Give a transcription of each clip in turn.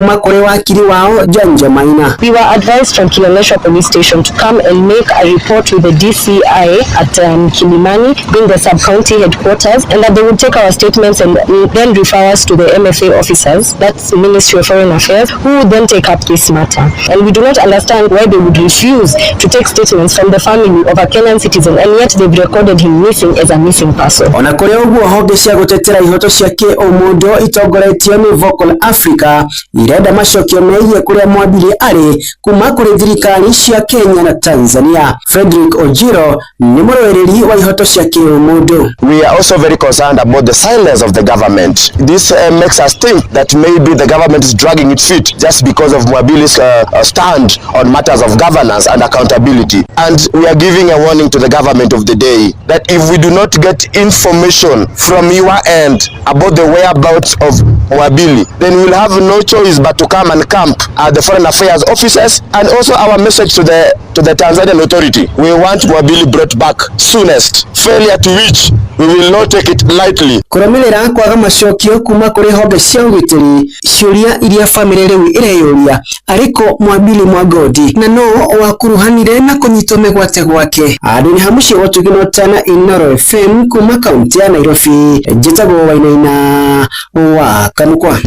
Kuma kũrĩ wakiri wao Janja Maina. We were advised from Kileleshwa Police Station to come and make a report with the DCI at Kilimani, being the sub-county headquarters, and that they would take our statements and then refer us to the MFA officers, that's Ministry of Foreign Affairs, who would then take up this matter. And we do not understand why they would refuse to take statements from the family of a Kenyan citizen, and yet they've recorded him missing as a missing person. Ona kũrĩ ũguo, honge cia gũtetera ihoto cia kĩũmũndũ itongoretio nĩ Vocal Africa irenda macokio megiĩ kũrĩa Mwabili arĩ kuma kũrĩ thirikari cia Kenya na Tanzania. Frederick Ojiro nĩ mũrũĩrĩri wa ihoto cia kĩũmũndũ. We are also very concerned about the silence of the government. This makes us think that maybe the government is dragging its feet just because of Mwabili's stand on matters of governance and accountability. And we are giving a warning to the government of the day that if we do not get information from your end about the whereabouts of Mwabili, then we'll have no choice but to come and camp at the foreign affairs offices. And also our message to the Tanzanian authority: we want Mwabili brought back soonest. Failure to which, we will not take it lightly. Kũrũmĩrĩra kwaga macokio kuma kũrĩ honge cia ũgitĩri, ciũria iria bamĩrĩ rĩu ĩreyũria arĩkũ Mwabili Mwagodi na no wakuruhanire na kũnyitwo mĩgwate gwake. Handũ-inĩ ha mũciĩ wa ũtugi na ũtana, Inooro FM, kuma kaunti ya Nairobi, njĩtagwo Wainaina wa Kamukwa.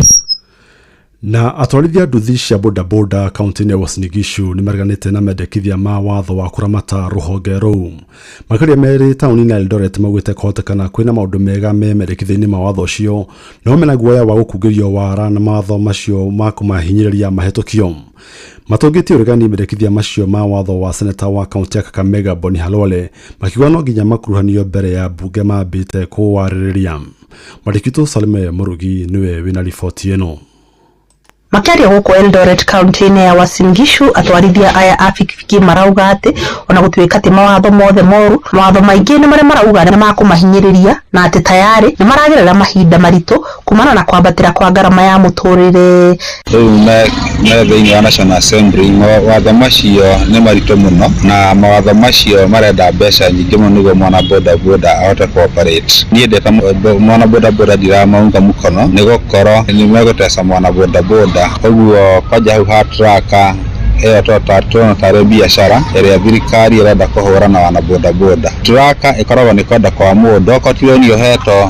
Na atwarithia nduthi cia bodaboda kaunti-inĩ ya Uasin Gishu nĩ mareganĩte na mendekithia ma watho wa kũramata rũhonge rũu. Makĩria merĩ taũni-inĩ ya Eldoret maugĩte kũhotekana kwĩna maũndũ mega me mendekithia-inĩ ma watho ũcio, no mena guoya wa gũkungĩrio wara na mawatho macio ma kũmahinyĩrĩria mahĩtũkio. Matũngĩtie ũregani mendekithia macio ma watho wa seneta wa kaunti ya Kakamega Boni Khalwale, makiuga no nginya makuruhanio mbere ya mbunge mambĩte kũwarĩrĩria. Mwandĩki witũ Salome Mũrugi nĩwe wĩna riboti ĩno. Makĩaria gũkũ Eldoret kaunti-inĩ ya Uasin Gishu, atwarithia aya a bikibiki marauga atĩ ona gũtuĩka ti mawatho mothe moru, mawatho maingĩ nĩ marĩa marauga nĩ makũmahinyĩrĩria na atĩ tayarĩ nĩ maragerera mahinda maritũ kumana na kwambatĩra kwa ngarama ya mũtũrĩre. Rĩu me thĩinĩ wa National Assembly, mawatho macio nĩ maritũ mũno na mawatho macio marenda mbeca nyingĩ mũno nĩguo mwana boda boda ahote cooperate. Niĩ ndĩ ta mwana boda boda ndiramaunga mũkono nĩ gũkorwo nĩ megũteca mwana boda boda. Ũguo kwanja hau ha tracker ĩyo tuona tarĩ biacara ĩrĩa thirikari ĩrenda kũhũra na wana boda boda. Tracker ĩkoragwo nĩ kwenda kwa mũndũ, okorwo ti rũni ũhetwo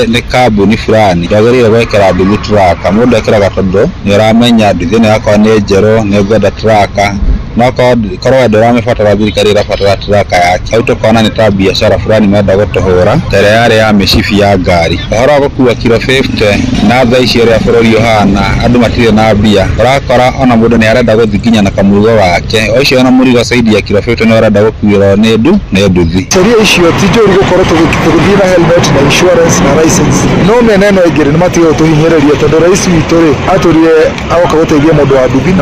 nĩ kambuni fulani, ndwagĩrĩire gwĩkĩra nduthi tracker. Mũndũ ekĩraga tondũ nĩ ũramenya nduthi ĩno yakwa nĩ njerũ, nĩ ngwenda tracker, no korwo we ndũramĩbatara, thirikari ĩrabatara tracker yake. Hau tũkona nĩ ta biacara fulani marenda gũtũhũra ta ĩrĩa yarĩ ya mĩcibi ya ngari. Ũhoro wa gũkua kiro 50 na thaa ici ũrĩa bũrũri ũhana, andũ matirĩ na mbia, ũrakora ona mũndũ nĩ arenda gũthiĩ nginya na kamũrigo gake, ũcio ona mũrigo zaidi ya kiro 50 nĩ ũrenda gũkuĩrwo nĩ nduthi. Sheria icio ti njũru, gũkorwo tũgĩthiĩ na helmet na insurance na license, no mĩena ĩno ĩngĩ nĩ matige gũtũhinyĩrĩria, tondũ rais witũ rĩ atũrire agoka gũteithia mũndũ wa nduthi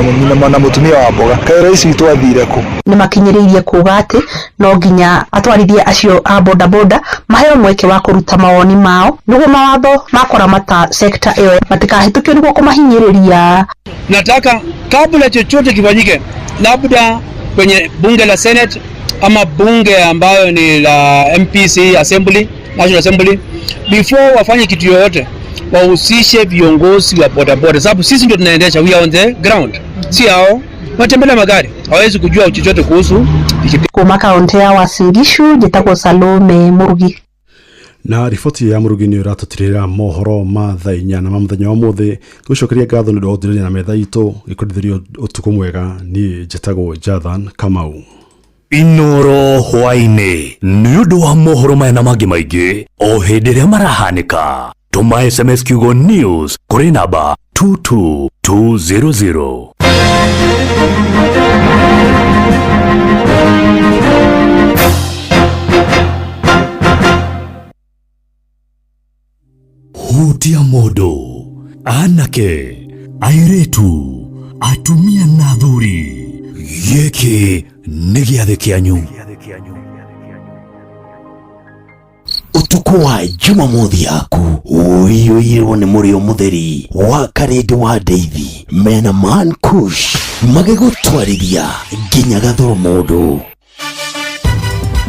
na mũtumia wa mboga. Kaĩ rais witũ athire kũ? Nĩ makinyĩrĩirie kuga atĩ no nginya atwarithia acio a bodaboda maheo mweke wa kũruta mawoni mao nĩguo mawatho ma kũramata sekta ĩyo matikahĩtũkio nĩguo kũmahinyĩrĩria. Nataka kabla chochote kifanyike, labda kwenye bunge la Senate ama bunge ambayo ni la MPC Assembly, National Assembly, before wafanye kitu yoyote wahusishe viongozi wa bodaboda, sababu sisi ndio tunaendesha, we are on the ground, si hao watembelea magari, hawezi kujua chochote kuhusu pikipiki. Kuma kaunti ya Uasin Gishu, njĩtagwo Salome Mũrugi. Na riboti ya Mũrugi nĩ ũratũtirĩra mohoro ma thaa 4 na ma mũthenya wa mũthĩ. Gũcokeria ngatho nĩ ũndũ wa gũthikĩrĩria na metha itũ gĩkwendithĩrio ũtukũ mwega. Niĩ njĩtagwo Jathan Kamau. Inoro hwaĩ-inĩ nĩ ũndũ wa mohoro maya na mangĩ maingĩ o hĩndĩ ĩrĩa marahanĩka, tũma SMS kiugo NEWS kũrĩ namba 22200. Hutia mũndũ, anake, airĩtu, atumia na athuri, gĩkĩ nĩ gĩathĩ kĩanyu. Ũtukũ wa Jumamothi yaku ũiyũirwo nĩ mũrĩo mũtheri wa Karĩndĩ wa Ndeithi mena Man Kush magĩgũtwarithia nginya gathoro mũndũ.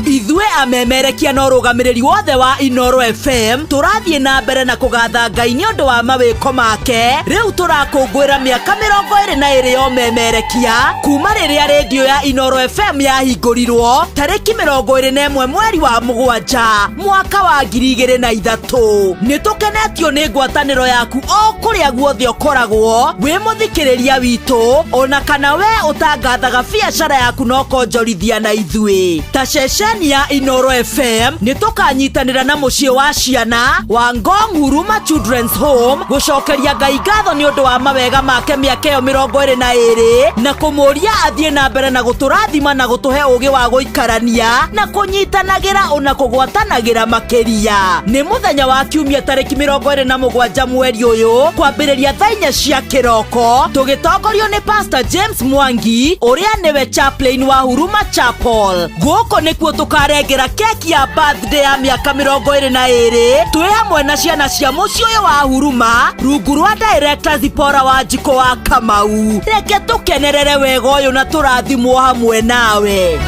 Ithuĩ Amemerekia na ũrũgamĩrĩri wothe wa Inoro FM tũrathiĩ na mbere na kũgatha Ngai nĩ ũndũ wa mawĩko make. Rĩu tũrakũngũĩra mĩaka 22 ya ũmemerekia kuma rĩrĩa rĩndiũ ya Inoro FM yahingũrirwo tarĩki 21 mweri wa mũgwanja mwaka wa 2003. Nĩ tũkenetio nĩ ngwatanĩro yaku o kũrĩa guothe ũkoragwo wĩ mũthikĩrĩria witũ, ona kana we ũtangathaga biacara yaku na ũkonjorithia na ithuĩ. Ta ceceni ya Inoro FM nĩ tũkanyitanĩra na mũciĩ wa ciana wa Ngong Huruma Children's Home gũcokeria Ngai ngatho nĩ ũndũ wa mawega make mĩaka ĩyo 22 na kũmũria athiĩ na mbere na gũtũrathima na gũtũhe ũgĩ wa gũikarania na kũnyitanagĩra ona kũgwatanagĩra makĩria. Nĩ mũthenya wa kiumia tarĩki 27 mweri ũyũ kwambĩrĩria thaa 4 cia kĩroko tũgĩtongorio nĩ Pastor James Mwangi ũrĩa nĩwe chaplain wa Huruma Chapel. Gũkũ nĩkuo tũkarengera keki ya birthday ya mĩaka 22 twĩ hamwe na ciana cia mũciĩ ũyũ wa Huruma rungu rwa director Zipora wa Njiko wa Kamau. Reke tũkenerere wega ũyũ na tũrathimwo hamwe nawe.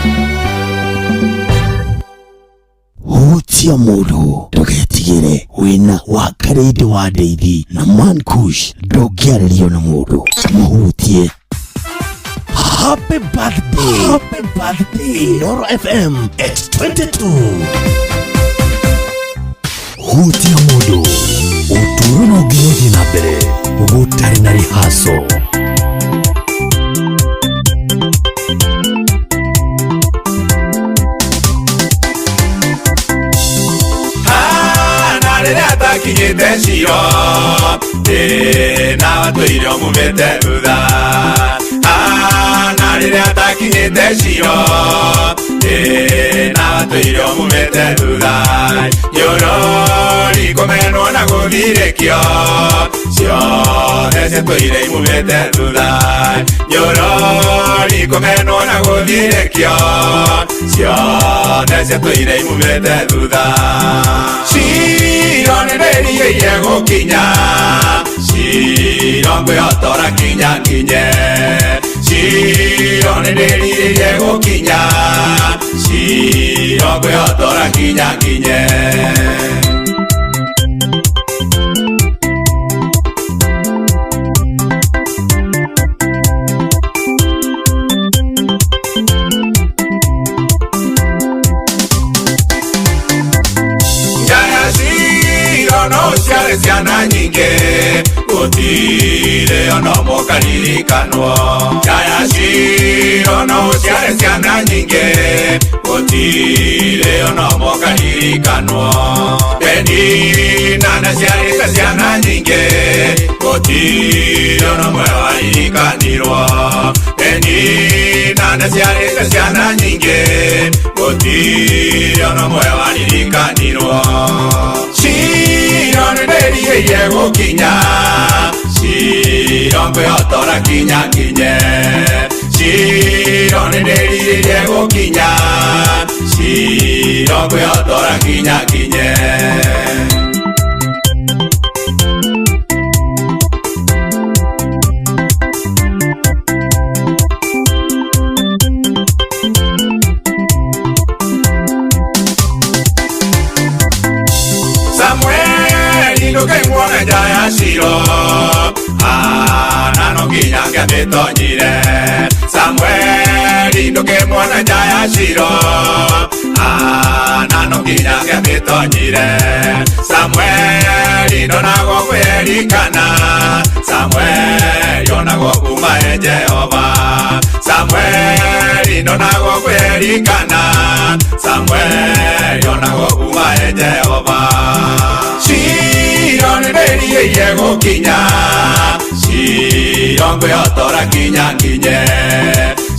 Hutia mũndũ ndũgetigĩre, wĩna wa Karĩndĩ wa Ndeithi na Mankush, ndũngĩarĩrio nĩ mũndũ mũhutie. Happy birthday, happy birthday Inoro FM at 22. Hutia mũndũ ũtũũro no nginya ũthiĩ na mbere gũtarĩ na rihaco. Takinyĩte ciro na watũire ũmumĩte thutha. Na rĩrĩa takinyĩte ciro na watũire ũmumĩte thutha. Nyorori kũmenwo na gũthirĩkio ciothe ciatũire imumĩte thutha. Nyorori kũmenwo na gũthirĩkio ciothe ciatũire imumĩte thutha. Ciro nĩ ndĩrirĩirie gũkinya, ciro ngwĩhotora nginya nginye. Ciro nĩ ndĩrirĩirie gũkinya, ciro ngwĩhotora nginya nginye. Ciana nyingĩ gũtirĩ ona ũmwe ũkaririkanwo. Njaya ciro no ũciare ciana nyingĩ gũtirĩ ona ũmwe ũkaririkanwo. Penina nĩaciarĩte ciana nyingĩ gũtirĩ ona ũmwe waririkanirwo. Penina nĩaciarĩte ciana nyingĩ gũtirĩ ona ũmwe waririkanirwo. Ciro nĩ ndĩrirĩirie gũkinya, ciro ngwĩhotora nginya nginye. Ciro nĩ ndĩrirĩirie gũkinya, ciro ngwĩhotora nginya nginye. Ciro na no nginya ngĩamĩtonyire. Samueli ndũkĩmuona nja ya ciro na no nginya ngĩamĩtonyire. Samueli ndonagwo kwĩrikana, Samueli onagwo kuma e Jehova. Samueli ndonagwo kwĩrikana, Samueli onagwo kuma e Jehova. Ciro nĩ ndĩrirĩirie gũkinya, ciro ngwĩhotora nginya nginye.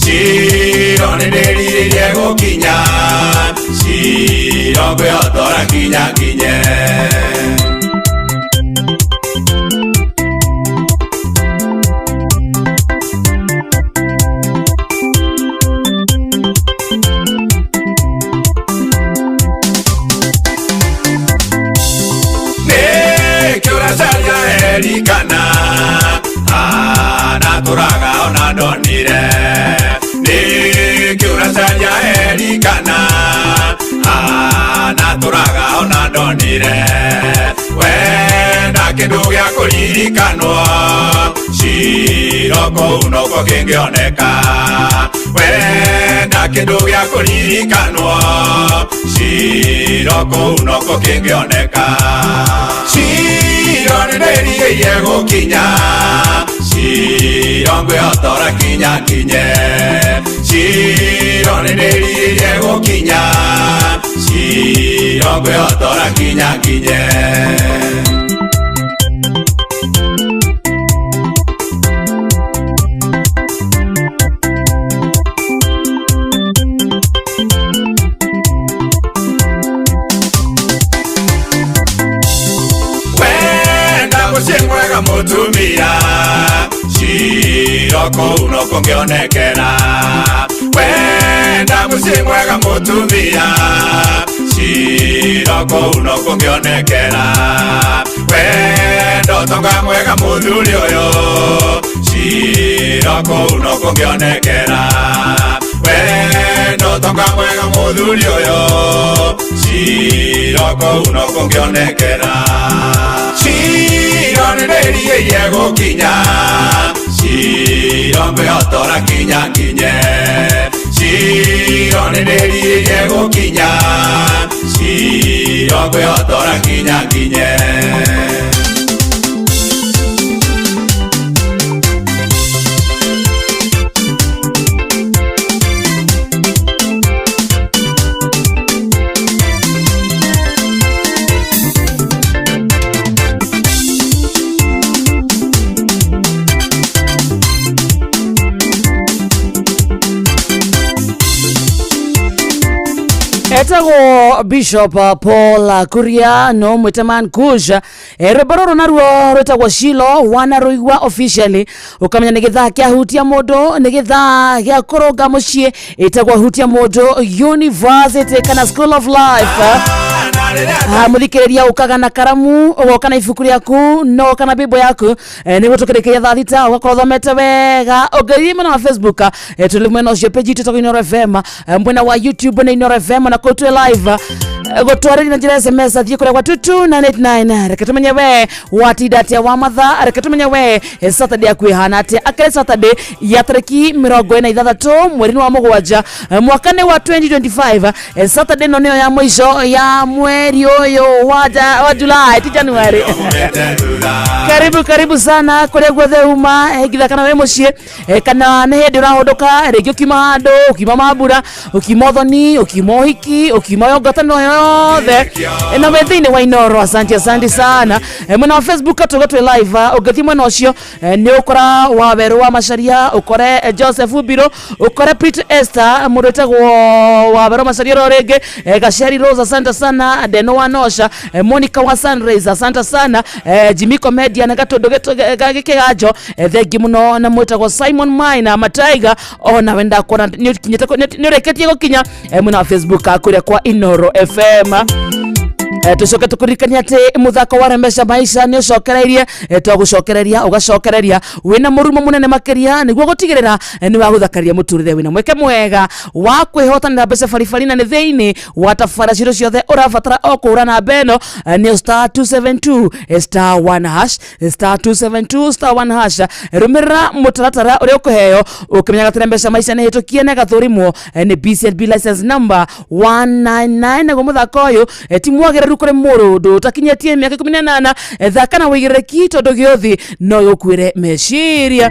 Ciro nĩ ndĩrirĩirie gũkinya, ciro ngwĩhotora nginya nginye. Erikana natũraga ona ndonire. Nĩkĩ ũracaria Erikana ndonire wenda kindu gĩa kũririkanwo Shilo kũu nokuo kĩngĩoneka wenda kindu gĩa kũririkanwo Shilo kũu nokuo kĩngĩoneka Shilo nĩndĩrirĩirie gũkinya Shilo ngwĩhotora kinya kinye Shilo nĩndĩrirĩirie gũkinya Shilo ngwĩhotora kinya kinye. Mutumia Shilo kũu nokuo ngĩonekera wenda mũciĩ mwega mutumia Shilo kũu nokuo ngĩonekera wenda ũtonga mwega mũthuri ũyũ Shilo kũu nokuo ngĩonekera wenda ũtonga mwega mũthuri ũyũ Shilo kũu nokuo ngĩonekera Shilo nĩndĩrirĩirie gũkinya Shilo ngwĩhotora kinya kinye Shilo nĩndĩrirĩirie gũkinya Shilo ngwĩhotora kinya kinye. Etagwo Bishop Paul Kuria no mwite Man Kush. Rwimbo rũrũ naruo rwĩtagwo Shilo wanarũigua officially ũkamenya nĩ gĩthaa kĩa hutia mũndũ, nĩ gĩthaa gĩa kũrũnga mũciĩ, ĩtagwo hutia mũndũ University kana School of Life. Mũthikĩrĩria ũkaga na karamu, ũgoka na ibuku rĩaku no kana Bible yaku, nĩguo tũkĩrĩkĩria thaa thita ũgakorwo ũthomete wega. Ũngĩthiĩ mwena wa Facebook, tũrĩ mwena ũcio page itũ ĩtagwo Inooro FM, mwena wa YouTube nĩ Inooro FM, na kũu twĩ live gũtwarĩria na njĩra SMS athiĩ kũrĩa gwa 22989. Reke tũmenye we watinda atĩa wa mathaa, reke tũmenye we Saturday yaku ĩhana atĩa. Akĩrĩ Saturday ya tarĩki 46 mweri-inĩ wa mũgwanja mwaka nĩ wa 2025. Saturday ĩno nĩyo ya mũico ya mweri ũyũ wa July ti January. Karibu karibu sana kũrĩa guothe uma, ngitha kana wĩ mũciĩ, kana nĩ hĩndĩ ũrahũndũka, rĩngĩ ũkiuma handũ, ũkiuma mambura, ũkiuma ũthoni, ũkiuma ũhiki, ũkiuma ngwatanĩro yothe na wĩ thĩinĩ wa Inooro. Asante asante sana. Mwena wa Facebook tũgo twĩ live, ũngĩthiĩ mwena ũcio nĩ ũkora Wawerũ wa Macharia, ũkore Joseph Mbiro, ũkore Pete Esther mũndũ wĩtagwo Wawerũ Macharia oro rĩngĩ, Gacheri Rose asante sana, Deno wa Nosha, Monica wa Sunrise asante sana, Jimmy Comedian gatũndũ gĩkĩganjo, thengi mũno, na mwĩtagwo Simon Maina Mataiga, ona we ndakuona nĩ ũrĩkĩtie gũkinya mwena wa Facebook kũrĩa kwa Inooro FM. Tucoke tukuririkania ati muthako wa Remesha Maisha ni ucokereirie, twagucokereria ugacokereria wina murumo munene makiria niguo gutigirira ni wa guthakaria muturire wina mweke mwega wa kwihotanira mbeca baribari na ni thiini wa tabara ciro ciothe urabatara o kuhura namba ĩno ni star 272 star 1 hash star 272 star 1 hash. Rumirira mutaratara uria ukuheo ukimenyaga atĩ Remesha Maisha ni hitukie na gathurimwo ni BCLB license number 199. Naguo muthako uyu ti mwagĩrĩru kũrĩ mũndũ ũtakinyĩtie mĩaka 18. Thaka na wĩigĩrĩrĩki tondũ gĩothi no gĩgũkuĩre meciria.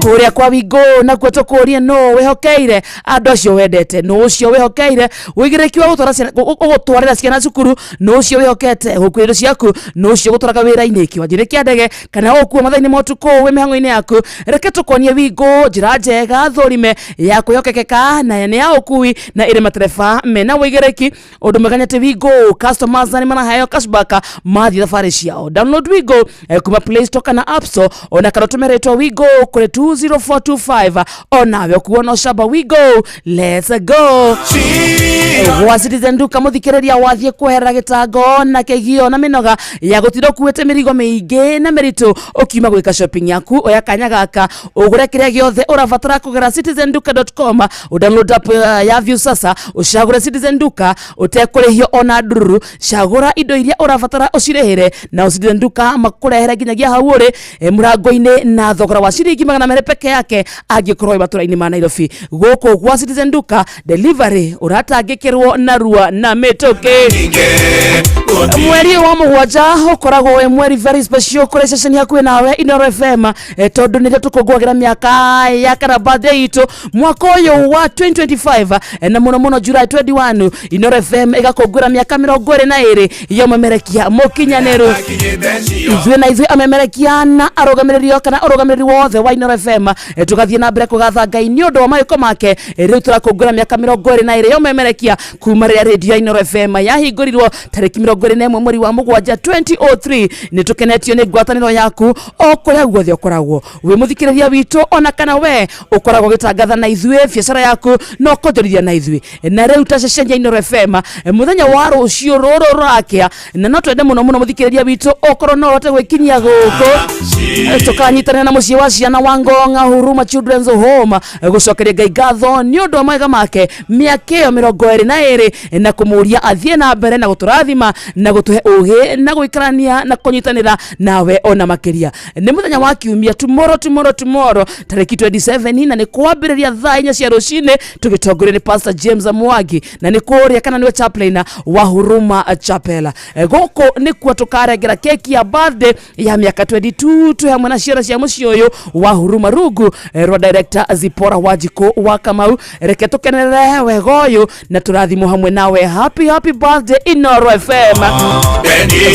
Kũrĩa kwa Wingũ nakuo tũkũrie nũ wĩhokeire andũ acio wendete, nũ ũcio wĩhokeire wĩigĩrĩrĩki wa gũtwarĩra ciana cukuru, nũ ũcio wĩhokete gũkuĩra indo ciaku, nũ ũcio gũtwaraga wĩra-inĩ kĩwanja-inĩ kĩa ndege kana gũkua mathaa-inĩ ma ũtukũ wĩ mĩhang'o-inĩ yaku. Reke tũkuonie Wingũ njĩra njega thũrime ya kwĩhokekeka na nĩ ya ũkui na ĩrĩ matereba mena wĩigĩrĩrĩki. Ũndũ mwega nĩ atĩ Wingũ customers nĩ maraheo cashback mathiĩ thabarĩ ciao. Download Wingũ kuma Play Store kana App Store ona kana ũtũme rĩtwa Wingũ kũrĩ 20425 onawe ũkuona ũcamba. We go, let's go gwa Citizen Duka. Mũthikĩrĩria, wathiĩ kweherera gĩtango na kĩgio na mĩnoga ya gũtinda ũkuĩte mĩrigo mĩingĩ na mĩritũ ũkiuma gwĩka shopping yaku. Oya kanya gaka ũgũre kĩrĩa gĩothe ũrabatara kũgera citizenduka.com. Ũdownload app ya Viusasa, ũcagũre Citizen Duka ũtekũrĩhio ona ndururu. Cagũra indo iria ũrabatara, ũcirĩhĩre, na Citizen Duka makũrehere nginyagia hau ũrĩ mũrango-inĩ na thogora wa ciringi 200 peke yake angĩkorwo wĩ matũra-inĩ ma Nairobi. Gũkũ gwa Citizen Duka delivery ũratangĩkĩrwo narua na mĩtũkĩ. Mweri ũyũ wa mũgwanja ũkoragwo wĩ mweri very special kũrĩ ceceni hakuhĩ nawe Inoro FM, tondũ nĩrĩo tũkũngũagĩra mĩaka ya kana birthday itũ mwaka ũyũ wa 2025, na mũno mũno July 21 Inoro FM ĩgakũngũĩra mĩaka 22 ya ũmemerekia mũkinyanĩru. Ithuĩ na ithuĩ amemerekia na arũgamĩrĩri kana ũrũgamĩrĩri wothe wa Inoro FM, tũgathiĩ na mbere kũgatha Ngai nĩ ũndũ wa mawĩko make. Rĩu tũrakũngũĩra mĩaka 22 ya ũmemerekia kuma rĩrĩa rĩndio ya Inoro FM yahingũrirwo tarĩki 21 mweri wa mũgwanja 2003. Nĩ tũkenetio nĩ ngwatanĩro yaku o kũrĩa guothe ũkoragwo wĩ mũthikĩrĩria witũ, ona kana we ũkoragwo ũgĩtangatha na ithuĩ biacara yaku na ũkonjorithia na ithuĩ. Na rĩu ta ceceni ya Inoro FM, mũthenya wa rũciũ rũrũ rũrakĩa, na no twende mũno mũno mũthikĩrĩria witũ ũkorwo no ũhote gwĩkinyia gũkũ, tũkanyitanĩra na mũciĩ wa ciana wa Ngonga Huruma Children's Home gũcokeria Ngai ngatho nĩ ũndũ wa mawega make mĩaka ĩyo 22, na kũmũria athiĩ na mbere na gũtũrathima na gũtũhe ũgĩ na gũikarania na kũnyitanĩra nawe ona makĩria. Nĩ mũthenya wa kiumia, tomorrow, tomorrow, tomorrow, tarĩki 27, na nĩ kwambĩrĩria thaa 4 cia rũcinĩ tũgĩtongorio nĩ Pastor James Mwangi, na nĩ kũrĩa kana nĩwe chaplain wa Huruma Chapel. Gũkũ nĩkuo tũkarengera keki ya birthday ya mĩaka 22 twĩ hamwe na ciana cia mũciĩ ũyũ wa Huruma rungu rwa director Zipora Wanjikũ wa Kamau. Reke tũkenerere wega ũyũ na tũrathimwo hamwe nawe. Happy, happy birthday, Inoro FM.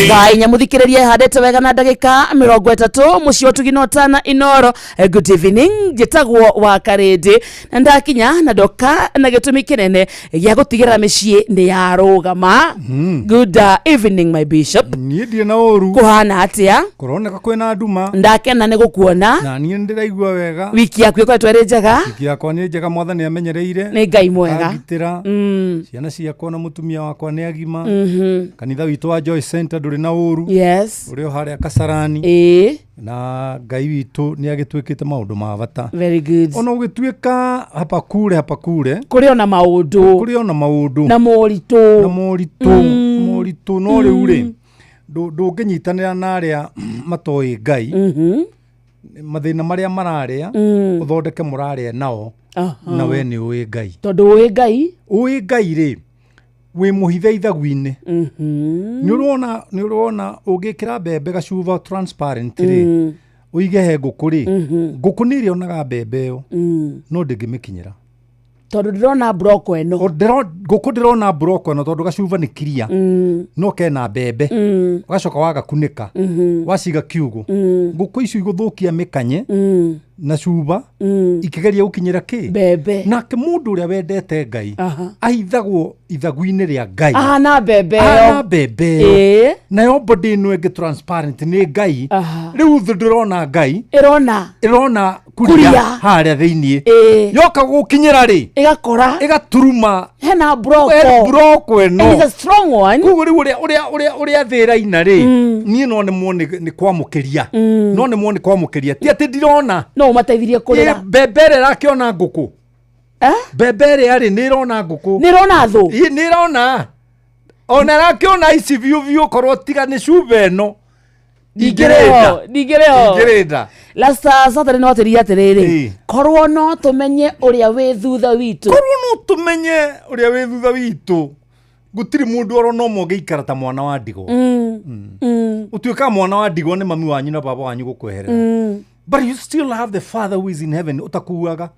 Thaa 4, mũthikĩrĩria, ĩhandĩte wega na ndagĩka 30, mũciĩ wa Tugino Tana Inoro. Good evening, njĩtagwo wa Karĩndĩ na ndakinya na ndoka na gĩtũmi kĩnene gĩa gũtigĩrĩra mĩciĩ nĩ yarũgama. Good evening, my bishop. Niĩ ndirĩ na ũru. Kũhana atĩa? Kũroneka kwĩna nduma. Ndakena nĩ gũkuona. Na niĩ nĩ ndĩraigua wega. Wiki yaku ĩkoretwo ĩrĩ njega? Wiki yakwa nĩ njega, Mwathani amenyereire. Nĩ Ngai mwega. Angitĩra. Ciana ciakwa na mũtumia wakwa nĩ agima. Kanitha witũ wa Joy Center ndũrĩ na ũru. Ũrĩ o harĩa Kasarani. Na Ngai witũ nĩ agĩtwĩkĩte maũndũ ma bata. Very good. Ona ũgĩtuĩka hapa kure hapa kure, kũrĩ ona maũndũ. Kũrĩ ona maũndũ. Na moritũ. Na moritũ. Moritũ, no rĩu rĩ, ndũngĩnyitanĩra na arĩa matoĩ Ngai mathĩna marĩa mararĩa, ũthondeke mũrarĩa nao na we nĩ ũĩ Ngai. Tondũ ũĩ Ngai. Ũĩ Ngai rĩ, wĩ mũhithe ithagu-inĩ. Nĩ ũrona ũngĩkĩra mbembe gacuba transparent rĩ, ũige he ngũkũ rĩ, ngũkũ nĩ ĩrĩonaga mbembe ĩyo no ndĩngĩmĩkinyĩra. Tondũ ndĩrona broko ĩno. Ngũkũ ndĩrona broko ĩno tondũ gacuba nĩ kiria no kena mbembe, ũgacoka wagakunĩka, waciga kiugũ, ngũkũ icio igũthũkia mĩkanye na cuba ikĩgeria gũkinyĩra kĩ? Mbembe. Nake mũndũ ũrĩa wendete Ngai ahithagwo ithagu-inĩ rĩa Ngai. Ahana mbembe ĩyo. Ahana mbembe ĩyo. Nayo body ĩno ĩngĩ transparent nĩ Ngai. Rĩu thũ ndĩrona Ngai. Ĩrona. Ĩrona kuria. Kuria harĩa thĩiniĩ. Yoka gũkinyĩra rĩ, ĩgakora ĩgaturuma. Hena broko. He broko ĩno. And it's a strong one. Koguo rĩu ũrĩa thĩ ĩraina rĩ, niĩ no nĩmwo nĩ kwamũkĩria, no nĩmwo nĩ kwamũkĩria, ti atĩ ndirona. No ũmateithirie kũrĩra. Mbembe ĩrĩa ĩrakĩona ngũkũ, mbembe ĩrĩa rĩ, nĩ ĩrona ngũkũ. Nĩ ĩrona thũ. Ĩ, nĩ ĩrona, ona ĩrakĩona ici biũ biũ, korwo tiga nĩ cuba ĩno ndingĩrĩnda. Ndingĩrĩ ho. Ndingĩrĩnda. Last Saturday no atĩrire atĩrĩrĩ, korwo no tũmenye ũrĩa wĩ thutha witũ. Korwo no tũmenye ũrĩa wĩ thutha witũ, gũtirĩ mũndũ oro no mũngĩikara ta mwana wa ndigwa. Ũtuĩkaga mwana wa ndigwa nĩ mami wanyu na baba wanyu gũkweherera, but you still have the Father who is in heaven ũtakuaga,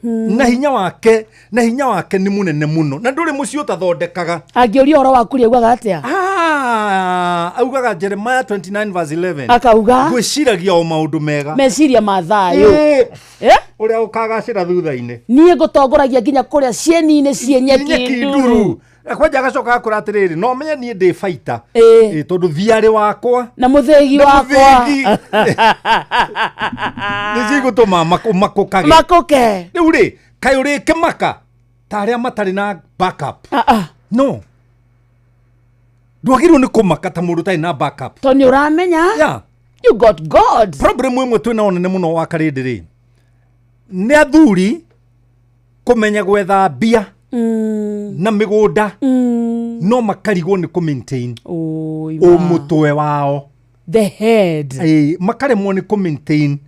na hinya wake, na hinya wake nĩ mũnene mũno, na ndũrĩ mũciĩ ũtathondekaga. Angĩũria ũhoro waku rĩ, augaga atĩa? Ah, augaga Jeremiah 29 verse 11. Akauga? Ngwĩciragia o maũndũ mega. Meciria ma thayũ. Ũrĩa ũkagacĩra thutha-inĩ. Niĩ ngũtongoragia nginya kũrĩa cieni-inĩ ciĩ nyeki nyeki nduru. Nduru. Kwanja agacoka akũra atĩrĩrĩ, no menye niĩ ndĩ baita. Ĩĩ. Ĩ, tondũ thiarĩ wakwa na mũthĩgi na wakwa mũthĩgi nĩcio igũtũma makũkage. Makũke. Rĩu rĩ, kaĩ ũrĩkĩmaka ta arĩa matarĩ na backup? No ndwagĩrĩirwo nĩ kũmaka ta mũndũ ũtarĩ na backup. Tondũ nĩ ũramenya Yeah. You got God. Problem ĩmwe twĩna nene mũno wa karĩndĩ rĩ, nĩ athuri kũmenya gwetha mbia na mĩgũnda, no makarigwo nĩ kũ maintain ũmũtwe wao. The head. Ĩĩ, makaremwo nĩ kũ maintain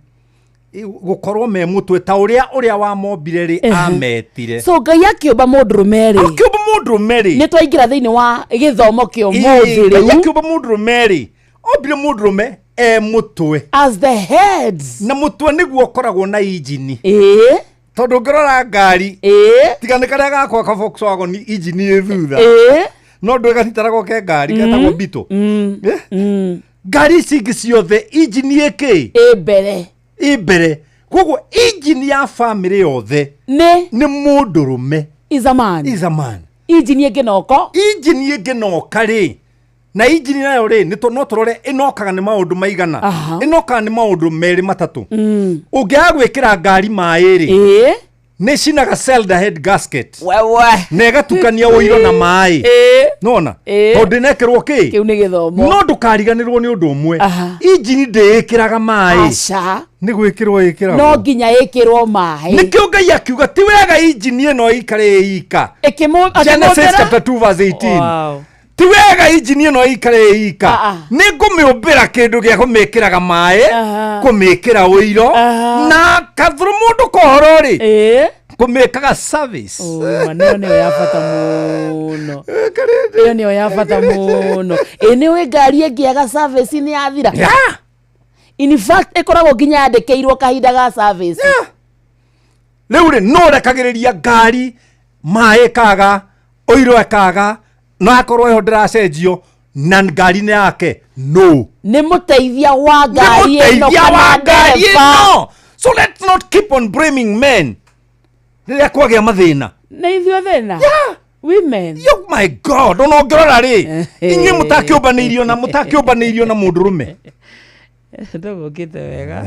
gũkorwo me mũtwe ta ũrĩa ũrĩa wamombire rĩ ametire. So Ngai akĩũmba mũndũrũme rĩ, akĩũmba mũndũrũme rĩ, nĩ twaingĩra thĩinĩ wa gĩthomo kĩa ũmũthĩ. Ngai Rĩu akĩũmba mũndũrũme rĩ, ombire mũndũrũme e mũtwe as the head, na mũtwe nĩguo ũkoragwo na injini. Ĩĩ. Tondũ ũngĩrora ngari, ĩĩ, tiga nĩ karĩa gakwa ka Volkswagen, injini ĩ thutha. Ĩĩ. No ndũĩ gatitaragwo ke ngari getagwo Beetle. Eh? Ngari ici ingĩ ciothe injini ĩkĩ ĩ mbere, ĩ mbere. Koguo injini ya bamĩrĩ yothe nĩ mũndũrũme. Is a man. Is a man. Injini ĩngĩ noko, injini ĩngĩ noka rĩ, na injini nayo rĩ, no tũrore ĩnokaga nĩ maũndũ maigana. Ĩnokaga nĩ maũndũ merĩ matatũ. Ũngĩaga gwĩkĩra ngari maĩ rĩ, ĩĩ, nĩ cinaga cylinder head gasket wewe na ĩgatukania ũiro na maĩ. Ĩĩ. Nona Ĩĩ. tondũ ĩnekĩrwo kĩ Kĩu nĩ gĩthomo. No ndũkariganĩrwo nĩ ũndũ ũmwe, Aha. injini ndĩĩkĩraga maĩ. Aca. Nĩ gwĩkĩrwo ĩkĩragwo. No nginya ĩkĩrwo maĩ. Nĩkĩo Ngai akiuga ti wega injini ĩno ĩikare ĩika. Genesis Ĩkĩmũmbĩra? chapter 2 verse 18. Wow. Ti wega injini ĩno ĩikare ĩika, Ah, ah. nĩ ngũmĩũmbĩra kĩndũ gĩa kũmĩkĩraga maĩ, Aha. kũmĩkĩra ũiro, na kathũrũ mũndũ kohoro rĩ, Ĩĩ. kũmĩkaga service. Oi, ma, ĩyo nĩyo ya bata mũno, ĩyo nĩyo ya bata mũno. Ĩ nĩ ũĩ ngari ĩngĩaga service nĩ yathira? Yeah. In fact ĩkoragwo nginya yandĩkĩirwo kahinda ga service. Rĩu rĩ, no rekagĩrĩria ngari maĩ ĩkaga, ũiro ĩkaga, no akorwo ĩho ndĩracenjio na ngari nĩ yake, no. Nĩ mũteithia wa ngari ĩno mũteithia wa kana ngari ndereba. ĩno. So let's not keep on blaming men rĩrĩa kwagĩa mathĩna. Nĩ ithuĩ thĩna. Women. Yo my God, ona ũngĩrora rĩ, inyuĩ mũtakĩũmbanĩirio na mũtakĩũmbanĩirio na mũndũrũme. Ndũgũkĩte wega,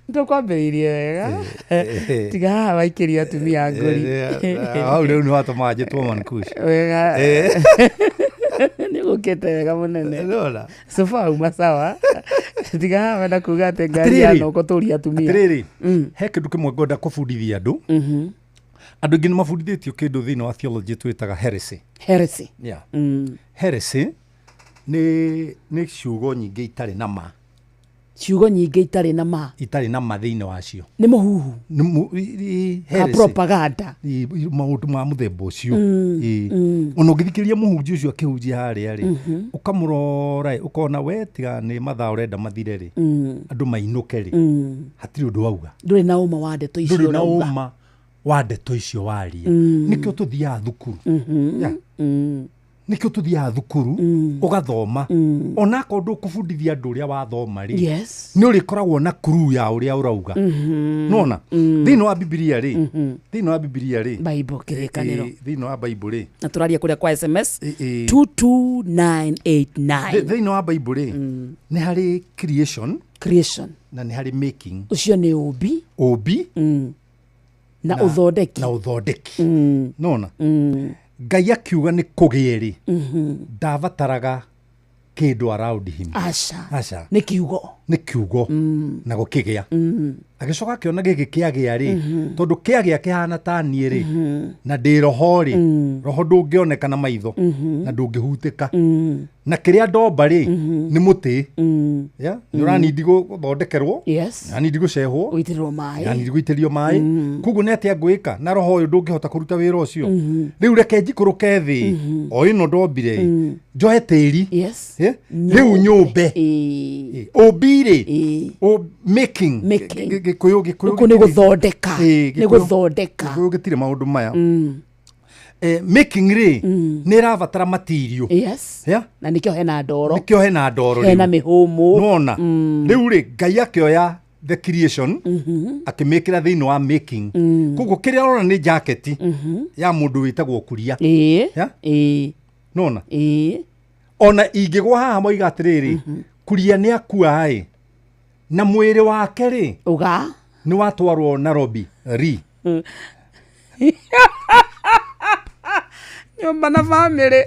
ndũkwambĩrĩirie wega, tiga haha waikĩria atumia ngũri. Hau rĩu nĩ watũma njĩtwo Mankush. Wega, nĩ gũkĩte wega mũnene. Nĩwona? Sofa uma sawa, tiga haha wenda kuga atĩ ngari ya Atĩrĩrĩ. noko tũria atumia. Atĩrĩrĩ, he kĩndũ kĩmwe ngwenda kũbundithia andũ. Andũ aingĩ nĩ mabundithĩtio kĩndũ thĩinĩ wa theology twĩtaga heresy. Heresy. Yeah. Heresy nĩ ciugo nyingĩ itarĩ na ma. Ciugo nyingĩ itarĩ na ma. Itarĩ na ma thĩinĩ wacio. Nĩ mũhuhu. Nĩ Ka heresy. propaganda. Maũndũ ma mũthemba ũcio. Ona ũngĩthikĩrĩria mũhunjia ũcio akĩhunjia harĩa rĩ, ũkamũrora ĩ, ũkona we tiga nĩ mathaa ũrenda mathire rĩ, andũ mainũke rĩ, hatirĩ ũndũ wauga. Ndũrĩ na ũma wa ndeto icio Ndũrĩ na ũrauga. ũma wa ndeto icio waria. Nĩkĩo tũthiaga thukuru. Yeah. Nĩkĩo tũthiaga thukuru ũgathoma, onakorwo ndũkũbundithia andũ ũrĩa wathoma rĩ, Yes. nĩ ũrĩkoragwo na crew ya ũrĩa ũrauga. Nona thĩinĩ wa Bibilia rĩ, thĩinĩ wa Bibilia rĩ, Bible, kĩrĩkanĩro. Thĩinĩ wa Bible rĩ, Na tũraria kũrĩa kwa SMS Ĩ. 22989. Thĩinĩ wa Bible rĩ, nĩ harĩ creation. Creation. Na nĩ harĩ making. Ũcio nĩ ũmbi. Ũmbi na ũthondeki. Na ũthondeki. Nona Ngai akiuga nĩ kũgĩe rĩ, ndabataraga kĩndũ around him. Aca. Aca. Nĩ kiugo. Nĩ kiugo na gũkĩgĩa. Agĩcoka akĩona gĩkĩ kĩagĩa rĩ, tondũ kĩagĩa kĩhana ta niĩ rĩ, na ndĩ roho rĩ, roho ndũngĩoneka na maitho na ndũngĩhutĩka, na kĩrĩa ndomba rĩ nĩ mũtĩ. Yeah? Nĩ ũranindi gũthondekerwo, Yes. nĩũranindi gũcehwo, Gũitĩrĩrwo maĩ. nĩũranindi gũitĩrĩrio maĩ. Koguo nĩ atĩa ngwĩka na roho ũyũ ndũngĩhota kũruta wĩra ũcio? Rĩu reke njikũrũke thĩ o ĩno ndombire, njoe tĩri. Yes. Eh? Rĩu nyũmbe. Ũmbi rĩ, making. Making. Gĩkũyũ, Gĩkũyũ Gũkũ nĩ gũthondeka. Ĩ, Nĩ gũthondeka. Gĩkũyũ gĩtirĩ maũndũ maya. Making rĩ, nĩ ĩrabatara material. Yes. Yeah? Na nĩkĩo hena ndoro. Nĩkĩo hena ndoro Hena rĩu. mĩhũmũ. Nona rĩu rĩ, Ngai akĩoya the creation akĩmĩkĩra thĩinĩ wa making. Koguo kĩrĩa ũrona nĩ jaketi ya mũndũ wĩtagwo Kuria. Ĩĩ. Ĩĩ. Nona? Ĩĩ. Ona ingĩgwa haha moiga atĩrĩrĩ, Kuria nĩ akua ĩ, na mwĩrĩ wake rĩ uga nĩ watwarwo Nairobi ri. Nyũmba na bamĩrĩ.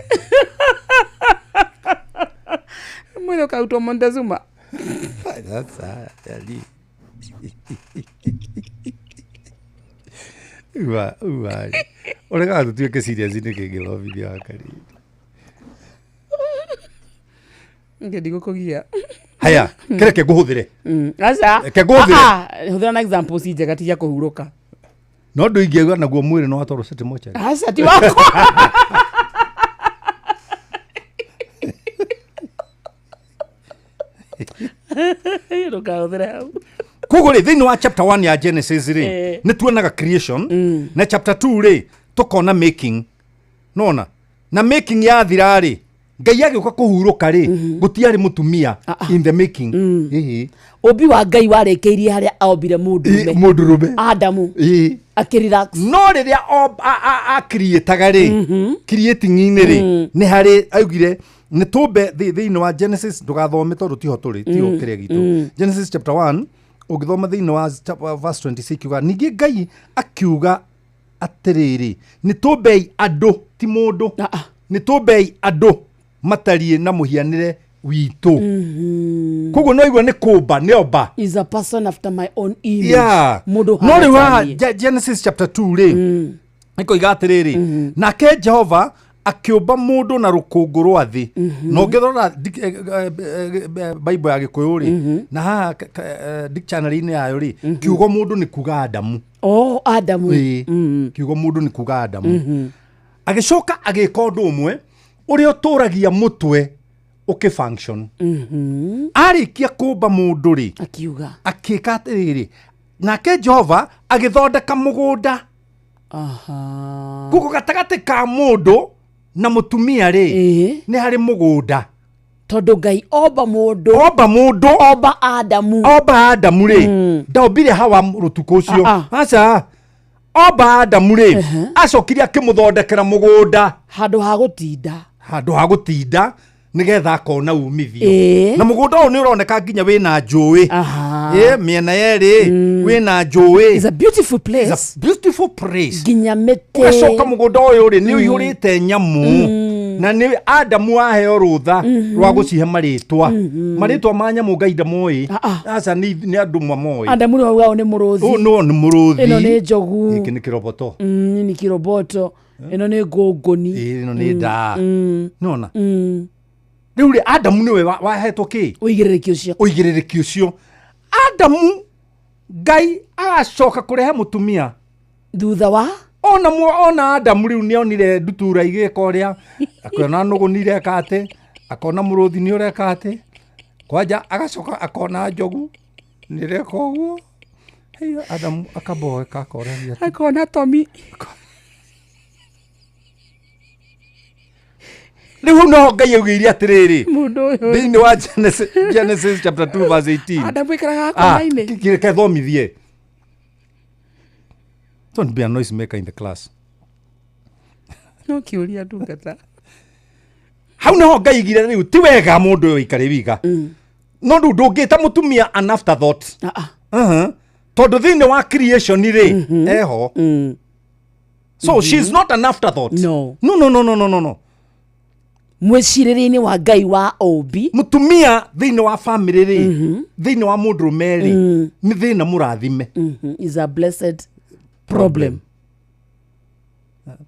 Mwĩrĩ ũkarutwo Montezuma. Uga uga ũregaga tũtuĩke serious nĩkĩ ngĩthomithia wa kariri. Ndigũkũgia. Haya, kĩreke ngũhũthĩre. Aca. Reke ngũhũthĩre. Hũthĩra na examples njega ti cia kũhurũka. No ndũingĩauga naguo mwĩrĩ no watwarwo City Mortuary. Aca ti wakwa. Ndũkahũthĩre hau. Koguo rĩ, thĩinĩ wa chapter 1 ya Genesis rĩ, nĩ tuonaga creation, na chapter 2 rĩ tũkona making. Nona na making yathira rĩ, Ngai agĩũka kũhurũka rĩ, gũtiarĩ mũtumia in the making. Ĩhĩ. Ũmbi wa Ngai warĩkĩirie harĩa ombire mũndũrũme. Mũndũrũme. Adamu. Ĩĩ. Akĩrelax. No rĩrĩa akiriĩtaga rĩ, creating-inĩ rĩ, nĩ harĩ augire nĩ tũmbe thĩinĩ wa Genesis, ndũgathome tondũ tiho tũrĩ, tiho kĩrĩa gitũ. Genesis chapter 1 ũngĩthoma thĩinĩ wa verse 26 kiuga ningĩ Ngai akiuga atĩrĩrĩ, nĩ tũmbei andũ, ti mũndũ, nĩ tũmbei andũ matariĩ na mũhianĩre witũ. Koguo no igua nĩ kũmba, nĩ omba. Is a person after my own image. Yeah. Mũndũ no rĩu haha hana Genesis chapter 2 rĩ, ĩkoiga atĩrĩrĩ, nake Jehova akĩũmba mũndũ na rũkũngũ rwa thĩ. Na ũngĩrora Bible ya Gĩkũyũ rĩ, na haha dictionary-inĩ yayo rĩ, kiugo mũndũ nĩ kuga Adamu. Oh, Adamu. Ĩĩ. Kiugo mũndũ nĩ kuga Adamu. Agĩcoka agĩka ũndũ ũmwe ũrĩa ũtũragia mũtwe ũkĩ-function. Arĩkia kũmba mũndũ rĩ, akiuga akĩka atĩrĩrĩ, nake Jehova agĩthondeka mũgũnda. Koguo gatagatĩ ka mũndũ na mũtumia rĩ, nĩ harĩ mũgũnda. Tondũ Ngai omba mũndũ, omba mũndũ, omba Adamu, omba Adamu rĩ, ndaombire Hawa rũtukũ ũcio. Aca. Omba Adamu rĩ, acokire akĩmũthondekera mũgũnda. Handũ ha gũtinda. Handũ ha gũtinda nĩgetha akona umithio. Na mũgũnda ũyũ nĩ ũroneka nginya wĩna njũĩ. Mĩena yerĩ wĩna njũĩ. It's a beautiful place. It's a beautiful place. Nginya mĩtĩ. Ũgacoka mũgũnda ũyũ rĩ, nĩ ũihũrĩte nyamũ. Na nĩ Adamu aheo rũtha rwa gũcihe marĩtwa. Marĩtwa ma nyamũ Ngai ndamoĩ. Aca nĩ andũ mamoĩ. Adamu nĩ wauga nĩ mũrũthi. Ũyũ no nĩ mũrũthi. Ĩno nĩ njogu. Gĩkĩ nĩ kĩroboto. Nĩ kĩroboto. Ĩno nĩ ngũngũni. Ĩno nĩ ndaa. Nona? Rĩu rĩ, Adamu nĩwe wahetwo kĩ? Ũigĩrĩrĩki ũcio. Ũigĩrĩrĩki ũcio. Adamu Ngai agacoka kũrehe mũtumia thutha wa ona Adamu rĩu nĩonire ndutura igĩka ũrĩa, akona nũgũ nĩ ireka atĩ, akona mũrũthi nĩ ũreka atĩ, kwanja agacoka akona njogu nĩ ĩreka ũguo. Adamu akaboeka akoragia atĩ. Akona Tomi. Rĩu no Ngai augĩire atĩrĩrĩ, Mũndũ ũyũ. thĩinĩ wa Genesis chapter 2 verse 18. Adamu aikaraga kona-inĩ. Reke thomithie. Don't be a noise maker in the class. No kĩũria ndungata. Hau nĩho Ngai aigire rĩu ti wega mũndũ ũyũ aikare wika. No rĩu ndũngĩta mũtumia an afterthought. Tondũ thĩinĩ wa creation rĩ, eho. So she's not an afterthought. No. No, no, no, no, no, no, no. Mwĩcirĩrie-inĩ wa Ngai wa ũmbi. Mũtumia thĩinĩ wa family rĩ, thĩinĩ wa mũndũrũme rĩ, nĩ thĩna mũrathime. Is a blessed problem.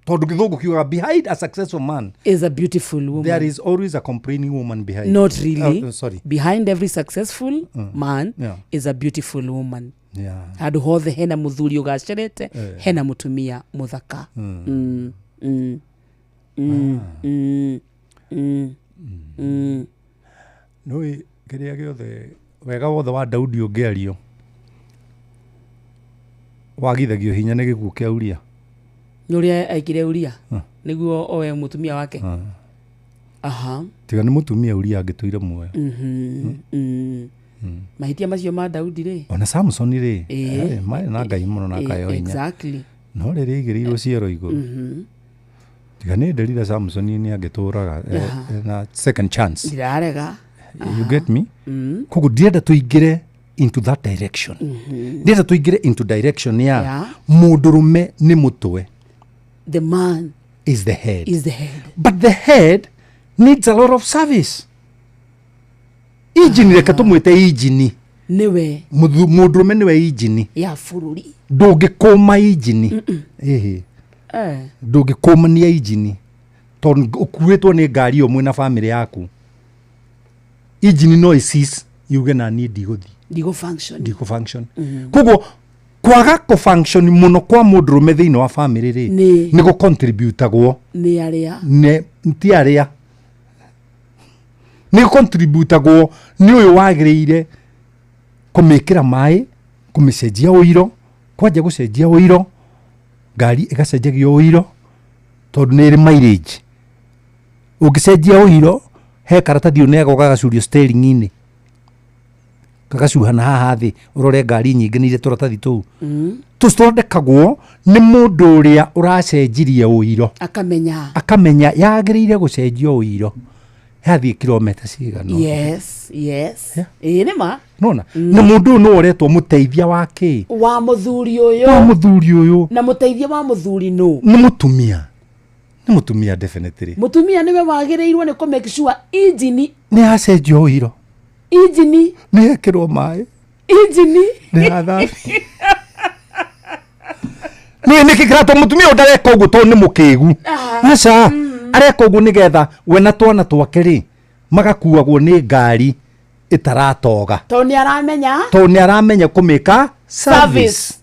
Tondũ gĩthũngũ kiugaga behind a successful man is a beautiful woman. There is always a complaining woman behind. Not really. Sorry. Behind every successful man is a beautiful woman. Handũ hothe hena mũthuri ũgacerete, hena mũtumia mũthaka. Nĩũĩ kĩrĩa gĩothe wega wothe wa Daudi ũngĩario wagithagio hinya nĩ gĩkuũ kĩa Uria. Nĩ ũrĩa aikire Uria nĩguo oe mũtumia wake. Tiga nĩ mũtumia Uria angĩtũire muoyo. Mahĩtia macio ma Daudi rĩ. Ona Samson rĩ, Ĩĩ. marĩ na Ngai mũno na akayo hinya. Exactly. No rĩrĩa aigĩrĩirwo ciero igũrũ, tiga nĩ nderire Samson nĩ angĩtũraga na second chance. Ndirarega. You get me? Koguo ndirenda tũingĩre into that direction. Ndirenda tũingĩre into direction ya mũndũrũme nĩ mũtwe. The man is the head. Is the head. But the head needs a lot of service. Injini, reke tũmwĩte injini. Nĩwe. Mũndũrũme nĩwe injini ya bũrũri. Ndũngĩkũma injini. Ĩhĩ. Ndũngĩkũmania injini tondũ ũkuĩtwo nĩ ngari ĩyo mwĩna bamĩrĩ yaku. Injini no ĩcease yuge na niĩ ndigũthiĩ. Ndigũ function. Ndikũ function. Koguo kwaga kũ function mũno kwa mũndũrũme thĩinĩ wa bamĩrĩ rĩ, nĩ gũcontributagwo nĩ arĩa nĩ ti arĩa nĩ gũcontributagwo nĩ ũyũ wagĩrĩire kũmĩkĩra maĩ, kũmĩcenjia ũiro, kwanja gũcenjia ũiro, ngari ĩgacenjagio ũiro tondũ nĩ ĩrĩ mileage. Ũngĩcenjia ũiro he karatathi ũneagwo gagacurio steering-inĩ, gagacuha na haha thĩ. Ũrore ngari nyingĩ nĩ irĩ tũratathi tũu. Tũthondekagwo nĩ mũndũ ũrĩa ũracenjirie ũiro. Akamenya. Akamenya yagĩrĩire gũcenjio ũiro yathiĩ kilomita cigana ũna. Yes, ĩĩ nĩ ma. Nona na mũndũ ũyũ nĩwe ũretwo mũteithia wa kĩ? Wa mũthuri ũyũ. Wa mũthuri ũyũ. Na mũteithia wa mũthuri nũ? Nĩ mũtumia, nĩ mũtumia definitely. Mũtumia nĩwe wagĩrĩirwo nĩ kũ make sure injini nĩ yacenjio ũiro, injini nĩ yekĩrwo maĩ, injini nĩ yathambio. Nĩ nĩkĩ kĩratũma mũtumia ũyũ ndareka ũguo? Tondũ nĩ mũkĩgu? Aca, areka ũguo nĩgetha we na twana twake rĩ magakuagwo nĩ ngari ĩtaratoga. Tondũ nĩ aramenya. Tondũ nĩ aramenya kũmĩka service. Service.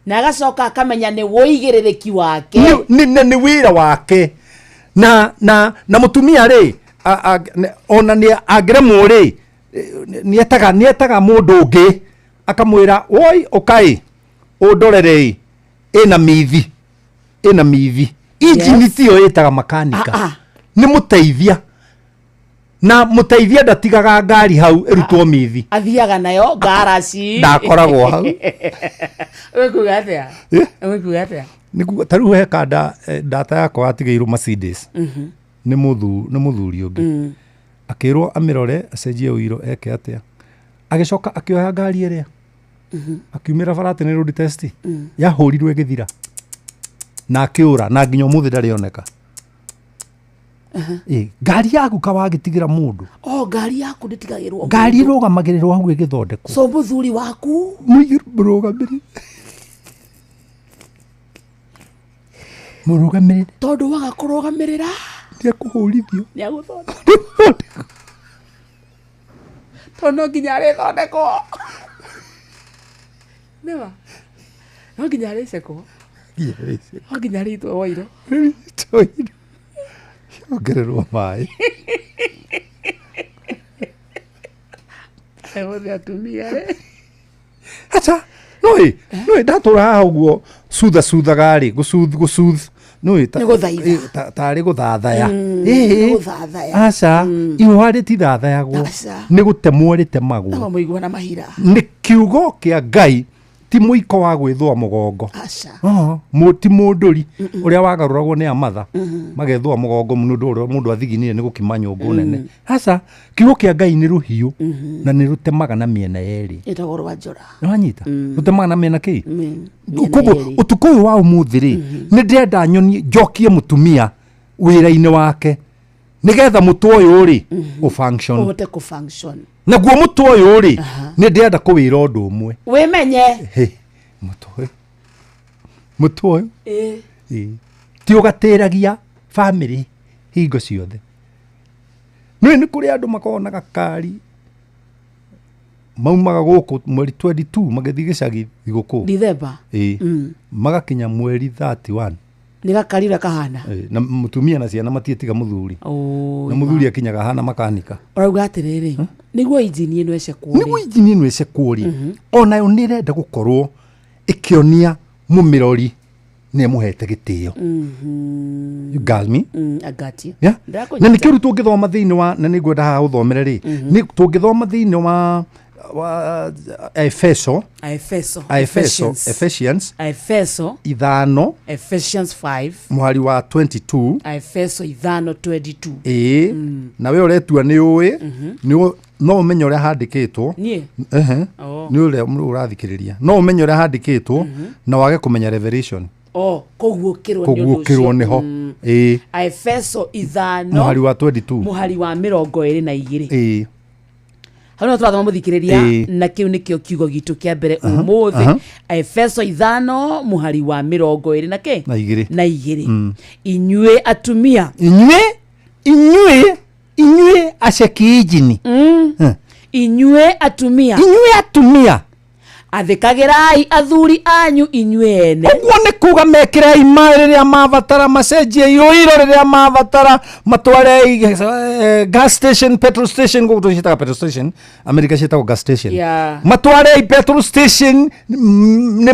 Na agacoka akamenya nĩ wũigĩrĩrĩki wake. Nĩ wĩra wake na mũtumia rĩ, ona nĩ angĩremwo rĩ, nĩetaga mũndũ ũngĩ akamwĩra, woi, ũkai ũndorere ĩ ĩna mithi, ĩna mithi. Injini tiyo ĩtaga makanika, nĩ mũteithia, na mũteithia ndatigaga ngari hau ĩrutwo mithi. Athiaga nayo ngaraci. Ndakoragwo hau. Ũgĩkuga atĩa? Eh? Ũgĩkuga atĩa? Nĩkuga ta rĩu he kanda data yakwa yatigĩirwo Mercedes nĩ mũthuri ũngĩ. Akĩrwo amĩrore, acenjie ũiro, eke atĩa. Agĩcoka akĩoya ngari ĩrĩa akiumĩra bara atĩ nĩ road test, yahũrirwo ĩgĩthira na akĩũra, na nginya ũmũthĩ ndarĩ oneka. Ĩ, ngari yaku kawagĩtigĩra mũndũ. O ngari yaku ndĩtigagĩrwo Ngari mũndũ. ĩrũgamagĩrĩrwo hau ĩgĩthondekwo. So mũthuri waku Mũrũgamĩrĩri, mũrũgamĩrĩri. Tondũ waga kũrũgamĩrĩra nĩ ekũhũrithio. Nĩ agũthondeka tondũ no nginya arĩthondekwo, nĩma no nginya arĩcekwo, no nginya arĩitwo wairo. Ongererwo maĩ. Othe atumia rĩ. Aca, noĩ ndatũra haha ũguo cutha cuthaga rĩ, gũcuth gũcuth nĩũĩ Nĩ gũthaitha. Tarĩ gũthathaya. Nĩ gũthathaya. Aca, ihũa rĩtithathayagwo. Aca. Nĩ gũtemwo rĩtemagwo. Awa mũigua na mahira. Nĩ kiugo kĩa Ngai ti mũiko wa gwĩthũa mũgongo. Aca. Ti mũndũri ũrĩa wagarũragwo nĩ amatha magethũa mũgongo mũndũ ũrĩa mũndũ athiginire nĩ gũkima nyũngũ nene. Aca, kiugo kĩa Ngai nĩ rũhiũ na nĩ rũtemaga na mĩena yerĩ. Ĩtagwo rwa njora. Nĩwanyita, rũtemaga na mĩena kĩ? Mĩena Koguo yerĩ. ũtukũ ũyũ wa ũmũthĩ rĩ, nĩ ndĩrenda nyonie njokie mũtumia wĩra-inĩ wake nĩgetha mũtwe ũyũ rĩ ũ function. Ũhote kũ function. Naguo mũtwe ũyũ rĩ, nĩ ndĩrenda kũwĩra ũndũ ũmwe. Wĩmenye. Hĩ, mũtwe ũyũ, mũtwe ũyũ, Ĩ. Ti ũgatĩragia bamĩrĩ hingo ciothe. Nĩ kũrĩ andũ makoragwo na gakari maumaga gũkũ mweri 22 magĩthiĩ gĩcagi thigũkũ. Dithemba. Ĩ, magakinya mweri 31. Nĩ gakari ũrĩa kahana. Ĩ, na mũtumia na ciana matiĩtiga mũthuri, na mũthuri akinyaga hana makanika. Ũrauga atĩrĩrĩ, nĩguo injini ĩno ĩcekwo rĩ. Nĩguo injini ĩno ĩcekwo rĩ, onayo nĩ ĩrenda gũkorwo ĩkĩonia mũmĩrori Nĩ emũhete gĩtĩo. You got me? I got you. Yeah? Ndĩrakũnyita. Na nĩkĩo rĩu tũngĩthoma thĩinĩ wa, na nĩngwenda haha ũthomere rĩ, nĩ tũngĩthoma thĩinĩ wa Efeso. Aefeso. Aefeso. Ephesians. Ephesians. Aefeso. 5. Ephesians 5. Mũhari wa 22. Aefeso 5:22. Ĩĩ, na we ũretua nĩ ũĩ, no ũmenye ũrĩa handĩkĩtwo. Niĩ? Ehe. Oh. Nĩ ũrĩa ũrathikĩrĩria, no ũmenye ũrĩa handĩkĩtwo na wage kũmenya revelation. Oh, kũguũkĩrwo nĩ ũndũ Kũguũkĩrwo ũcio. nĩho. Ĩĩ. Aefeso 5. Mũhari wa 22. Mũhari wa 22. Ĩĩ. Hau nĩho tũrathoma, mũthikĩrĩria. Na kĩu nĩkĩo kiugo gitũ kĩa mbere ũmũthĩ. Aefeso 5 mũhari wa mĩrongo ĩrĩ na kĩ? Na igĩrĩ. Na igĩrĩ. Inyuĩ atumia. Inyuĩ aceki injini. Inyuĩ atumia. Inyuĩ atumia. Athĩkagĩrai athuri anyu inyuĩ ene. Ũguo nĩ kuga mekĩrei maĩ rĩrĩa mabatara, macenjie iũiro rĩrĩa mabatara, matwarei gas station, petrol station. Gũkũ tũciĩtaga petrol station, America ciĩtagwo gas station. Matwarei petrol station, nĩ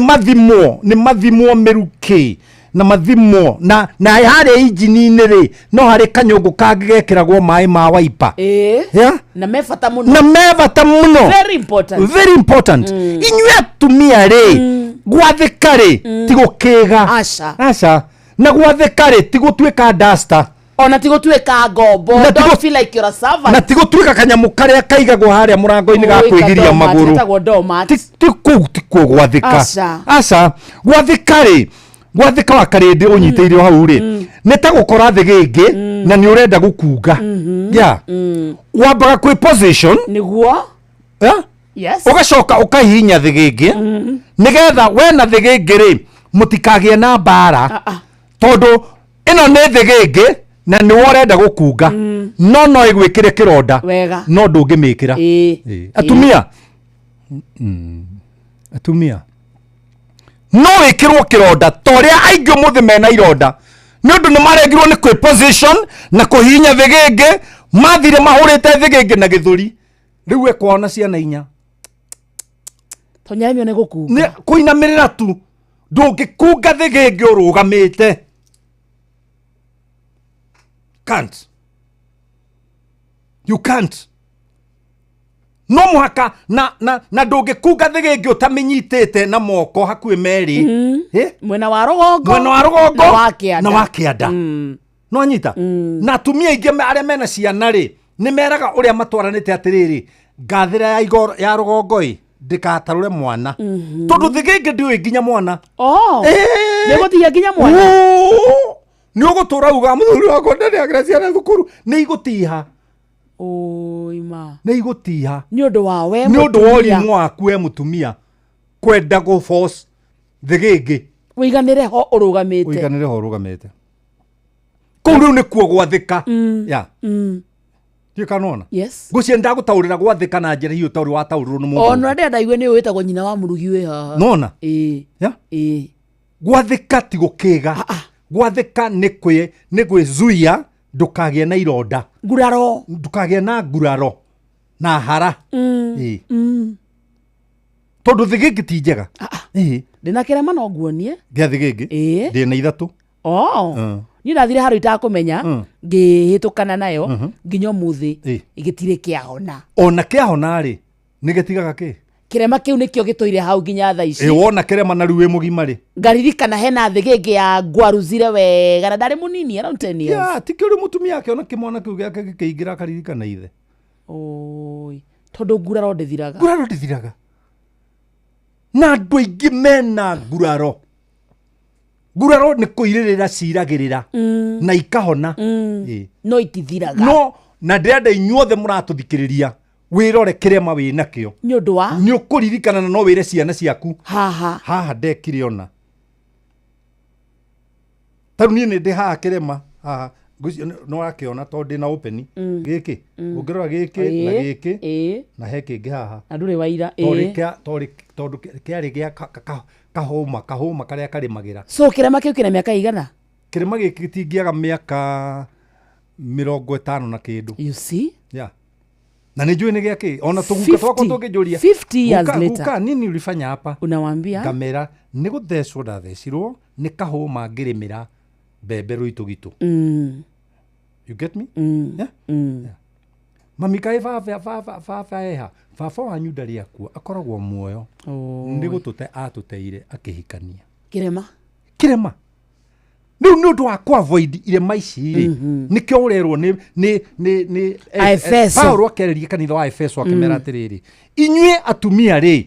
mathimwo mĩrukĩ na mathimwo na harĩa injini-inĩ rĩ, no harĩ kanyũngũ kangĩ gekĩragwo maĩ ma waipa. Yeah? Na me bata mũno. Na me bata mũno. Very important. Very important. Inyuĩ atumia rĩ, gwathĩka rĩ ti gũkĩga. Aca. Aca. Na gwathĩka rĩ ti gũtuĩka duster. Ona ti gũtuĩka ngombo. Na ti Don't feel like you're a servant. Na ti gũtuĩka kanyamũ karĩa kaigagwo harĩa mũrango-inĩ ga Oi, kwĩgiria kadomat, magũrũ. getagwo doormat. Ti kũu, ti kuo gwathĩka. Aca. Aca. Gwathĩka rĩ, gwathĩka wa karĩndĩ ũnyitĩire hau rĩ, nĩ ta gũkora thĩgĩngĩ na nĩ ũrenda gũkunga ya wambaga kwĩ position. Nĩguo. Yeah? Yes. Ũgacoka ũkahihinya thĩgĩngĩ nĩgetha we na thĩgĩngĩ rĩ mũtikagĩe na mbara, tondũ ĩno nĩ thĩgĩngĩ na nĩwe ũrenda gũkunga, no ĩgwĩkĩre kĩronda. Wega. No ndũngĩmĩkĩra. Ĩĩ. Atumia, atumia no wĩkĩrwo kĩronda ta ũrĩa aingĩ ũmũthĩ mena ironda nĩ ũndũ nĩ maregirwo nĩ kwĩ position na kũhihinya thĩgĩngĩ, mathire mahũrĩte thĩgĩngĩ na gĩthũri, rĩu ekwao na ciana inya. Tonyaremio nĩ gũkunga. Nĩ kũinamĩrĩra tu, ndũngĩkunga thĩgĩngĩ ũrũgamĩte. Can't, you can't. No mũhaka na ndũngĩkunga thĩgĩngĩ ũtamĩnyitĩte na moko hakuhĩ merĩ. Eh? Mwena wa rũgongo. Mwena wa rũgongo. Na wa kĩanda. Na wa kĩanda. No anyita na atumia aingĩ arĩa mena ciana rĩ, nĩ meraga ũrĩa matwaranĩte atĩrĩrĩ, ngathĩra ya igoro ya rũgongo ĩ ndĩkatarũre mwana, tondũ thĩgĩngĩ ndĩũĩ nginya mwana. Oh. Nĩ gũtigia nginya mwana. Nĩ ũgũtũra uga mũthuri wakwa ndarĩagĩra ciana thukuru, nĩ igũtiha. Ũima. Nĩ igũtiha. Nĩ ũndũ wa we Nĩ ũndũ wa mũtumia. ũrimũ waku we mũtumia kwenda gũ force thĩgĩngĩ. Ũiganĩre ho ũrũgamĩte. Ũiganĩre ho ũrũgamĩte kũu, rĩu nĩkuo gwathĩka ya ndiũ kanona. Yes. Ngũcia ndagũtaũrĩra gwathĩka na njĩra hiyo ũtaũri wataũrĩrwo nĩ mũndũ. Ona ndĩrenda ndaigue nĩ wĩtagwo nyina wa mũrugi wĩ haha. Nona. Ĩĩ. Ya? Ĩĩ. Gwathĩka ti gũkĩga, gwathĩka nĩ gwĩzuia ndũkagĩe na ironda. Nguraro. Ndũkagĩe na nguraro na hara. Ĩĩ. Tondũ thĩgĩngĩ ti njega. Ĩĩ. Ndĩna kĩrema no nguonie. Gĩa thĩgĩngĩ? Ĩĩ. Ndĩ na ithatũ. Oh. Niĩ ndathire handũ itakũmenya, ngĩhĩtũkana nayo nginya ũmũthĩ. Gĩtirĩ kĩahona. Ona kĩahona rĩ, nĩ gĩtigaga kĩ? Kĩrema kĩu nĩkĩo gĩtũire hau nginya thaa ici. Ĩ wona kĩrema na rĩu wĩ mũgima rĩ? Ngaririkana hena thĩgĩngĩ ya ngwaruzire wega na ndarĩ mũnini, around 10 years. Ya ti kĩũrĩ mũtumia akĩona kĩmwana kĩu gĩake gĩkĩingĩra akaririkana ithe. Oi, tondũ nguraro ndĩthiraga. Nguraro ndĩthiraga, na andũ aingĩ mena nguraro. Nguraro nĩ kũirĩrĩra ciragĩrĩra na ikahona. Ĩ. No itithiraga. No na ndĩrenda inyuothe mũratũthikĩrĩria wĩrore kĩrema wĩ nakĩo. Nĩ ũndũ wa Nĩ ũkũririkana na no wĩre ciana ciaku haha. Haha ndekire ona tarĩu niĩ nĩ ndĩ haha kĩrema haha, ngwĩciria no ũrakĩona tondũ ndĩna open gĩkĩ, ũngĩrora gĩkĩ na gĩkĩ na he kĩngĩ haha. Na ndũrĩ waira. Tondũ tondũ kĩarĩ gĩa kahũma karĩa karĩmagĩra. So kĩrema kĩu kĩna mĩaka igana? Kĩrema gĩkĩ gĩtingĩaga mĩaka 50 na kĩndũ. You see. Yeah. Na nä njå nä gä akä ona tå guka twakwa 50 tå ngä njå ria 50 years later. Guka nini ulifanya hapa? Unawambia Ngamera nä gå thecwo ndathecirwo nä kahå mangä rä mä ra mbembe rå itå gitå. You get me? Yeah? Yeah. Mami kaä baba baba baba eha baba wanyu ndarĩ akua, akoragwo muoyo, nĩ gũtũte atũteire akĩhikania. Kirema. Kĩrema rĩu nĩ ũndũ wa kũ avoid irema ici rĩ, nĩkĩo ũrerwo nĩ Aefeso. Paulo akereria kanitha wa Efeso akĩmera atĩrĩrĩ, inyuĩ atumia rĩ,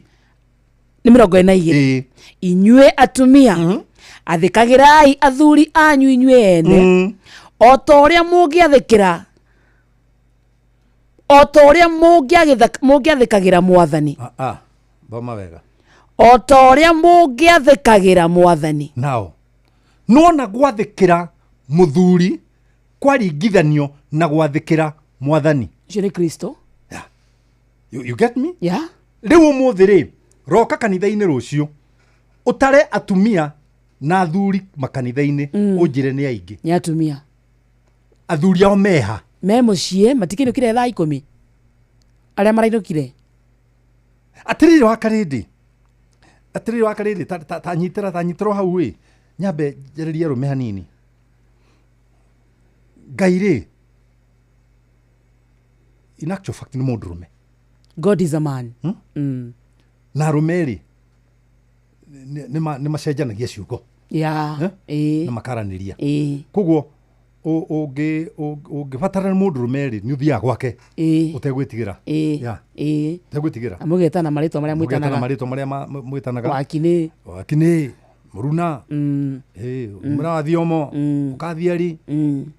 nä mä rongo ä na igä ĩ inyuä atumia athĩkagĩrai athuri anyu inyuĩ ene o ta ũrĩa mũngĩathĩkĩra o ta ũrĩa mũngĩathĩkagĩra mwathani. Ah, ah, thoma wega. O ta ũrĩa mũngĩathĩkagĩra mwathani. Nao nona gwathĩkĩra mũthuri kwaringithanio na gwathĩkĩra mwathani. Ũcio nĩ Kristo. You get me? Yeah. Rĩu ũmũthĩ rĩ, roka kanitha-inĩ rũciũ ũtare atumia na athuri makanitha-inĩ, ũnjĩre nĩ aingĩ. Nĩ atumia. Athuri ao meha? Me mũciĩ, matikĩinũkire thaa 10 arĩa marainũkire. Atĩrĩrĩ wa karĩndĩ, atĩrĩrĩ wa karĩndĩ, ta nyitĩra hau ĩ, nyambe njarĩrie arũme hanini. Ngai rĩ, in actual fact nĩ mũndũrũme. God is a man. Na arũme rĩ, nĩ macenjanagia ciugo. Yeah. Eh? Ĩĩ. Na makaranĩria. Ĩĩ. Koguo ũngĩbatara mũndũrũme rĩ, nĩ ũthiaga gwake Ĩĩ. ũtegwĩtigĩra. Ĩĩ. Yeah. Ĩĩ. Ũtegwĩtigĩra. Na mũgetana marĩtwa marĩa Mũgetana mwĩtanaga. marĩtwa marĩa mwĩtanaga. Wakinĩ. Wakinĩ mũruna, mũra wa thiomo, ũkathiari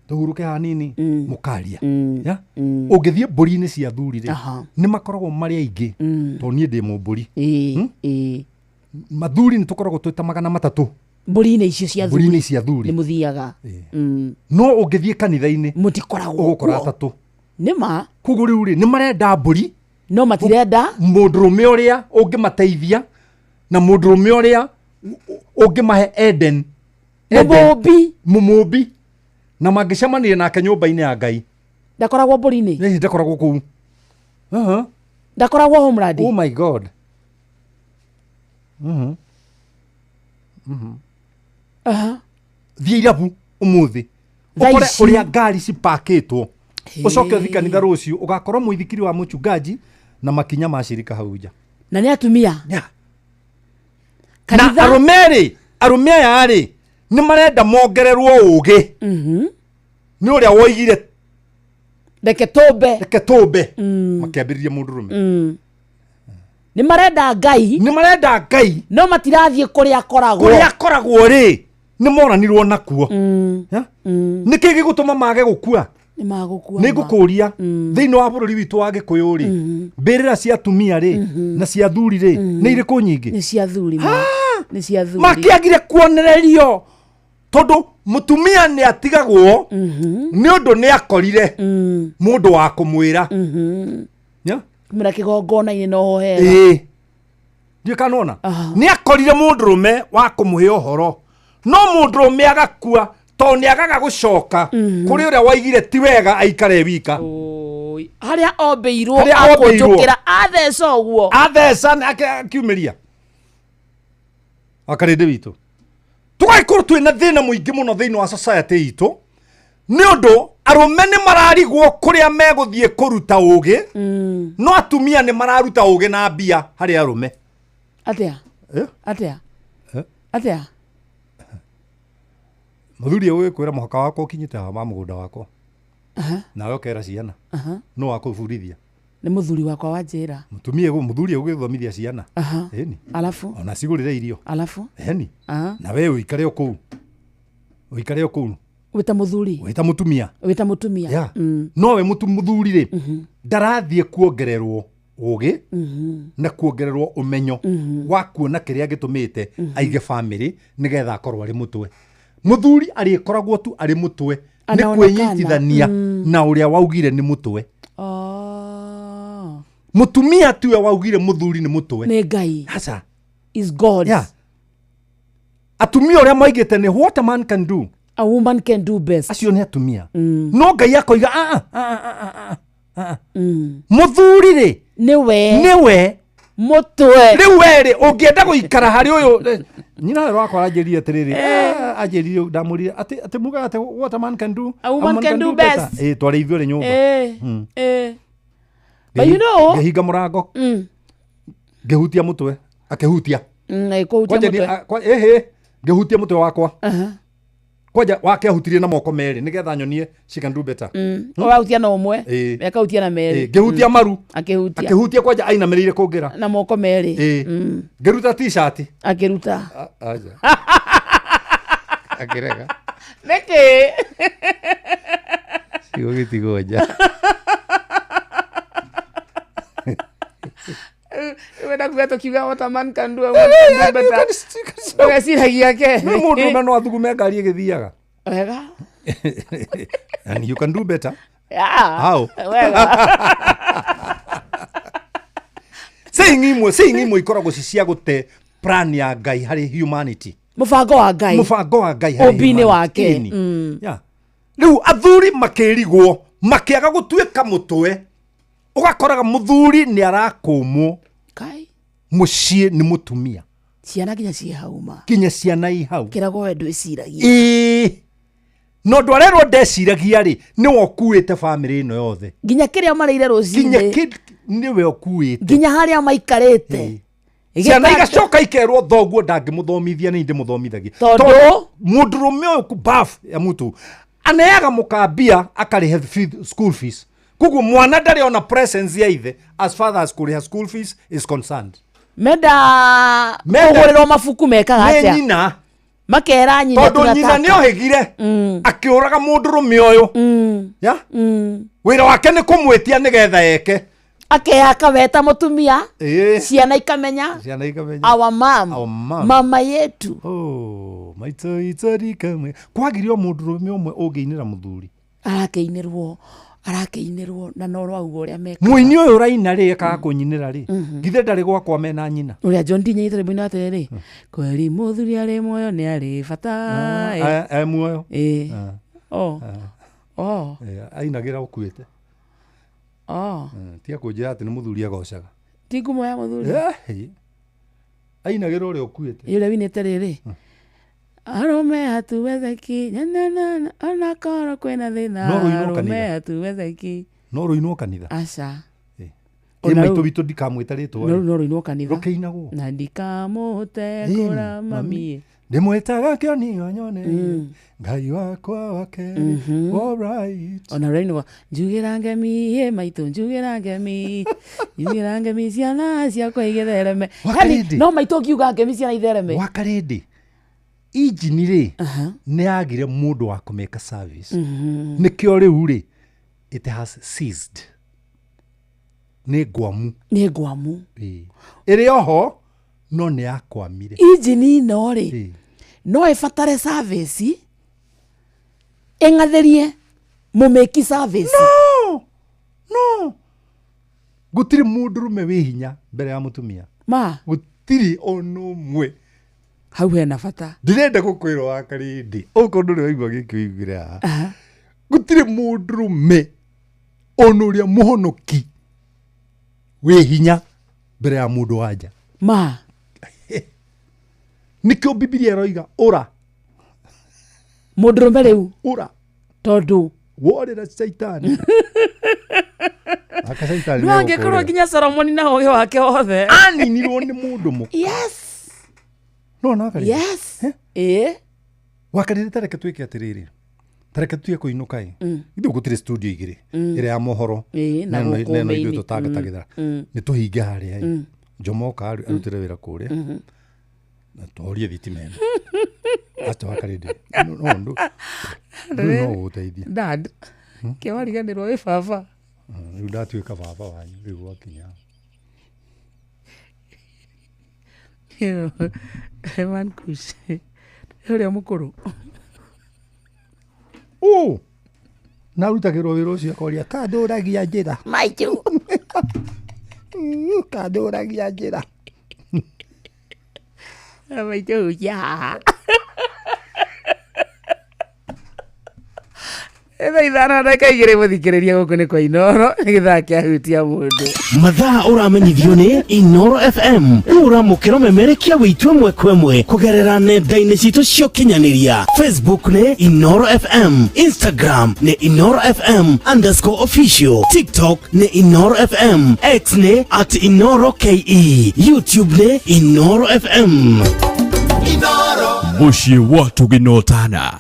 tũhurũke hanini, mũkaria. Yeah? Ũngĩthiĩ mbũri-inĩ cia athuri rĩ, Aha. nĩ makoragwo marĩ aingĩ, tondũ niĩ ndĩ mũmbũri. Ĩĩ. Ĩĩ. Mathuri nĩ tũkoragwo twĩ ta 300. Mbũri-inĩ icio cia Mbũri-inĩ athuri. cia athuri. Nĩ mũthiaga. No ũngĩthiĩ kanitha-inĩ mũtikoragwo ũgũkora kuo. atatũ. Nĩ ma. Koguo rĩu rĩ, nĩ marenda mbũri no matirenda mũndũrũme ũrĩa ũngĩmateithia na mũndũrũme ũrĩa ũngĩmahe Eden. Eden. Mũmũmbi. Mũmũmbi. Na mangĩcemania nake nyũmba-inĩ ya Ngai. Ndakoragwo mbũri-inĩ. Ĩĩ, ndakoragwo kũu. Aha. Ndakoragwo homeland. Oh my God. Aha. Thiĩ irabu ũmũthĩ Thaa ũkore ici. ũrĩa ngari cipakĩtwo, ũcoke ũthiĩ kanitha rũciũ ũgakorwo mũithikiri wa mũchungaji na makinya ma cirika hau nja. Na nĩ atumia. Yeah. Na Kanitha. arũme rĩ, arũme aya rĩ, nĩ marenda mongererwo ũgĩ nĩ ũrĩa woigire reke tũmbe, reke tũmbe, makĩambĩrĩria mũndũrũme. Nĩ marenda Ngai. Nĩ marenda Ngai no matirathiĩ kũrĩa akoragwo. Kũrĩa akoragwo rĩ, nĩ moranirwo nakuo. Yeah? Nĩ kĩ gĩgũtũma mage gũkua? Nĩ magũkua. Nĩ ngũkũria, thĩinĩ wa bũrũri witũ wa gĩkũyũ rĩ, mbĩrĩra cia atumia rĩ na cia athuri rĩ, nĩ irĩkũ nyingĩ? Nĩ cia athuri ma. Nĩ cia athuri. Makĩagire kuonererio tondũ mũtumia nĩ atigagwo nĩ ũndũ nĩ akorire mũndũ wa kũmwĩra. Yeah? Kumĩra kĩgongona-inĩ no ho hega. Ĩĩ, ndiũĩ kana nona nĩ akorire mũndũrũme wa kũmũhe ũhoro, no mũndũrũme agakua tondũ nĩ agaga gũcoka kũrĩ ũrĩa waigire ti wega aikare wika. Oi, harĩa ombĩirwo. Harĩa ombĩirwo. Akũnjũkĩra atheca ũguo. Atheca akiumĩria wakarĩndĩ witũ, tũgagĩkorwo twĩna thĩna mũingĩ mũno thĩinĩ wa society itũ nĩ ũndũ arũme nĩ mararigwo kũrĩa megũthiĩ kũruta ũgĩ, no atumia nĩ mararuta ũgĩ na mbia harĩ arũme. Atĩa? Eh? Atĩa? Eh? Atĩa? Mũthuri ũgĩkwĩra mũhaka wakwa ũkinyĩte haha ma mũgũnda wakwa, Aha. nawe ũkera ciana. Aha. No wakũbundithia. Nĩ mũthuri wakwa wanjĩra. Mũtumia mũthuri ũgĩthomithia ciana. Aha. Ĩni. Alafu ona cigũrĩre irio. Alafu Ĩni. Aha. Na we ũikare o kũu, ũikare o kũu. Wĩta mũthuri. Wĩta mũtumia. Wĩta mũtumia. Yeah. No we mũthuri rĩ, ndarathiĩ kuongererwo ũgĩ na kuongererwo ũmenyo wa kuona kĩrĩa gĩtũmĩte aige bamĩrĩ nĩgetha akorwo arĩ mũtwe. Mũthuri arĩkoragwo tu arĩ mũtwe nĩ Anaonekana. kwĩnyitithania na ũrĩa waugire nĩ mũtwe. Oh. Mũtumia tiwe waugire mũthuri nĩ mũtwe. Nĩ Ngai. Aca. Is God. Yeah. Atumia ũrĩa moigĩte nĩ what a man can do, a woman can do best. Acio nĩ atumia. No Ngai akoiga, "Ah, ah, ah, ah, ah, ah. Muthuri rĩ niwe mutwe riu we rĩ ũngĩenda gũikara harĩ ũyũ nyina we wakwa aranjĩrire atĩrĩrĩ anjĩrire ndamũrire atĩ mugaga atĩ what a man can do a woman can do best. Tware ithuĩ rĩ nyũmba. But you know, ngĩhinga mũrango ngĩhutia mũtwe akĩhutia ngĩhutia ngĩhutia mũtwe wakwa. Kwanja wake ahutirie na moko merĩ nĩgetha nyonie she can do better. Ũrahutia na ũmwe ekahutia na merĩ. Ngĩhutia maru akĩhutia kwanja ainamĩrĩire kũngĩra na moko merĩ. Ngĩruta t-shirt akĩruta aja akĩrega nĩkĩ ciugo gĩtigwo nja. Wenda kuga tukiuga what a man can do a woman can do better. Ũgeciragia ke nĩ mũndũ no athugume ngari ĩgĩthiaga wega. And you can do better. Yeah. How? Wega. Saying imwe ikoragwo ci cia gũte plan ya Ngai harĩ humanity. Mũbango wa Ngai. Mũbango wa Ngai harĩ ũmbi-inĩ wake. Yeah. Rĩu athuri makĩrigwo makĩaga gũtuĩka mũtwe ũgakoraga mũthuri nĩ arakũmwo Kai mũciĩ nĩ mũtumia. Ciana nginya ciĩ hau ma. Nginya ciana i hau. Kĩragwo we ndwĩciragia. Ĩĩ. No ũndũ arerwo ndeciragia rĩ nĩwe ũkuĩte bamĩrĩ ĩno yothe. Nginya kĩrĩa marĩire rũcinĩ. Nginya nĩwe ũkuĩte. Nginya harĩa maikarĩte. Ciana igacoka ikerwo thoguo ndangĩmũthomithia nĩ ndĩmũthomithagia. Tondũ mũndũrũme ũyũ bafu ya mũtu aneaga mũkambia akarĩhe school fees. Koguo mwana ndarĩ ona presence ya ithe as far as kũrĩha school fees is concerned. Menda kũgũrĩrwo mabuku mekaga atĩa? Nĩ nyina. Makera nyina tondũ nyina nĩohĩgire akĩũraga mũndũrũme ũyũ. Yeah? Wĩra wake nĩ kũmwĩtia nĩgetha eke. Akehaka weta mũtumia. Ciana ikamenya. Ciana ikamenya. Our mom. Our mom. Mama yetu. Oh, maitũ itarika. Kwagire o mũndũrũme ũmwe ũngĩinĩra mũthuri. Arakĩinĩrwo na no rwauga ũrĩa mekaga. Mũini ũyũ ũraina rĩ ekaga kũnyinĩra rĩ githĩ ndarĩ gwakwa mena nyina. Ũrĩa John D nyitĩte rwĩmbo-inĩ atĩrĩrĩ kweri mũthuri arĩ muoyo nĩ arĩ bata. E muoyo. Oh. Ainagĩra ũkuĩte. Tiga kũnjĩra atĩ nĩ mũthuri agocaga. Ti ngumo ya mũthuri. Ainagĩra ũrĩa ũkuĩte. Ũrĩa winĩte rĩrĩ arũme hatuwezeki nyanana onakorwo kwĩna thĩna arũme hatuwezeki. No rũinwo kanitha. Aca. Ĩ maitũ witũ ndikamwĩta rĩtwa. No rũinwo kanitha. Rũkĩinagwo. Na ndikamũte kũra mami. Ndĩmwĩtaga kĩonio nyone Ngai wakwa wake. All right. Ona rũinwo njugĩra ngemi ĩ maitũ njugĩra ngemi njugĩra ngemi ciana ciakwa igĩthereme. Yaani no maitũ ngiuga ngemi ciana ithereme. Wakarĩndĩ. Injini rĩ nĩ yagire mũndũ wa kũmĩka service. Nĩkĩo rĩu rĩ it has ceased. Nĩ ngwamu. Nĩ ngwamu. Ĩrĩ oho no nĩ yakwamire. Injini ĩno rĩ no ĩbatare service ĩng'athĩrie mũmĩki service. No. No. Gũtirĩ mũndũrũme wĩ hinya mbere ya mũtumia. Ma. Gũtirĩ ona ũmwe. Hau hena bata. Ndĩrenda gũkwĩra wakarĩndĩ okorwo ndũrĩ waigua gĩkĩ ũiguire haha. Gũtirĩ mũndũrũme ona ũrĩa mũhonoki wĩ hinya mbere ya mũndũ wa nja. Ma. Nĩkĩo Bibilia ĩroiga ũra. Mũndũrũme rĩu. Ũra. Tondũ. Worĩra caitani. Aka caitani. No angĩkorwo nginya Solomoni na ũũgĩ wake wothe. Aninirwo nĩ mũndũ mũka. Yes. No na wakarĩndĩ. Yes. Ĩĩ. Wakarĩndĩ tareke twĩke atĩrĩrĩ. Tareke tuye kũinũka ĩ. Ithuĩ gũtirĩ studio igĩrĩ. Ĩrĩa ya mohoro. Na gũkũ na ithuĩ tũtangatagĩra. Nĩ tũhinge harĩa ĩ. Njomoka arutĩre wĩra kũrĩa. Na tũhorie thitima ĩno. Acha wakarĩndĩ. No no ũgũteithia. Dad. Kĩwariganĩrwo wĩ baba. Rĩu ndatuĩka baba wanyu rĩu gwakinya. Man Kush. Ũrĩa mũkũrũ. Na arutagĩrwo wĩra ũcio akoria kandũragia njĩra. Maitũ. Kandũragia njĩra. Maitũ ya. Thaa 5:02 mũthikĩrĩria gũkũ nĩ kwa Inoro gĩthaa kĩa hutia mũndũ. Mathaa ũramenyithio nĩ Inoro FM. Rĩu ũramũkĩra ũmemerekia wĩitũ ĩmwe kwa ĩmwe kũgerera nenda-inĩ citũ cia ũkinyanĩria. Facebook nĩ Inoro FM, Instagram nĩ Inoro FM_official, TikTok nĩ Inoro FM, X nĩ @InoroKE, YouTube nĩ Inoro FM. Mũciĩ wa tũginotana.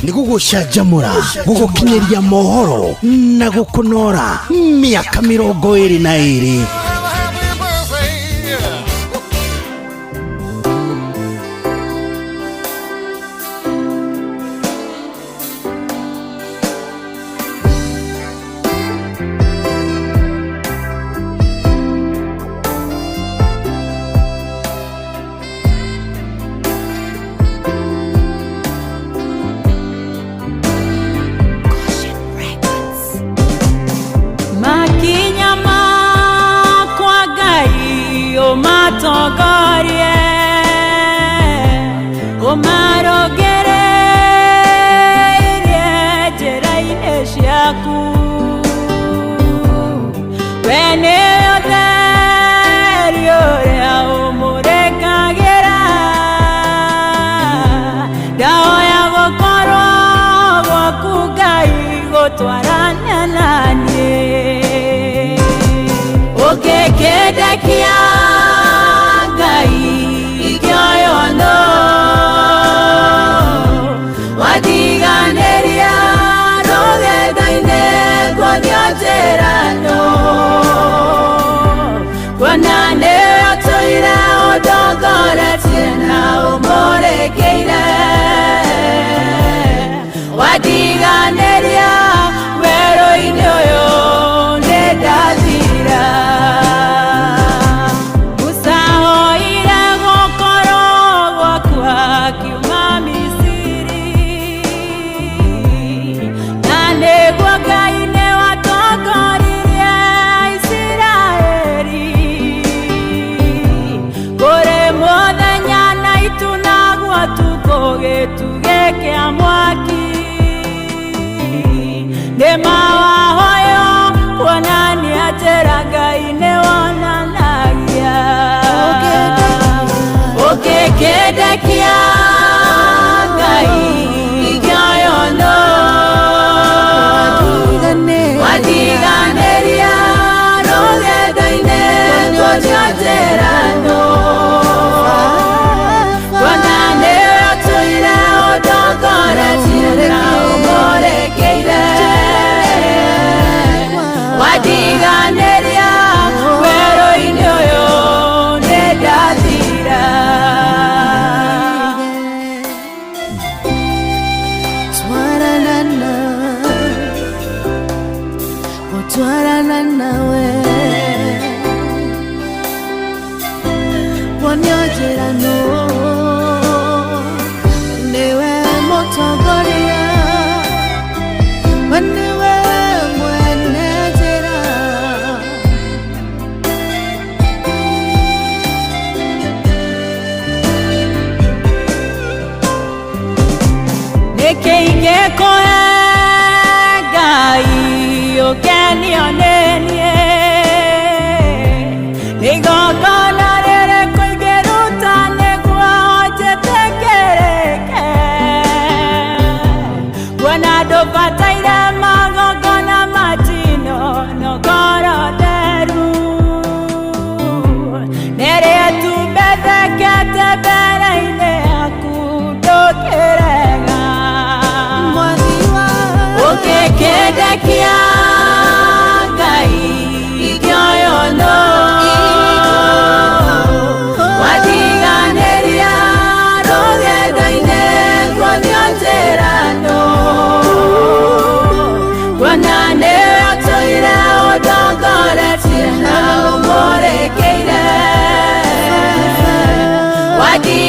Nĩ gũgũcanjamũra, gũgũkinyĩria mohoro na gũkũnora mĩaka 22. Makinya makwa Ngai ũmatongorie, ũmarongereirie njĩra-inĩ ciaku. We nĩwe ũtheri ũrĩa ũmũrĩkagĩra. Ndahoya gũkorwo gwaku Ngai gũtwarana na niĩ. Ũngĩkĩndekia Ngai ingĩoywo nũ, watiganĩria rũgendo-inĩ kuonio njĩra nũ, kuona nĩwe ũtũire ũndongoretie na ũmũrĩkĩire. Watiganĩria werũ-inĩ ũyũ nĩ ndathira. Musa oire gũkorwo gwaku akiuma Misiri, na nĩguo Ngai nĩ watongoririe Isiraeli. Kũrĩ mũthenya na itu, naguo ũtukũ gĩtugĩ kĩa mwaki. Nĩ mawahoyo kuonania njĩra Ngai nĩ wonanagia. Ũngĩkĩndekia Ngai ingĩoywo nũ, watiganĩria rũgendo-inĩ kuonio njĩra nũ, kuona nĩwe ũtũire ũndongoretie na ũmũrĩkĩire. Watiganĩria werũ-inĩ ũyũ nĩ ndathira. Twarana, gũtwarana nawe, wonio njĩra nũ, nĩwe mũtongoria, we nĩwe mwene njĩra. Nĩkĩ ingĩkũhe Ngai ũkenio nĩ niĩ? Nĩ igongona rĩrĩkũ ingĩruta nĩguo njĩtĩkĩrĩke? Kuona ndũbataire magongona ma njino no ngoro theru, nĩrĩ tumbethekete mbere-inĩ yaku ndũkĩrega. Ũngĩkĩndekia Ngai ingĩoywo nũ, watiganĩria rũgendo-inĩ kuonio njĩra nũ, kuona nĩwe ũtũire ũndongoretie na ũmũrĩkĩire. Watiganĩria.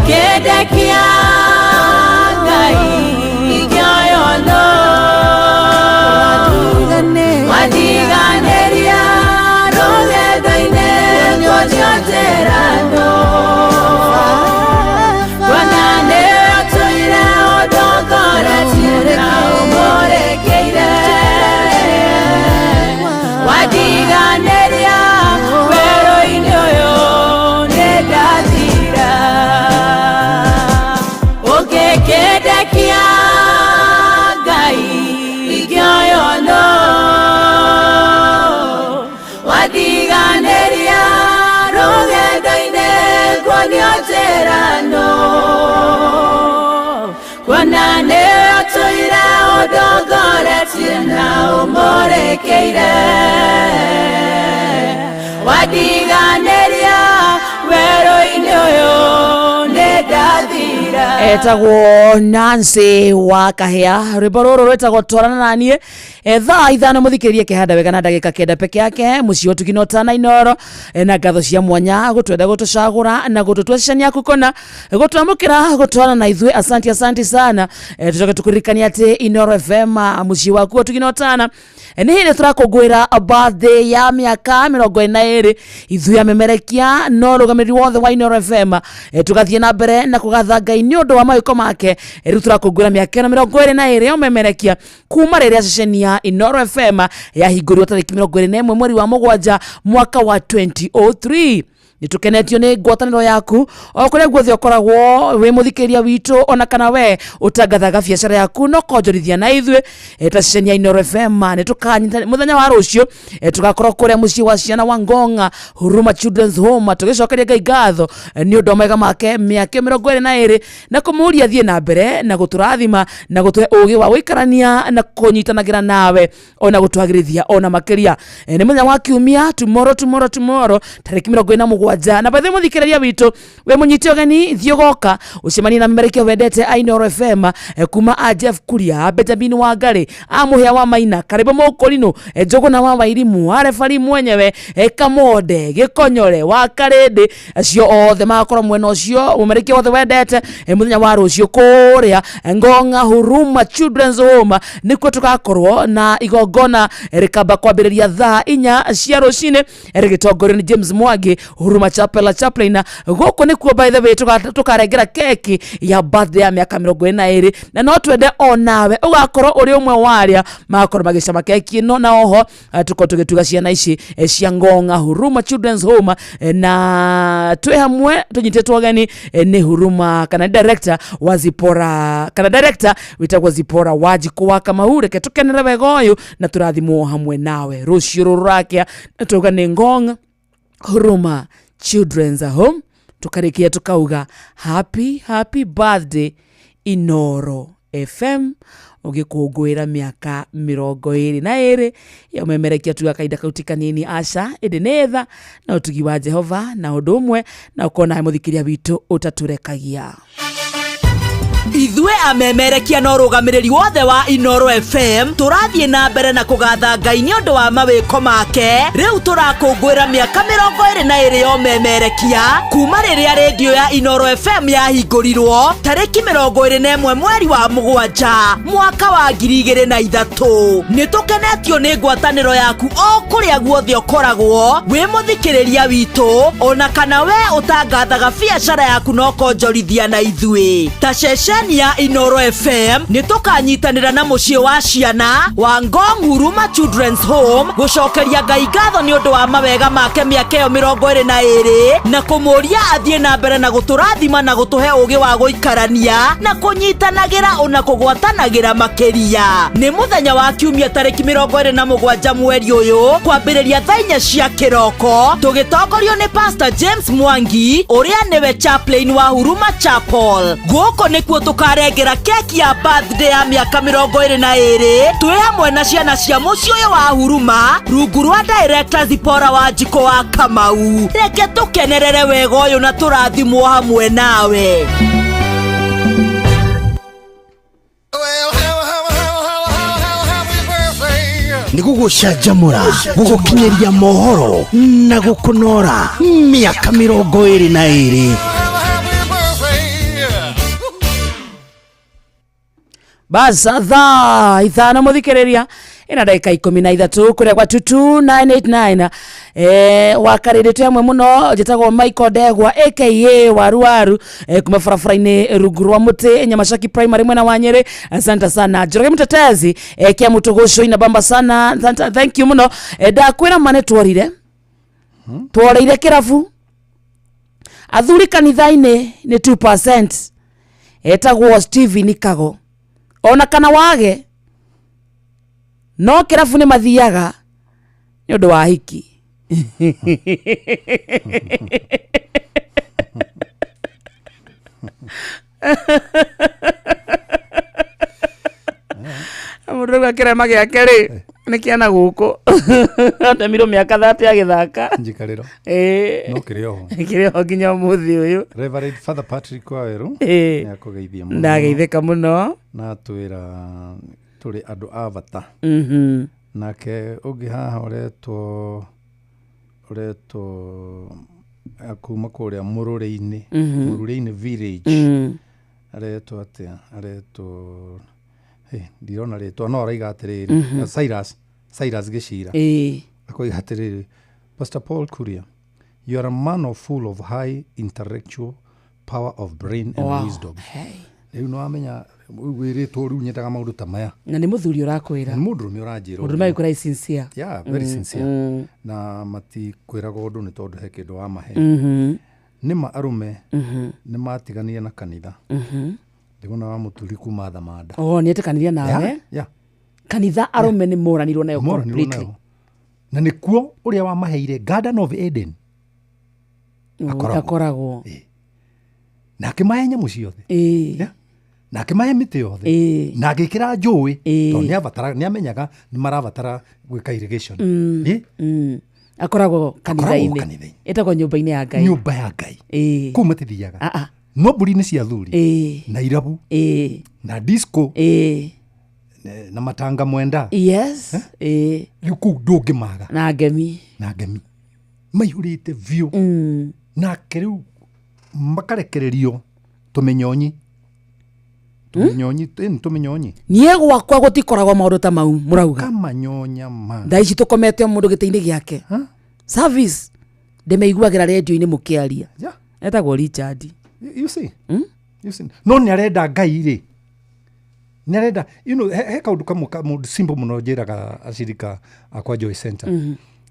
Ũngĩkĩndekia Ngai ingĩoywo nũ Wandiganĩria rũgendo-inĩ nguonio njĩra nũ Kuona nĩwe ũtũire ũndongoretie na ũmũrĩkĩire Wandiganĩria werũ-inĩ ũyũ nĩndathira Ũngĩkĩndekia Ngai ingĩoywo nũ Wandiganĩria rũgendo-inĩ nguonio njĩra nũ Kuona nĩwe ũtũire ũndongoretie na ũmũrĩkĩire Wandiganĩria werũ-inĩ ũyũ nĩndathira Etagwo Nancy wa Kahĩa, rwĩmbo rũrũ rwĩtagwo Twarana Naniĩ. Thaa 5 mũthikĩrĩrie kĩhanda wega na ndagĩka 9 peke yake mũciĩ ũtugi no tana Inoro. Na ngatho cia mwanya gũtwenda gũtũcagũra na gũtũtua ceceni yaku kona gũtwamũkĩra gũtwarana na ithuĩ. Asanti, asanti sana. Tũcoke tũkũririkania atĩ Inoro FM, mũciĩ waku ũtugi no tana, nĩ hĩndĩ tũrakũngũĩra birthday ya mĩaka 42 ithuĩ amemerekia no rũgamĩrĩri wothe wa Inoro FM. Tũgathiĩ na mbere na kũgatha Ngai nĩ ũndũ wa mawĩko make. Rĩu tũrakũngũĩra mĩaka ĩno 22 ya ũmemerekia kuma rĩrĩa ceceni ya Inoro FM yahingũrirwo tarĩki 21 mweri wa 7 mwaka wa 2003. Nĩ tũkenetio nĩ ngwatanĩro yaku o kũrĩa guothe ũkoragwo wĩ mũthikĩrĩria witũ, ona kana we ũtangathaga biacara yaku no konjorithia na ithuĩ ta ceceni ya Inoro FM. Nĩ tũkanyita mũthenya wa rũciũ, tũgakorwo kũrĩa mũciĩ wa ciana wa Ngonga Huruma Children's Home tũgĩcokeria Ngai ngatho nĩ ũndũ wa mawega make mĩaka 22 na kũmũria thiĩ na mbere na gũtũrathima na gũtũhe ũgĩ wa gũikarania na kũnyitanagĩra nawe ona gũtwagĩrithia ona makĩria. Nĩ mũthenya wa kiumia, tomorrow, tomorrow, tomorrow, tarĩki 47. Na bathe mũthikĩrĩria witũ we mũnyite ũgeni, thiĩ ũgoka ũcemanie na memerekia wendete a Inoro FM, kuma a Jeff Kuria, Benjamin Wangari, a Mũhĩa wa Maina, Karibu Mũkũrinũ, Njũgũna wa Wairimu, a refari mwenyewe, Kamonde Gĩkonyore wa Karĩndĩ, acio othe magakorwo mwena ũcio mũmerekia wothe wendete. Mũthenya wa rũciũ kũrĩa Ngonga Huruma Children's Home nĩkuo tũgakorwo na igongona rĩkamba kwambĩrĩria thaa 4 cia rũcinĩ rĩgĩtongorio nĩ James Mwangi, Huruma Chapel chaplain. Gũkũ nĩkuo by the way tũkarengera keki ya birthday ya mĩaka 22, na no twende onawe ũgakorwo ũrĩ ũmwe wa arĩa magakorwo magĩcama keki ĩno, na oho tũkorwo tũgĩtuga ciana ici cia Ngonga Huruma Children's Home, na twĩ hamwe tũnyitĩtwo ũgeni nĩ Huruma kana director wa Zipora kana director wĩtagwo Zipora Wanjikũ wa Kamau. Reke tũkenere wega ũyũ na tũrathimwo hamwe nawe rũciũ rũrakĩa, na tuga nĩ Ngonga Huruma Children's Home. Tukarĩkia tukauga happy, happy birthday Inoro FM ũgĩkũngũĩra mĩaka 22 ya ũmemerekia. Tuga kahinda kau ti kanini, aca, ĩndĩ nĩ tha na ũtugi wa Jehova na ũndũ ũmwe na ũkona mũthikĩria witũ ũtatũrekagia. Ithuĩ amemerekia no rũgamĩrĩri wothe wa Inoro FM tũrathiĩ na mbere na kũgatha Ngai nĩ ũndũ wa mawĩko make. Rĩu tũrakũngũĩra mĩaka 22 ya ũmemerekia kuma rĩrĩa rĩndiũ ya Inoro FM yahingũrirwo tarĩki 21 mweri wa 7 mwaka wa 2003. Nĩ tũkenetio nĩ ngwatanĩro yaku o kũrĩa guothe ũkoragwo wĩ mũthikĩrĩria witũ, ona kana we ũtangathaga biacara yaku no konjorithia na ithuĩ ta ceceni ya Inoro FM. Nĩ tũkanyitanĩra na mũciĩ wa ciana wa Ngong Huruma Children's Home gũcokeria Ngai ngatho nĩ ũndũ wa mawega make mĩaka ĩyo 22 na kũmũria athiĩ na mbere na gũtũrathima na gũtũhe ũgĩ wa gũikarania na kũnyitanagĩra ona kũgwatanagĩra makĩria. Nĩ mũthenya wa kiumia tarĩki 27 mweri ũyũ kwambĩrĩria thaa 4 cia kĩroko tũgĩtongorio nĩ Pastor James Mwangi ũrĩa nĩwe chaplain wa Huruma Chapel. Gũkũ nĩkuo tũkarengera keki ya birthday ya mĩaka 22 twĩ hamwe na ciana cia mũciĩ ũyũ wa Huruma rungu rwa director Zipora Wanjikũ wa Kamau. Reke tũkenerere wega ũyũ na tũrathimwo hamwe nawe. Nĩ gũgũcanjamũra, gũgũkinyĩria mohoro na gũkũnora mĩaka 22. Bas thaa 5 muthikiriria ina ndagika 13 kuria kwa 22989 wakarĩrĩtwe amwe mũno njĩtagwo Michael Ndegwa aka Waruwaru kuma barabara-inĩ rungu rwa mũtĩ Nyamacaki Primary mwena wa Nyeri. Asante sana Njoroge Mtetezi kia mũtũgũcũ ina bamba sana. Asante, thank you mũno. Ndakwĩra ma nĩ tworire tworeire kĩrabu athuri kanitha-inĩ nĩ 2% etagwo Steven Kago ona kana wage no kĩrabu nĩ mathiaga nĩ ũndũ wa hiki. Mũndũ rĩu akĩrema gĩake rĩ nĩ kĩana gũkũ atemirwo mĩaka 30 agĩthaka njikarĩro no kĩrĩ oho kĩrĩ oho nginya ũmũthĩ ũyũ. Reverend Father Patrick Waweru nĩ akũgeithia mũno. Ndageithĩka mũno na atwĩra tũrĩ andũ a bata. Nake ũngĩ haha ũretwo kuma kũrĩa Mũrũrĩ-inĩ, Mũrũrĩ-inĩ village. Aretwo atĩa? Aretwo ndirona rĩtwa no araiga atĩrĩrĩ Cyrus Gĩcira. Akoiga atĩrĩrĩ, Pastor Paul Kuria, you are a man of full of high intellectual power of brain and wisdom. Rĩu nĩ wamenya wĩrĩtwo rĩu nyendaga maũndũ ta maya. Na nĩ mũthuri ũrakwĩra. Nĩ mũndũrũme ũranjĩra. Mũndũrũme agĩkwĩra sincere. Yeah, very sincere. Na matikwĩraga ũndũ nĩ tondũ he kĩndũ wamahe. Nĩma arũme nĩ matiganire na kanitha. Ndĩmona wa mũturi kuma Thamanda. Oh, nĩ etĩkanirie nawe? Yeah. Kanitha arũme nĩ moranirwo nayo completely. Na nĩkuo ũrĩa wamaheire Garden of Eden akoragwo. Na akĩmahe nyamũ ciothe. Na akĩmahe mĩtĩ yothe. Na agĩkĩra njũĩ tondũ nĩ amenyaga nĩ marabatara gwĩka irrigation. Akoragwo kanitha-inĩ. Ĩtagwo nyũmba-inĩ ya Ngai. Nyũmba ya Ngai. Kũu matithiaga. No mbũri nĩ cia athuri. Na irabu. Na disco. Na matanga mwenda. Yes. Rĩu kũu ndũngĩmaga. Na ngemi. Na ngemi. Maihũrĩte biũ. Nake rĩu makarekererio tũmĩnyonyi. Tũmĩnyonyi. Niĩ gwakwa gũtikoragwo maũndũ ta mau mũrauga. Kamanyonya ma. Thaa ici tũkomete o mũndũ gĩtĩ-inĩ gĩake. Service ndĩmĩiguagĩra rendio-inĩ mũkĩaria. Etagwo Richard. You see? You see? No nĩ arenda Ngai rĩ. Nĩ arenda, you know, he kaũndũ kamwe mũndũ simple mũno njĩraga acirika akwa Joy Center.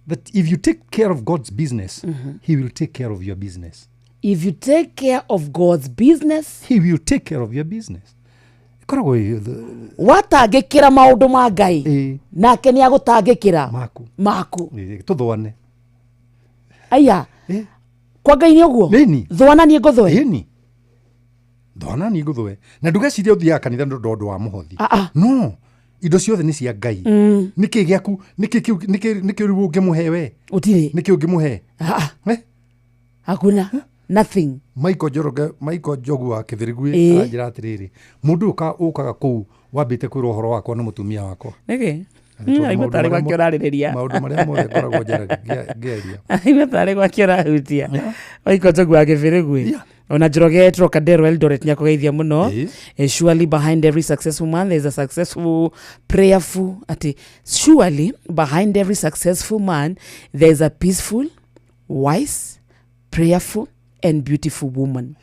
That if you take care of God's business, he will take care of your business. If you take care of God's business, he will take care of your business. Ikoragwo watangĩkĩra maũndũ ma Ngai nake nĩ agũtangĩkĩra maku. Tũthũane. Aya. Kwa Ngai nĩ ũguo? Thũana niĩ ngũthũe. Ĩni. Thũana niĩ ngũthũe. Na ndũgecirie ũthiaga kanitha nĩ ũndũ wa mũhothi. No, indo ciothe nĩ cia Ngai. Nĩkĩ gĩaku, nĩkĩ rĩu ũngĩmũhe we? Gũtirĩ. Nĩkĩ ũngĩmũhe? Hakuna. Nothing. Michael Njoroge, Michael Njogu wa Kĩthĩrĩguĩ aranjĩra atĩrĩrĩ, mũndũ ũkaga kũu wambĩte kwĩrwo ũhoro wakwa na mũtumia wakwa. Nĩkĩ? Aigua tarĩ gwake ũrarĩrĩria. Maũndũ marĩa mothe ngoragwo ngĩaria. Aigua tarĩ gwake ũrahutia. Michael Njogu wa Kĩthĩrĩguĩ. Ona Njoroge Trocadero Eldoret nĩakũgeithia mũno. Surely behind every successful man there is a successful prayerful ati surely behind every successful man there is a peaceful, wise, prayerful and beautiful woman.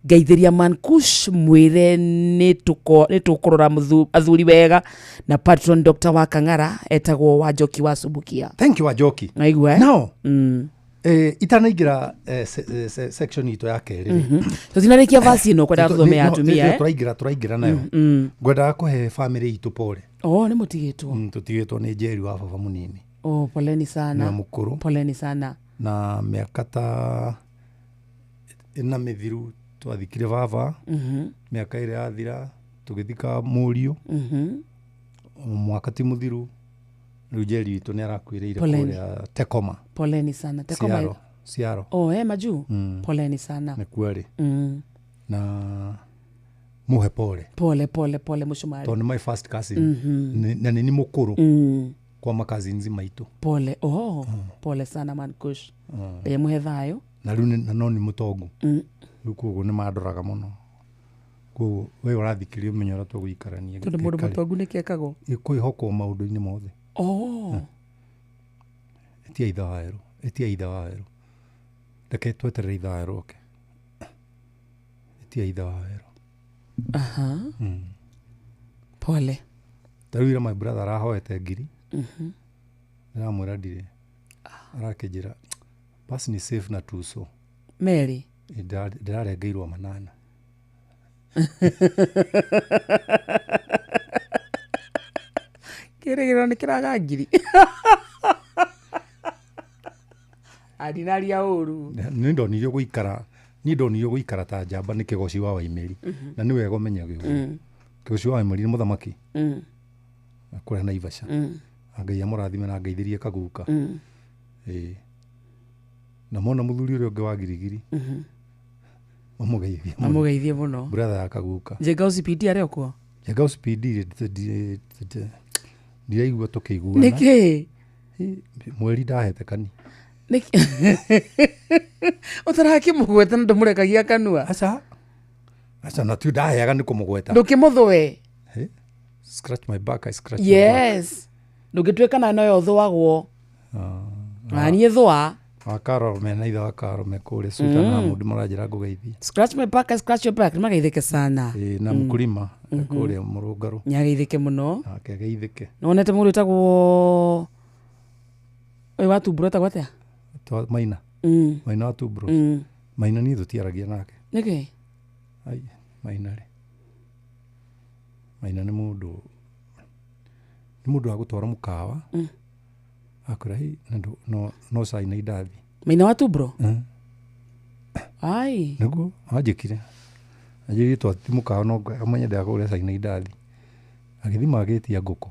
Geithiria man kush mwire nĩ tũkũrora athuri wega na patron Dr. wa Kang'ara etagwo Wanjoki wa Subukia. Thank you Wanjoki. Naigua. Now, itanaingĩra section itũ ya kerĩ. Tũtinarĩkia verse ĩno kwenda tũthome ya atumia. Tũraingĩra nayo. Ngwendaga kũhe family itũ pole. Oh, nĩ mũtigĩtwo. Tũtigĩtwo nĩ Njeri wa baba mũnini. Oh, poleni sana. Na mũkũrũ. Poleni sana. Na mĩaka ta ĩna mĩthiru twathikire baba. Mĩaka ĩrĩa yathira tũgĩthika mũriũ. Mwaka ti mũthiru rĩu Njeri witũ nĩ arakuĩrĩire kũrĩa Tekoma. Poleni sana. Tekoma. Siaro. Oh, majuu. Poleni sana. Nĩkuo arĩ. Na muhe pole. Pole pole pole mũcumari. Tondũ nĩ my first cousin. Na nĩ mũkũrũ kwa makazins maitũ. Pole. Oh, pole sana man kush. Ngai muhe thayũ. Na rĩu na no nĩ mũtongu. Rĩu koguo nĩ mandoraga mũno. Koguo we ũrathikĩrĩria ũmenye ũrĩa tũgũikarania. Tondũ mũndũ mũtongu nĩ kekagwo. Kwĩhokwo maũndũ-inĩ mothe. Oh. Etia ithe wa werũ, etia ithe wa werũ. Reke tweterere ithe wa werũ oke. Etia ithe wa werũ. Aha. Pole. Ta rĩu ira my brother arahoete ngiri. Ndĩramwĩra ndirĩ. Arakĩnjĩra basi ni safe na tuso. Mary. Ndĩrarengeirwo manana. Kĩrĩgĩrĩro nĩ kĩraga ngiri. Andinaria ũru. Nĩ ndonirio gũikara, niĩ ndonirio gũikara ta njamba nĩ Kĩgoci wa Waimĩri. Na nĩ wega ũmenyage ũguo. Kĩgoci wa Waimĩri nĩ mũthamaki. Kũrĩa Naivasha. Ngai amũrathime na angeithĩrie kaguka. Ĩĩ. Na mona mũthuri ũrĩa ũngĩ wa Girigiri. Mamũgeithie mũno. Mamũgeithie mũno. Brother ya kaguka. Njenga OCPD arĩ o kuo? Njenga OCPD ndiraigua tũkĩiguana. Nĩkĩ? Mweri ndahete kani. Nĩkĩ? Ũtarakĩmũgweta na ndũmũrekagia kanua. Aca. Aca na tu ndaheaga nĩ kũmũgweta. Ndũkĩmũthũe. Hey, scratch my back, I scratch my back. Yes. Ndũngĩtuĩka nawe noyo ũthũagwo. Na niĩ thũa. Wakaro mena ithe wa Karo me kũrĩa Sultan Mahmud maranjĩra ngũgeithie. Scratch my back, I scratch your back. Nĩmageithĩke sana. Ĩĩ, na mkulima kũrĩa mũrũngarũ. Nĩageithĩke mũno. Nake ageithĩke. Nĩwonete mũndũ wĩtagwo ũyũ wa Tumbro etagwo atĩa? Maina. Maina wa Tumbro. Maina niĩ tũtiaragia nake. Nĩkĩ? Ai, Maina rĩ. Maina nĩ mũndũ nĩ mũndũ wa gũtwara mũkawa. Akwĩra hi no no cai na indathi. Maina wa Tumbro? Ai. Nĩguo anjĩkire. Anjĩrire twathi mũkawa no amenye ndagũre cai na indathi. Agĩthima agĩtia ngũkũ.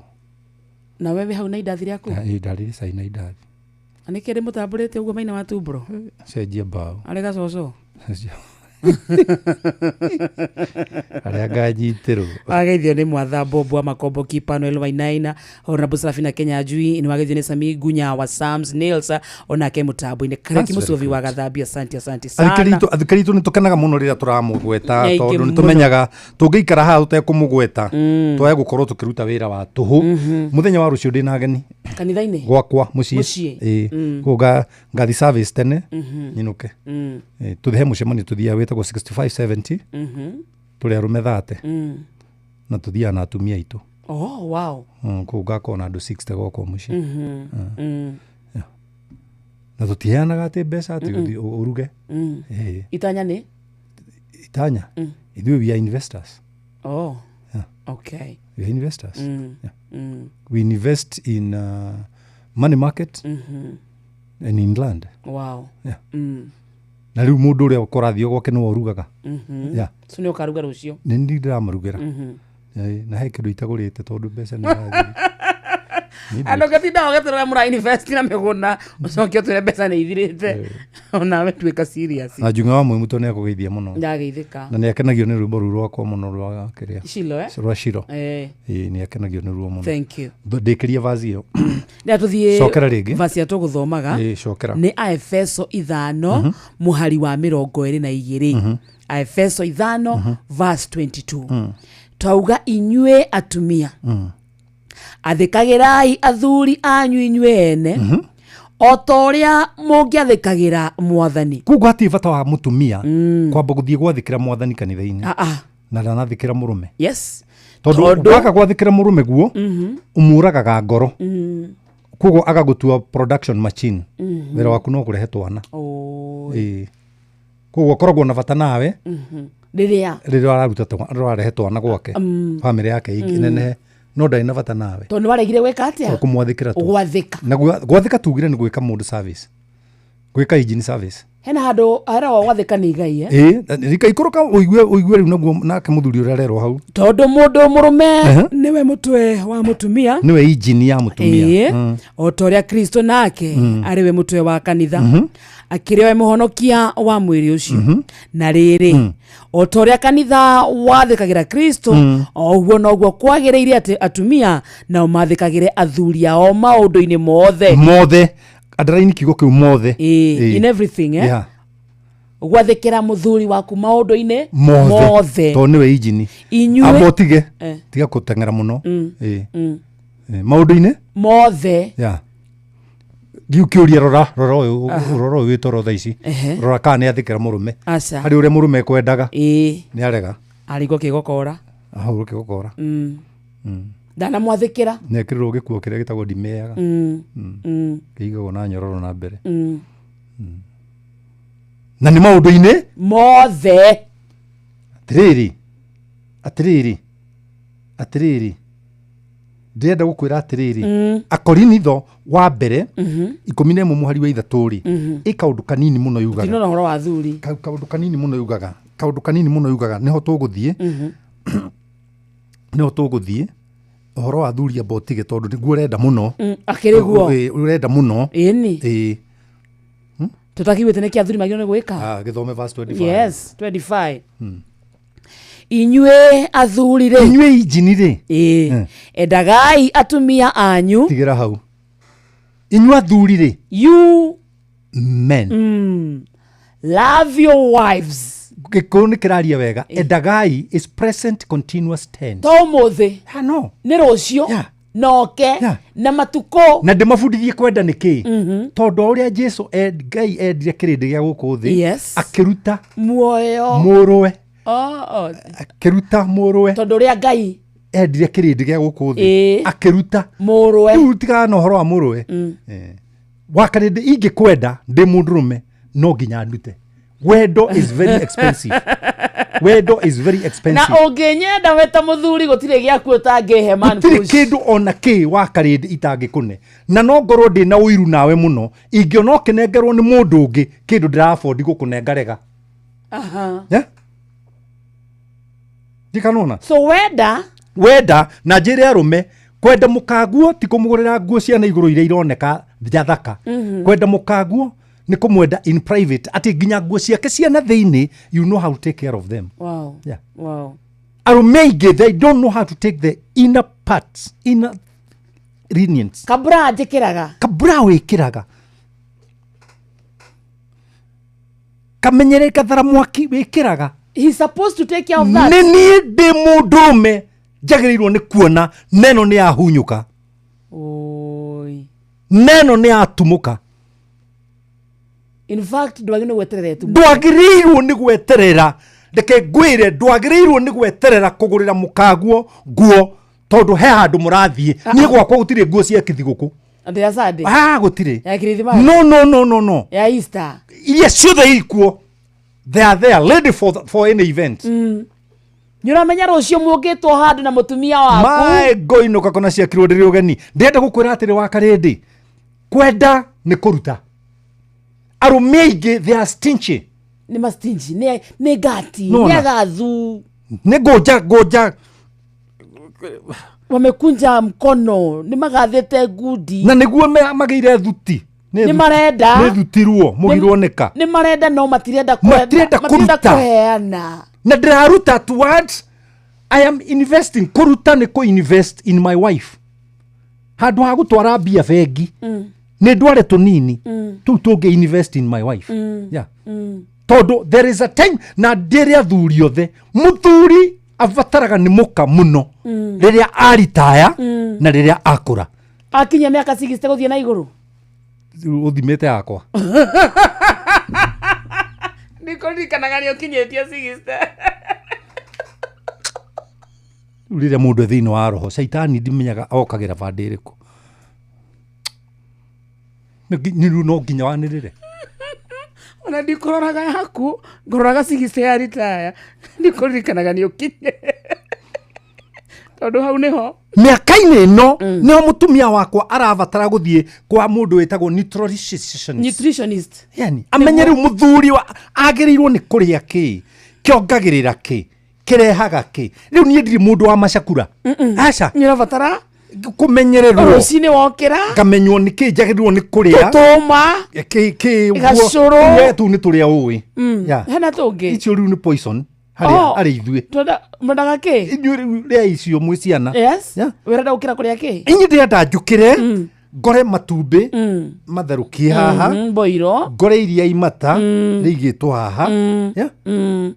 Na wewe hau na indathi rĩaku? Ĩĩ ndarĩire cai na indathi. Na nĩkĩ ndĩmũtambũrĩte ũguo Maina wa Tumbro? Cenjia mbaũ. Arĩ gacoco? Arĩa nganyitĩrwo. Wageithio nĩ Mwatha Bob wa Makombo Kipa Noel Wainaina Honorable Serafina Kenya Njui nĩ wageithio nĩ Sami Gunya wa Sams Nails onake mũtambo-inĩ Kareki Mũcũvi wa Gathambia asante asante sana. Athikĩrĩria itũ nĩ tũkenaga mũno rĩrĩa tũramũgweta Nĩ aingĩ tondũ nĩ mũno. tũmenyaga tũngĩikara haha tũtekũmũgweta twage gũkorwo tũkĩruta wĩra wa tũhũ. Mũthenya wa rũciũ ndĩna ageni Kanitha-inĩ? gwakwa mũciĩ. Mũciĩ. Ĩĩ. Kũu ngathi service tene nyinũke. Tũthiĩ he mũcemanio tũthiaga wĩtagwo 6570 tũrĩ arũme 30 na tũthiaga na atumia aitũ. Oh, wow. Kũu ngakorwo na andũ 60 gwakwa mũciĩ. Na tũtiheanaga atĩ mbeca atĩ ũthiĩ ũruge. Ĩĩ. Itanya nĩ? Itanya? Ithuĩ we are investors. Oh. Yeah. Okay. We are investors. Yeah. We invest in money market and in land. Wow. Yeah. Na rĩu mũndũ ũrĩa ũkorathiĩ gwake nĩwe ũrugaga. Yeah. So nĩ ũkaruga rũciũ? Nĩ niĩ ndĩramarugĩra. Na he kĩndũ itagũrĩte tondũ mbeca nĩ irathiĩ. Andũ gatinda ũgeterera mũra invest na mĩgũnda ũcoke ũtwĩre mbeca nĩ ithirĩte onawe tuĩka serious. Na Njung'a wa Mwĩmuto nĩ akũgeithia mũno. Ndageithĩka. Na nĩ akenagio nĩ rwĩmbo rũu rwakwa mũno rwa kĩrĩa. Shilo, eh? Rwa Shilo. Eh. Ĩĩ nĩ akenagio nĩ ruo mũno. Thank you. Ndĩkĩrie vazi ĩyo. Rĩrĩa tũthiĩ Cokera rĩngĩ. verse ĩrĩa tũgũthomaga Ĩĩ, cokera. nĩ Aefeso 5 mũhari wa 22. Aefeso 5 verse 22. Twauga inyuĩ atumia athĩkagĩrai athuri anyu inyuĩ ene o ta ũrĩa mũngĩathĩkagĩra mwathani. Koguo hatirĩ bata wa mũtumia kwamba gũthiĩ gwathĩkĩra mwathani kanitha-inĩ na ndanathĩkĩra mũrũme. Yes. Tondũ waga gwathĩkĩra mũrũme guo ũmũragaga ngoro. Koguo agagũtua production machine. Wĩra waku no kũrehe twana. Ĩĩ. Koguo akoragwo na bata nawe Rĩrĩa rĩrĩa araruta ũrarehe twana gwake. Bamĩrĩ yake ĩnenehe no ndarĩ na bata nawe. Tondũ nĩ waregire gwĩka atĩa? Kũmwathĩkĩra tu. Gwathĩka. Na gwathĩka tugire nĩ gwĩka mũndũ service. Gwĩka engine service. Hena handũ harĩa gwathĩka nĩ igai, eh? Ĩĩ, rika ikũrũka ũigue ũigue rĩu naguo nake mũthuri ũrĩa arerwo hau. Tondũ mũndũ mũrũme nĩwe mũtwe wa mũtumia. Nĩwe engine ya mũtumia. Ĩĩ. O ta ũrĩa Kristo nake arĩ we mũtwe wa kanitha. Akĩrĩ we mũhonokia wa mwĩrĩ ũcio. Na rĩrĩ, o ta ũrĩa kanitha wathĩkagĩra Kristo, o ũguo noguo kwagĩrĩire atĩ atumia nao mathĩkagĩre athuri ao maũndũ-inĩ mothe. Mothe. Underline kiugo kĩu mothe. Ĩĩ, in everything, eh? Yeah. Gwathĩkĩra mũthuri waku maũndũ-inĩ mothe mothe. Tondũ nĩwe injini. Inyuĩ Amba ũtige. Eh. Tiga gũteng'era mũno. Ĩĩ. Ĩĩ, maũndũ-inĩ mothe. Ya ngiu kĩũria, rora rora ũyũ, rora ũyũ wĩ toro thaa ici. Rora kana nĩ athĩkĩra mũrũme Aca. harĩ ũrĩa mũrũme ekwendaga. Ĩĩ. Nĩ arega. Arigwo kĩgokora. Ahũrwo kĩgokora. Ndanamwathĩkĩra. Nĩ ekĩrĩrwo gĩkuo kĩrĩa gĩtagwo ndimĩaga. Kĩigagwo na nyororo na mbere. Na nĩ maũndũ-inĩ mothe. Atĩrĩrĩ, atĩrĩrĩ, atĩrĩrĩ, ndĩrenda gũkwĩra atĩrĩrĩ, Akorinitho wa mbere 11 mũhari wa 3 rĩ, ĩ kaũndũ kanini mũno yugaga. Tinona ũhoro wa athuri. Kaũndũ kanini mũno yugaga, kaũndũ kanini mũno yugaga, nĩho tũgũthiĩ, nĩho tũgũthiĩ ũhoro wa athuri. Amba ũtige tondũ nĩguo ũrenda mũno. Akĩrĩ guo. Ĩ, ũrenda mũno. Ĩni. Ĩ. Tũtakiugĩte nĩkĩ athuri magĩrĩirwo nĩ gwĩka. Ah, gĩthome verse 25. Yes, 25. Inyuĩ athuri rĩ, Inyuĩ injini rĩ, ĩĩ, endagai atumia anyu. Tigĩra hau. Inyuĩ athuri rĩ, You men, love your wives. Gĩkũyũ nĩ kĩraria wega. Endagai is present continuous tense. To ũmũthĩ. Ah, no. Nĩ rũciũ. Noke. Na matukũ. Na ndĩmabundithie kwenda nĩ kĩ, tondũ o ũrĩa Jesu Ngai endire kĩrĩndĩ gĩa gũkũ thĩ, akĩruta muoyo mũrũwe. Oh. Akĩruta mũrũwe. Tondũ ũrĩa Ngai endire kĩrĩndĩ gĩa gũkũ thĩ, akĩruta mũrũwe. Rĩu tigana na ũhoro wa mũrũwe. Wa karĩndĩ, ingĩkwenda ndĩ mũndũrũme, no nginya ndute. Wendo is very expensive, wendo is very Na expensive. Ũngĩnyenda we ta mũthuri, gũtirĩ gĩaku ũtangĩhe man Gũtirĩ push. kĩndũ ona kĩ wa karĩndĩ itangĩkũne, na no ngorwo ndĩ na ũiru nawe mũno ingĩona ũkĩnengerwo nĩ mũndũ ũngĩ kĩndũ ndĩrabondi gũkũnenga rega. Yeah? Ndikanona. So wenda Wenda na njĩre arũme, kwenda mũkaguo ti kũmũgũrĩra nguo ciana igũrũ iria ironeka njathaka. Kwenda mũkaguo nĩ kũmwenda in private, atĩ nginya nguo ciake ciana thĩinĩ, you know how to take care of them. Yeah. Arũme aingĩ, they don't know how to take the inner parts, inner lenience. Kabura njĩkĩraga. Kabura wĩkĩraga kamenyere gathara mwaki wĩkĩraga. He's supposed to take care of that. Nĩ niĩ ndĩ mũndũrũme njagĩrĩirwo nĩ kuona neno nĩ yahunyũka. Oi. Neno nĩ yatumũka. In fact, ndwagĩrĩirwo nĩ gweterera ĩtumũke. Ndwagĩrĩirwo nĩ gweterera, reke ngwĩre, ndwagĩrĩirwo nĩ gweterera kũgũrĩra mũkaguo nguo tondũ he handũ mũrathiĩ. Niĩ gwakwa gũtirĩ nguo cia kĩthigũkũ. Andũ ya Sunday. Ah, gũtirĩ. Ya Kirithimathi. No, no, no, no, no. Ya Easter. Iria ciothe ikuo, they are there ready for any event. Nĩ ũramenya rũciũ mũngĩtwo handũ na mũtumia waku. Mae ngoinũka kona ciakirwo ndĩrĩ ũgeni. Ndĩrenda gũkwĩra atĩrĩ wa karĩndĩ, kwenda nĩ kũruta. Arũme aingĩ, they are stingy. Nĩ mastingi, nĩ ngati. Nona. Nĩ agathu. Nĩ ngũnja ngũnja. Wamekunja mkono, nĩ magathĩte ngundi. Na nĩguo magĩire thuti. Nĩ marenda. Nĩ thutirwo mũgirwo nĩka. Nĩ marenda no matirenda kwenda. Matirenda Matirenda kũruta. kũheana. Na ndĩraruta towards, I am investing. Kũruta nĩ kũ invest in my wife handũ ha gũtwara mbia bengi. Nĩ ndware tũnini tũu tũngĩ invest in my wife. Yeah. Tondũ there is a time, na ndĩrĩ athuri othe, mũthuri abataraga nĩ mũka mũno rĩrĩa aritaya na rĩrĩa akũra. Akinya mĩaka 60 gũthiĩ na igũrũ. Ũthimĩte yakwa. Ndikũririkanaga nĩ ũkinyĩtie 60. Rĩu rĩrĩa mũndũ e thĩinĩ wa roho, caitani ndimenyaga okagĩra bandĩ ĩrĩkũ. Nĩ rĩu no nginya wanĩrĩre. Ona ndikũroraga yaku, ngũroraga 60 ya ritaya. Ndikũririkanaga nĩ ũkinye tondũ hau nĩho. Mĩaka-inĩ ĩno nĩho mũtumia wakwa arabatara gũthiĩ kwa mũndũ wĩtagwo nutritionist. Nutritionist. Yani amenye rĩu mũthuri agĩrĩirwo nĩ kũrĩa kĩ, kĩongagĩrĩra kĩ, kĩrehaga kĩ. Rĩu niĩ ndirĩ mũndũ wa macakura, aca. Nĩ ũrabatara kũmenyererwo. Rũcinĩ wokĩra, ngamenywo nĩ kĩ njagĩrĩirwo nĩ kũrĩa. Tũtũma. Kĩ Gacũrũ. We tũu nĩ tũrĩa ũĩ. Yeah. Hena tũngĩ. Icio rĩu nĩ poison harĩ Oh. harĩ ithuĩ. Mwendaga kĩ? Inyuĩ rĩu rĩa icio mwĩ ciana. Yes. Yeah. Wĩrenda gũkĩra kũrĩa kĩ? Inyuĩ ndĩrenda njũkĩre Ngore matumbĩ matherũkie haha. Boiro. Ngore iria imata rĩigĩtwo haha. Yeah?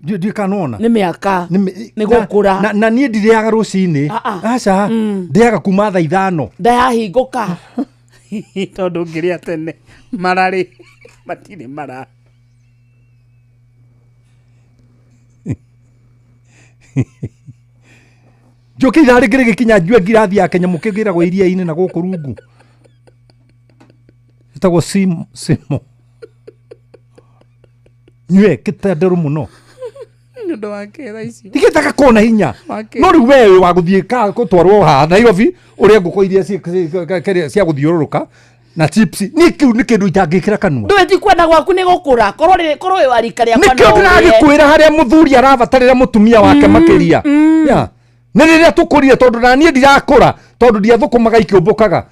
Ndiũĩ kana nĩwona. Nĩ mĩaka. Nĩ gũkũra. Na niĩ ndirĩaga rũcinĩ. Ah, ah. Aca. Ndĩaga kuma thaa 5. Ndayahingũka. Tondũ ngĩrĩa tene mararĩ matirĩ mara. Njoke ithaa rĩngĩ rĩgĩkinya njue ngirathi ya kĩnyamũ kĩgĩragwo iria-inĩ na gũkũ rungu. Ĩtagwo simo. Nyue kĩtenderũ mũno. Nĩ ũndũ wa kĩra icio. Ndigĩtaga kona hinya. Wa No rĩu we wĩ wa gũthiĩ gũtwarwo haha Nairobi ũrĩa ngũkũ iria cia gũthiũrũrũka na chips. Niĩ kĩu nĩ kĩndũ itangĩkĩra kanua. Ndũĩ ti kwenda gwaku nĩ gũkũra. Korwo korwo wĩ wa rika rĩakwa Nĩkĩo no ũrĩe. ndĩragĩkwĩra harĩa mũthuri arabatarĩra mũtumia wake makĩria. Yeah. Nĩ rĩrĩa tũkũrire tondũ na niĩ ndirakũra tondũ ndiathũkũmaga ikĩũmbũkaga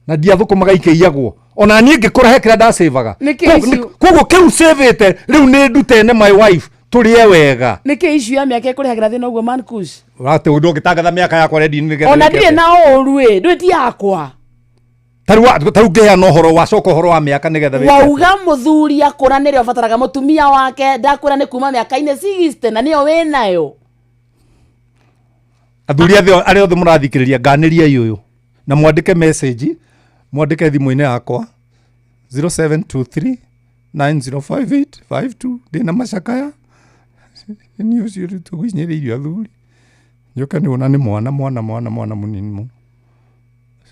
na ndiathũkũmaga ikĩiyagwo. Ona niĩ ngĩkũra he kĩrĩa ndacĩvaga. Nĩkĩ icio? Koguo kĩu cĩvĩte rĩu nĩ ndutene my wife tũrĩe wega. Nĩkĩ issue ya mĩaka ĩkũrehagĩra thĩna ũguo man kush? Ũrate ũndũ ũngĩtangatha mĩaka yakwa redio-inĩ nĩgetha Ona wĩke ndirĩ atĩa? na ũru ĩ, ndũĩ ti yakwa. Tarĩu ngĩheana ũhoro wacoka ũhoro wa mĩaka nĩgetha wĩke atĩa? Wauga mũthuri akũra nĩrĩo abataraga mũtumia wake ndakũra nĩ kuma mĩaka-inĩ 60 na nĩyo wĩnayo. Athuri arĩa othe mũrathikĩrĩria nganĩriai ũyũ na mwandĩke message mwandĩke thimũ-inĩ yakwa 0723 905852 ndĩna macakaya nĩ ũcio rĩu tũgũinyĩrĩirio athuri njoke nĩ nĩ mwana mwana mwana mwana mũnini mũno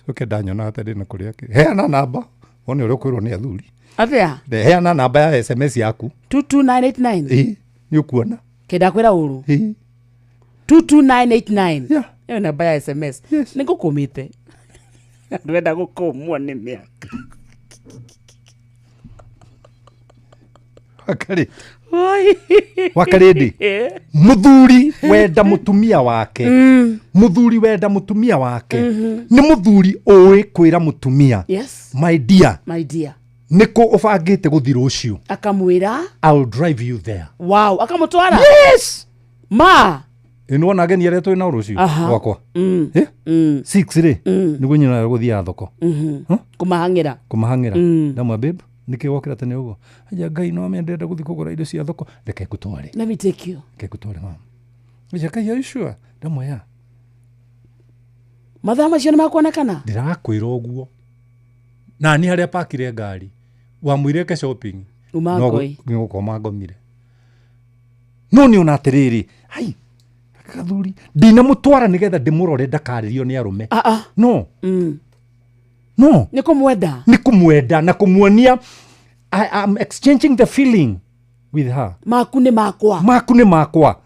coke ndanyonaga ta ndĩna kũrĩa heana namba wone ũrĩa ũkwĩrwo nĩ athuri. Atĩa? Heana namba ya SMS yaku. 22989. Ĩĩ nĩ ũkuona. Kenda kwĩra ũru. Ĩĩ. 22989. Yeah. Ĩyo namba ya SMS. Nĩ ngũkũmĩte. Ndwenda gũkũmwo nĩ mĩaka. Wakarĩ. Wakarĩndĩ. Mũthuri wenda mũtumia wake. Mũthuri wenda mũtumia wake. Nĩ mũthuri ũĩ kwĩra mũtumia. Yes. My dear. My dear. Nĩ kũ ũbangĩte gũthiĩ rũciũ? Akamwĩra. I'll drive you there. Wow, akamũtwara. Yes. Ma. Ĩ nĩwona ageni arĩa twĩ nao rũciũ gwakwa. 6 rĩ nĩguo nyina gũthiaga thoko. Kũmahang'ĩra. Kũmahang'ĩra. Ndamwĩra babe nĩkĩ wokĩra tene ũguo? Aja Ngai no amendete gũthiĩ kũgũra indo cia thoko. Reke ngũtware. Let me take you. Reke ngũtware mama. Aja Ngai are you sure? Ndamwĩra. Mathaa macio nĩ makuonekana? Ndĩrakwĩra ũguo. Na niĩ harĩa pakire ngari wamwĩre eke shopping. Uma ngoi. Nĩ gũkoma ngomire. No nĩ ona atĩrĩrĩ, hai gathuri ndinamũtwara nĩgetha ndĩmũrore ndakarĩrio nĩ arũme. No. No. Nĩ kũmwenda. Nĩ kũmwenda na kũmuonia I am exchanging the feeling with her. Maku nĩ makwa. Maku nĩ makwa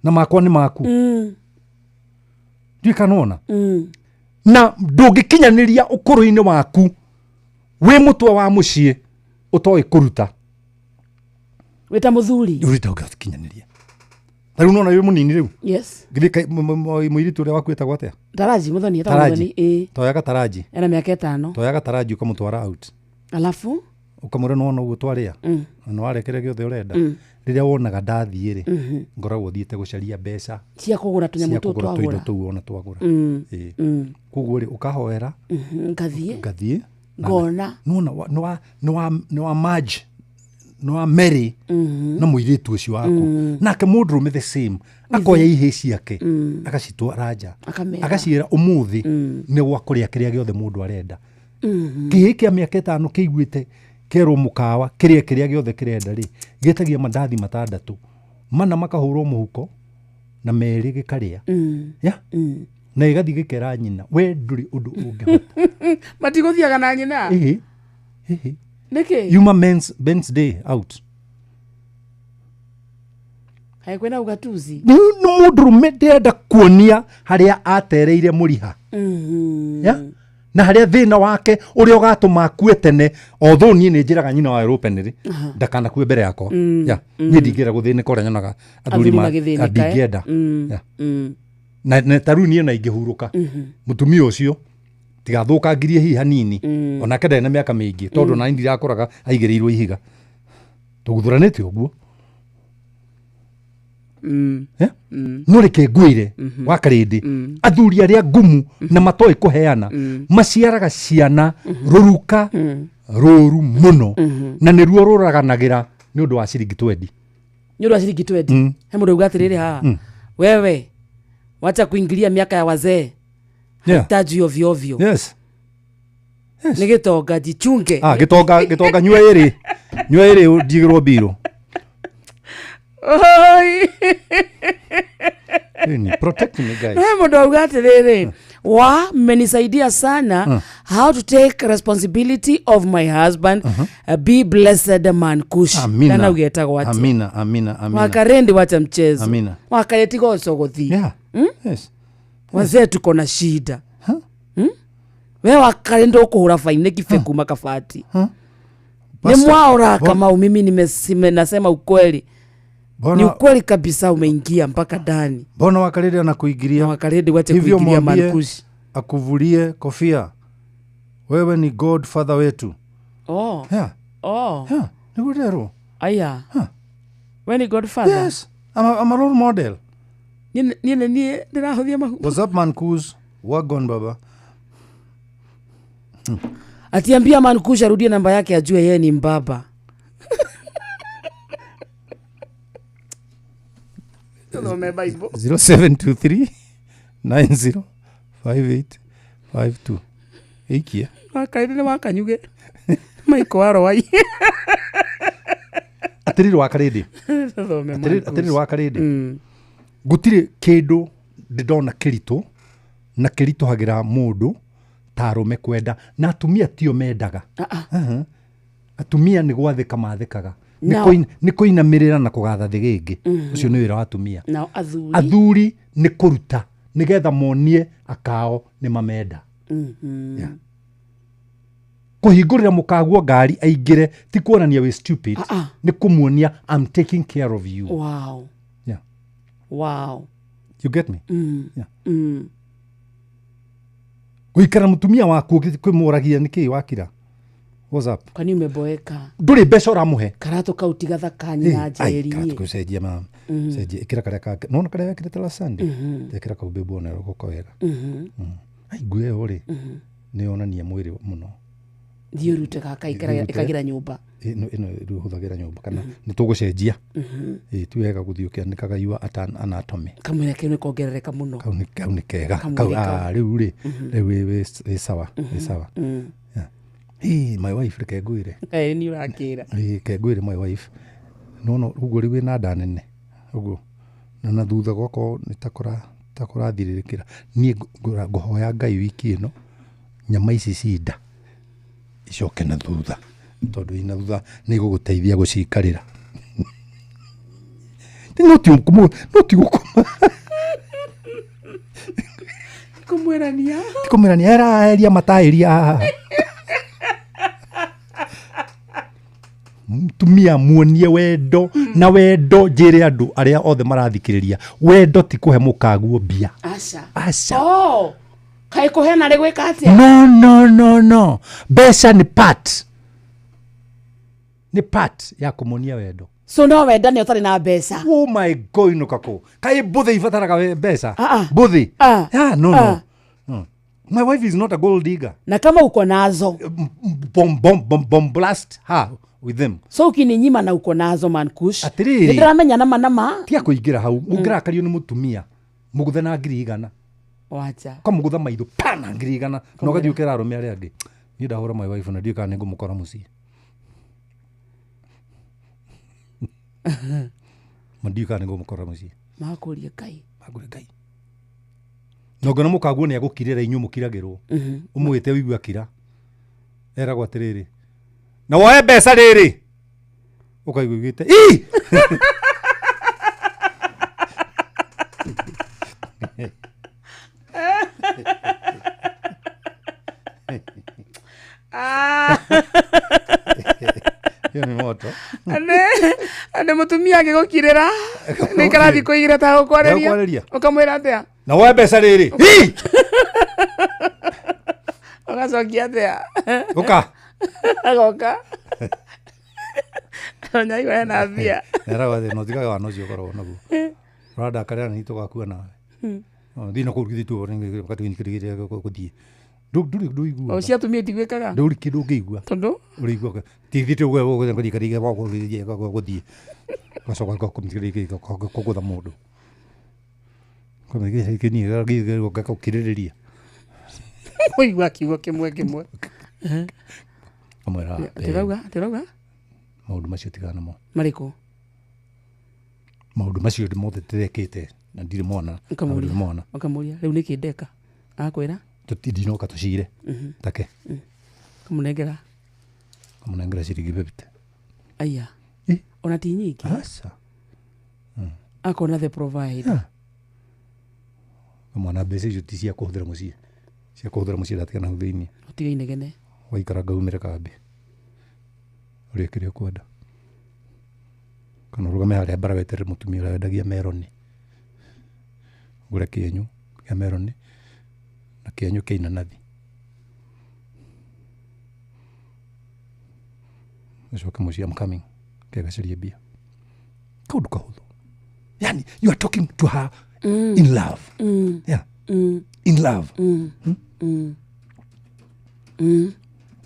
na makwa nĩ maku. Ndiũĩ kana wona. Na ndũngĩkinyanĩria ũkũrũ-inĩ waku wĩ mũtwe wa mũciĩ ũtoĩ kũruta. Wĩ ta mũthuri. Ũrĩ ũngĩkinyanĩria. Ta rĩu nona wĩ mũnini rĩu. Yes. Githĩ mũirĩtu ũrĩa waku etagwo atĩa? Taraji mũthoni etagwo Taraji. Mũthoni. Ĩĩ. Toyaga Taraji. Ena mĩaka 5. Toyaga Taraji ũkamũtwara out. Alafu? Ũkamwĩra nĩwona ũguo twarĩa. Na nĩwarĩa kĩrĩa gĩothe ũrenda. Rĩrĩa wonaga ndathiĩ rĩ, ngoragwo thiĩte gũcaria mbeca Cia kũgũra tũnyamũ cia tũu kũgũra tũindo twagũra. tũu ona twagũra. Ĩĩ. Koguo rĩ ũkahoera Ngathiĩ. ngathiĩ Ngona. nĩwona nĩ wa merge nĩ wa marry na mũirĩtu ũcio waku. Nake mũndũrũme the same akoya ihĩ ciake agacitwara nja Akamera. agaciĩra ũmũthĩ nĩ gwa kũrĩa kĩrĩa gĩothe mũndũ arenda. Kĩhĩ kĩa mĩaka 5 kĩiguĩte kerwo mũkawa kĩrĩe kĩrĩa gĩothe kĩrenda rĩ gĩtagia mandathi 6 mana makahũrwo mũhuko na 2 gĩkarĩa. Yeah? Na gĩgathiĩ gĩkera nyina we ndũrĩ ũndũ ũngĩhota. Matigũthiaga na nyina. Ĩhĩ. Ĩhĩ. Nĩkĩ? Yuma men's day out. Kaĩ kwĩna ugatuzi? Nĩ mũndũrũme ndĩrenda kuonia harĩa atereire mũriha. Yeah? Na harĩa thĩna wake ũrĩa ũgatũma akue tene although niĩ nĩ njĩraga nyina wa openly ndakanakue mbere yakwa. Yeah. Niĩ ndingĩenda gũthĩnĩka ũrĩa nyonaga athuri Athuri magĩthĩnĩka, eh? ndingĩenda. Yeah. Na ta rĩu niĩ na ingĩhurũka mũtumia ũcio tigathũkangirie hihi hanini onake ndarĩ na mĩaka mĩingĩ tondũ nani ndirakũraga aigĩrĩirwo ihiga tũguthuranĩte ũguo. No reke ngwire wa Karĩndĩ, athuri arĩa ngumu na matoĩ kũheana maciaraga ciana rũruka rũru mũno, na nĩruo rũraganagĩra nĩ ũndũ wa ciringi 20. Nĩ ũndũ wa ciringi 20. He mũndũ auga atĩrĩrĩ haha, wewe wacha kuingilia miaka ya wazee, hataji ovyo ovyo. Yes. Nĩ gĩtonga jichunge. Ah, gĩtonga gĩtonga nyua ĩrĩ. Nyua ĩrĩ ndigĩrwo mbirũ. Oi. Ini, protect me guys. He mũndũ auga atĩrĩrĩ, wa mmenisaidia sana how to take responsibility of my husband. Be blessed man Kush. Amina. Ndana ugetagwo atĩa? Amina, amina, amina. Wakarendi wacha mchezo. Amina. Wakareti tiga ũcogothi. Yeah. Yes. Wazee tuko na shida. We wakarenda ũkũhũra faini kibe kuma kabati. Nĩ Pastor, mwaora Kamau, mimi nasema ukweli. Bona, Ni ukweli kabisa, umeingia mpaka ndani. Mbona Wakarĩndĩ anakuingilia? Wakarĩndĩ wache Hivyo kuingilia mwambie Mankush. akuvulie kofia. Wewe ni godfather wetu. Oh. Yeah. Oh. Yeah. Nĩguo nderwo. Aya. We ni godfather? Yes. I'm a role model. Niĩ nĩ niĩ ndĩrahũthia mahu. What's up Mankush? Wagon baba. Atiambia Mankush arudie namba yake ajue yeye ni mbaba. Tuthome Bible. 0723 90 5852. Ikia. Wakarĩndĩ nĩ wakanyuge. Maiko arowai. Atĩrĩrĩ Wakarĩndĩ. Tuthome Atĩrĩrĩ Wakarĩndĩ. Gũtirĩ kĩndũ ndĩndona kĩritũ na kĩritũhagĩra mũndũ ta arũme kwenda, na atumia tio mendaga. Atumia nĩ gwathĩka mathĩkaga, nĩ kũinamĩrĩra na kũgatha thĩgĩngĩ. Ũcio nĩ wĩra wa atumia. Nao athuri? Athuri nĩ kũruta nĩgetha monie akao nĩ mamenda. Yeah. Kũhingũrĩra mũkaguo ngari aingĩre ti kuonania wĩ stupid, nĩ kũmuonia I'm taking care of you. Wow. Yeah. Wow. You get me? Yeah. Gũikara mũtumia waku kwĩmũragia nĩkĩĩ wakira. What's up? Kwani umeboeka? Ndũrĩ mbeca ũramũhe. Karatũ kau ti gathaka nyina njeri. Karatũ kau cenjia mama. Cenjia ĩkĩra karĩa kangĩ. Nĩwona karĩa wekĩrĩte last Sunday? Ĩkĩra kau babe wone gũka wega. Ai nguo ĩyo rĩ, nĩ yonania mwĩrĩ mũno. Thiĩ ũrute gaka ĩkagĩra nyũmba. Ĩno rĩu hũthagĩra nyũmba kana nĩ tũgũcenjia. Ĩ ti wega gũthiĩ ũkĩanĩkaga your anatomy. Kamwĩrĩ kau nĩ kongerereka mũno. Kau nĩ kega. Kau rĩu rĩ, rĩu wĩ sawa, wĩ sawa. Hey, my wife reke ngwĩre. Nĩ ũrakĩra. Reke ngwĩre my wife. Nĩwona ũguo rĩu wĩna nda nene ũguo na thutha gwakorwo nĩ ta kũrathirĩrĩkĩra. Niĩ ngũhoya Ngai wiki ĩno nyama ici ci nda icoke na thutha, tondũ ina thutha nĩ igũgũteithia gũcikarĩra. No ti gũkoma. Kũmwĩrania. Ti kũmwĩrania, eraeria mataĩria haha. Mutumia muonie wendo, na wendo njĩre andũ arĩa othe marathikĩrĩria, wendo ti kũhe mũkaguo mbia. Aca. Aca. Oh, kaĩ kũheana rĩ gwĩka atĩa? No, no, no, no. Mbeca nĩ part. Nĩ part ya kũmuonia wendo. So no wendane ũtarĩ na mbeca. Oh my God, inũka kũ. Kaĩ mbũthĩ ibataraga mbeca? Mbũthĩ? Ah, no, no. No. My wife is not a gold digger. Na kama uko nazo. Bomb, bomb, bomb, bomb blast her with them. So ukininyima na uko nazo Mankush. Atĩrĩrĩ. Nĩndĩramenya nama nama. Tiga kũingĩra hau. Ũngĩrakario nĩ mũtumia, mũgũthe na 100,000. Wacha. Ũkamũgũtha maitho pa na 100,000 na ũgathiĩ ũkera arũme arĩa angĩ. Niĩ ndahũra my wife na ndiũĩ kana nĩngũmũkora mũciĩ. Ma ndiũĩ kana nĩngũmũkora mũciĩ. Makũrie Ngai. Makũrie Ngai. Na ũngĩona mũkaguo nĩ agũkirĩra inyuĩ mũkiragĩrwo. Ũmwĩte ũigue akira. Eragwo atĩrĩrĩ, na woe mbeca rĩrĩ. Ũkaigua ugĩte, ii! Ĩyo nĩ moto. Ane mũtumia agĩgũkirĩra nĩ ikara thikũ igĩrĩ atagũkwarĩria. Ndagũkwarĩria. Ũkamwĩra atĩa? Na woe mbeca rĩrĩ. Ii! Ũgacokia atĩa? Ũka. Agoka. Nyaigua ena mbia. Eragwo atĩ no tigaga wana ũcio ũkoragwo naguo. Ũrandakarĩra na tũgakua nawe. Thiĩ na kũu githĩ gũthiĩ. Ndũrĩ ndũiguaga. O cia atumia itiguĩkaga. Ndũrĩ kĩndũ ũngĩigua. Tondũ? Ũrĩigua tithĩte gũthiĩ. Gacoka kũgũtha mũndũ. Gũkirĩrĩria. Ũigua kiugo kĩmwe kĩmwe. Kamwĩra. Ndĩrauga, ndĩrauga. Maũndũ macio tigana namo. Marĩkũ? Maũndũ macio mothe ndĩrekĩte na ndirĩ mwana. Ũkamũria. Ndirĩ mwana. Ũkamũria rĩu nĩkĩ ndeka? Agakwĩra? Ndinoka tũcire. Take. Kamũnengera. Kamũnengera ciringi 50. Aya. Ona ti nyingĩ. Aca. Akona the provider. Mwana mbeca icio ti cia kũhũthĩra mũciĩ. Cia kũhũthĩra mũciĩ ndatiga na hau thĩinĩ. Ũtige inegene. Waikara ngaumĩre kambĩ. Ũrĩe kĩrĩa ũkwenda. Kana ũrũgame harĩa bara weterere mũtumia ũrĩa wendagia meroni. Ũgũre kĩenyũ kĩa meroni na kĩenyũ kĩa inanathi. Ũcoke mũciĩ, I'm coming. Kegacarie mbia. Kaũndũ kahũthũ. Yani you are talking to her in love. Yeah. In love.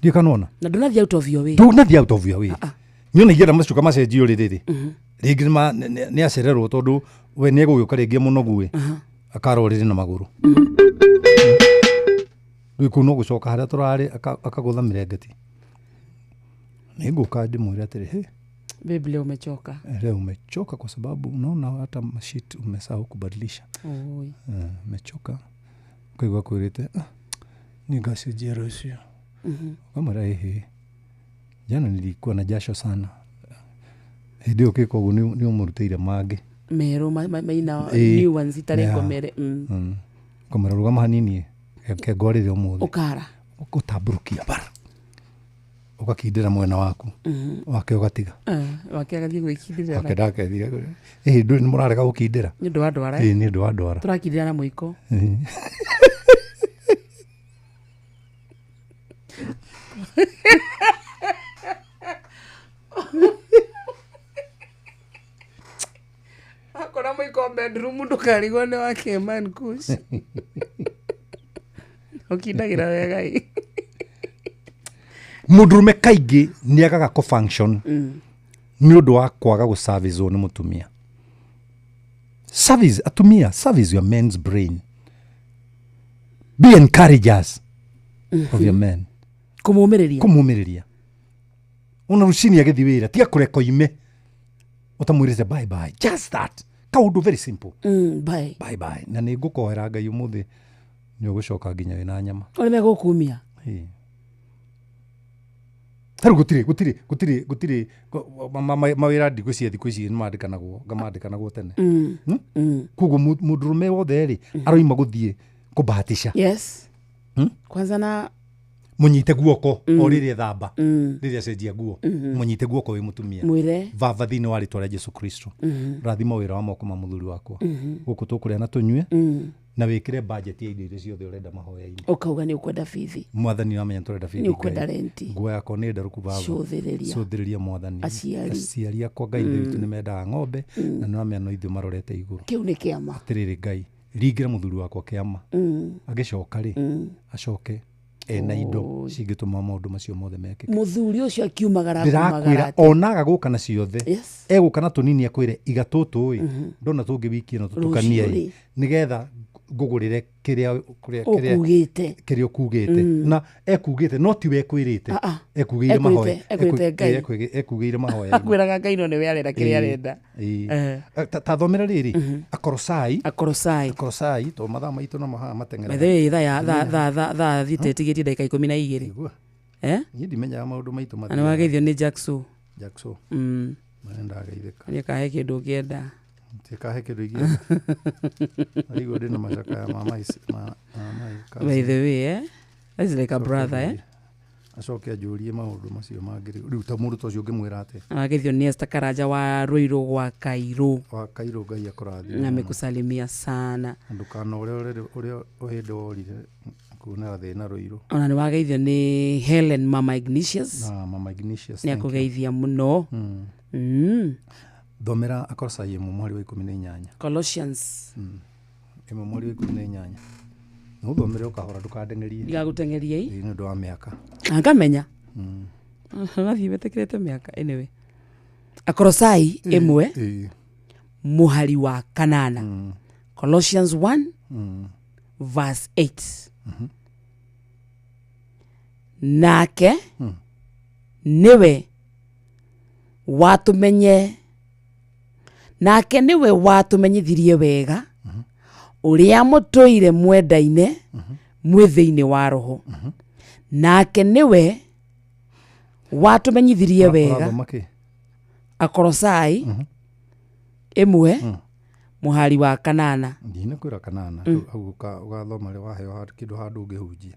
Ndiũ kana wona? Na ndũnathiĩ out of your way. Ndũnathiĩ out of your way. Niĩ ona ingĩenda macuka macenjio rĩrĩ rĩngĩ nĩ acererwo tondũ we nĩ egũgĩũka rĩngĩ mũnogu ĩ akara ũrĩrĩ na magũrũ. Rĩu kũu no gũcoka harĩa tũrarĩ akagũtha mĩrengeti. Nĩ ngũka ndĩmwĩre atĩrĩ, hey, Babe, leo umechoka. Leo umechoka kwa sababu unaona hata mashit umesahau kubadilisha. Oi. Umechoka. Kwa kwĩrĩte nĩ ngacenjia rũciũ. Ũkamwĩra ĩhĩ. Jana nilikuwa na jasho sana. Hĩndĩ ĩyo kĩko ũguo nĩ ũmũrutĩire mangĩ. Merũ maina new ones itarĩ ngomere. Ũkamwĩra rũgama hanini ke ngwarĩre ũmũthĩ. Ũkara. Ũgũtambũrũkia bara. Ũgakindĩra mwena waku. Wake ũgatiga. Wake agathiĩ gwĩkindĩra. Wake ndakethire. Ĩhĩ ndũĩ nĩ mũrarega gũkindĩra. Nĩ ũndũ wa ndwara. Ĩĩ nĩ ũndũ wa ndwara. Tũrakindĩra na mũiko. Akora mũiko bedroom ndũkarigwo nĩ wake man kush. Ũkindagĩra wega ĩ. Mũndũrũme kaingĩ nĩ agaga kũ function nĩ ũndũ wa kwaga gũservicewo nĩ mũtumia. Service atumia, service your men's brain. Be encouragers of your men. Kũmũmĩrĩria. Kũmũmĩrĩria. Ona rũcinĩ agĩthiĩ wĩra, tiga kũreka oime ũtamwĩrĩte bye bye. Just that. Kaũndũ very simple. Bye. Bye bye. Na nĩ ngũkohera Ngai ũmũthĩ nĩ ũgũcoka nginya wĩna nyama. Ũrĩa megũkumia. Tarĩu gũtirĩ mawĩra ndigwĩciria thikũ ici nĩ mandĩkanagwo, ngamandĩkanagwo tene. Koguo mũndũrũme wothe rĩ aroima gũthiĩ kũbahatisha. Yes. Kwanza na mũnyite guoko o rĩrĩa thamba rĩrĩa acenjia nguo mũnyite guoko wĩ mũtumia. Mwĩre. Baba thĩinĩ wa rĩtwa rĩa Jesu Kristo. Rathima wĩra wa moko ma mũthuri wakwa. Gũkũ tũkũrĩa na tũnyue na wĩkĩre budget ya indo iria ciothe ũrenda mahoya-inĩ. Ũkauga nĩ ũkwenda bithi. Mwathani wamenya tũrenda bithi. Nĩ ũkwenda renti. Nguo yakwa nĩ ndarũku baba. Cũthĩrĩria. Cũthĩrĩria mwathani. Aciari. Aciari akwa Ngai witũ nĩ mendaga ng'ombe na nĩ wamenya no ithuĩ marorete igũrũ. Kĩu nĩ kĩama. Atĩrĩrĩ Ngai, ringĩra mũthuri wakwa kĩama. Agĩcoka rĩ, acoke ena indo cingĩtũma maũndũ macio mothe mekĩke. Mũthuri ũcio akiumagara Ndĩrakwĩra onaga gũka na ciothe. Yes. Egũka na tũnini akwĩre iga tũtũ ĩ ndona tũngĩ wiki ĩno tũtukanie ĩ nĩgetha ngũgũrĩre kĩrĩa ũkugĩte. Kĩrĩa ũkugĩte. Na ekugĩte no tiwe ekwĩrĩte. Ekugĩire mahoya. Ekwĩrĩte Ngai. Ekugĩire mahoya. Akwĩraga Ngai no nĩwe arenda kĩrĩa arenda. Ta thomera rĩrĩ Akorosai. Akorosai. Akorosai to mathaa maitũ no mahaa mateng'era. By the way thaa thaa thaa thita ĩtigĩtie ndagĩka 12. Niĩ ndimenyaga maũndũ maitũ mathiaga. Na nĩwageithio nĩ Jackson. Jackson. Nĩndageithĩka. Nĩakahe kĩndũ ũngĩenda. Tikahe kĩndũ ingĩenda. Arigwo ndĩna macakaya ma my. By the way, That's like a brother, Acoke anjũrie maũndũ macio mangĩ rĩu ta mũndũ ta ũcio ũngĩmwĩra atĩa? Ageithio nĩ Esther Karanja wa Ruiru gwa Kairũ. Wa Kairũ Ngai akũrathime. Na amekusalimia sana. Ndũkanore ũrĩa ũhĩndĩ worire kuona thĩna Ruiru. Ona nĩ wageithio nĩ Helen Mama Ignatius. Na Mama Ignatius. Nĩ akũgeithia mũno. Thomera Akolosai 1 mũhari wa 18. Colossians 1 mũhari wa 18. No ũthomere o kahora ndũkandengerie. Ndigagũteng'erie ĩ. Ĩ, nĩ ũndũ wa mĩaka. Na ngamenya. Ũrathiĩ wĩtĩkĩrĩte mĩaka anyway. Akolosai 1 mũhari wa 8. Colossians 1 verse 8. Nake niwe watumenye nake niwe watumenyithirie wega uria mutuire mwendaine mwi thiini wa roho. Nake niwe watumenyithirie wega. Ũrathoma kĩ? Akolosai 1 mũhari wa 8. Ndinakwĩra 8. Hau ũgathoma rĩ waheo kĩndũ handũ ũngĩhunjia.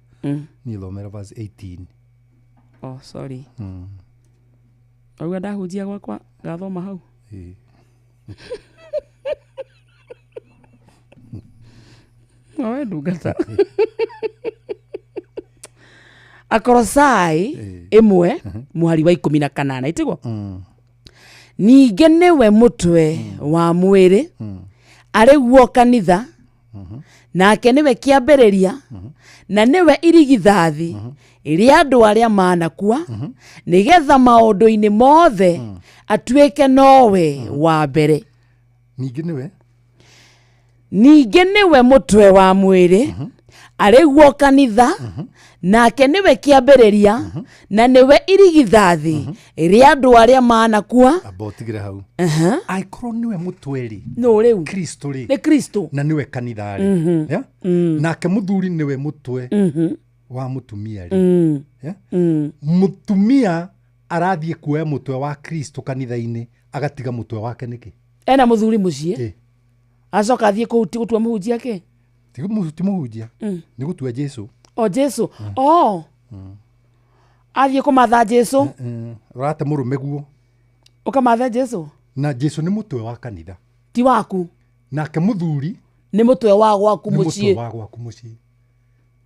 Niĩ thomera verse 18. Oh, sorry. Auga ndahunjia gwakwa ngathoma hau. Ĩĩ. Owe ndungata. Akolosai 1 mũhari wa 18 itiguo. Ningĩ nĩwe mũtwe wa mwĩrĩ arĩ guo kanitha, nake nĩwe kĩambĩrĩria na nĩwe irigithathi rĩa andũ arĩa manakua, nĩgetha maũndũ-inĩ mothe atuĩke nowe wa mbere. Ningĩ nĩwe mũtwe wa mwĩrĩ arĩ guo kanitha, nake nĩwe kĩambĩrĩria na nĩwe irigithathi rĩa andũ arĩa manakua. Amba ũtigĩre hau. Angĩkorwo nĩwe mũtwe rĩ, no rĩu Kristo rĩ, nĩ Kristo na nĩwe kanitha rĩ, yeah? Nake mũthuri nĩwe mũtwe wa mũtumia rĩ, yeah? Mũtumia arathiĩ kuoya mũtwe wa Kristo kanitha-inĩ agatiga mũtwe wake nĩkĩ? Ena mũthuri mũciĩ acoka athiĩ kũu ti gũtua mũhunjia kĩ? Ti mũhunjia, nĩ gũtua Jesu. O Jesu. O athiĩ kũmatha Jesu. Ũrate mũrũme guo ũkamatha Jesu. Na Jesu nĩ mũtwe wa kanitha, ti waku. Nake mũthuri nĩ mũtwe wa gwaku mũciĩ. Nĩ mũtwe wa gwaku mũciĩ.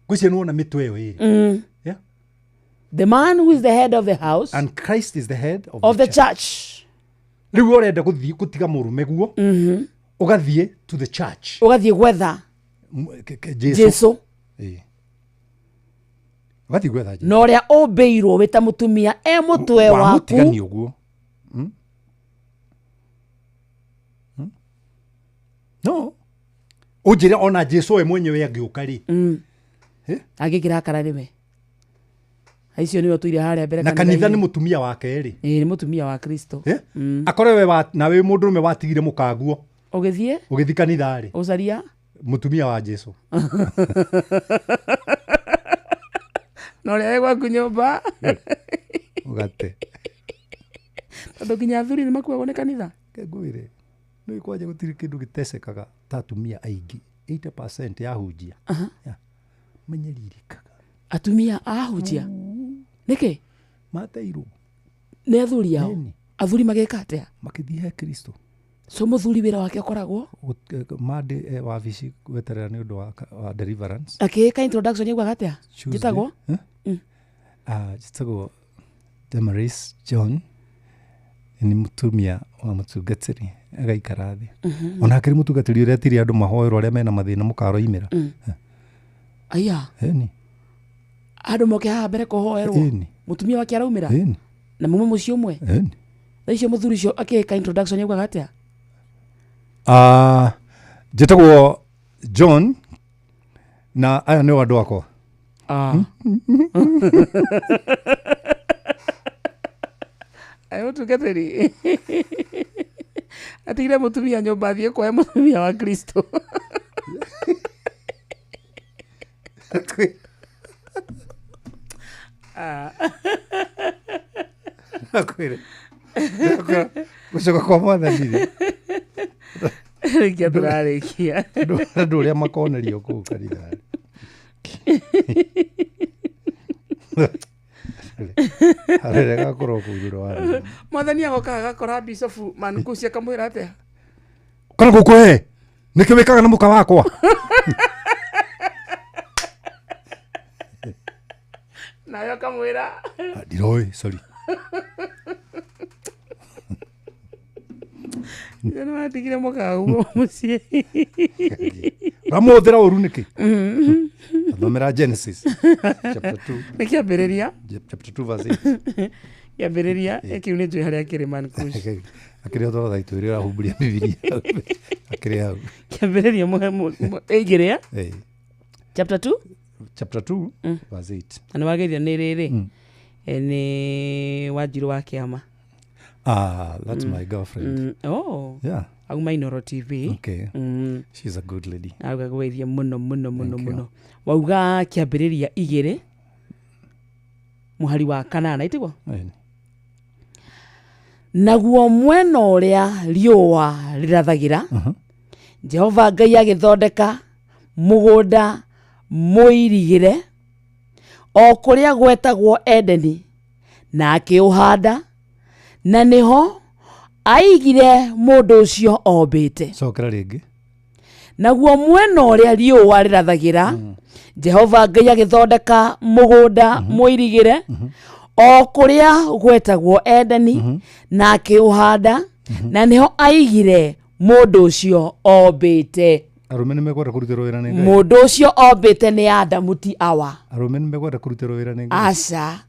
Ngwĩciria nĩwona mĩtwe ĩyo ĩrĩ. Yeah. The man who is the head of the house and Christ is the head of the church. Rĩu ũrenda gũthiĩ gũtiga mũrũme guo, ũgathiĩ to the church, ũgathiĩ gwetha Jesu. Ũgathiĩ gwetha Jesu. Na ũrĩa ũmbĩirwo wĩ ta mũtumia e mũtwe waku. Wamũtigania ũguo. No ũnjĩre ona Jesu we mwenyewe angĩũka rĩ, angĩkĩra akara nĩwe. Aicio nĩwe ũtũire harĩa mbere na kanitha nĩ mũtumia wake rĩ. Ĩĩ, nĩ mũtumia wa Kristo. Akorwo we nawe mũndũrũme watigire mũkaguo ũgĩthiĩ ũgĩthiĩ kanitha rĩ, ũcaria mũtumia wa Jesu. Na ũrĩa wĩ gwaku nyũmba ũgate. Tondũ nginya athuri nĩ makuagwo nĩ kanitha. Ngwĩre nĩ kwanja gũtirĩ kĩndũ gĩtecekaga ta atumia aingĩ 80% ya hunjia manyarirĩkaga. Atumia a hunjia nĩkĩ? Mateirwo nĩ athuri ao. Athuri magĩka atĩa? Makĩthiĩ he Kristo. So mũthuri wĩra wake ũkoragwo Monday wabici gweterera nĩ ũndũ wa deliverance. Akĩĩka introduction yaugaga atĩa? Njĩtagwo? Njĩtagwo Damaris John, nĩ mũtumia wa mũtungatĩri agaikara thĩ. Ona akĩrĩ mũtungatĩri ũrĩa tiri andũ mahoerwo arĩa mena mathĩna mũkaroimĩra. Aya. Ĩni. Andũ moke haha mbere kũhoerwo. Mũtumia wake araumĩra. Na mume mũciĩ ũmwe. Ĩni. Thaa icio mũthuri ũcio akĩĩka introduction yaugaga atĩa? Njĩtagwo John na aya nĩo andũ akwa. Ayo mũtungatĩri atigire mũtumia nyũmba athiĩ kuoya mũtumia wa Kristo. Akwĩre gũcoka kwa mwathani rĩ, rĩkia tũrarĩkia andũ ũrĩa makonerio kũu kanitha. Harĩa gakorwo kũu thutha wa mwathani agoka agakora bishofu Mankusi akamwĩra atĩa? Kana gũkũ we nĩkĩ wĩkaga na mũka wakwa? Nayo akamwĩra ndiroĩ, sorry. Nĩ watigire mũkaguo mũciĩ. Ũramũhũthĩra ũru nĩkĩ? Thomera Genesis chapter 2. Nĩ kĩambĩrĩria. Chapter 2 verse 8. Kĩambĩrĩria kĩu nĩ njũĩ harĩa kĩrĩ man Kush. Akĩrĩ o toro thaa itũ ĩrĩa ũrahumburia Bibilia. Akĩrĩ hau. Kĩambĩrĩria ĩigĩrĩa. Ĩĩ. Chapter 2? Chapter 2 verse 8. Na nĩ wageithio nĩ rĩrĩ. Nĩ Wanjirũ wa kĩama. Ah, that's my girlfriend. Oh. Yeah. Auma Inoro TV. Okay. She's a good lady. Auga gwethia muno muno muno Thank you. muno. Wauga kĩambĩrĩria 2 mũhari wa 8 itiguo? Ĩni. Naguo mwena ũrĩa riũa rĩrathagĩra, Jehova Ngai agĩthondeka mũgũnda mũirigĩre o kũrĩa gwetagwo Edeni, na akĩũhanda, na nĩho aigire mũndũ ũcio ombĩte. Cokera rĩngĩ. Naguo mwena ũrĩa riũa rĩrathagĩra, Jehova Ngai agĩthondeka mũgũnda mũirigĩre o kũrĩa gwetagwo Edeni, na akĩũhanda, na nĩho aigire mũndũ ũcio ombĩte. Arũme nĩ mekwenda kũrutĩrwo wĩra nĩ Ngai. Mũndũ ũcio ombĩte nĩ Adamu ti Awa. Arũme nĩ mekwenda kũrutĩrwo wĩra nĩ Ngai. Aca.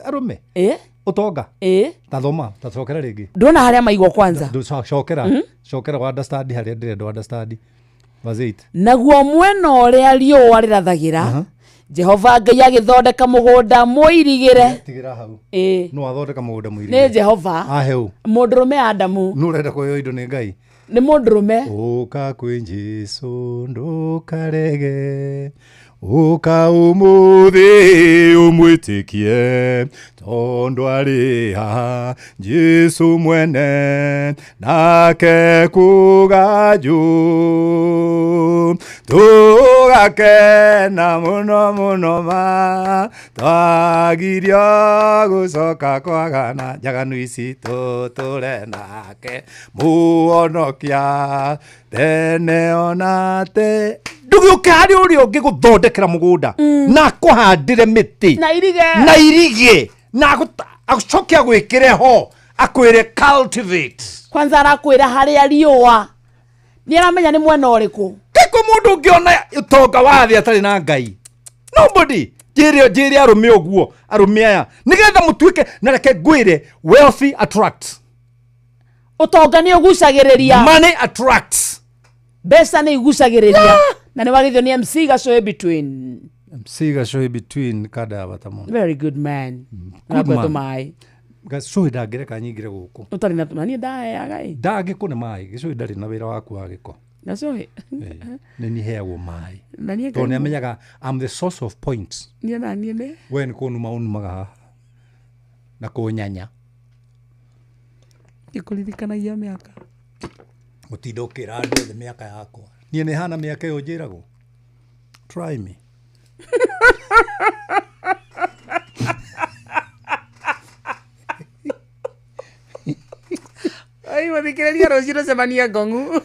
Arũme. Ũtonga. Ta thoma, ta cokera rĩngĩ. Ndona harĩa maigwo kwanza. Cokera. Cokera wa understand harĩa ndĩrenda understand. Verse 8. Naguo mwena ũrĩa riũa rĩrathagĩra, Jehova Ngai agĩthondeka mũgũnda mũirigĩre. Tigĩra hau. Ĩĩ. No athondeka mũgũnda mũirigĩre. Nĩ Jehova. Ahe ũ. Mũndũrũme Adamu. Nũ ũrenda kũheo indo nĩ Ngai? Nĩ mũndũrũme. Ũka kwĩ Jesũ ndũkarege, ũka ũmũthĩ ũmwĩtĩkie, tondũ arĩ haha Jesũ mwene, nake kuga njũ. Tũgakena mũno mũno ma, twagirio gũcoka kwagana, njaganu ici tũtũre nake, mũhonokia tene ona te. Ndũgĩũke harĩ ũrĩa ũngĩ gũthondekera mũgũnda na akũhandĩre mĩtĩ na irige na irige na acoke agwĩkĩre ho akwĩre cultivate. Kwanza arakwĩra harĩa riũa nĩ aramenya nĩ mwena ũrĩkũ. Kĩkũ mũndũ ũngĩona ũtonga wa thĩ atarĩ na Ngai? Nobody. Njĩre arũme ũguo, arũme aya nĩgetha mũtuĩke, na reke ngwĩre, wealthy attracts. Ũtonga nĩ ũgucagĩrĩria. Money attracts. Mbeca nĩ igucagĩrĩria. Na nĩ wagithio nĩ MC Gacũĩ between. MC Gacũĩ between kada ya bata mũno. Very good man. Good Good man. maĩ. Gacũĩ ndangĩreka nyingĩre gũkũ. Ũtarĩ na na niĩ ndaheaga ĩ. Ndangĩkũne maĩ. Gacũĩ ndarĩ na wĩra waku wa gĩko. Gacũĩ. Nĩ niĩ heagwo maĩ. Na niĩ Tondũ nĩ ngai. amenyaga I'm the source of points. Niĩ na niĩ nĩ. We nĩ kũnuma ũnumaga haha. Na kũnyanya. Ngĩkũririkanagia mĩaka. Gũtinda ũkĩra andũ othe mĩaka yakwa. Niĩ nĩ hana mĩaka ĩyo njĩragwo. Try me. Ai mũthikĩrĩria rũciũ tũcemanie Ngong'u.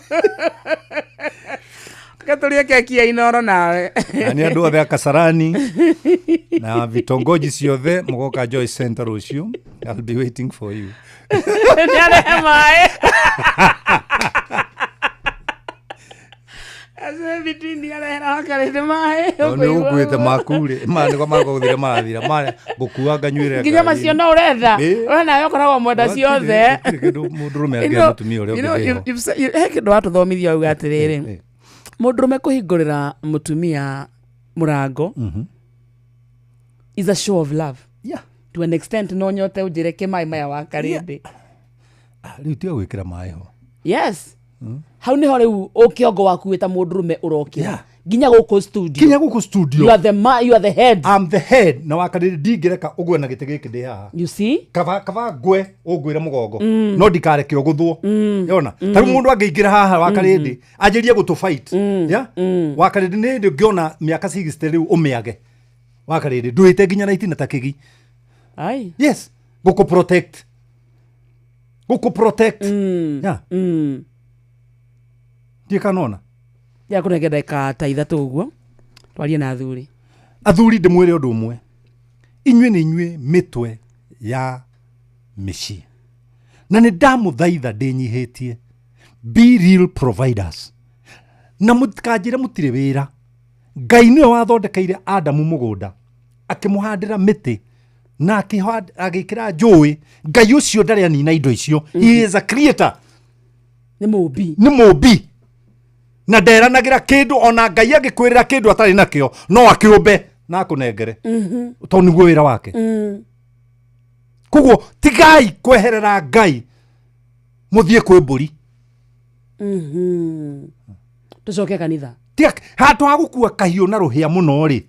Gatũrĩe keki ya Inoro nawe. Na nĩ andũ othe a Kasarani na vitongoji ciothe mũgoka Joy Center rũciũ. I'll be waiting for you. Nĩ arehe maĩ. Gacũĩ between nĩ arehera wakarĩte maĩ. Tondũ nĩ ũkuĩte maku rĩ, maya nĩko makũgũthire marathira. Maya ngũkua nganyuĩre Nginya ngari-inĩ. macio no ũretha. Ĩ. We nawe ũkoragwo mwenda Gũtirĩ- ciothe. gũtirĩ kĩndũ mũndũrũme You angĩhe know, mũtumia ũrĩa you know, ũngĩ you've- you've said- he kĩndũ watũthomithia auga atĩrĩrĩ, mũndũrũme kũhingũrĩra mũtumia mũrango is a show of love. Yeah. To an extent no nyote ũnjĩre kĩ maĩ maya wakarĩndĩ. Rĩu tiga gwĩkĩra maĩ ho. Yes. Hau nĩho rĩu ũkĩongo waku wĩ ta mũndũrũme ũrokĩra nginya gũkũ studio. Nginya gũkũ studio. You are the ma, you are the head. I'm the head. Na wakarĩrĩ ndingĩreka ũgwe na gĩtĩ gĩkĩ ndĩ haha. You see? Kaba ngwe ũngwĩre mũgongo. No ndikareke ũgũthwo. Yona. Ta rĩu mũndũ angĩingĩra haha wakarĩndĩ anjĩrie gũtũ fight. Yeah? Wakarĩndĩ nĩ hĩndĩ ũngĩona mĩaka 60 rĩu ũmĩage. Wakarĩndĩ ndũĩte nginya na itina ta kĩgi. Ai. Yes. Gũkũ protect. Gũkũ protect. Yeah. Ndiĩ kanona. Ya kũnenge ndagĩka ta 3 ũguo twarie na athuri. Athuri ndĩmwĩre ũndũ ũmwe, inyuĩ nĩ inyuĩ mĩtwe ya mĩciĩ. Na nĩ ndamũthaitha ndĩnyihĩtie, be real providers. Na mũtikanjĩre mũtirĩ wĩra. Ngai nĩwe wathondekeire Adamu mũgũnda, akĩmũhandĩra mĩtĩ na agĩkĩra njũĩ. Ngai ũcio ndarĩ anina indo icio. He is a creator. Nĩ mũmbi. Nĩ mũmbi. Na nderanagĩra kĩndũ, ona Ngai angĩkwĩrĩra kĩndũ atarĩ nakĩo no akĩũmbe na akũnengere. Tondũ nĩguo wĩra wake. Koguo tigai kweherera Ngai mũthiĩ kwĩ mbũri. Tũcoke kanitha. Tiga handũ ha gũkua kahiũ na rũhĩa mũno rĩ,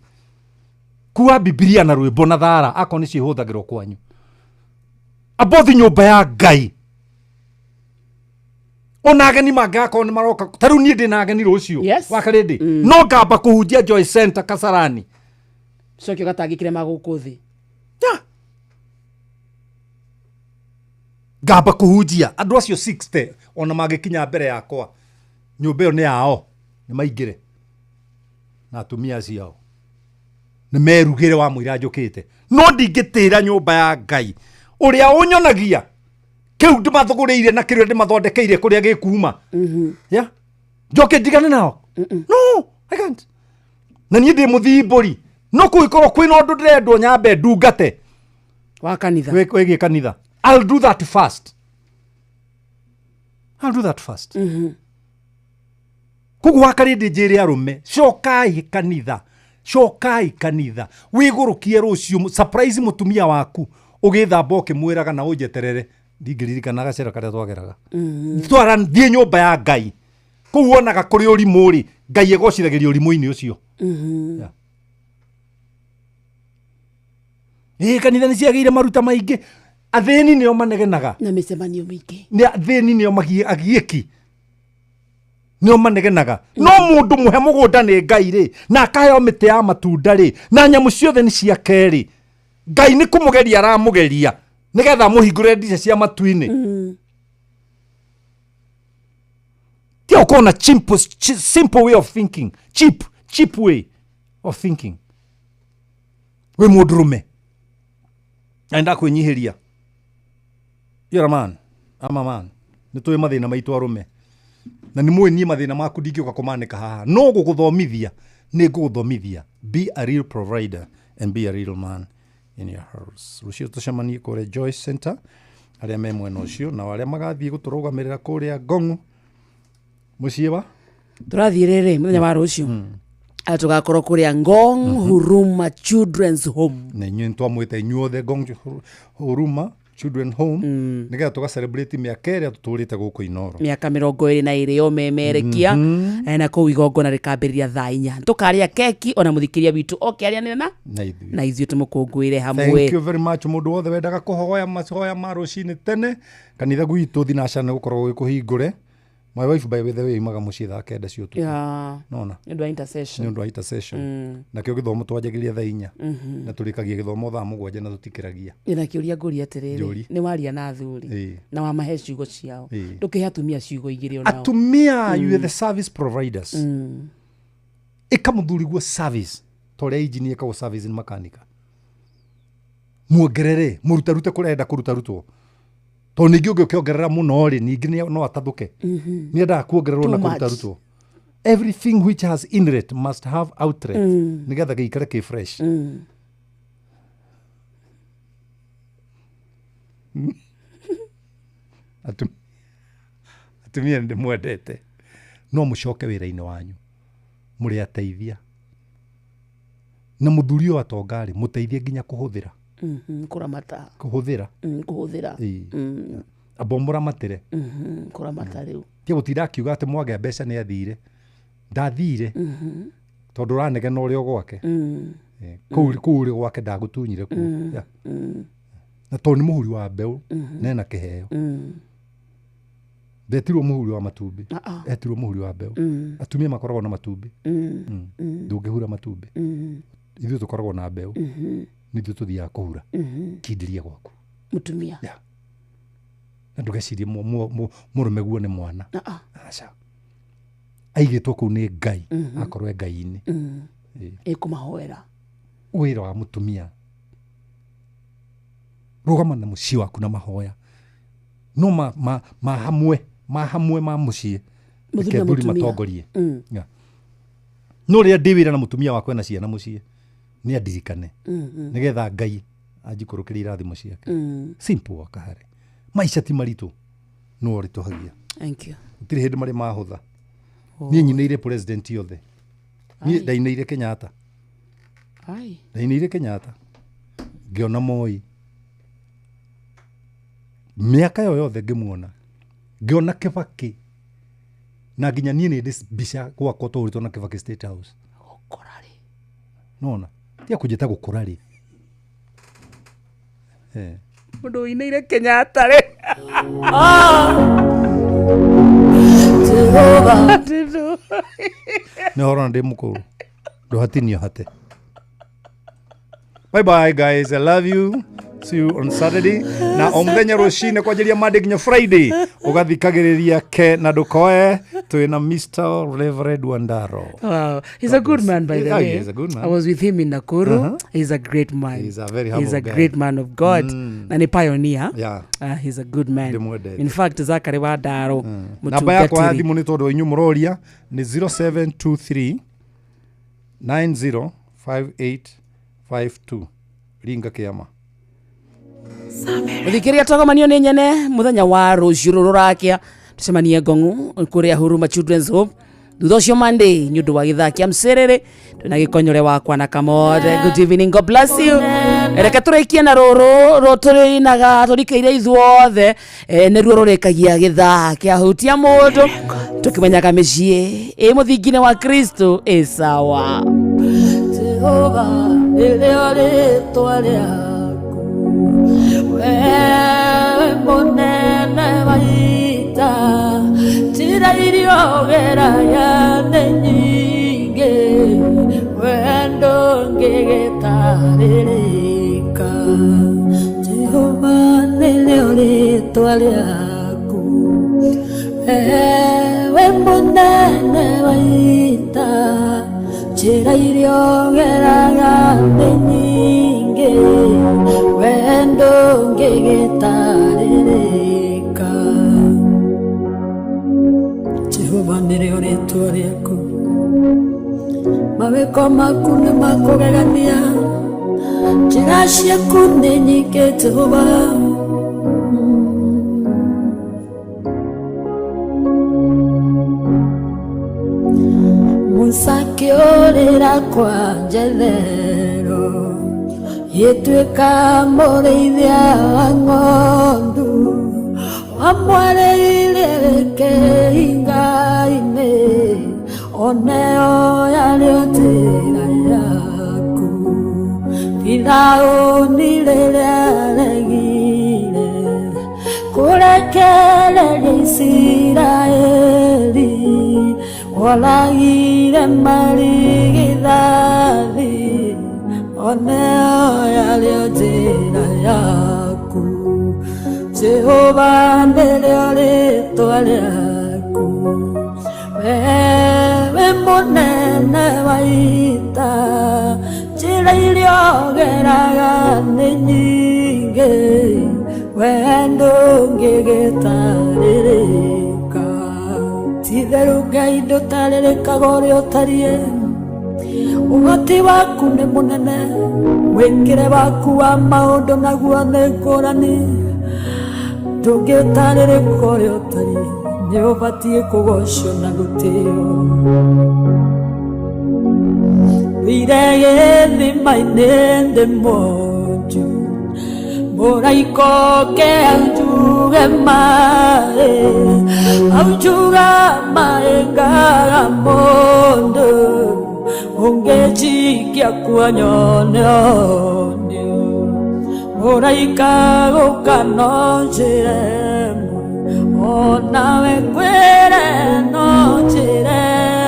kua Bibilia na rwĩmbo na thara akorwo nĩcio ihũthagĩrwo kwanyu. Abothi nyũmba ya Ngai. Ona ageni mangĩgakorwo nĩ maroka, ta rĩu niĩ ndĩna ageni rũciũ. Yes. Wa Karĩndĩ. No ngamba kũhunjia Joy Center Kasarani. Coke ũgatangĩkĩre ma gũkũ thĩ. Ngamba kũhunjia andũ acio 60 ona mangĩkinya mbere yakwa, nyũmba ĩyo nĩ yao, nĩ maingĩre na atumia acio ao nĩ merugĩre wa mũira njũkĩte. No ndingĩtĩra nyũmba ya Ngai ũrĩa ũnyonagia kĩu ndĩmathũgũrĩire na kĩrĩa ndĩmathondekeire kũrĩa gĩkuma. Yeah? Njoke ndigane nao? No, I can't. Na niĩ ndĩ mũthii mbũri, no kũngĩkorwo kwĩna ũndũ ndĩrendwo nyambe ndungate wa kanitha, wĩgiĩ kanitha, I'll do that first. I'll do that first. Koguo wakarĩndĩ njĩre arũme, cokai kanitha, cokai kanitha, wĩgũrũkie rũciũ, surprise mũtumia waku, ũgĩthamba ũkĩmwĩraga na ũnjeterere. Ndingĩririkana gacĩra karĩa twageraga. Twara thiĩ nyũmba ya Ngai. Kũu wonaga kũrĩ ũrimũ rĩ, Ngai egocithagĩria ũrimũ-inĩ ũcio. Ĩĩ, kanitha nĩ ciagĩire maruta maingĩ. Athĩni nĩo manegenaga. Na mĩcemanio mĩingĩ. Nĩ athĩni nĩo agiĩki. Nĩo manegenaga. No mũndũ mũhe mũgũnda nĩ Ngai rĩ, na akaheo mĩtĩ ya matunda rĩ, na nyamũ ciothe nĩ ciake rĩ, Ngai nĩ kũmũgeria aramũgeria nĩgetha amũhingũre ndica cia matu-inĩ. Tia ũkorwo na simple way of thinking, cheap way of thinking. Wĩ mũndũrũme na nĩndakwĩnyihĩria. You're a man, I'm a man. Nĩ tũĩ mathĩna maitũ arũme, na nĩ mũĩ niĩ mathĩna maku ndingĩũka kũmanĩka haha, no gũgũthomithia nĩ ngũgũthomithia. Be a real provider and be a real man in your house. Rũciũ tũcemanie kũrĩa Joy Center, arĩa me mwena ũcio na arĩa magathiĩ gũtũrũgamĩrĩra kũrĩa Ngong'u mũciĩ wa tũrathiĩ rĩrĩ mũthenya wa rũciũ. Tũgakorwo kũrĩa Ngong Huruma Children's Home. Na inyuĩ nĩtwamwĩta inyuothe Ngong Huruma Children Home, nĩgetha tũga celebrate mĩaka ĩrĩa tũtũrĩte gũkũ Inooro. Mĩaka 22 yomemerekia. Na kũu igongona rĩkambĩrĩria thaa 4. Tũkarĩa keki ona mũthikĩria witũ oke arĩanĩre na ithuĩ. Na ithuĩ tũmũkũngũĩre hamwe. Thank you very much mũndũ wothe wendaga kũhoya mahoya ma rũcinĩ tene. Kanitha gwitũ thinacara nĩ gũkoragwo gwĩ kũhingũre. My wife, by the way, imaga mũciĩ thaa 9 cia ũtukũ. Nona. Nĩ ũndũ wa intercession. Nĩ ũndũ wa intercession. Nakĩo gĩthomo twanjagĩrĩria thaa 4. Na tũrĩkagia gĩthomo thaa 7 na tũtikĩragia. Ĩ, na kĩũria ngũria atĩrĩrĩ, nĩ waria na athuri na wamahe ciugo ciao, ndũkĩhe atumia ciugo igĩrĩ onao. Atumia, you are the service providers. Ĩka mũthuri guo service ta ũrĩa engineer ĩkagwo service nĩ makanika. Muongerere, mũrutarute kũrĩa enda kũrutarutwo. Tondũ ningĩ ũngĩkĩongerera mũno rĩ, ningĩ no atathũke. Nĩ endaga kuongererwo na kũrutarutwo. Everything which has inlet must have outlet. Nĩgetha gĩikare kĩ fresh. Atumia nĩ ndĩmwendete. No mũcoke wĩra-inĩ wanyu. Mũrĩ ateithia. Na mũthuri ũyũ atonga rĩ, mũteithie nginya kũhũthĩra. Kũramata. Kũhũthĩra. Kũhũthĩra. Amba ũmũramatĩre. Kũramata rĩu. Tiga gũtinda akiuga atĩ mwagĩa mbeca nĩ athire. Ndathire. Tondũ ũranegena ũrĩ o gwake. Kũu ũrĩ gwake ndagũtunyire kuo. Na tondũ nĩ mũhuri wa mbeũ, na ena kĩheo. Ndetirwo mũhuri wa matumbĩ. Etirwo mũhuri wa mbeũ. Atumia makoragwo na matumbĩ. Ndũngĩhura matumbĩ. Ithuĩ tũkoragwo na mbeũ. Nĩ ithuĩ tũthiaga kũhura. Kindĩria gwaku. Mũtumia. Na ndũgecirie mũrũme guo nĩ mwana. Aca. Aigĩtwo kũu nĩ Ngai, akorwo e Ngai-inĩ. Ĩkũmahoera. Wĩra wa mũtumia. Rũgama na mũciĩ waku na mahoya. No ma hamwe, ma hamwe ma muciĩ, Mũthuri reke na athuri mũtumia. Matongorie. Yeah. No rĩrĩa ndĩ wĩra na mũtumia wakwa na ciana mũciĩ, nĩ andirikane nĩgetha Ngai anjikũrũkĩrie irathimo ciake. Simple wakahare, maica ti maritũ, no ũritũhagia. Thank you. Gũtirĩ hĩndĩ marĩ mahũtha. Niĩ nyinĩire president yothe, niĩ ndainĩire Kenyatta. Ai. Ndainĩire Kenyatta, ngĩona Moi, mĩaka ĩyo yothe ngĩmuona, ngĩona Kĩbakĩ, na nginya niĩ nĩ ndĩ mbica gwakwa tũhũrĩtwo na Kĩbakĩ State House. Nona tiga kũnjĩta gũkũra rĩ. Eh. Mũndũ ũinĩire Kenyatta rĩ. Jehova. Nĩ horo na ndĩ mũkũrũ, ndũhatinio hate. Bye bye guys, I love you. See you on Saturday. Na o mũthenya rũcinĩ kwanjĩria Monday nginya Friday ũgathikagĩrĩria ke na ndũkoe twĩ na Mr. Reverend Wandaro. Wow. He's a good man, by the Yeah, way. he is a good man. I was with him in Nakuru. He's a great man. He's a very He's humble a guy. Great man of God. Na ni pioneer. He's a good man. Ndĩmwendete. In fact, Zachary Wadaro. Namba yakwa ya thimũ nĩ tondũ inyuĩ mũroria nĩ 0723 905852, ringa kĩama. Mũthikĩria, twagomanio nĩ nyene mũthenya wa rũciũ rũrũ rũrakia, tũcemanie ngong'u kũrĩa Huruma Children's Home. Thutha ũcio Monday nĩ ũndũ wa gĩthaa kĩa mcerere twĩna gĩkonyore wakwa na kamothe. Good evening, God bless you. Reke tũrĩkie na rũrũ rũtũrĩinaga tũrikĩire ithuothe, nĩruo rũrĩkagia gĩthaa kĩa hutia mũndũ, tũkĩmenyaga mĩciĩ ĩ mũthingi-inĩ wa Kristo ĩ sawa. Jehova nĩrĩo rĩtwa rĩaku, we mũnene wa ita, njĩra iria ũgeraga nĩ nyingĩ, we ndũngĩgĩtarĩrĩka. Jehova nĩrĩo rĩtwa rĩaku, we mũnene wa ita, njĩra iria ũgeraga nĩ nyingĩ, we ndũngĩgĩtarĩrĩka. Jehova nĩrĩo rĩtwa rĩaku, mawĩko maku nĩ makũgegania, njĩra ciaku nĩ nyingĩ, Jehova. Musa akĩũrĩra kwa Jethero, gĩtuĩka mũrĩithia wa ng'ondu, wamwarĩire kĩhinga-inĩ, oneo yarĩ njĩra yaku. Firaũni rĩrĩa aregire kũrekereria Isiraeli, woragire marigithathi, oneo yarĩ njĩra yaku. Jehova nĩrĩo rĩtwa rĩaku, wewe mũnene wa ita, njĩra iria ũgeraga nĩ nyingĩ, we ndũngĩgĩtarĩrĩka. Ti-itherũ Ngai ndũtarĩrĩkaga ũrĩa ũtariĩ, ũhoti waku nĩ mũnene, mwĩkĩre waku wa maũndũ naguo nĩ ngũrani, ndũngĩtarĩrĩka ũrĩa ũtariĩ, nĩ ũbatiĩ kũgocwo na gũtĩo. Ndũire gĩthima-inĩ ndĩ mwonju, mũraika oke aunjuge maĩ, aunjuga maĩ ngaga mũndũ ũngĩnjikia kuo nyone onio. Mũraika gũka no njĩra ĩmwe, onawe ngwĩre no njĩra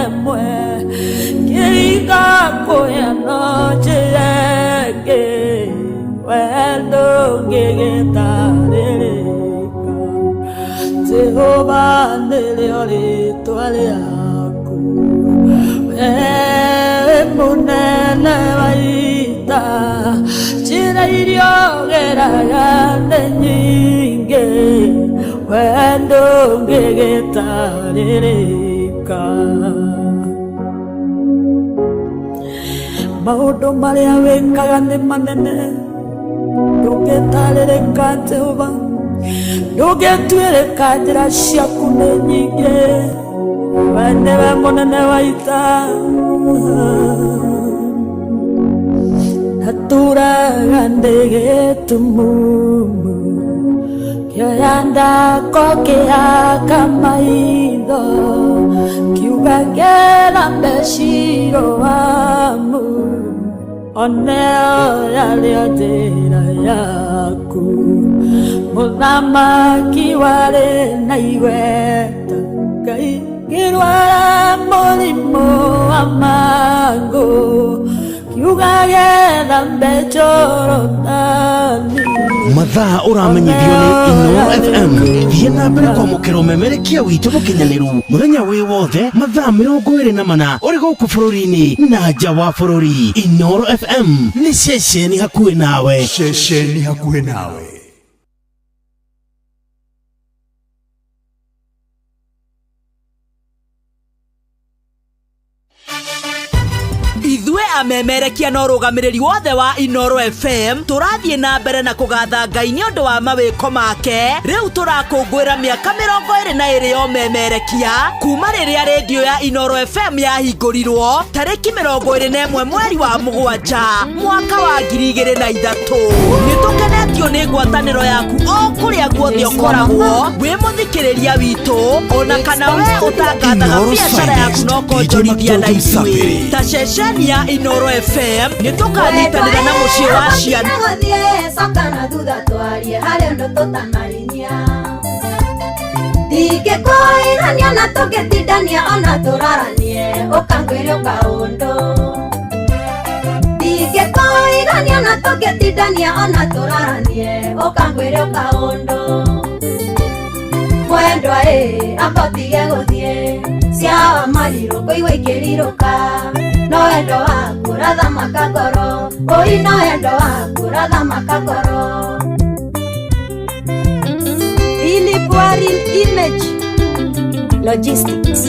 ĩmwe, kĩringa kũrĩa no njĩra ĩngĩ, we ndũngĩgĩtarĩrĩka. Jehova nĩrĩo rĩtwa rĩaku, wewe mũnene wa ita, njĩra iria ũgeraga nĩ nyingĩ, We ndũngĩgĩtarĩrĩka. Maũndũ marĩa wĩkaga nĩ manene, ndũngĩtarĩrĩka Jehova, ndũngĩtuĩrĩka, njĩra ciaku nĩ nyingĩ, we nĩwe mũnene wa ita. Natũraga ndĩ gĩtumumu, kĩoya ndako kĩaka maitho, kiuga ngĩthambe ciro wamu, oneo yarĩo njĩra yaku. Mũthamaki warĩ na igweta, Ngai ngĩrwara mũrimũ wa mangũ, kiuga gĩthambe Jorodani. Mathaa ũramenyithio nĩ Inooro FM. Thiĩ na mbere kwamũkĩra ũmemerekia witũ mũkinyanĩru mũthenya wĩ wothe mathaa 24 ũrĩ gũkũ bũrũri-inĩ na nja wa bũrũri. Inooro FM nĩ ceceni hakuhĩ nawe. Ceceni hakuhĩ nawe. Ithuĩ amemerekia na ũrũgamĩrĩri wothe wa Inooro FM tũrathiĩ na mbere na kũgatha Ngai nĩ ũndũ wa mawĩko make. Rĩu tũrakũngũĩra mĩaka 22 ya ũmemerekia kuma rĩrĩa rĩndiũ ya Inooro FM yahingũrirwo tarĩki 21 mweri wa 7 mwaka wa 2003. Nĩ tũkenetio nĩ ngwatanĩro yaku o kũrĩa guothe ũkoragwo wĩ mũthikĩrĩria witũ, ona kana we ũtangathaga biacara yaku na ũkonjorithia na ithuĩ. Ta ceceni ya Inooro FM nĩ tũkanyitanĩra na mũciĩ wa ciana. Gũthiĩ coka na thutha twarie harĩ ũndũ tũtanarinyia, ndingĩkwĩrania na tũngĩtindania ona tũraranie, ũkangwĩre ũkaũndũ. Ndingĩkwĩrania na tũngĩtindania ona tũraranie, ũkangwĩre ũkaũndũ. Mwendwa ĩ ambotige gũthiĩ cia marirũ kũigua ikĩrirũka, no wendo waku ũrathamaka ngoro, ũi no wendo waku ũrathamaka ngoro. Philip Warren Image Logistics.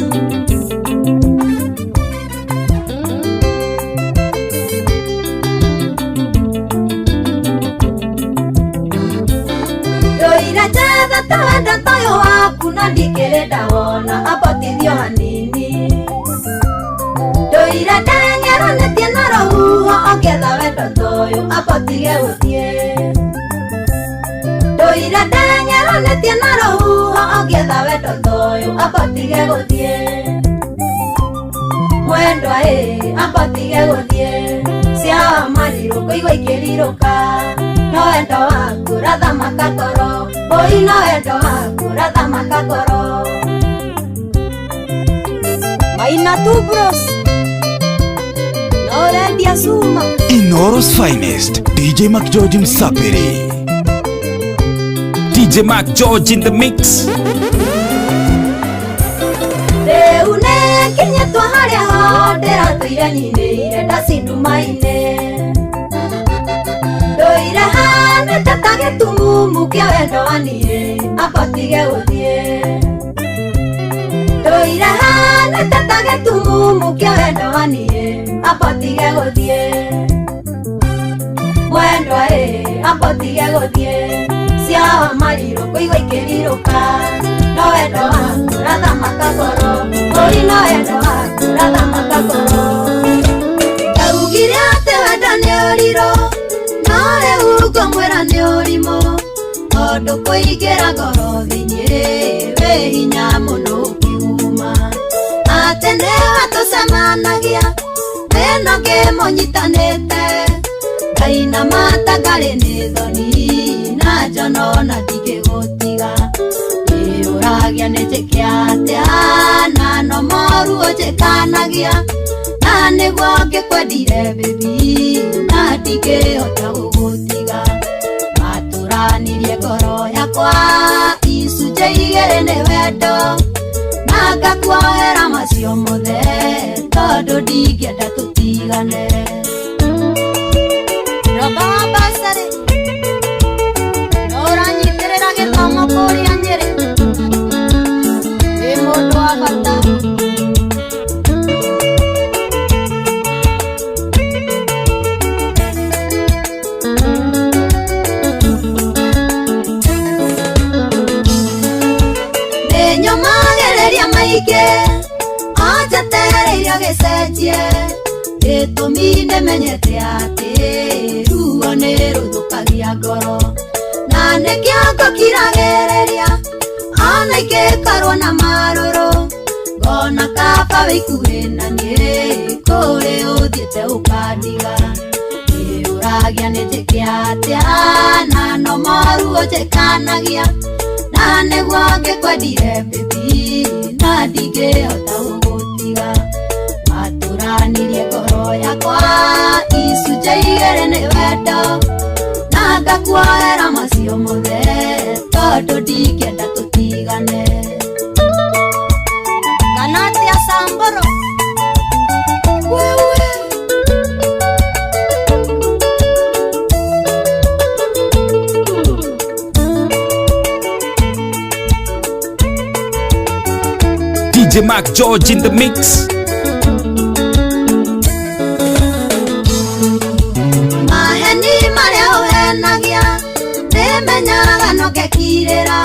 Ndoire njetha ta wendo toyũ waku na ndikĩrĩ ndawona, ambotithio hanini. Ndoire ndengeranĩtie na rũhuho ongĩetha wendo toyũ, ambotige gũthiĩ. Ndoire ndengeranĩtie na rũhuho ongĩetha wendo toyũ, ambotige gũthiĩ. Mwendwa ĩ ambotige gũthiĩ cia marirũ kũigua ikĩrirũka, no wendo waku ũrathamaka ngoro, ũi no wendo waku ũrathamaka ngoro. Maina tu bros, norendia cuma. Inooro's finest, DJ McGeorge Msapiri. DJ Mac George in the mix. Rĩu nĩnginyĩtwo harĩa ho ndĩratũire nyinĩire ndacindumaine, ndũire hanĩte ta gĩtumumu kĩa wendo wa niĩ, ambotige gũthiĩ. Ndũire hanĩte ta gĩtumumu kĩa wendo wa niĩ, ambotige gũthiĩ. Mwendwa ĩ ambotige gũthiĩ cia marirũ kũigua ikĩrirũka, no wendo waku ũrathamaka ngoro, ũi no wendo waku ũrathamaka ngoro. Ndaugire atĩ wendo nĩ ũrirũ, no rĩu ngũmwĩra nĩ ũrimũ, tondũ kũingĩra ngoro thĩinĩ wĩ hinya mũno ũkiuma. Atĩ nĩwe tũcemanagia wĩna ngĩmũnyitanĩte, ngainama ta ngarĩ nĩ thoni na njono na ndingĩgũtiga. Ndĩũragia nĩ njĩke atĩa na no moru ũnjĩkanagia, na nĩguo ngĩkwendire baby na ndingĩhota gũgũtiga. Matũranirie ngoro yakwa icunjĩ igĩrĩ nĩ wendo, na ngakuohera macio mothe tondũ ndingĩenda tũtigane. Roba wa basarĩ, no ũranyitĩrĩra gĩthomo kũrĩa Nyĩrĩ. ndĩcenjie gĩtũmi nĩmenyete atĩ ruo nĩ rũthũkagia ngoro na nĩkĩo ngũkiragĩrĩria ona ingĩkorwo na marũrũ ngona kaba wĩikuhĩ na niĩ kũrĩ ũthiĩte ũkandiga nĩũragia nĩ njĩke atĩa na no moruo njĩkanagia na nĩguo ngĩkwendire baby na ndingĩhota gũgũtiga watũranirie ngoro yakwa icunjĩ igĩrĩ nĩ wendo na ngakuoera macio mothe tondũ ndingĩenda tũtigane kana atĩa Samburu wewe DJ Mark George in the mix. Maheni marĩa ũhenagia nĩmenyaga no ngekirĩra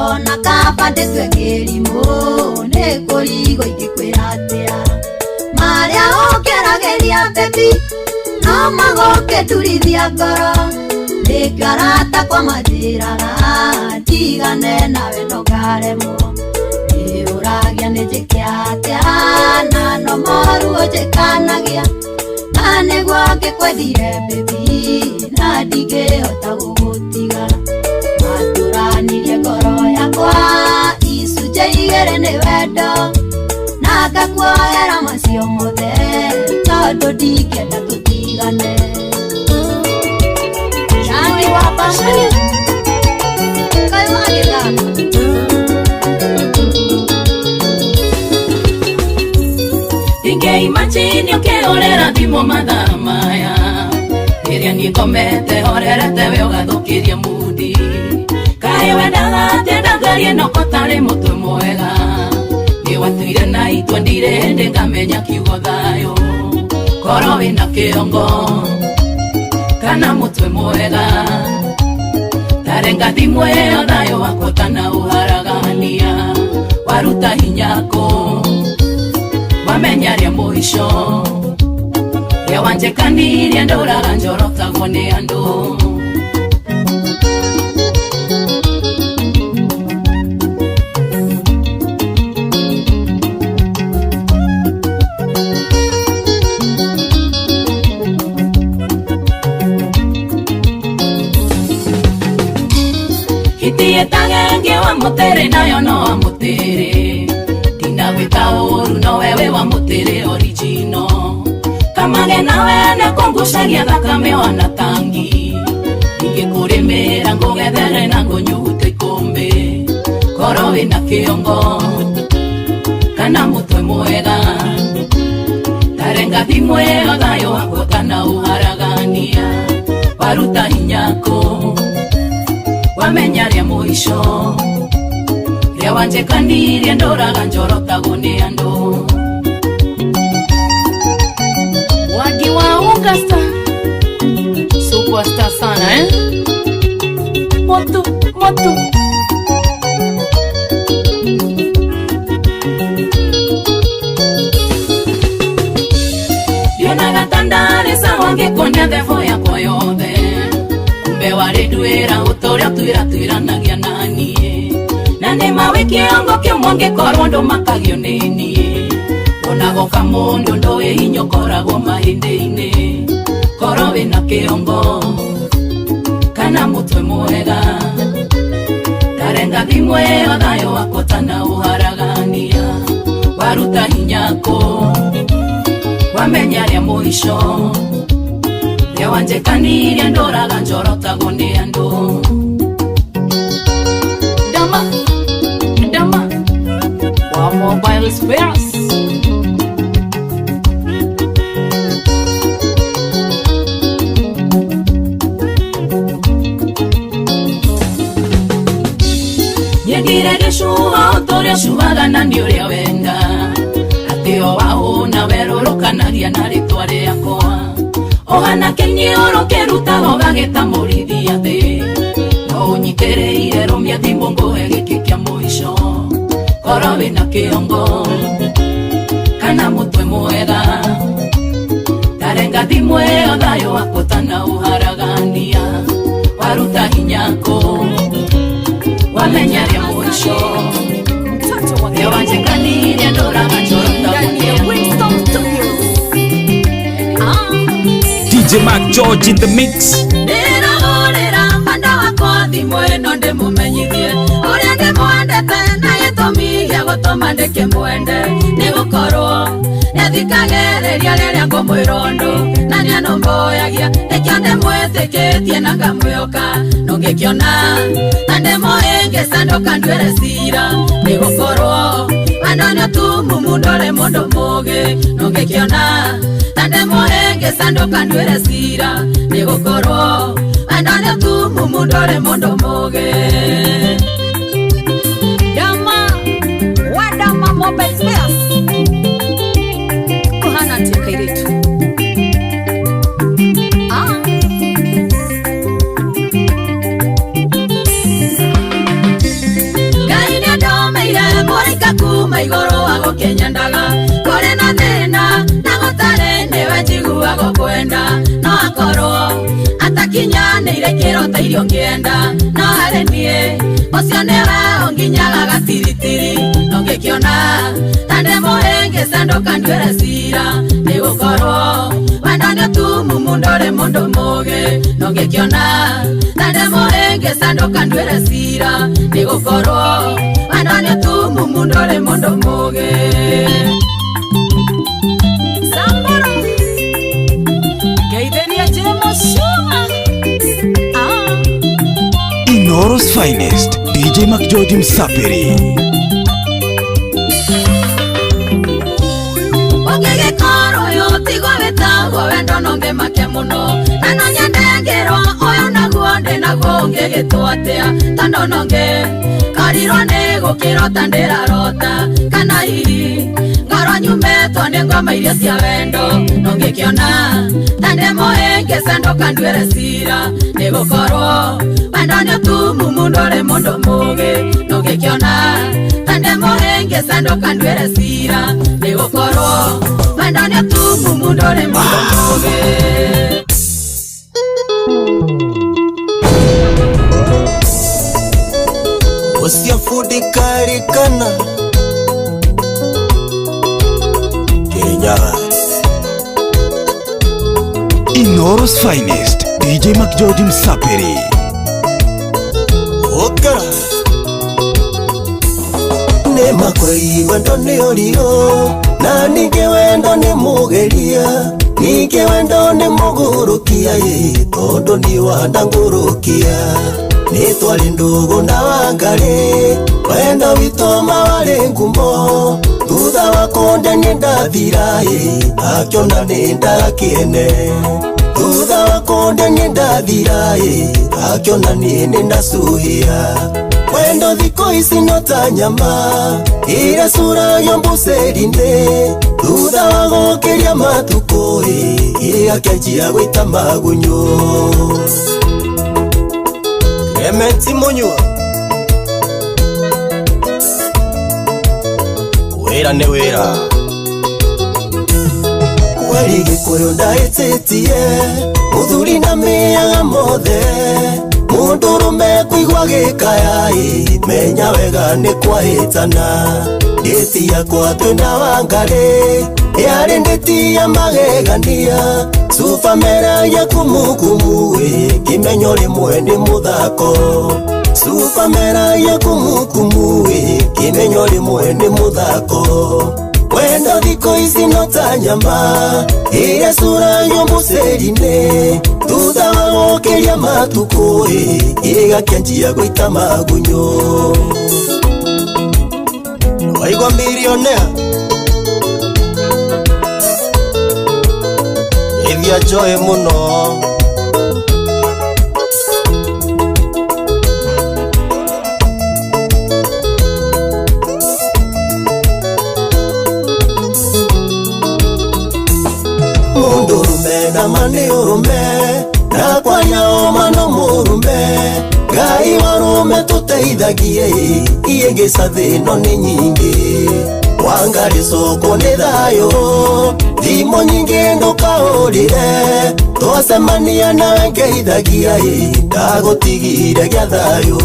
ona kaba ndĩtue kĩrimũ nĩ kũrigwo ingĩkwĩra atĩa marĩa ũngeragĩria baby no magũkĩturithia ngoro nĩkĩo arata kwa manjĩraga ndigane nawe no ngaremwo nĩũragia nĩ njĩke atĩa na no moruo njĩkanagia na nĩguo ngĩkwendire baby na ndingĩhota gũgũtiga watũranirie ngoro yakwa icunjĩ igĩrĩ nĩ wendo na ngakuoera macio mothe tondũ ndingĩenda tũtigane Shani wa bashani kaĩ wagĩthaka Imagine ũkĩhũrĩra thimũ mathaa maya rĩrĩa niĩ ngomete horerete we ũgathũkĩria mudi kaĩ wendaga atĩa ndangarie no kotarĩ mũtwe mwega nĩwatuire na itua ndirĩ hĩndĩ ngamenya kiugo thayũ korwo wĩna kĩongo kana mũtwe mwega tarenga thimũ ĩyo thayũ wakwa ũtanaũharagania waruta hinya kũ wamenya rĩa mũico rĩa wanjĩkanirie ndũraga njorotagwo nĩ andũ hiti ĩtagenge wa mũtĩrĩ nayo no wa mũtĩrĩ ndinagwĩka ũru no wewe wa mũtĩrĩ original kamage nawe nĩkũngucagia thakame wana tangi ingĩkũrĩmĩra ngũgethere na ngũnyugute ikũmbĩ korwo wĩna kĩongo kana mũtwe mwega tarenga thimũ ĩyo thayũ wakwa ũtanaũharagania waruta hinya kũ wamenya rĩa mũico rĩa wanjĩkanirie ndũraga njorotagwo nĩ andũ Wagi wa Augusta superstar sana eh? Moto moto ndionaga ta ndarĩ sawa ngĩkuonia thebo yakwa yothe kumbe warĩ nduĩra ũtũrĩa ũtuĩratwĩranagia na niĩ na nĩma wĩ kĩongo kĩmwe ngĩkorwo ndũmakagio nĩ niĩ onagoka mũndũ ndũĩ hinya ũkoragwo mahĩndĩ-inĩ korwo wĩna kĩongo kana mũtwe mwega tarenga thimũ ĩyo thayũ wakwa ũtanaũharagania waruta hinya kũ wamenya rĩa mũico rĩa wanjĩkanirie ndũraga njorotagwo nĩ andũ Dama Dama wa mobile spares nyendire gĩcuha ũtũrĩa ũcuhaga na nĩ ũrĩa wenda atĩ o wahũna werũrũkanagia na rĩtwa rĩakwa ũhana kĩnyĩũrũ kĩrutaga ũgagĩta mũrithia thĩ no ũnyitĩrĩire rũmia thimũ ngũhe gĩkĩ kĩa mũico korwo wĩna kĩongo kana mũtwe Mwega Tarenga thimũ ĩyo thayũ wakũtana ũharagania Waruta hinyako Wamenya rĩa mũico Rĩa wanjĩkanire ndũraga njorota DJ Mark George in the mix. Ndĩrahũrĩra mwenda wakwa thimũ ĩno ndĩmũmenyithie ũrĩa ndĩmwendete na gĩtũmi gĩa gũtũma ndĩkĩmwende nĩgũkorwo nĩathikagĩrĩria rĩrĩa ngũmwĩra ũndũ na nĩanũmbũyagia nĩkĩo ndĩmwĩtĩkĩtie na ngamwĩhoka nũngĩkĩona ta ndĩmũhĩngĩca ndũkanduĩre cira nĩgũkorwo wendo nĩ ũtumumu ndũrĩ mũndũ mũũgĩ nũngĩkĩona ta ndĩmũhĩngĩca ndũkanduĩre cira nĩgũkorwo wendo nĩ ũtumumu ndũrĩ mũndũ mũũgĩ. Dama wadama mobile spares kuhana atia kairitu. Ngai nĩandomeire mũraika kuma igũrũ wa gũkĩnyendaga kũrĩ na thĩna na gũtarĩ nĩwe njiguaga kwenda no akorwo atakinyanĩire kĩrota irio ngĩenda no harĩ niĩ ũcio nĩwe ũnginyaga gatiritiri nũngĩkĩona ta ndĩmũhĩngĩca ndũkanduĩre cira nĩgũkorwo wendo nĩ ũtumumu ndũrĩ mũndũ mũũgĩ nũngĩkĩona ta ndĩmũhĩngĩca ndũkanduĩre cira nĩgũkorwo wendo nĩ ũtumumu ndũrĩ mũndũ mũũgĩ. Samburu Geithĩria Jemo Shuma. Inoro's finest, DJ Mark George Msapiri. Ũngĩgĩkorwo ũyũ tigwo wĩtagwo wendo no ngĩmake mũno na no nyende ngĩrwo ũyũ naguo ndĩ naguo ũngĩgĩtwo atĩa tondũ no ngĩkorirwo nĩ gũkĩrota ndĩrarota kana hihi ngorwo nyumĩtwo nĩ ngoma iria cia wendo no ngĩkĩona ta ndĩmũhĩngĩca ndũkanduĩre cira nĩgũkorwo wendo nĩ ũtumumu ndũrĩ mũndũ mũũgĩ no ngĩkĩona ta ndĩmũhĩngĩca ndũkanduĩre cira nĩgũkorwo wendo nĩ ũtumumu ndũrĩ mũndũ mũũgĩ. Usiafudikarikana Kenya. Inoro's finest, DJ Mark George Msapiri. Okara Nema kwei wendo nĩ ũrio na ningĩ wendo nĩ mũgeria ningĩ wendo nĩ mũgũrũkia ĩ tondũ nĩ wandangũrũkia nĩ twarĩ ndũgũ na Wangarĩ wendo witũ ma warĩ ngumo thutha wa kũnde nĩ ndathira ĩ akĩona nĩ ndakĩene thutha wa kũnde nĩ ndathira ĩ akĩona niĩ nĩ ndacuhia wendo thikũ ici no ta nyama ĩrĩa curagio mbucĩri-inĩ thutha wa gũkĩria matukũ ĩ ĩgakĩanjia gwĩta magunyũ. Clementi Munyua wĩra nĩ wĩra kweri Gĩkũyũ ndaĩtĩtie mũthuri na mĩaga mothe mũndũrũme kũigua gĩkaya ĩ menya wega nĩ kwahĩtana ndĩti yakwa twĩna Wangarĩ yarĩ ndĩti ya magegania cuba meragia kumukumu ĩ kĩmenyo rĩmwe nĩ mũthako cuba meragia kumukumu ĩ kĩmenyo rĩmwe nĩ mũthako wendo thikũ ici no ta nyama ĩrĩa curagio mbucĩri-inĩ thutha wa gũkĩria matukũ ĩ ĩgakĩanjia gwĩta magunyũ. Waigua milionea ithia njoĩ mũno mũndũrũme nama nĩ ũrũme na kwaria ũma no mũrũme Ngai wa ũrũme tũteithagie iĩngĩca thĩ ĩno nĩ nyingĩ Wangaricũkwo nĩ thayũ thimũ nyingĩ ndũkaũrĩre twacemania nawe ngeithagia ĩ ndagũtigire gĩa thayũ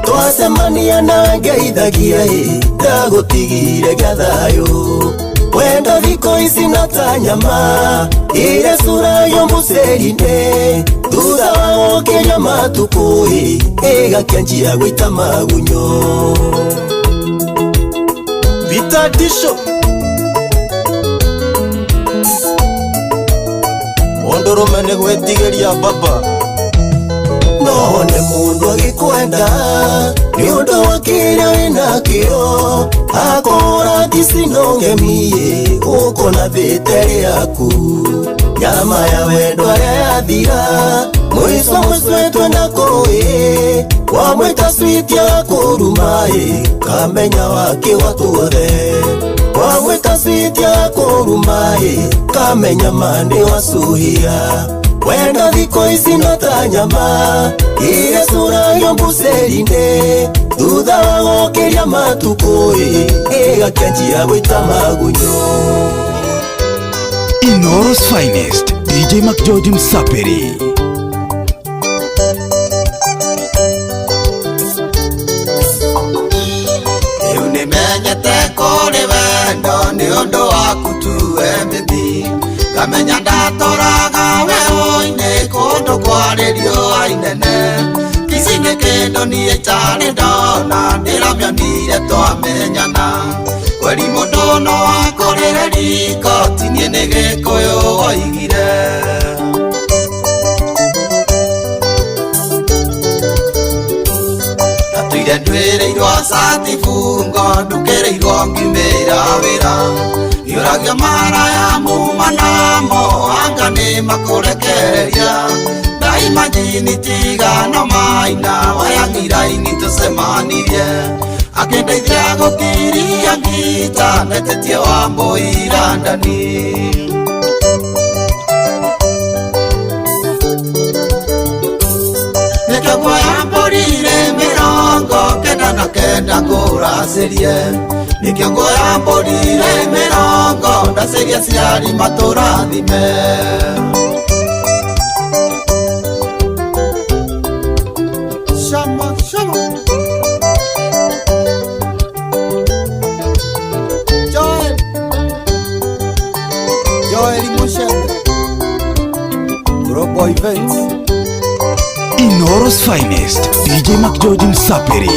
twacemania nawe ngeithagia ĩ ndagũtigire gĩa thayũ wendo thikũ ici no ta nyama ĩrĩa curagio mũceri-inĩ thutha wa gũkinya matukũ ĩ ĩgakĩanjia gũita magunyo. Vitadisho Mũndũrũme nĩ gwĩtigĩria baba no nĩ mũndũ agĩkwenda nĩ ũndũ wa kĩrĩa wĩnakĩo akũra ticino ng'emie ũkona thĩte rĩaku nyama ya wendo arĩa yathira mũico mũcwetwe na kũĩ wamwĩta switi akũruma ĩ kamenya wake watuothe wamwĩta switi akũruma ĩ kamenya ma nĩ wacuhia wendo thikũ ici no ta nyama ĩrĩa curagio mbuceri-inĩ thutha wa gũkĩria matukũ ĩ ĩgakĩanjia gũita magunyo. Inoro's finest DJ McGeorge Msapiri. Rĩu nĩmenyete kũrĩ wendo nĩ ũndũ waku tu we mĩthi ngamenya ndatoraga werũ-inĩ kũndũ kwarĩ riũa inene ici nĩ kĩndũ niĩ njarĩ ndona ndĩramĩonire twamenyana kweri mũndũ no akũrĩre riko ti niĩ nĩ Gĩkũyũ oigire. Ndatũire ndwĩrĩirwo cati bungo ndukĩrĩirwo ngiumĩra wĩra Nĩũragio maraya muma namo anga nĩ makũrekereria ndaimajini tigano maina wayang'iraini tũcemanirie akĩndeithia gũkiria ngita netetie wa mbũira ndani. Nĩkĩo nguoya mbũri-rĩ 99 ngũracĩrie nĩkĩo nguoya mbũri-rĩ 40 ndacĩria aciari matũrathime. Shama shama Joel Joel Mushende Global Events. Inoro's finest DJ McGeorge Msapiri.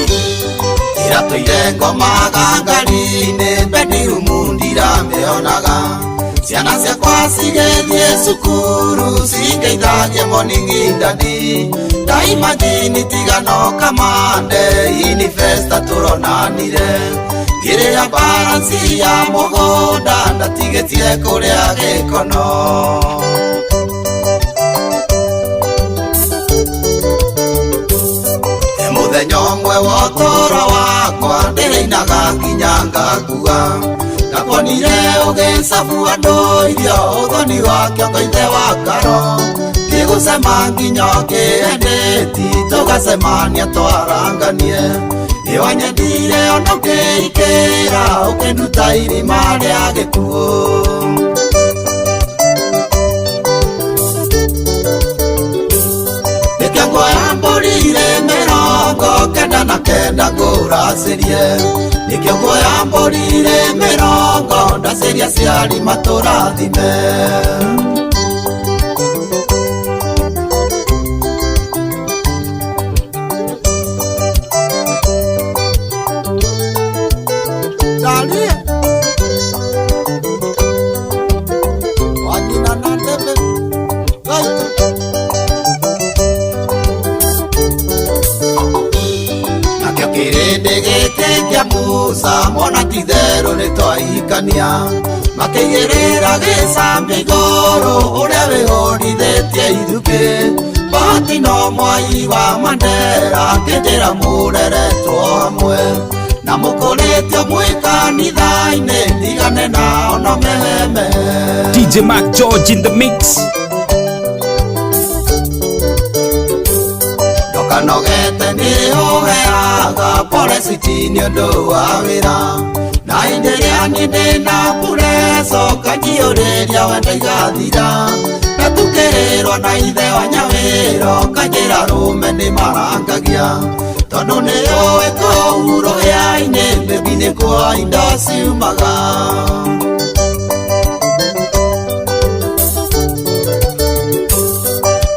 Iratũire ngomaga ngari-inĩ bedroom ndiramĩonaga ciana ciakwa cigĩthiĩ cukuru cingeithagie morning ndani ndaimajini tigano kamande inifesta tũronanire ngĩrĩra baransi ya mũgũnda ndatigĩtie kũrĩa gĩkono. Mũthenya ũmwe wa ũtũũro wakwa ndĩrĩinaga nginya ngakua ndakuonire ũgĩcabu andũ irio ũthoni wa kĩongo ithe wa karo ngĩgũcema nginya ũkĩendeti tũgacemania twaranganie nĩwanyendire ona ũkĩikĩra ũkĩnduta irima rĩa gĩkuũ. Nĩkĩo nguoya mbũri-rĩ 99 ngũracĩrie nĩkĩo nguoya mbũri-rĩ 40 ndacĩria aciari matũrathime. Dalia Wanyina na Ndebe Gaito Nakĩo kĩrĩndĩ gĩkĩ kĩa Musa mona ti itherũ nĩtwahikania makĩigĩrĩra gĩcambia igũrũ ũrĩa wĩhũrithĩtie ithukĩ bahati no mwai wa Mandera akĩnjĩra mũreretwo hamwe na mũkũrĩtio mwĩ kanitha-inĩ ndigane nao no meheme. DJ McGeorge in the mix. Kanogete nĩ ũheaga poresiti nĩ ũndũ wa wĩra. Na hĩndĩ ĩrĩa niĩ ndĩna pureco kanjiyũrĩria wendo igathira. Na tukĩrĩrwo na ithe wa nyawĩra ũkanjĩra rũme nĩ marangagia. Tondũ nĩ ũĩ kũu rũhĩa-inĩ mĩbi nĩkuo indo ciumaga.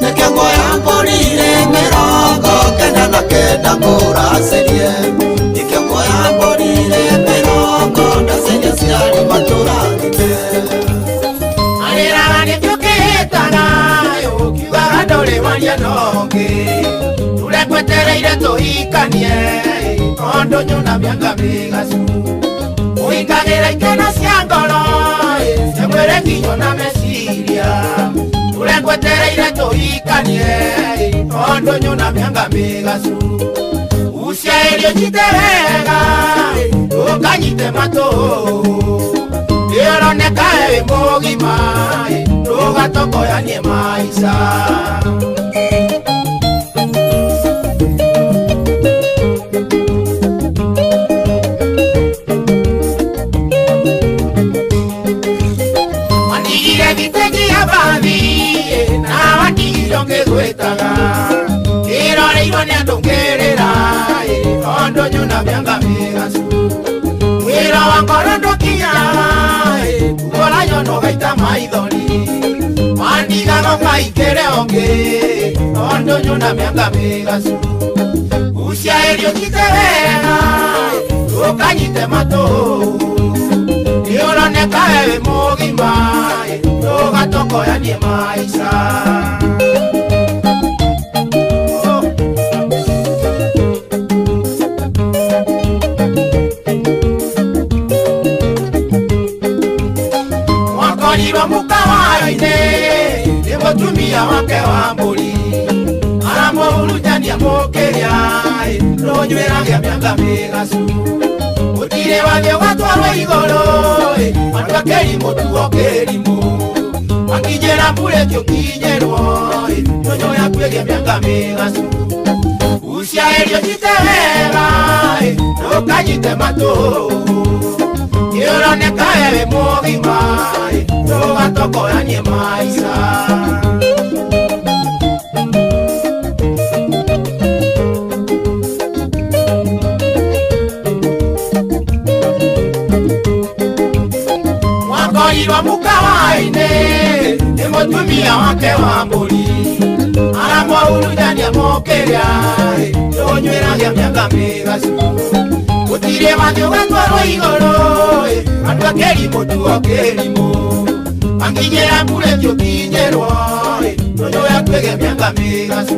Nĩkĩo nguoya mbũri irĩ mĩrongo kenda na kenda ngũracĩrie. Nĩkĩo nguoya mbũri irĩ mĩrongo ndaceria ciarĩ matũrathime. Arĩraga nĩtũkĩhĩtana ũkiugaga ndũrĩ waria nongĩ. Tũrekwetereire tũhikanie tondũ nyona mĩanga mĩgacu. Ũhikagĩra ikeno cia ngoro cia mwĩrĩ nginya na meciria. Tũrekwetereire tũhikanie tondũ nyona mĩanga mĩgacu. Uciaĩrio nyite wega ũkanyite matũ. Ĩroneka wĩ mũgima ndũgatokoyanie maica. Wandigire thitĩnji ya bathi na wandigire ngĩgwĩtaga. Ndĩroreirwo nĩ andũ ngĩrĩra tondũ nyona mĩanga mĩgacu. Wĩra wa ngoro ndũkinyaga kũgũra nyono gaita maithori. Wandigaga ũkaingĩre ũngĩ tondũ nyona mĩanga mĩgacu. Uciaĩrio nyite wega ũkanyite matũ. Nĩũroneka wĩ mũgima ndũgatokoyanie maica. Mwakorirwo mũkawa-inĩ nĩ mũtumia wake wa mbũri. Aramũhurunjania mũkĩrĩa rũnywĩragia mĩanga mĩgacu. Gũtirĩ wathiĩ ũgatwarwo igũrũ andũ a kĩrimũ tuo kĩrimũ. Makinyĩra mbũrĩki ũkinyĩrwo ndũnyũ yaku ĩgĩe mĩanga mĩgacu. Uciaĩrio nyite wega ndũkanyite matũ. Nĩũroneka wĩ mũgima ndũgatokoyanie maica. Mwakorirwo mũkawa-inĩ nĩ mũtumia wake wa mbũri. Aramũhurunjania mũkĩrĩa ndũnywĩragia mĩanga mĩgacu. Gũtirĩ wathiĩ ũgatwarwo igũrũ andũ a kĩrimũ tuo kĩrimũ. Makinyĩra mbũrĩki ũkinyĩrwo ndũnyũ yaku ĩgĩe mĩanga mĩgacu.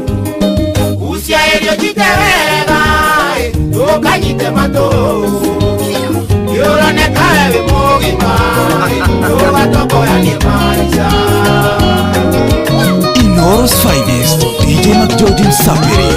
Uciaĩrio nyite wega ndũkanyite matũ. Nĩũroneka wĩ mũgima ndũgatokoyanie maica. Inooro's finest, DJ McGeorge Msapiri.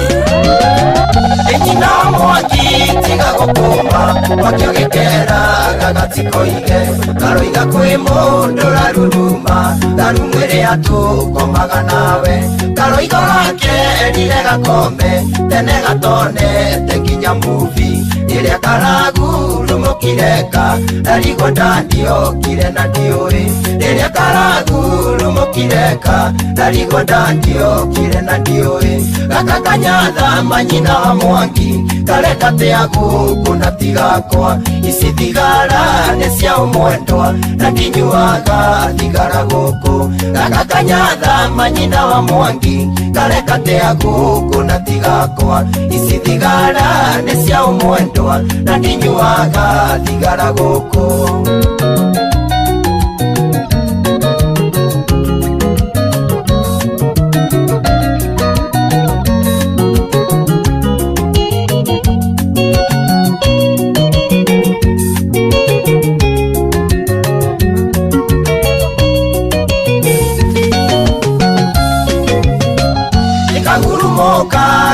Nyina mwaki tiga gũkũma wakĩo gĩkeraga gatikoige karoiga kwĩ mũndũ raruruma tharumu ĩrĩa tũkomaga nawe karoiga gake erire gakome tene gatonete nginya muvi ĩrĩa karagurumũkireka ndarigwo ndandiokire na ndiũĩ rĩrĩa karagurumũkireka ndarigwo ndandiokire na ndiũĩ gaka kanyathama nyina wa mwangi kareka tea gũkũ na tigakwa ici thigara nĩ cia ũmwendwa na ndinyuaga thigara gũkũ gaka kanyathama nyina wa mwangi kareka tea gũkũ na tigakwa ici thigara nĩ cia ũmwendwa na ndinyuaga thigara gũkũ.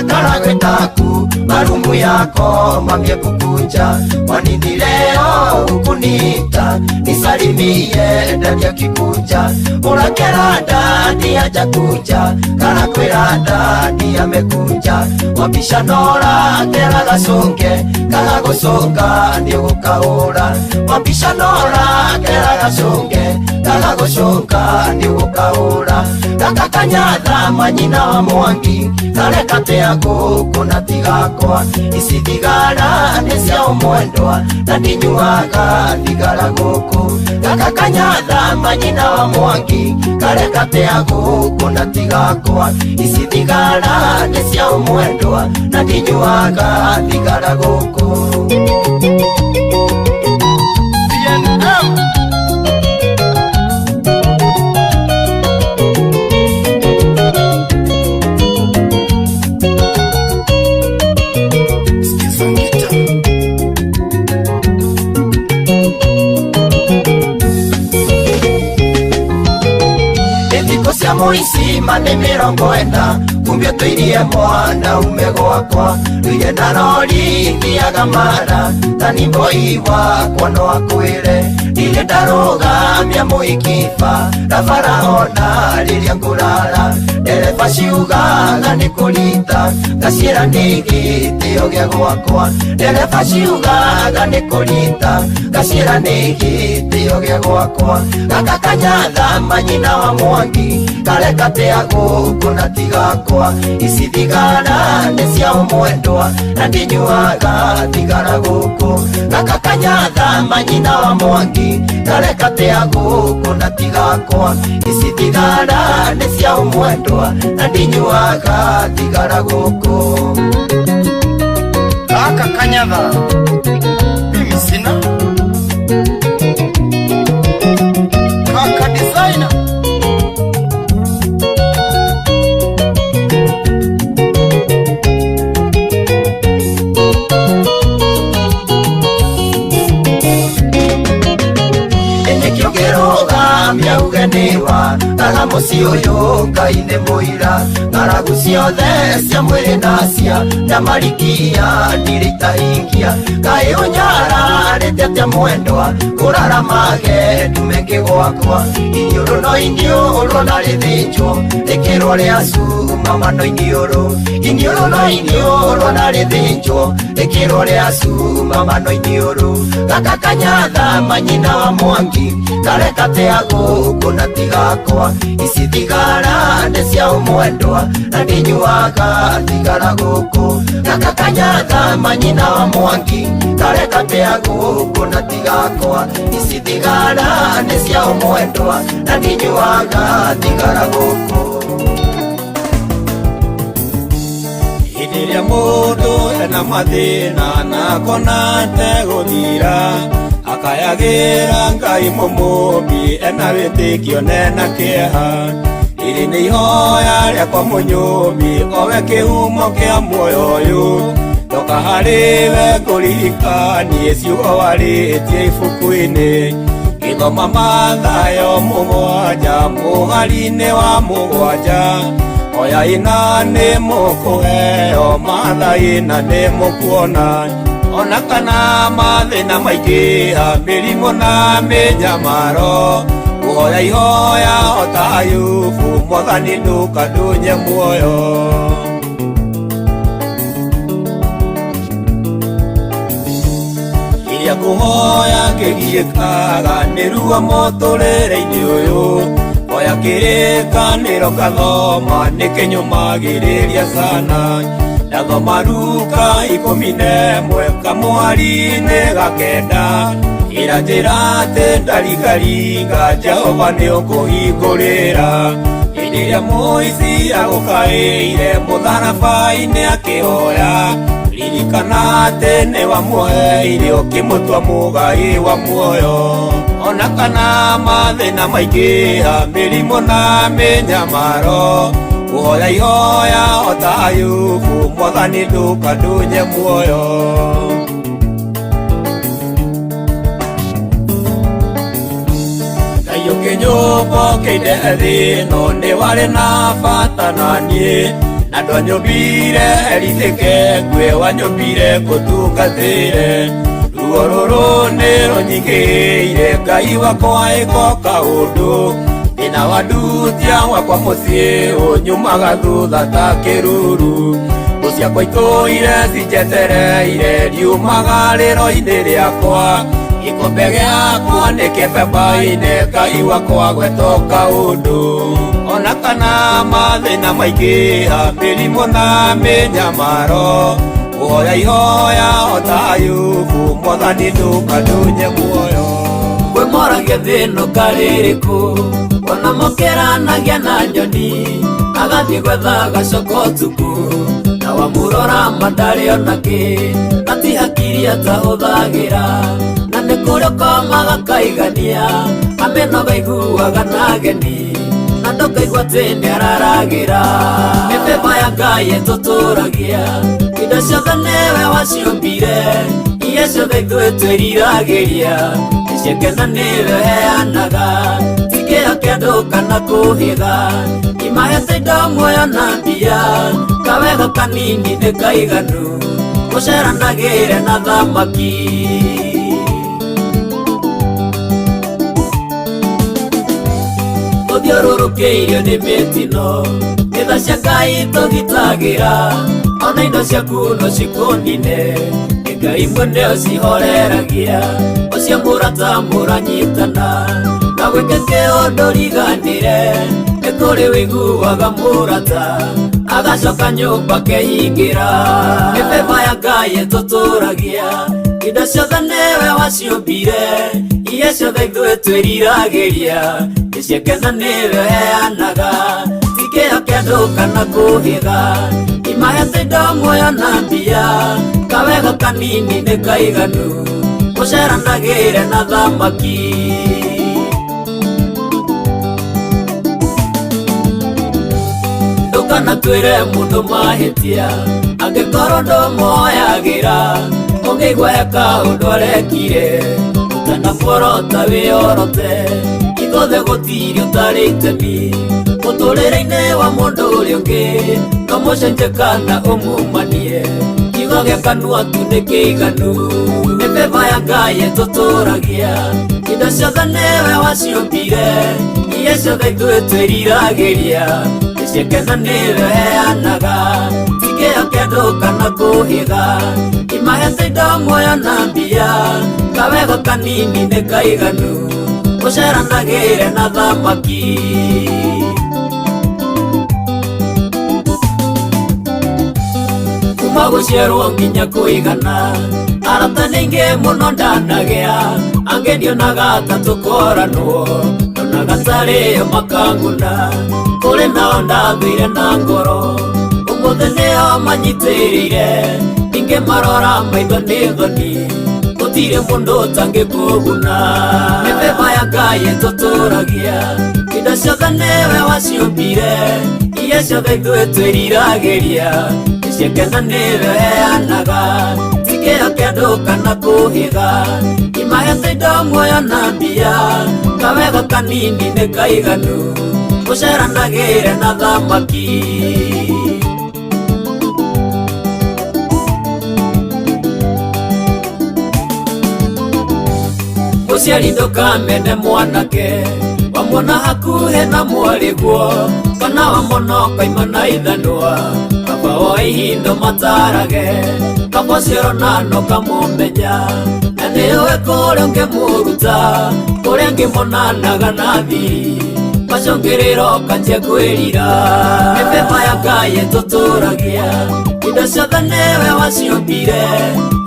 Karagwetaku marumu yako mamyekukuja kwanini leo hukunita nisalimie dadi akikuja urakeranda dadi hajakuja, karakwira dadi amekuja. Wapisha nora kera gacunge, kaga gucunga ni gukaura. Wapisha nora kera gacunge, kaga gucunga ni gukaura. Gaka kanyatha manyina wa Mwangi, kareka tea guku na tigakwa. Ici thigara ni cia umwendwa, na ndinyuaga thigara guku. Gaka kanyatha manyina wa Mwangi, kareka tea guku na tigakwa. Ici thigara ni cia umwendwa, na ndinyuaga thigara guku. Muisima ni 40 kumbio tuirie mwana ume gwakwa rwire na rori thiaga mara tani mboi wakwa no akwire ndirĩ ndarũgamia mũikiba rabara ona rĩrĩa ngũrara ndereba ciugaga nĩ kũrita ngaciĩra nĩ gĩtĩo gĩa gwakwa ndereba ciugaga nĩ kũrita ngaciĩra nĩ gĩtĩo gĩa gwakwa. Gaka kanyatha manyina wa Mwangi, kareka tea guku na tigakwa. Ici thigara nĩ cia umwendwa, na ndinyuaga thigara guku. Gaka kanyatha manyina wa Mwangi, kareka tea guku na tigakwa. Ici thigara nĩ cia umwendwa, na ndinyuaga thigara guku. Gaka kanyatha mimi sina kaka designer. Miauganiwa kaga muciĩ ũyũ Ngai nĩ mũira, ng'aragu ciothe cia mwĩrĩ na cia na marikia ndirĩ itahingia. Kaĩ ũnyararĩte atĩa mwendwa, kũrara mage ndume ngĩgwakwa. Iniũrũ no iniũrũ na rĩthĩnjwo, rĩkĩrwo rĩa cuma mano iniũrũ. Iniũrũ no iniũrũ na rĩthĩnjwo, rĩkĩrwo rĩa cuma mano iniũrũ. Gaka kanyatha manyina wa Mwangi, kareka tea guku na tigakwa. Ici thigara nĩ cia umwendwa, na ndinyuaga thigara guku. Gaka kanyatha manyina wa Mwangi, kareka tea guku na tigakwa. Ici thigara nĩ cia umwendwa, na ndinyuaga thigara guku. Hĩndĩ ĩrĩa mũndũ ena mathĩna na akona ategũthira, akayagĩra Ngai mũmũmbi ena wĩtĩkio nena kĩeha. Rĩrĩ nĩ ihoya rĩakwa mũnyũmbi, owe kĩhumo kĩa muoyo ũyũ. Ndoka harĩ we ngũririkanie ciugo warĩtie ibuku-inĩ, ngĩthoma Mathayo 7 mũhari-inĩ wa 7. Oya ina nĩ mũkũheo, matha ina nĩ mũkuona. Ona kana mathĩna maingĩha, mĩrimũ na mĩnyamaro, ngũhoya ihoya o ta Ayubu, Mwathani ndũkandunye muoyo. Iria ngũhoya ngĩgiĩkaga nĩ ruo mũtũrĩre-inĩ ũyũ, oya kĩrĩkanĩro ngathoma nĩkĩnyũmagĩrĩria sana. Ndathoma Luka 11 kamũhari-inĩ ga 9, ĩra njĩra atĩ ndarigaringa, Jehova nĩũkũhingũrĩra. Hĩndĩ ĩrĩa mũici agũkaĩire mũtharaba-inĩ akĩhoya, ririkana atĩ nĩwamũheire ũkĩmũtua mũgai wa muoyo. Ona kana mathĩna maingĩha, mĩrimũ na mĩnyamaro, ngũhoya ihoya o ta Ayubu, Mwathani ndũkandunye muoyo. Ngai ũkĩnyũmba ũkĩinde thĩ ĩno, nĩ warĩ na bata na niĩ, na ndwanyũmbire herithĩke ngue, wanyũmbire ngũtungatĩre. Ruo rũrũ nĩ rũnyingĩire, Ngai wakwa ĩko kaũndũ, Ndĩna wandutia wakwa mũciĩ ũnyumaga thutha ta kĩruru. Thũ ciakwa itũire cinjetereire riumaga rĩro-inĩ rĩakwa. Gĩkombe gĩakwa nĩ kĩbeba-inĩ Ngai wakwa gwetwo kaũndũ. Ona kana mathĩna maingĩha mĩrimũ na mĩnyamaro. Kũhoya ihoya o ta Ayubu Mwathani ndũkandunye muoyo. Kwĩmoragia thĩna ũkarĩrĩkũ ona mũkĩranagia na nyoni agathiĩ gwetha gacoka ũtukũ na wamũrora ma ndarĩ ona kĩ na ti hakiri atahũthagĩra na nĩ kũrĩ ũkomaga kaigania amĩnoga iguaga na ageni na ndũkaigua atĩ nĩararagĩra. Mĩbeba ya Ngai ĩtũtũragia indo ciothe nĩwe waciũmbire iria ciothe ithuĩ twĩriragĩria nĩciakena nĩwe ũheanaga ti kĩo kĩa andũ kana kũhĩga imahete indo muoyo na mbia kawega kanini nĩ kaiganu ũceranagĩre na thamaki. Tũthiũrũrũkĩirio nĩ mĩtino nĩ tha cia Ngai tũgitagĩra ona indo ciaku no cikũnine nĩ Ngai mwene ũcihoreragia ũcio mũrata mũranyitana na gwĩke kĩũndũ riganĩre nĩ kũrĩ wĩiguaga mũrata agacoka nyũmba kehingĩra. Mĩbeba ya Ngai ĩtũtũragia indo ciothe nĩwe waciũmbire iria ciothe ithuĩ twĩriragĩria nĩciakena nĩwe ũheanaga ti kĩo kĩa andũ kana kũhĩga imahete indo muoyo na mbia kawega kanini nĩ kaiganu ũceranagĩre na thamaki. Ndũkanatuĩre mũndũ mahĩtia angĩkorwo ndũmuoyagĩra ũngĩigua he kaũndũ arekire ũtanamuorota wĩyorote ithuothe gũtirĩ ũtarĩ itemi mũtũrĩre-inĩ wa mũndũ ũrĩa ũngĩ no mũcenjie kana ũmumanie kiugo gĩa kanua tu nĩ kĩiganu. Mĩbeba ya Ngai ĩtũtũragia indo ciothe nĩwe waciũmbire iria ciothe ithuĩ twĩriragĩria nĩciakena nĩwe ũheanaga ti kĩo kĩa andũ kana kũhĩga imahete indo muoyo na mbia kawega kanini nĩ kaiganu ũceranagĩre na thamaki. Kuma gũciarwo nginya kũigana arata nĩ aingĩ mũno ndanagĩa angĩ ndionaga ta tũkoranwo ndonaga tarĩo makang'una kũrĩ nao ndathũire na ngoro ũmũthĩ nĩo manyitĩrĩire ningĩ marora maitho nĩ thoni gũtirĩ mũndũ ũtangĩkũguna. Mĩbeba ya Ngai ĩtũtũragia indo ciothe nĩwe waciũmbire iria ciothe ithuĩ twĩriragĩria nĩciakena nĩwe ũheanaga ti kĩo kĩa andũ kana kũhĩga imahete indo muoyo na mbia kawega kanini nĩ kaiganu ũceranagĩre na thamaki. Mũciari ndũkamene mwanake wamwona hakuhĩ na mwarĩguo kana wamwona ũkaima na ithanwa kaba woe ihinda matarage kaba ũcio ũrona no kamũmenya na nĩũĩ kũrĩa ũngĩmũruta kũrĩa angĩmonanaga na thiri macũngĩrĩro kanjia kwĩrira. Mĩbeba ya Ngai ĩtũtũragia indo ciothe nĩwe waciũmbire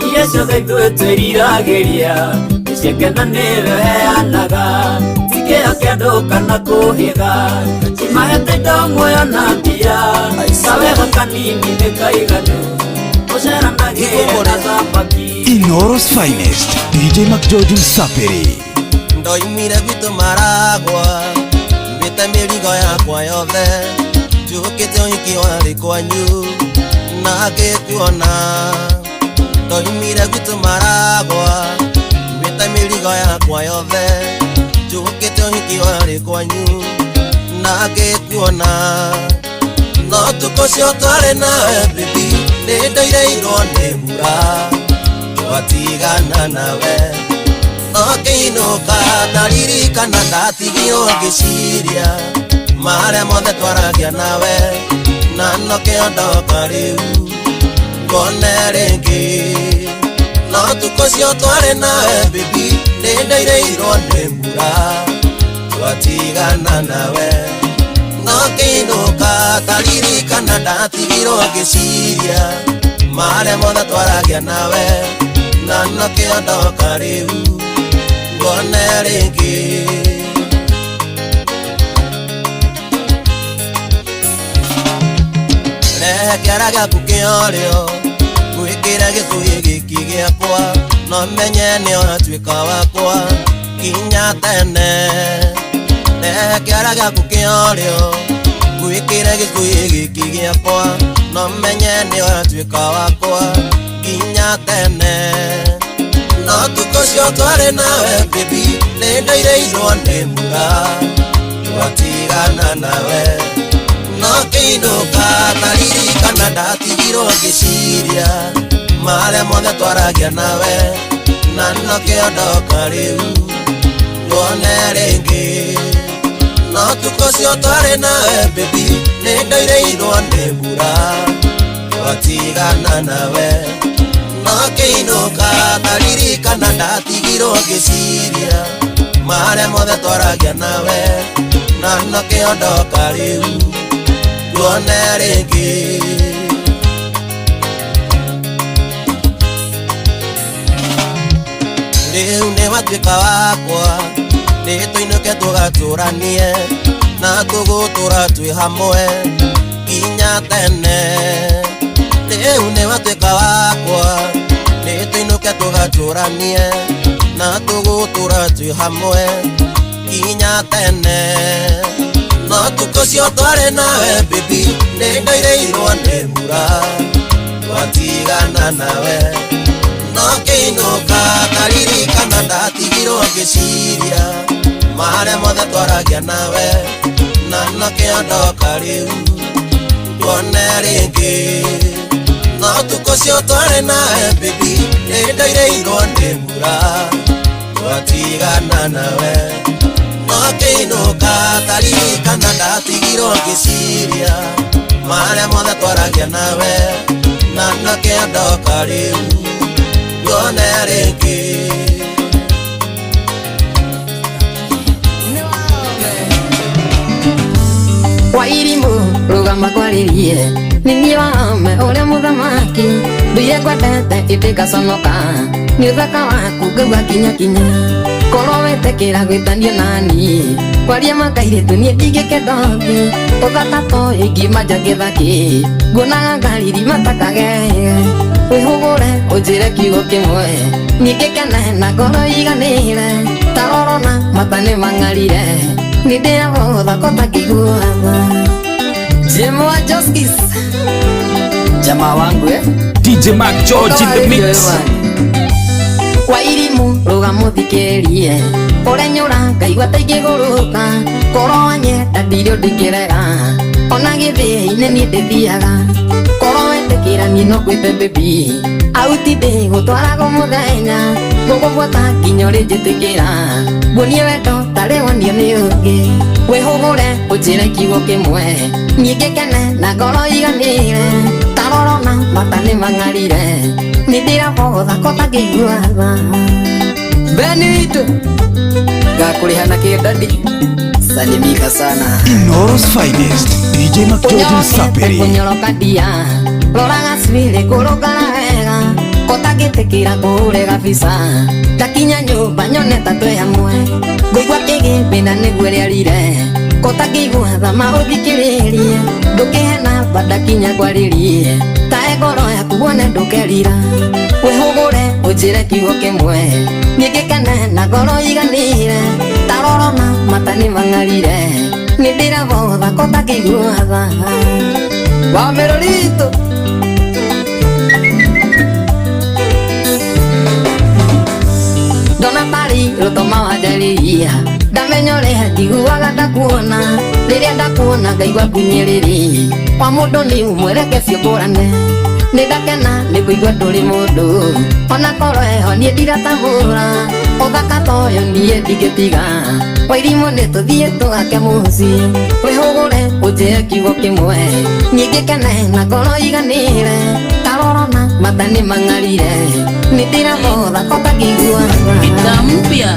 iria ciothe ithuĩ twĩriragĩria nĩciakena nĩwe ũheanaga ti kĩo kĩa andũ kana kũhĩga imahete indo muoyo na mbia kawega kanini nĩ kaiganu ũceranagĩre na thamaki. Inooro's finest DJ McGeorge Msapiri. Ndoimire gwitũ Maragwa mbĩte mĩrigo yakwa yothe njũkĩte ũhiki warĩ kwanyu na ngĩkuona. Ndoimire gwitũ Maragwa mbĩte mĩrigo yakwa yothe njũkĩte ũhiki warĩ kwanyu na ngĩkuona. No tukũ ũcio twarĩ nawe bibi nĩ ndoireirwo nĩ mbura twatigana nawe No ngĩinũka ndaririkana ndatigirwo ngĩciria marĩa mothe twaragia nawe na nokĩo ndoka rĩu ngone rĩngĩ. No tukũ cio twarĩ nawe bibi nĩndairĩirwo nĩ mbura twatigana nawe. No ngĩinũka ndaririkana ndatigirwo ngĩciria marĩa mothe twaragia nawe na nokĩo ndoka rĩu ngone rĩngĩ. Rehe kĩara gĩaku kĩorĩo ngwĩkĩre gĩcũhĩ gĩkĩ gĩakwa no menye nĩ ũratuĩka wakwa kinya tene. Rehe kĩara gĩaku kĩorĩo ngwĩkĩre gĩcũhĩ gĩkĩ gĩakwa no menye nĩ ũratuĩka wakwa kinya tene. No tukũ cio twarĩ nawe bibi nĩndairĩirwo nĩ mbura twatigana nawe. No ngĩinũka ndaririkana ndatigirwo ngĩciria marĩa mothe twaragia nawe na nokĩo ndoka rĩu ngone rĩngĩ. No tukũ cio twarĩ nawe bibi nĩndairĩirwo nĩ mbura twatigana nawe. No ngĩinũka ndaririkana ndatigirwo ngĩciria marĩa mothe twaragia nawe na nokĩo ndoka rĩu ngone rĩngĩ. Rĩu nĩ watuĩka wakwa nĩtũinũke tũgatũranie na tũgũtũra twĩ hamwe nginya tene. Rĩu nĩ watuĩka wakwa nĩtũinũke tũgatũranie na tũgũtũra twĩ hamwe nginya tene. No tukũ cio twarĩ nawe bibi nĩndairĩirwo nĩ mbura twatigana nawe. No ngĩinũka ndaririkana ndatigirwo ngĩciria marĩa mothe twaragia nawe na nokĩo ndoka rĩu ngone rĩngĩ. No tukũ cio twarĩ nawe bibi nĩndairĩirwo nĩ mbura twatigana nawe. No ngĩinũka ndaririkana ndatigirwo ngĩciria marĩa mothe twaragia nawe na nokĩo ndoka rĩu ngone rĩngĩ. Wairimu rũgama kwarĩrie nĩ niĩ wame ũrĩa mũthamaki nduire ngwendete ĩndĩ ngaconoka nĩ ũthaka waku ngaigua kinya kinya korwo wetĩkĩra gwĩtanio naniĩ kwaria makairĩtu niĩ ndingĩkenda ũngĩ ũthaka toĩ ngiuma nja gĩthakĩ nguonaga ngariri matakagege wĩhũgũre ũnjĩre kiugo kĩmwe niĩ ngĩkene na ngoro iganĩre tarorona mata nĩ mang'arire nĩ ndĩrabotha kotangĩiguaga. Jemo wa Joskis jamaa wangu DJ Mark George in the mix. Wairimu rũgamũthikĩrie ũrenyũra ngaigua ta ingĩgũrũka korwo wanyenda ndirĩ ũndĩkĩrega ona gĩthĩinĩ niĩ ndĩthiaga korwo wetĩkĩra niĩ no ngwĩte baby auti ndĩgũtwaragwo mũthenya ngũgũbuata nginya ũrĩnjĩtĩkĩra nguonie wendo tarĩ wonio nĩ ũngĩ wĩhũgũre ũnjĩre kiugo kĩmwe niĩ ngĩkene na ngoro iganĩre tarorona mata nĩ mang'arire nĩ ndĩrabotha kotangĩiguaga. Benito ngakũrĩha na kĩndadi salimika sana. Inooro's finest DJ Mark George Msapiri. Kũnyoroka ndia rora gacuĩrĩ kũrũngara wega kotangĩtĩkĩra kũhũre gabica ndakinya nyũmba nyone ta twĩ hamwe ngũigua kĩgĩmbĩ na nĩguo rĩarire kotangĩigua thama ũthikĩrĩrie ndũkĩhe namba ndakinya ngwarĩrie tae ngoro yaku wone ndũkerira wĩhũgũre ũnjĩre kiugo kĩmwe niĩ ngĩkene na ngoro iganĩre tarorona mata nĩ mang'arire nĩ ndĩrabotha kotangĩigua tha Wamerorito Dona Pari rũtoma wanjarĩria Ndamenya ũrĩa njiguaga ndakuona rĩrĩa ndakuona ngaigua ngunyĩrĩrĩ kwa mũndũ nĩ ũmwe reke ciũkũrane nĩ ndakena nĩ kũigua ndũrĩ mũndũ ona korwo heho niĩ ndiratahũra ũthaka ta ũyũ niĩ ndingĩtiga Wairimũ nĩ tũthiĩ tũgake mũciĩ wĩhũgũre ũnjĩre kiugo kĩmwe niĩ ngĩkene na ngoro iganĩre tarorona mata nĩ mang'arire nĩ ndĩrathotha ko ngakĩiguaga Ita mpya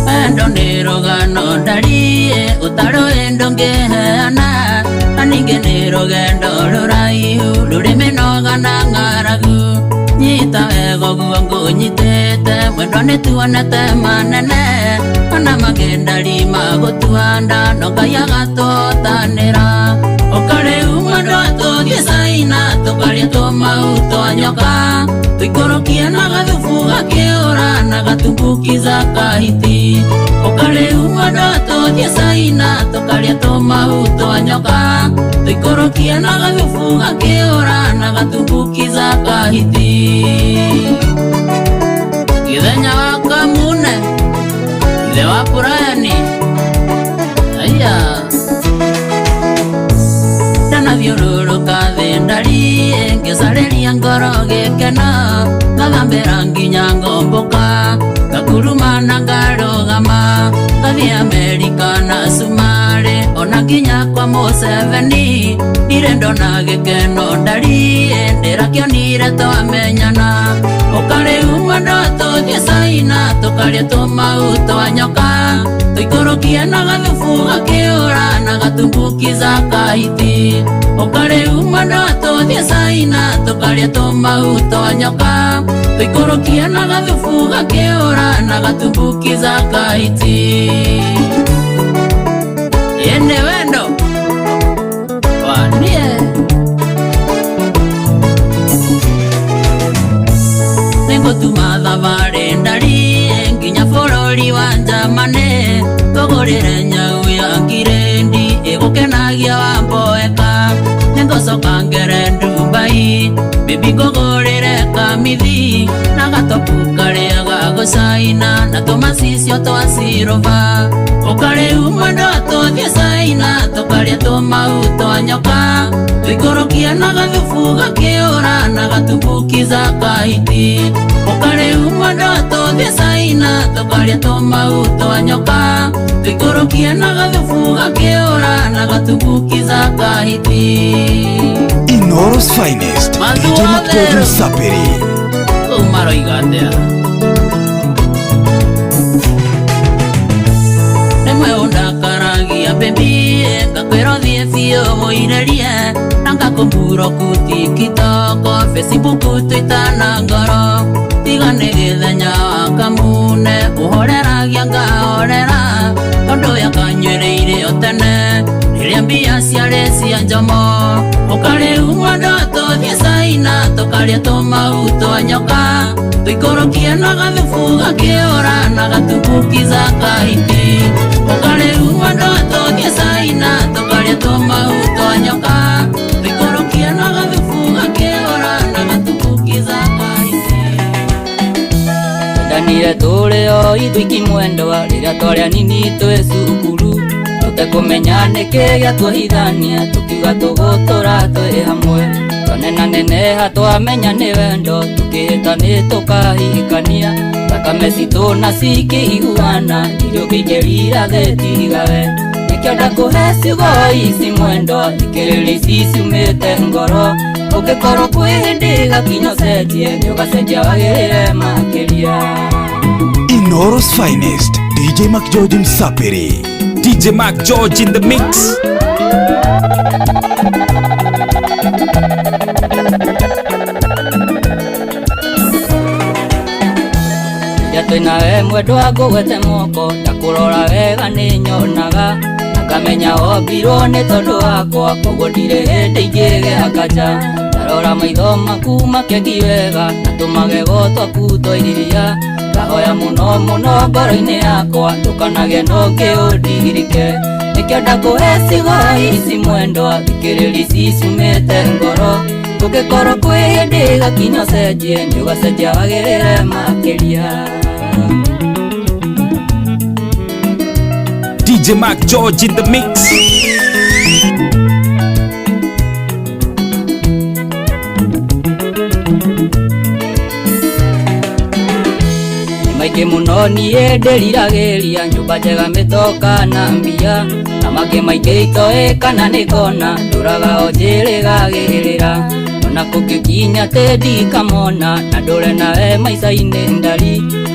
wendo nĩ rũgano ndarie ũtarũĩ ndũngĩheana na ningĩ nĩ rũgendo rũraihu rũrĩ mĩnoga na ng'aragu nyita wega ũguo ngũnyitĩte mwendwa nĩ tuonete manene ona mangĩ ndari magũtua nda no Ngai agatũtanĩra ũkarĩu mwendwa tũthiĩ Caina tũkarĩe tũmau twa nyoka tũikũrũkie na gathubu gakĩũra na gatumbukiza kahiti ũkarĩu mwendwa tũthiĩ Caina tũkarĩe tũmau twa nyoka tũikũrũkie na gathubu gakĩũra na gatumbukiza kahiti Githenya wa Kamune ithe wa Purani aya ndanathiũrũrũka thĩ ndarie ngĩcarĩria ngoro gĩkeno ngathambĩra nginya ngomboka ngakuruma na ngarũgama ngathiĩ Amerika na Cumarĩ ona nginya kwa Museveni ndirĩ ndona gĩkeno ndarie ndĩrakĩonire twamenyana ũkarĩu mwendwa tũthiĩ Caina tũkarĩe tũmau twa nyoka tũikũrũkie na gathubu gakĩũra na gatumbukiza kahiti ũkarĩu mwendwa tũthiĩ Caina tũkarĩe tũmau twa nyoka tũikũrũkie na gathubu gakĩũra na gatumbukiza kahiti Yene wendo wanie nĩngũtuma thabarĩ ndarie nginya bũrũri wa Njamane ngũgũrĩre nyau ya ngirĩndi ĩgũkenagia wamboeka nĩngũcoka ngere Dubai bibi ngũgũrĩre kamithi na gatopu karĩa gagũcaina na tũmacicio twa cirũba ũkarĩu mwendwa tũthiĩ Caina tũkarĩe tũmau twa nyoka tũikũrũkie na gathubu gakĩũra na gatumbukiza kahiti ũkarĩu mwendwa tũthiĩ Caina tũkarĩe tũmau twa nyoka tũikũrũkie na gathubu gakĩũra na gatumbukiza kahiti Inoro's finest, DJ McGeorge Msapiri. Kũu maroiga atĩa rĩmwe ũndakaragia baby ngakwĩra ũthiĩ biũ mũirĩrie na ngakũmburoku TikTok Facebook Twitter na ngoro tiga nĩ gĩthenya wa Kamune ũhoreragia ngahorera tondũ yakanyuĩrĩire o tene rĩrĩa mbia ciarĩ cia njomo ũkarĩu mwendwa tũthiĩ Caina tũkarĩe tũmau twa nyoka tũikũrũkie na gathubu gakĩũra na gatumbukiza kahiti ũkarĩu mwendwa tũthiĩ Caina tũkarĩe tũmau twa nyoka tũikũrũkie na gathubu gakĩũra na gatumbukiza kahiti Twendanire tũrĩ o ithuiki mwendwa rĩrĩa twarĩ anini twĩ cukuru tũtekũmenya nĩkĩ gĩatuohithania tũkiuga tũgũtũra twĩ hamwe twanenaneneha twamenya nĩ wendo tũkĩhĩta nĩ tũkahikania thakame citũ na cikĩiguana irio kĩingĩrira thĩ nĩkĩo ndakũhe ciugo ici mwendwa thikĩrĩria ici ciumĩte ngoro ũngĩkorwo kwĩ hĩndĩ gakinya ũcenjie nĩũgacenjia wagĩrĩre makĩria Inoro's finest, DJ McGeorge Msapiri. DJ McGeorge in the mix. Rĩrĩa twĩnawe mwendwa ngũgwete moko ndakũrora wega nĩ nyonaga ngamenya wombirwo nĩ tondũ wakwa koguo ndirĩ hĩndĩ ingĩgĩa nganja ndarora maitho maku makĩangi wega na tũmagego twaku twa iria ngahoya mũno mũno ngoro-inĩ yakwa ndũkanagĩe na ũngĩ ũndirike nĩkĩo ndakũhe ciugo ici mwendwa thikĩrĩria ici ciumĩte ngoro ũngĩkorwo kwĩ hĩndĩ gakinya ũcenjie nĩũgacenjia wagĩrĩre makĩria. DJ Mark George in the mix. Maingĩ mũno niĩ ndĩriragĩria nyũmba njega mĩtoka na mbia na mangĩ maingĩ itoĩ kana nĩ ngona ndũraga o njĩrĩgagĩrĩra ona kũngĩkinya atĩ ndikamona na ndũre nawe maica-inĩ ndari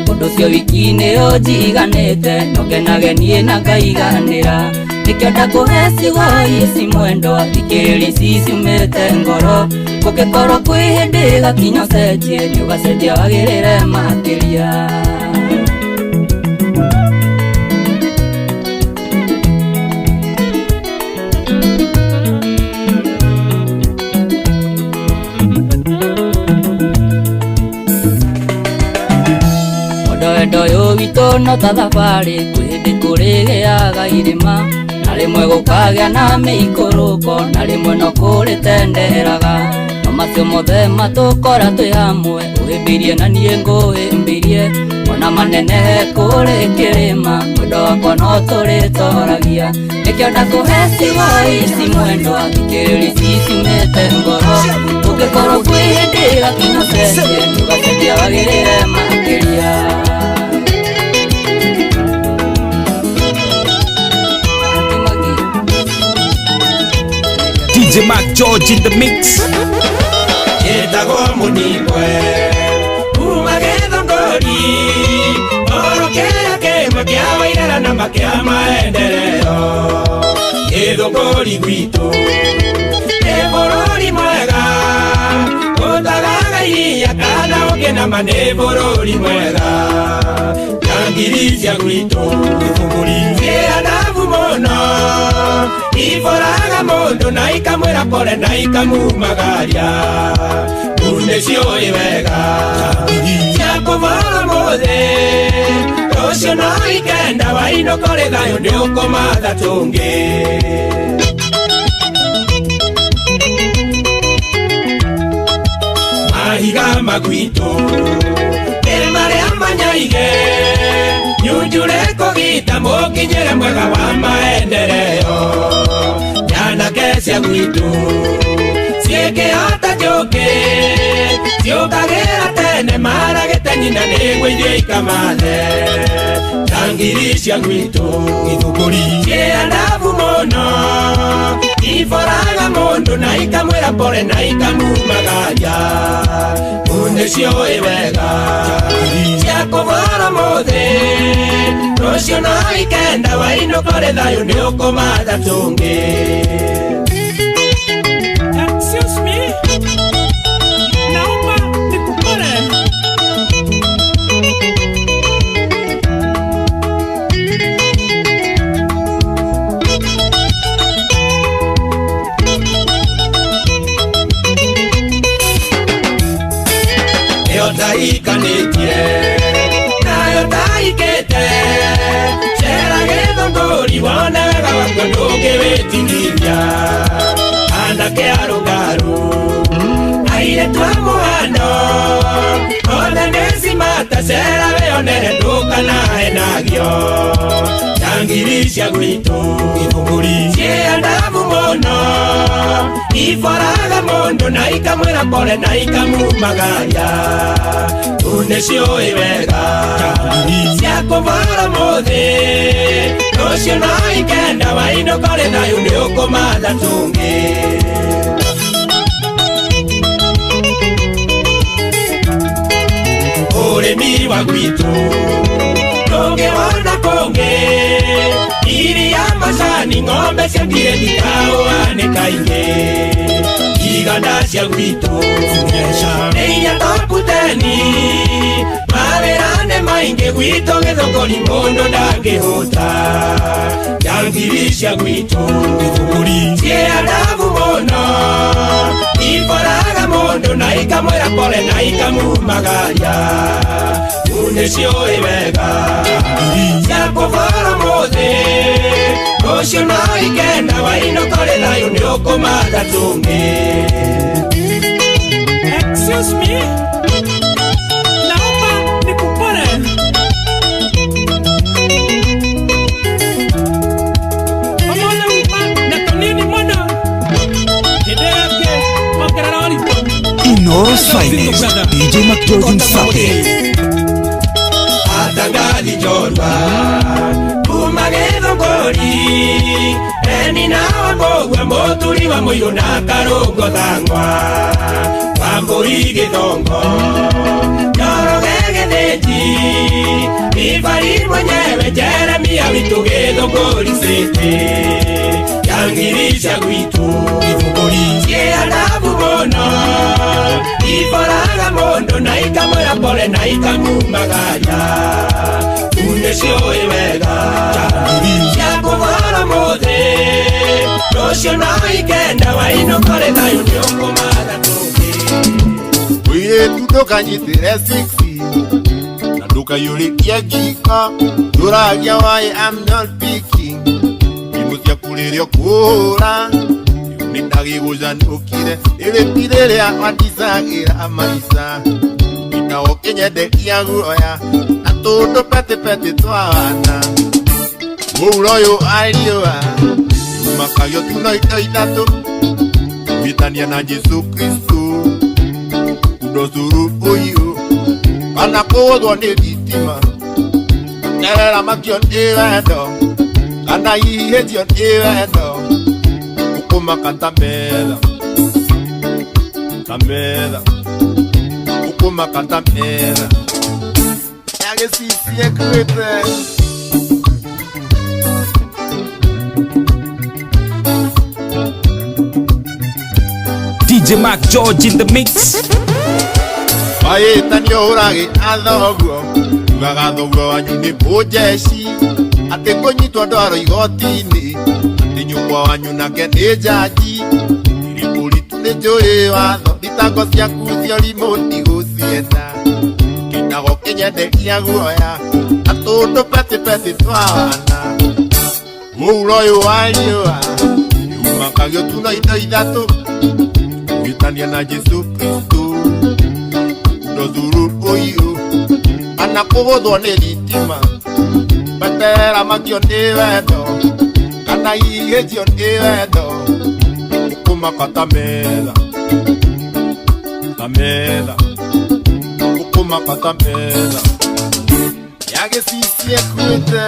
ũndũ ũcio wiki nĩ ũnjiganĩte no ngenage niĩ na ngaiganĩra nĩkĩo ndakũhe ciugo ici mwendwa thikĩrĩria ici ciumĩte ngoro kũngĩkorwo kwĩ hĩndĩ gakinya ũcenjie nĩũgacenjia wagĩrĩre makĩria. Wendo ũyũ witũ no ta thabarĩ kwĩ hĩndĩ kũrĩgĩaga irĩma na rĩmwe gũkagĩa na mĩikũrũko na rĩmwe no kũrĩtenderaga no macio mothe matũkora twĩ hamwe ũhĩmbĩirie na niĩ ngũhĩmbĩirie ona manenehe kũrĩ kĩrĩma mwendo wakwa no tũrĩtoragia nĩkĩo ndakũhe ciugo ici mwendwa thikĩrĩria ici ciumĩte ngoro ũngĩkorwo kwĩ hĩndĩ gakinya ũcenjie nĩũgacenjia wagĩrĩre makĩria. DJ Mark George in the mix. Njĩtagwo mũningwe kuma Gĩthũngũri oro kĩrĩa kĩmwe kĩa Wairera na makĩa maendeleo Gĩthũngũri gwitũ nĩ bũrũri mwega ũtagaga iria kana ũngĩ nama nĩ bũrũri mwega ngiri cia gwitũ Gĩthũngũri ciĩ mũno iboraga mũndũ na ikamwĩra pole na ikamumagaria nĩ ciũĩ wega cia kũbora mũthĩ rũciũ no ikenda wainũka ũrĩ thayũ nĩ ũkũmatha tũngĩ. Mahiga magwitũ nĩ marĩa manyaige nyunjure kũgita mũkinyĩre mwega wa maendeleo nyanake cia gwitũ ciĩkĩhota njũkĩ ciũkagĩra tene maragĩte nyina nĩguo ithiĩ ikamathe ngiri cia gwitũ Gĩthũngũri ciĩ andabu mũno iboraga mũndũ na ikamwĩra pole na ikamumagaria nĩ ciũĩ wega cia kũbora mũthĩ rũciũ no ikenda wainũka ũrĩ thayũ nĩ ũkũmatha tũngĩ. Excuse me, naomba nikupore. Ĩyo ndaikanĩtie nayo ndaikĩte cera Gĩthũngũri wone wega wakwa ndũngĩwĩtigithia anake arũngarũ airĩtu a mũhano othe nĩ cimata cera wĩonere ndũkanahenagio ngiri cia gwitũ Gĩthũngũri ciĩ andabu mũno iboraga mũndũ na ikamwĩra pole na ikamumagaria nĩ ciũĩ wega cia kũbora mũthĩ rũciũ no ikenda wainũka ũrĩ thayũ nĩ ũkũmatha tũngĩ. Ũrĩmi wa gwitũ ndũngĩwona kũngĩ iria macani ng'ombe cia ngirĩndi kaũa nĩ kaingĩ iganda cia gwitũ nĩ inya toputeni mawĩra nĩ maingĩ gwitũ Gĩthũngũri mũndũ ndangĩhũta ngiri cia gwitũ Gĩthũngũri ciĩ andabu mũno iboraga mũndũ na ikamwĩra pole na ikamumagaria nĩ ciũĩ wega cia kũbora mũthĩ rũciũ no ikenda wainũka ũrĩ thayũ nĩ ũkũmatha tũngĩ. Excuse me, naomba nikupore. Inooro's finest, DJ McGeorge Msapiri. Atangathi njorua kuma gĩthũngũri eni na wambũgua mũturi wa mũirũ na karũngo thang'wa wambũi gĩthongo Njoroge gĩthĩnji ibari mwenyewe Jeremia witũ gĩthũngũri city yangirisha gwitũ gĩthũngũri ciĩ adabu mũno iboraga mũndũ na ikamwĩra pole na ikamumagaria nĩciũĩ wega cia kũbora mũthĩ rũciũ no ikenda wainũkore thayũ nĩũkũmatha tũngĩ. Mũirĩtu ndũkanyitĩre siksi na ndũkaiyũrĩtie ngiko ndũragia why I'm not picking thimũ ciaku rĩrĩa ũkũhũra nĩndagĩgũcanũkire rĩrĩti rĩrĩa wandicagĩra maica na ũkĩnyenderia guoya na tũndũ petipeti twa wana mũuro ũyũ ariũa umakagio tuno indo ithatũ gwĩtania na Jesu Kristo ndocuru ũyũ kana kũgũthwo nĩ thitima terera makio nĩ wendo kana ihĩtio nĩ wendo ũkũmaka ta metha ta metha ũkũmaka ta metha yagĩcicie kuĩte. DJ Mark George in the mix. Wahĩtanio ũragĩ athoguo ugaga thoguo wanyu nĩ mũjeci atĩ kũnyitwo ndwaro igoti-inĩ atĩ nyũkwa wanyu nake nĩ njanji irĩ mũritũ nĩ njũĩ watho thitango ciaku cia ũrimũ ndigũcienda kĩnago kĩnyenderia guoya na tũndũ petipeti twa wana mũuro ũyũ wa riũa umakagio tuno indo ithatũ gwĩtania na Jesu Kristo ndocuru ũyũ kana kũgũthwo nĩ thitima betera makio nĩ wendo kana ihĩtio nĩ wendo ũkũmaka ta metha ta metha ũkũmaka ta metha yagĩcicie kuĩte.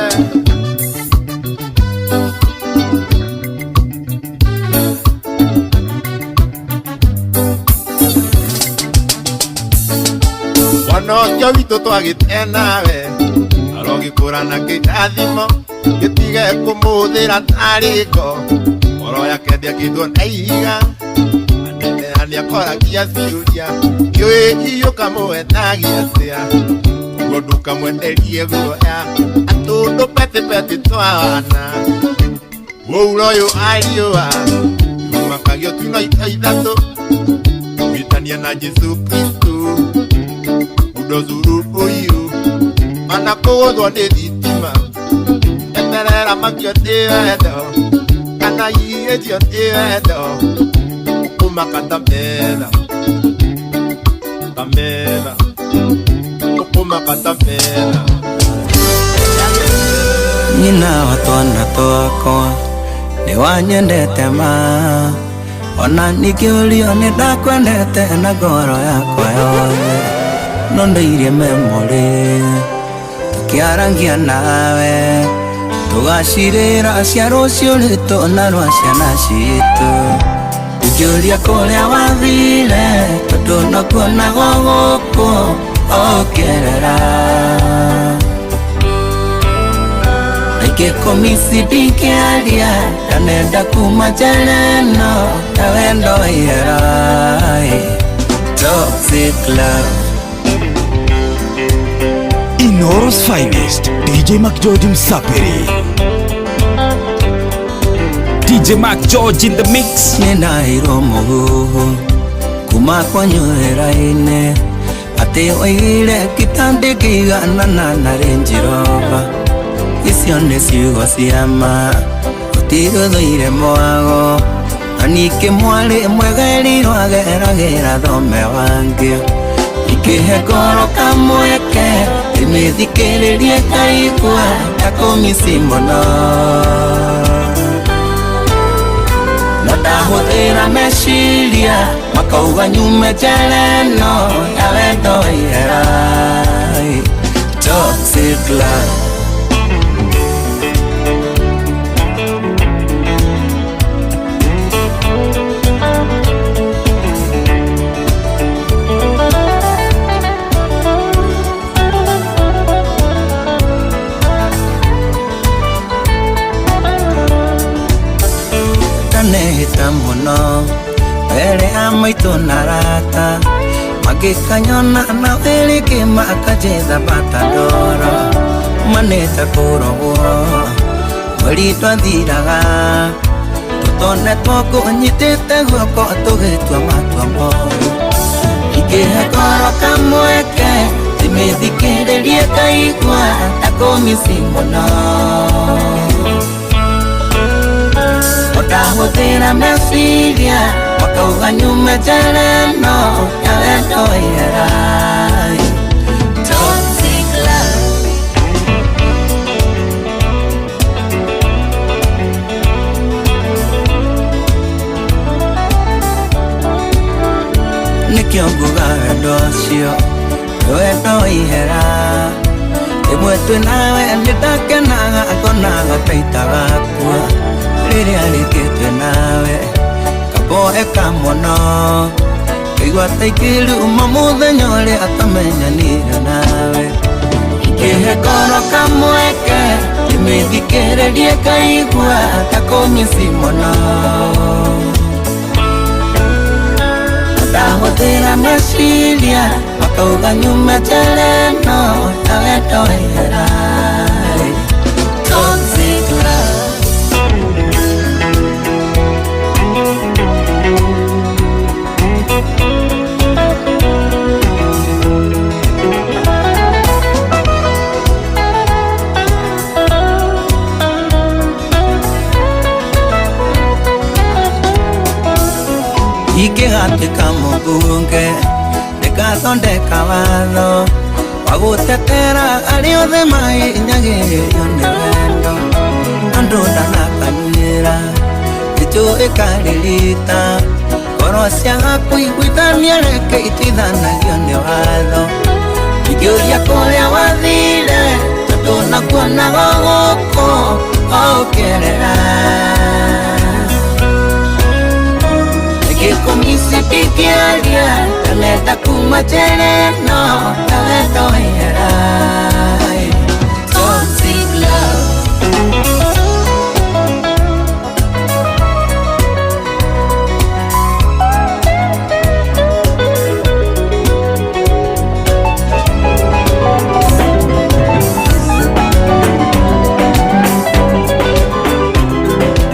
Mwana ũcio witũ twagĩte nawe arogĩkũra na kĩrathimo gĩtige kũmũhũthĩra tarĩ ngo ngoro yake ndĩakĩtwo na ihiga anene nĩakoragia ciũria kĩũĩ iyũkamũendagia atĩa ũguo ndũkamwenderie guoya atũndũ petipeti twa wana mũuro ũyũ ariũa umakagio tuno indo ithatũ gwĩtania na Jesu Kristo ndocuru ũyũ kana kũgũthwo nĩ thitima eterera makio nĩ wendo kana ihĩtio nĩ wendo ũkũmaka ta metha ta metha ũkũmaka ta metha. Nyina wa twana twakwa nĩ wanyendete ma ona ningĩũrio nĩ ndakwendete na ngoro yakwa yothe no ndĩirie memory tũkĩarangia nawe tũgacirĩra cia rũciũ rwitũ na rwa ciana citũ ingĩũria kũrĩa wathire tondũ nokuonagwo gũkũ ũkĩerera ingĩkũmici ndingĩaria ndanenda kuma njera ĩno ta wendo waihera. Toxic love. Inooro's finest, DJ McGeorge Msapiri. DJ Mark George in the mix. Nĩndahĩirwo mũhuhu kuma kwanyu wĩra-inĩ atĩ oigire kitandĩkĩiganana na Range Rover icio nĩ ciugo cia ma gũtirũthũire mwago na ningĩ mwarĩ mwegerirwo ageragĩra thome wangĩ ikĩhe ngoro kamweke ndĩmĩthikĩrĩrie ngaigua ta kũmici mũno no ndahũthĩra Meciria makauga nyume njera ĩno ya wendo wa ihera. Toxic love. Ndanehĩta mũno mbere ya maitũ na arata, magĩkanyona na wĩrĩngĩ makanjĩtha bata ndoro manĩte kũrogwo mweri twathiraga tũtonetwo kũnyitĩte guoko tũgĩtua matua moru. Ingĩhe ngoro kamweke ndĩmĩthikĩrĩrie ngaigua ta kũmici mũno. Ndahũthĩra meciria makauga nyume njera ĩno ya wendo wa ihera. Toxic love. Nĩkĩo nguga wendo ũcio nĩ wendo wa ihera. Rĩmwe twĩ nawe nĩndakenaga ngonaga ta itagakua, rĩrĩa rĩngĩ twĩ nawe kaboeka mũno ngaigua ta ingĩruma mũthenya ũrĩa tũmenyanire nawe. Ingĩhe ngoro kamweke ndĩmĩthikĩrĩrie ngaigua ta kũmici mũno. Ndahũthĩra meciria makauga nyume njera ĩno ya wendo wa ihera. Toxic love. Ingĩgatuĩka mũmbunge ndĩgathondeka watho wa gũtetera arĩa othe mahinyagĩrĩrio nĩ wendo. Andũ ndanakanyuĩra gĩchũ ĩkarĩrita ngoro ciaga kũiguithania reke ituithanagio nĩ watho. Ingĩũria kũrĩa wathire tondũ nakuonaga gũkũ ũkĩerera. Gĩkũmici ndingĩaria ndanenda kuma njera ĩno ya wendo wa ihera. Toxic love.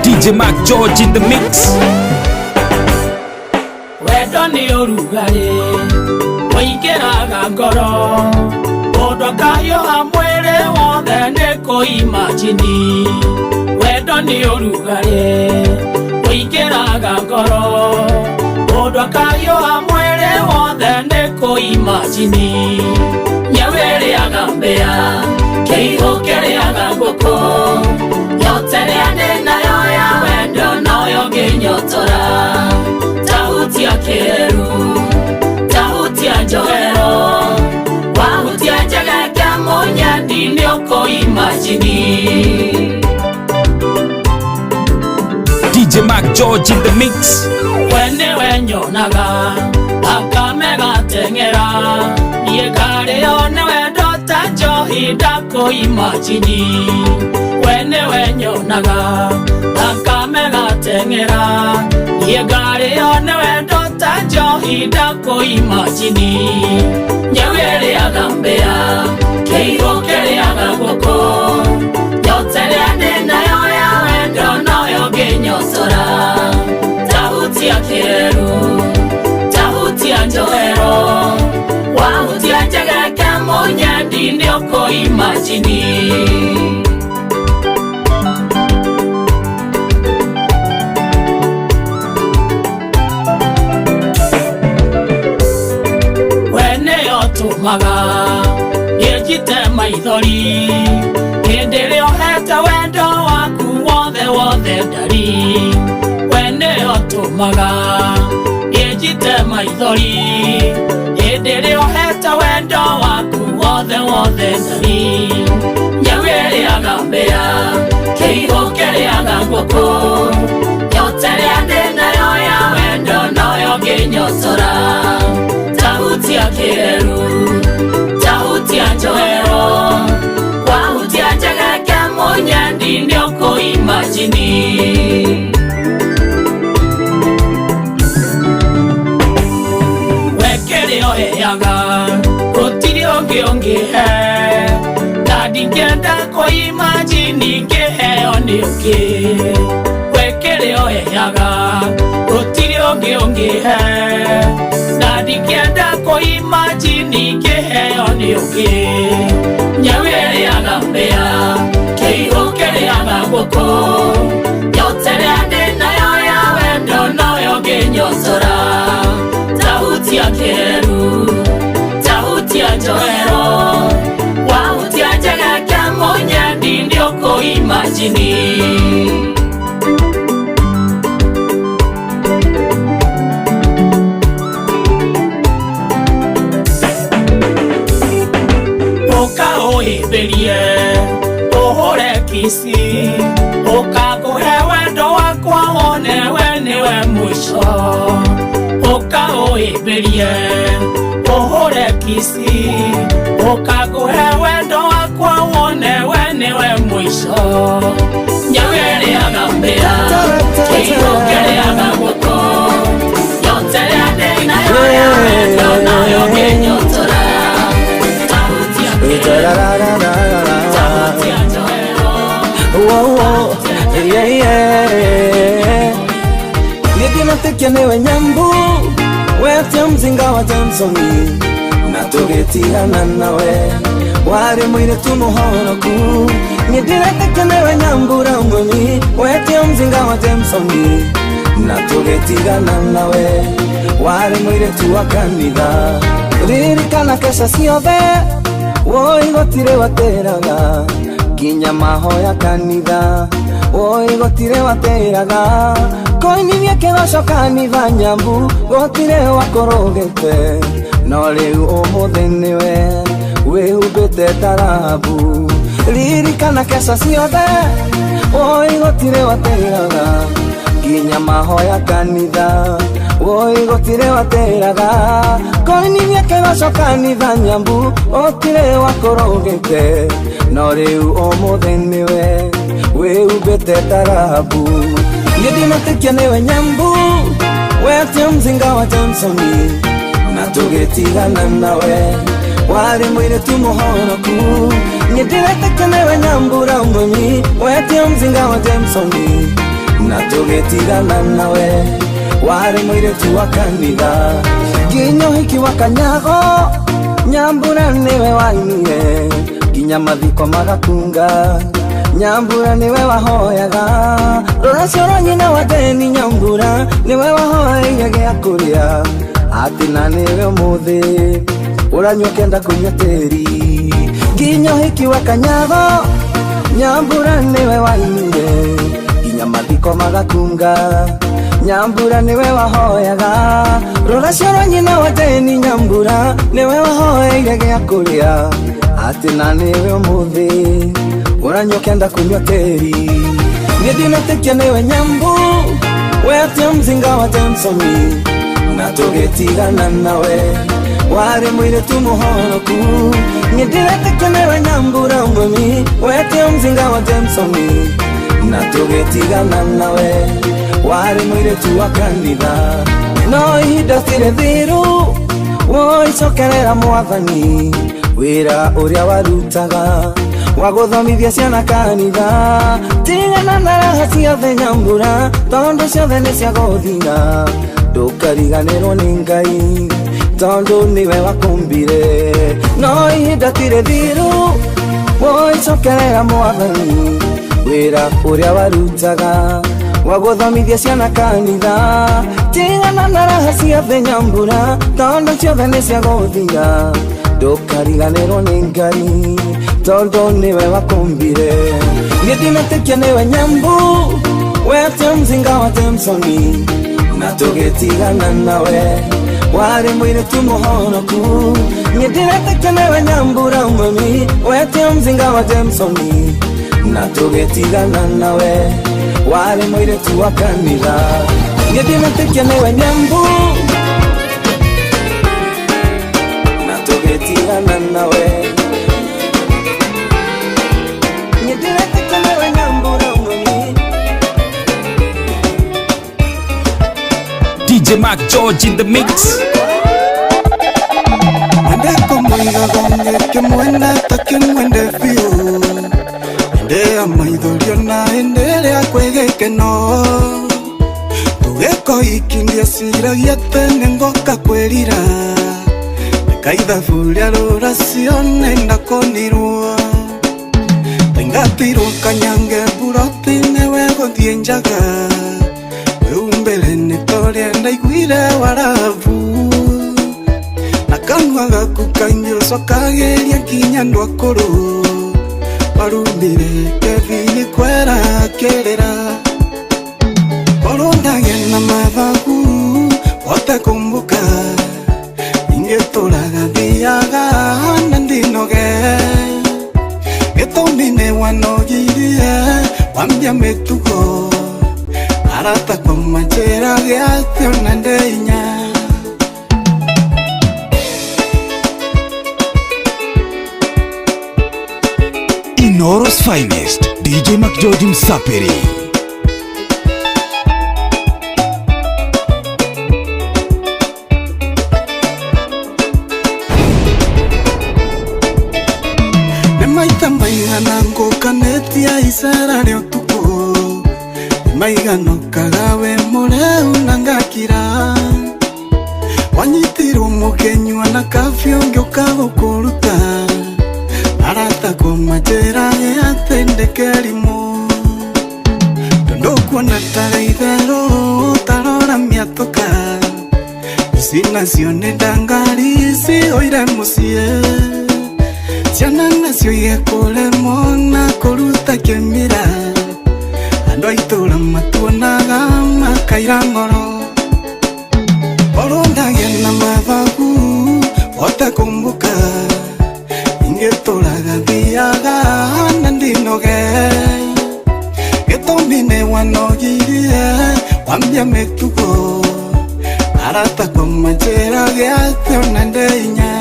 DJ Mark George in the mix. Wendo nĩ ũrugarĩ ũingĩraga ngoro, mũndũ akahiũha mwĩrĩ wothe nĩ kũimajini. Wendo nĩ ũrugarĩ ũingĩraga ngoro, mũndũ akahiũha mwĩrĩ wothe nĩ kũimajini. Nyau ĩrĩaga mbĩa, kĩihũ kĩrĩaga ngũkũ, yote ĩrĩa ndĩ nayo ya wendo noyo ngĩnyotora. Tahutia kĩeru, tahutia njohero, wahutia njegeke mũnyendi nĩũkũimajini. DJ Mark George in the mix. We nĩwe nyonaga thakame gateng'era, niĩ ngarĩo nĩ wendo ta njohi ndakũimajini. We nĩwe nyonaga thakame gateng'era, niĩ ngarĩo nĩ wendo ta njohi ndakũimajini. Nyau ĩrĩaga mbĩa, kĩihũ kĩrĩaga ngũkũ, yote ĩrĩa ndĩ nayo ya wendo noyo ngĩnyotora. Tahutia kĩeru, tahutia njohero, wahutia njegeke mũnyendi nĩũkũimajini. Tũmaga nĩnjite maithori hĩndĩ ĩrĩa ũhete wendo waku wothe wothe ndari. We nĩyo tũmaga gĩatũmaga ĩnjite maithori hĩndĩ ĩrĩa ũhete wendo waku wothe wothe ndari nyau ĩrĩaga mbĩa kĩihũ kĩrĩaga ngũkũ yote ĩrĩa ndĩ nayo ya wendo noyo ngĩnyotora tahutia kĩeru tahutia njohero wahutia njegeke mũnyendi nĩũkũimajini wekĩrĩ oheaga gũtirĩ ũngĩ ũngĩhe na ndingĩenda kũimajini ngĩheo nĩ ũngĩ wekĩrĩ oheaga gũtirĩ ũngĩ ũngĩhe na ndingĩenda kũimajini ngĩheo nĩ ũngĩ nyau ĩrĩaga mbĩa kĩihũ kĩrĩaga ngũkũ yote ĩrĩa ndĩ nayo ya wendo noyo ngĩnyotora tahutia kĩeru tahutia njohero wahutia njegeke mũnyendi nĩũkũimajini ũka ũhĩmbĩrie ũhũre kici ũka ngũhe wendo wakwa wone we nĩwe mũico ũka ũhĩmbĩrie ũhũre kici ũka ngũhe wendo wakwa wone we nĩwe mũico nyau ĩrĩaga mbĩa kĩihũ kĩrĩaga ngũkũ yote ĩrĩa ndĩ nayo ya wendo nayo ngĩnyotora tahutia tahutia njohero yeah, yeah. Nĩndĩnatekia nĩwe nyambu wetia mzinga wa Jamsoni na tũgĩtigana nawe warĩ mũirĩtu mũhoroku nĩndĩretekia nĩwe nyambura ng'oni wetia mzinga wa Jamsoni na tũgĩtigana nawe warĩ mũirĩtu wa kanitha ririkana kesha ciothe woi gũtirĩ watĩraga nginya mahoya kanitha woi gũtirĩ watĩraga koinithia kĩgoco kanitha nyambu gũtirĩ wakũrũgĩte no rĩu ũmũthĩ nĩwe wĩhumbĩte tarabu ririkana kesha ciothe woi gũtirĩ watĩraga nginya mahoya kanitha woi gũtirĩ watĩraga koinithia kĩgoco kanitha nyambu gũtirĩ wakũrũgĩte no rĩu ũmũthĩ nĩwe wĩhumbĩte tarabu nĩndĩnatekia nĩwe nyambu wetia mzinga wa Jamsoni na tũgĩtigana nawe warĩ mũirĩtu mũhoroku nĩndĩretekia nĩwe nyambura ng'oni wetia mzinga wa Jamsoni na tũgĩtigana nawe warĩ mũirĩtu wa kanitha nginya ũhiki wa Kanyago nyambura nĩwe wainire nginya mathiko magakunga nyambura niwe wahoyaga rũracio rwa nyina wa Jeni nyambura niwe wahoyaga gĩa kũrĩa atĩ na nĩwe ũmũthĩ ũranyua kenda kũnyua tĩri nginya ũhiki wa Kanyago nyambura niwe wainire nginya mathiko magakunga nyambura niwe wahoyaga rũracio rwa nyina wa Jeni nyambura niwe wahoyaga gĩa kũrĩa atĩ na nĩwe ũmũthĩ ũranyua kenda kunywa tĩri nĩndĩnatekia nĩwe nyambu wetia mzinga wa Jamsoni na tũgĩtigana nawe warĩ mũirĩtu mũhoroku nĩndĩretekia nĩwe nyambura ng'oni wetia mzinga wa Jamsoni na tũgĩtigana nawe warĩ mũirĩtu wa kanitha no ihinda tirĩ thiru woi cokerera mwathani wĩra ũrĩa warutaga wa gũthomithia ciana kanitha tigana na raha ciothe nyambura tondũ ciothe nĩ cia gũthira ndũkariganĩrwo nĩ Ngai tondũ nĩwe wakũmbire no ihinda tirĩ thiru woi cokerera mwathani wĩra ũrĩa warutaga wa gũthomithia ciana kanitha tigana na raha ciothe nyambura tondũ ciothe nĩ cia gũthira ndũkariganĩrwo nĩ Ngai tondũ nĩwe wakũmbire nĩndĩnatekia nĩwe nyambu wetia mzinga wa Jamsoni Na tũgĩtigana nawe warĩ mũirĩtu mũhonoku Nĩndĩretĩkia nĩwe Nyambura mami Wetio mzinga wa Jamesoni Na tũgĩtigana nawe warĩ mũirĩtu wa kanitha Nĩndĩretĩkia nĩwe Nyambu Na tũgĩtigana nawe Nĩndĩretĩkia nĩwe Nyambura mami DJ Mark George in the mix. Ndeko mwiga gonge kimwenda takimwende biũ Ende ya maithorio na ende ĩrĩa kwĩ gĩkeno Tũgĩko ikindia ciragia tene ngoka kwĩrira Nĩkaithabu rĩa rũracio nĩndakonirwo Taingatirwo kanyange mburoti nĩwe gũthiĩ njaga Wĩumbĩre nĩ torĩa ndaiguire warabu Kanwa gaku kaingĩ ũcokagĩria nginya andũ akũrũ Warumire Kevin kwera kĩrĩra Korwo ndagĩa na mathagu hote kũmbũka Ingĩtũraga thiaga na ndinoge Gĩtũmi nĩ wanogirie wambia mĩtugo Arata kwa manjĩra gĩatĩ ona ndeinya Inoro's finest, DJ McGeorge Msapiri. Nĩ maita maigana ngũkanĩtie icera rĩa ũtukũ Nĩ maigana ũkaga wĩ mũrĩu na ngakira Wanyitirwo mũkĩnyua na kabiũ ngĩũka gũkũruta Arata kwa majera atĩ ndĩkĩrimũ Tondũ kuona tarĩ itherũ tarora mĩatũka Ici nacio nĩ ndangari cihũire mũciĩ Ciana nacio igekũremwo na kũruta kĩmira Andũ a itũũra matuonaga makaira ngoro Korwo ndagĩa na mathagu hote kũmbũka Ingĩtũraga thiaga na ndinoge Gĩtũmi nĩ wanogirie wambia mĩtugo Arata kwa manjĩra gĩatĩ ona ndeinya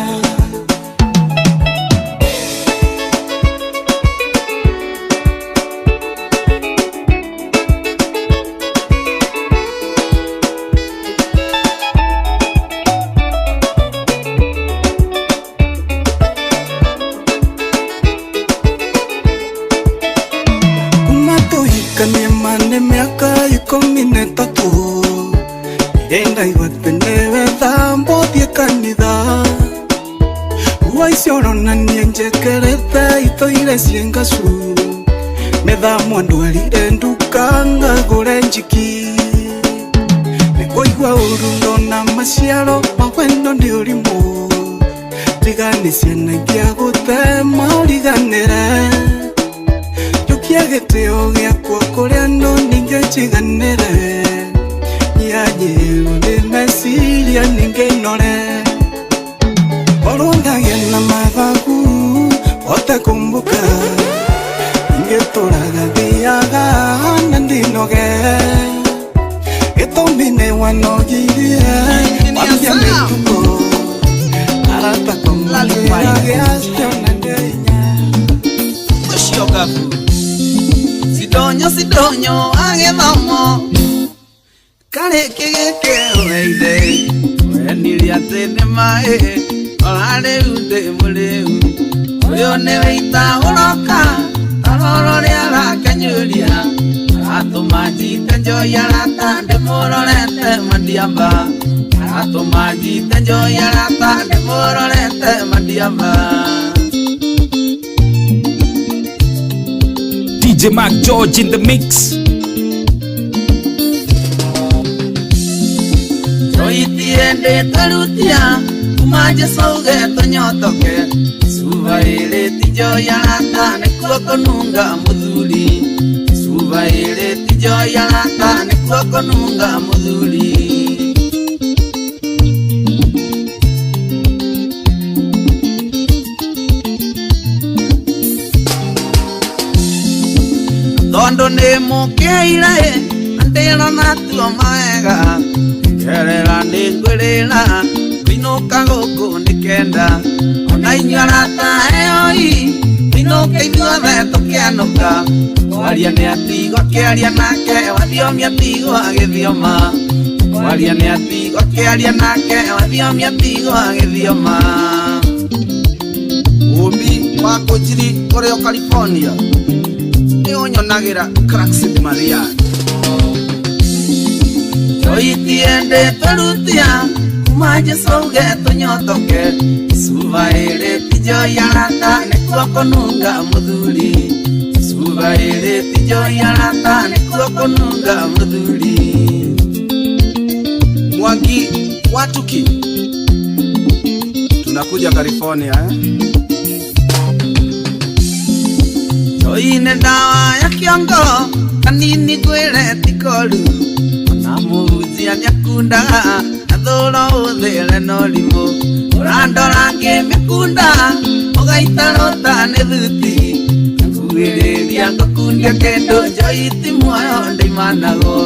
Ndaigua atĩ nĩwe thambo thiĩ kanitha Nguo icio ũronania njĩkĩrĩte itũire ciĩ ngacu Mĩthamo ndwarire nduka ngagũre njiki Nĩkũigua ũru ndona maciaro ma wendo nĩ ũrimũ Tiga nĩ ciana ingĩagũtema ũriganĩre Njũkia gĩtĩo gĩakwa kũrĩ andũ ningĩ njiganĩre Nyanyeru nĩ meciria ningĩ nore Korwo ndagĩa na mathagu hote kũmbũka Ingĩtũraga thiaga na ndinoge Gĩtũmi nĩ wanogirie wambia mĩtugo Arata kwa manjĩra gĩatĩ ona ndeinya Ũcio gabu Sidonyo sidonyo agĩthomo Karĩ kĩgĩkĩro weithe Wenirie atĩ nĩ maĩ Ora rĩu ndĩ mũrĩu Ũyũ nĩ wĩita ũroka Taroro rĩa arakanyũria Aratũma njite njohi arata ndĩmũrorete mandiamba Aratũma njite njohi arata ndĩmũrorete mandiamba DJ Mark George in the mix. Toitiendete rutia kuma Jesũ auge tũnyotoke Cuba ĩrĩ ti njohi arata nĩkuo kũnunga mũthuri Cuba ĩrĩ ti njohi arata nĩkuo kũnunga mũthuri. Nĩ mũkĩire ndĩrona tuo mawega Ngerera nĩ ngwĩrĩra Kũinũka gũkũ nĩ kenda Ona inyuĩ arata ĩoi Kũinũka ithuothe tũkĩanũka Kwaria nĩ atigwo akĩaria nake Wathiomia tigwo agĩthioma Kwaria nĩ atigwo akĩaria nake Wathiomia tigwo agĩthioma Ũmbi wa kũnjiri kũrĩ o California Nĩ ũnyonagira Craxid Maria Joitiendetwo rutia kuma Jesũ auge tũnyotoke Cuba ĩrĩ ti njohi arata nĩkuo kũnunga mũthuri Cuba ĩrĩ ti njohi arata nĩkuo kũnunga mũthuri Mwangi Watuki tunakuja California eh? Njohi nĩ ndawa ya kĩongo kanini ngwĩre ti koru Ona mũhunjia nĩakundaga na thũro ũthĩre na ũrimũ Ũrandora ngĩmĩkunda ũgaita rũta nĩ thuti Nguĩrĩria ngũkundia kĩndũ njohi ti muoyo ndĩimanagwo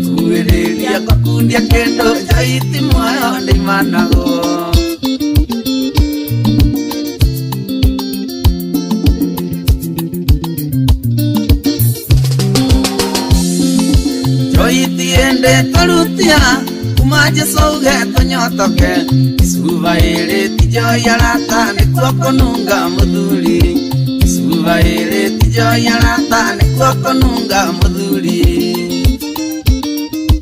Nguĩrĩria ngũkundia kĩndũ njohi ti muoyo ndĩimanagwo Joitiendetwo rutia kuma Jesũ auge tũnyotoke Cuba ĩrĩ ti njohi arata nĩkuo kũnunga mũthuri Cuba ĩrĩ ti njohi arata nĩkuo kũnunga mũthuri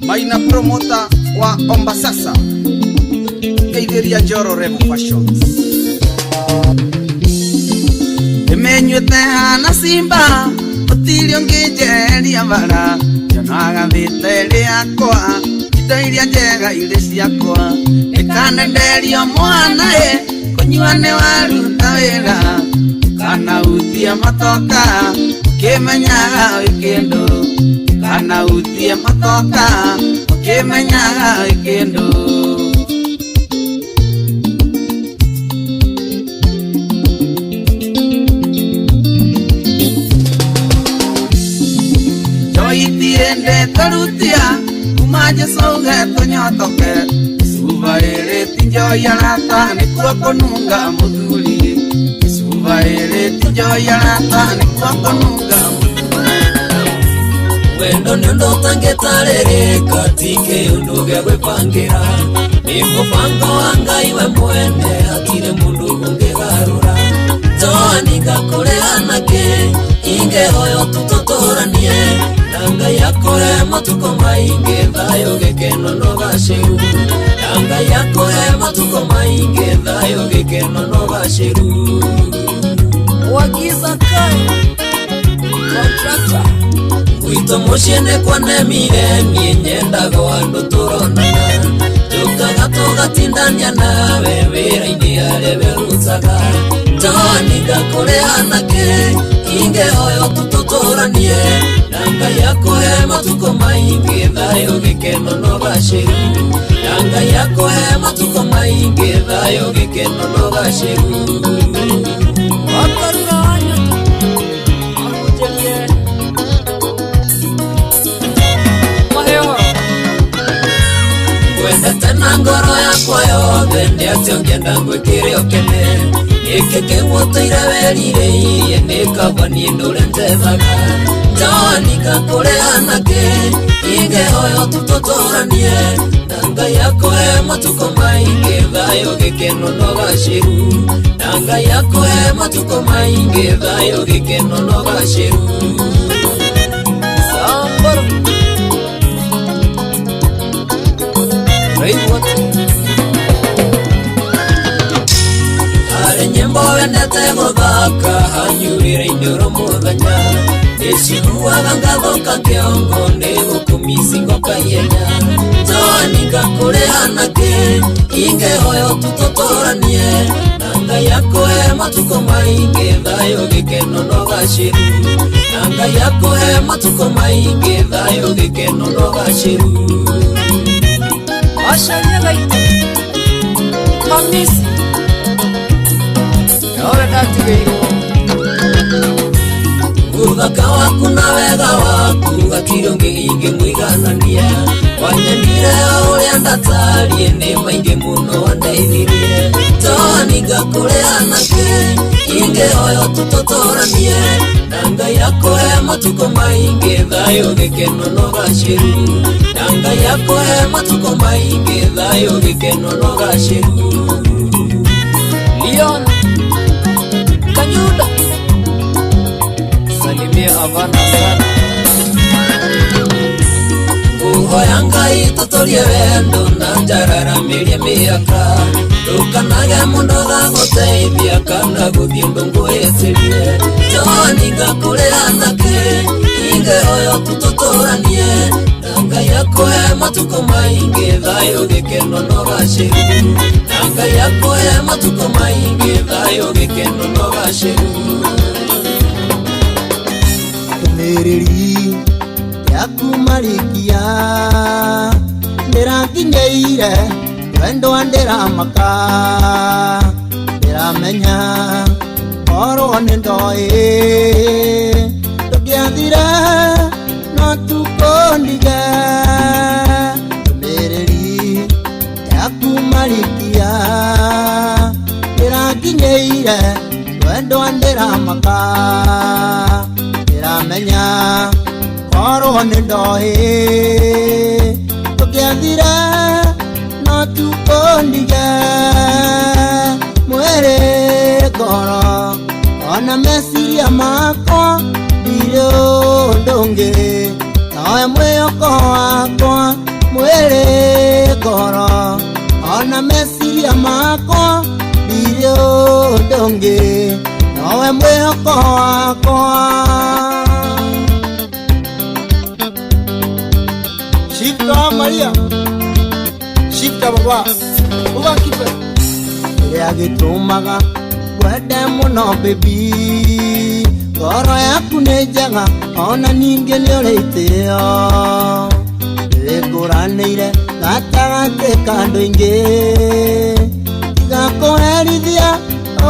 Maina promota wa Ombasasa Ngeithĩria Njoro Revo Fashions Ndĩmĩnyuĩte hana simba gũtirĩ ũngĩnjeheria bara Nyonaga thĩte ĩrĩ yakwa indo iria njega irĩ ciakwa Nĩkanenderio mwana ĩ kũnyua nĩ waruta wĩra Kana utie matoka ũkĩmenyaga wĩ kĩndũ Kana utie matoka ũkĩmenyaga wĩ kĩndũ Joitiendetwo rutia kuma Jesũ auge tũnyotoke Cuba ĩrĩ ti njohi arata nĩkuo kũnunga mũthuri Cuba ĩrĩ ti njohi arata nĩkuo kũnunga Wendo nĩ ũndũ ũtangĩtarĩrĩka ti kĩũndũ gĩa gwĩbangĩra Nĩ mũbango wa Ngai we mwene hatirĩ mũndũ ũngĩgarũra Joani ngakũrĩha nakĩ ingĩhoywo tu tũtũranie Na Ngai akũhe matukũ maingĩ thayũ gĩkeno na ũgacĩru Na Ngai akũhe matukũ maingĩ thayũ gĩkeno na ũgacĩru Wagiza kai contractor Gwitũ mũciĩ nĩ kwanemire niĩ nyendaga andũ tũronana Tũkaga tũgatindania nawe wĩra-inĩ harĩa wĩrutaga Joani ngakũrĩha nakĩ ingĩhoywo tu tũtũranie Na Ngai akũhe matukũ maingĩ thayũ gĩkeno na ũgacĩru Na Ngai akũhe matukũ maingĩ thayũ gĩkeno na ũgacĩru Ngwendete na ngoro yakwa yothe nĩ atĩ ũngĩenda ngwĩkĩre ũkene Gĩkĩ kĩgũtũire werirĩirie nĩ kaba niĩ ndũre njethaga Joani ngakũrĩha nakĩ ingĩhoywo tu tũtũranie Na Ngai akũhe matukũ maingĩ thayũ gĩkeno na ũgacĩru Na Ngai akũhe matukũ maingĩ thayũ gĩkeno na ũgacĩru Sambaro Harĩ nyĩmbo wendete gũthaka hanyurĩre-inĩ oro mũthenya Ndĩciguaga ngathũka kĩongo nĩ gũkũmici ngoka ihenya Joani ngakũrĩha nakĩ ingĩhoywo tu tũtũranie Na Ngai akũhe matukũ maingĩ thayũ gĩkeno na ũgacĩru Na Ngai akũhe matukũ maingĩ thayũ gĩkeno na ũgacĩru Acaria gaitũ Hamisi nowe ndatigĩirwo Thutha Ũthaka waku na wega waku gũtirĩ ũngĩ ingĩmũiganania. Wanyendire o ũrĩa ndatariĩ, nĩ maingĩ mũno wandeithirie. Toni ngakũrĩha nakĩ, ingĩhoya tũtũtũranie. Na Ngai akũhe matukũ maingĩ, thayũ gĩkeno na ũgacĩru. Na Ngai akũhe matukũ maingĩ, thayũ gĩkeno na ũgacĩru. Leon Kanyuda, salimia Havana sana. Kuhoya Ngai tũtũrie wendo na njararamirie mĩaka. Ndũkanage mũndũ gagũteithia kana gũthiĩ ndũngũĩtĩrie. Toni ngakũrĩha nakĩ, ingĩhoya tũtũtũranie. Na Ngai akũhe matukũ maingĩ, thayũ gĩkeno na ũgacĩru. Na Ngai akũhe matukũ maingĩ, thayũ gĩkeno na ũgacĩru. Ndũmĩrĩri yaku marikia ndĩrakinyĩire wendo ndĩramaka ndĩramenya korwo nĩ ndoĩ ndũngĩathire no tukũndige. Ndũmĩrĩri yaku marikia ndĩrakinyĩire wendo ndĩramaka ndĩramenya korwo nĩ ndoĩ ndũngĩathire no tukũndige. Mwĩrĩ ngoro ona meciria makwa ndirĩ ũndũ ũngĩ nowe mwĩhoko wakwa. Mwĩrĩ ngoro ona meciria makwa ndirĩ ũndũ ũngĩ nowe mwĩhoko wakwa. Shifta Maria, shifta baba, ugakipe. Kĩrĩa gĩtũmaga ngwende mũno baby, ngoro yaku nĩ njega ona ningĩ nĩ ũrĩ itĩo. Nĩngũranĩire gatagatĩ ka andũ aingĩ, tiga kũherithia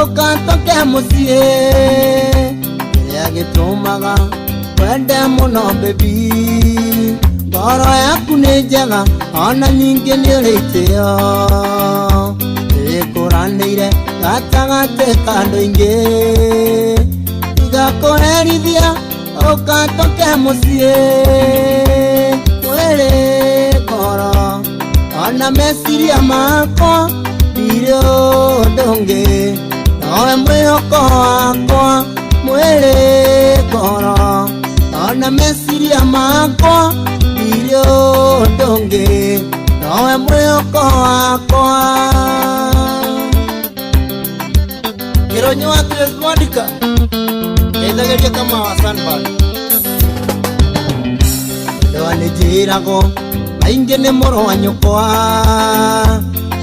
ũkatoke mũciĩ. Kĩrĩa gĩtũmaga ngwende mũno baby, ngoro yaku nĩ njega ona ningĩ nĩ ũrĩ itĩo. Nĩngũranĩire gatagatĩ ka andũ aingĩ, tiga kũherithia ũkatoke mũciĩ. Mwĩrĩ ngoro ona meciria makwa ndirĩ ũndũ ũngĩ nowe mwĩhoko wakwa. Mwĩrĩ ngoro ona meciria makwa ndirĩ ũndũ ũngĩ nowe mwĩhoko wakwa. Kironyo wa Grace Mwandika ndeithagĩria kama wa Sunbird. Ndoa nĩ njĩragwo maingĩ nĩ mũrũ wa nyũkwa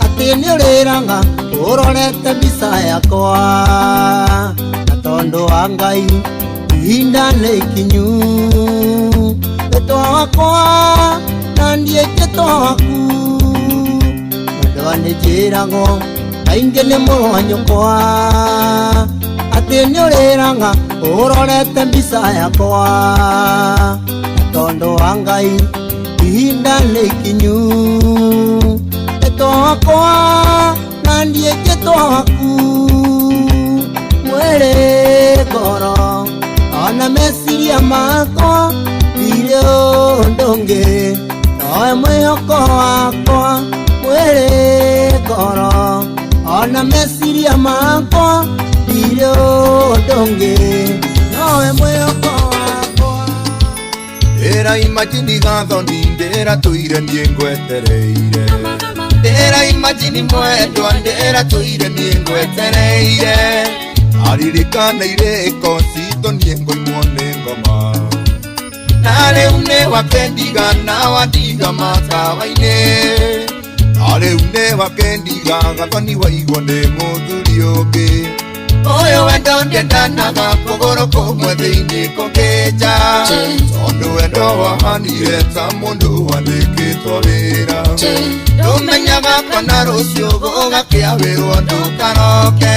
atĩ nĩ ũrĩraga ũrorete mbica yakwa. Na tondũ wa Ngai ihinda nĩ ikinyu rĩtwa wakwa na niĩ njĩtwa waku. Ndoa nĩ njĩragwo maingĩ nĩ mũrũ wa nyũkwa atĩ nĩ ũrĩraga ũrorete mbica yakwa. Na tondũ wa Ngai ihinda nĩ ikinyu rĩtwa wakwa na niĩ njĩtwa waku. Mwĩrĩ ngoro ona meciria makwa ndirĩ ũndũ ũngĩ nowe mwĩhoko wakwa. Mwĩrĩ ngoro ona meciria makwa ndirĩ ũndũ ũngĩ nowe mwĩhoko wakwa. Ndĩra imagine gathoni ndĩra tũire niĩ ngwetereire. Ndĩra imagine mwendwa ndĩra tũire niĩ ngwetereire. Aririkana irĩko citũ niĩ ngoimwo nĩ ngoma. Na rĩu nĩ wakendiga na wandiga matawa-inĩ. Na rĩu nĩ wakendiga gathoni waigwo nĩ mũthuri ũngĩ. Ũyũ wendo ndendanaga kũgũrũ kũmwe thĩinĩ kũngĩ nja. Tondũ wendo wahanire ta mũndũ wandĩkĩtwo wĩra. Ndũmenyaga kana rũciũ gũgakĩa wĩrwo ndũkaroke.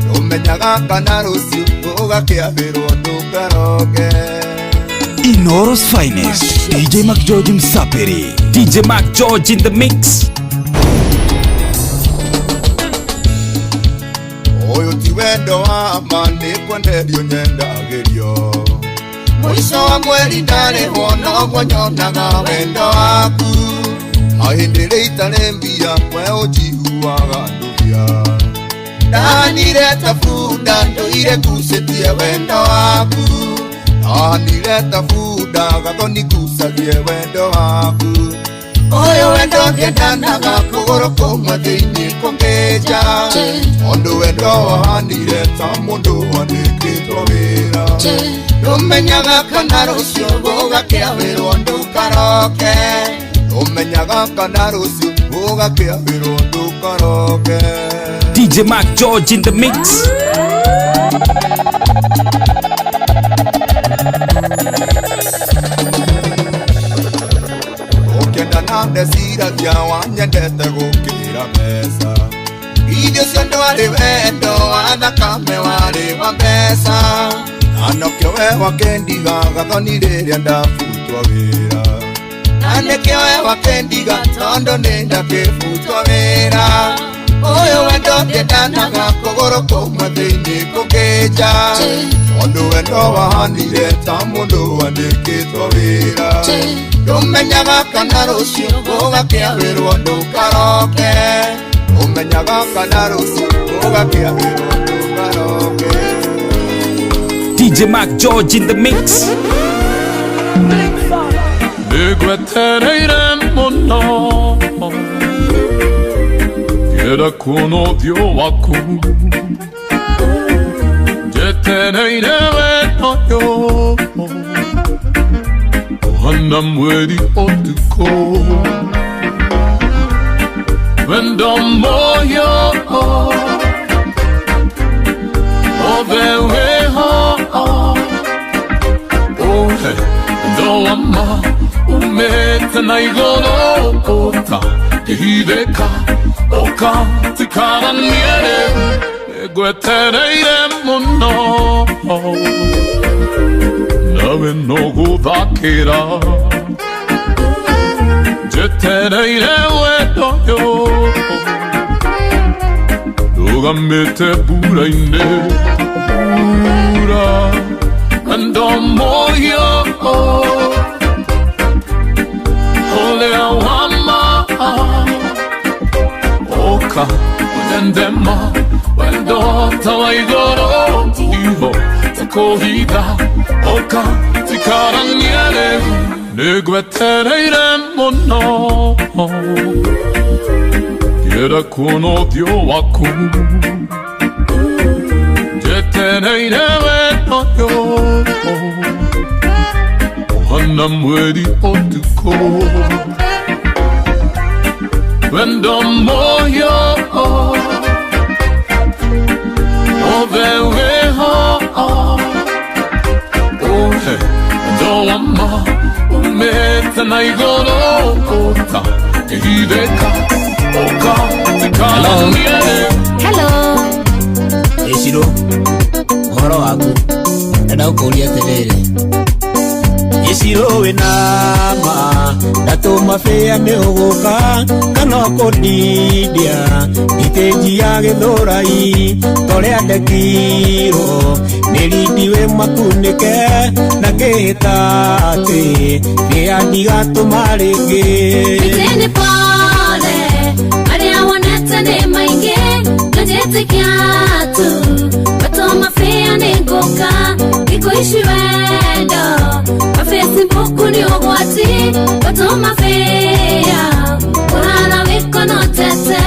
Ndũmenyaga kana rũciũ gũgakĩa wĩrwo ndũkaroke. ndũkaroke. Inoro's finest, DJ Mac George Msapiri. DJ Mac George in the mix. Ũyũ ti wendo wa ma nĩ kwenderio nyendagĩrio. Mũico wa mweri ndarĩhwo noguo nyonaga wendo waku. Na hĩndĩ ĩrĩa itarĩ mbia we ũnjiguaga ndũhia. Ndanire ta bunda ndũire ngucĩtie wendo waku. Ndanire ta bunda gathoni ngucagie wendo waku. Ũyũ wendo ngĩendanaga kũgũrũ kũmwe thĩinĩ kũngĩ nja. Tondũ wendo wahanire ta mũndũ wandĩkĩtwo wĩra. Ndũmenyaga kana rũciũ gũgakĩa wĩrwo ndũkaroke. Ndũmenyaga kana rũciũ gũgakĩa wĩrwo ndũkaroke. DJ Mac George in the mix. Ũkĩenda na ndeciragia wanyendete gũkĩra mbeca. Irio cio ndwarĩ wendo wa thakame warĩ wa mbeca. Na nokĩo we wakĩndiga gathoni rĩrĩa ndabutwo wĩra. Na nĩkĩo we wakĩndiga tondũ nĩ ndakĩbutwo wĩra. Ũyũ wendo ngĩendanaga kũgũrũ kũmwe thĩinĩ kũngĩ nja. Tondũ wendo wahanire ta mũndũ wandĩkĩtwo wĩra. Ndũmenyaga kana rũciũ gũgakĩa wĩrwo ndũkaroke. Ndũmenyaga kana rũciũ gũgakĩa wĩrwo ndũkaroke. DJ Mac George in the mix. Nĩngwetereire mũno ngĩenda kuona ũthiũ waku. Njetereire wendo ũyũ ũhana mweri ũtukũ. Wendo mũhiũ othe wĩho. Ũhe wendo wa ma umĩte na igũrũ ũtangĩhithĩka ũkatikaranie rĩu. Nĩngwetereire mũno nawe no gũthakĩra. Njetereire wendo ũyũ ndũgamĩte mbura-inĩ. Mbura wendo mũhiũ ũrĩa wa ma ũka ũnyende ma wendo ta wa igũrũ iho takũhitha ũka tikaranie rĩu. Nĩngwetereire mũno ngĩenda kuona ũthiũ waku. Njetereire wendo ũyũ ũhana mweri ũtukũ. Wendo mũhiũ othe wĩho. Ũhe wendo wa ma umĩte na igũrũ ũtangĩhithĩka ũkatikaranie rĩu. Hello. Ĩcirũ, ũhoro waku? Ndenda gũkũria atĩrĩrĩ. Ĩcirũ wĩna ma ndatũma bĩa nĩ ũgũka kana ũkũndindia ithĩnji ya gĩthũrai torĩa ndekirwo nĩ rindi wĩ makunĩke na ngĩhĩta atĩ bĩa ndigatũma rĩngĩ. Ĩtĩ nĩ pole marĩa wonete nĩ maingĩ na njĩtĩkia tu watũma bĩa nĩ ngũka thikũ ici wendo wa Facebook nĩ ũgwati watũma bĩa ũrara wĩkonotete.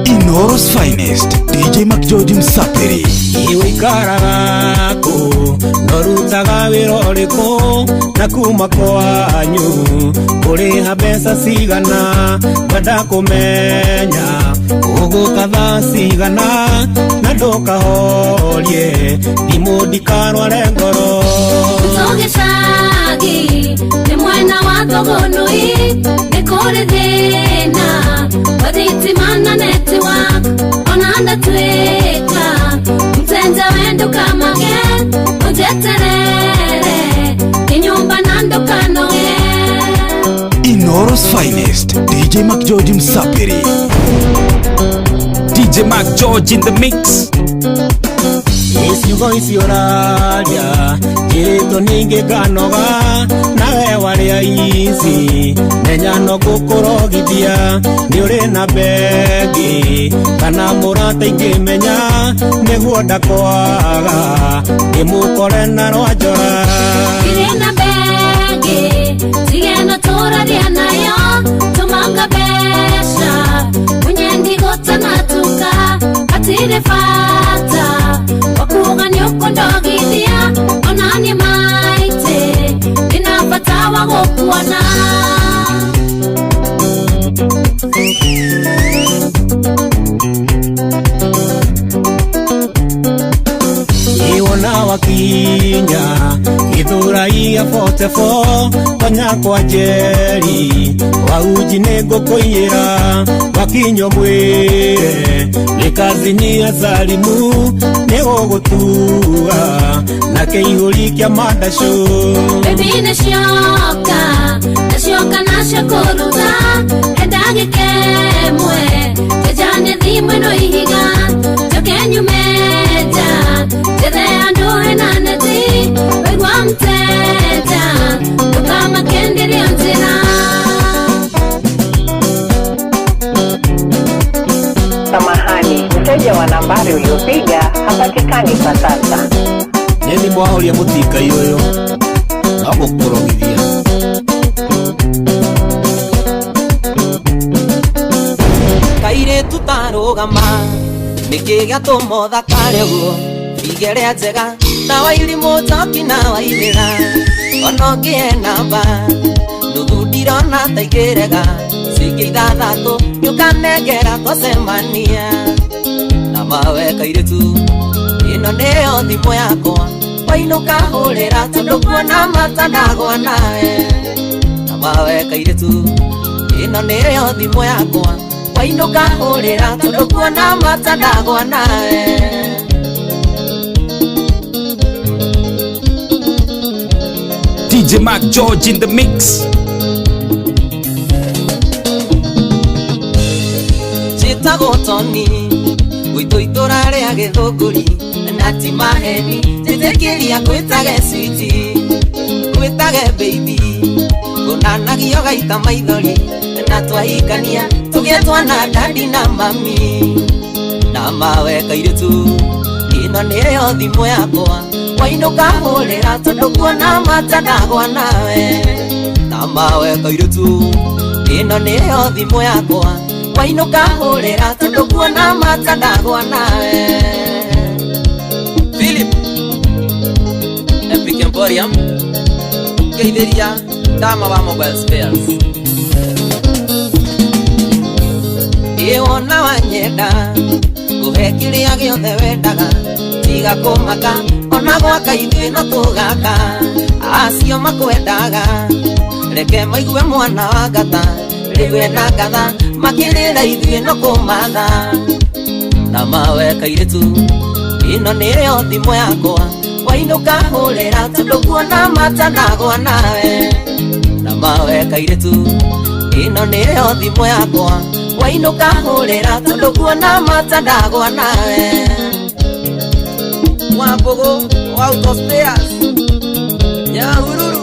Inoro's finest, DJ Mac George Msapiri. Iwe ikaraga kũ norutaga wĩra ũrĩkũ na kuma kwanyu kũrĩha mbeca cigana ngwenda kũmenya ũgũka thaa cigana na ndũkahorie thimũ ndikarware ngoro. Tũgĩcagi nĩ mwena wa Thũgũnũi nĩ kũrĩ thĩna wa thitima na network ona ndatwika mtenja wendo kamage unjeterere inyumba nando kanoge. Inoro's finest, DJ Mac George Msapiri. DJ Mac George in the mix. Ciugo icio ũraria njĩrĩtwo ningĩ nganoga nawe warĩa ici menya no ngũkũrogithia nĩ ũrĩ na bengi kana mũrata ingĩmenya nĩguo ndakwaga ndĩmũkore na rwa njora. Ndirĩ na bengi tigeno tũraria nayo tũmanga mbeca unyendi gũtanatuka hatirĩ bata wakuga nĩ ũkũndogithia ona niĩ maitĩ ndĩna bata wa gũkuona. Iwona wakinya gĩthũrai 44 tonya kwa Njeri wauji nĩ ngũkũiyĩra wakinya mwĩre nĩ kazini ya Salimu nĩ gũgũtua na kĩihũri kĩa mandacũ. Baby nĩcioka nĩcioka nacio kũruta enda gĩkemwe njenjanie thimũ ĩno ihiga njoke nyume nja njethe handũ hena neti waigua mteja ndũkamakenderio njĩra. Samahani, mteja wa nambari uliopiga hapatikani kwa sasa. Nĩ mwahoria mũtikai ũyũ no gũkũrogithia. Kairĩtu tarũgama nĩkĩ gĩatũma ũthakare ũguo igĩrĩa njega ta wairimũ njoki na wairĩra ona ũngĩe namba nuthu ndirona ta ingĩrega cingĩ ithathatũ nĩũkanengera twacemania na mawe kairĩtu ĩno nĩyo thimũ yakwa wainũka hũrĩra tondũ kuona mata ndagwa nawe na mawe kairĩtu ĩno nĩyo thimũ yakwa wainũka hũrĩra tondũ kuona mata ndagwa nawe. DJ Mac George in the mix. Njĩtagwo Toni gwitũ itũra rĩa Gĩthũngũri na ti maheni njĩtĩkĩria ngwĩtage switi ngwĩtage baby ngũnanagio gaita maithori na twahikania tũgĩe twana dadi na mami na mawe kairĩtu ĩno nĩyo thimũ yakwa wainũka hũrĩra tondũ kuona mata ndagwa nawe na mawe kairĩtu ĩno nĩyo thimũ yakwa wainũka hũrĩra tondũ kuona mata ndagwa nawe. Philip Epic Emporium ngeithĩria Dama wa Mobile Spares. Ĩ wona wanyenda ngũhe kĩrĩa gĩothe wendaga tiga kũmaka ona gwaka ithuĩ no tũgaka acio makwendaga reke maigue mwana wa ngata rĩu ena ngatha makĩrĩra ithuĩ no kũmatha na mawe kairĩtu ĩno nĩyo thimũ yakwa wainũka hũrĩra tondũ kuona mata ndagwa nawe na mawe kairĩtu ĩno nĩyo thimũ yakwa wainũka hũrĩra tondũ kuona mata ndagwa nawe. Wambogo wa Auto Spares Nyahururu.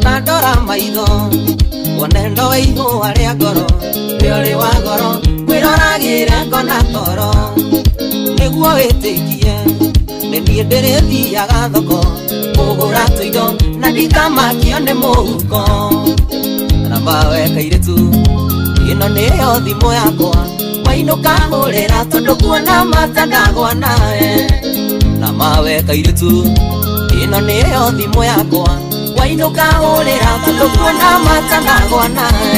Tandora maitho wone ndoe ihũa rĩa ngoro rĩorĩ wa goro kwĩroragĩre ngona toro nĩguo wĩtĩkie nĩ niĩ ndĩrĩthiaga thoko kũgũra tũindo na ndikamakio nĩ mũhuko na mawe kairĩtu ĩno nĩyo thimũ yakwa wainũka hũrĩra tondũ kuona mata ndagwa nawe na mawe kairĩtu ĩno nĩyo thimũ yakwa wainũka hũrĩra tondũ kuona mata ndagwa nawe.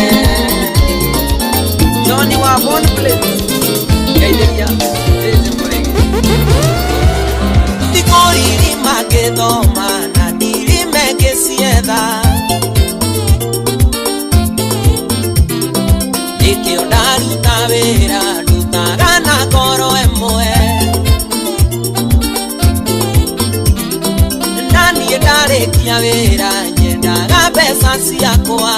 Johnny wa One Place ngeithĩria Jesse Mũrĩgi. Ndikũririma ngĩthoma na ndirime ngĩcietha Ndarĩkia wĩra nyendaga mbeca ciakwa.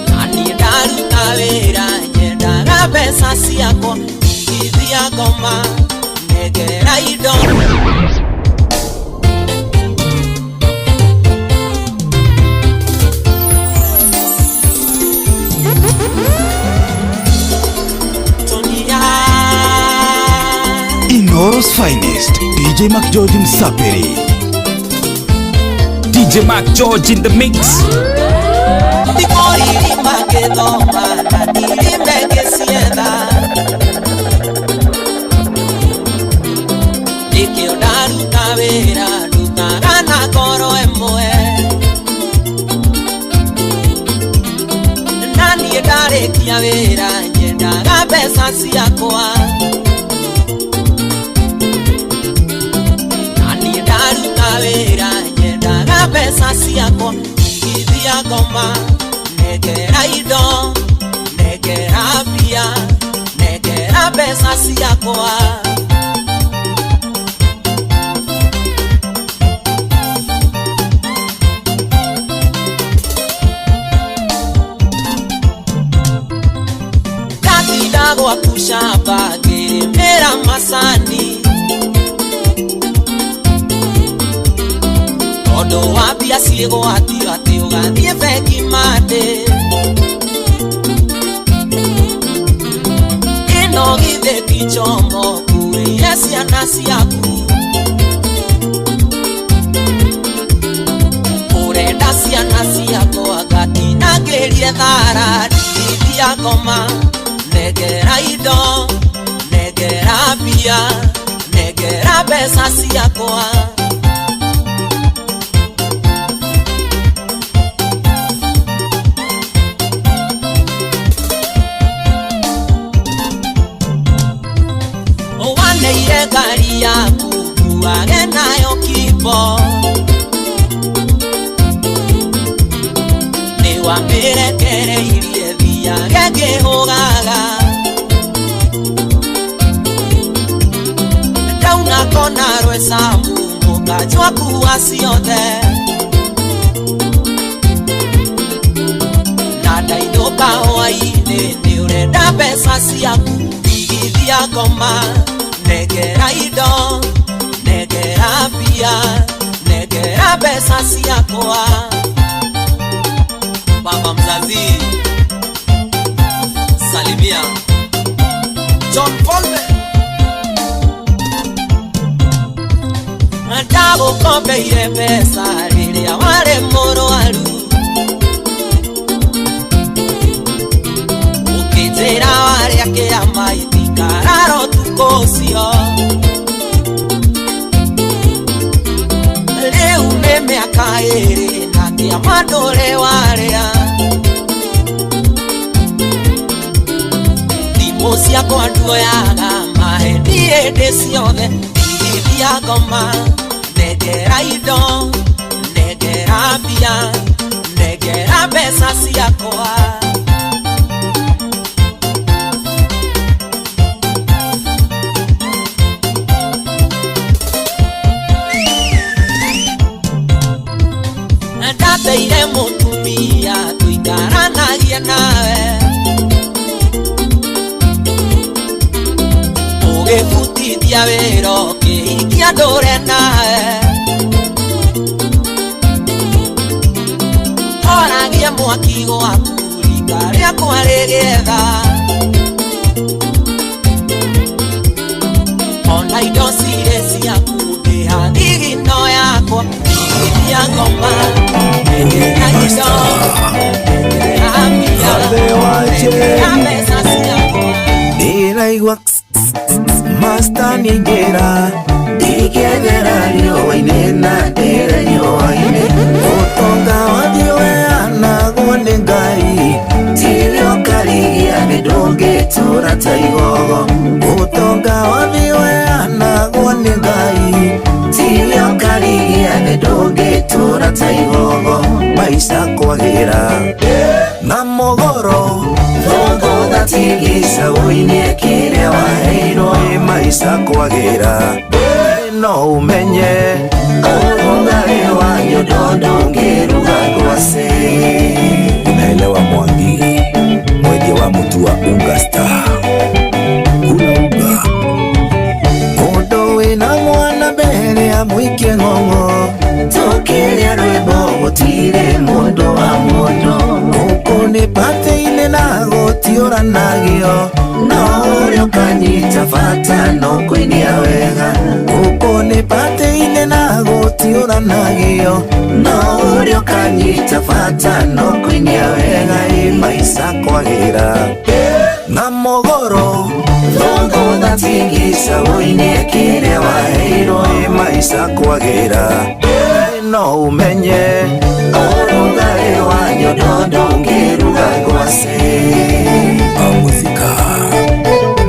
Na niĩ ndaruta wĩra nyendaga mbeca ciakwa. Igithia ngoma nengera indo. Inoro's finest, DJ Mac George Msapiri. DJ Mac George in the mix. Nĩkĩo ndaruta wĩra ndutaga na ngoro ĩmwe. Na niĩ ndarĩkia wĩra nyendaga mbeca ciakwa. Na niĩ ndaruta wĩra nyendaga mbeca ciakwa. Igithia ngoma nengera indo nengera mbia nengera mbeca ciakwa. Gwaku shamba ngĩrĩmĩra macani tondũ wa mbia ciĩgwatio atĩ ũgathiĩ bengi mandĩ. Ĩno githĩ ti njomo kuĩire ciana ciaku. Ũrenda ciana ciakwa ngatinangĩrie thara ndigithia ngoma. Negera indo, negera mbia, negera mbeca ciakwa. Waneire ngari yaku nguage nayo kimbo. Nĩwamĩrekereirie thiage ngĩhũgaga. Ndauna kona rwecamu mũkanjwa kuwa ciothe. Na ndainũka hwaĩ-inĩ nĩũrenda mbeca ciaku. Igithia ngoma nengera indo nengera mbia nengera mbeca ciakwa. Baba mzazi salimia John Paul. Ndagũkombeire mbeca rĩrĩa warĩ mũrwaru. Ũkĩnjĩra warĩa kĩama itikarara ũtukũ ũcio. Rĩu nĩ mĩaka ĩĩrĩ na kĩama ndũrĩ warĩa. Thimũ ciakwa nduoyaga maheni hĩndĩ ciothe. Igithia ngoma nengera indo nengera mbia nengera mbeca ciakwa. Ndateire mũtumia tũikaranagia nawe. Ũgĩbutithia wĩra ũkĩhikia ndũre nawe. Horagia mwaki gwaku rika rĩakwa rĩgĩetha. Ona indo cirĩ ciaku ndĩha thigino yakwa. Igithia ngoma nengera indo nengera mbia nengera mbeca ciakwa. Ndĩraigua Master nĩaingĩra ndingĩethera riũa-inĩ na ndĩre riũa-inĩ. Ũtonga wathiĩ ũheanagwo nĩ Ngai tiwe ũkarigia nĩ ndũngĩtũra ta igogo. Ũtonga wathiĩ ũheanagwo nĩ Ngai tiwe ũkarigia nĩ ndũngĩtũra ta igogo. Maica kwagĩra na mũgoro thogotha tigicagũ-inĩ kĩrĩa waheirwo. Maica kwagĩra no No ũmenye ũrugarĩ wa nyondo ndũngĩruga ngwacĩ. Unaelewa Mwangi, mwenye wa mutu wa unga star. Kula unga. Mũndũ wĩna mwana mbere amũikie ng'ong'o, tũkĩrĩa rwĩmbo gũtirĩ mũndũ wa mũndũ. Gũkũ nĩ patĩ-inĩ na gũtiũranagio, no ũrĩa ũkanyita bata no kũinia wega. Gũkũ nĩ patĩ-inĩ na gũtiũranagio, no ũrĩa ũkanyita bata no kũinia wega. Ĩ maica kwagĩra na mũgũrũ thũngũtha tingica ũinie kĩrĩa waheirwo. Ĩ maica kwagĩra no ũmenye ũrugarĩ wa nyondo ndũngĩruga ngwacĩ. Muzika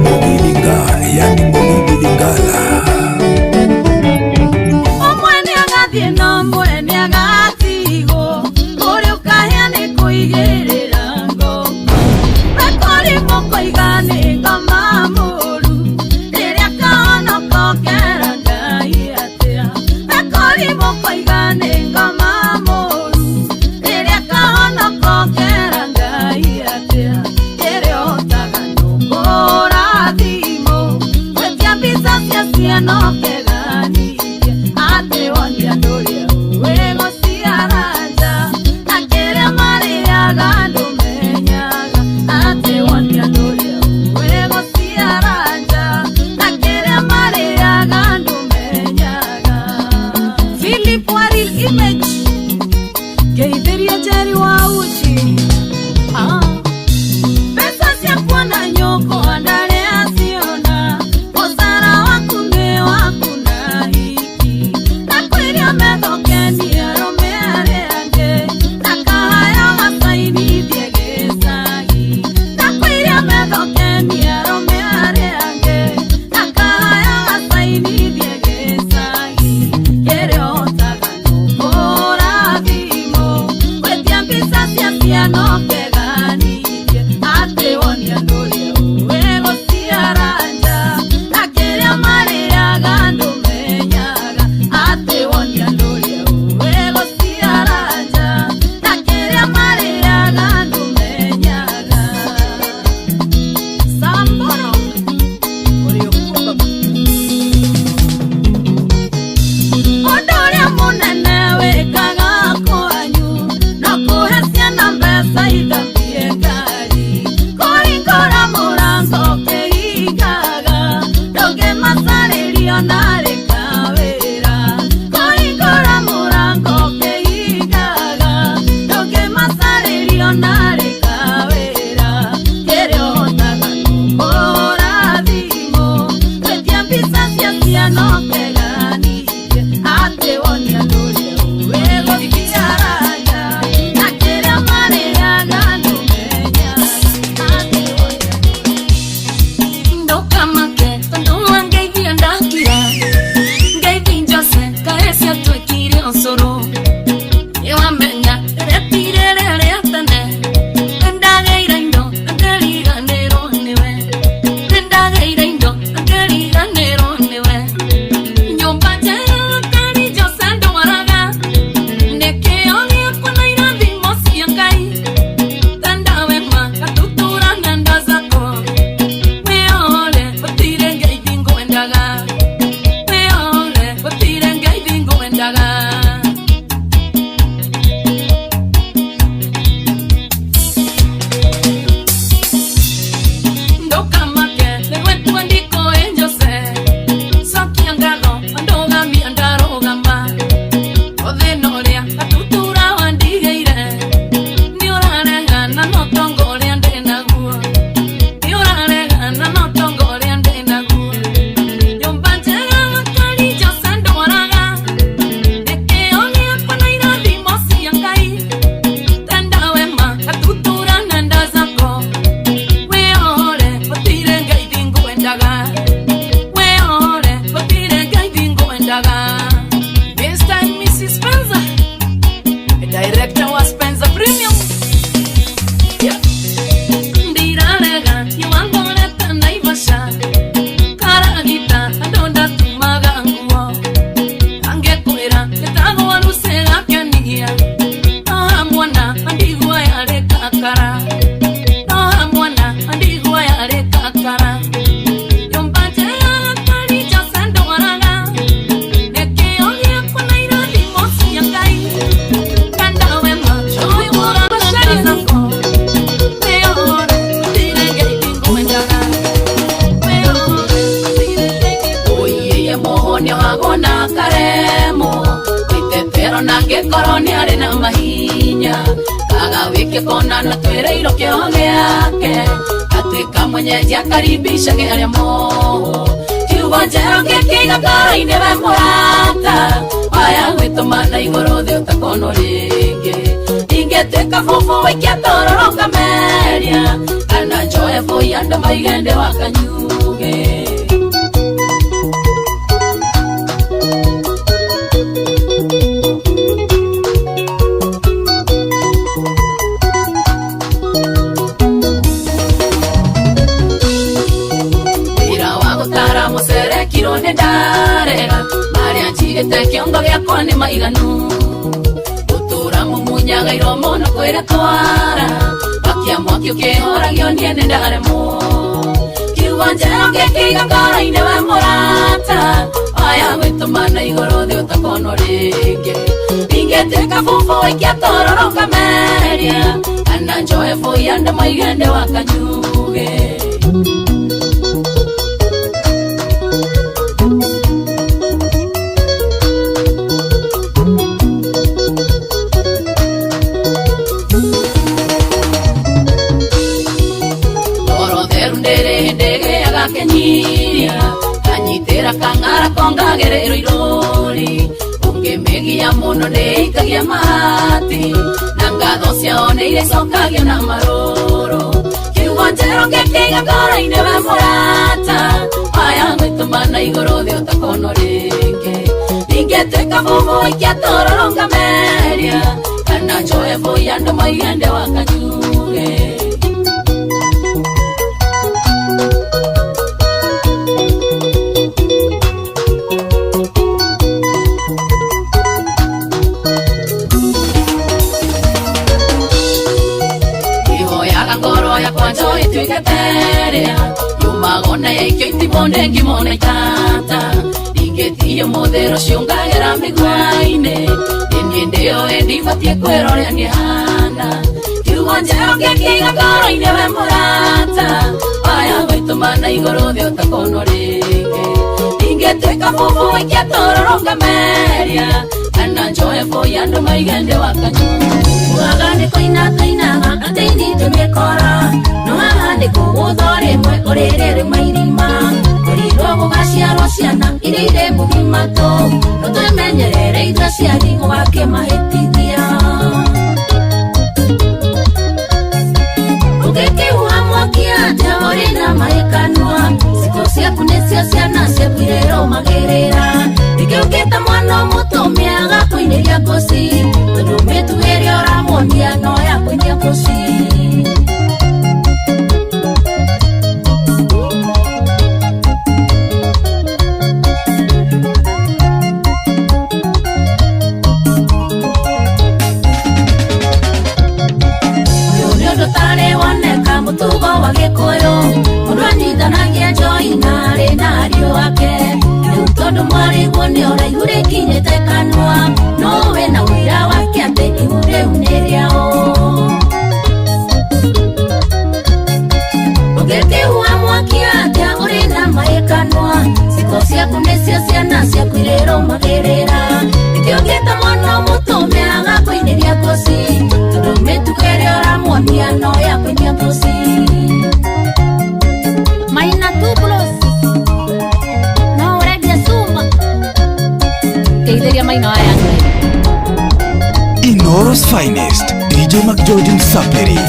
Mugilinga, yani Mugilingala. Ũmwe nĩagathiĩ na ũmwe nĩagatigwo, ũrĩa ũkahĩa nĩ kũigĩrĩra ngoma. Rekori mũkoiga nĩ ngoma mũru, rĩrĩa kahonoka ũkera Ngai atĩa. Rekori mũkoiga nĩ ngoma mũru, rĩrĩa kahonoka ũkera Ngai atĩa. Kĩrĩa ũhotaga nũkũra thimũ, gwĩtia mbica cia ciana ũkeganithie, atĩ wonie andũ ũrĩa ũĩ gũciara nja, na kĩrĩa marĩaga ndũmenyaga. Atĩ wonie andũ ũrĩa ũĩ gũciara nja, na kĩrĩa marĩaga ndũmenyaga. Philip Waril Image, ngeithĩria Njeri wa Uchi. Mbeca ciakwa na nyũkwa ndarĩ aciona, mũcara waku nĩ waku na hiki, na kwĩria metho kenie arũme arĩa angĩ, na kahaya gacainithie gĩcagi. Na kwĩria metho kenie arũme arĩa angĩ, na kahaya gacainithie gĩcagi. Kĩrĩa ũhotaga nũkũra thimũ, gwĩtia mbica cia ciana ũkeganithie, atĩ wonie andũ ũrĩa ũĩ gũciara nja, na kĩrĩa marĩaga ndũmenyaga. Atĩ wonie andũ ũrĩa ũĩ gũciara nja, na kĩrĩa marĩaga ndũmenyaga. Samboro ũrĩa ũkuo ũndũ ũrĩa mũnene wĩkaga kwanyu no kũhe ciana mbeca ithambie ngari, kũhingũra mũrango ũkĩhingaga, ndũngĩmacarĩria narĩ kawĩra. Kũhingũra mũrango ũkĩhingaga, ndũngĩmacarĩria narĩ kawĩra. Kĩrĩa ũhotaga nũkũra thimũ, gwĩtia mbica cia ciana ũkeganithie, atĩ wonie andũ ũrĩa ũĩ gũciara nja, na kĩrĩa marĩaga ndũmenyaga. Atĩ wonie Ndokamake tondu wangeithia ndakira, ngeithi Jose kaĩ ciatwĩkire ũcũrũ. Nĩwamenya rĩtire rĩrĩa tene, nĩndagĩire indo ngĩriganĩrwo nĩwe, nĩndagĩire indo ngĩriganĩrwo nĩwe. Nyũmba njega kari Jose ndwaraga, nĩkĩo gĩakwa na irathimo cia Ngai. Tenda wema gatutura ng'enda zakwa, wĩyore gũtirĩ nĩohagwo na karemo Gĩtetero na ngĩkorwo nĩarĩ na mahinya Kaga wĩke kona na twĩrĩirwo kĩoho gĩake Atuĩka mwenyeji akaribicage arĩa moho Kiugo njerũ ngĩkĩiga ngoro-inĩ we mũrata Waya gwĩtũma na igũrũ thĩ ũtakonwo rĩngĩ Ingĩtuĩka bubu waikia toro rũkameria Kana njoe bũi andũ maige ndĩ wa kanyugĩ Wĩra wa gũtara mũcerekirwo nĩ ndarega Marĩa njigĩte kĩongo gĩakwa nĩ maiganu Gũtũra mũmunyaga iromo na kwĩra twara Wakia mwaki ũkĩhoragio niĩ nĩ ndaremwo Kiugo njerũ ngĩkĩiga ngoro-inĩ we mũrata Waya gwĩtũma na igũrũ thĩ ũtakonwo rĩngĩ Ingĩtuĩka bubu waikia toro rũkameria Kana njoe bũi andũ maige ndĩ wa kanyugĩ Kenyiria kanyitĩra kang'ara kongagererwo irori ũngĩmĩgia mũno nĩikagia mahati na ngatho ciao nĩ iria icokagio na marũrũ Kiugo njerũ ngĩkĩiga ngoro-inĩ we mũrata Waya gwĩtũma na igũrũ thĩ ũtakonwo rĩngĩ Ingĩtuĩka bubu waikia toro rũkameria Kana njoe bũi andũ maige ndĩ wa kanyugĩ Yumagona yaikio itimone ngimona itata Ingĩthiĩ ũmũthĩ rũciũ ngagera mĩgwa-inĩ Niĩ ndĩyo ĩndĩ ibatiĩ kwĩrorera niĩ hana Kiugo njerũ ngĩkĩiga ngoro-inĩ we mũrata Waya gwĩtũma na igũrũ thĩ ũtakonwo rĩngĩ Ingĩtuĩka bubu waikia toro rũkameria Kana njoe bũi andũ maige ndĩ wa kanyugĩ Waga nĩ kũina tũinaga atĩ initũ mĩkora No haha nĩ kũgũthwo rĩmwe ũrĩrĩ rĩmwe irima Kũrirwo gũgaciarwo ciana iria irĩ mũgima tũ No twĩmenyerere ithuĩ aciari gũgakĩmahĩtithia Ũngĩkĩhuha mwaki atĩa ũrĩ na maĩ kanua Cikũ ciaku nĩcio ciana ciaku irĩrũmagĩrĩra Nĩkĩũkĩte mwana mũtũme agakũinĩria ngũci Tondũ mĩtugo ĩrĩa ũramuonia no ya kũinia ngũci Ũyũ nĩ ũndũ ũtarĩ woneka mũtugo wa Gĩkũyũ Mũndũ anyitanagia njohi na arĩ na ariũ ake Rĩu tondũ mwarĩguo nĩ ũraihu rĩkinyĩte kanua No wĩna ũira wake atĩ ihu rĩu nĩ rĩao Ũngĩkĩhuha mwaki atĩa ũrĩ na maĩ kanua Cikũ ciaku nĩcio ciana ciaku irĩrũmagĩrĩra Nĩkĩo ũngĩta mwana mũtũme agakũinĩria ngũci Tondũ mĩtugo ĩrĩa ũramuonia no ya kũinia ngũci Maina tublos No ũrendia cuma Teithĩria maina aya Inoro's finest, DJ McGeorge Msaperi.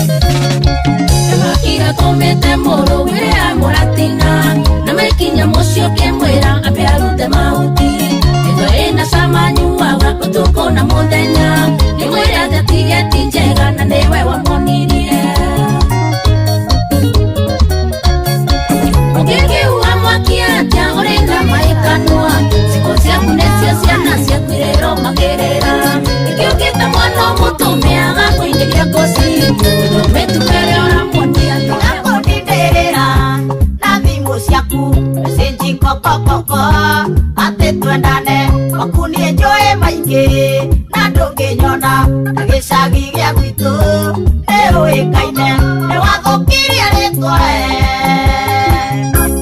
Makira tũmĩte mũrũ wĩra mũratina Na mekinya mũciĩ ũkĩmwĩra ambe arute mahuti Ĩtho ĩna cama nyuaga ũtukũ na mũthenya Nĩmwĩre atĩ atige ti njega na nĩwe wamonirie Ũngĩkĩhuha mwaki atĩa ũrĩ na maĩ kanua Cikũ ciaku nĩcio ciana ciaku irĩrũmagĩrĩra Nĩkĩo ũngĩta mwana ũmũtũme agakũinĩria ngũci Tondũ mĩtugo ĩrĩa ũramuonia no ya Nakũndindĩrĩra na thimũ ciaku message kokokoko atĩ twendane gwaku niĩ njũĩ maingĩ na ndũngĩnyona na gĩcagi gĩa gwitũ nĩũĩkaine nĩwathũkirie rĩtwa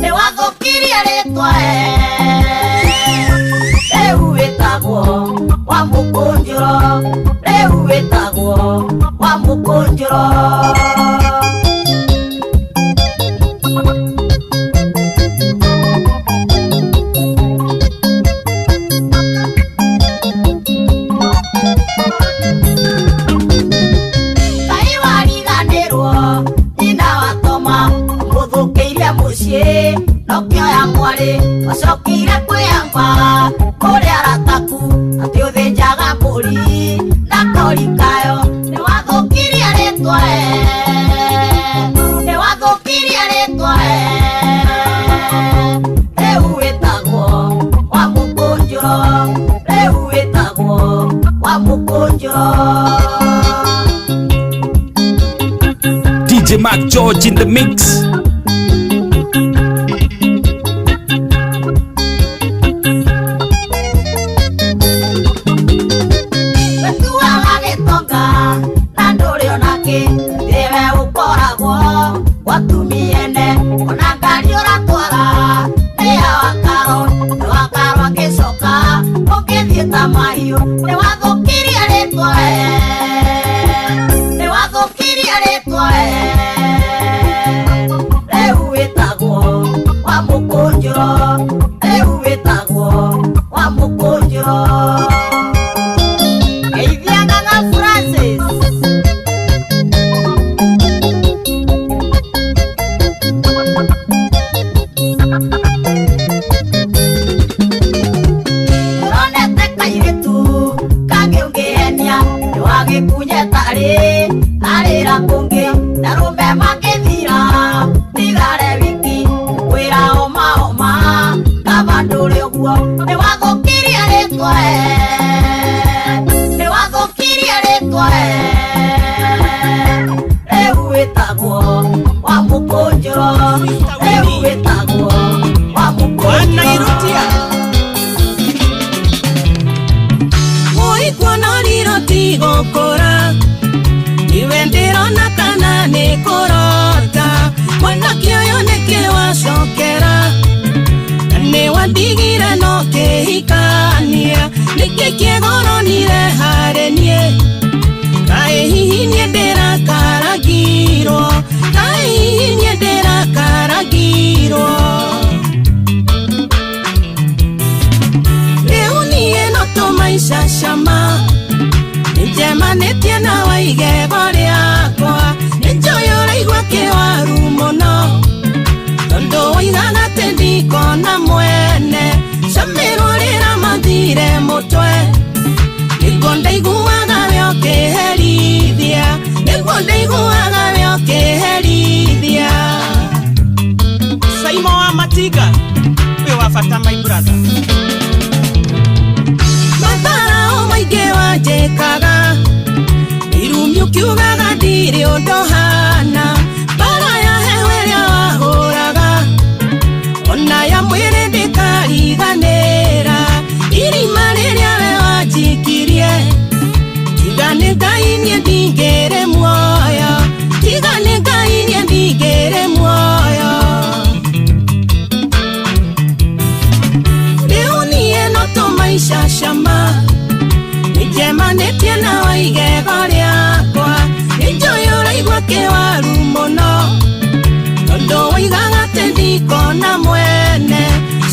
nĩwathũkirie rĩtwa. mũkũnjũro rĩu wĩtagwo wa mũkũnjũro. Ngai wariganĩrwo nyina wa Toma mũthũkĩire mũciĩ nokĩoya mwarĩ wacokire kwĩyamba kũrĩ arataku atĩ ũthĩnjaga mbũri na kori kayo nĩwathũkirie rĩtwa nĩwathũkirie rĩtwa rĩu wĩtagwo wa mũkũnjũro rĩu wĩtagwo wa mũkũnjũro. DJ Mark George in the mix. Wetuaga gĩtonga na ndũrĩ onakĩ nĩwe ũkoragwo gwatumia ene ona ngari ũratwara nĩ ya wakaro nĩ wakaro agĩcoka ũngĩthiĩ ta mahiũ nĩwathũkirie rĩtwa nĩwathũkirie rĩtwa rĩu wĩtagwo wa mũkũnjũro rĩu wĩtagwo wa mũkũnjũro. Geithia Ng'ang'a Francis. Ũronete kairĩtu kangĩ ũngĩhenia nĩwagĩkunye tarĩ arĩra kũngĩ na arũme mangĩthira tigare wiki kwĩra homa homa kaba ndũrĩ ũguo nĩwathũkirie rĩtwa nĩwathũkirie rĩtwa rĩu wĩtagwo wa mũkũnjũro rĩu wĩtagwo wa mũkũnjũro. Mũikuona riro tigũkũra iwe ndĩrona kana nĩ kũrota mwanake ũyũ nĩkĩ wacokera na nĩ wandigire no kĩhikania nĩkĩ kĩgoronire harĩ niĩ kaĩ hihi niĩ ndĩrakaragirwo kaĩ hihi niĩ ndĩrakaragirwo rĩu niĩ no tũmaica cama nĩnjemanĩtie na wa igego rĩakwa nĩnjũĩ ũraigua kĩwaru mũno tondũ woigaga atĩ ndikona mwene camĩrwo rĩra mathire mũtwe nĩguo ndaiguaga we ũkĩherithia nĩguo ndaiguaga we ũkĩherithia. Saimo wa Matiga wĩ wa bata my brother. Matharao maingĩ wanjĩkaga irumi ũkiugaga ndirĩ ũndũ hana mbara ya heho ĩrĩa wahũraga ona ya mwĩrĩ ndĩkariganĩra irima rĩrĩa we wanjikirie tiga nĩ Ngai niĩ ndingĩrĩ muoyo tiga nĩ Ngai niĩ ndingĩrĩ muoyo rĩu niĩ no tũmaica cama nĩnjemanĩtie na wa igego rĩakwa nĩnjũĩ ũraigua kĩwaru mũno tondũ woigaga atĩ ndikona mwene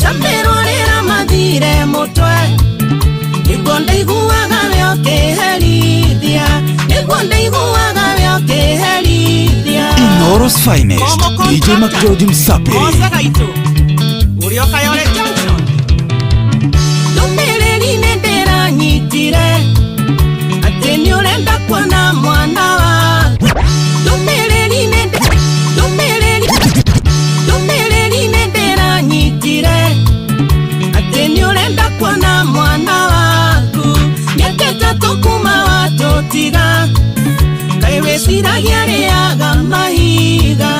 camĩrwo rĩra mathire mũtwe nĩguo ndaiguaga we ũkĩherithia nĩguo ndaiguaga we ũkĩherithia. Inoro's finest, DJ Mark George Msapiri. Mosa gaitũ ũrĩa ũkayore junction. Ndũmĩrĩri nĩ ndĩranyitire atĩ nĩ ũrenda kuona mwana waku ndũmĩrĩri nĩ ndũmĩrĩri ndũmĩrĩri nĩ ndĩranyitire atĩ nĩ ũrenda kuona mwana waku mĩaka ĩtatũ kuma watũtiga kaĩ wĩciragia rĩaga mahiga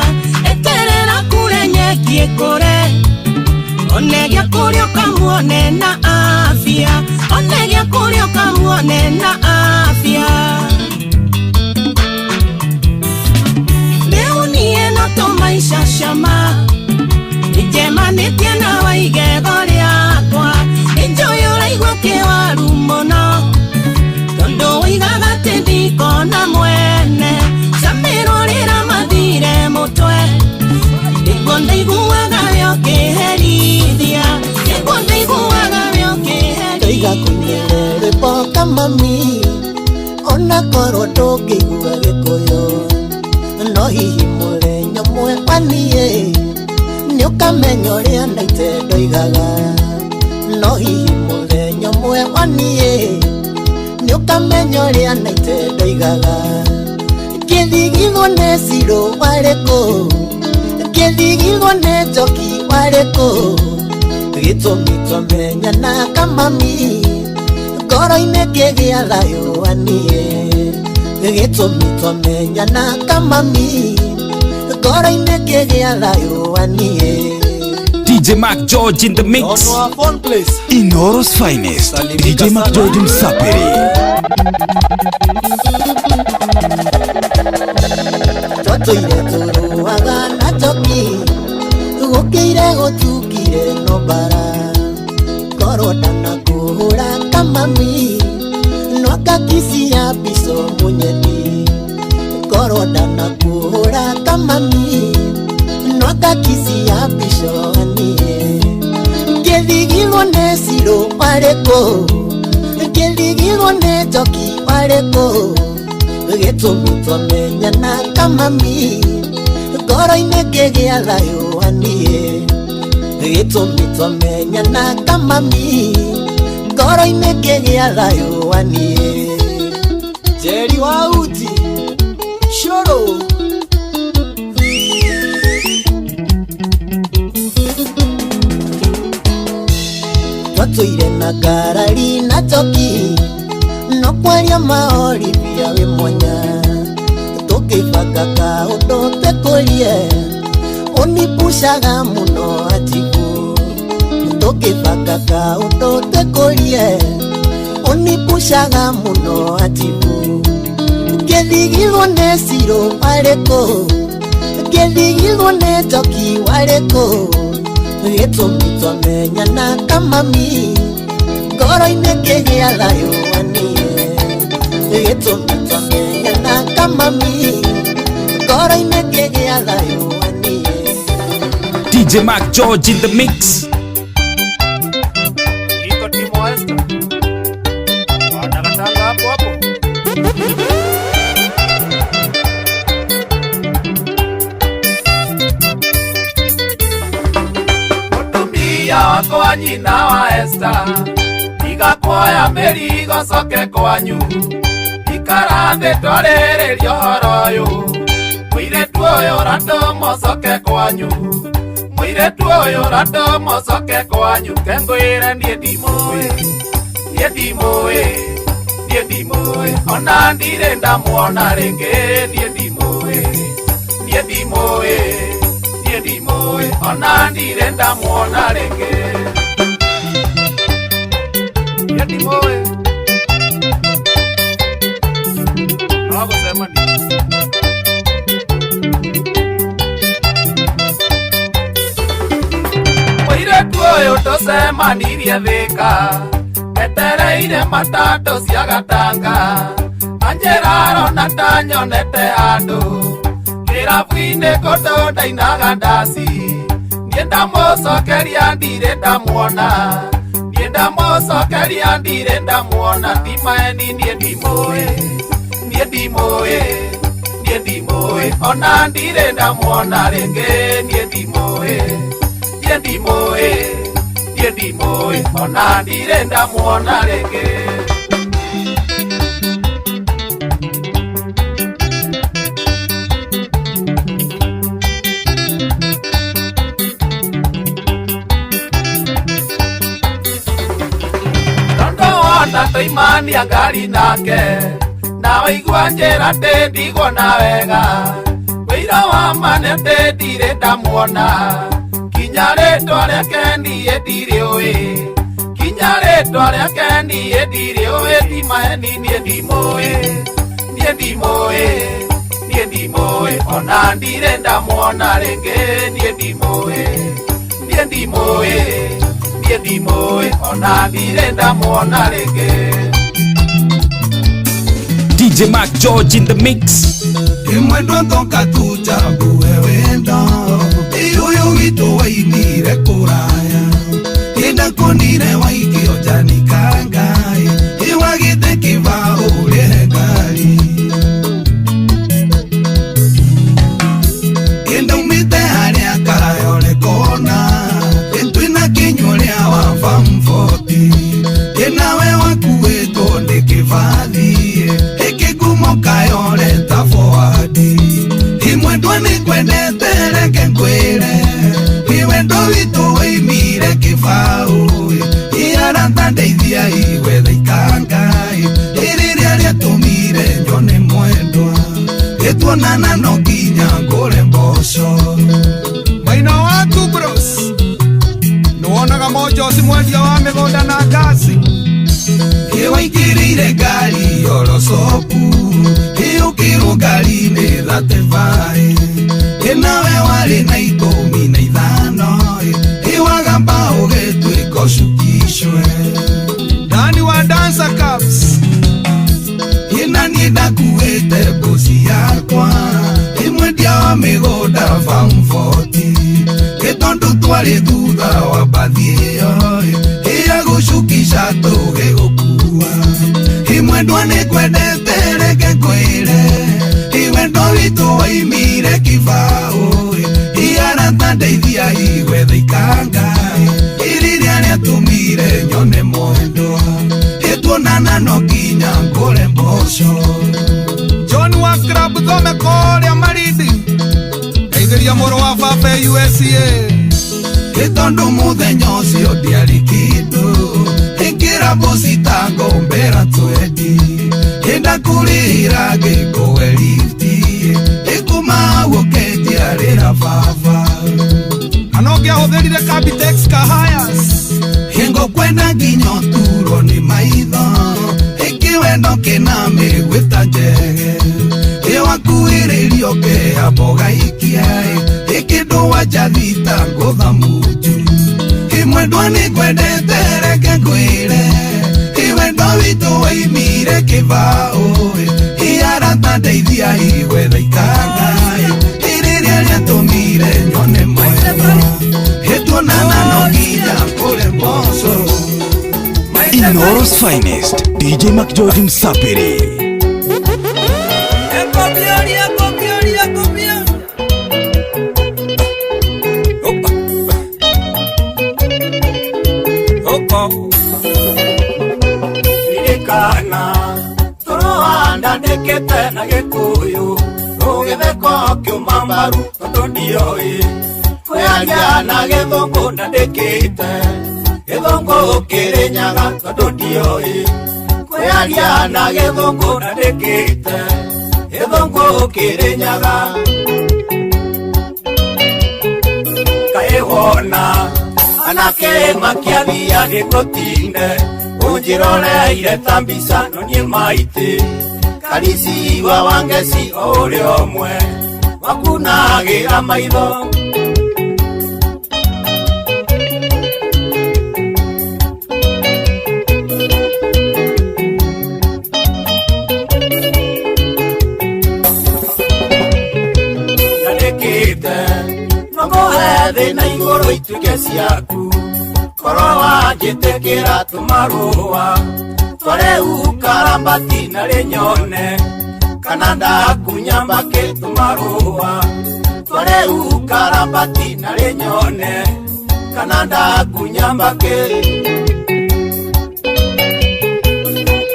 eterera kure nyeki ĩkũre one gĩa kũrĩa ũkamuone na afya one gĩa kũrĩa ũkamuone na afya rĩu niĩ no tũmaica cama nĩnjemanĩtie na wa igego rĩakwa nĩnjũĩ ũraigua kĩwaru mũno hihi mũthenya ũmwe waniĩ nĩũkamenya ũrĩa naite ndoigaga. No hihi mũthenya ũmwe waniĩ nĩũkamenya ũrĩa naite ndoigaga. Ngĩthigithwo nĩ cirũ warĩ kũ, ngĩthigithwo nĩ njoki warĩ kũ, gĩtũmi twamenyana kamami ngoro-inĩ ngĩgĩa thayũ waniĩ. Gĩtũmi twamenyana kamami ngoro-inĩ ngĩgĩa thayũ waniĩ. DJ Mark George in the mix. Inoro's finest, DJ Mark George Msapiri. Twatũire tũrũaga na njoki, gũkĩire gũtukire no mbara. Korwo ndanakũhũra kamami no ngakisi ya mbico mũnyeni. Korwo ndanakũhũra kamami no ngakisi ya mbico aniĩ. Ngĩthigithwo nĩ cirũ warĩ kũ, ngĩthigithwo nĩ njoki warĩ kũ, gĩtũmi twamenyana kamami ngoro-inĩ ngĩgĩa thayũ waniĩ. Gĩtũmi twamenyana kamami ngoro-inĩ ngĩgĩa thayũ waniĩ. Njeri wa uji cũrũ. Twatũire na ngarari na njoki no kwaria maorithia wĩ mwanya. Tũkĩbanga kaũndũ twĩkũrie ũnipushaga mũno ajibu. Tũkĩbanga kaũndũ twĩkũrie ũnipushaga mũno ajibu. Ngĩthigithwo nĩ cirũ warĩ kũ, ngĩthigithwo nĩ njoki warĩ kũ, gĩtũmi twamenyana kamami ngoro-inĩ ngĩgĩa thayũ waniĩ. Gĩtũmi twamenyana kamami ngoro-inĩ ngĩgĩa thayũ waniĩ. DJ Mark George in the mix. Iko Timo Esther. Wanakatanga hapo hapo. Mutumia wakwa nyina wa Esther, tiga kuoya mĩrigo coke kwanyu. Ikara thĩ twarĩrĩrie ũhoro ũyũ. Mũirĩtu ũyũ ũratũmwo coke kwanyu. Mũirĩtu ũyũ ũratũmwo coke kwanyu. Kengwĩre niĩ ndimũĩ, niĩ ndimũĩ, niĩ ndimũĩ. Ona ndirĩ ndamuona rĩngĩ. Niĩ ndimũĩ, niĩ ndimũĩ, niĩ ndimũĩ. Ona ndirĩ ndamuona rĩngĩ. Niĩ ndimũĩ. No gũcemania. Mũirĩtu ũyũ tũcemanirie Thĩka, etereire matatũ cia Gatanga. Anjĩra arona ta nyonete andũ kĩrabu-inĩ kũndũ ndainaga ndaci. Niĩ ndamũcokeria ndirĩ ndamuona, niĩ ndamũcokeria ndirĩ ndamuona. Ti maeni niĩ ndimũĩ, niĩ ndimũĩ, niĩ ndimũĩ. Ona ndirĩ ndamuona rĩngĩ. Niĩ ndimũĩ, niĩ ndimũĩ, niĩ ndimũĩ. Ona ndirĩ ndamuona rĩngĩ. Tondũ wona tũimania ngari nake, na waigua njĩra ndĩ ndigwona wega. Wĩira wa ma nĩ atĩ ndirĩ ndamuona, kinya rĩtwa rĩake niĩ ndirĩũĩ, kinya rĩtwa rĩake niĩ ndirĩũĩ. Ti maeni niĩ ndimũĩ, niĩ ndimũĩ, niĩ ndimũĩ. Ona ndirĩ ndamuona rĩngĩ. Niĩ ndimũĩ, niĩ ndimũĩ, niĩ ndimũĩ. Ona ndirĩ ndamuona rĩngĩ. DJ Mark George in the mix. Imwendo ndoka tuchague wendo Iyuyu gitu waimire kuraya Indakonire waikio jani kangai Iwagite kibao ulie ngari Ĩtuonana no nginya ngũre mboco. Maina waku bros nĩwonaga mojoci mwendia wa mĩgũnda na ngasi. Ĩwaingĩrĩire ngari yorocopu ĩũkĩrwo ngari-inĩ 35 ĩnawe warĩ na 15 ĩwagamba ũgĩtuĩka ũcukicwe. Dani wa Dancer Cups ĩna niĩ ndakuĩte mbuci yakwa ĩmwendia wa mĩgũnda farm 40 ĩtondũ twarĩ thutha wa mbathi ĩyo ĩyagũcukisha tũgĩgũkua. Ĩmwendwa nĩngwendete reke ngwĩre ĩwendo witũ waimire kĩbaũ ĩarata ndeithia igwetha ikanga ĩrĩrĩa rĩatũmire nyone mwendwa ĩtuonana no nginya ngũre mboco. John wa Club Thome kũrĩa Malindi ndeithĩria mũrũ wa baba USA. Ĩtondũ mũthenya ũcio ndiarĩ kĩndũ ĩkĩra mboci ta ngombera twendi ĩndakũrĩhĩra ngĩkũhe lifti ĩkuma ũkenjiarĩra baba. Kana ũngĩahũthĩrire Cabitex Kahayas ĩngũkwenda nginya ũturwo nĩ maitho ĩkĩwendo kĩna mĩgwĩta njege ĩwakuhĩrĩrio kĩambo gaikia ĩkĩndũ wanjathita ngũtha munju. Ĩmwendwa nĩngwendete reke ngwĩre ĩwendo witũ waimire kĩbaũ ĩarata ndeithia igwetha ikanga ĩrĩrĩa rĩatũmire nyone mwendwa ĩtuonana no nginya ngũre mboco. Inoro's finest DJ McGeorge Msapiri. Ririkana tũrũhanda ndĩkĩte na Gĩkũyũ rũgĩtheko kĩuma mbaru tondũ ndioĩ kwĩaria na Gĩthũngũ na ndĩkĩte Gĩthũngũ kĩrĩnyaga tondũ ndioĩ kwĩaria na Gĩthũngũ na ndĩkĩte Gĩthũngũ kĩrĩnyaga. Kaĩ wona anake makĩaria gĩkũtinde ũnjĩroreire ta mbica no niĩ maitĩ Karisi wa Wangeci o ũrĩa ũmwe wakunagĩra maitho. Nandĩkĩte no ngũhe thĩ na igũrũ ituĩke ciaku korwo wanjĩtĩkĩra tũmarũa twarĩu karambati na rĩnyone kana ndakunya mbakĩ tũmarũa twarĩu karambati na rĩnyone kana ndakunya mbakĩ.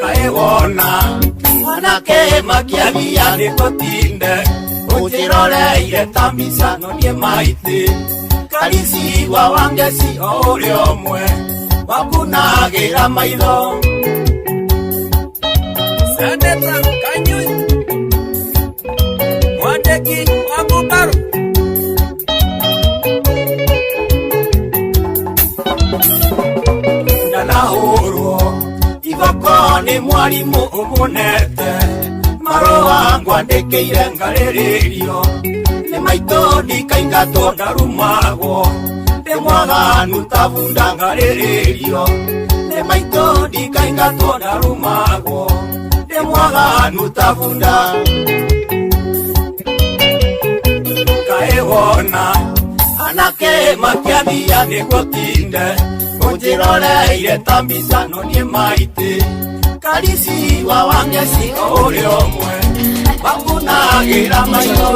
Kaĩ wona anake makĩaria nĩgũtinde ũnjĩroreire ta mbica no niĩ maitĩ Karisi wa Wangeci o ũrĩa ũmwe wakunagĩra maitho. Seneta Kanyui Mwandĩki wa Mũmbaru ndanahũrwo ithoko nĩ mwarimũ ũmũnete marũa ngwandĩkĩire ngarĩrĩrio nĩ maitũ ndikaingatwo ndarumagwo ndĩ mwaganu ta bunda ngarĩrĩrio nĩ maitũ ndikaingatwo ndarumagwo ndĩ mwaganu ta bunda. Kaĩ wona anake makĩaria nĩgũtinde ũnjĩroreire ta mbica no niĩ maitĩ Karisi wa Wangeci o ũrĩa ũmwe wakunagĩra maitho.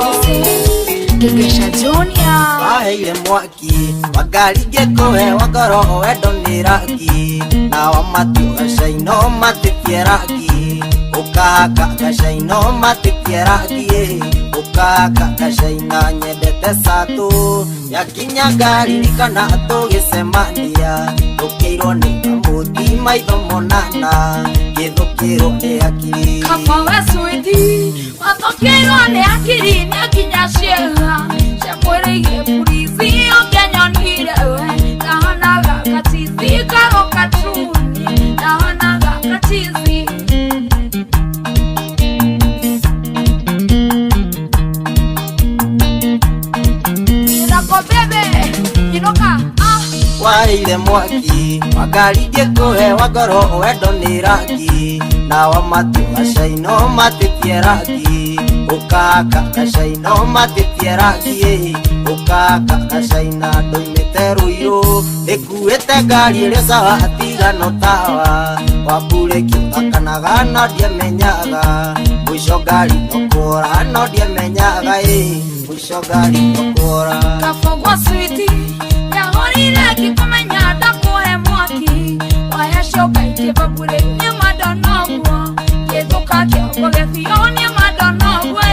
Gegesha Junior waheire mwaki wa ngari ngĩkũhe wa ngoro wendo nĩ rangi na wa matũ gacaino matĩtie rangi ũkahaka gacaino matĩtie rangi ũkahaka gacaina nyendete satũ yakinya ngari kana tũgĩcemania tũkĩirwo nĩ kamũtĩ. ti maitho monana gĩthũkĩrwo nĩ akiri. Kaba we switi wathũkĩirwo nĩ akiri nĩ nginya ciĩga cia mwĩrĩ igĩburici ũkĩnyonire we ndahanaga kachizi karoka truni ndahanaga kachizi. Warĩire mwaki wa ngari ngĩkũhe wa ngoro wendo nĩ rangi na wa matũ gacaino matĩtie rangi ũkaka gacaino matĩtie rangi ũkaka gacaina ndoimĩte rũirũ ndĩkuĩte ngari ĩrĩa sawa atigano tawa wa mburĩki ũthakanaga no ndiamenyaga mũico ngari no kũra no ndiamenyaga ĩ mũico ngari no kũra. Kabogwa switi yahorire ngĩkũmenya ndakũhe mwaki wahecoka ikĩbabũrĩ nĩ madonoguo gĩthũka kĩongo gĩbiũ nĩ madonoguo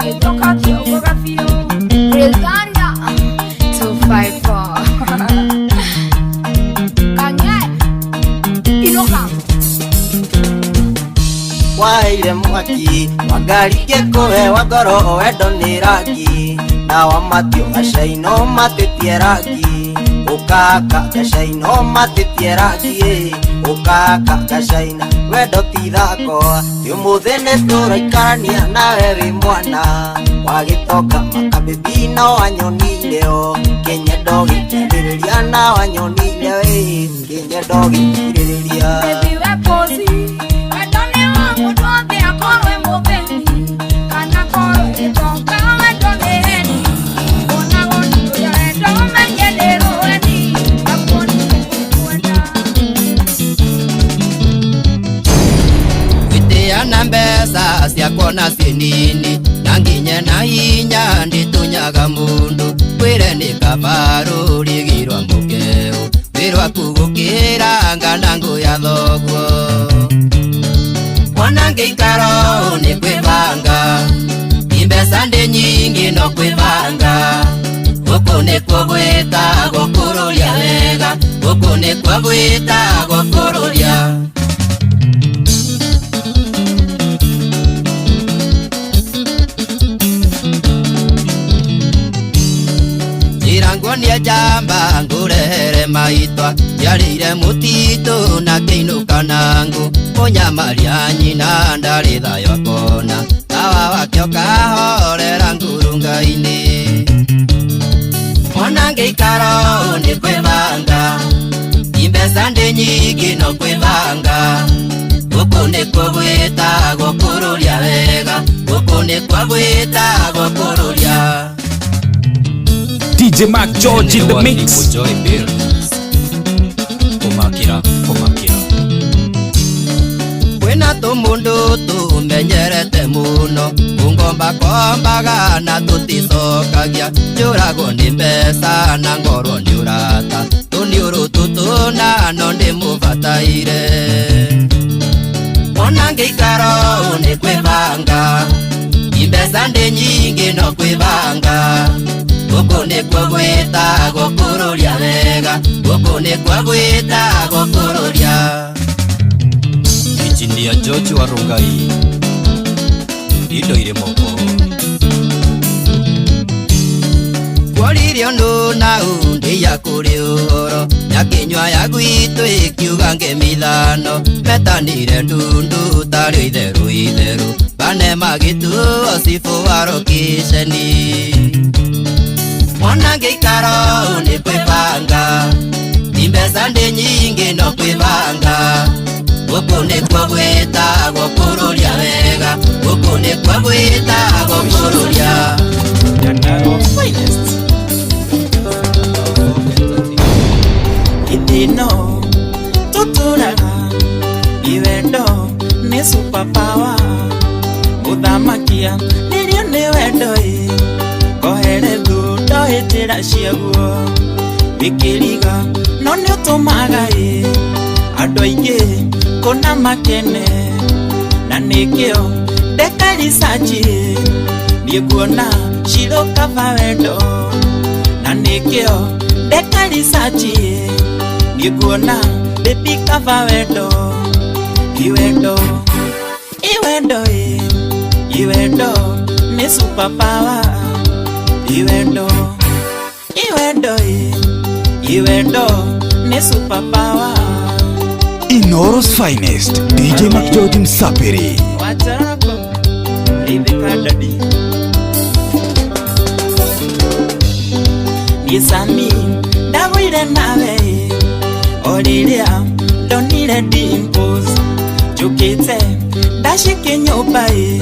gĩthũka kĩongo gĩbiũ. Brilganda 254 Kanye Iloka. Waheire mwaki wa ngari ngĩkũhe wa ngoro wendo nĩ rangi na wa matũ gacaino matĩtie rangi ũkaka gacaino matĩtie rangi ũkaka gacaina wendo ti thako ti ũmũthĩ nĩ tũraikarania nawe wĩ mwana wa gĩtonga makabibi no wanyonire o kĩnyendo gĩkirĩrĩria na wanyonire wĩ kĩnyendo gĩkirĩrĩria. Baby we posi wendo nĩ wa mũndũ othe akorwo e mũthĩni kana akorwo gĩtonga wendo nĩ heni onagwo nĩ ũrĩa wendo menye nĩ rũheni akuonire kwenda. Gwĩtĩa na mbeca ciakwa na ciĩ nini na nginye na hinya ndĩtunyaga mũndũ kwĩre nĩ kaba rũrigi rwa mũkeo wĩrwaku gũkĩra ngana ngũ ya thoguo mwana ngĩikara ũũ nĩ kwĩbanga imbeca ndĩ nyingĩ no kwĩbanga gũkũ nĩkuo gwĩtagwo kũrũria wega gũkũ nĩkuo gwĩtagwo kũrũria. Nguonie njamba ngũrehere maitwa njiarĩire mũtitũ na ngĩinũka na ngũ mũnyamaria nyina ndarĩ thayũ akona tawa wake ũkahorera ngurunga-inĩ mwana ngĩikara ũũ nĩ kwĩbanga imbeca ndĩ nyingĩ no kwĩbanga gũkũ nĩkuo gwĩtagwo kũrũria wega gũkũ nĩkuo gwĩtagwo kũrũria. DJ Mark George in the mix. Joy Bills. Kumakira, kumakira. Kwĩna tũmũndũ tũmenyerete mũno kũngomba kombaga na tũticokagia njũragwo nĩ mbeca na ngorwo nĩ ũrata tũniũrũ tũtũ na no ndĩmũbataire mwana ngĩikara ũũ nĩ kwĩbanga imbeca ndĩ nyingĩ no kwĩbanga gũkũ nĩkuo gwĩtagwo kũrũria wega gũkũ nĩkuo gwĩtagwo kũrũria. Injinia George Warungai indo irĩ moko Kworirio nũ na ũ ndĩia kũrĩ ũhoro nyakĩnyua ya gwitũ ĩkiuga ngemi ithano metanire ndundu tarĩ itherũ itherũ bane magĩtuo cibũ wa rokiceni mwana ngĩikara ũũ nĩ kwĩbanga imbeca ndĩ nyingĩ no kwĩbanga gũkũ nĩkuo gwĩtagwo kũrũria wega gũkũ nĩkuo gwĩtagwo kũrũria. Finest. Ithino tuturaga iwendo nĩ superpower mũthamakia nĩrĩo nĩ wendo ĩ koherethu ndohĩtĩra ciaguo wĩkĩriga no nĩ ũtũmaga ĩ andũ aingĩ kũna makene na nĩkĩo ndeka research niĩ nguona Shiro kava wendo na nĩkĩo ndeka research niĩ nguona Baby kava wendo iwendo iwendo iwendo ni superpower iwendo iwendo iwendo ni superpower. Inoro's finest DJ McGeorge Msapiri. Wacharako ithika dadi Nisami ndagwire nawe oriria ndonire dimples njũkĩte ndacike nyũmba ĩ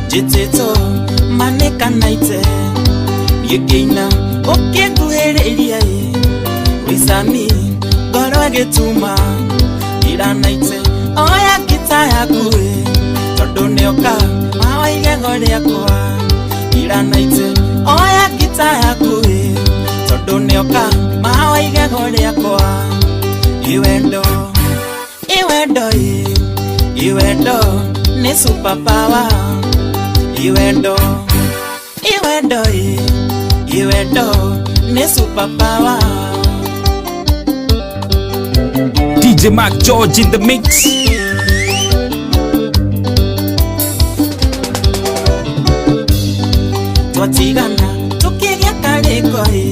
njĩtĩtwo manĩkanaite niĩ ngĩina ũkĩnguhĩrĩria ĩ wĩcami ngoro ĩgĩtuma iranaite oya ngita yaku ĩ tondũ nĩoka mawa igego rĩakwa iranaite oya ngita yaku ĩ tondũ nĩoka mawa igego rĩakwa iwendo iwendo ĩ iwendo ni superpower iwendo iwendo ĩ iwendo ni superpower. DJ Mark George in the mix. Twatigana tukigĩa karĩko ĩ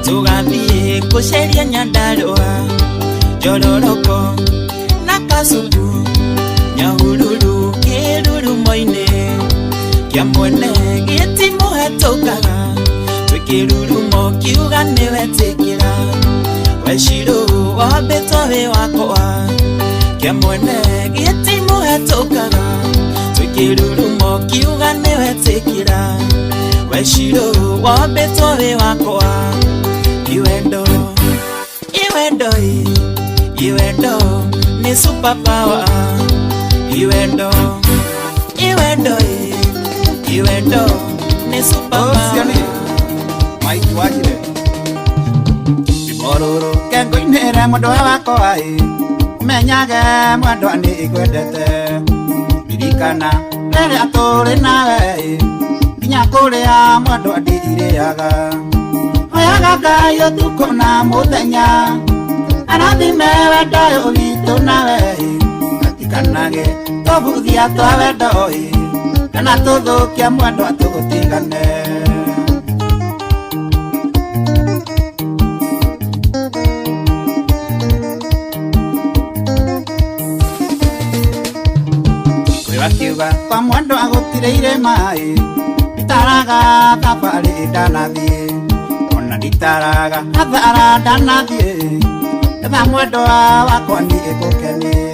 tũgathiĩ gũceria Nyandarũa Njororoko na Kasuku Nyahururu kĩrurumo-inĩ kĩa mwene gĩtimũhetũkaga twĩ kĩrurumo kiuga nĩwetĩkĩra wecirũ wambĩtwo wĩ wakwa kĩa mwene gĩtimũhetũkaga twĩ kĩrurumo kiuga nĩwetĩkĩra wecirũ wambĩtwo wĩ wakwa iwendo iwendo iwendo ni superpower iwendo iwendo iwendo ni superpower. Mike wajire Mororo kengoinere mwendwa wakwa ĩ ũmenyage mwendwa nĩ ngwendete ririkana rĩrĩa tũrĩ nawe ĩ nginya kũrĩa mwendwa ndirĩaga hoyaga Ngai ũtukũ na mũthenya arathime wendo ũyũ witũ nawe ĩ gatikanage tũbuthia twa wendo ĩ kana tũthũkia mwendwa tũgũtigane. Akiuga kwa mwendo agũtirĩire maĩ nditaraga thabarĩ ndanathiĩ ona nditaraga hathara ndanathiĩ etha mwendwa wakwa niĩ ngũkenie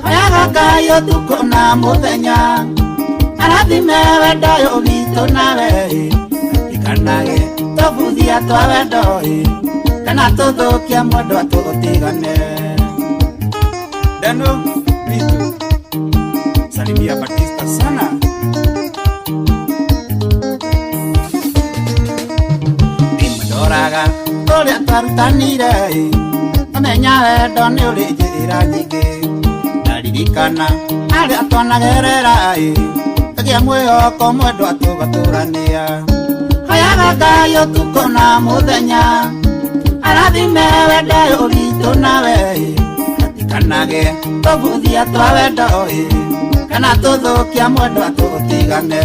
hoyaga Ngai ũtukũ na mũthenya arathime wendo ũyũ witũ nawe ĩ gatikanage tũbuthia twa wendo ĩ kana tũthũkia mwendwa tũgũtigane. Dano Bitu salimia Batista sana. Ndimadoraga ũrĩa twarutanire amenya wendo nĩ ũrĩ njĩra nyingĩ ndaririkana arĩa twanagerera kagĩa mwĩhoko mwendwa tũgatũrania hoyaga Ngai ũtukũ na mũthenya arathime wendo ũyũ witũ nawe gatikanage tũbuthia twa wendo ĩ kana tũthũkia mwendwa tũgũtigane.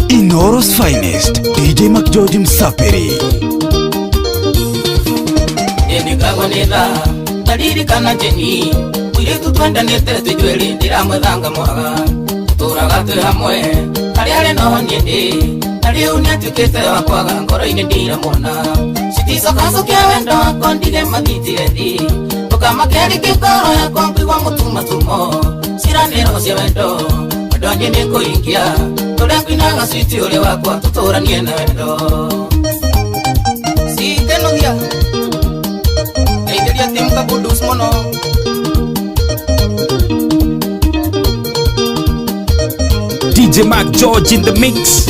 Inoro's finest DJ McGeorge Msapiri. Nĩngagwo nĩ thaa ndaririkana Jeni mũirĩtu twendanĩte twĩ twĩrĩ ndĩramwethanga mwaga tũtũraga twĩ hamwe harĩa arĩ noho niĩ ndĩ na rĩu nĩatuĩkĩte wa kwaga ngoro-inĩ ndiramwona citicokacokia wendo wakwa ndige mathitire thĩ ndũkamakerike ngoro yakwa ngũigua mũtumatumo ciranĩro cia wendo wendo niĩ nĩngũhingia tũrĩa ngũinaga switi ũrĩ wakwa tũtũranie na wendo Sikenogia Ngeithĩria timu Kabudus mũno. DJ Mark George in the mix.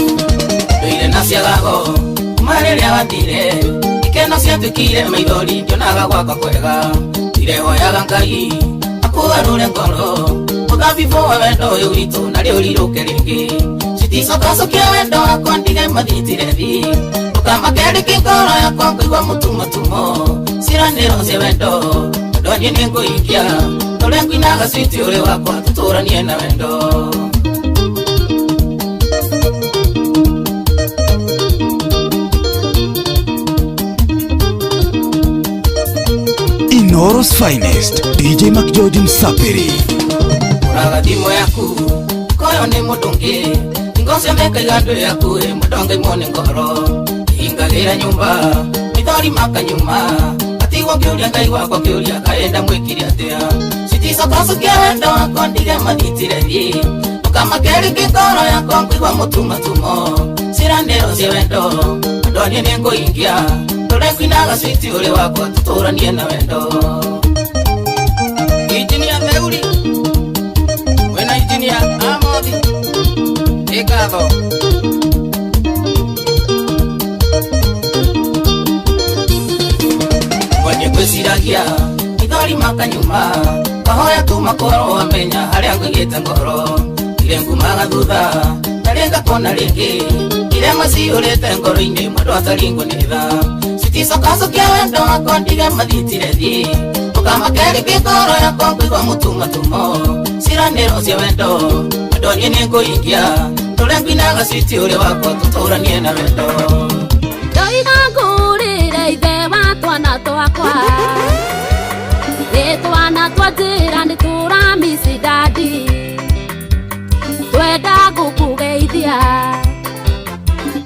Ndũire na ciagago kuma rĩrĩa wathire ikeno ciatuĩkire maithori ndionaga gwakwa kwega ndirehoyaga Ngai akũgarũre ngoro mũthabibũ wa wendo ũyũ witũ na rĩu rirũke rĩngĩ Siticokacokia wendo wakwa ndige mathitire thi Ukamakeri ngoro yakwa ngũigua mũtumatumo Ciranĩro cia wendo wendo niĩ nĩngũhingia Tũrĩa ngũinaga switi ũrĩ wakwa tũtũranie na wendo. Inoro's finest, DJ McGeorge Msapiri. Uraga thimũ yaku koyo nĩ mũndũ ũngĩ Hingo ciothe ngaiga ndũ yaku ĩ mũndũ ngaimwo nĩ ngoro Hingagĩra nyũmba mithori makanyuma Atigwo ngĩũria Ngai wakwa ngĩũria kaĩ ndamwĩkire atĩa Siticokacokia wendo wakwa ndige mathitire thiĩ Ũkamakeri ngoro yakwa ngũigua mũtumatumo Ciranĩro cia wendo wendo niĩ nĩngũhingia Tũrĩa ngũinaga switi ũrĩ wakwa tũtũranie na wendo. Injinia Theuri wĩna injinia Amothi ĩ ngatho. Mwenye ngwĩciragia ithori makanyuma kahoya tu makorwo amenya harĩa ngũigĩte ngoro Ire ngumaga thutha na ngakona rĩngĩ Ire maciũrĩte ngoro-inĩ mũndũ ataringwo nĩ tha Siticokacokia wendo wakwa ndige mathitire thiĩ Ũkamakeri ngoro yakwa ngũigua mũtumatumo Ciranĩro cia wendo wendo niĩ nĩngũhingia Tũrĩa ngũinaga switi ũrĩ wakwa tũtũranie na wendo. Ndoiga ngũrĩre ithe wa twana twakwa Nĩ twana twa njĩra nĩ tũramici dadi Twenda gũkũgeithia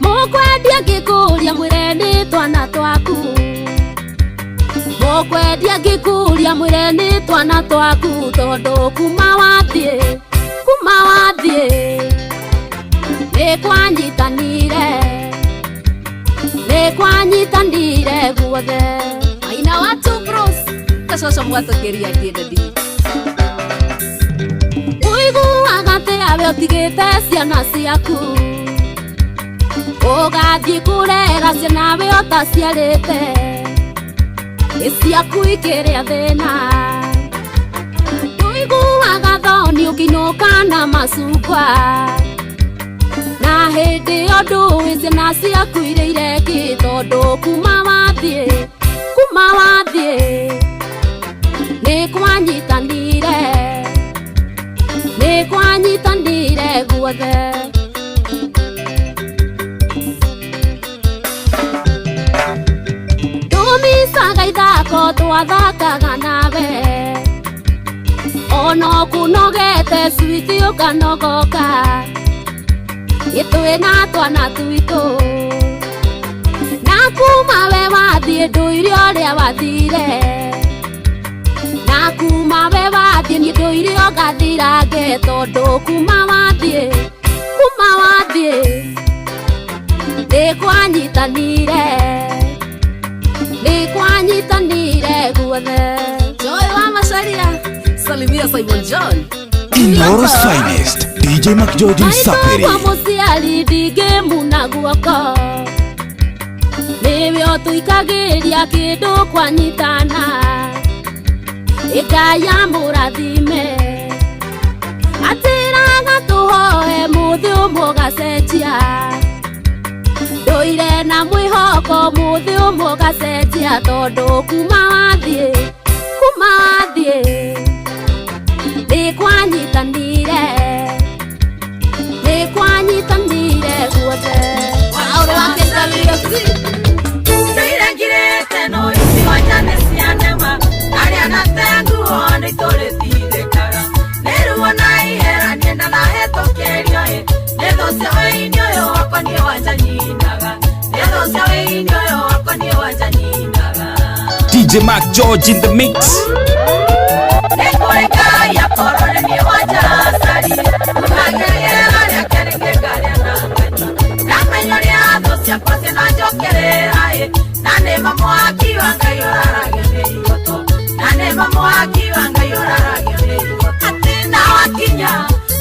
Mũkwendia ngĩkũria mwĩre nĩ twana twaku Mũkwendia ngĩkũria mwĩre nĩ twana twaku Tondũ kuma wathiĩ nĩ kwanyitanire Nĩ kwanyitanire guothe. Maina wa two bros kacoco mwatũkĩria kĩndadi Ũiguaga atĩ awe ũtigĩte ciana ciaku Ũgathiĩ kũrera ciana we ũtaciarĩte Nĩ ciaku ikĩrĩa thĩna Ũiguaga thoni ũkĩinũka na macungwa Na hĩndĩ ĩyo ndũĩ ciana ciaku irĩire kĩ Tondũ kuma wathiĩ Nĩ kwanyitanire Nĩ kwanyitanire guothe. Tũmicaga ithako twathakaga nawe Ona ũkũnogete switi ũkanogoka Ĩ twĩna twana twitũ Na kuma we wathiĩ ndũire ũrĩa wathire Na kuma we wathiĩ niĩ ndũire o ngathirange Tondũ kuma wathiĩ Nĩ kwanyitanire Nĩ kwanyitanire guothe. Joy wa Macharia salimia Simon John. Inoro's finest, DJ McGeorge Msapiri. Maitũ mũciari ndingĩmuna guoko Nĩwe ũtũikagĩria kĩndũ kwanyitana Ngai amũrathime Atĩraga tũhoe mũthĩ ũmwe ũgacenjia Ndũire na mwĩhoko mũthĩ ũmwe ũgacenjia Tondũ kuma wathiĩ Nĩ kwanyitanire Nĩ kwanyitanire guothe. Ndũire ngirĩte no ici wanja nĩ cianema Arĩa nate nguo nĩ tũrĩtindĩkaga Nĩ ruo na ihera niĩ ndanahĩtũkĩrio ĩ Nĩ thũ cia wĩini ũyũ wakwa niĩ wanja nyinaga Nĩ thũ cia wĩini ũyũ wakwa niĩ wanja nyinaga. DJ Mark George in the mix. Nĩ kũrĩ Ngai akorwo nĩ niĩ wanja acarire Kumagĩrĩra rĩake rĩngĩ ngarĩa na nganyua Ndamenya ũrĩa thũ ciakwa ciananjokerera ĩ Na nĩma mwaki wa Ngai ũraragio nĩ igũtũ Na nĩma mwaki wa Ngai ũraragio nĩ igũtũ Atĩ na wakinya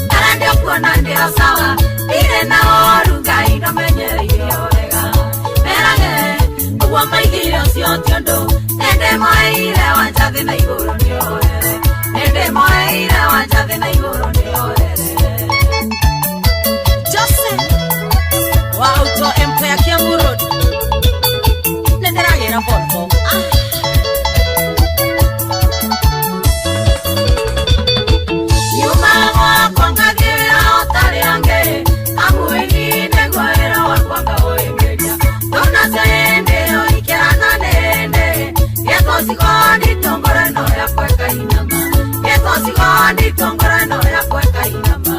ndara ndĩũkuona ndĩ o sawa Ndirĩ na ũũru Ngai ndũmenyereire o wega Merage ũguo maigire ũcio ti ũndũ Nĩndĩmoeire wanja thĩ na igũrũ nĩoere Nĩndĩmoeire wanja thĩ na igũrũ nĩoere Jose gwitũ ngoro ĩno yakwa ĩkainama.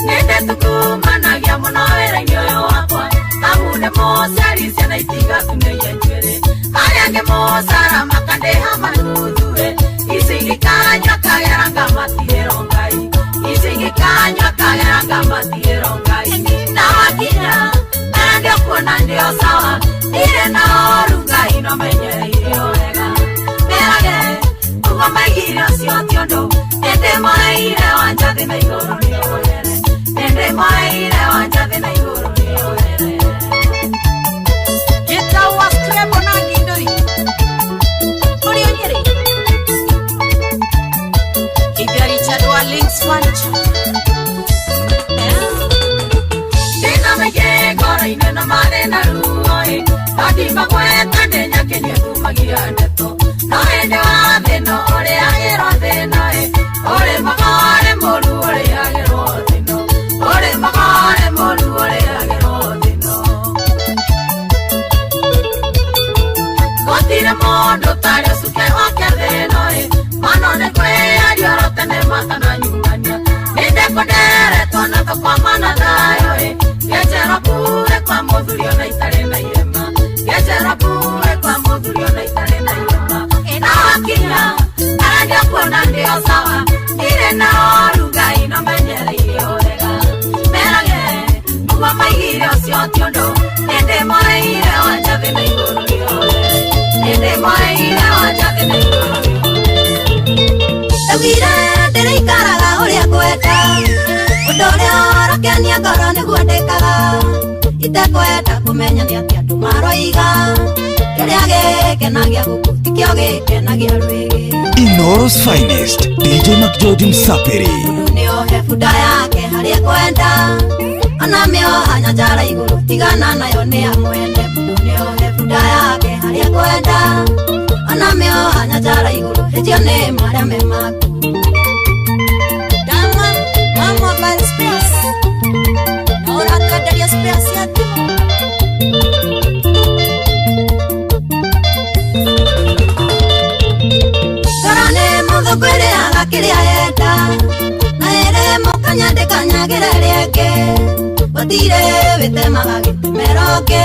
Nĩndĩtungumanagia mũno wĩra-inĩ ũyũ wakwa, amu nĩ mũciari ciana itigatumĩire njuĩrĩ. Arĩa angĩ mũcara makandĩha manuthu-ĩ, ici ingĩkanyua kagera ngamatigĩrwo Ngai, ici ingĩkanyua kagera ngamatigĩrwo Ngai. Na wakinya na nĩũkuona nĩo sawa, ndirĩ na ũru Ngai no menyereire o wega. Merage ũguo maigire ũcio ti ũndũ, ĩndĩ moeire wa njathĩ na igũrũ nĩohere, ĩndĩ moeire wa njathĩ na igũrũ nĩohere. Gĩtawa Scrabble na Ngindũri ũrĩa Nyĩrĩ Ibia Richard wa Links Furniture. Ndĩna maingĩ ngoro-inĩ na marĩ na ruo-ĩ, ndimagweta nĩ nyakenio tumagia ndeto. No hĩndĩ wa thĩna ũrĩagĩrwo thĩna-ĩ, ũrĩ magore mũru ũrĩagĩrwo thĩna, ũrĩ magore mũru ũrĩagĩrwo thĩna. Gũtirĩ mũndũ ũtarĩ ũcuke wake thĩna-ĩ, mano nĩ kwĩyaria oro tene matananyumania. Nĩndĩkũnderetwo na tũkwama na thayũ-ĩ, ngĩnjĩra bure kwa mũthuri ona itarĩ na irema, ngĩnjĩra bure kwa mũthuri ona itarĩ na irema. Na wakinya ara nĩũkuona ndĩo sawa, ndirĩ na ũru Ngai no menyereire o wega. Merage ũguo maigire ũcio ti ũndũ, ĩndĩ moeire wa njathĩ na igũrũ nĩohere, ĩndĩ moeire wa njathĩ na igũrũ nĩohere. Ndaugire ndĩrĩikaraga ũrĩa ngwenda, ũndũ ũrĩa ũrakenia ngoro nĩguo ndĩkaga, itekwenda kũmenya nĩ atĩa andũ maroiga, kĩrĩa gĩkenagia gũkũ tikĩo gĩkenagia rwĩgĩ. Inooro's finest, DJ McGeorge Msapiri. Nĩohe bunda yake harĩa ekwenda, ona mĩoha nyanjara igũrũ tigana nayo nĩ ya mwene. Mũndũ nĩohe bunda yake harĩa ekwenda, ona mĩoha nyanjara igũrũ hĩtio nĩ marĩa me maku. Dama wa mobile spares na ũratwenderia spares cia thimũ. Ngoro nĩ mũthũngũ ĩrĩaga kĩrĩa yenda, na ĩrĩ mũkanya ndĩkanyagĩra ĩrĩa ĩngĩ. Gũtirĩ wĩtemaga gĩtemero ũngĩ,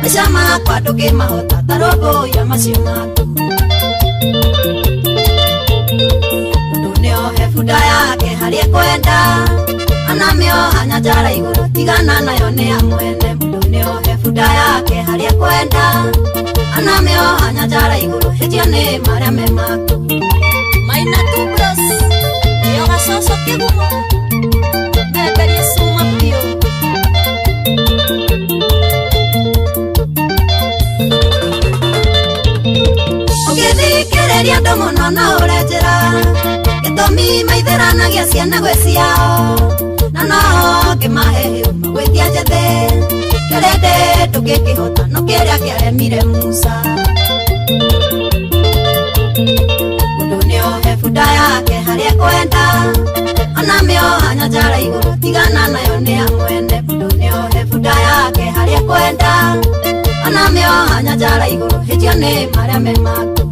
maica makwa ndũngĩmahota ta rũmbũiya macio maku. Mũndũ nĩohe bunda yake harĩa ekwenda, ona mĩoha nyanjara igũrũ tigana nayo nĩ ya mwene. Mũndũ nĩohe bunda yake harĩa ekwenda, ona mĩoha nyanjara igũrũ hĩtio nĩ marĩa me maku. Maina two bros nĩo gacoco kĩgumo menderie cuma biũ. Ũngĩthikĩrĩria andũ mũno no ũre njĩra, gĩtũmi maithĩranagia ciana gwĩ ciao, na no ngĩmahe magwĩtia njĩthĩ, kĩrĩndĩ ndũngĩkĩhota no kĩrĩa kĩaremire Musa. Mũndũ nĩohe bunda yake harĩa ekwenda, ona mĩoha nyanjara igũrũ tigana nayo nĩ ya mwene. Mũndũ nĩohe bunda yake harĩa ekwenda, ona mĩoha nyanjara igũrũ hĩtio nĩ marĩa me maku.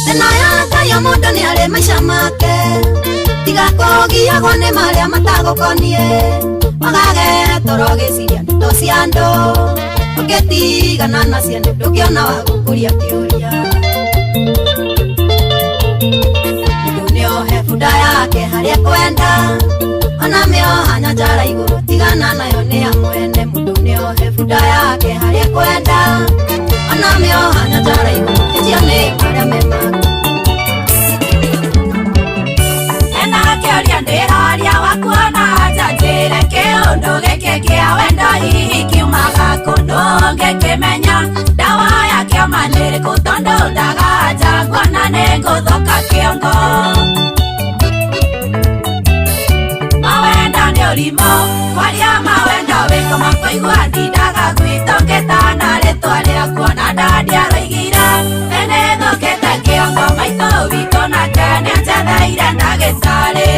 Thĩna ya Ngai o mũndũ nĩarĩ maica make, tiga kũgiagwo nĩ marĩa matagũkoniĩ, wagage toro gĩciria ndeto cia andũ, ũngĩtigana na ciene ndũngĩona wa gũkũria kĩũria. Mũndũ nĩohe bunda yake harĩa ekwenda, ona mĩoha nyanjara igũrũ tigana nayo nĩ ya mwene. Mũndũ nĩohe bunda yake harĩa ekwenda, ona mĩoha nyanjara igũrũ hĩtio nĩ marĩa me maku. Ena kĩũria ndĩroria wakuona anja njĩre kĩũndũ gĩkĩ kĩa wendo hihi kiumaga kũndũ ngĩkĩmenya ndawa ya kĩoma nĩrĩkũ tondũ ndaganja nguona nĩngũthũka kĩongo. Mawendo nĩ ũrimũ kwaria mawendo wĩkoma kũigua ndindaga gwitũ ngĩtana rĩtwa rĩaku ona ndandiaroigire nĩthũkĩte kĩongo. Maitũ witũ nake nĩanjetheire ndagĩtarĩ.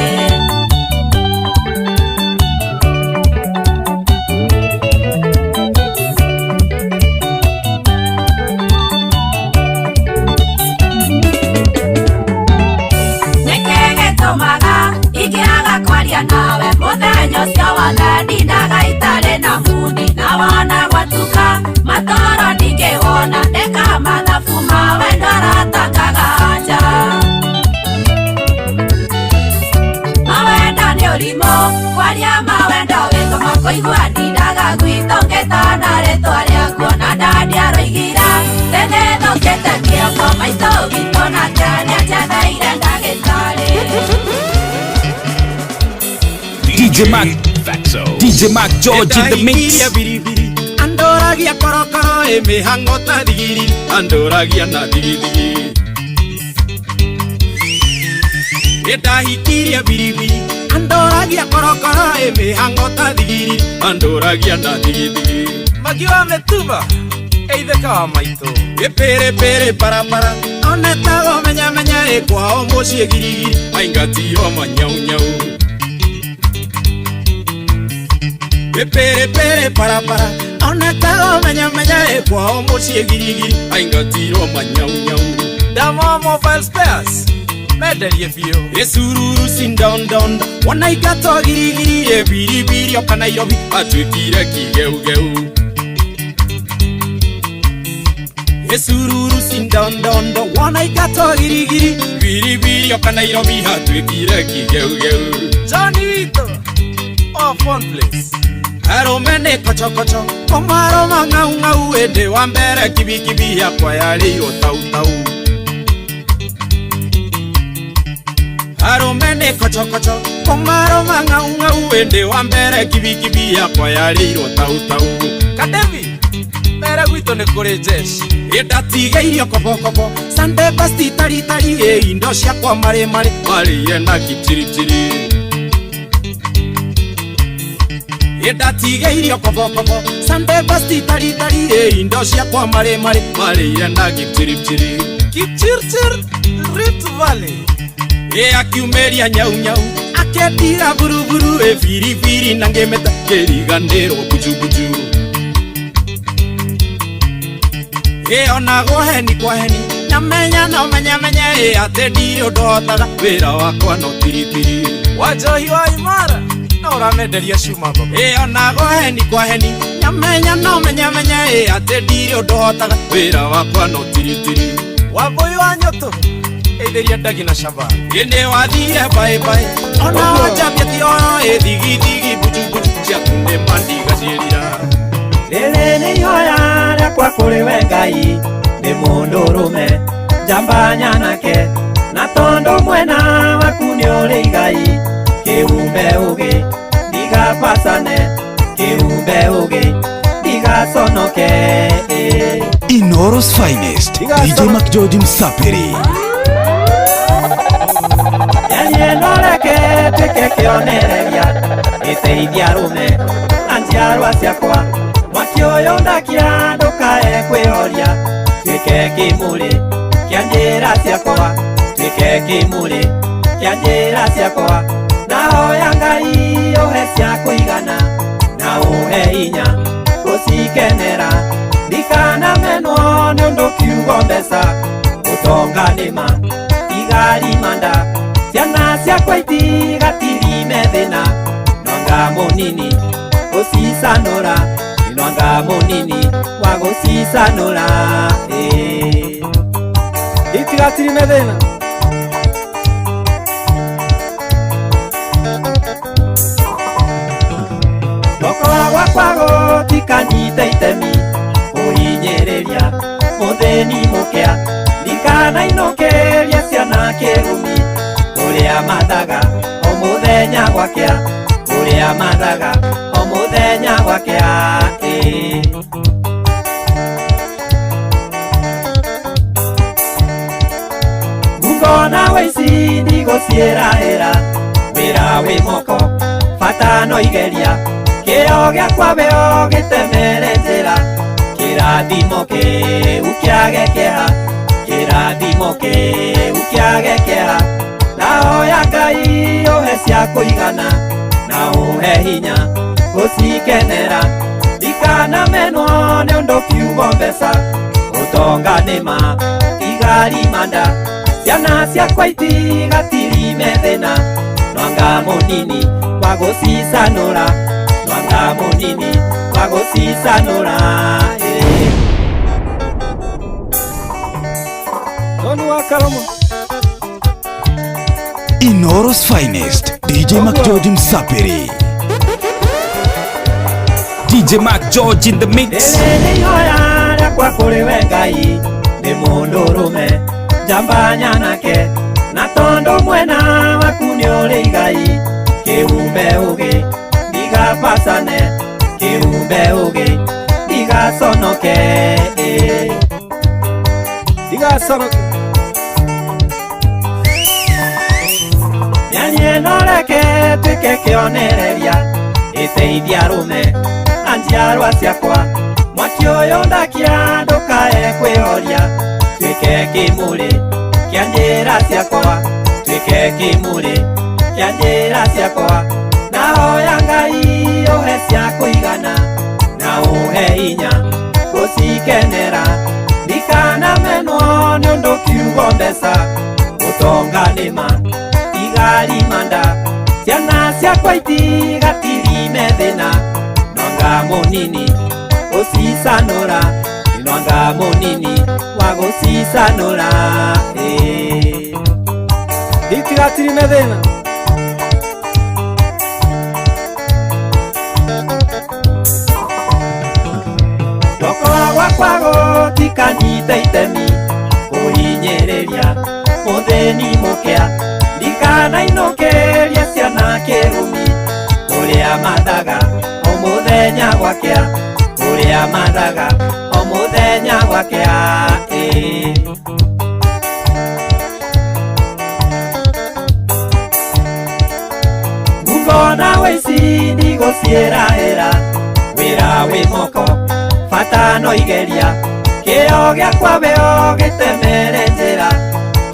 Nĩkĩ gĩtũmaga ingĩaga kwaria nawe mũthenya ũcio wothe ndindaga itarĩ na mundi na wona gwatuka matoro ndingĩwona ndĩka mathabu mawe ndaratangaga anja. Mawendo nĩ ũrimũ kwaria mawendo wĩtũma kũigua ndindaga gwitũ ngĩtana rĩtwa rĩaku ona ndandi aroigire tene thũkĩte kĩoko maitũ witũ nake nĩanjetheire ndagĩtarĩ. DJ Mac DJ Mac George in the mix. Andoragia korokoro ĩ mĩhang'o ta thigiri, andoragia na thigithigi. Nĩndahikirie biribiri, andoragia korokoro ĩ mĩhang'o ta thigiri, andoragia na thigithigi. Magi wa mĩtumba ĩithĩka wa maitũ. Ĩpĩrĩpĩrĩ parapara onetagwo menyamenya ĩ kwao mũciĩ girigiri, aingatirwo manyaunyau. Ĩpĩrĩpĩrĩ parapara onetagwo menyamenya ĩ kwao mũciĩ girigiri, aingatirwo manyaunyau. Ndama mobile spares menderie biũ. Ĩcururu cindondondo wona ingatwo girigiri ĩ biribiri oka Nairobi atuĩkire kĩgeugeu. Ĩcururu cindondondo wona ingatwo girigiri biribiri oka Nairobi atuĩkire kĩgeugeu. Johnny witũ wa phone place. Arũme nĩ kochokocho kũmarũma ng'aung'au ĩndĩ wa mbere kibikibi yakwa yarĩirwo tautau. Arũme nĩ kochokocho kũmarũma ng'aung'au ĩndĩ wa mbere kibikibi yakwa yarĩirwo tautau. Kadevi mere gwitũ nĩ kũrĩ jeshi. Ĩndatigĩirio kobokobo Sunday best taritari ĩ indo ciakwa marĩ marĩ marĩire na kipchirichiri. Ĩndatigĩirio kobokobo Sunday best taritari ĩ indo ciakwa marĩ marĩ marĩire na kipchirichiri. Kipchirchir Rift Valley. Ĩ akiumĩria nyaunyau akĩndira buruburu ĩ biribiri na ngĩmĩta ngĩriganĩrwo bujubuju. Ĩ onagwo heni kwa heni nyamenya no menyamenye ĩ atĩ ndirĩ ũndũ hotaga wĩra wakwa no tiribiri. Wa njohi wa imara na ũramenderia cuma baba. Ĩ onagwo heni kwa heni nyamenya no menyamenye ĩ atĩ ndirĩ ũndũ hotaga wĩra wakwa no tiritiri. Wambũi wa nyũtũ ĩithĩria ndagi na Shaban. Ĩndĩ wathire baĩbaĩ ona wanjambia ti oro ĩ thigithigi bujubuju ciaku nĩ mandigaciĩrira. Rĩrĩ nĩ ihoya rĩakwa kũrĩ we Ngai nĩ mũndũrũme njamba nyanake na tondũ mwena waku nĩ ũrĩ igai kĩumbe ũgĩ ndigabacane kĩumbe ũgĩ ndigaconoke. Inoro's finest DJ Mac George Msapiri. Nyarie no reke tuĩke kĩonereria gĩteithia arũme na njiarwa ciakwa mwaki ũyũ ndakia ndũkae kwĩhoria tuĩke kĩmũrĩ kĩa njĩra ciakwa tuĩke kĩmũrĩ kĩa njĩra ciakwa ndahoya Ngai ũhe cia kũigana na ũhe hinya gũcikenera ndikanamenwo nĩ ũndũ kiugo mbeca ũtonga nĩma igarimanda ciana ciakwa itigatirime thĩna nwanga mũnini gũcicanũra nwanga mũnini wa gũcicanũra Itigatirime thĩna. Guoko gwakwa gũtikanyite itemi kũhinyĩrĩria mũthĩni mũkĩa ndikanainũkĩrie ciana kĩrumi ũrĩa mathaga o mũthenya gwakĩa ũrĩa mathaga o mũthenya gwakĩa. Ngona waici ndigũciĩrahĩra wĩra wĩ moko bata no igeria kĩo gĩakwa weo gĩtemere njĩra kĩrathimo kĩu kĩage kĩeha. Kĩrathimo kĩu kĩage kĩeha. Ndahoya Ngai ũhe cia kũigana na ũhe hinya gũcikenera. Ndikanamenwo nĩ ũndũ kiugo mbeca, ũtonga nĩ ma igarimanda. Ciana ciakwa itigatirime thĩna, nwanga mũnini wa gũcicanũra, nwanga mũnini wa gũcicanũra. Tony wa Karomo. Inoro's finest, DJ McGeorge Msapiri. DJ Mac George in the mix. Rĩrĩ ihoya rĩakwa kũrĩ we Ngai, nĩ mũndũrũme njamba nyanake, na tondũ mwena waku nĩ ũrĩ igai, kĩhumbe ũgĩ ndigabacane, kĩhumbe ũgĩ ndigaconoke. Ndigaconoke. Mĩario ĩno reke tuĩke kĩonereria, ĩteithie arũme na njiarwa ciakwa. Mwaki ũyũ ndakia ndũkae kwĩhoria, tuĩke kĩmũrĩ kĩa njĩra ciakwa, tuĩke kĩmũrĩ kĩa njĩra ciakwa. Ndahoya Ngai ũhe cia kũigana na ũhe hinya gũcikenera. Ndikanamenwo nĩ ũndũ kiugo mbeca, ũtonga nĩ ma igarimanda. Ciana ciakwa itigatirime thĩna, nwanga mũnini gũcicanũra, nwanga mũnini wa gũcicanũra. Itigatirime thĩna. Guoko gwakwa gũtikanyite itemi kũhinyĩrĩria mũthĩni mũkĩa, ndikanainũkĩrie ciana kĩrumi, kũrĩa mathaga o mũthenya gwakĩa, kũrĩa mathaga o mũthenya gwakĩa. Ngona wĩici ndigũciĩrahĩra, wĩra wĩ moko bata no igeria, kĩo gĩakwa weo gĩtemere njĩra,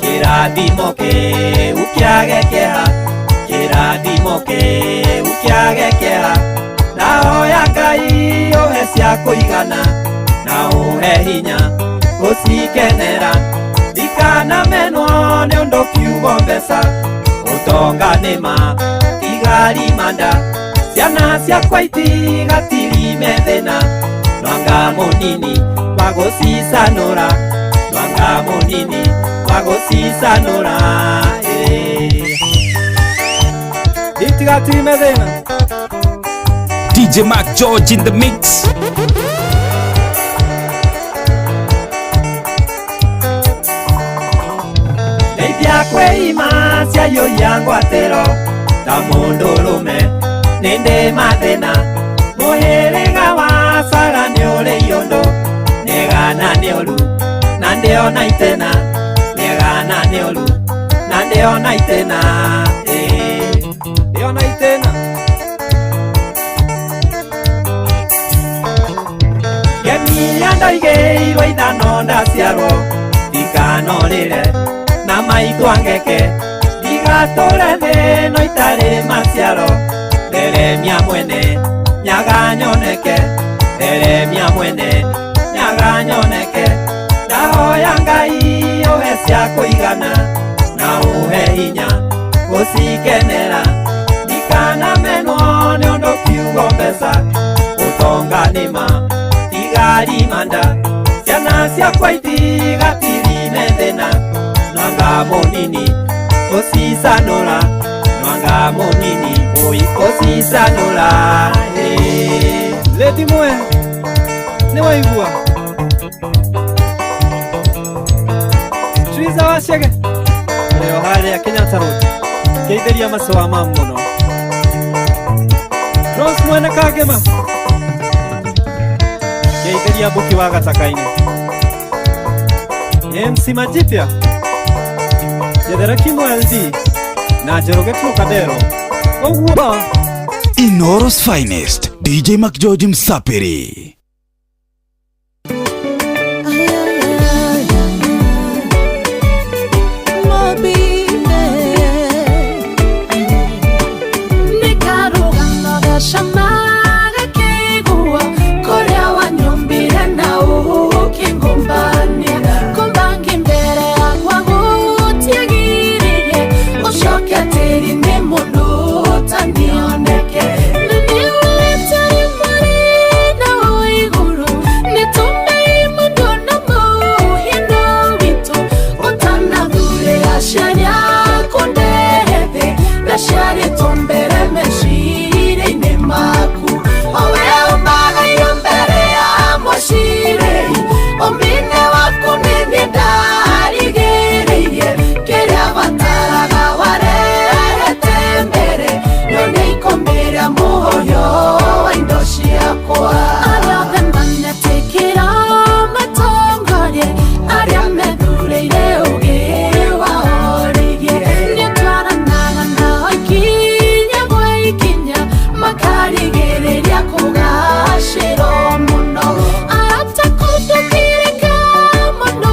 kĩrathimo kĩu kĩage kĩeha, kĩrathimo kĩu kĩage kĩeha. Ndahoya Ngai ũhe cia kũigana na ũhe hinya gũcikenera. Ndikanamenwo nĩ ũndũ kiugo mbeca, ũtonga nĩ ma igarimanda. Ciana ciakwa itigatirime thĩna, nwanga mũnini wa gũcicanũra, nwanga mũnini wa gũcicanũra. Itigatirime thĩna. DJ Mac George in the mix. Ndeithia kwĩima ciaiyũria ngwatĩro, ta mũndũrũme nĩ ndĩ mathĩna. Mũhĩrĩga wa Sara nĩ ũrĩ iũndũ, nĩgana nĩ ũru na ndĩona itĩna, nĩgana nĩ ũru na ndĩona itĩna. Ndĩona itĩna. Ngemi ndoigĩirwo ithano ndaciarwo, ndikanorĩre na maitũ angeke, ndigatũre thĩ no itarĩ maciaro. Theremia mwene nyaga nyoneke, theremia mwene nyaga nyoneke. Ndahoya Ngai ũhe cia kũigana na ũhe hinya gũcikenera. Ndikanamenwo nĩ ũndũ kiugo mbeca, ũtonga nĩ ma igarimanda. Ciana ciakwa itigatirime thĩna, nwanga mũnini gũcicanũra, nwanga mũnini gũcicanũra. Leti mwe nĩ waigua Triza wa Chege leo harĩa Kenyatta Road ngeithĩria macoa ma mũno. Rose mwene Kagema ngeithĩria Mbuki wa Gataka-inĩ. MC Majipia Jethera Kimo LD na Njoroge Trocadero. Ũguo Inoro's finest, DJ McGeorge Msapiri. Gacamaga kĩiguo kũrĩa wanyũmbire na ũkĩngũmbania kũmbangi mbere yakwa gũtiagiririe ũcoke tĩri-inĩ mũndũ ũtanioneke na nĩwe tarĩ mũrĩ na ũigũrũ nĩtũmei mũndũ na mũhiano witũ ũtanathurĩ aciari aku ndehe thĩ ndaciarĩtwo mbere meciria-inĩ maku owe ũmagaire mbere ya mũcirei ũmine waku nĩniĩ ndarigĩrĩirie kĩrĩa bataraga warehete mbere none ikũmbĩra mũhũyũ wa indo ciakwa arĩa othe manetĩkĩra matongorie arĩa methurĩire ũgĩ wao rĩngĩ nĩtwaranaga nao ikinya gwa ikinya makarigĩrĩria kũgacĩrwo mũno arata kũndũkĩrĩka mũno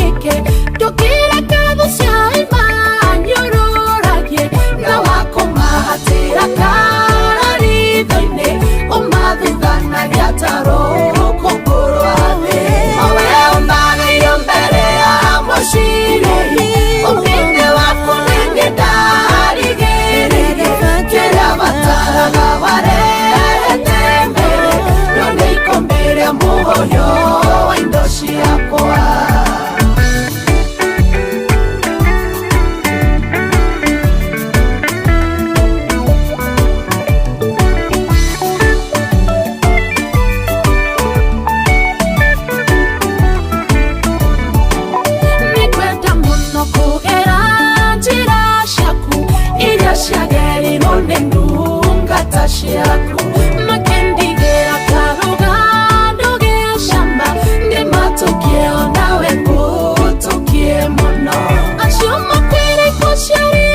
ĩke ndũkĩreka thũ cia imanyũrũragie na wakũmahatĩra kararitho-inĩ ũmathuthanagia ta rũkũngũ rwa thĩ owe ũmagairio mbere ya mũcirei ũmine waku nĩniĩ ndarigĩrĩrie kĩrĩa bataraga warehete mbere none ikũmbĩre mũhũyũ wa indo ciakwa. Nĩngwenda mũno kũgera njĩra ciaku iria ciagerirwo nĩ ndungata ciaku makĩndigĩra karũgano gĩa cama ndĩmatũkie onawe ngũtũkie mũno acio makwĩre ikuo ciarĩ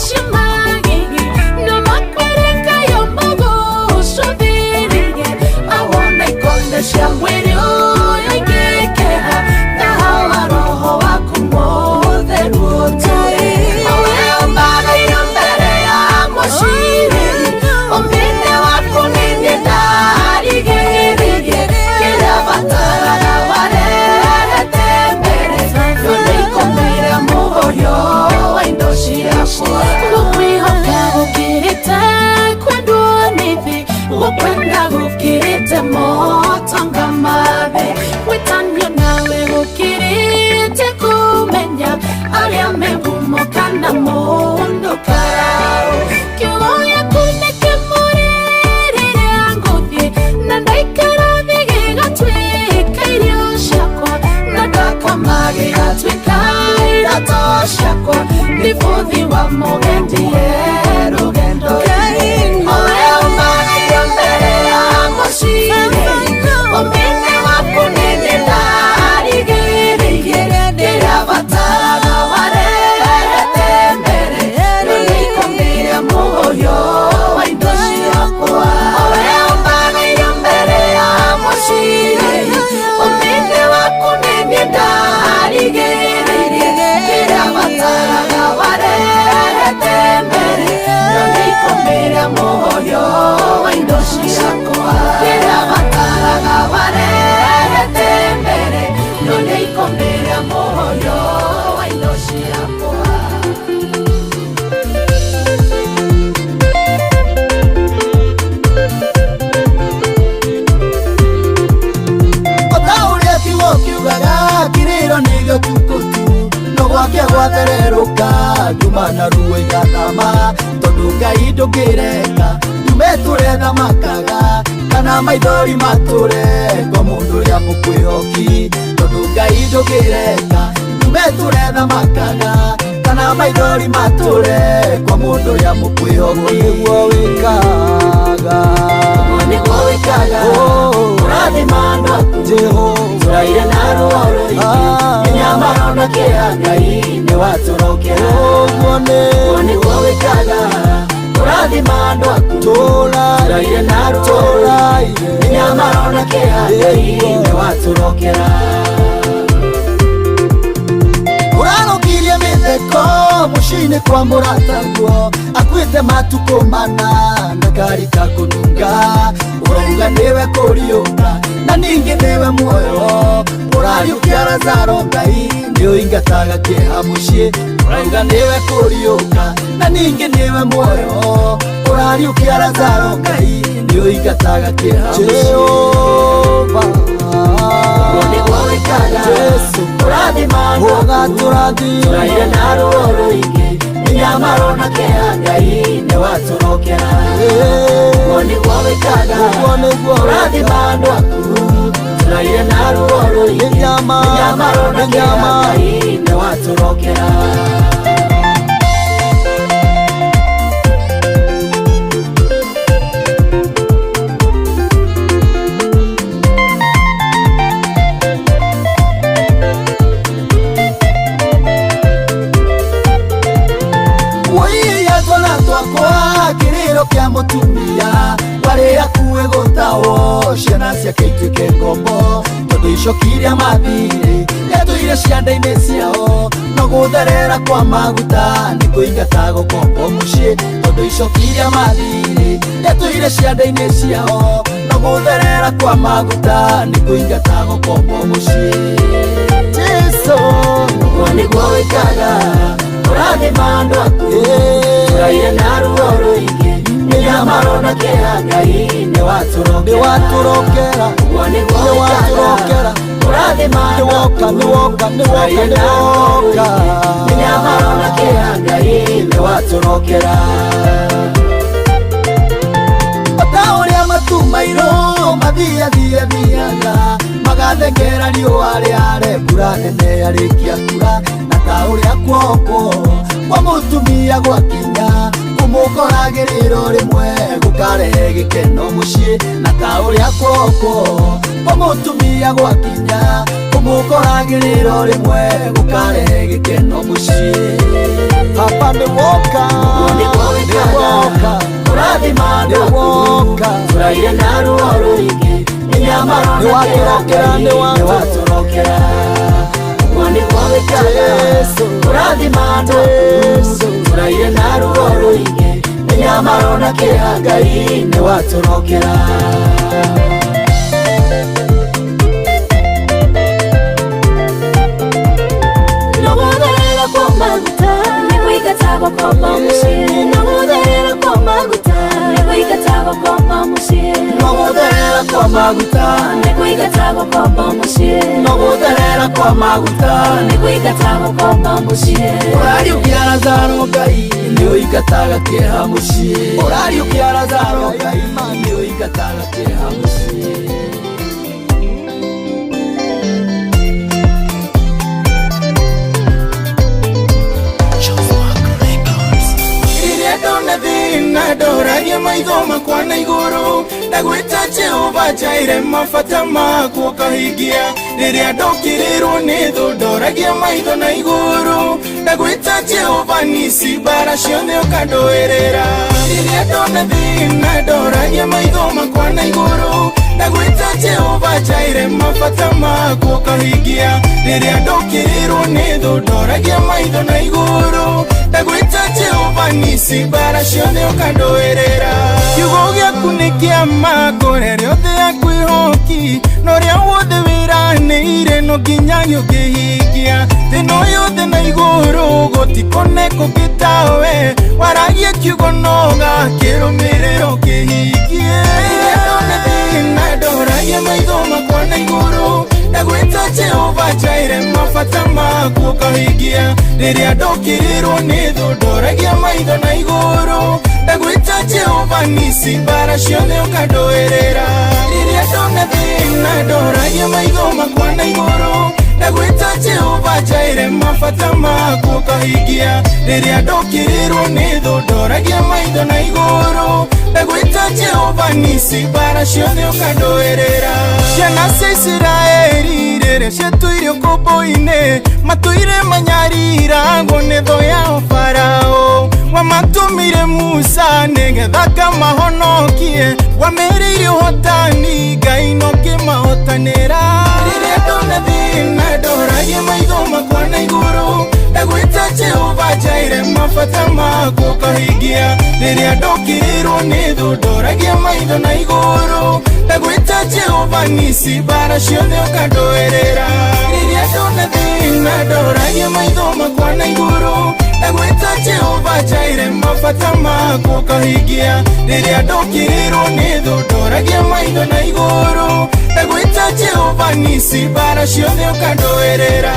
cia magigi no makwĩre kayo magũcũthĩrĩrie awona ikonde cia mwĩrĩ ũyũ ingĩkĩha tahawa roho waku mũtheru ũtũĩ owe ũmbagaire mbere ya mũcirĩri ũmine waku nĩniĩ ndarigĩrĩrie kĩrĩa bataraga warehete mbere none ikũmbĩre mũhũyũ wa indo ciakwa gũkwĩhoka gũkĩrĩte kwendwo nĩ thĩ gũkwenda gũkĩrĩte motonga ma thĩ gwĩtanio nawe gũkĩrĩte kũmenya arĩa me ngumo kana mũndũ karau kiugo gĩaku nĩ kĩmũrĩ rĩrĩa ngũthiĩ na ndaikara thĩ gĩgatuĩka irio ciakwa na ndakoma gĩgatuĩka iratũ ciakwa nĩ bũthi wa mũgendi rũgendo-inĩ owe ũmagairio mbere ya mũcirei ũmine waku nĩniĩ ndarigĩrĩirie kĩrĩa bataraga warehete mbere none ikũmbĩre mũhũyũ wa indo ciakwa owe ũmbagairio mbere ya mũcirei ũmine waku nĩniĩ ndarigĩrĩirie kĩrĩa bataraga warehete mbere none ikũmbĩre mũhũyũ wa indo ciakwa kĩrĩa bataraga warehete mbere none ikũmbĩre mũhũyũ wa indo ciakwa. Ota ũrĩa kiugo kiugaga kĩrĩro nĩ gĩtukũ tu no gwake gwathererũka nduma na ruo igathama tondũ Ngai ndũngĩreka ndume tũre thamakaga kana maithori matũre kwa mũndũ ũrĩa mũkwĩhoki tondũ Ngai ndũngĩreka ndume tũre thamakaga kana maithori matũre kwa mũndũ ũrĩa mũkwĩhoki nĩguo wĩkaga nĩguo wĩkaga ũrathima andũ aku tũraire na ruo rũingĩ mĩnyamaro na kĩeha Ngai nĩwatũrokera ũguo nĩguo wĩkaga ũrathima andũ aku tũraire na ruo rũingĩ mĩnyamaro na kĩeha Ngai nĩwatũrokera ũrarũkirie mĩtheko mũciĩ Mũciĩ-inĩ kwa mũrataguo akuĩte matukũ mana na ngari kakũnunga. Ũrauga nĩwe kũriũka na ningĩ nĩwe muoyo. Ũrariũkia Lazaro Ngai nĩũingataga kĩeha mũciĩ. Ũrauga nĩwe kũriũka na ningĩ nĩwe muoyo. Ũrariũkia Lazaro Ngai nĩũingataga kĩeha mũciĩ. Jehova Ũguo nĩguo wĩkaga Jesu ũrathima ũgatũrathima tũraire na ruo rũingĩ mĩnyamaro na kĩeha Ngai nĩwatũrokera. Ũguo nĩguo wĩkaga Ũguo nĩguo ũrathima andũ aku tũraire na ruo rũingĩ mĩnyamaro na kĩeha Ngai nĩwatũrokera. Woiya twana twakwa kĩrĩro kĩa mũtumia warĩ akuĩ gũtawo ciana ciake ituĩke ngombo tondũ icoki rĩa mathirĩ rĩatũire cianda-inĩ ciao no gũtherera kwa maguta nĩ kũingata gũkombo mũciĩ tondũ icoki rĩa mathirĩ rĩatũire cianda-inĩ ciao no gũtherera kwa maguta nĩ kũingata gũkombo mũciĩ. Jesu Ũguo nĩguo wĩkaga ũrathima andũ aku tũraire na ruo rũingĩ mĩnyamaro na kĩeha Ngai nĩwatũrokera. Nĩwatũrokera. Ũguo nĩguo wĩkaga Nĩwatũrokera. ũrathima andũ Nĩwoka, aku nĩwoka, nĩwoka, tũraire na ruo nĩwoka. rũingĩ mĩnyamaro na kĩeha Ngai nĩwatũrokera. O ta ũrĩa matu mairũ mathiathiathiaga magathengera riũa rĩare mbura nene yarĩkia kura na ta ũrĩa guoko kwa mũtumia gwakinya kũmũkoragĩrĩro rĩmwe gũkarehe gĩkeno mũciĩ na ta ũrĩa guoko kwa mũtumia gwakinya kũmũkoragĩrĩro rĩmwe gũkarehe gĩkeno mũciĩ. Hapa nĩwoka, Ũguo nĩguo wĩkaga nĩwoka, ũrathima andũ aku nĩwoka. tũraire na ruo rũingĩ mĩnyamaro na kĩeha Nĩwatũrokera, Ngai nĩwatũrokera. Ũguo nĩguo wĩkaga Jesu, ũrathima andũ aku Jesu. tũraire na ruo rũingĩ mĩnyamaro na kĩeha Ngai nĩwatũrokera. Nogotherera kwa maguta nĩkũingatagwo komba mũciĩ nogotherera kwa maguta nĩkũingatagwo komba mũciĩ Nogũtherera kwa maguta nĩkũingatagwo komba mũciĩ nogũtherera kwa maguta nĩkũingatagwo komba mũciĩ Ũrariũkia Lazaro Ngai nĩũingataga kĩeha mũciĩ. Ũrariũkia Lazaro Ngai nĩũingataga kĩeha mũciĩ. Rĩrĩa ndona thĩna ndoragia maitho makwa na igũrũ ndagwĩta Jehova njaĩre mabata makwa ũkahingia. Rĩrĩa ndokĩrĩrwo nĩ thũ ndoragia maitho na igũrũ ndagwĩta Jehova nisi mbara ciothe ũkandũĩrĩra. Rĩrĩa ndona thĩna ndoragia maitho makwa na igũrũ ndagwĩta Jehova njaĩre mabata makwa ũkahingia. Rĩrĩa ndokĩrĩrwo nĩ thũ ndoragia maitho na igũrũ ndagwĩta Jehova nisi mbara ciothe ũkandũĩrĩra. Kiugo gĩaku nĩ kĩa ma kũrĩa rĩothe akwĩhoki na ũrĩa wothe wĩranĩire no nginya ũkĩhingia. Thĩna yothe na igũrũ gũtikonekwo gĩtawe waragie kiugo no gakĩrũmĩrĩra ũkĩhingie. Rĩrĩa ndona thĩna ndoragia maitho makwa na igũrũ ndagwĩta Jehova njaĩre mabata makwa ũkahingia. Rĩrĩa ndokĩrĩrwo nĩ thũ ndoragia maitho na igũrũ ndagwĩta Jehova nisi mbara ciothe ũkandũĩrĩra. Rĩrĩa ndona thĩna ndoragia maitho makwa na igũrũ ndagwĩta Jehova njaĩre mabata makwa ũkahingia. Rĩrĩa ndokĩrĩrwo nĩ thũ ndoragia maitho na igũrũ ndagwĩta Jehova nisi mbara ciothe ũkandũĩrĩra. Ciana cia Isiraeli rĩrĩa ciatũire ũkombo-inĩ matũire manyariragwo nĩ thũ yao Farao wamatũmire Musa nĩgetha akamahonokie wamerĩire ũhotani Ngai no kĩmahotanĩra. Rĩrĩa ndona thĩna ndoragia maitho makwa na igũrũ Ndagwĩta Jehova Jaire mabata makwa ũkahingia. Rĩrĩa ndokĩrĩrwo nĩ thũ ndoragia maitho na igũrũ. Ndagwĩta Jehova Nisi mbara ciothe ũkandũĩrĩra. Rĩrĩa ndona thĩna ndoragia maitho makwa na igũrũ. Ndagwĩta Jehova Jaire mabata makwa ũkahingia. Rĩrĩa ndokĩrĩrwo nĩ thũ ndoragia maitho na igũrũ. Ndagwĩta Jehova Nisi mbara ciothe ũkandũĩrĩra.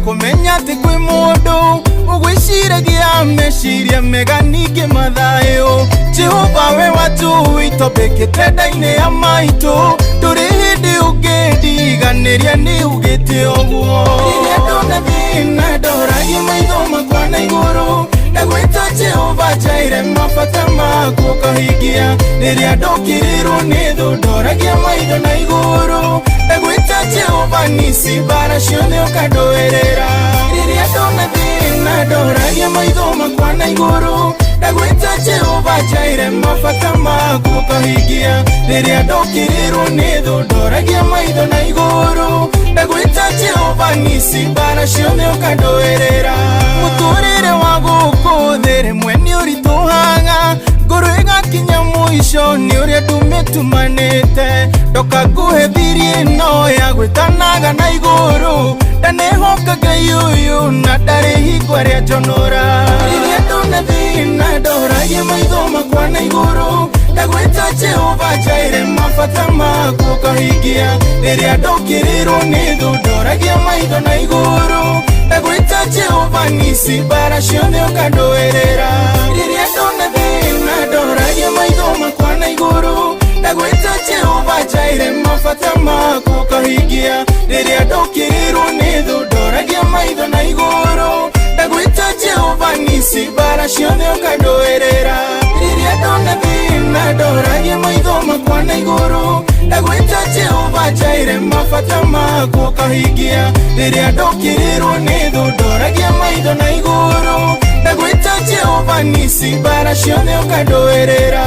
Kũmenya atĩ kwĩ mũndũ ũgwĩciragia meciria mega ningĩ mathayũ. Jehova we watuitobĩkĩte nda-inĩ ya maitũ, ndũrĩ hĩndĩ ũngĩndiganĩria nĩ ugĩte ũguo. Rĩrĩa ndona thĩna ndoragia maitho makwa na igũrũ. Ndagwĩta Jehova Jaire mabata makwa ũkahingia. Rĩrĩa ndokĩrĩrwo nĩ thũ ndoragia maitho na igũrũ. Ndagwĩta Jehova Nisi mbara ciothe ũkandũĩrĩra. Rĩrĩa ndona thĩna ndoragia maitho makwa na igũrũ. Ndagwĩta Jehova Jaire mabata makwa ũkahingia. Rĩrĩa ndokĩrĩrwo nĩ thũ ndoragia maitho na igũrũ. Ndagwĩta Jehova Nisi mbara ciothe ũkandũĩrĩra. Mũtũrĩre wa gũkũ thĩ rĩmwe nĩ ũritũhaga, ngoro ĩgakinya mũico nĩ ũrĩa ndumĩtumanĩte. Ndoka nguhe thiri ĩno ya gwĩtanaga na igũrũ, ndanehoka Ngai ũyũ na ndarĩ hingo ĩrĩa njonora. Rĩrĩa ndona thĩna ndoragia maitho makwa na igũrũ. Ndagwĩta Jehova Jaire mabata makwa ũkahingia. Rĩrĩa ndokĩrĩrwo nĩ thũ ndoragia maitho na igũrũ. Ndagwĩta Jehova Nisi mbara ciothe ũkandũĩrĩra. Rĩrĩa ndona thĩna ndoragia maitho makwa na igũrũ. Ndagwĩta Jehova Jaire mabata makwa ũkahingia. Rĩrĩa ndokĩrĩrwo nĩ thũ ndoragia maitho na igũrũ. Ndagwĩta Jehova Nisi mbara ciothe ũkandũĩrĩra. Rĩrĩa ndona thĩna ndoragia maitho makwa na igũrũ. Ndagwĩta Jehova Jaire mabata makwa ũkahingia. Rĩrĩa ndokĩrĩrwo nĩ thũ ndoragia maitho na igũrũ. Ndagwĩta Jehova Nisi mbara ciothe ũkandũĩrĩra.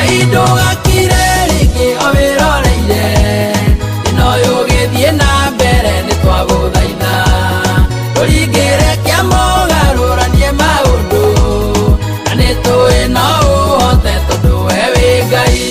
Ngai ndũgakire rĩngĩ o wĩroreire ĩno yũgĩthiĩ na mbere nĩ twagũthaitha tũringĩre kĩama ũgarũranie maũndũ na nĩ tũĩ no ũhote tondũ we wĩ Ngai.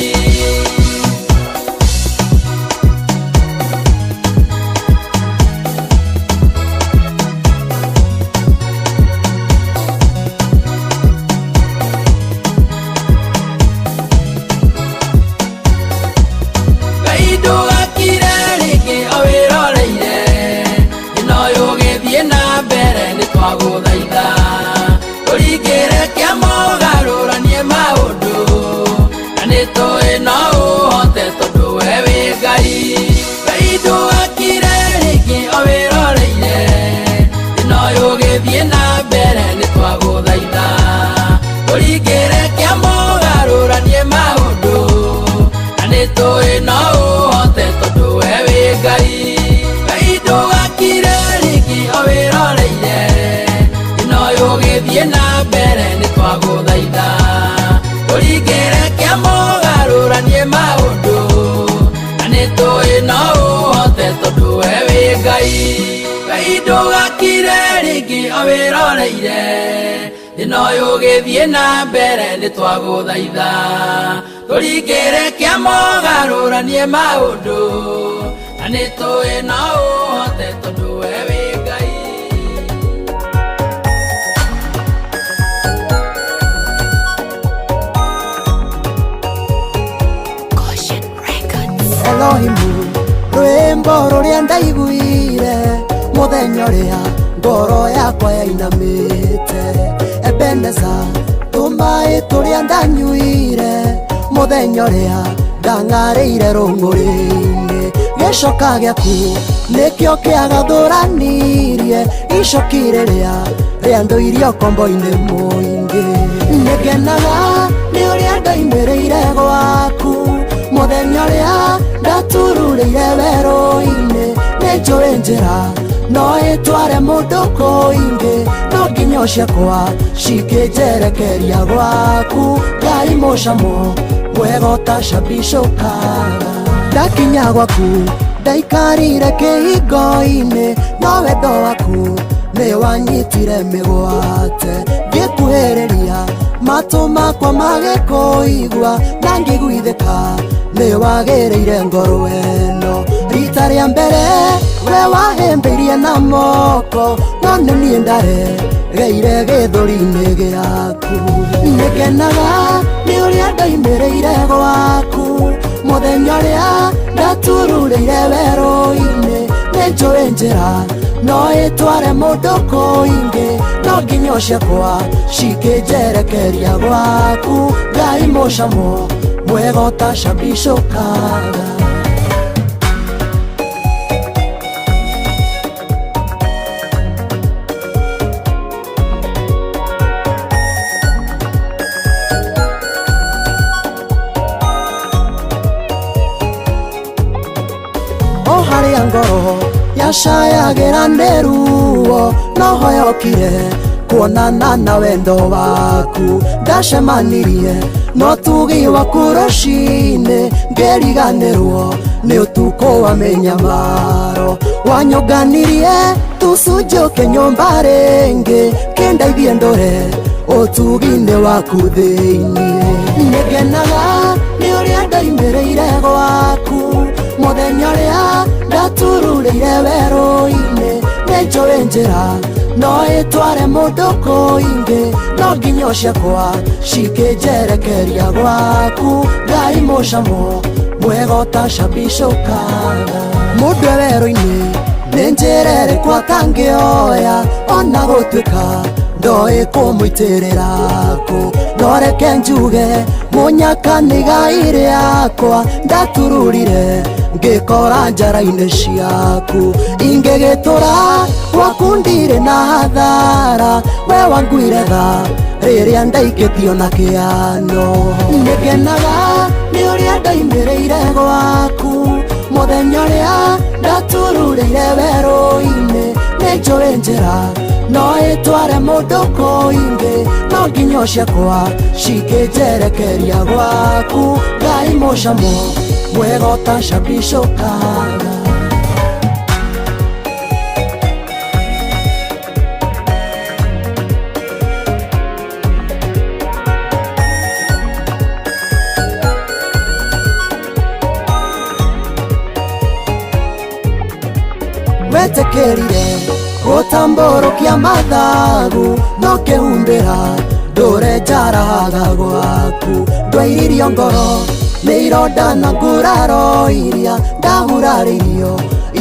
Ngai ndũgakire rĩngĩ o wĩroreire ĩno yũgĩthiĩ na mbere nĩ twagũthaitha tũringĩre kĩama ũgarũranie maũndũ na nĩ tũĩ no ũhote tondũ we wĩ Ngai. Ngai ndũgakire rĩngĩ o wĩroreire ĩno yũgĩthiĩ na mbere nĩ twagũthaitha tũringĩre kĩama ũgarũranie maũndũ na nĩ tũĩ no ũhote tondũ we wĩ Ngai. Ngai ndũgakire rĩngĩ o wĩroreire ĩno yũgĩthiĩ na mbere nĩ twagũthaitha tũringĩre kĩama ũgarũranie maũndũ na nĩ tũĩ no ũhote tondũ we wĩ Ngai. Ngai ndũgakire rĩngĩ o wĩroreire ĩno yũgĩthiĩ na mbere nĩ twagũthaitha tũringĩre kĩama ũgarũranie maũndũ na nĩ tũĩ no ũhote tondũ we wĩ Ngai. Elohimu rwĩmbo rũrĩa ndaiguire mũthenya ũrĩa ngoro yakwa yainamĩte Ebeneza tũmaĩ tũrĩa ndanyuire mũthenya ũrĩa ndang'arĩire rũng'ũrĩ-inĩ gĩcoka gĩaku nĩkĩo kĩagathũranirie icoki rĩrĩa rĩandũirie ũkombo-inĩ mũingĩ nĩngenaga nĩ ũrĩa ndoimĩrĩire gwaku mũthenya ũrĩa ndatururĩire werũ-inĩ nĩ njũĩ njĩra no ĩtware mũndũ kũingĩ no nginyo ciakwa cikĩnjerekeria gwaku Ngai mũcamo mwega ũtacabicũkaga ndakinya gwaku ndaikarire kĩhingo-inĩ no wendo waku nĩ wanyitire mĩgwate ngĩkuhĩrĩria matũ makwa magĩkũigua na ngĩiguithĩka nĩ wagĩrĩire ngoro ĩno rita rĩa mbere we wahĩmbĩirie na moko no nĩ niĩ ndaregeire gĩthũri-inĩ gĩaku nĩngenaga nĩ ũrĩa ndoimĩrĩire gwaku mũthenya ũrĩa ndatururĩire werũ-inĩ nĩ njũĩ njĩra no ĩtware mũndũ kũingĩ no nginyo ciakwa cikĩnjerekeria gwaku Ngai mũcamo mwega ũtacabicũkaga. O harĩa ngoro yacayagĩra nĩ ruo no hoyokire kuonana na wendo waku ndacemanirie no tugi waku rũcinĩ ngĩriganĩrwo nĩ ũtukũ wa mĩnyamaro wanyũnganirie tũcunjũke nyũmba rĩngĩ kĩndeithie ndũre ũtugi-inĩ waku thĩinĩ nĩngenaga nĩ ũrĩa ndoimĩrĩire gwaku mũthenya ũrĩa ndatururĩire werũ-inĩ nĩ njũĩ njĩra no ĩtware mũndũ kũingĩ no nginyo ciakwa cikĩnjerekeria gwaku Ngai mũcamo mwega ũtacabicũkaga mũndũ e werũ-inĩ nĩ njĩra ĩrĩkũ atangĩoya ona gũtuĩka ndoĩ kũmũitĩrĩra kũ no reke njuge mũnyaka nĩ igai rĩakwa ndatururire ngĩkora njara-inĩ ciaku ingĩgĩtũra gwaku ndirĩ na hathara we wanguire tha rĩrĩa ndaikĩtio na kĩano nĩngenaga nĩ ũrĩa ndoimĩrĩire gwaku mũthenya ũrĩa ndatururĩire werũ-inĩ nĩ njũĩ njĩra No ĩtware mũndũ kũingĩ no nginyo ciakwa cikĩnjerekeria gwaku Ngai mũcamo mwega ũtacambicũkaga. Wetĩkĩrire gũtambũrũkia mathagu no kĩhumbĩra ndũre njaraga gwaku ndwairirio ngoro nĩ ironda na nguraro iria ndagurarĩirio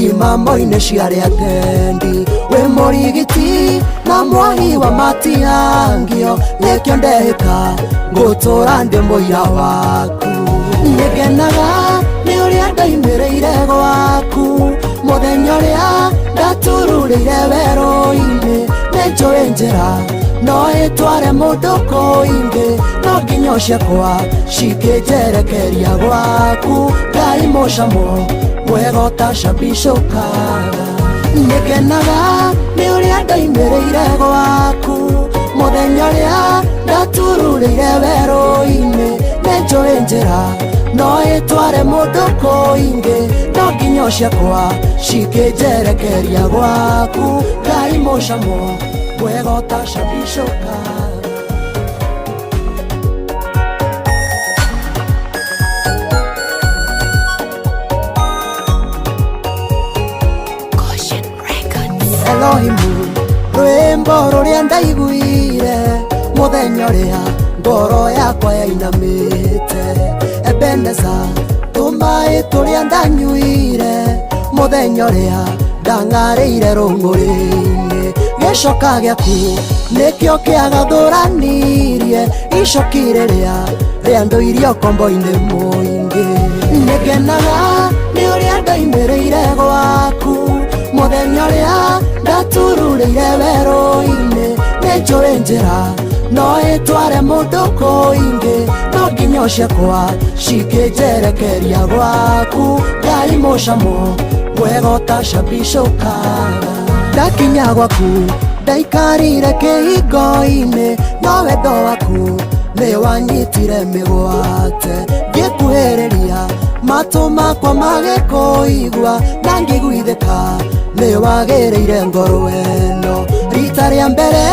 imamo-inĩ cia arĩa atendi wĩ mũrigiti na mwahi wa matihangio nĩkĩo ndehĩka ngũtũra ndĩ mũira waku. Nĩngenaga nĩ ũrĩa ndoimĩrĩire gwaku mũthenya ũrĩa ndatururĩire werũ-inĩ nĩnjũĩ njĩra no ĩtware mũndũ kũingĩ no nginyo ciakwa cikĩnjerekeria gwaku Ngai mũcamo mwega ũtacambicũkaga. Nĩngenaga nĩ ũrĩa ndoimĩrĩire gwaku mũthenya ũrĩa ndatururĩire werũ-inĩ nĩnjũĩ njĩra no ĩtware mũndũ kũingĩ no nginyo ciakwa cikĩnjerekeria gwaku Ngai mũcamo mwega ũtacambicũkaga. Elohimu rwĩmbo rũrĩa ndaiguire mũthenya ũrĩa ngoro yakwa yainamĩte Ebeneza tũmaĩ tũrĩa ndanyuire mũthenya ũrĩa ndang'arĩire rũng'ũrĩ-inĩ gĩcoka gĩaku nĩkĩo kĩagathũranirie icoki rĩrĩa rĩandũirie ũkombo-inĩ mũingĩ. Nĩngenaga nĩ ũrĩa ndoimĩrĩire gwaku mũthenya ũrĩa ndatururĩire werũ-inĩ nĩnjũĩ njĩra no ĩtware mũndũ kũingĩ no nginyo ciakwa cikĩnjerekeria gwaku Ngai mũcamo mwega ũtacambicũkaga. Ndakinya gwaku ndaikarire kĩhingo-inĩ no wendo waku nĩ wanyitire mĩgwate ngĩkuhĩrĩria matũ makwa magĩkũigua na ngĩiguithĩka nĩ wagĩrĩire ngoro ĩno rita rĩa mbere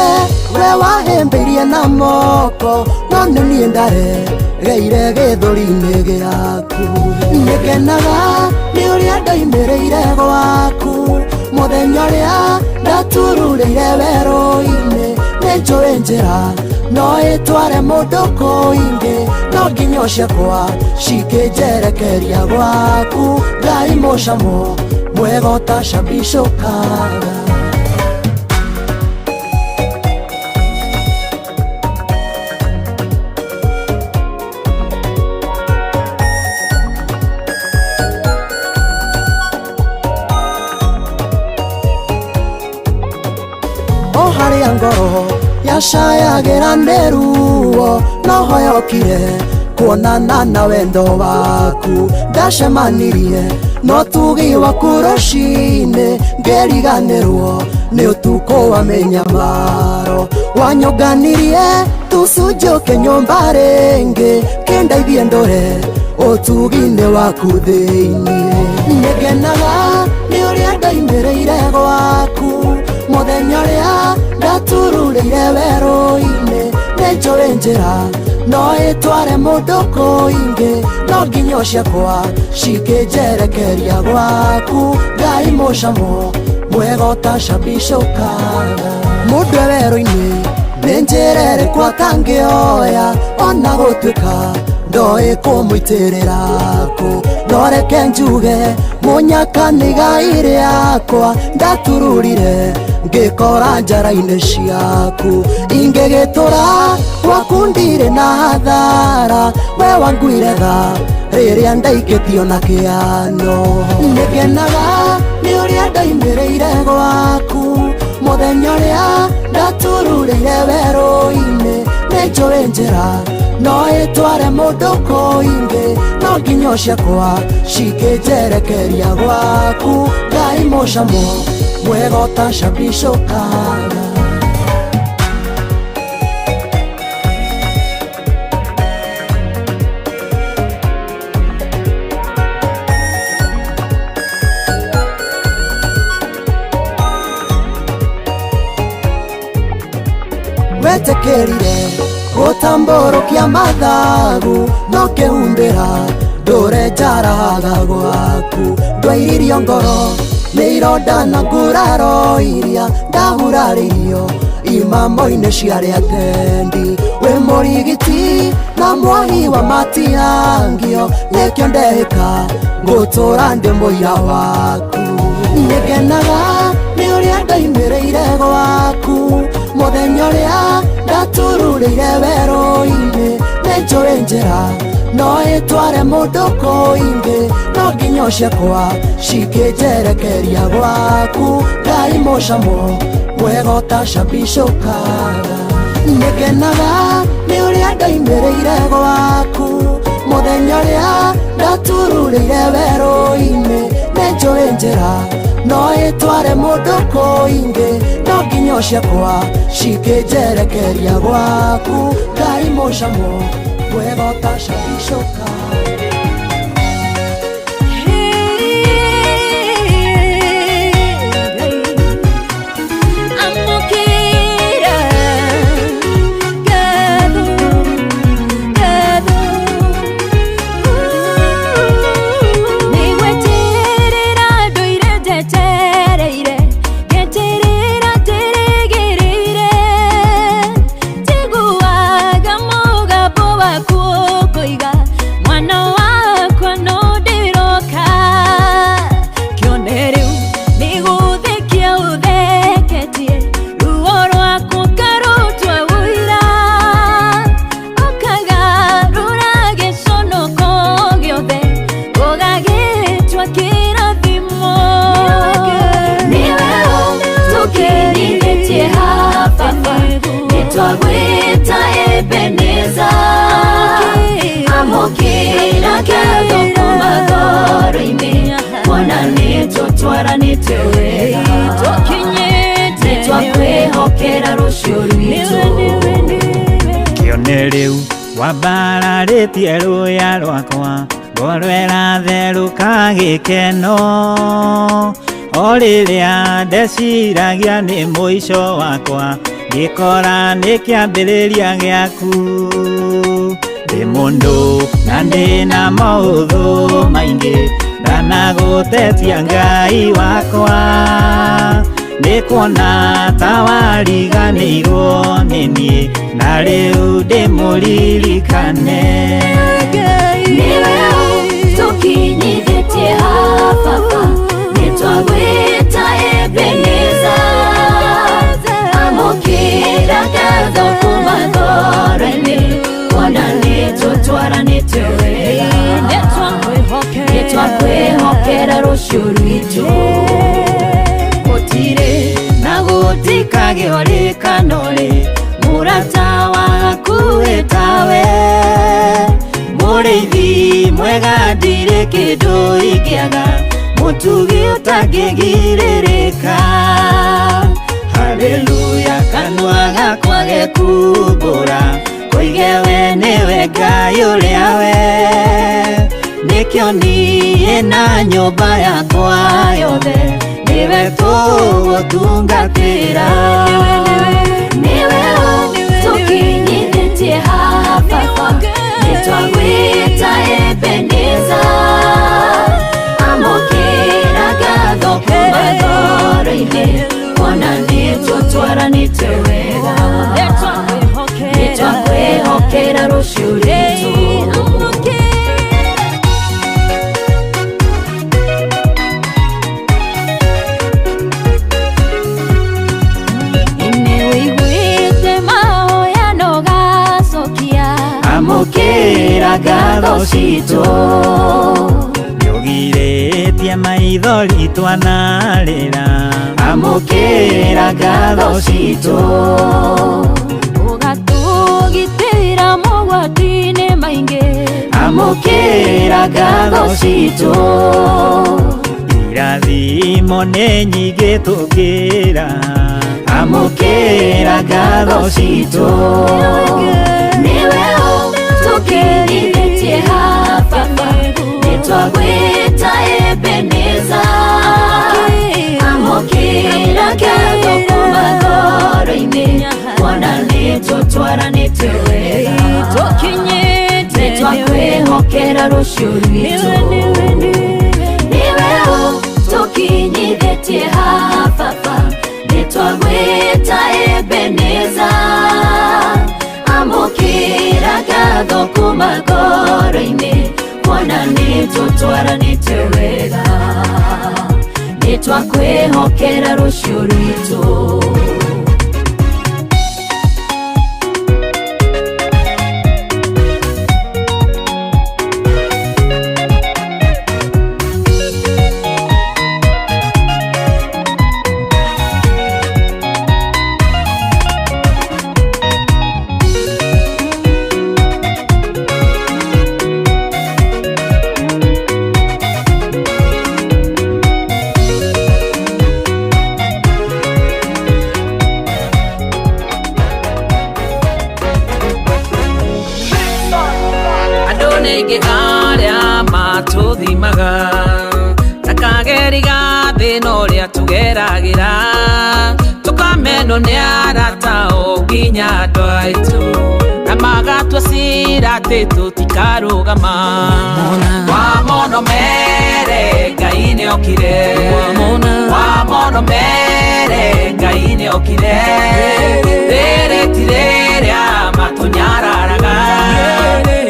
we wahĩmbĩirie na moko no nĩ niĩ ndaregeire gĩthũri-inĩ gĩaku. Nĩngenaga nĩ ũrĩa ndoimĩrĩire gwaku mũthenya ũrĩa ndatururĩire werũ-inĩ nĩnjũĩ njĩra no ĩtware mũndũ kũingĩ no nginyo ciakwa cikĩnjerekeria gwaku Ngai mũcamo mwega ũtacambicũkaga. O harĩa ngoro yacayagĩra nĩ ruo no hoyokire kuonana na wendo waku ndacemanirie no tugi waku rũcinĩ ngĩriganĩrwo nĩ ũtukũ wa mĩnyamaro wanyũnganirie tũcunjũke nyũmba rĩngĩ kĩndeithie ndũre ũtugi-inĩ waku thĩinĩ. Nĩngenaga nĩ ũrĩa ndoimĩrĩire gwaku mũthenya ũrĩa ndatururĩire werũ-inĩ nĩnjũĩ njĩra no ĩtware mũndũ kũingĩ no nginyo ciakwa cikĩnjerekeria gwaku Ngai mũcamo mwega ũtacambicũkaga. Mũndũ e werũ-inĩ nĩ njĩra ĩrĩkũ atangĩoya ona gũtuĩka ndoĩ kũmũitĩrĩra kũ no reke njuge mũnyaka nĩ igai rĩakwa ndatururire ngĩkora njara-inĩ ciaku ingĩgĩtũra gwaku ndirĩ na hathara we wanguire tha rĩrĩa ndaikĩtio na kĩano. Nĩngenaga nĩ ũrĩa ndoimĩrĩire gwaku mũthenya ũrĩa ndatururĩire werũ-inĩ nĩnjũĩ njĩra no ĩtware mũndũ kũingĩ no nginyo ciakwa cikĩnjerekeria gwaku Ngai mũcamo mwega ũtacambicũkaga. Wetĩkĩrire gũtambũrũkia mathagu no kĩhumbĩra ndũre njaraga gwaku. Ndwairirio ngoro nĩ ironda na nguraro iria ndahurarĩirio imamo-inĩ cia arĩa atendi. Wĩ mũrigiti na mwahi wa matiangio nĩkĩo ndehĩka ngũtũra ndĩ mũira waku. Nĩngenaga nĩ ũrĩa ndoimĩrĩire gwaku mũthenya ũrĩa ndatururĩire werũ-inĩ. Nĩnjũĩ njĩra no ĩtware mũndũ kũingĩ no nginyo ciakwa cikĩnjerekeria gwaku. Ngai mũcamo mwega ũtacabicũkaga. Nĩngenaga nĩ ũrĩa ndoimĩrĩire gwaku mũthenya ũrĩa ndatururĩire werũ-inĩ. Nĩnjũĩ njĩra no ĩtware mũndũ kũingĩ no nginyo ciakwa cikĩnjerekeria gwaku. Ngai mũcamo mwega ũtacabicũkaga. Twagwita Ebeneza amukira ngatho kuma ngoro-inĩ kuona nĩtũtwaranĩte wega nĩtwakwĩhokera rũciũ rwitũ. Kĩone rĩu wambararĩtie rũya rwakwa ngoro ĩratherũka gĩkeno o rĩrĩa ndeciragia nĩ mũico wakwa ngĩkora nĩ kĩambĩrĩria gĩaku. Ndĩ mũndũ na ndĩna maũthũ maingĩ ndanagũtetia Ngai wakwa nĩkuona ta wariganĩirwo nĩ niĩ na rĩu ndĩmũririkane. Nĩwe tũkinyithĩtie haha baba nĩtwagwĩta Ebeneza amũkĩra ngatho kuma ngoro-inĩ kuona nĩtũtwaranĩte wega nĩtwakwĩhokera rũciũ rwitũ. Gũtirĩ na gũtikagĩa ũrĩkano-rĩ mũrata waku ĩtawe mũrĩithi mwega ndirĩ kĩndũ ingĩaga mũtugi ũtangĩgirĩrĩka. Haleluya kanua gakwa gekumbũra koige we nĩwe Ngai ũrĩa we nĩkĩo niĩ na nyũmba yakwa yothe nĩwe tũgũtungatĩra. Nĩwe tũkinyithĩtie haha baba nĩtwagwĩta Ebeneza amũkĩra ngatho kuma ngoro-inĩ kuona nĩtũtwaranĩte wega nĩtwakwĩhokera rũciũ rwitũ. Amũkĩra ngatho citũ nĩũgirĩtie maithori twanarĩra amũkĩra ngatho citũ ũgatũgitĩra mogwati-inĩ maingĩ amũkĩra ngatho citũ irathimo nĩ nyingĩ tũkĩra amũkĩra ngatho citũ. Nĩwe tũkinyithĩtie haha baba nĩtwagwĩta Ebeneza amũkĩra ngatho kuma ngoro-inĩ kuona nĩ nĩtũtwaranĩte wega tũkinyĩte nĩtwakwĩhokera rũciũ rwitũ nĩwe ũtũkinyithĩtie haha baba nĩtwagwĩta Ebeneza amũkĩra ngatho kuma ngoro-inĩ kuona nĩtũtwaranĩte wega nĩtwakwĩhokera rũciũ rwitũ. Tugeragira tukamenwo nĩ arata o nginya andũ aitũ na magatua cira atĩ tũtikarũgama wamono mere Ngai nĩokire wamono mere Ngai nĩokire rĩrĩ ti rĩrĩa matũnyararaga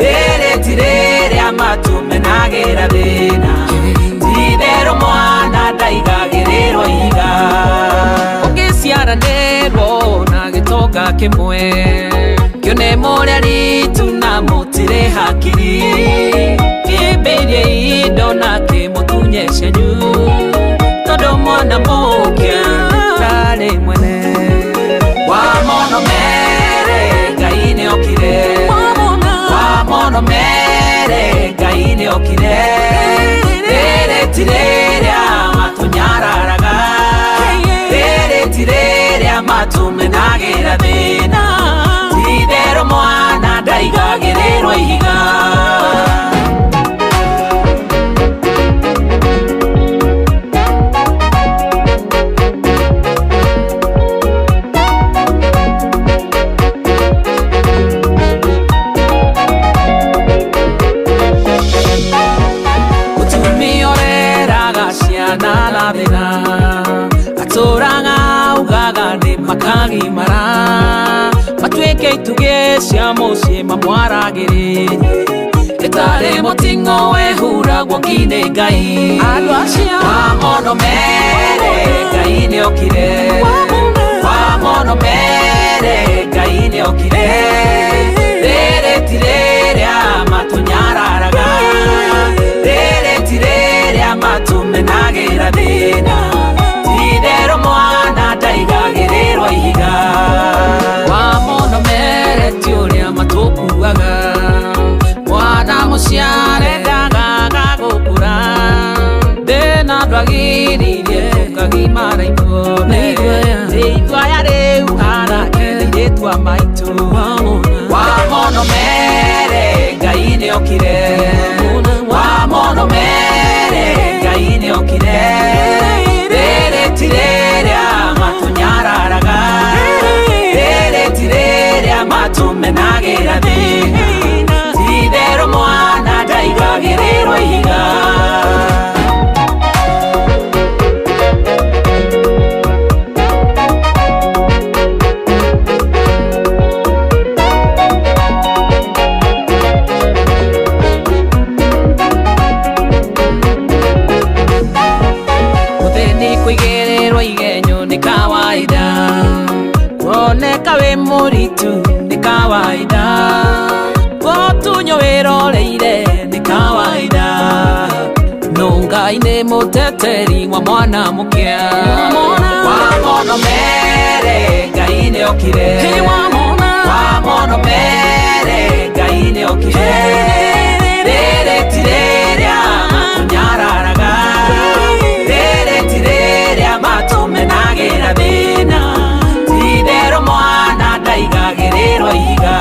rĩrĩ ti rĩrĩa matũmenagĩra thĩna ti-itherũ mwana ndaigagĩrĩrwo ihiga ũngĩciaranĩrwo na gĩtonga kĩmwe kĩone mũrĩa ritu na mũtirĩ hakiri kĩmbĩirie indo na kĩmũtunye cianyu tondũ mwana mũkĩa ndarĩ mwene wamono mere Ngai nĩokire wamono mere Ngai nĩokire rĩrĩ ti rĩrĩa matũnyararaga rĩrĩ ti rĩrĩa matũmenagĩra thĩna ti-itherũ mwana ndaigagĩrĩrwo ihiga. Makagimara matuĩke itugĩ cia mũciĩ mamwaragĩrĩrie ĩtarĩ mũting'o wehuragwo nginĩ Ngai andũ acio wamono mere Ngai nĩokire wamono mere Ngai nĩokire rĩrĩ ti rĩrĩa matũnyararaga rĩrĩ ti rĩrĩa matũmenagĩra thĩna ti-itherũ mwana ndaigagĩrĩrwo ihiga wamono mere ti ũrĩa matũkuaga mwana mũciare ndagaga gũkũra thĩna ndwagiririe tũkagimara ithuothe ithua ya rĩu anake airĩtu a maitũ wamono mere Ngai nĩokire wamono mere Ngai nĩokire rĩrĩ ti rĩrĩa matũnyararaga rĩrĩ ti rĩrĩa matũmenagĩra thĩna ti-itherũ mwana ndaigagĩrĩrwo ihiga. Kuoneka wĩ mũritu nĩ kawaida gũtunywo wĩroreire nĩ kawaida no Ngai nĩ mũteteri wa mwana mũkĩa wamono mere Ngai nĩokire wamono mere Ngai nĩokire rĩrĩ ti rĩrĩa matũnyararaga rĩrĩ ti rĩrĩa matũmenagĩra thĩna ti-itherũ mwana ndaigagĩrĩrwo ihiga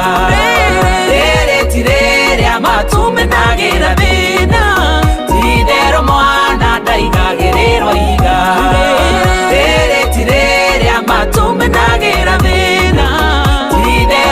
rĩrĩ ti rĩrĩa matũmenagĩra thĩna ti-itherũ mwana ndaigagĩrĩrwo ihiga rĩrĩ ti rĩrĩa matũmenagĩra thĩna ti-itherũ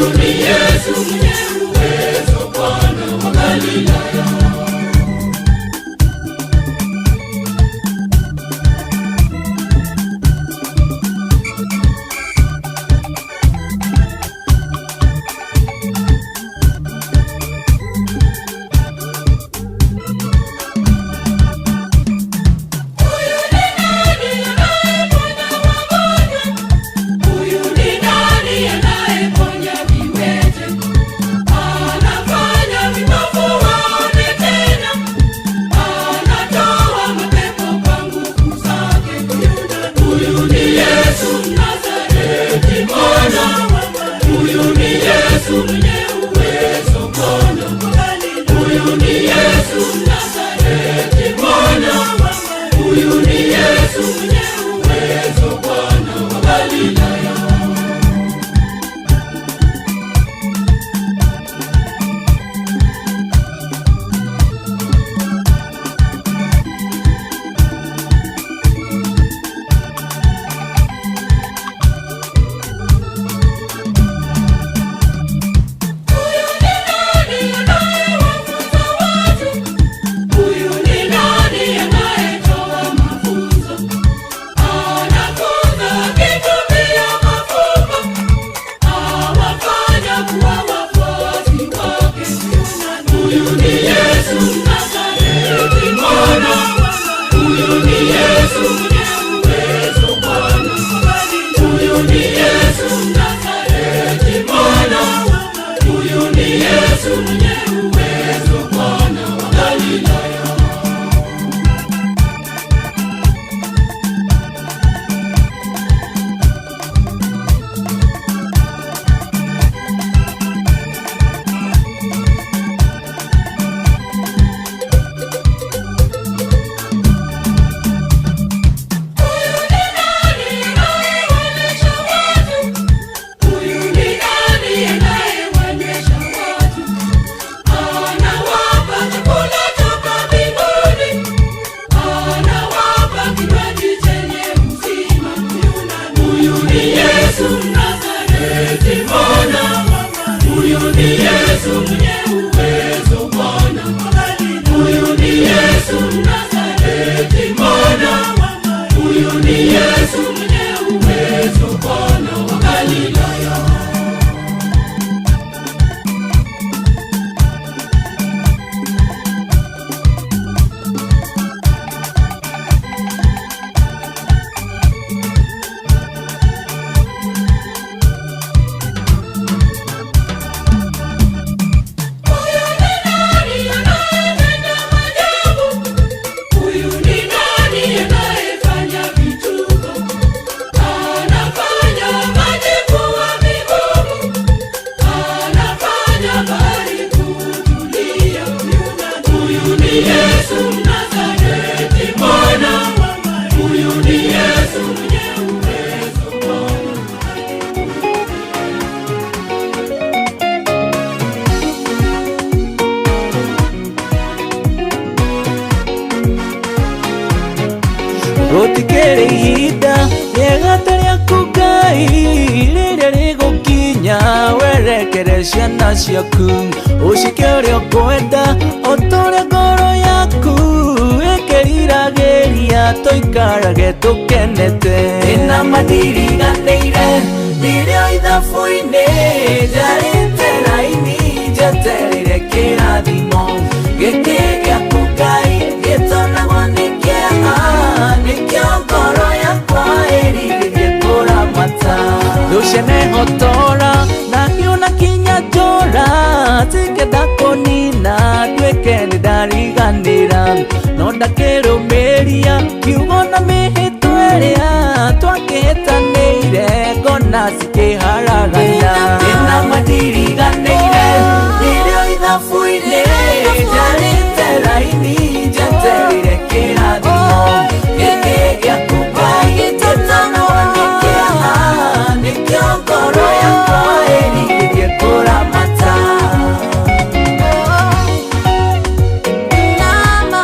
Huyu ni Yesu mwenye uwezo, Bwana wa Galilaya. Huyu ni nani anayeponya viwete? Anafanya vipofu waone tena, anatoa mapepo kwa nguvu zake. Huyu ni Yesu Mnazareti, Bwana. Huyu ni Yesu mwenye uwezo, Bwana. Huyu ni Yesu Mnazareti, Bwana. Huyu ni Yesu mwenye uwezo, Bwana wa Galilaya. Huyu ni nani anayetoa mafunzo? Anafunza akitumia mafumbo, awafanya kuwa wafuasi wake. Huyu ni Yesu Mnazareti, Bwana. Huyu ni Yesu mwenye uwezo, Bwana. Huyu ni Yesu Mnazareti, Bwana. Huyu ni Yesu mwenye uwezo, Bwana wa Galilaya. Huyu ni nani anayewaonyesha watu? Anawapa chakula toka mbinguni, anawapa kinywaji chenye uzima. Huyu ni Yesu Mnazareti, Bwana. Huyu ni Yesu mwenye uwezo, Bwana. Huyu ni Yesu Mnazareti, Bwana. Huyu ni Yesu mwenye uwezo, Bwana wa Galilaya. Huyu ni nani anayefanya vituko? Anafanya maji kuwa migumu, anafanya bahari kutulia. Huyu ni Yesu Mnazareti, Bwana. Huyu ni Yesu mwenye uwezo, Bwana. Gũtikĩrĩ ihinda rĩega ta rĩaku Ngai rĩrĩa rĩgũkinya werekere ciana ciaku ũcike ũrĩa ũkwenda o ta ũrĩa ngoro yaku ĩkĩriragĩria tũikarage tũkenete ĩna mandiriganĩire rĩrĩa ithabu-inĩ njarĩte raini njetereire kĩrathimo gĩkĩ gĩaku Ngai gĩtonagwo nĩ kĩeha nĩkĩo ngoro yakwa ĩrirĩrie kũramata rũciene hotora na ngĩona kinya njora cikĩenda kũnina nduĩke nĩ ndariganĩra no ndakĩrũmĩria kiugo na mĩhĩtwa ĩrĩa twakĩhĩtanĩire ngona cikĩharagana ĩna mandiriganĩire rĩrĩa ithabu-inĩ njarĩte raini njetereire kĩrathimo gĩkĩ gĩaku Ngai gĩtĩtanwo nĩ kĩeha nĩkĩo ngoro yakwa ĩrirĩrie kũramata. Nama,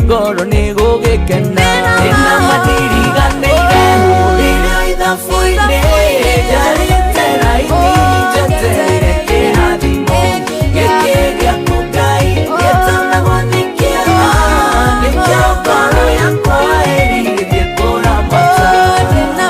Ngoro nĩ gũgĩkena. Ndĩna madiriganĩire rĩrĩa ithabu-inĩ njarĩte raini njetereire kĩrathimo gĩkĩ gĩaku Ngai gĩtonagwo nĩ kĩeha nĩkĩo ngoro yakwa ĩrigithie kũramata. Ndĩna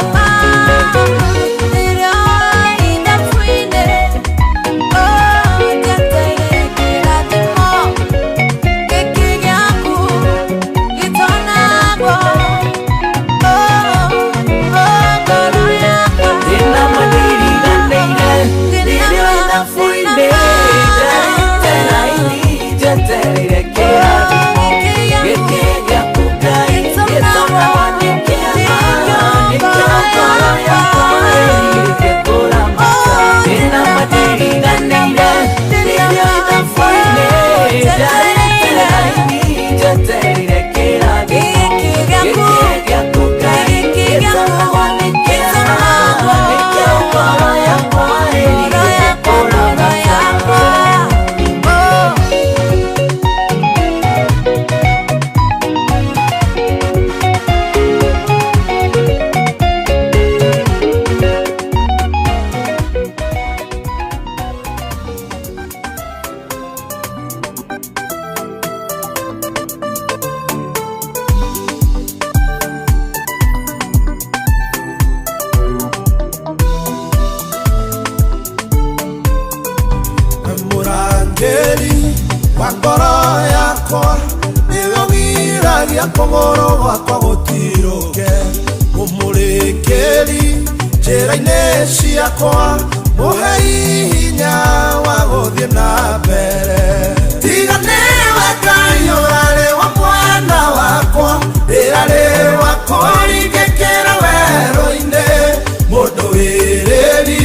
madiriganĩire rĩrĩa ithabu-inĩ njarĩte raini njetereire kĩrathimo gĩkĩ gĩaku Ngai gĩtonagwo nĩ kĩeha nĩkĩo ngoro yakwa ĩrigithie kũramata. Ndĩna madiriganĩire rĩrĩa ithabu-inĩ njarĩte raini njetereire kĩrathimo gĩkĩ gĩaku Ngai gĩtonagwo nĩ kĩeha nĩkĩo ngoro yakwa ĩrigithie kũramata. Mũrangĩri wa ngoro yakwa nĩwe ũgiragia kũgũrũ gwakwa gũtirũke mũmũrĩkĩri njĩra-inĩ ciakwa mũhei hinya wa gũthiĩ na mbere. Tiga nĩwe Ngai ũrarĩ wa mwena wakwa ndĩrarĩ wa kũringĩkĩra werũ-inĩ mũndũ wĩrĩri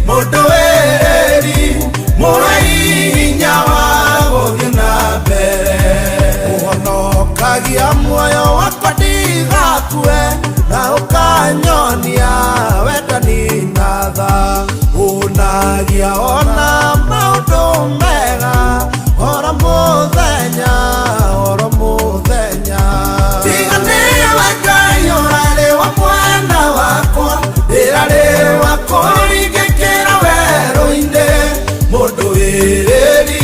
mũndũ wĩrĩri mũhei hinya wa gũthiĩ na mbere. Ũhonokagia muoyo wakwa ndigakue na ũkanyonia wendani na tha ũnagia ona maũndũ mega oro mũthenya oro mũthenya. Tiga nĩwe Ngai ũrarĩ wa mwena wakwa ndĩrarĩ wa kũringĩkĩra werũ-inĩ mũndũ wĩrĩri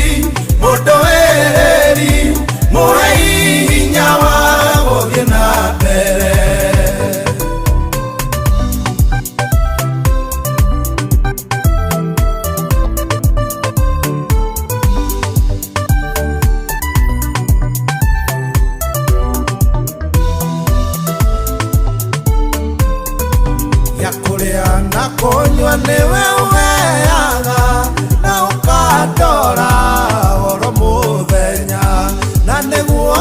mũndũ wĩrĩri mũhei hinya wa gũthiĩ na mbere. Ya kũrĩa na kũnyua nĩwe ũheaga na ũkandora oro mũthenya na nĩguo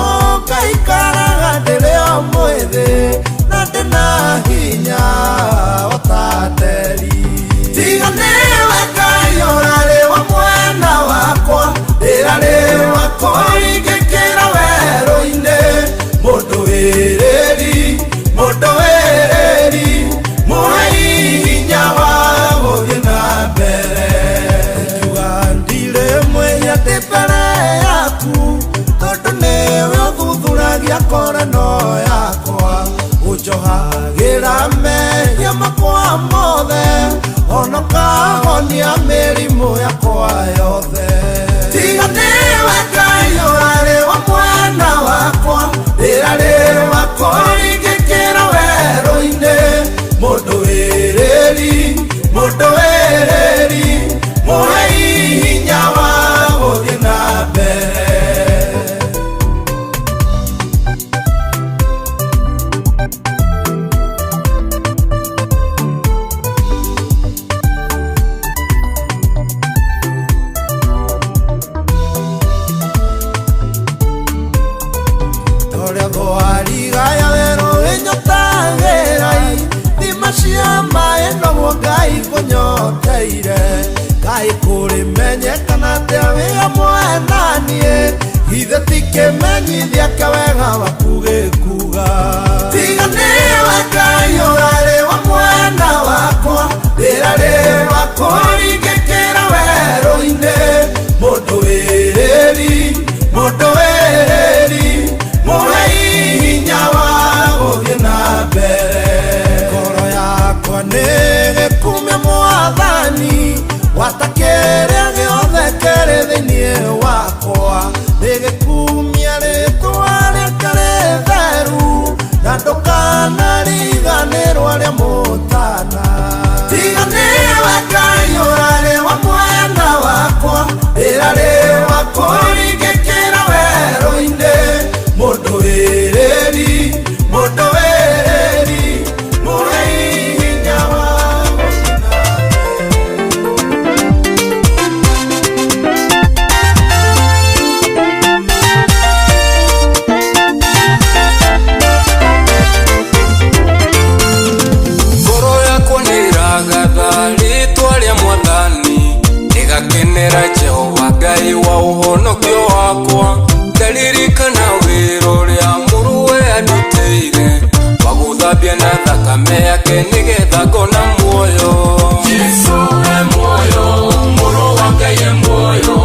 ngaikaraga ndĩrĩ o mwĩthĩ na ndĩna hinya o ta nderi. Tiga nĩwe Ngai ũrarĩ wa mwena wakwa ndĩrarĩ wa kũringĩkĩra werũ-inĩ mũndũ wĩrĩri mũndũ wĩrĩri mũhei hinya wa gũthiĩ na mbere. Ingiuga ndirĩ mwĩhia ndĩ mbere yaku tondũ nĩwe ũthuthuragia ngoro yakwa ũnjohagĩra mehia makwa mothe ona ũkahonia mĩrimũ yakwa yothe. Tiga nĩwe Ngai ũrarĩ wa mwena wakwa ndĩrarĩ wa kũringĩkĩra werũ-inĩ mũndũ wĩrĩri mũndũ wĩrĩri mũhei hinya wa gũthiĩ na mbere. Torĩa thwariga ya werũ ĩnyotagĩrai thima cia maĩ noguo Ngai kũnyoteire Ngai kũrĩmenyekana atĩa wĩ hamwe na niĩ githĩ ti kĩmenyithia kĩa wega waku gĩkuga. Tiga nĩwe Ngai ũrarĩ wa mwena wakwa ndĩrarĩ wa kũringĩkĩra werũ-inĩ mũndũ wĩrĩri mũndũ wĩrĩri mũhei Jehova Ngai wa ũhonokio wakwa, ndaririkana wĩra ũrĩa mũrũwe andutĩire wa gũthambia na thakame yake nĩgetha ngona muoyo. Jesu e muoyo, mũrũ wa Ngai e muoyo,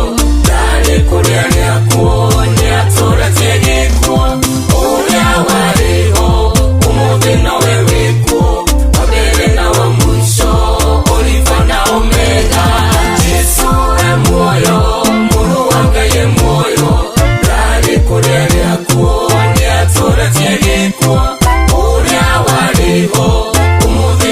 ndarĩ kũrĩa nĩakuo, nĩatũretie gĩkuo. Ũrĩa warĩ ho ũmũthĩ nowe wĩkuo, wa mbere na wa mũico, Oliva na Omega. Jesu e muoyo, mũrũ wa Ngai e muoyo, ndarĩ kũrĩa nĩakuo, nĩatũretie gĩkuo. Ũrĩa warĩ ho ũmũthĩ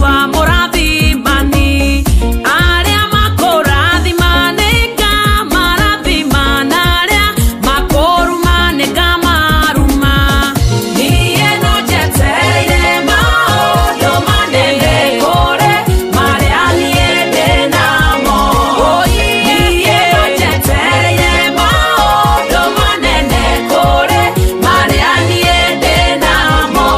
Nĩngatua mũrathimani. Arĩa makũrathima nĩngamarathima, na arĩa makũruma nĩngamaruma. Niĩ no njetereire maũndũ manene kũrĩ marĩa niĩ ndĩ namo. Niĩ no njetereire maũndũ manene kũrĩ marĩa niĩ ndĩ namo.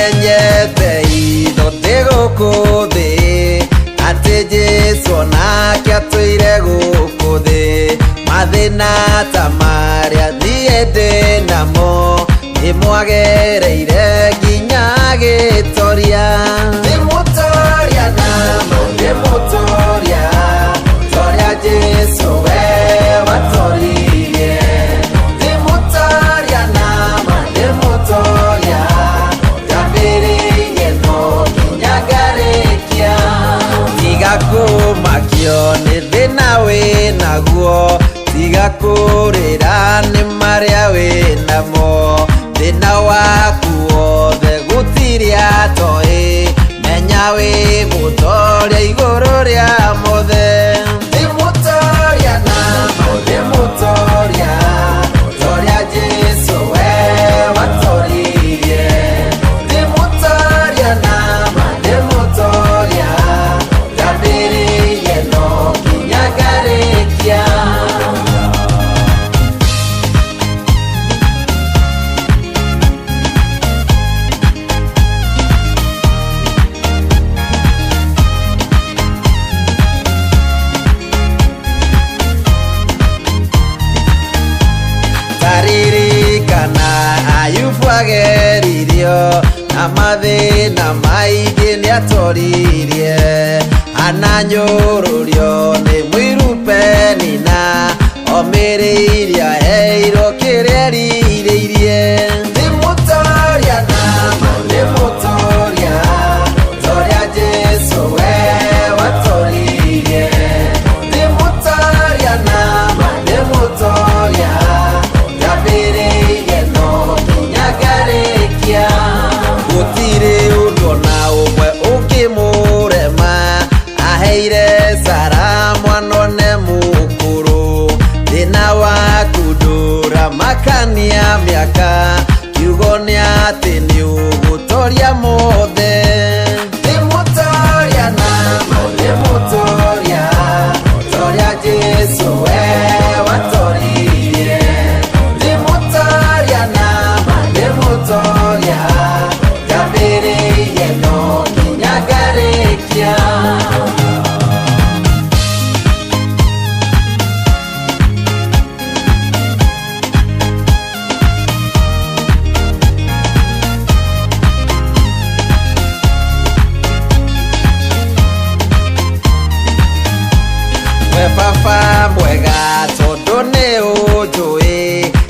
Nĩmenyete itho ndĩ gũkũ thĩ, atĩ Jesũ onake atũire gũkũ thĩ. Mathĩna ta marĩa niĩ ndĩ namo, nĩmwagereire nginya agĩtoria. Ndĩ mũtoria namo, ndĩ mũtoria, toria Jesũ we watoririe. Ndĩ mũtoria nama, ndĩ mũtoria, ndambĩrĩirie no nginya ngarĩkia. Tiga kũmakio nĩ thĩna wĩnaguo, tiga kũrĩra nĩ marĩa wĩnamo. Thĩna waku wothe gũtirĩ atoĩ, menya wĩ mũtoria igũrũ rĩa mothe. Ndĩ mũtoria nama, ndĩ mũtoria, toria Jesũ we watoririe. Ndĩ mũtoria nama, ndĩ mũtoria, ndambĩrĩirie no nginya ngarĩkia. Taririkana Ayubu ageririo na mathĩna maingĩ nĩatoririe. Ananyũrũrio nĩ mũiru Penina, omĩrĩirie aheirwo kĩrĩa erirĩirie. Ndĩ mũtoria nama, ndĩ mũtoria, toria Jesũ we watoririe. Ndĩ mũtoria nama, ndĩ mũtoria, ndambĩrĩirie no nginya ngarĩkia. Gũtirĩ ũndũ ona ũmwe ũngĩmũrema, aheire Sara mwana one mũkũrũ. Thĩna waku ndũramakania mĩaka, kiugo nĩ atĩ nĩũgũtoria mothe. Ndĩ mũtoria nama, ndĩ mũtoria, toria Jesũ we watoririe. Ndĩ mũtoria nama, ndĩ mũtoria, ndambĩrĩirie no nginya ngarĩkia. We baba mwega tondũ nĩ ũnjũĩ,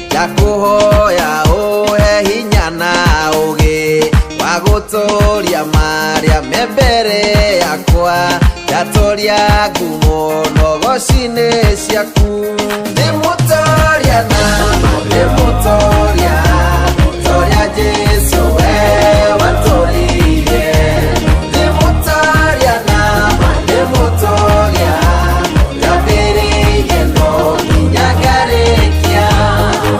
ndakũhoya ũhe hinya na ũgĩ wa gũtũria marĩa me mbere yakwa, ndatoria ngumo nogoci-inĩ ciaku. Ndĩ mũtoria nama, ndĩ mũtoria, toria Jesũ we watoririe. Ndĩ mũtoria nama, ndĩ mũtoria, ndambĩrĩirie no nginya ngarĩkia.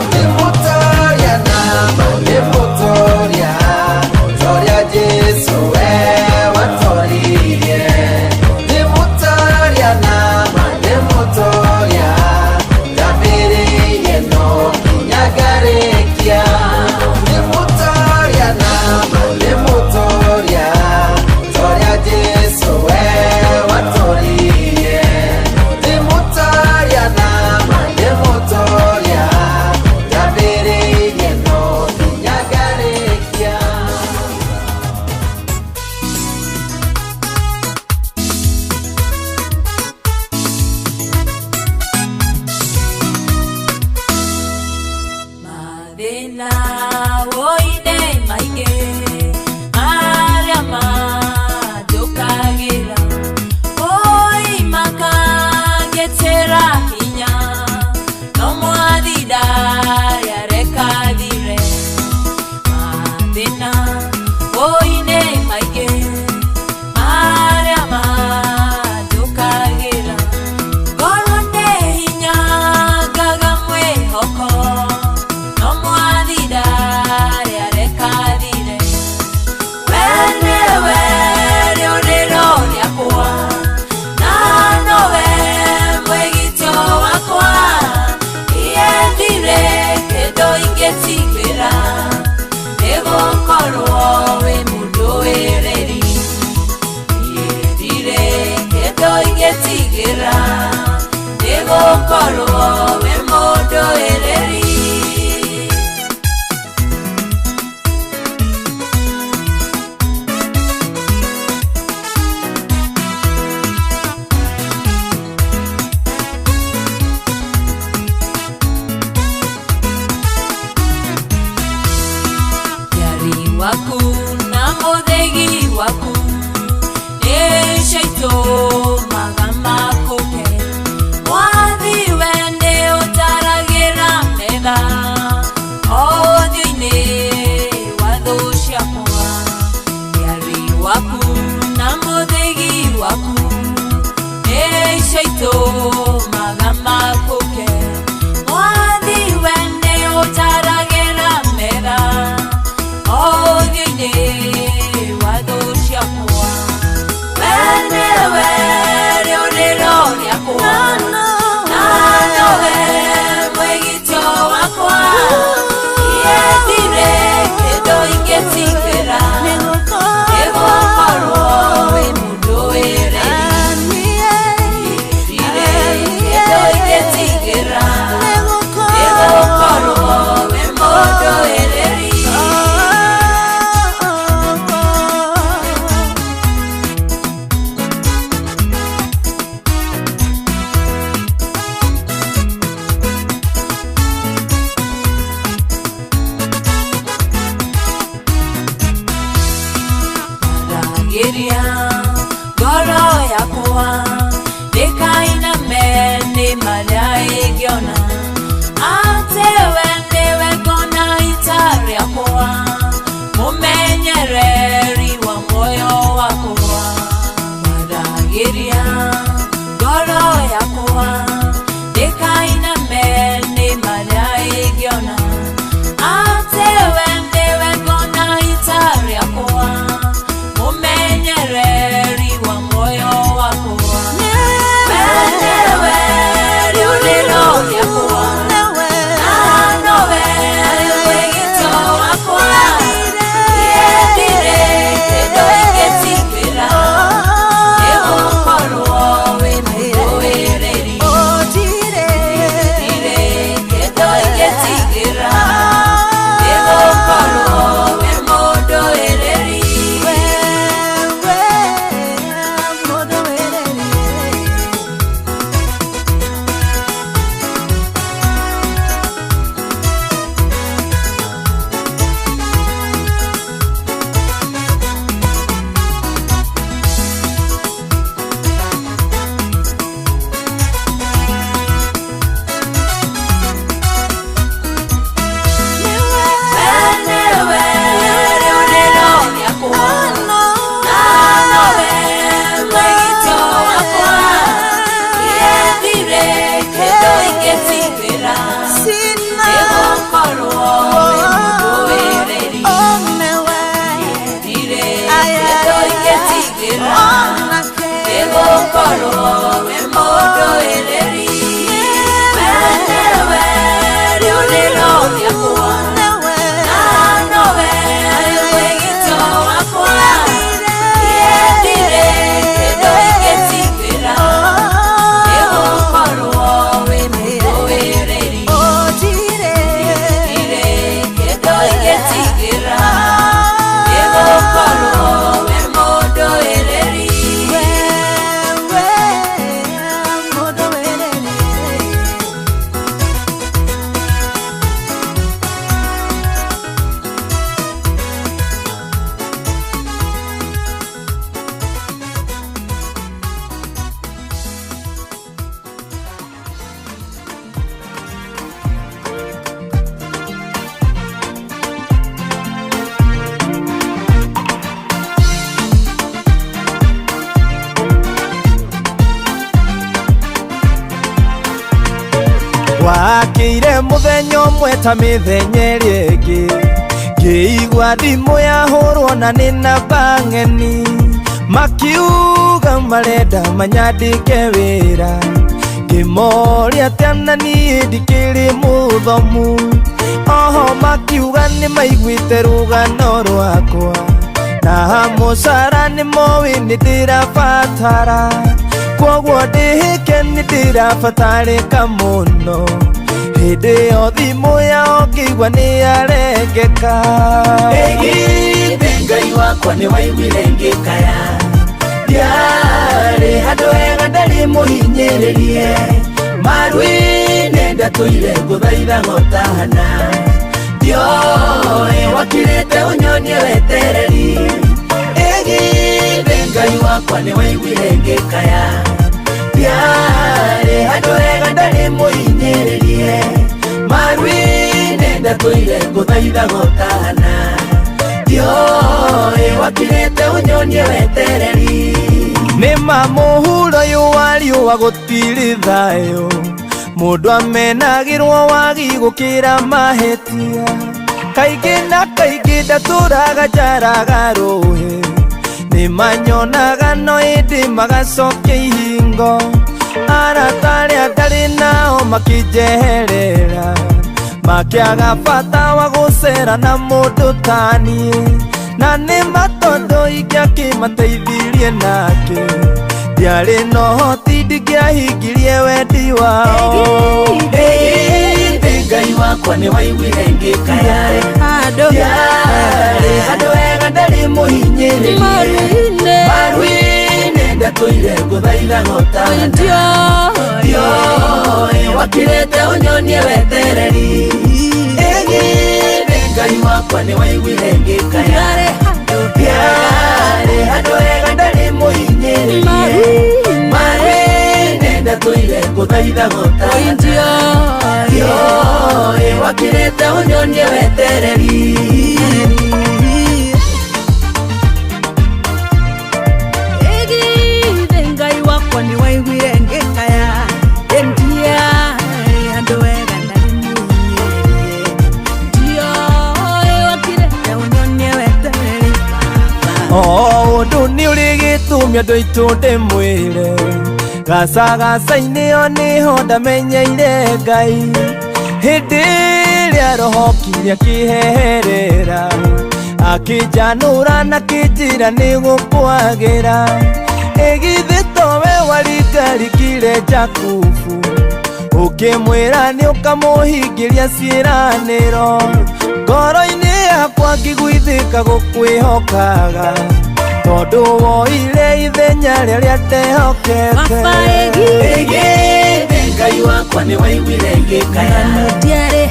Ndĩ mũtoria nama, ndĩ mũtoria, toria Jesũ we watoririe. Ndĩ mũtoria nama, ndĩ mũtoria, ndambĩrĩirie no nginya ngarĩkia. Ndokĩire mũthenya ũmwe ta mĩthenya ĩrĩa ĩngĩ, ngĩigua thimũ yahũrwo na nĩ namba ng'eni. Makiuga marenda manyandĩke wĩra, ngĩmoria atĩa na niĩ ndikĩrĩ mũthomu. Oho makiuga nĩ maiguĩte rũgano rwakwa, na mũcara nĩ moĩ nĩ ndĩrabatara. Kwoguo ndĩhĩke nĩ ndĩrabatarĩka mũno. Hĩndĩ ĩyo thimũ yao ngĩigua nĩ yarengeka. Ĩgithĩ Ngai wakwa nĩ waiguire ngĩkaya, ndiarĩ handũ hega ndarĩ mũhinyĩrĩrie. Maru-inĩ ndatũire ngũthaitha gotahana, ndioĩ wakirĩte ũnyonie wetereri. Ĩgithĩ Ngai wakwa nĩ waiguire ngĩkaya, ndiarĩ handũ hega ndarĩ mũhinyĩrĩrie. Maru-inĩ ndatũire ngũthaitha gotahana, ndioĩ wakirĩte ũnyonie wetereri. Nĩ ma mũhuro ũyũ wa riũa gũtirĩ thayũ, mũndũ amenagĩrwo wagi gũkĩra mahĩtia. Kaingĩ na kaingĩ ndatũraga njaraga rũĩ, nĩ manyonaga no ĩndĩ magacokia ihingo. Arata arĩa ndarĩ nao makĩnjeherera, makĩaga bata wa gũcera na mũndũ ta niĩ. Na nĩ ma tondũ ingĩakĩmateithirie nake, ndiarĩ na ũhoti ndingĩahingirie wendi wao. Ĩgithĩ Ngai wakwa nĩ waiguire ngĩkaya, ndiarĩ handũ hega ndarĩ mũhinyĩrĩrie. Maru-inĩ ndatũire ngũthaitha gotahana, ndioĩ wakirĩte ũnyonie wetereri. Ĩgithĩ Ngai wakwa nĩ waiguire ngĩkaya, ndiarĩ handũ hega ndarĩ mũhinyĩrĩrie. Maru-inĩ ndatũire ngũthaitha gotahana, ndioĩ wakirĩte ũnyonie wetereri. Ĩgithĩ Ngai wakwa nĩ waiguire ngĩkaya, ndiarĩ handũ hega ndarĩ mũhinyĩrĩrie. Ndioĩ wakirĩte ũnyonie wetereri. O ũndũ nĩ ũrĩ gĩtũmi andũ aitũ ndĩmwĩre, gacagaca-inĩ o nĩho ndamenyeire Ngai. Hĩndĩ ĩrĩa roho okire akĩheherera, akĩnjanũra na akĩnjĩra nĩ gũkwagĩra. Ĩgithĩ towe waringarikire Jakubu, ũkĩmwĩra nĩ ũkamũhingĩria ciĩranĩro. Ngoro-inĩ yakwa ngĩguithĩka gũkwĩhokaga, tondũ woire ithenya rĩrĩa ndehokete. Ĩgithĩ Ngai wakwa nĩ waiguire ngĩkaya, ndiarĩ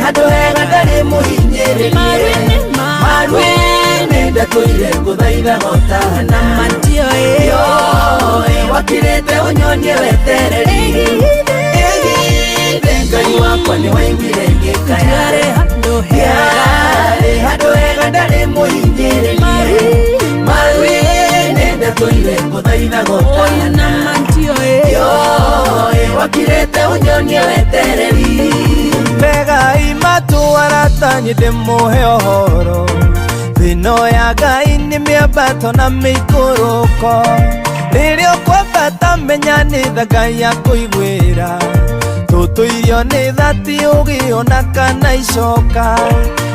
handũ hega ndarĩ mũhinyĩrĩrie. Maru-inĩ ndatũire ngũthaitha gotahana, ndioĩ wakirĩte ũnyonie wetereri. Ĩgithĩ Ngai wakwa nĩ waiguire ngĩkaya, ndiarĩ handũ hega ndarĩ mũhinyĩrĩrie. Maru-inĩ ndatũire ngũthaitha gotahana, ndioĩ wakirĩte ũnyonie wetereri. Tegai matũ arata niĩ ndĩmũhe ũhoro, thĩno ya Ngai nĩ mĩambato na mĩikũrũko. Rĩrĩa ũkwambata menya nĩ tha Ngai akũiguĩra, tũtũirio nĩ tha ti ũgĩ ona kana icoka.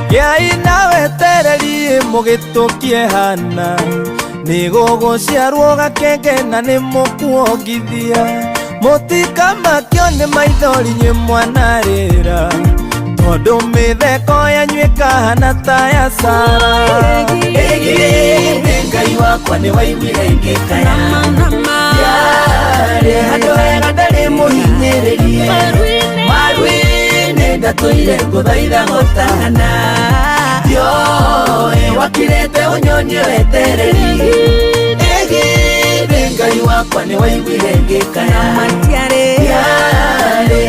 Gĩai na wetereri mũgĩtũkie hana, nĩ gũgũciarwo gakenge na nĩ mũkuongithia. Mũtikamakio nĩ maithori inyuĩ mwanarĩra, tondũ mĩtheko yanyu ĩkahana ta ya Sara. Ĩgithĩ Ngai wakwa nĩ waiguire ngĩkaya, ndiarĩ handũ hega ndarĩ mũhinyĩrĩrie. Maru-inĩ ndatũire ngũthaitha gotahana, ndioĩ wakirĩte ũnyonie wetereri. Ĩgithĩ Ngai wakwa nĩ waiguire ngĩkaya, ndiarĩ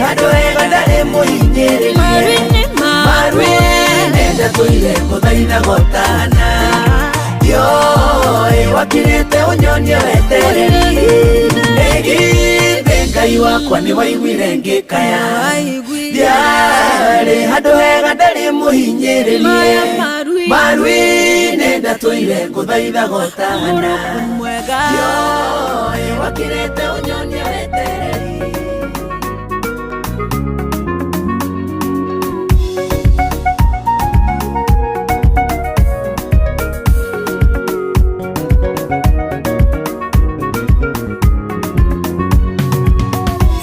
handũ hega ndarĩ mũhinyĩrĩrie. Maru-inĩ ndatũire ngũthaitha gotahana, ndioĩ wakirĩte ũnyonie wetereri. Ĩgithĩ Ngai Ngai wakwa nĩ waiguire ngĩkaya. Ndiarĩ handũ hega ndarĩ mũhinyĩrĩrie. Maruinĩ ndatũire ngũthaithaga ũtana. Ndioĩ wakĩrĩte ũnyonie wetereri.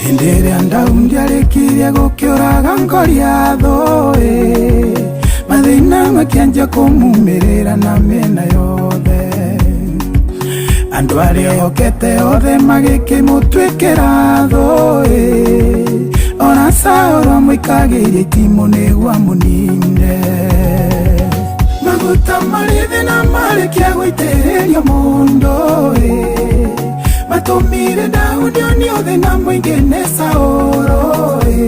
Hĩndĩ ĩrĩa Daudi arĩkirie gũkĩũraga Goliathũ ĩ, mathĩna makĩanjia kũmumĩrĩra na mĩena yothe. Andũ arĩa ehokete othe magĩkĩmũtuĩkĩra thũ ĩ, ona Saũlũ amũikagĩria itimũ nĩguo amũnine. Maguta marĩ thĩ na marĩkia gũitĩrĩrio mũndũ ĩ, matũmire Daudi onio thĩna mũingĩ nĩ Saũlũ ĩ.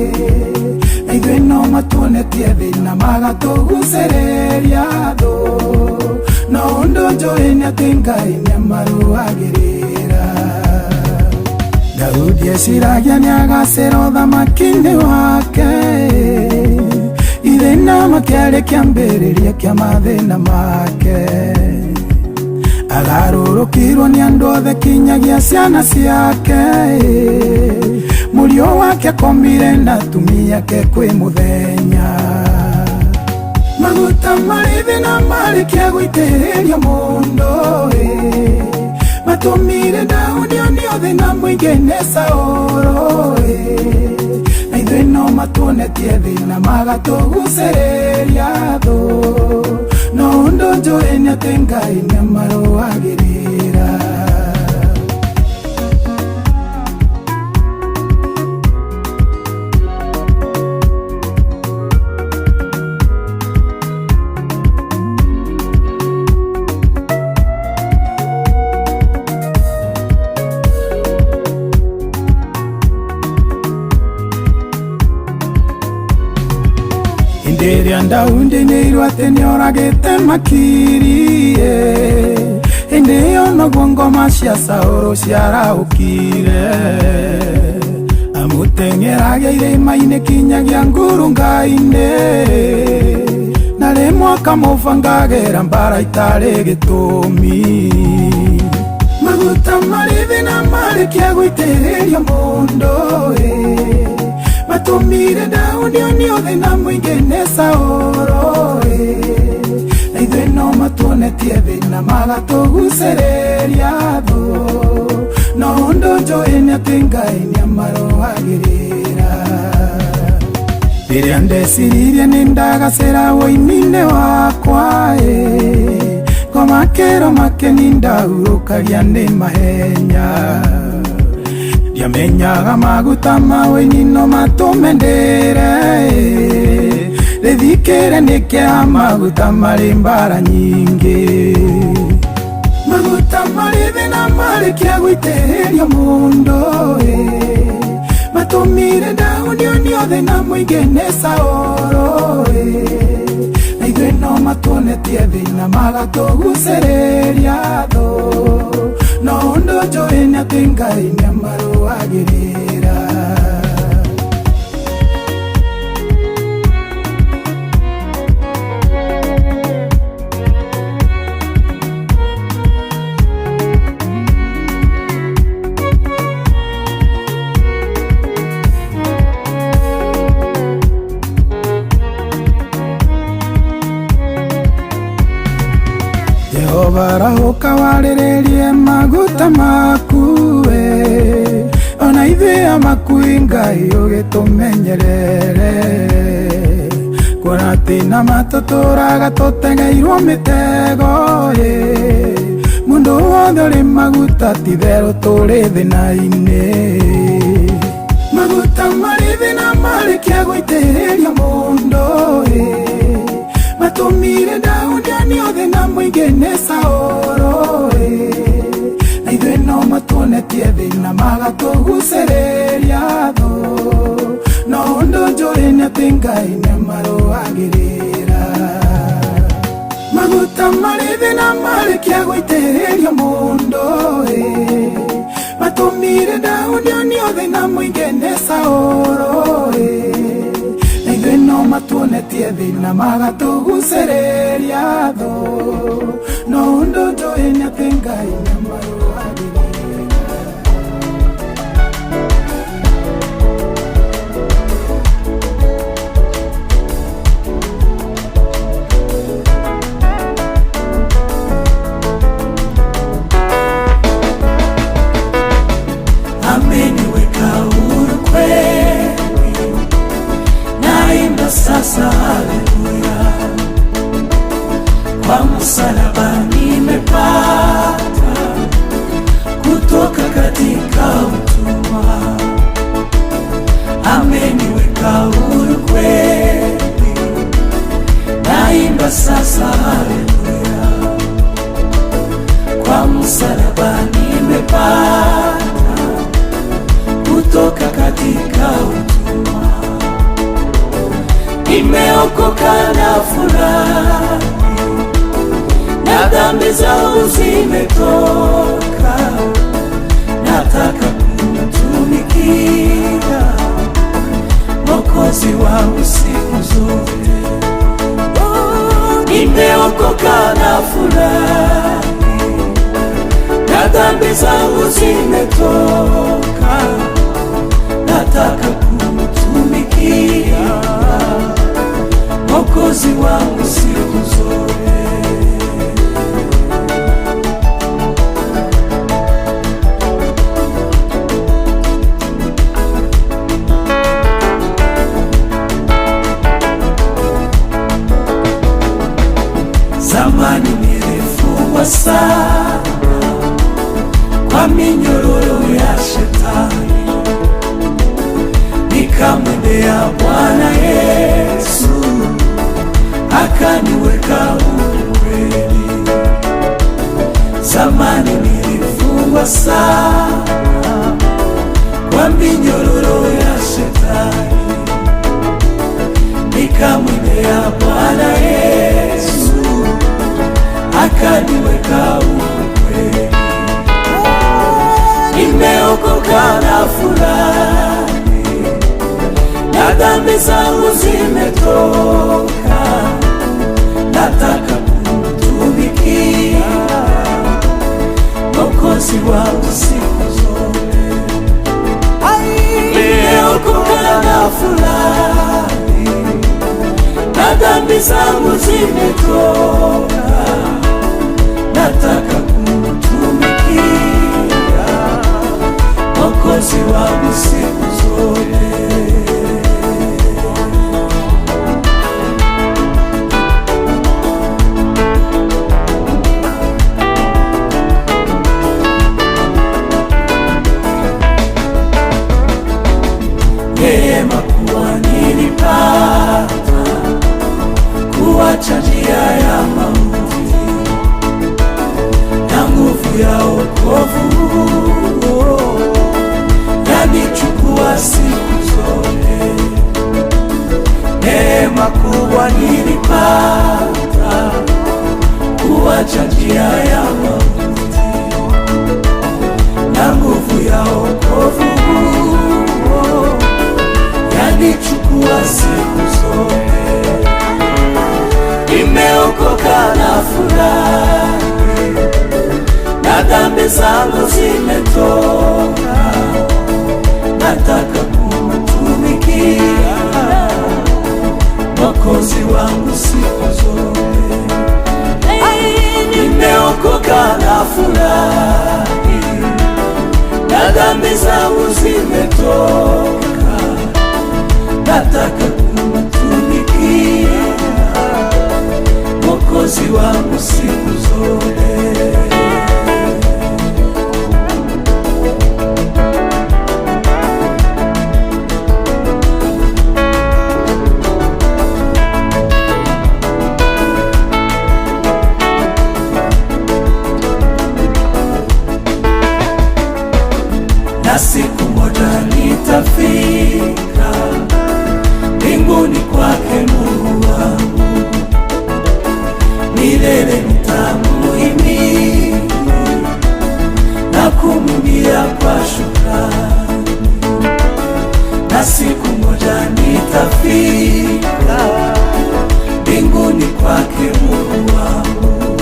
Na ithuĩ no matuonetie thĩna magatũgucĩrĩria thũ, no ũndũ njũĩ nĩ atĩ Ngai nĩamarũagĩrĩra. Daudi eciragia nĩagacĩra ũthamaki-inĩ wake, ithĩna makĩarĩ kĩambĩrĩria kĩa mathĩna make. Agarũrũkirwo nĩ andũ othe kinyagia ciana ciake, mũriũ wake akomire na atumia ake kwĩ mũthenya. Maguta marĩ thĩ na marĩkia gũitĩrĩrio mũndũ ĩ, matũmire Daudi onio thĩna mũingĩ nĩ Saũlũ ĩ. Na ithuĩ no matuonetie thĩna magatũgucĩrĩria thũ, no ũndũ njũĩ nĩ atĩ Ngai nĩamarũagĩrĩra. Hĩndĩ ĩrĩa Daudi nĩirwo atĩ nĩoragĩte makiri ĩ, hĩndĩ ĩyo noguo ngoma cia Saũlũ ciarahũkire. Amũteng'eragia irĩma-inĩ kinyagia ngurunga-inĩ, na rĩmwe akamũbangagĩra mbara itarĩ gĩtũmi. Maguta marĩ thĩ na marĩkia gũitĩrĩrio mũndũ ĩ, matũmire Daudi onio thĩna mũingĩ nĩ Saũlũ ĩ. Na ithuĩ no matuonetie thĩna magatũgucĩrĩria thũ, no ũndũ njũĩ nĩ atĩ Ngai nĩamarũagĩrĩra. Rĩrĩa ndeciririe nĩ ndagacĩra ũini-inĩ wakwa ĩ, ngoma kĩro makeni ndahurũkagia nĩ mahenya. Ndiamenyaga maguta ma ũini no matũme ndĩre ĩ, rĩthikĩre nĩ kĩa maguta marĩ mbara nyingĩ. Maguta marĩ thĩ na marĩkia gũitĩrĩrio mũndũ ĩ, matũmire Daudi onio thĩna mũingĩ nĩ Saũlũ ĩ. Na ithuĩ no matuonetie thĩna magatũgucĩrĩria thũ, no ũndũ njũĩ nĩ atĩ Ngai nĩamarũagĩrĩra. Jehova arahũka warĩrĩrie maguta maku ĩ, ona ithuĩ amakui Ngai ũgĩtũmenyerere. Kuona atĩ na matũtũraga tũtegeirwo mĩtego ĩ, mũndũ wothe ũrĩ maguta ti-itherũ tũrĩ thĩna-inĩ. Maguta marĩ thĩ na marĩkia gũitĩrĩrio mũndũ ĩ, matũmire Daudi onio thĩna mũingĩ nĩ Saũlũ ĩ. Na ithuĩ no matuonetie thĩna magatũgucĩrĩria thũ, no ũndũ njũĩ nĩ atĩ Ngai nĩamarũagĩrĩra. Maguta marĩ thĩ na marĩkia gũitĩrĩrio mũndũ ĩ, Matumire Daudi onio thĩna mũingĩ nĩ Saũlũ na ithuĩ no matuonetie thĩna magatũgucĩrĩria thũ no ũndũ njũĩ nĩ atĩ Ngai nĩamarũagĩrĩra. Ameniweka huru kweli, naimba sasa haleluya. Kwa msalaba nimepata kutoka katika utumwa. Ameniweka huru kweli, naimba sasa haleluya. Kwa msalaba nimepata kutoka katika utumwa. Nimeokoka na furahi, na dhambi zangu zimetoka. Nataka kumtumikia Mwokozi wangu siku zote. Nimeokoka na furahi, na dhambi zangu zimetoka. Nataka kumtumikia Mwokozi wangu siku zote. Zamani nilifungwa sana kwa minyororo ya shetani, nikamwendea Bwana Yesu akaniweka huru kweli. Zamani nilifungwa sana kwa minyororo ya shetani, nikamwendea Bwana Yesu akaniweka huru kweli. Nimeokoka na furahi, na dhambi zangu zimetoka. Nataka kumtumikia Mwokozi wangu siku zote. Nimeokoka na furahi, na dhambi zangu zimetoka. Nataka kumtumikia Mwokozi wangu siku zote. Neema kuwa nilipata kuacha njia ya mauti, na nguvu ya wokovu yanichukua siku zote. Neema kuwa nilipata kuacha njia ya mauti, na nguvu ya wokovu yanichukua siku zote. Nimeokoka na furahi, na dhambi zangu zimetoka. Nataka kumtumikia Mwokozi wangu siku zote. Nimeokoka na furahi, na dhambi zangu zimetoka. Nataka kumtumikia Mwokozi wangu siku zote. Na siku moja nitafika Nitafika mbinguni kwake Mungu wangu,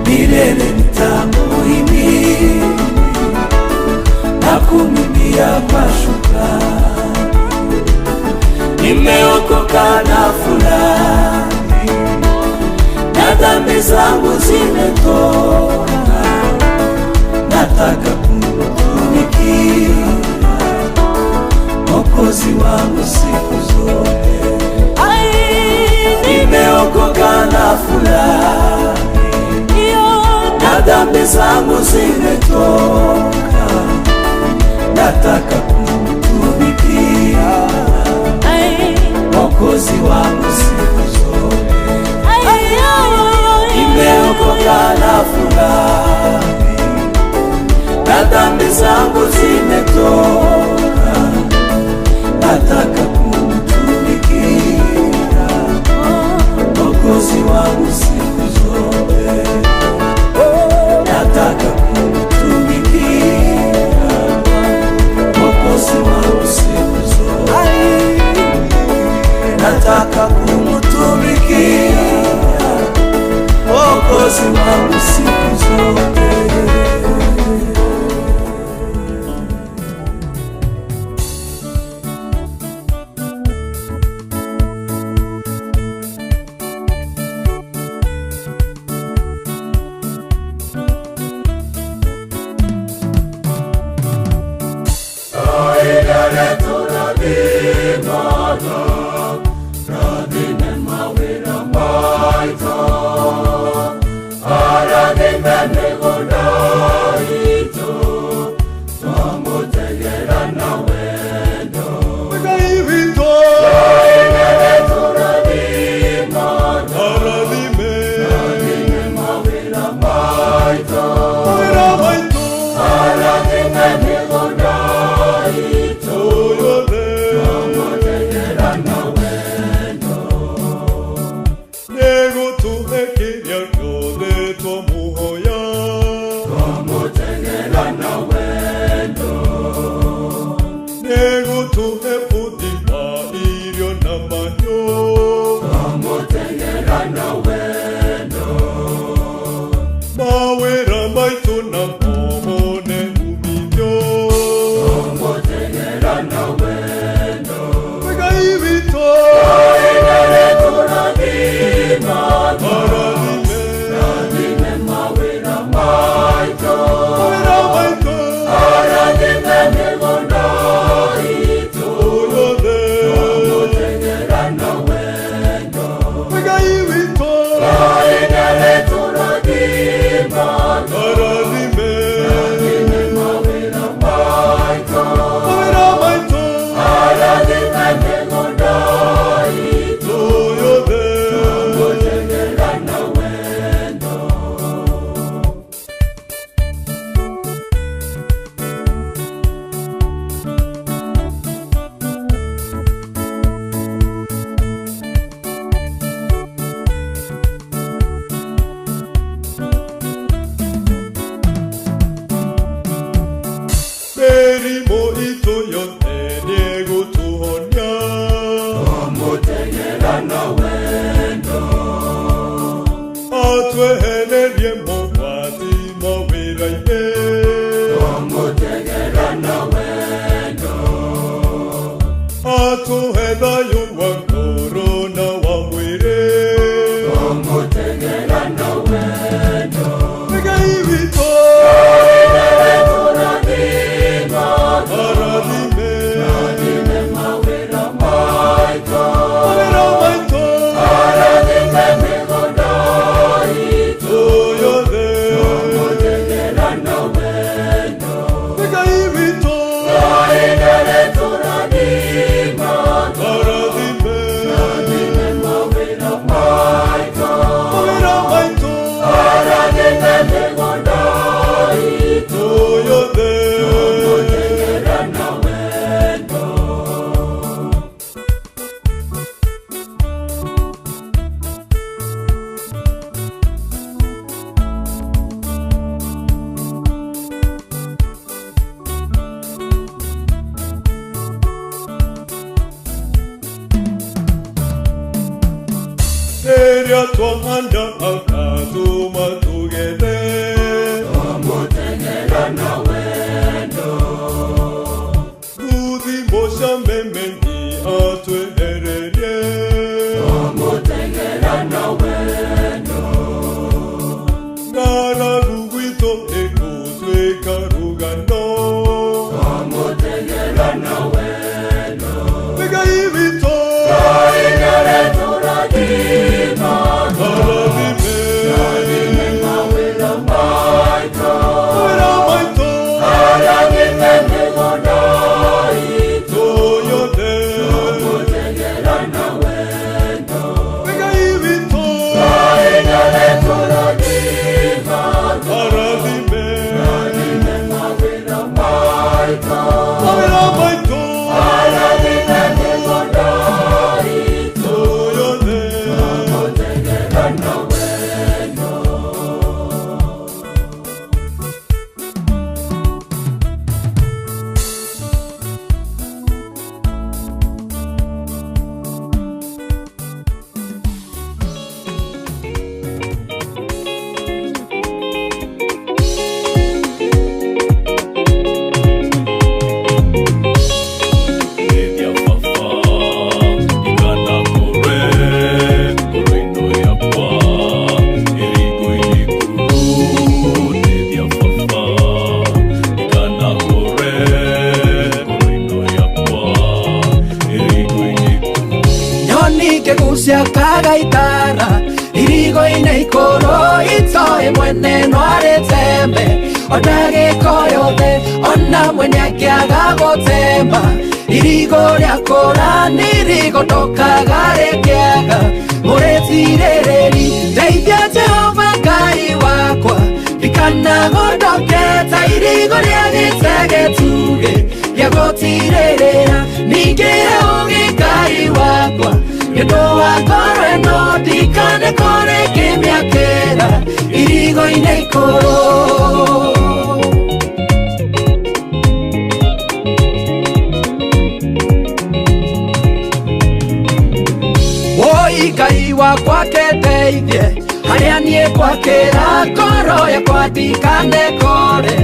milele nitamuhimidi na kumwimbia kwa shukrani. Nimeokoka na furahi, na dhambi zangu zimetoka. Nataka kumtumikia Mwokozi wangu siku zote. Nimeokoka na furahi, na dhambi zangu zimetoka. Nataka kumtumikia Mwokozi wangu siku zote. Nimeokoka na furahi, na dhambi zangu zimetoka. Nataka kumtumikia Mwokozi wangu siku zote. Nataka kumtumikia Mwokozi wangu siku zote. Nataka kumtumikia Mwokozi wangu siku zote. Aradime. Rĩrĩa twahanda akatũma tũgethe. Twamũteng'era na wendo. Nguthi mũcameme nĩ atwehererie. Twamũteng'era na wendo. Ng'aragu gwitũ ĩgũtuĩka rũgano. Twamũteng'era na wendo. Ngai witũ. Ngai nĩaretũrathima. Arathime mawĩra maitũ. Mawĩra maitũ. Arathime mĩgũnda itũ yothe. Twamũteng'era na wendo. Ngai witũ. Ngai nĩaretũrathima. Arathime mawĩra maitũ. Mawĩra maitũ. Arathime mĩgũnda itũ yothe. Twamũteng'era na wendo. Ndeithia baba ndikanakũre ngoro-inĩ yakwa ĩringo-inĩ kũrũ. Ndeithia baba ndikanakũre ngoro-inĩ yakwa ĩringo-inĩ kũrũ. Nyoni ngĩgucia kagaitara irigo-inĩ ikũrũ itoĩ mwene no arĩ tembe o ndagĩka o yothe ona mwene akĩaga gũtemba irigo rĩakũra nĩ irigo ndokaga rĩkĩaga mũrĩtirĩrĩri ndeithia Jehova Ngai wakwa ndikanagondoke ta irigo rĩa gĩtegetuge gĩa gũtirĩrĩra ningĩ ũgĩ Ngai wakwa nĩ ũndũ wa ngoro ĩno ndikanekore ngĩmĩakĩra irigo-inĩ ikũrũ. Woi Ngai wakwa kĩndeithie harĩa niĩ ngwakĩra ngoro yakwa ndikanekore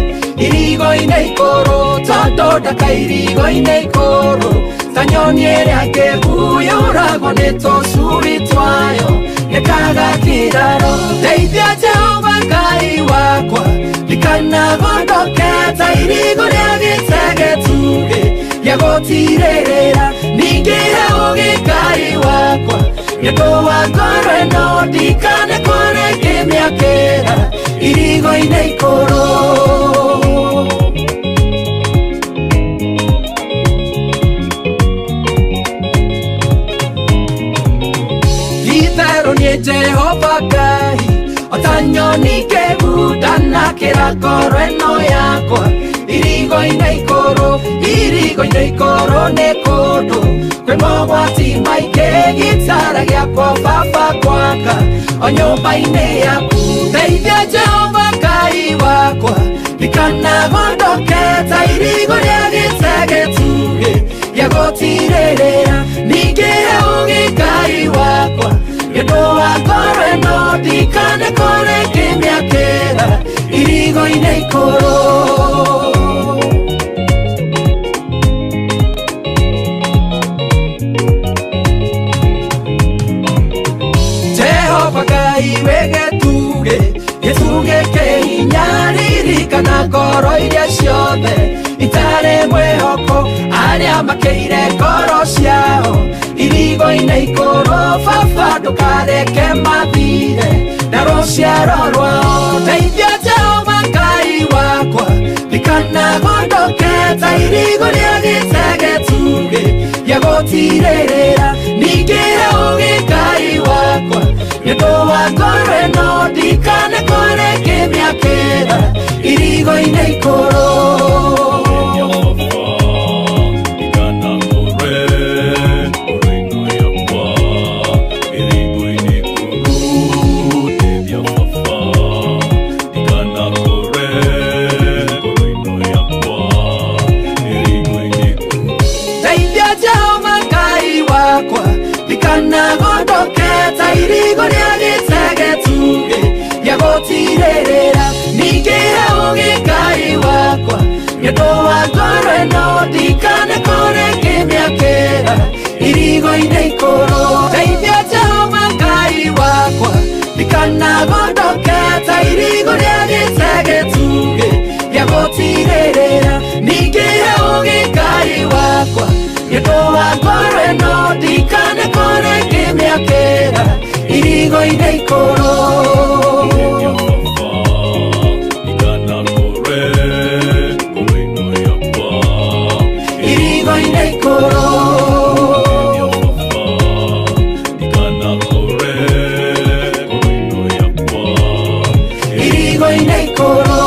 irigo-inĩ ikũrũ tondũ ndaka irigo-inĩ ikũrũ ta nyoni ĩrĩa ngĩguyũragwo nĩ tũcui twayo nĩkaga kiraro. Ndeithia Jehova Ngai wakwa ndikanagondoke ta irigo rĩa gĩtegetuge gĩa gũtirĩrĩra ningĩ he ũgĩ Ngai wakwa nĩ ũndũ wa ngoro ĩno ndikanekore ngĩmĩakĩra irigo-inĩ ikũrũ. Itherũ nĩ Jehova Ngai o ta nyoni ngĩgundanakĩra ngoro ĩno yakwa irigo-inĩ ikũrũ irigo-inĩ ikũrũ nĩ kũndũ kwĩ mogwati maingĩ gĩtara gĩakwa baba gwaka o nyũmba-inĩ yaku. Ndeithia Jehova Ngai wakwa ndikanagondoke ta irigo rĩa gĩtegetuge gĩa gũtirĩrĩra ningĩ he ũgĩ Ngai wakwa nĩ ũndũ wa ngoro ĩno ndikanekore ngĩmĩakĩra irigo-inĩ ikũrũ. Jehova Ngai wĩ gĩtugĩ gĩtugĩ kĩ hinya ririkana ngoro iria ciothe itarĩ mwĩhoko arĩa makĩire ngoro ciao irigo-inĩ ikũrũ baba ndũkareke mathire na rũciaro rwao. Ndeithia Jehova Ngai wakwa ndikanagondoke ta irigo rĩa gĩtegetuge gĩa gũtirĩrĩra ningĩ he ũgĩ Ngai wakwa nĩ ũndũ wa ngoro ĩno ndikanekore ngĩmĩakĩra irigo-inĩ ikũrũ. Ndikanakũre ngoro-inĩ yakwa ĩringo-inĩ kũrũ. Ndeithia baba ndikanakũre ngoro-inĩ yakwa ĩringo-inĩ kũrũ. Ndeithia Jehova Ngai wakwa ndikanagondoke ta irigo rĩa Nĩũndũ wa ngoro ĩno ndikanakore ngĩmĩakĩra irigo-inĩ ikũrũ. Ndeithia Jehova Ngai wakwa, ndikanagondoke ta irigo rĩagĩte gĩtugĩ gĩa gũtirĩrĩra. Ningĩ he ũũgĩ Ngai wakwa, nĩũndũ wa ngoro ĩno ndikanakore ngĩmĩakĩra irigo-inĩ ikũrũ. Irigo-inĩ ikũrũ. Irigo-inĩ ikũrũ.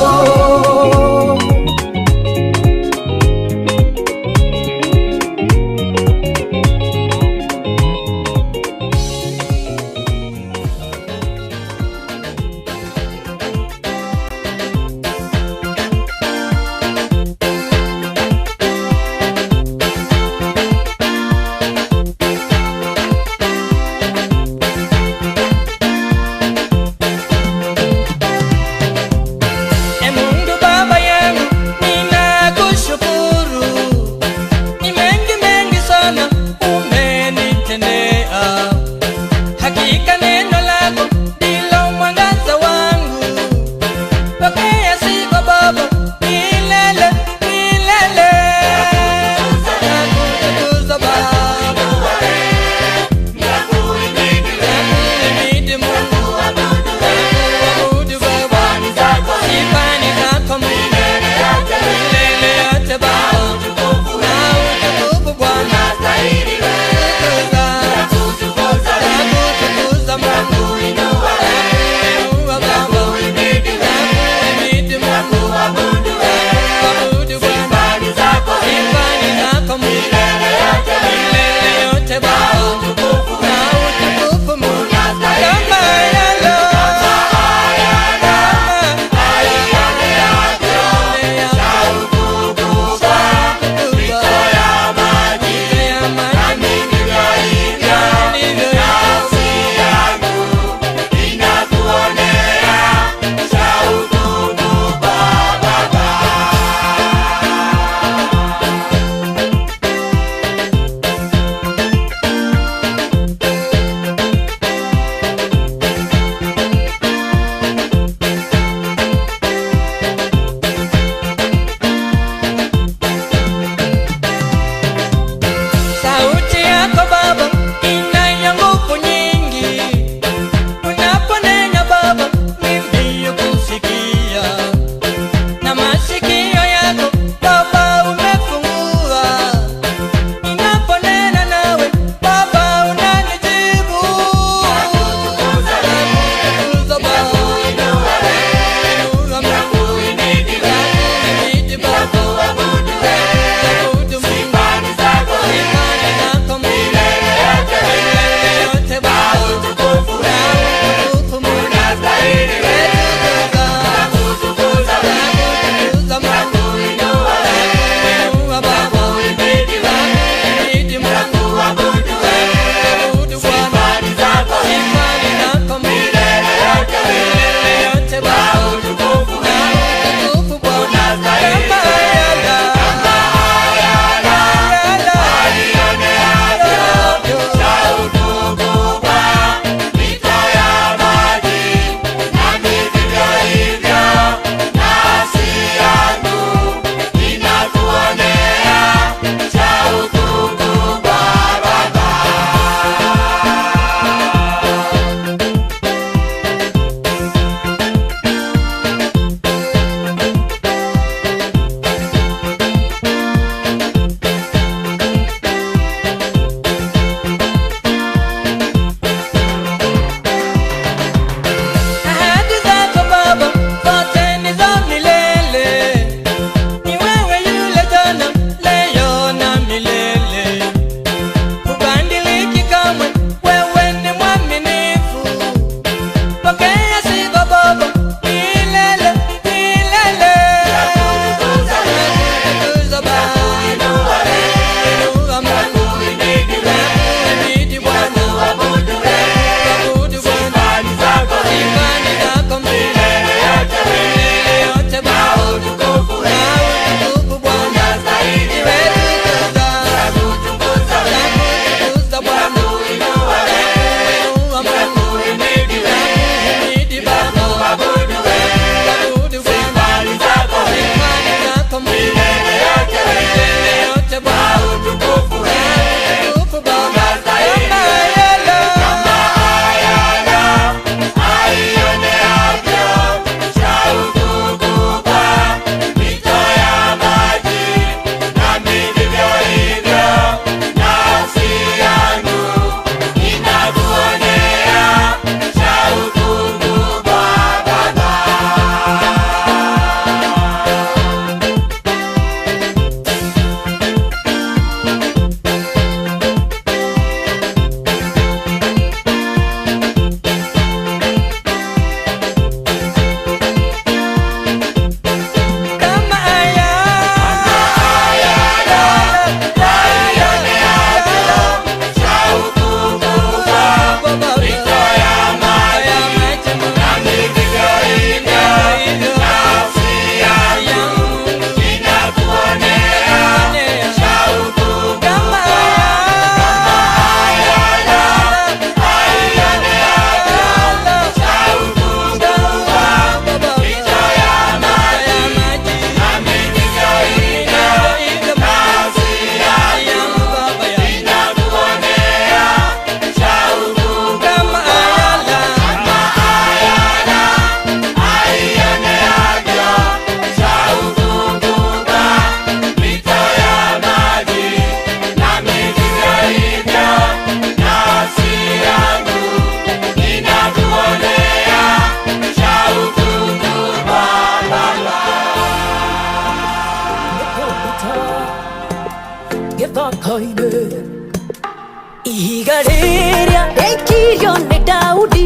Ihiga rĩrĩa rĩaikirio nĩ Daudi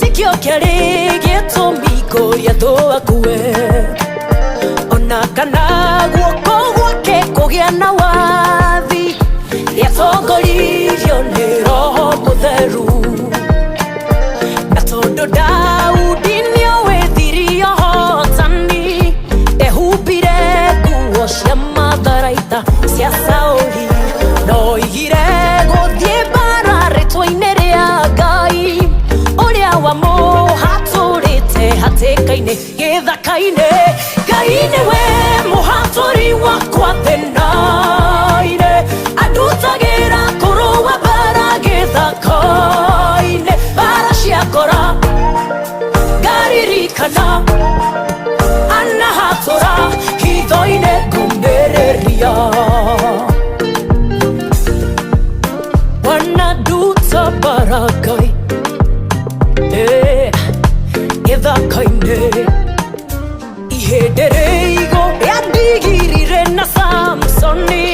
tikĩo kĩarĩ gĩtũmi Goliathũ akue, ona kana guoko gwake kũgĩa na wathi, gĩatongoririo nĩ Roho Mũtheru. Na tondũ Daudi nĩoĩ thiri ũhotani, ehumbire nguo cia matharaita cia Saũli, no oigire gũthiĩ mbara rĩtwa-inĩ rĩa Ngai ũrĩa wamũhatũrĩte hatĩka-inĩ gĩthaka-inĩ. Ngai nĩwe mũhatũri wakwa thĩna-inĩ, andutagĩra kũrũa mbara gĩthaka-inĩ. Mbara ciakora ngaririkana anahatũra hitho-inĩ ngũmĩrĩria. Wanaduta mbara Ngai gĩthaka-inĩ, ihĩndĩ rĩigũ rĩandigirire na Samsoni,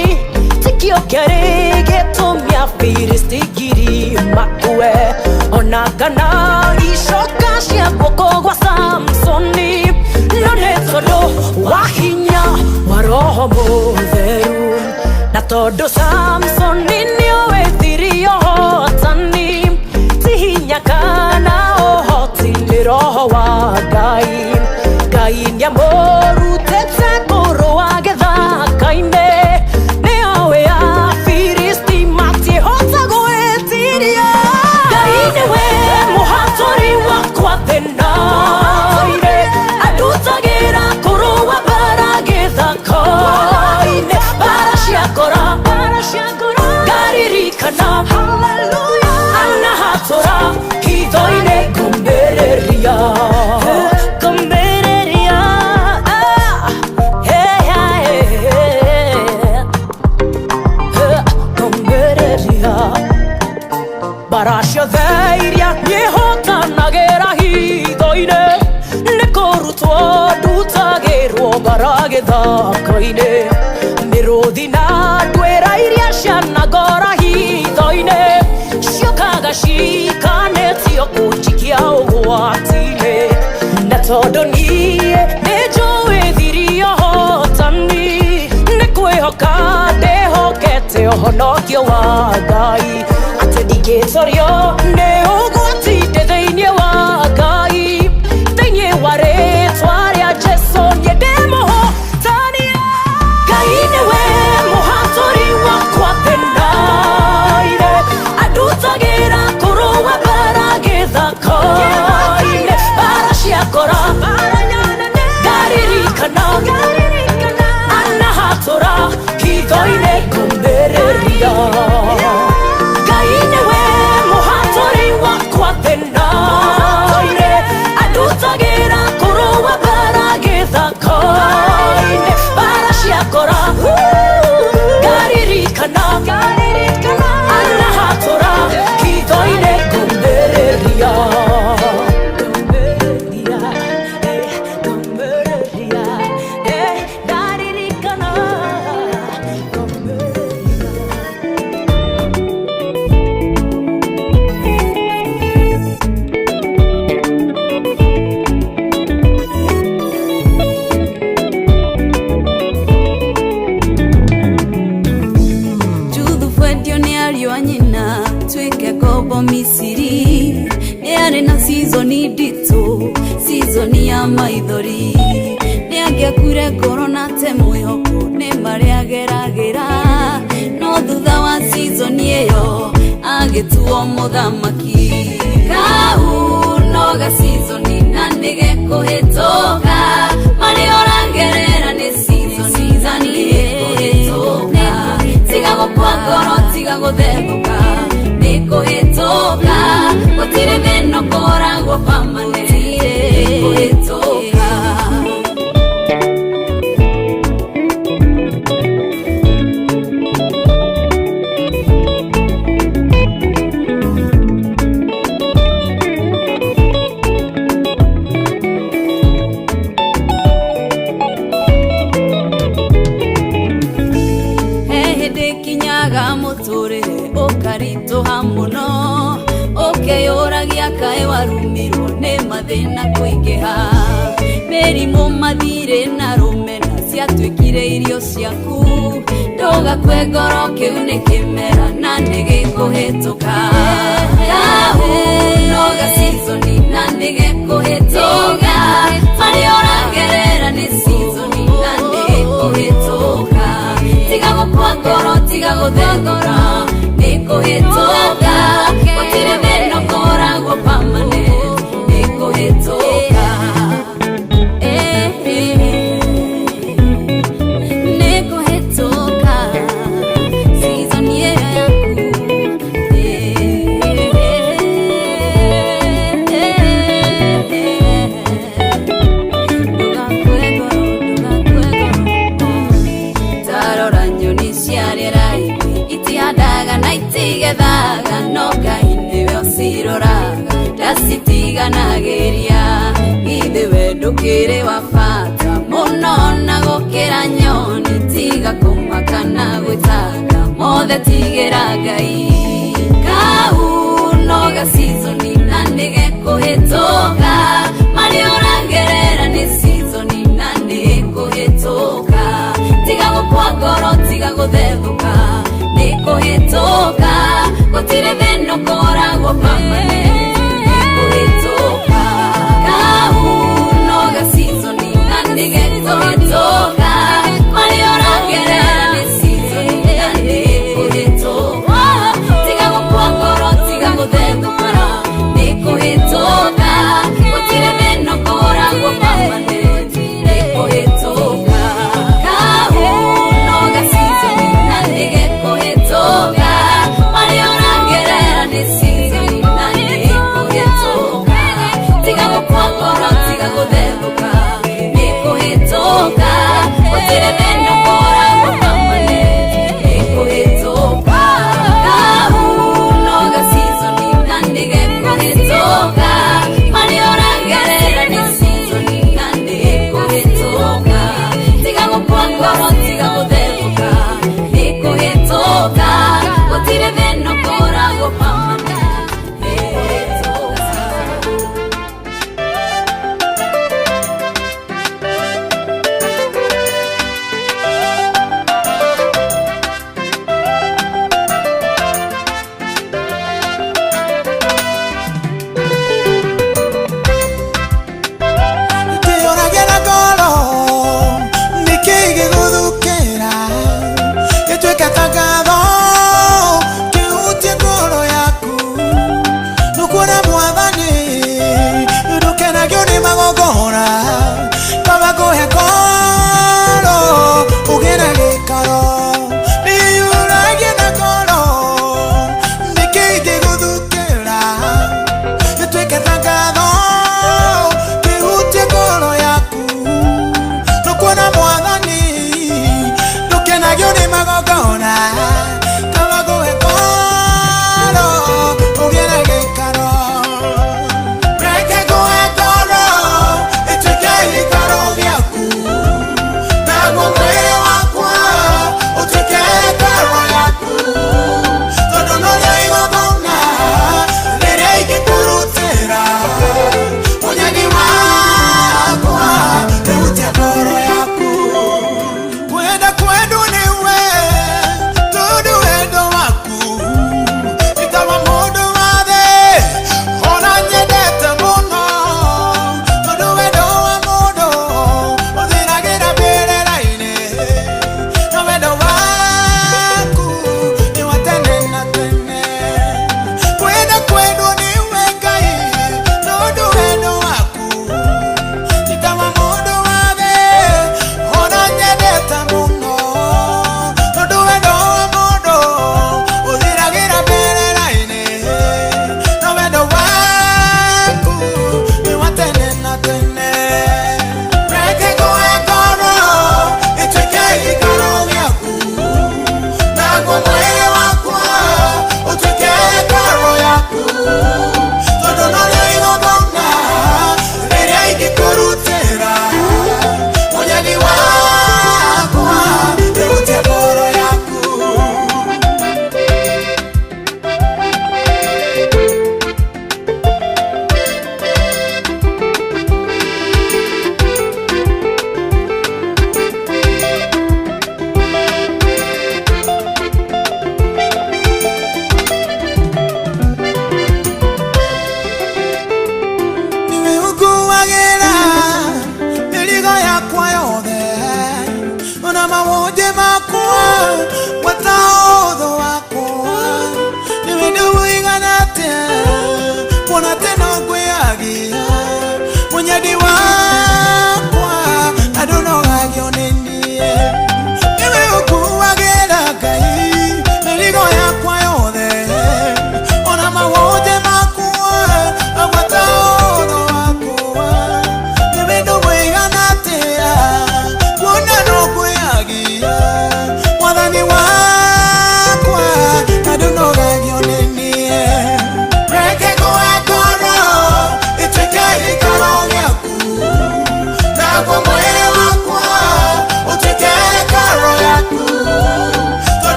tikĩo kĩarĩ gĩtũmi Afilisti ngiri makue, ona kana icoka cia guoko gwa Samsoni, no nĩ tondũ wa hinya wa Roho Mũtheru. Na tondũ Samsoni nĩoĩ thiri ũhotani, ti hinya kana ũhoti, nĩ Roho wa Ngai. Ngai nĩamũrutĩte kũrũa gĩthaka-inĩ, nĩoĩ Afilisti matiĩhota gwĩtiria. Ngai nĩwe mũhatũri wakwa thĩna-inĩ, andutagĩra kũrũa mbara gĩthaka-inĩ. Mbara ciakora ngaririkana anahatũra hitho-inĩ ngũmĩrĩria. Ngũmĩrĩria, ngũmĩrĩria. Mbara ciothe iria niĩhotanagĩra hitho-inĩ, nĩ kũrutwo ndutagĩrwo mbara gĩthaka-inĩ. Mĩrũthi na ndwĩra iria cianangora hitho-inĩ, ciũkaga cikanĩtio kũnjikia ũgwati-inĩ. Na tondũ niĩ nĩnjũĩ thiri ũhotani, nĩ kwĩhoka ndĩhokete ũhonokio wa Ngai, atĩ ndingĩtorio nĩ ũgwati ndĩ thĩinĩ wa Ngai. Thĩinĩ wa rĩtwa rĩa Jesũ niĩ ndĩ mũhotani. Ngai nĩwe mũhatũri wakwa thĩna-inĩ, andutagĩra kũrũa mbara gĩthaka-inĩ. Mbara ciakora ngaririkana anahatũra hitho-inĩ ngũmĩrĩria. Ngai nĩwe mũhatũri wakwa thĩna-inĩ, andutagĩra kũrũa mbara gĩthaka-inĩ. Mbara ciakora ngaririkana anahatũra hitho-inĩ ngũmĩrĩria. Juthufu endio nĩ ariũ a nyina tuĩke ngombo Misiri, nĩ arĩ na season nditũ, season ya maithori, nĩ angĩakuire ngoro na te mwĩhoko nĩ marĩa ageragĩra, no thutha wa season ĩyo agĩtuo mũthamaki. Kau no ga season na nĩgekũhĩtũka, marĩa ũragerera nĩ season nĩgekũhĩtũka, tiga gũkua ngoro, tiga gũthethũka, nĩkũhĩtũka, gũtirĩ thĩna ũkoragwo permanent, nĩkũhĩtũka. He hĩndĩ kinyaga mũtũrĩre Ũkaritũha mũno ũkeyũragia kaĩ warumirwo nĩ mathĩna kũingĩha mĩrimũ mathirĩ na rũmena ciatuĩkire irio ciaku ndũgakue ngoro kĩu nĩ kĩmera na nĩ gĩkũhĩtũka kau no gacizoni na nĩ gĩkũhĩtũka marĩa ũragerera nĩ sizoni na nĩ gĩkũhĩtũka tiga gũkua ngoro tiga gũthethũka nĩ kũhĩtũka gũtirĩ thĩna ũkoragwo permanent nĩ kũhĩtũka nĩ kũhĩtũka season yaku ndũgakue ngoro ndũgakue ngoro tarora nyoni cia rĩera-inĩ itihandaga na itigethaga no Ngai nĩwe ũciroraga ndacitiganagĩria githĩ we ndũkĩrĩ wa bata mũno na gũkĩra nyoni tiga kũmaka na gwĩtanga mothe tigĩra Ngai kau no gacizoni na nĩ gĩkũhĩtũka marĩa ũragerera nĩ sizoni na nĩ gĩkũhĩtũka tiga gũkua ngoro tiga gũthethũka nĩ kũhĩtũka gũtirĩ thĩna ũkoragwo permanent nĩ kũhĩtũka kau no gacizoni na nĩ gĩkũhĩtũka marĩa ũragerera nĩ sizoni na nĩ gĩkũhĩtũka tiga gũkua ngoro tiga gũthethũka nĩ kũhĩtũka gũtirĩ thĩna ũkoragwo permanent nĩ kũhĩtũka kau no gacizoni na nĩ gĩkũhĩtũka marĩa ũragerera nĩ sizoni na nĩ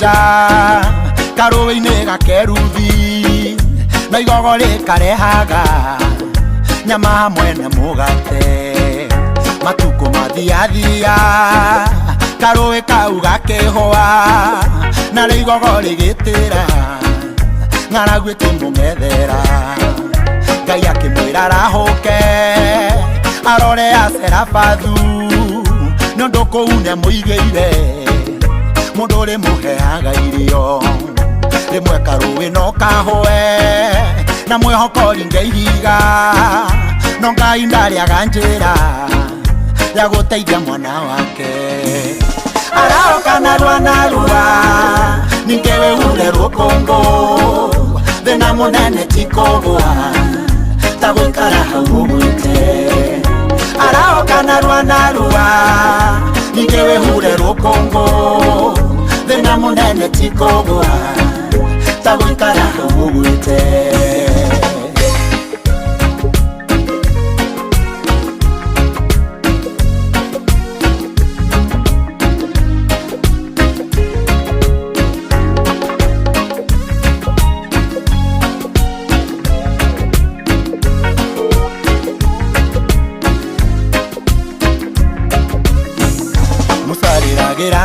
mũgwanja karũĩ-inĩ gakeruthi na igogo rĩkarehaga nyama hamwe na mũgate matukũ mathiathia karũĩ kau gakĩhũa na rĩu igogo rĩgĩtĩra ng'aragu ĩkĩmũng'ethera Ngai akĩmwĩra arahũke arore Aserabathu nĩ ũndũ kũu nĩamũigĩire mũndũ ũrĩmũheaga irio rĩmwe karũĩ no kahũe na mwĩhoko ringe ihiga no Ngai ndarĩaga njĩra ya gũteithia mwana wake araoka narua narua ningĩ wĩhure rũkũngũ thĩna mũnene ti kũgũa ta gũikara hau ũgwĩte araoka narua narua ningĩ wĩhure rũkũngũ thĩna mũnene ti kũgũa ta gũikara hau ũgwĩte.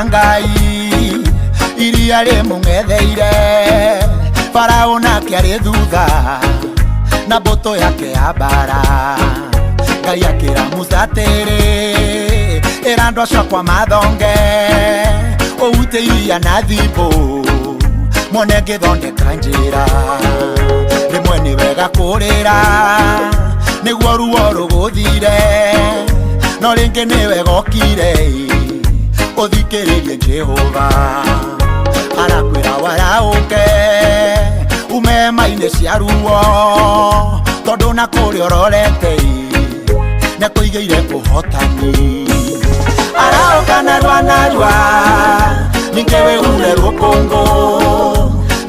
Ngai iria rĩmũng'etheire Farao nake arĩ thutha na mbũtũ yake ya mbara Ngai akĩra Musa atĩrĩ ĩra andũ acio akwa mathonge ũhute iria na thimbũ mone ngĩthondeka njĩra rĩmwe nĩ wega kũrĩra nĩguo ruo rũgũthire no rĩngĩ nĩ wega ũkire ũthikĩrĩrie Jehova arakwĩra waraũke ume hema-inĩ cia ruo tondũ na kũrĩa ũrorete nĩakũigĩire ũhotani araũka narua narua ningĩ wĩhure rũkũngũ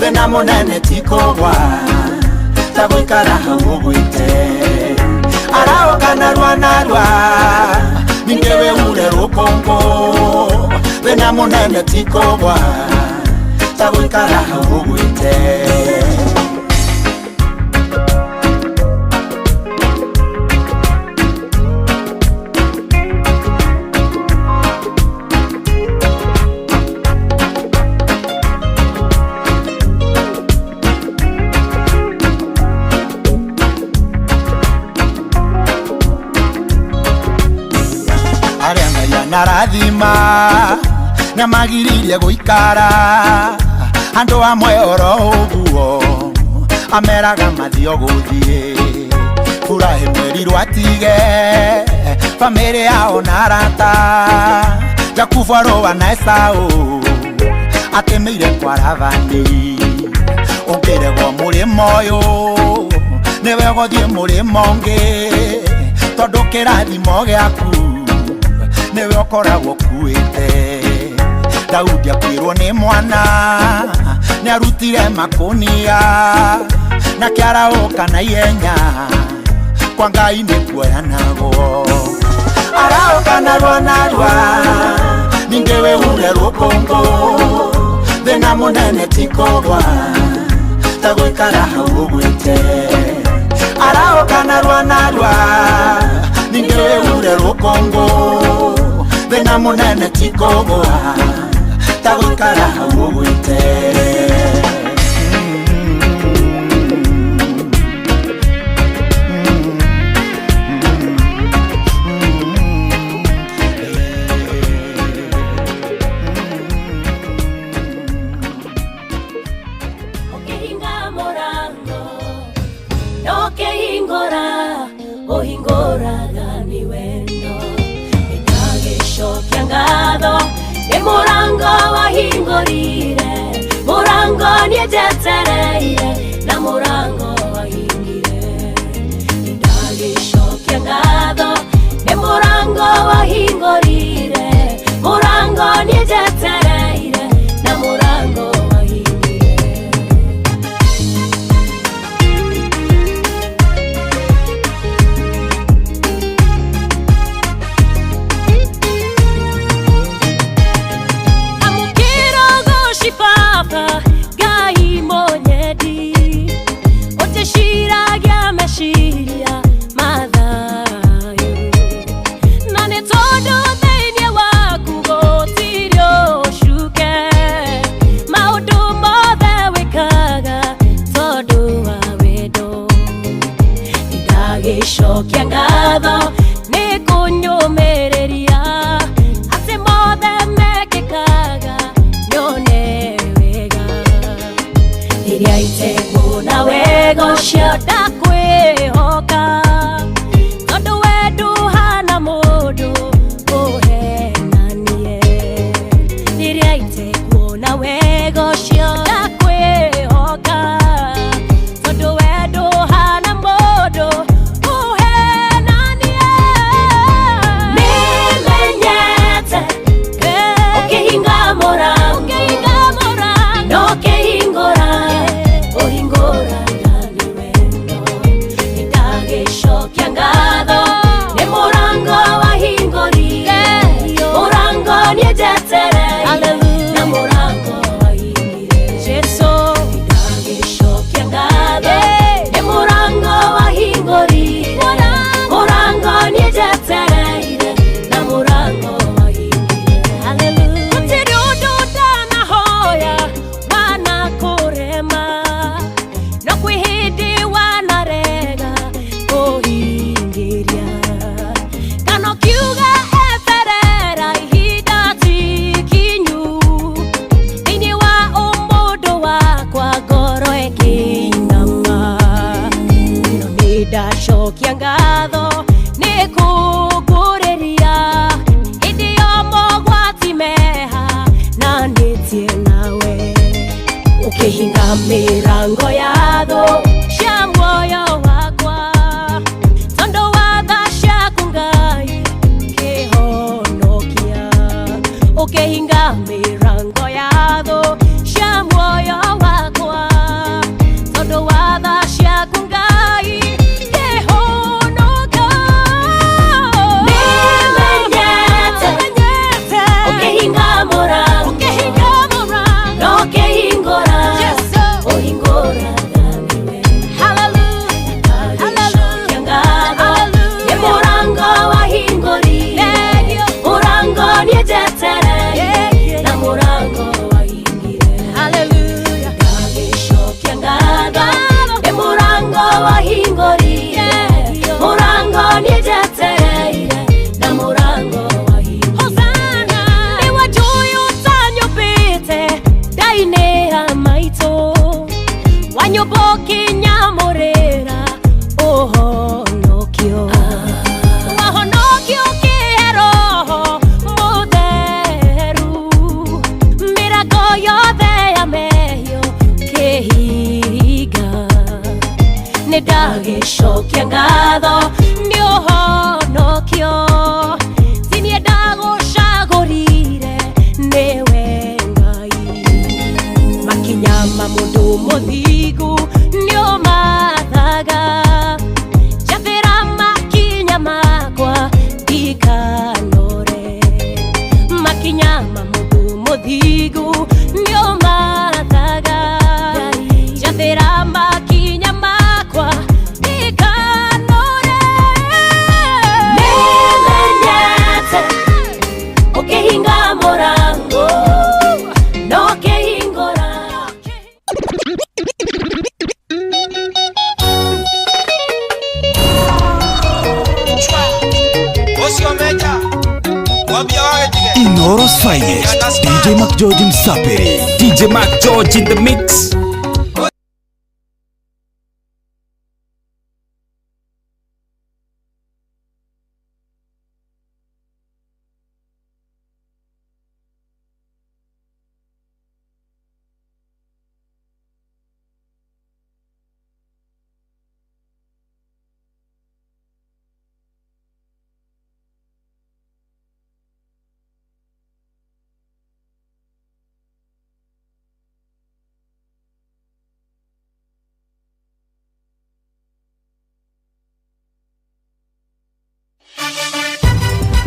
thĩna mũnene ti kũgwa ta gũikara hau ũgwĩte araũka narua narua ningĩ wĩhure rũkũngũ thĩna mũnene ti kũgwa ta gũikara hau ũgwĩte. Narathima na magiririe gũikara andũ amwe oro ũguo ameraga mathiĩ gũthiĩ Iburahĩmu erirwo atige bamĩrĩ yao na arata Jakubu arũa na Esau atĩmĩire kwa Labani ũngĩregwo mũrĩmo ũyũ nĩwe ũgũthiĩ mũrĩmo ũngĩ tondũ kĩrathimo gĩaku nĩwe ũkoragwo ũkuĩte Daudi akuĩrwo nĩ mwana nĩarutire makũnia na kĩarahũka na ihenya kwa Ngai nĩkuoyanagwo araũka narua narua ningĩ wĩhure rũkũngũ thĩna mũnene ti kũgwa ta gũikara hau ũgwĩte araũka narua narua ningĩ wĩhure rũkũngũ thĩna mũnene ti kũgwa ta gũikara hau ũgwĩte. Ũkĩhinga mũrango na ũkĩhingũra ũhingũraga nĩ wendo nĩndagĩcokia ngatho nĩ mũrango wahingũrire mũrango nĩnjetereire na mũrango wahingire nĩndagĩcokia ngatho nĩ mũrango wahingũrire mũrango nĩnjetereire na mũrango wahingire. Amukira goshipara Rĩrĩa itekuona wega ũcio ndakwĩhoka, tondũ we ndũhana mũndũ ũhenanie. Rĩrĩa itekuona wega ũcio ndakwĩhoka, tondũ we ndũhana mũndũ ũhenanie. Nĩmenyete ũkĩhinga mũrango, no ũkĩhingũra, ũhingũraga nĩ wendo. Nĩndagĩcokia ngatho nĩ mũrango wahingũrire, mũrango niĩ njetereire, na mũrango wahingire Jesũ. Nĩndagĩcokia ngatho nĩ mũrango wahingũrire, mũrango niĩ njetereire, na mũrango wahingire. Hallelujah. Gũtirĩ ũndũ ndanahoya wanakũrema, no kwĩ hĩndĩ wanarega kũhingĩria. Kana ũkiuga eterera ihinda ti ikinyu, thĩinĩ wa ũmũndũ wakwa ngoro ĩkĩinama. No nĩndacokia ngatho nĩ kũngũrĩria, hĩndĩ yo mogwati meha na nĩtie nawe. Ũkĩhinga mĩrango ya thũ cia muoyo wakwa, tondũ wa tha ciaku Ngai kĩhonokia. Ũkĩhinga mĩrango ya thũ cia muoyo wakwa, tondũ wa tha ciaku Ngai kĩhonoka. Nĩmenyete ũkĩhinga mũrango, no ũkĩhingũra, ũhingũraga nĩ wendo. Ndagĩcokia ngatho nĩ mũrango wahingũrire, mũrango niĩ njetereire, na mũrango wahingire. Ndagĩcokia ngatho nĩ mũrango wahingũrire, mũrango niĩ njetereire, na mũrango wahingire. Hosana nĩ wanjũĩ ũtanyũmbĩte ndainĩ ya maitũ, wanyũmba ũkĩnyamũrĩra ũhonokio. Wahonokio ũkĩhe Roho Mũtheru, mĩrango yothe ya mehia ũkĩhinga. Nĩndagĩcokia ngatho nĩ ũhonokio, ti niĩ ndagũcagũrire, nĩwe Ngai. Makinya ma mũndũ mũthingu nĩũmathaga, njathĩra makinya makwa ndikanore. Makinya ma mũndũ mũthingu nĩũmathaga, njathĩra makinya makwa ndikanore. Nĩmenyete ũkĩhinga mũrango, no ũkĩhingũra. Inoro's finest, DJ Mac George Msapiri. DJ Mac George in the mix.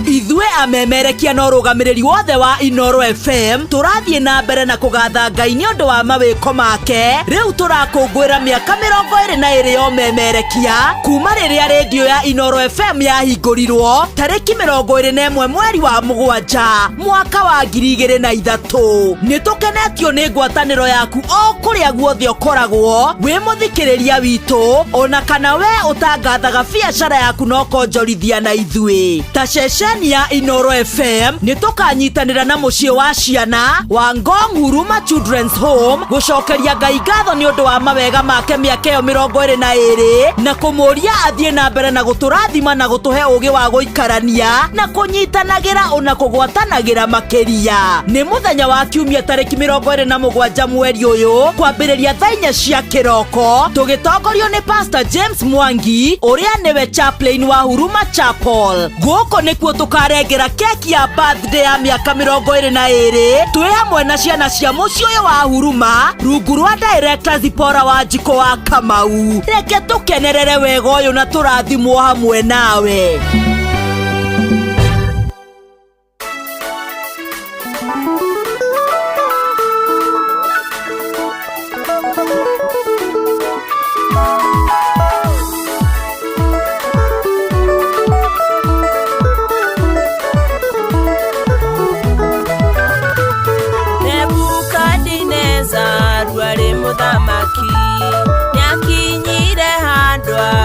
Ithuĩ amemerekia na ũrũgamĩrĩri wothe wa Inoro FM tũrathiĩ na mbere na kũgatha Ngai nĩ ũndũ wa mawĩko make. Rĩu tũrakũngũĩra mĩaka 22 ya ũmemerekia kuma rĩrĩa rĩndiũ ya Inoro FM yahingũrirwo tarĩki 21 mweri wa mũgwanja mwaka wa 2003. Nĩ tũkenetio nĩ ngwatanĩro yaku o kũrĩa guothe ũkoragwo wĩ mũthikĩrĩria witũ, ona kana we ũtangathaga biacara yaku na ũkonjorithia na ithuĩ ta ceceni ya ya Inoro FM nĩ tũkanyitanĩra na mũciĩ wa ciana wa Ngong Huruma Children's Home gũcokeria Ngai ngatho nĩ ũndũ wa mawega make mĩaka ĩyo 22 na kũmũria athiĩ na mbere na gũtũrathima na gũtũhe ũgĩ wa gũikarania na kũnyitanagĩra ona kũgwatanagĩra makĩria. Nĩ mũthenya wa kiumia tarĩki 27 mweri ũyũ kwambĩrĩria thaa 4 cia kĩroko tũgĩtongorio nĩ Pastor James Mwangi ũrĩa nĩwe chaplain wa Huruma Chapel. Gũkũ nĩkuo tũkarengera keki ya birthday ya mĩaka 22 twĩ hamwe na ciana cia mũciĩ ũyũ wa Huruma rungu rwa director Zipora wa Njiko wa Kamau. Reke tũkenerere wega ũyũ na tũrathimwo hamwe nawe.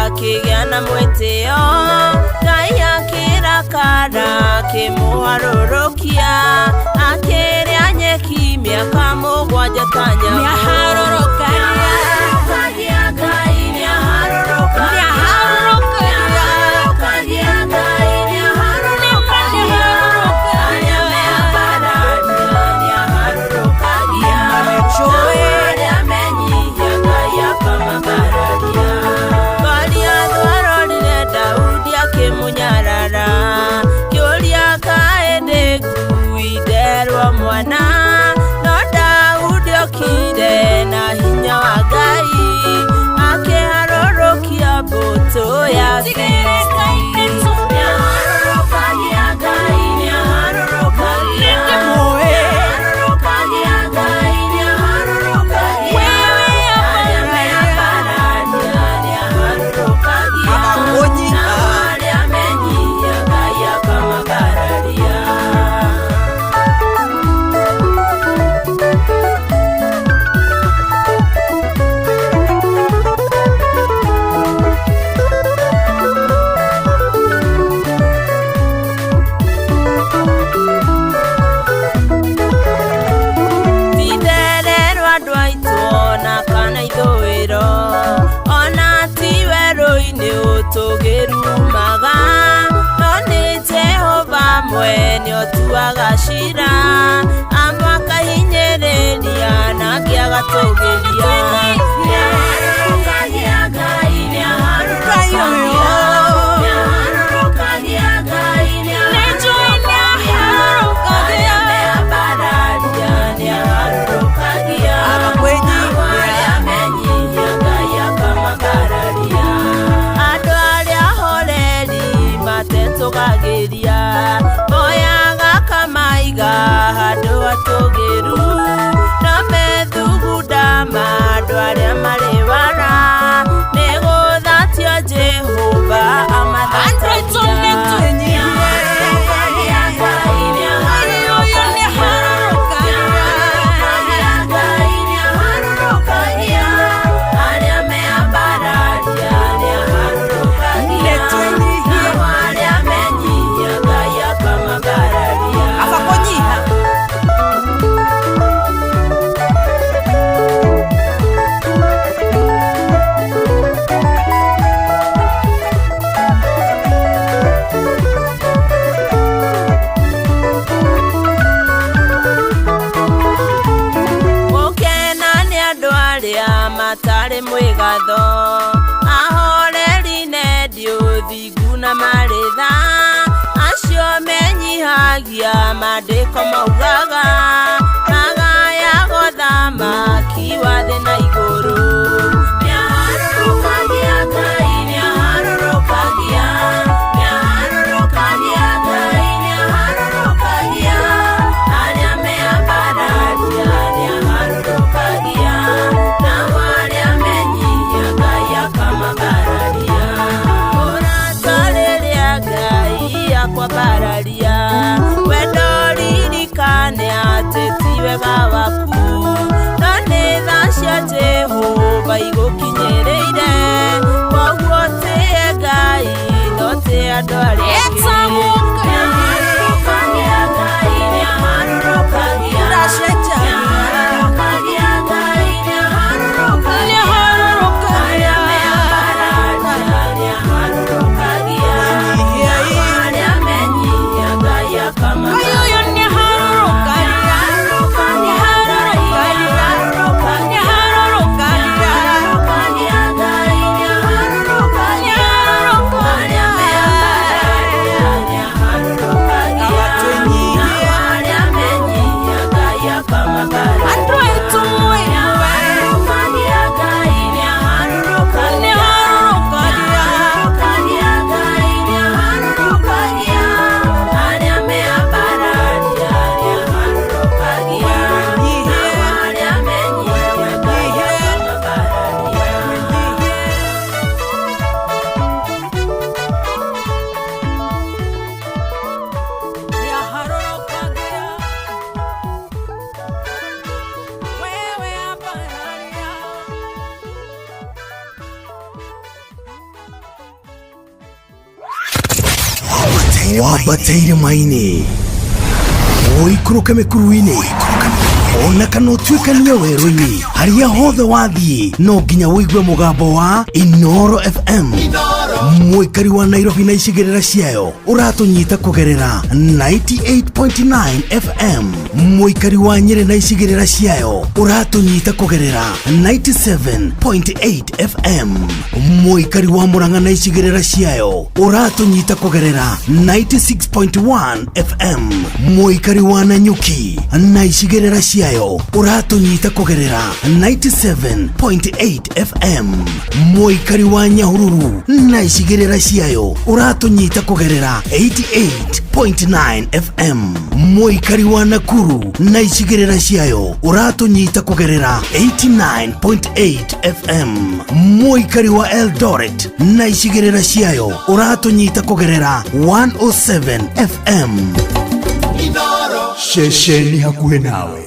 Akĩgĩa na mwĩtĩo Ngai akĩrakara akĩmũharũrũkia akĩrĩa nyeki mĩaka 7 ta nyamũ. Nĩaharũrũkagia Ngai, nĩaharũrũkagia Ngai, nĩaharũrũkagia arĩa meambararia, nĩaharũrũkagia arĩa menyihia, Ngai akamambararia. Daudi akĩmũnyarara kĩũria kaĩ ndĩ ngui nderwo mwana no Daudi okire na hinya wa Ngai akĩharũrũkia mbũtũ ya Filisti. Nĩaharũrũkagia Ngai, nĩaharũrũkagia nĩaharũrũkagia Ngai, nĩaharũrũkagia arĩa meambararia, nĩaharũrũkagia arĩa menyihia, Ngai akamambararia. Ti therero andũ aitũ ona kana ithũĩro ona ti werũ-inĩ ũtũgĩrumaga no nĩ Jehova mwene ũtuaga cira amwe akahinyĩrĩria na angĩ agatũgĩria. Nĩaharũrũkagia Ngai, nĩaharũrũkagia nĩaharũrũkagia Ngai, nĩaharũrũkagia arĩa meambararia, nĩaharũrũkagia arĩa menyihia, Ngai akamambararia. Andũ arĩa ahoreri matetũgagĩria moyaga kamaiga handũ hatũgĩru no methugunda ma andũ arĩa marĩ wara nĩ gũthatio Jehova amathatagia. Nĩaharũrũkagia Ngai, nĩaharũrũkagia nĩaharũrũkagia Ngai, nĩaharũrũkagia arĩa meambararia, nĩaharũrũkagia nao arĩa menyihia, Ngai akamambararia. Gũkena nĩ andũ arĩa matarĩ mwĩgatho ahoreri nendi ũthingu na marĩ tha acio menyihagia maandĩko maugaga magayaga ũthamaki wa thĩ na igũrũ. Nĩaharũrũkagia Ngai, nĩaharũrũkagia nĩaharũrũkagia Ngai, nĩaharũrũkagia arĩa meambararia, nĩaharũrũkagia nao arĩa menyihia, Ngai akamambararia. Ũrata rĩrĩa Ngai akwambararia wendo ririkane atĩ ti wega waku no nĩ tha cia Jehova igũkinyĩrĩire koguo tĩe Ngai no tĩ andũ arĩa angĩ. Wambate irĩma-inĩ, ũikũrũke mĩkuru-inĩ, ona kana ũtuĩkanie werũ-inĩ, harĩa hothe wathiĩ no nginya ũigue mũgambo wa Inoro FM. Mũikari wa Nairobi na icigĩrĩra ciayo ũratũnyita kũgerera 98.9 FM. Mũikari wa Nyĩrĩ na icigĩrĩra ciayo ũratũnyita kũgerera 97.8 FM. Mũikari wa Murang'a na icigĩrĩra ciayo ũratũnyita kũgerera 96.1 FM. Mũikari wa Nanyuki na icigĩrĩra ciayo ũratũnyita kũgerera 97.8 FM. Mũikari wa Nyahururu na icigĩrĩra ciayo ũratũnyita kũgerera 88.9 FM. Mũikari wa Nakuru na icigĩrĩra ciayo ũratũnyita kũgerera 89.8 FM. Mũikari wa Eldoret na icigĩrĩra ciayo ũratũnyita kũgerera 107 FM. Ceceni hakuhĩ nawe.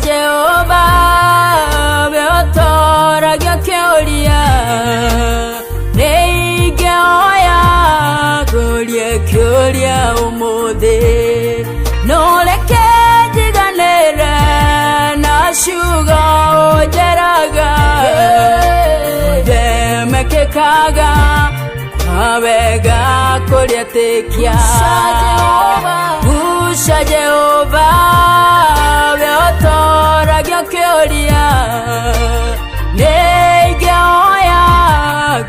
Jehova beotoragia kĩũria nĩingĩoya ngũrie kĩũria ũmũthĩ no reke njiganĩre na ciugo ũnjĩraga ndemekĩkaga kwa wega kũrĩa tĩkia. Guca Jehova beotoragia kĩũria nĩingĩoya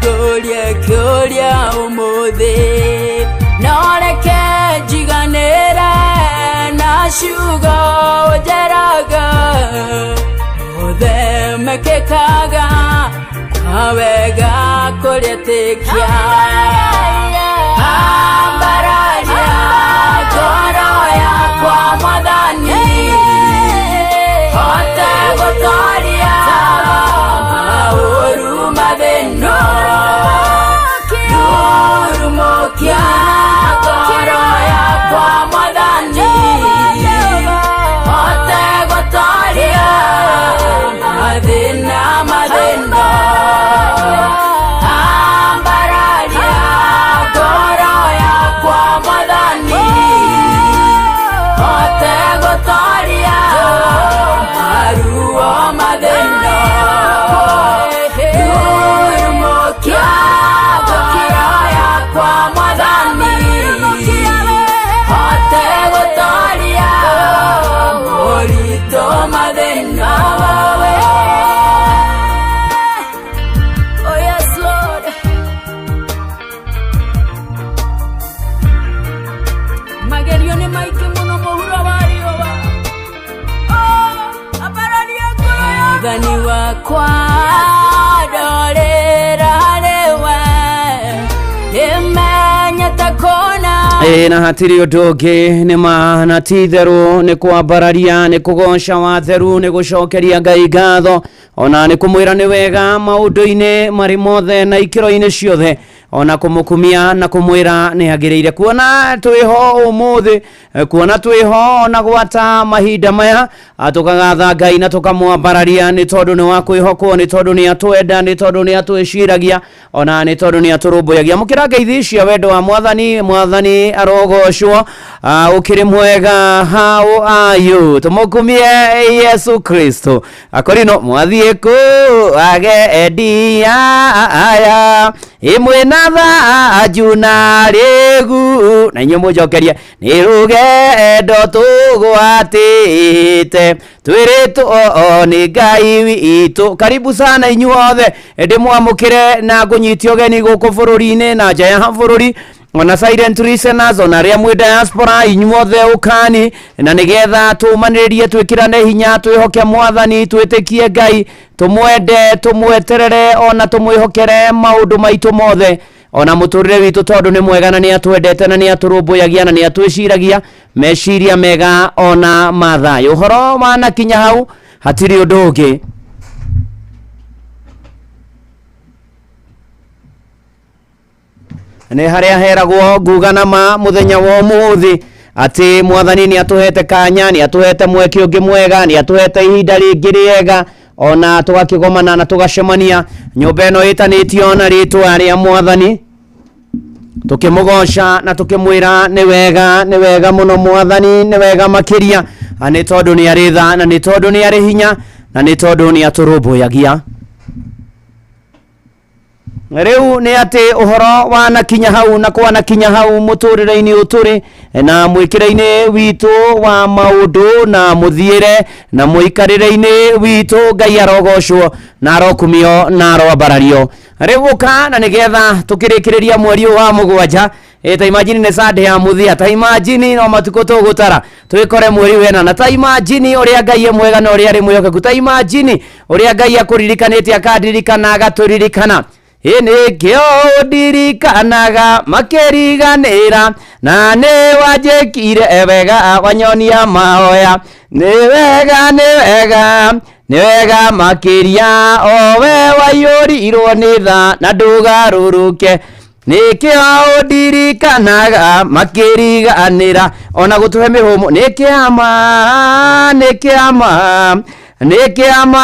ngũrie kĩũria ũmũthĩ no reke njiganĩre na ciugo ũnjĩraga othe mekĩkaga kwa wega kũrĩa tĩkia. Ambararia ngoro yakwa Mwathani hote gũtoria maũru mathĩna rurumũkia ngoro yakwa Mwathani hote gũtoria mathĩna mathĩna. Ambararia ngoro yakwa Mwathani. Mwathani wakwa ndorĩra harĩ we nĩmenyete kũna. Ĩ na hatirĩ ũndũ ũngĩ nĩ ma na ti itherũ nĩ kwambararia nĩ kũgoca watheru nĩ gũcokeria Ngai ngatho ona nĩ kũmwĩra nĩ wega maũndũ-inĩ marĩ mothe na ikĩro-inĩ ciothe ona kũmũkumia na kũmwĩra nĩ agĩrĩire kuona twĩho ũmũthĩ, kuona twĩho ona gwata mahinda maya, tũkagatha Ngai na tũkamwambararia nĩ tondũ nĩ wa kwĩhokwo, nĩ tondũ nĩ atwenda, nĩ tondũ nĩ atwĩciragia ona nĩ tondũ nĩ atũrũmbũyagia. Mũkĩra ngeithi cia wendo wa Mwathani. Mwathani arogocwo. Ũkĩrĩ mwega, how are you? Tũmũkumie Yesu Kristo. Akorino mwathiĩ kũ agendia aya imwe na thanju na rĩgu na inyuĩ mũnjokerie nĩ rũgendo tũgwatĩte twĩrĩtwo nĩ Ngai witũ. Karibu sana inyuothe, ndĩmwamũkĩre na ngũnyite ũgeni gũkũ bũrũri-inĩ na nja ya bũrũri, ona silent listeners, ona arĩa mwĩ diaspora, inyuothe ũkani na nĩgetha tũmanĩrĩrie, twĩkĩrane hinya, twĩhoke Mwathani, twĩtĩkie Ngai, tũmwende, tũmweterere ona tũmwĩhokere maũndũ maitũ mothe ona mũtũrĩre witũ, tondũ nĩ mwega na nĩ atwendete na nĩ atũrũmbũyagia na nĩ atwĩciragia meciria mega ona mathayũ. Ũhoro wanakinya hau, hatirĩ ũndũ ũngĩ nĩ harĩa heragwo nguga na ma mũthenya wa ũmũthĩ atĩ Mwathani nĩ atũhete kanya, nĩ atũhete mweke ũngĩ mwega, nĩ atũhete ihinda rĩngĩ rĩega ona tũgakĩgomana na tũgacemania nyũmba ĩno ĩtanĩtio na rĩtwa rĩa Mwathani, tũkĩmũgoca na tũkĩmwĩra nĩ wega, nĩ wega mũno Mwathani, nĩ wega makĩria, nĩ tondũ nĩ arĩ tha na nĩ tondũ nĩ arĩ hinya na nĩ tondũ nĩ atũrũmbũyagia. Rĩu nĩ atĩ ũhoro wanakinya hau na kwanakinya hau mũtũrĩre-inĩ ũtũrĩ na mwĩkĩre-inĩ witũ wa maũndũ na mũthiĩre na mũikarĩre-inĩ witũ, Ngai arogocwo na arokumio na aroambarario. Rĩu ũka na nĩgetha tũkĩrĩkĩrĩria mweri ũyũ wa mũgwanja. Ta imagine nĩ Sunday ya mũthia, ta imagine no matukũ tũgũtara twĩkore mweri wena, na ta imagine ũrĩa Ngai e mwega na ũrĩa arĩ mwĩhokeku, ta imagine ũrĩa Ngai akũririkanĩte akandirikana agatũririkana. Ĩ nĩkĩo ũndirikanaga makĩriganĩra na nĩ wanjĩkire wega wanyonia mahoya, nĩ wega, nĩ wega, nĩ wega makĩria, o we waiyũrirwo nĩ tha na ndũgarũrũke, nĩkĩo ũndirikanaga makĩriganĩra ona gũtũhe mĩhũmũ. Nĩ kĩama, nĩ kĩama, nĩ kĩama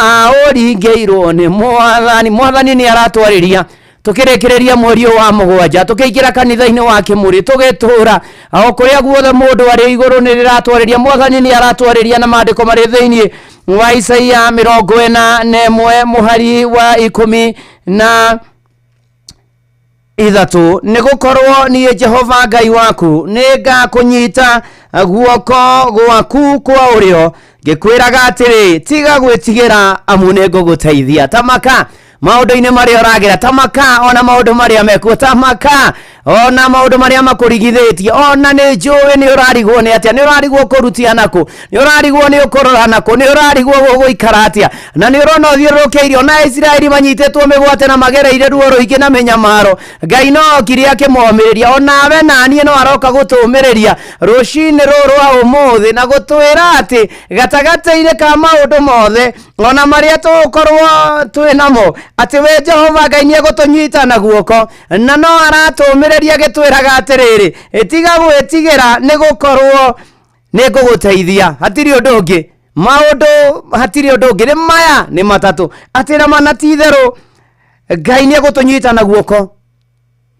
ũringĩirwo nĩ Mwathani. Mwathani nĩ aratwarĩria tũkĩrĩkĩrĩria mweri ũyũ wa mũgwanja, tũkĩingĩra kanitha-inĩ wa kĩmũrĩ, tũgĩtũra o kũrĩa guothe mũndũ arĩ igũrũ nĩ rĩratwarĩria. Mwathani nĩ aratwarĩria na maandĩko marĩ thĩinĩ wa Isaia 41 mũhari wa 13, nĩ gũkorwo niĩ Jehova Ngai waku nĩ ngakũnyita guoko gwaku kwa ũrĩo ngĩkwĩraga atĩrĩ, tiga gwĩtigĩra amu nĩ ngũgũteithia. Tamaka maũndũ-inĩ marĩa ũragera, tamaka ona maũndũ marĩa mekuo, tamaka ona maũndũ marĩa makũrigithĩtie, ona nĩ njũĩ nĩ ũrarigwo nĩ atĩa, nĩ ũrarigwo kũrutia nakũ, nĩ ũrarigwo nĩ ũkũrora nakũ, nĩ ũrarigwo gũgũikara atĩa, na nĩ ũrona ũthiũrũrũkĩirio na Isiraeli manyitĩtwo mĩgwate na magereire ruo rũingĩ na mĩnyamaro. Ngai no okire akĩmomĩrĩria, onawe naniĩ no aroka gũtũmĩrĩria rũcinĩ rũrũ rwa ũmũthĩ na gũtwĩra atĩ gatagatĩ-inĩ ka maũndũ mothe ona marĩa tũgũkorwo twĩ namo, atĩ we Jehova Ngai nĩ egũtũnyita na guoko na no aratũmĩrĩria gĩtwĩraga atĩrĩrĩ, tiga gwĩtigĩra nĩ gũkorwo nĩ ngũgũteithia. Hatirĩ ũndũ ũngĩ, maũndũ hatirĩ ũndũ ũngĩ, nĩ maya nĩ matatũ, atĩ na mana ti itherũ Ngai nĩ egũtũnyita na guoko.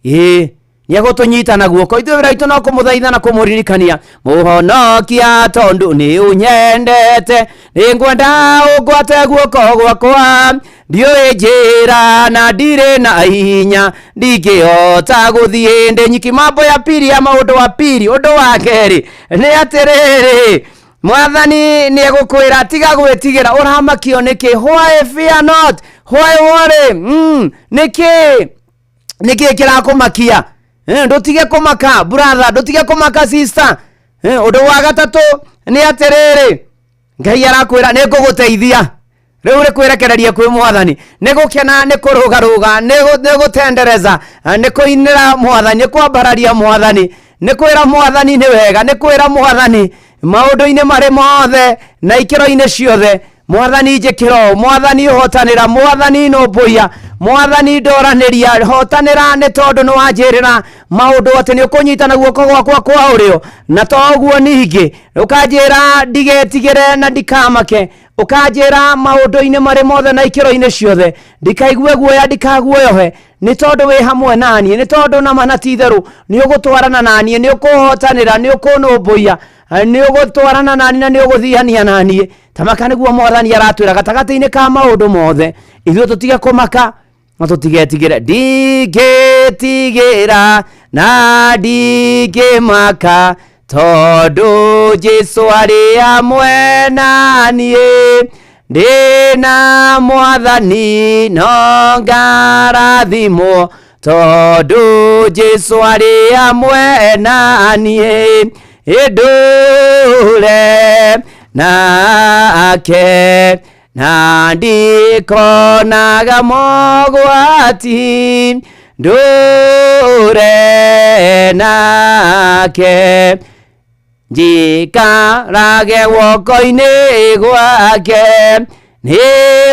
Ĩĩ nĩ egũtũnyita na guoko. Ithuĩ wĩra witũ no kũmũthaitha na kũmũririkania, mũhonokia tondũ nĩ ũnyendete, nĩ ngwenda ũngwate guoko gwakwa, ndiũĩ njĩra na ndirĩ na hinya, ndingĩhota gũthiĩ ndĩ nyiki. Mambo ya pili ya maũndũ wa pili, ũndũ wa kerĩ nĩ atĩrĩrĩ, Mwathani nĩ egũkwĩra tiga gwĩtigĩra. Ũramakio nĩkĩ? Why fear not? Why worry? Nĩkĩ nĩkĩ kĩrakũmakia? Ndũtige kũmaka brother, ndũtige kũmaka sister. Ũndũ wa gatatũ nĩ atĩrĩrĩ, Ngai arakwĩra nĩ ngũgũteithia. Rĩu nĩ kwĩrekereria kwĩ mwathani, nĩ gũkena, nĩ kũrũgarũga, nĩ gũtendereza, nĩ kũinĩra mwathani, nĩ kwambararia mwathani, nĩ kwĩra mwathani nĩ wega, nĩ kwĩra mwathani maũndũ-inĩ marĩ mothe na ikĩro-inĩ ciothe. Mwathani njĩkĩra ũũ, mwathani ũhotanĩra, mwathani nũmbũiya, mwathani ndoranĩria, hotanĩra nĩ tondũ nĩ wanjĩrĩra maũndũ atĩ nĩ ũkũnyita na guoko gwakwa kwa ũrĩo, na to ũguo ningĩ ũkanjĩra ndigetigĩre na ndikamake, ũkanjĩra maũndũ-inĩ marĩ mothe na ikĩro-inĩ ciothe ndikaigue guoya, ndikaguoyohe, nĩ tondũ wĩ hamwe naniĩ, nĩ tondũ nama na ti itherũ nĩ ũgũtwarana naniĩ, nĩ ũkũhotanĩra, nĩ ũkũnũmbũiya, nĩ ũgũtwarana naniĩ na nĩ ũgũthiania naniĩ. Tamaka nĩguo mwathani aratwĩra gatagatĩ-inĩ ka maũndũ mothe, ithuĩ tũtige kũmaka na tũtigetigĩre. Ndingĩtigĩra na ndingĩmaka tondũ Jesũ arĩ hamwe na niĩ, ndĩna mwathani no ngarathimwo tondũ Jesũ arĩ hamwe na niĩ, ĩndũre nake na ndikonaga mogwati, ndũre nake njikarage guoko-inĩ gwake, nĩ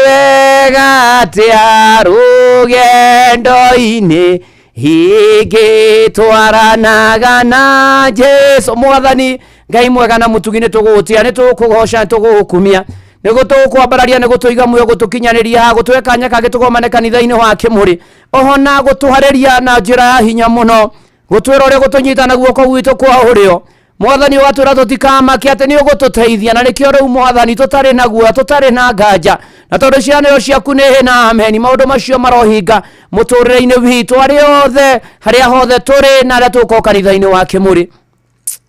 wega atĩa rũgendo-inĩ ingĩtwaranaga na Jesũ. Mwathani Ngai mwega na mũtugi, nĩ tũgũgũtĩa, nĩ tũgũkũgoca, nĩ tũgũgũkumia, nĩ gũtũkwambararia, nĩ gũtũiga muoyo, gũtũkinyanĩria, gũtũhe kanya kangĩ tũgomane kanitha-inĩ wa Kĩmũrĩ, oho na gũtũharĩria na njĩra ya hinya mũno, gũtwĩra ũrĩa gũtũnyita na guoko gwitũ kwa ũrĩo. Mwathani ũgatwĩra tũtikamake atĩ nĩ ũgũtũteithia, na nĩkĩo rĩu mwathani tũtarĩ na guoya, tũtarĩ na nganja, na tondũ cianĩro ciaku nĩ hĩ na ameni, maũndũ macio marohinga mũtũrĩre-inĩ witũ, arĩa othe harĩa hothe tũrĩ na arĩa tũgũkorwo kanitha-inĩ wa Kĩmũrĩ.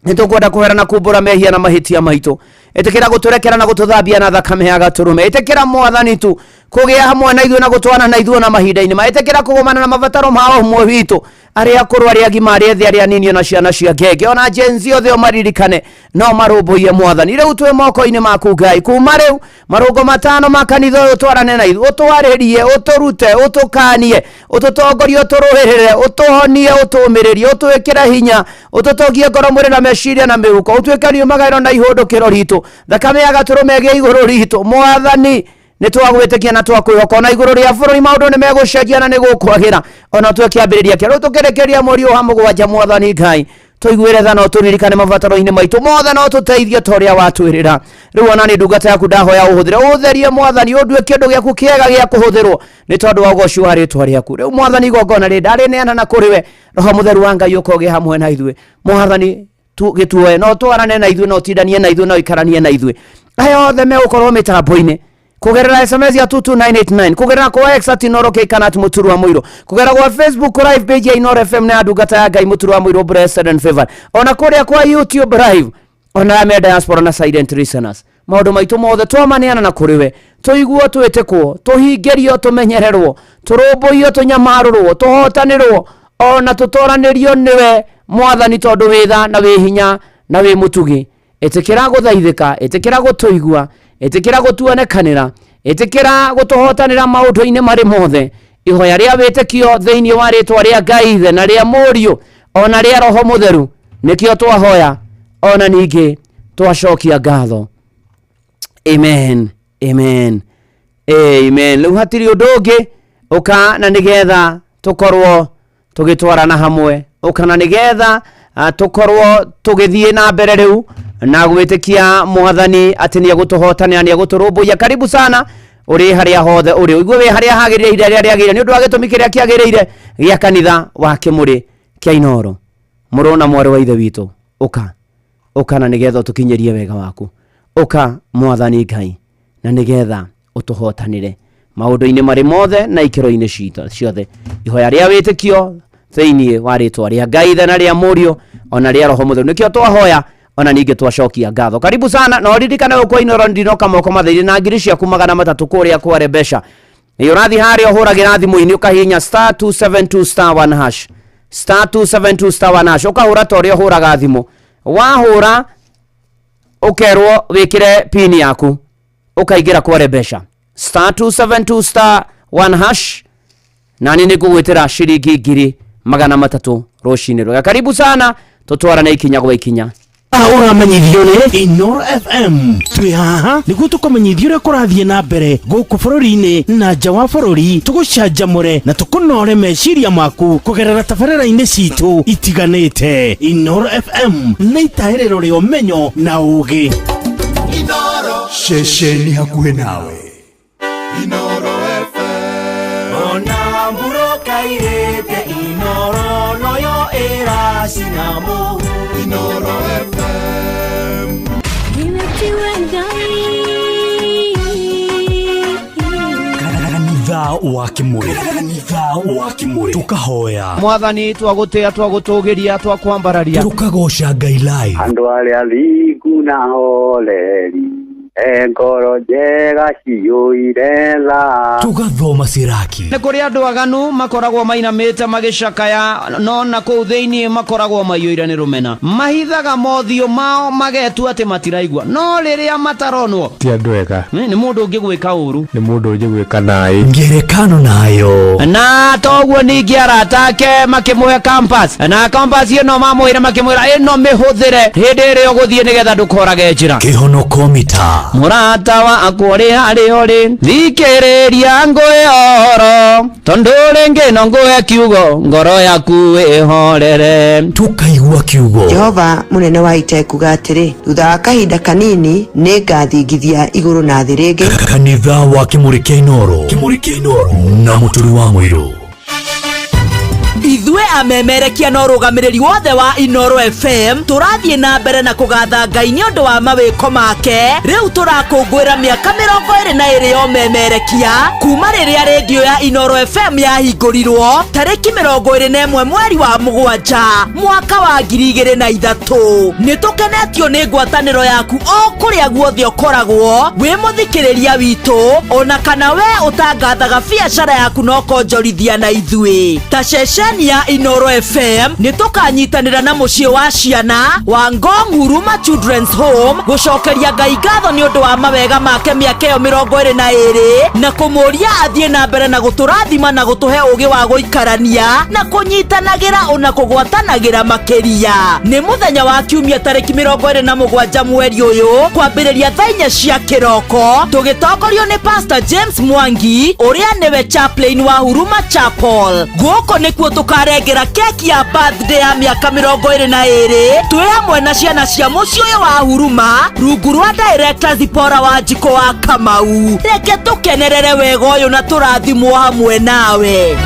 Nĩ tũkwenda kũhera na kumbũra mehia na mahĩtia maitũ. Ĩtĩkĩra gũtũrekera na gũtũthambia na thakame ya gatũrũme. Ĩtĩkĩra mwathani tu kũgĩa hamwe na ithuĩ na gũtwana na ithuĩ na mahinda-inĩ ma. Ĩtĩkĩra kũgomana na mabataro ma o ũmwe witũ, arĩa akũrũ, arĩa agima, arĩa ethĩ, arĩa anini, ona ciana cia ngenge, ona Gen Z othe ũmaririkane no marũmbũiye mwathani. Rĩu twĩ moko-inĩ maku Ngai, kuma rĩu marũngo matano ma kanitha ũyũ twarane na ithuĩ, ũtwarĩrie, ũtũrute, ũtũkanie, ũtũtongorie, ũtũrũĩrĩre, ũtũhonie, ũtũũmĩrĩrie, ũtwĩkĩre hinya, ũtũtongie ngoro, mwĩrĩ na meciria na mĩhuko, ũtuĩke riumagaĩro na ihũndũkĩro ritũ, thakame ya gatũrũme ĩgĩe igũrũ ritũ. Mwathani nĩ twagwĩtĩkia na twakwĩhoka, ona igũrũ rĩa bũrũri maũndũ nĩ megũcenjia na nĩ gũkwagĩra, ona tũe kĩambĩrĩria kĩa rĩu tũkĩrĩkĩria mweri ũyũ wa mũgwanja. Mwathani Ngai tũiguĩre tha na ũtũririkane mabataro-inĩ maitũ mothe, na ũtũteithie ta ũrĩa watwĩrĩra. Rĩu ona nĩ ndungata yaku ndahoya ũhũthĩre, ũtherie mwathani, ũndue kĩndũ gĩaku kĩega gĩa kũhũthĩrwo nĩ tondũ wa ũgoci wa rĩtwa rĩaku. Rĩu mwathani igongona rĩ ndarĩneana na kũrĩ we, Roho Mũtheru wa Ngai ũkogĩa hamwe na ithuĩ. Mwathani gĩtuoe, no twarane na ithuĩ, no ũtindanie na ithuĩ, no ũikaranie na ithuĩ. Aya othe megũkorwo mĩtambo-inĩ kũgerera SMS ya 22989, kũgerera kwa X at Inooro K kana at Mũturu wa Mũirũ, kũgerera kwa Facebook live page ya Inooro FM na ya ndungata ya Ngai Mũturu wa Mũirũ Blessed and Favored, ona kũrĩa kwa YouTube live, ona arĩa me diaspora na silent listeners, maũndũ maitũ mothe twamaneana na kũrĩ we, tũiguo, twĩtĩkwo, tũhingĩrio, tũmenyererwo, tũrũmbũiyo, tũnyamarũrwo, tũhotanĩrwo, ona tũtoranĩrio nĩwe mwathani, tondũ wĩ tha na wĩ hinya na wĩ mũtugi. Ĩtĩkĩra gũthaithĩka, ĩtĩkĩra gũtũigua, ĩtĩkĩra gũtuonekanĩra, ĩtĩkĩra gũtũhotanĩra maũndũ-inĩ marĩ mothe. Ihoya rĩa wĩtĩkio thĩinĩ wa rĩtwa rĩa Ngai Ithe na rĩa Mũriũ ona rĩa Roho Mũtheru nĩkĩo twahoya, ona ningĩ twacokia ngatho. Amen, amen, amen. Rĩu hatirĩ ũndũ ũngĩ, ũka na nĩgetha tũkorwo tũgĩtwarana hamwe, ũka na nĩgetha tũkorwo tũgĩthiĩ na mbere rĩu na gwĩtĩkia mwathani atĩ nĩ egũtũhotanĩra, nĩ egũtũrũmbũiya. Karibu sana ũrĩ harĩa hothe ũrĩ, ũigue wĩ harĩa hagĩrĩire ihinda rĩrĩa rĩagĩrĩire, nĩ ũndũ wa gĩtũmi kĩrĩa kĩagĩrĩire gĩa kanitha wa Kĩmũrĩ kĩa Inooro. Mũrũ na mwarĩ wa Ithe witũ, ũka, ũka na nĩgetha ũtũkinyĩrie wega waku. Ũka mwathani Ngai na nĩgetha ũtũhotanĩre maũndũ-inĩ marĩ mothe na ikĩro-inĩ ciothe. Ihoya rĩa wĩtĩkio thĩinĩ wa rĩtwa rĩa Ngai Ithe na rĩa Mũriũ ona rĩa Roho Mũtheru nĩkĩo twahoya, ona ningĩ twacokia ngatho. Karibu sana, na ũririkane gũkũ Inooro ndinoka moko matheri na ngiri ciaku 300 kũrĩa kware mbeca. Nĩ ũrathiĩ harĩa ũhũragĩra thimũ-inĩ ũkahihinya star 272 star 1 hash, star 272 star 1 hash, ũkahũra ta ũrĩa ũhũraga thimũ. Wahũra ũkerwo wĩkĩre pin yaku, ũkaingĩra kware mbeca. Star 272 star 1 hash, nani nĩ ngũgwĩtĩra ciringi 300,000 rũcinĩ rwega. Karibu sana, tũtwarane ikinya gwa ikinya. Ũramenyithio nĩ Inoro FM. Twĩ haha nĩguo tũkũmenyithia ũrĩa kũrathiĩ na mbere gũkũ bũrũri-inĩ na nja wa bũrũri, tũgũcanjamũre na tũkũnore meciria maku kũgerera tabarĩra-inĩ citũ itiganĩte. Inoro FM nĩ itahĩrĩro rĩa ũmenyo na ũgĩ. Ceceni hakuhĩ nawe. Ona mburoka irĩte Inoro noyo ĩracina mũhu. Inoro FM. Nimetiwe Ngai. Kanitha wa Kimuri, kanitha wa Kimuri, tukahoya Mwathani, twagũtĩa, twagũtũgĩria, twakwambararia, tukagoca Ngai live. Andũ arĩa thingu na horeri e ngoro njega ciyũire tha. Tugathoma siraki. Nĩ kũrĩ andũ aganu makoragwo mainamĩte magĩcakaya, no na kũu thĩinĩ makoragwo maiyũire nĩ rũmena. Mahithaga mothiũ mao magetua atĩ matiraigua, no rĩrĩa mataronwo ti andũ ega. Nĩ mũndũ ũngĩgwĩka ũru, nĩ mũndũ ũngĩgwĩka naĩ. Ngerekano nayo. Na toguo ningĩ arata ake makĩmũhe campus, na campus ĩno mamwĩra, makĩmwĩra ĩno mĩhũthĩre hĩndĩ ĩrĩa ũgũthiĩ nĩgetha ndũkorage njĩra. Kĩhonoko mita. Mũrata wakwa ũrĩ harĩa ũrĩ, thikĩrĩria ngũhe ũhoro, tondũ rĩngĩ no ngũhe kiugo, ngoro yaku ĩhorere. Tukaigua kiugo. Jehova mũnene wa ita ekuga atĩrĩ, thutha wa kahinda kanini nĩ ngathingithia igũrũ na thĩ rĩngĩ. Kanitha wa Kimuri kĩa Inoro, Kimuri kĩa Inoro na Mũturi wa Mũirũ. Ithuĩ amemerekia na ũrũgamĩrĩri wothe wa Inoro FM tũrathiĩ na mbere na kũgatha Ngai nĩ ũndũ wa mawĩko make. Rĩu tũrakũngũĩra mĩaka 22 ya ũmemerekia kuma rĩrĩa rĩndiũ ya Inoro FM yahingũrirwo tarĩki 21 mweri wa 7 mwaka wa 2003. Nĩ tũkenetio nĩ ngwatanĩro yaku o kũrĩa guothe ũkoragwo wĩ mũthikĩrĩria witũ, ona kana we ũtangathaga biacara yaku na ũkonjorithia na ithuĩ. Ta ceceni ya Inoro FM nĩ tũkanyitanĩra na mũciĩ wa ciana wa Ngong Huruma Children's Home gũcokeria Ngai ngatho nĩ ũndũ wa mawega make mĩaka ĩyo 22 na kũmũria athiĩ na mbere na gũtũrathima na gũtũhe ũgĩ wa gũikarania na kũnyitanagĩra ona kũgwatanagĩra makĩria. Nĩ mũthenya wa kiumia tarĩki 27 mweri ũyũ kwambĩrĩria thaa 4 cia kĩroko, tũgĩtongorio nĩ Pastor James Mwangi ũrĩa nĩwe chaplain wa Huruma Chapel. Gũkũ nĩkuo tũkarengera keki ya birthday ya mĩaka 22 twĩ hamwe na ciana cia mũciĩ ũyũ wa Huruma rungu rwa director Zipora wa Njiko wa Kamau. Reke tũkenerere wega ũyũ na tũrathimwo hamwe nawe.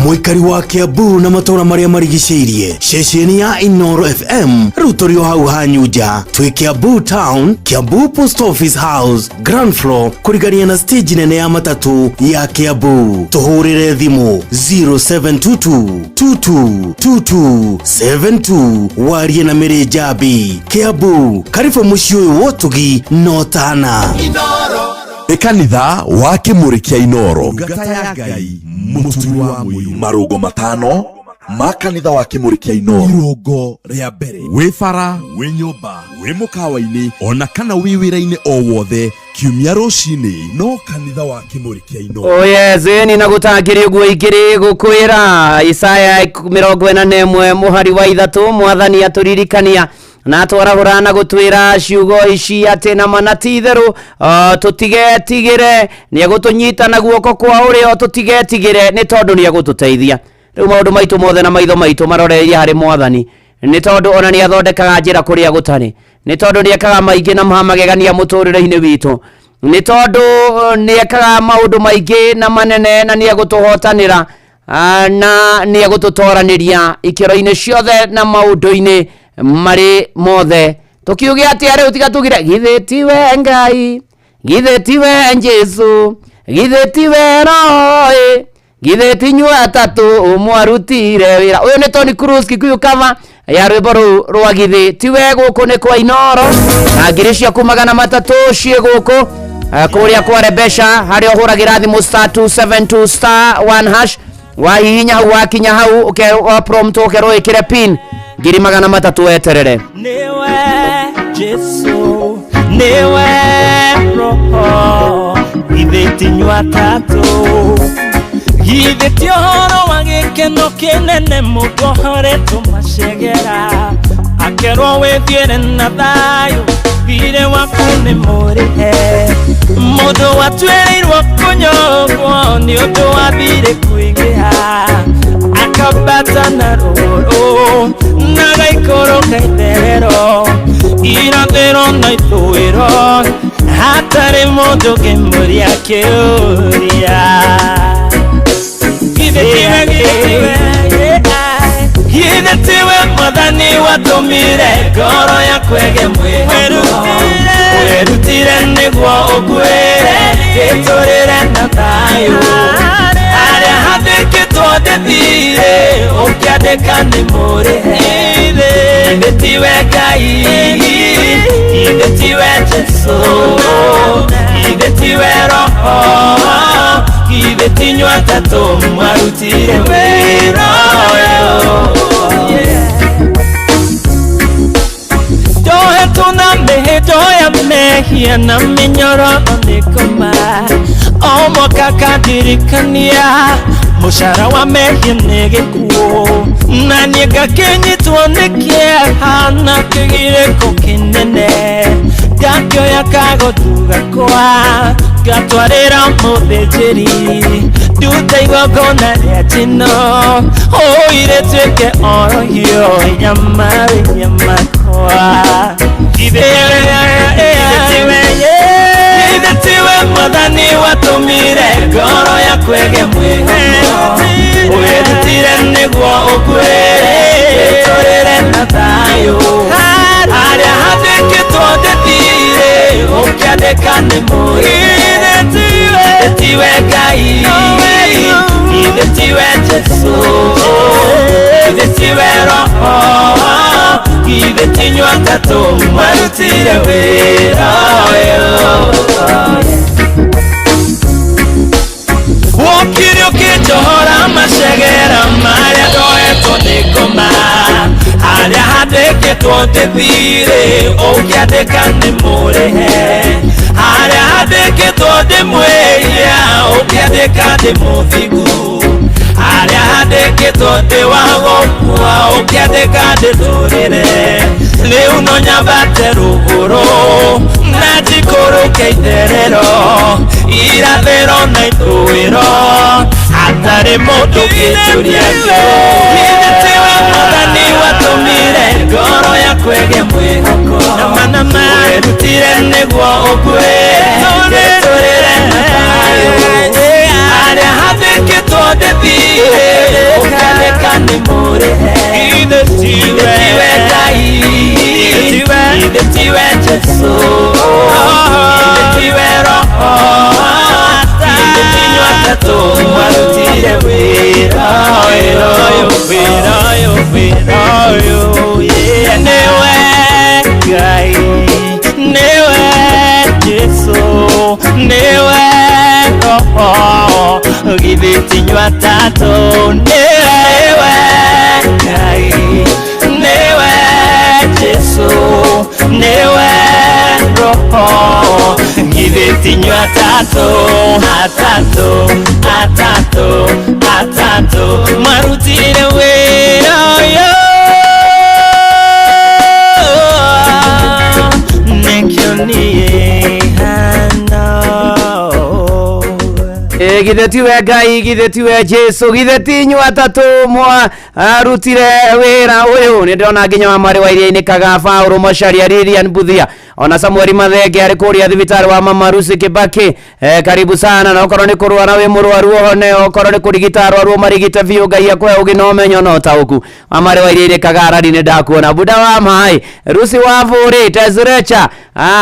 Mũikari wa Kiambu na matũra marĩa marigicĩirie, ceceni ya Inoro FM rĩu tũrĩ o hau hanyu nja. Twĩ Kiambu Town, Kiambu Post Office House, ground floor, kũrigania na stage nene ya matatũ ya Kiambu. Tũhũrĩre thimũ 0722 22 2272 warie na Mĩrĩ Njambi. Kiambu, karibu mũciĩ ũyũ wa ũtugi no tana. Nĩ kanitha wa Kimuri kĩa Inoro. Ngata ya Ngai Mũturi wa Mũirũ. Marũngo matano ma kanitha wa Kimuri kĩa Inoro. Irũngo rĩa mbere, wĩ bara, wĩ nyũmba, wĩ mũkawa-inĩ, ona kana wĩ wĩra-inĩ o wothe, kiumia rũcinĩ no kanitha wa Kimuri kĩa Inoro. Oh yes, ni na gũtangĩrĩ ũguo ingĩrĩ gũkwĩra Isaya 41 mũhari wa 3, mwathani atũririkania na atwarahũra na gũtwĩra ciugo ici atĩ na mana ti itherũ, tũtigetigĩre, nĩ egũtũnyita na guoko kwa ũrĩo, tũtigetigĩre nĩ tondũ nĩ egũtũteithia. Rĩu maũndũ maitũ mothe na maitho maitũ marorereirie harĩ mwathani, nĩ tondũ ona nĩ athondekaga njĩra kũrĩa gũtarĩ, nĩ tondũ nĩ ekaga maingĩ na magegania mũtũrĩre-inĩ witũ, nĩ tondũ nĩ ekaga maũndũ maingĩ na manene, na nĩ egũtũhotanĩra, na nĩ egũtũtoranĩria ikĩro-inĩ ciothe na maũndũ-inĩ marĩ mothe. Tũkiuge atĩa rĩu? Tiga tugire githĩ tiwe Ngai, githĩ tiwe Jesũ, githĩ tiwe Roho, githĩ ti inyuĩ atatũ mwarutire wĩra. Ũyũ nĩ Tony Cruz Kikuyu cover ya rwĩmbo rũu rwa githĩ tiwe. Gũkũ nĩ kwa Inoro na ngiri ciaku 300 ciĩ gũkũ kũrĩa kwa Rebesha, harĩa ũhũragĩra thimũ star 272 star 1 hash. Wahihinya hau, wakinya hau wa prompt ũkerwo ĩkĩre pin 300,000 weterere. Niwe Jesu, niwe Roho, ithe tinyua tatu, githĩ ti ũhoro wa gĩkeno kĩnene mũndũ ohoretwo macegera akerwo wĩthiĩre na thayũ thirĩ waku nĩ mũrĩhe mũndũ watuĩrĩirwo kũnyongwo nĩ ũndũ wa thirĩ kũingĩha akambata na rũrũ na gaikũrũka itherero irathĩro na ithũĩro hatarĩ mũndũ ũngĩmũria kĩũria. Githĩ tiwe mwathani watũmire ngoro yaku ĩgĩe mwĩhoko wĩrutire nĩguo ũkuĩre ĩtũrĩre na thayũ harĩa handĩkĩtwo ndĩthire ũkĩandĩka nĩ mũrĩhe. Githĩ tiwe Ngai, githĩ tiwe Jesũ, githĩ tiwe Roho, githĩ ti inyuĩ atatũ mwarutire wĩra ũyũ. Ndohetwo na mĩhĩndo ya mehia na mĩnyororo nĩ ngoma o mwaka kandirikania mũcara wa mehia nĩ gĩkuũ na niĩ ngakĩnyitwo nĩ kĩeha na kĩgirĩko kĩnene ngakĩoya kagotu gakwa ngatwarĩra mũthĩnjĩri nduta igongona rĩa njino ũire tuĩke orohio nyama makwa. Githĩ tiwe mwathani watũmire ngoro yaku ĩgĩe mwĩhoko wĩrutire nĩguo ũkuĩre ĩtũrĩre na thayũ harĩa handĩkĩtwo ndĩthire ũkĩandĩka nĩ mũrĩhe. Githĩ tiwe Ngai, githĩ tiwe Jesũ, githĩ tiwe Roho, githĩ ti inyuĩ atatũ mwarutire wĩra ũyũ. Wokire ũkĩnjohora macegera marĩa ndoetwo nĩ ngoma harĩa handĩkĩtwo ndĩthire ũkĩandĩka nĩ mũrĩhe harĩa handĩkĩtwo ndĩmwĩhia ũkĩandĩka ndĩ mũthingu harĩa handĩkĩtwo ndĩ wa gũkua ũkĩandĩka ndĩtũrĩre rĩu no nyambate rũgũrũ na njikũrũke itherero irathĩro na ithũĩro hatarĩ mũndũ ũngĩnjũria kĩũria. Githĩ tiwe mwathani watũmire ngoro yaku ĩgĩe mwĩhoko wĩrutire nĩguo ũkuĩre ĩtũrĩre na thayũ harĩa handĩkĩtwo ndĩthire ũkĩandĩka nĩ mũrĩhe. Githĩ tiwe Ngai, githĩ tiwe Jesũ, githĩ tiwe Roho, githĩ ti inyuĩ atatũ mwarutire wĩra ũyũ, wĩra ũyũ, wĩra ũyũ. Nĩwe Ngai, nĩwe Jesũ, nĩwe Roho, githĩ ti inyuĩ atatũ. Nĩwe Ngai, nĩwe Jesũ, nĩwe Roho, githĩ ti inyuĩ atatũ, atatũ, atatũ, atatũ mwarutire wĩra ũyũ. Nĩkĩo niĩ hana. Githĩ tiwe Ngai, githĩ tiwe Jesũ, githĩ ti inyuĩ atatũ mwarutire wĩra ũyũ. Nĩ ndĩrona nginya wa mwarĩ wa iria-inĩ Kagaba Ũrũ Macharia Lilian Buthia ona Samuel Mathenge arĩ kũrĩa thibitarĩ wa Mama Lucy Kibaki. Karibu sana na okorwo nĩ kũrwara wĩ mũrwaru ũhone, okorwo nĩ kũrigita arwaru ũmarigite biũ, Ngai akũhe ũgĩ na ũmenyo na ũtaũku. Wa mwarĩ wa iria-inĩ Kagarari nĩ ndakuona. Buda wa maĩ Rusi wa Bũrĩ Tezurecha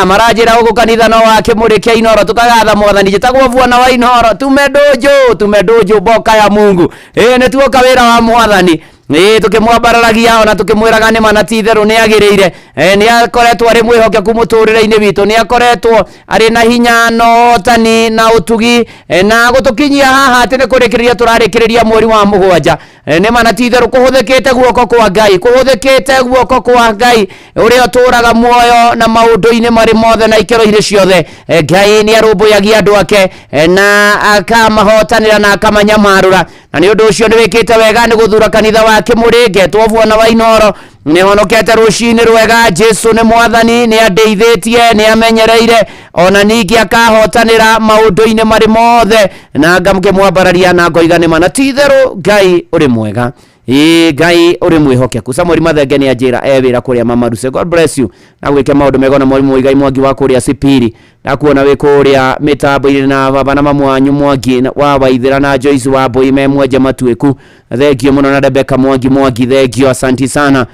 maranjĩra gũkũ kanitha no wa Kĩmũrĩ kĩa Inoro tũkagatha mwathani njĩtagwo Bwana wa Inoro tume ndũnjũ tume ndũnjũ mboka ya Mungu. Nĩ tuoka wĩra wa mwathani. Ĩĩ tũkĩmwambararagia ona tũkĩmwĩraga nĩ mana ti itherũ nĩ agĩrĩire. Nĩ akoretwo arĩ mwĩhokeku mũtũrĩre-inĩ witũ, nĩ akoretwo arĩ na hinya na ũhotani na ũtugi, na gũtũkinyia haha atĩ nĩ kũrĩkĩrĩria tũrarĩkĩrĩria mweri wa 7. Nĩ mana ti itherũ kũhũthĩkĩte guoko kwa Ngai, kũhũthĩkĩte guoko kwa Ngai ũrĩa ũtũraga muoyo na maũndũ-inĩ marĩ mothe na ikĩro-inĩ ciothe. Ngai nĩ arũmbũyagia andũ ake, na akamahotanĩra na akamanyamarũra, na nĩ ũndũ ũcio nĩ wĩkĩte wega nĩ gũthura kanitha wa Kĩmũrĩ ngetwo Bwana wa Inooro. Nĩ honokete rũcinĩ rwega, Jesu nĩ mwathani, nĩ andeithĩtie, nĩ amenyereire, ona ningĩ akahotanĩra maũndũ-inĩ marĩ mothe, na ngamũkĩmwambararia na ngoiga nĩ mana ti itherũ Ngai ũrĩ mwega. Ĩĩ Ngai ũrĩ mwĩhokeku. Samuel Mathenge nĩ anjĩra e wĩra kũrĩa Mamaruse. God bless you. Na gwĩke maũndũ mega na mwarimũ Muigai Mwangi wa kũrĩa Sipiri. Ndakuona wĩ kũrĩa mĩtambo-inĩ na baba na mamu wanyu Mwangi wa Waithĩra na Joyce wa Mbũi me mwenje matuĩku. Thengio mũno na Rebecca Mwangi Mwangi, thengio, asanti sana.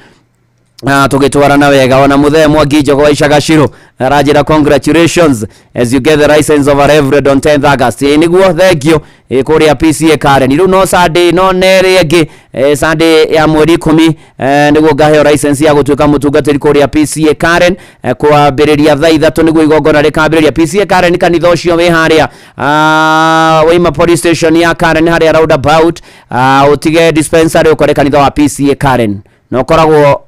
Tũgĩtwarana wega ona mũthee Mwangi Njogo wa Icagaciro aranjĩra congratulations as you get the license of a reverend on 10th August. Ĩ nĩguo, thengio. Ĩ kũrĩa PCA Karen rĩu no Sunday no nerĩ ĩngĩ, Sunday ya mweri 10, nĩguo ngaheo license ya gũtuĩka mũtungatĩri kũrĩa PCA Karen, kwambĩrĩria thaa 3 nĩguo igongona rĩkambĩrĩria. PCA Karen kanitha ũcio wĩ harĩa waima police station ya Karen harĩa roundabout, ũtige dispensary ũkore kanitha wa PCA Karen na ũkoragwo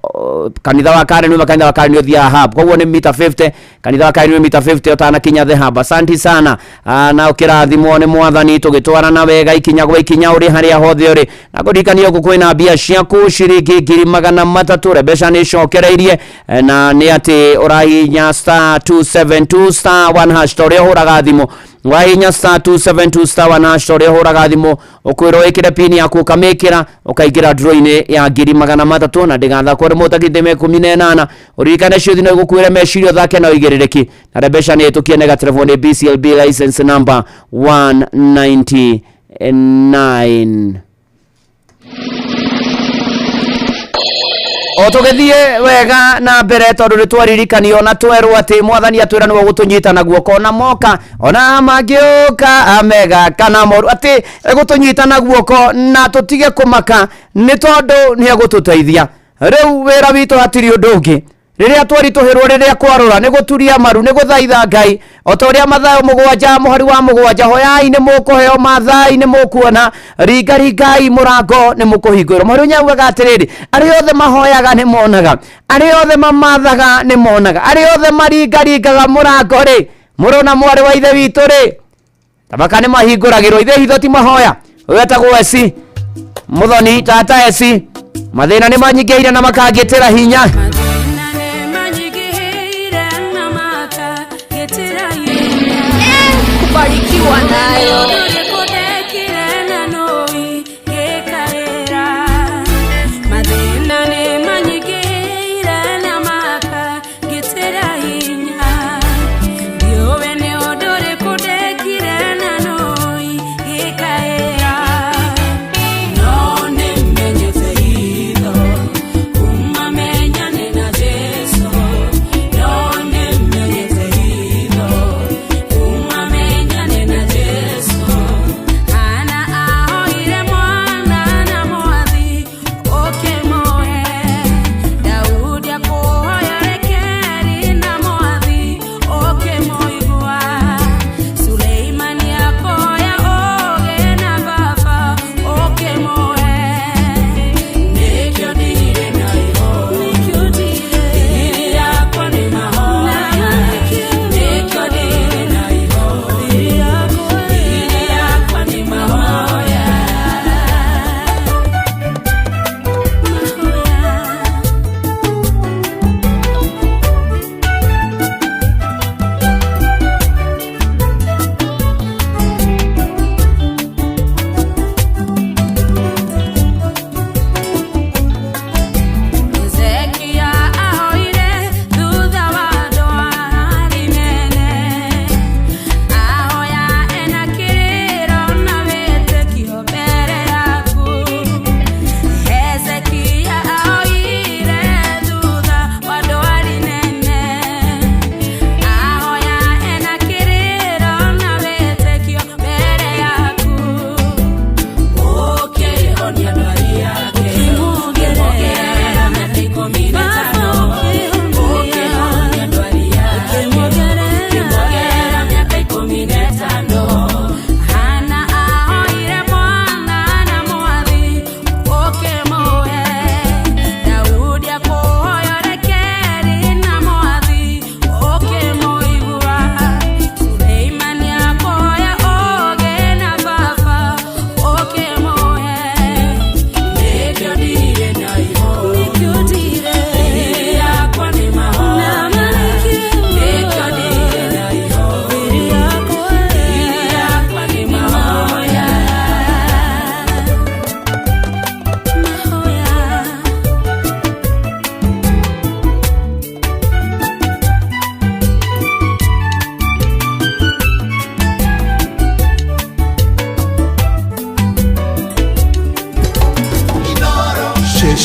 kanitha wa Karen wima kanitha wa Karen nĩ ũthiaga hub, koguo nĩ mita 50, kanitha wa Karen nĩ mita 50 ũtanakinya the hub. Asanti sana, na ũkĩrathimwo nĩ mwathani tũgĩtwarana wega ikinya gwa ikinya ũrĩ harĩa hothe ũrĩ, na kũririkania gũkũ kwĩna mbia ciaku ciringi 300,000, mbeca nĩ icokereirie, na nĩ atĩ ũrahihinya star 272 star 1 hash ta ũrĩa ũhũraga thimũ, wahihinya star 272 star 1 hash ta ũrĩa ũhũraga thimũ, ũkwĩrwo wĩkĩre pin yaku ũkamĩkĩra ũkaingĩra draw-inĩ ya 300,000, na ndĩgathakwo nĩ mũtakite me 18. Ũririkane ciũthi no igũkuĩre meciria ũthake na ũigĩrĩrĩki, na mbeca nĩ ĩtũkie negative nĩ BCLB license number 199. O tũgĩthiĩ wega na mbere tondũ nĩ twaririkanio na twerwo atĩ mwathani atwĩra nĩwe ũgũtũnyita na guoko, ona moka ona mangĩũka amega kana moru, atĩ egũtũnyita na guoko na tũtige kũmaka nĩ tondũ nĩ egũtũteithia. Rĩu wĩra witũ hatirĩ ũndũ ũngĩ, rĩrĩa twaritũhĩrwo, rĩrĩa kwarũra, nĩ gũturia maru, nĩ gũthaitha Ngai o ta ũrĩa Mathayo 7 mũhari wa 7, hoyai nĩ mũkũheo, mathai nĩ mũkuona, ringaringai mũrango nĩ mũkũhingũrwo. Mũhari ũyũ augaga atĩrĩrĩ, arĩa othe mahoyaga nĩ monaga, arĩa othe mamathaga nĩ monaga, arĩa othe maringaringaga mũrango rĩ, mũrũ na mwarĩ wa ithe witũ rĩ, tabaka nĩ mahingũragĩrwo. Ithe hitho ti mahoya. Ũyũ etagwo Esi Mũthoni, tata Esi, mathĩna nĩ manyingĩhire na makangĩtĩra hinya. Kubarikiwa nayo.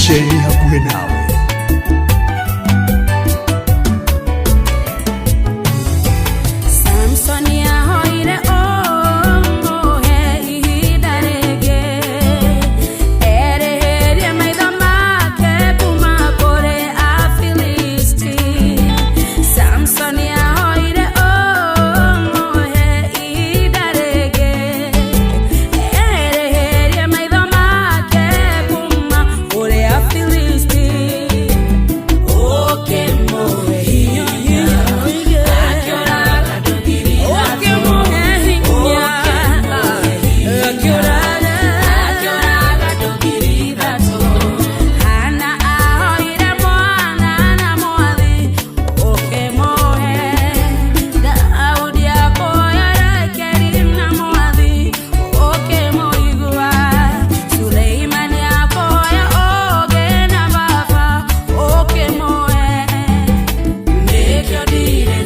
Ceceni hakuhĩ nawe. Samsoni ahoire ũmũhe ihinda rĩngĩ, ereherie maitho make kuma kũrĩ Afilisti. Samsoni ahoire ũmũhe ihinda rĩngĩ, ereherie maitho make kuma kũrĩ Afilisti. Ũkĩmũhe hinya, akĩũraga ndũgiri. Ũkĩmũhe hinya, akĩũraga, akĩũraga ndũgiri ithatũ. Hana ahoire mwana na mwathi, ũkĩmũhe. Daudi akũhoya rekeri na mwathi, ũkĩmũigua. Suleimani akũhoya ũũgĩ na baba, ũkĩmũhe. Nĩkĩo ndirĩ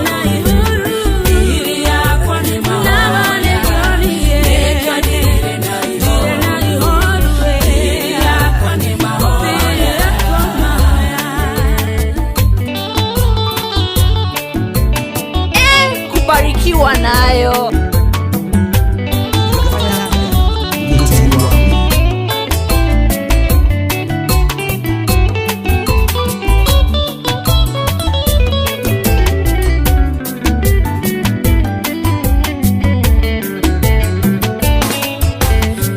na ihooru, thiri yakwa nĩ mahoya. Nĩkĩo ndirĩ na ihooru, thiri yakwa nĩ mahoya. Kubarikiwa nayo.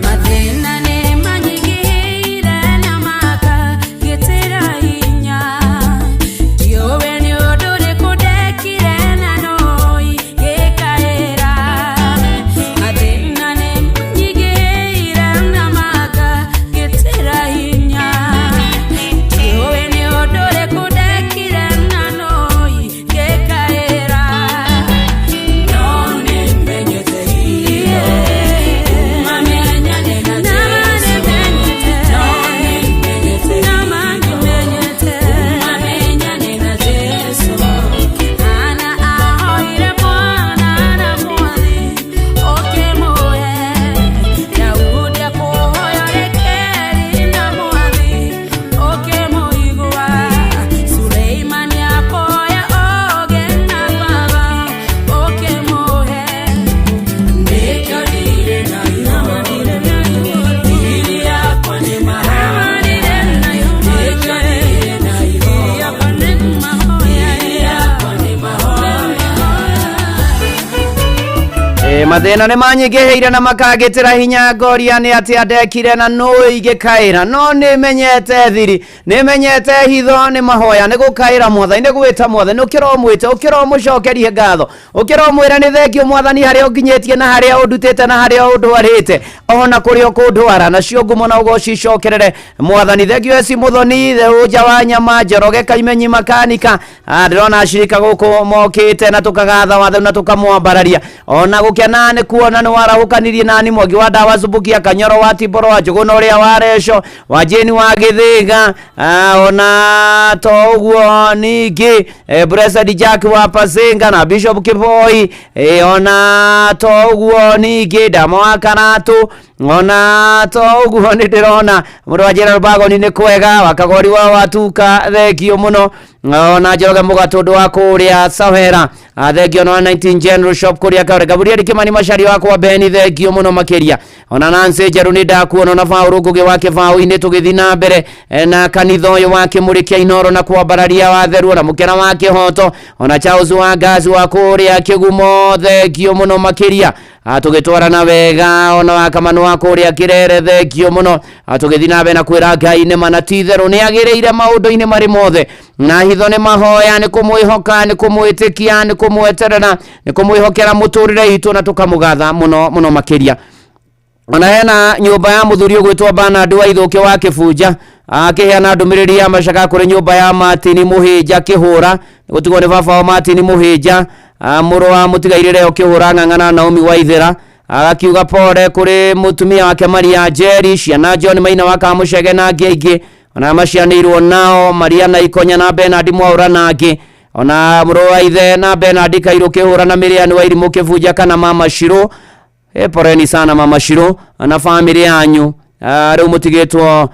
Mathĩna nĩ manyingĩhĩire na makangĩtĩra hinya. Ndiũĩ nĩ ũndũ ũrĩkũ ndekire na no ingĩkaĩra. Mathĩna nĩ manyingĩhĩire na makangĩtĩra hinya. Ndiũĩ nĩ ũndũ ũrĩkũ ndekire na no ingĩkaĩra. No nĩmenyete hinya, mamenyane na Jesũ. No nĩmenyete hinya, mamenyane na Jesũ. Hana ahoire mwana na mwathi, ũkĩmũhe. Daudi akũhoya rekeri na mwathi, ũkĩmũigua. Suleimani akũhoya ũũgĩ na baba, ũkĩmũhe. Nĩkĩo ndirĩ na ihooru, thiri yakwa nĩ mahoya. Nĩkĩo ndirĩ na ihooru, thiri yakwa nĩ mahoya. Mathĩna nĩ manyingĩhĩire na makangĩtĩra hinya, ngoria nĩ atĩa ndekire na nũ ingĩkaĩra. No nĩmenyete thiri, nĩmenyete hitho, nĩ mahoya, nĩ gũkaĩra mwathani, nĩ gwĩta mwathani, ũkĩromwĩte, ũkĩromũcokerie ngatho, ũkĩromwĩra nĩ thengio mwathani harĩa ũnginyĩtie na harĩa ũndutĩte na harĩa ũndwarĩte ona kũrĩa ũkũndwara, nacio ngumo na ũgoci icokerere mwathani. Thengio eci mũthoni theũnja wa nyama Njoroge Kaimenyi makanika. Ndĩrona acirika gũkũ mokĩte na tũkagatha watheru na tũkamwambararia ona gũkena nĩ kuona nĩ warahũkanirie nani Mwangi wa ndawa Zubukia Kanyoro wa Tiboro wa Njũgũna ũrĩa wa Reco wa Jeni wa Gĩthĩga. Ona to ũguo ningĩ Blessed Jack wa Pasinga na Bishop Kiboi, ona to ũguo ningĩ Ndama wa Karatũ, ona to ũguo nĩ ndĩrona mũndũ wa njĩra Rũbagoni nĩ kwega wa Kagori wa Watuka, thengio mũno. Ona Njoroge Mũgatũndũ wa kũrĩa Sawera, thengio. Na 19 General Shop kũrĩa Kaore, Gabriel Kimani Macharia wa kwa Beni, thengio mũno makĩria. Ona Nancy Njerũ nĩ ndakuona, ona Paũlũ Ngũgĩ wa Kĩbaũ-inĩ. Tũgĩthiĩ na mbere na kanitha ũyũ wa Kĩmũrĩ kĩa Inoro na kwambararia watheru, ona Mũkena wa Kĩhoto, ona Charles wa Ngaci wa kũrĩa Kĩgumo, thengio mũno makĩria. Tũgĩtwarana wega, ona wa Kamanu wa kũrĩa Kĩrere, thengio mũno. Tũgĩthiĩ na mbere na kwĩra Ngai nĩ ma na ti itherũ nĩ agĩrĩire maũndũ-inĩ marĩ mothe, na hitho nĩ mahoya, nĩ kũmwĩhoka, nĩ kũmwĩtĩkia, nĩ kũmweterera, nĩ kũmwĩhokera mũtũrĩre witũ na tũkamũgatha mũno mũno makĩria. Ona hena nyũmba ya mũthuri ũgwĩtwo Bernard wa Ithũkĩ wa Kĩbunja, akĩheana ndũmĩrĩri ya macaka kũrĩ nyũmba ya Martin Mũhĩnja Kĩhũra, gũtigwo nĩ baba wa Martin Mũhĩnja, mũrũ wa mũtigairĩ Leo Kĩhũra Ng'ang'a na Naomi Waithĩra. Agakiuga pole kũrĩ mũtumia wake Maria Njeri, ciana John Maina wa Kamũcege na angĩ aingĩ, ona macianĩirwo nao Maria na Ikonya na Bernard Mwaũra na angĩ, ona mũrũ wa ithe na Bernard Kairũ Kĩhũra na Miriam wa Irimũ Kĩbunja kana Mama Shiro. Poleni sana Mama Shiro na family yanyu. Rĩu mũtigĩtwo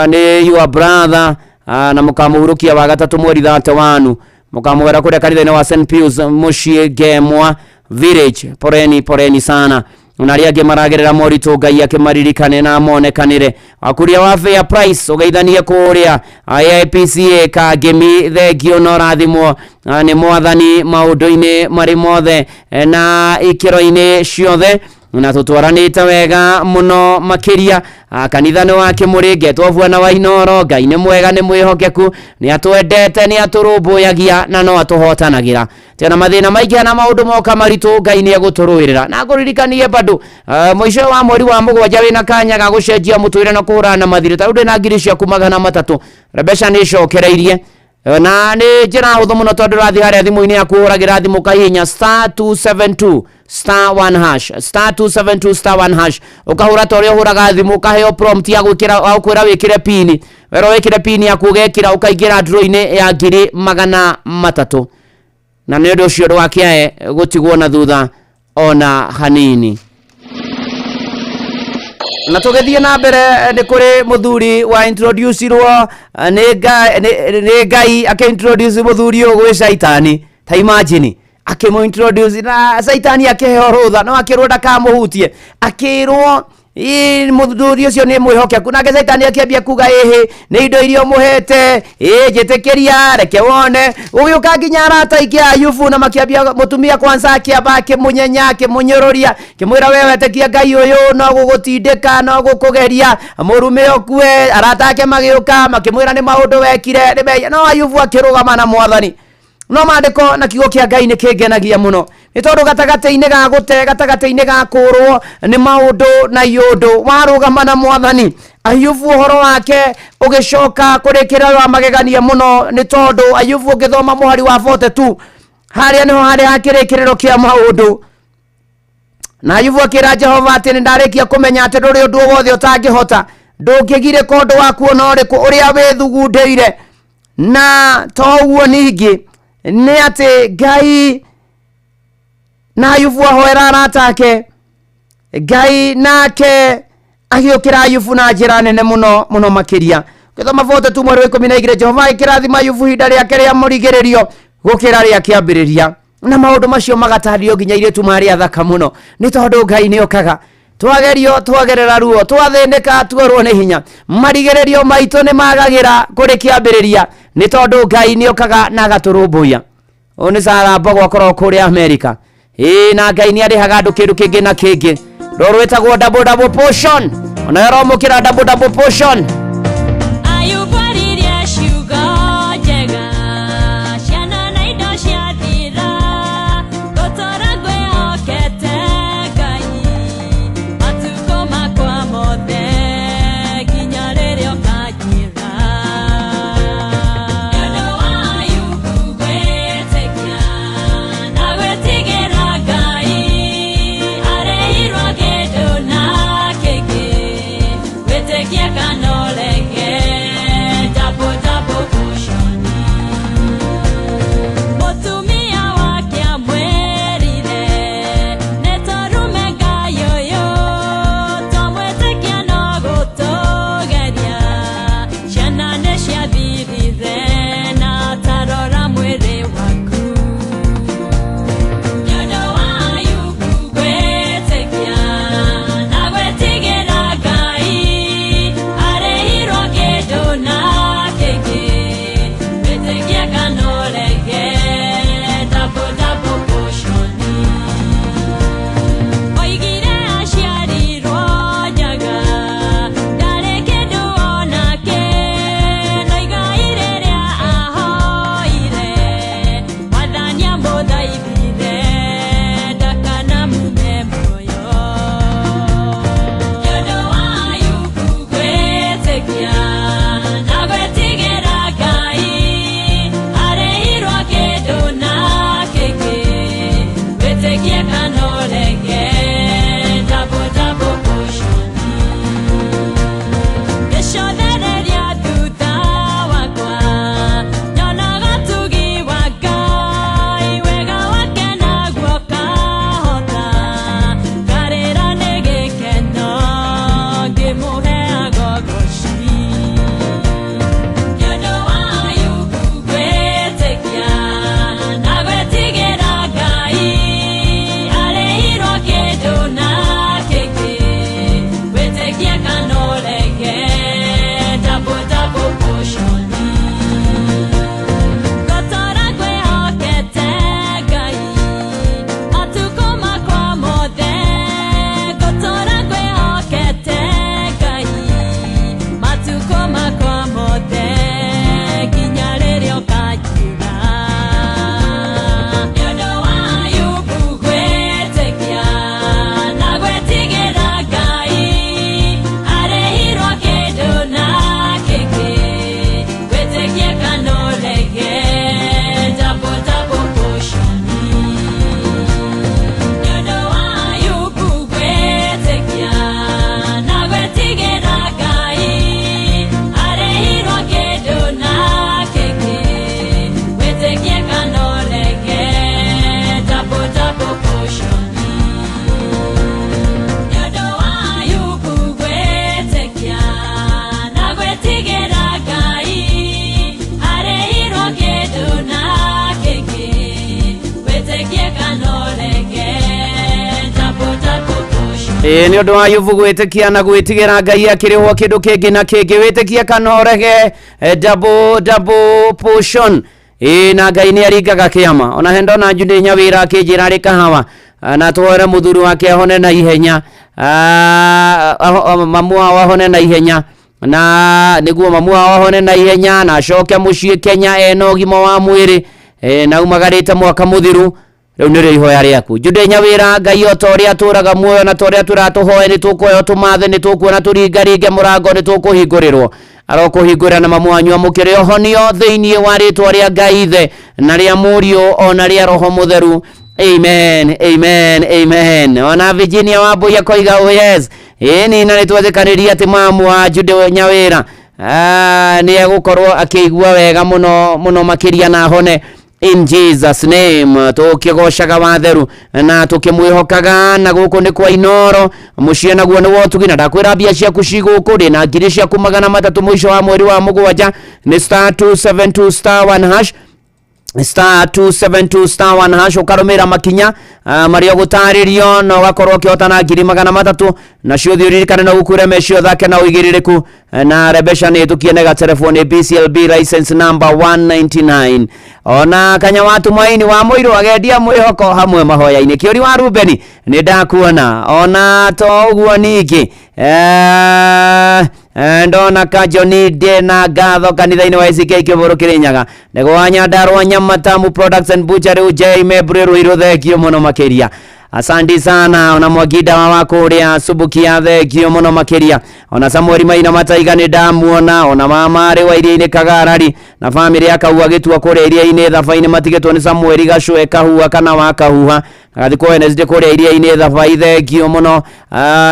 nĩ your brother, na mũkamũhurũkia wa gatatũ mweri 31, mũkamũgera kũrĩa kanitha-inĩ wa St Pius mũciĩ Ngemwa village. Poreni, poreni sana, na arĩa angĩ maragerera moritũ, Ngai akĩmaririkane na monekanĩre. Wakuria wa Fair Price, ũgeithanie kũrĩa AIPCA Kangemi, thengio na ũrathimwo nĩ Mwathani maũndũ-inĩ marĩ mothe na ikĩro-inĩ ciothe, na tũtwaranĩte wega mũno makĩria. Kanitha nĩ wa Kĩmũrĩ, ngetwo Bwana wa Inoro. Ngai nĩ mwega, nĩ mwĩhokeku, nĩ atwendete, nĩ atũrũmbũyagia na no atũhotanagĩra. Tena mathĩna maingĩ na maũndũ moka maritũ, Ngai nĩ egũtũrũĩrĩra. Na ngũririkanie bado, mũico wa mweri wa mũgwanja wĩna kanya ga gũcenjia mũtũrĩre na kũhũrana na mathirĩ. Tarĩu ndĩna ngiri ciaku 300, mbeca nĩ icokereirie na nĩ njĩra hũthũ mũno, tondũ ũrathiĩ harĩa thimũ-inĩ yaku, ũhũragĩra thimũ kahihinya *272 *1#, *272 *1#, ũkahũra ta ũrĩa ũhũraga thimũ, ũkaheo prompt ya gwĩkĩra, wa gũkwĩra wĩkĩre pini. Werwo wĩkĩre pini yaku, ũgekĩra, ũkaingĩra draw-inĩ ya ngiri 300, na nĩ ũndũ ũcio ndũgakĩae gũtigwo na thutha ona hanini. Na tũgĩthiĩ na mbere, nĩ kũrĩ mũthuri wa introducirwo nĩ Ngai, nĩ Ngai akĩintroduce mũthuri ũyũ gwĩ caitani. Ta imagine, akĩmũ introduce na caitani akĩheo rũtha, no akĩrwo ndakamũhutie, akĩrwo ĩ mũthuri ũcio nĩ mwĩhokeku. Nake caitani akĩambia kuga, ĩhĩ, nĩ indo iria ũmũhete, ĩ njĩtĩkĩria, reke wone. Gũgĩũka nginya arata aingĩ a Ayubu na makĩambia, mũtumia kwanza akĩamba akĩmũnyenya, akĩmũnyũrũria, akĩmwĩra, we wetĩkia Ngai ũyũ no gũgũtindĩka, no gũkũgeria, mũrume ũkue. Arata ake magĩũka makĩmwĩra nĩ maũndũ wekire nĩ mehia, no Ayubu akĩrũgama na Mwathani. No maandĩko na kiugo kĩa Ngai nĩ kĩngenagia mũno, nĩ tondũ gatagatĩ-inĩ ga gũte, gatagatĩ-inĩ ga kũrwo nĩ maũndũ na iũndũ, warũgama na Mwathani. Ayubu ũhoro wake ũgĩcoka kũrĩkĩra wa magegania mũno, nĩ tondũ Ayubu, ũngĩthoma mũhari wa 42, harĩa nĩho harĩ ha kĩrĩkĩrĩro kĩa maũndũ. Na Ayubu akĩra Jehova atĩ, nĩ ndarĩkia kũmenya atĩ ndũrĩ ũndũ o wothe ũtangĩhota, ndũngĩgirĩka ũndũ waku ona ũrĩkũ ũrĩa wĩthugundĩire. Na to ũguo, ningĩ nĩ atĩ Ngai na Ayubu ahoera arata ake, Ngai nake agĩũkĩra Ayubu na njĩra nene mũno mũno makĩria. Ũgĩthoma 42 mweri wa 12, Jehova agĩkĩrathima Ayubu ihinda rĩake rĩa mũrigĩrĩrio gũkĩra rĩa kĩambĩrĩria, na maũndũ macio magatarĩrio nginya airĩtu marĩ athaka mũno, nĩ tondũ Ngai nĩ okaga. Twagerio, twagerera ruo, twathĩnĩka, tuorwo nĩ hinya, marigĩrĩrio maitũ nĩ magagĩra kũrĩ kĩambĩrĩria, nĩ tondũ Ngai nĩ okaga na agatũrũmbũiya. Ũyũ nĩ Sara Mbogo, akorwo kũrĩa Amerika. Ĩĩ, na Ngai nĩ arĩhaga andũ kĩndũ kĩngĩ na kĩngĩ, rũrũ rwĩtagwo double double portion, onayo aromũkĩra double double portion. Ayubu aririe ciugo njega, ciana na indo ciathira, ngũtũũra ngwĩhokete Ngai matukũ makwa mothe nginya rĩrĩa ũkanjĩra. Nĩ ũndũ wa Ayubu gwĩtĩkia na gwĩtigĩra Ngai, arĩhirwo kĩndũ na kĩngĩ, gwĩtĩkia kana. Ĩĩ nĩ ũndũ wa Ayubu gwĩtĩkia na gwĩtigĩra Ngai akĩrĩhwo kĩndũ kĩngĩ na kĩngĩ. Wĩtĩkie kana ũrege, double double portion. Ĩĩ na Ngai nĩ aringaga kĩama. Ona he ndona Judy Nyawĩra akĩnjĩra arĩ kahawa, na tũhoere mũthuri wake ahone na ihenya. Mamu wao ahone na ihenya, na nĩguo mamu wao ahone na ihenya na acoke mũciĩ Kenya ena ũgima wa mwĩrĩ, na aumagarĩte mwaka mũthiru. Rĩu nĩrĩo ihoya rĩaku Jude Nyawĩra. Ngai o ta ũrĩa atũraga muoyo na ta ũrĩa tũratũhoe, nĩ tũkũheo tũmathe, nĩ tũkuona tũringaringe mũrango, nĩ tũkũhingũrĩrwo. Arokũhingũrĩra na mamu wanyu amũkĩre ũhonio thĩinĩ wa rĩtwa rĩa Ngai Ithe na rĩa Mũriũ ona rĩa Roho Mũtheru. Amen, amen, amen. Ona Virginia Wambui akoiga oh yes. Ĩni na nĩtwetĩkanĩria atĩ mamu wa Jude Nyawĩra nĩ egũkorwo akĩigua wega mũno mũno makĩria na ahone in Jesus name. Tũkĩgocaga watheru na tũkĩmwĩhokaga, na gũkũ nĩ kwa Inoro mũciĩ naguo nĩ wotugi, na ndakwĩra mbia ciaku ci gũkũ ndĩ na ngiri ciaku 300 mũico wa mweri wa mũgwanja. Nĩ star 272 star 1 hash, star 272 star 1 hash, ũkarũmĩrĩra makinya marĩa ũgũtarĩrio na ũgakorwo ũkĩhotana ngiri 300. Nacio ũthiĩ ũririkane no gũkure mecio thake na ũigĩrĩrĩku na rebesha nĩ ĩtũkie nega telefoni BCLB license number 199. Ona kanya wa Tumaini wa Mũirũ agendia mwĩhoko hamwe mahoya-inĩ. Kĩũri wa Rubeni nĩ ndakuona. Ona to ũguo ningĩ, ndona ka Johnny de na ngatho kanitha-inĩ wa ACK Kĩbũrũ Kĩrĩnyaga nĩguo wa Nyandarua Nyamatamu Products and Butchery J Mebre Ruiru, thengio mũno makĩria, asante sana. Ona Mwaginda wa kũrĩa Subukia, thengio mũno makĩria. Ona Samuel Maina Mataiga nĩ ndamuona. Ona mama arĩ wa iria-inĩ Kagarari na famĩlĩ ya Kahua gĩtua kũrĩa iria-inĩ Thabai-inĩ matigĩtwo nĩ Samuel Gacwe Kahua kana wa Kahuha agathikwo Wednesday kũrĩa iria-inĩ Thabai, thengio mũno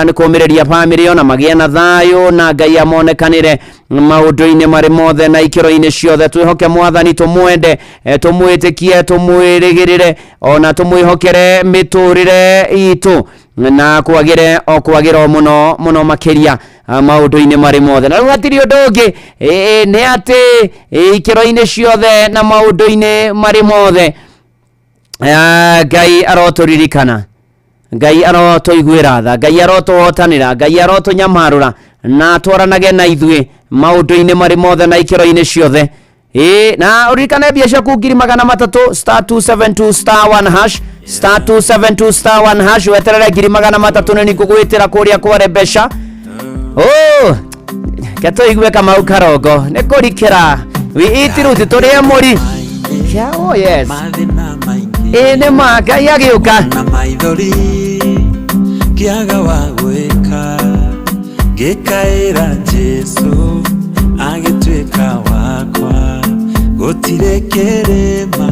nĩ kũmĩrĩria famĩlĩ ona magĩe na thayũ na Ngai amonekanĩre maũndũ-inĩ marĩ mothe na ikĩro-inĩ ciothe. Twĩhoke Mwathani, tũmwende, tũmwĩtĩkie, tũmwĩrĩgĩrĩre ona tũmwĩhokere mĩtũrĩre itũ na kwagĩre o kwagĩra o mũno mũno makĩria maũndũ-inĩ marĩ mothe. Na rĩu hatirĩ ũndũ ũngĩ, nĩ atĩ ikĩro-inĩ ciothe na maũndũ-inĩ marĩ mothe, Ngai arotũririkana, Ngai arotũiguĩra tha, Ngai arotũhotanĩra, Ngai arotũnyamarũra na atwaranage na ithuĩ maũndũ-inĩ marĩ mothe na ikĩro-inĩ ciothe. Ĩĩ na ũririkane mbia ciaku ngiri 300, star 272 star 1 hash, star 272 star 1 hash, weterere ngiri 300 nĩ ngũgwĩtĩra kũrĩa kware mbeca. Oh, ke tũigue Kamau Karongo nĩ kũrikĩra we eat root tũrĩe mũri. Oh yes, ĩĩ nĩ ma Ngai agĩũka na maithori kĩaga wa gwĩka ngĩkaĩra Jesu agĩtuĩka wakwa gũtirĩ kĩrĩma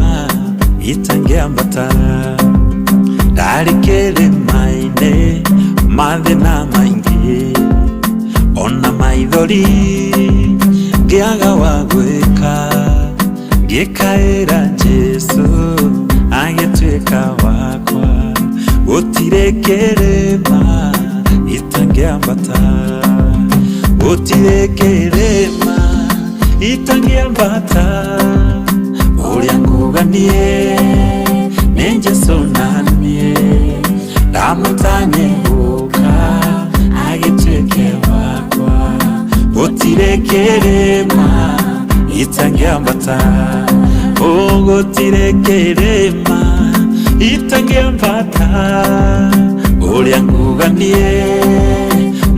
itangĩambata ndarĩ kĩrĩma-inĩ mathĩna maingĩ ona maithori ngĩaga wa gwĩka ngĩkaĩra Jesu agĩtuĩka wakwa gũtirĩ kĩrĩma itangĩambata gũtirĩ kĩrĩma itangĩambata ũrĩa nguga niĩ nĩ Jesu na niĩ ndamũtanye gũka agĩtuĩke wakwa gũtirĩ kĩrĩma itangĩambata gũtirĩ kĩrĩma itangĩambata ũrĩa nguga niĩ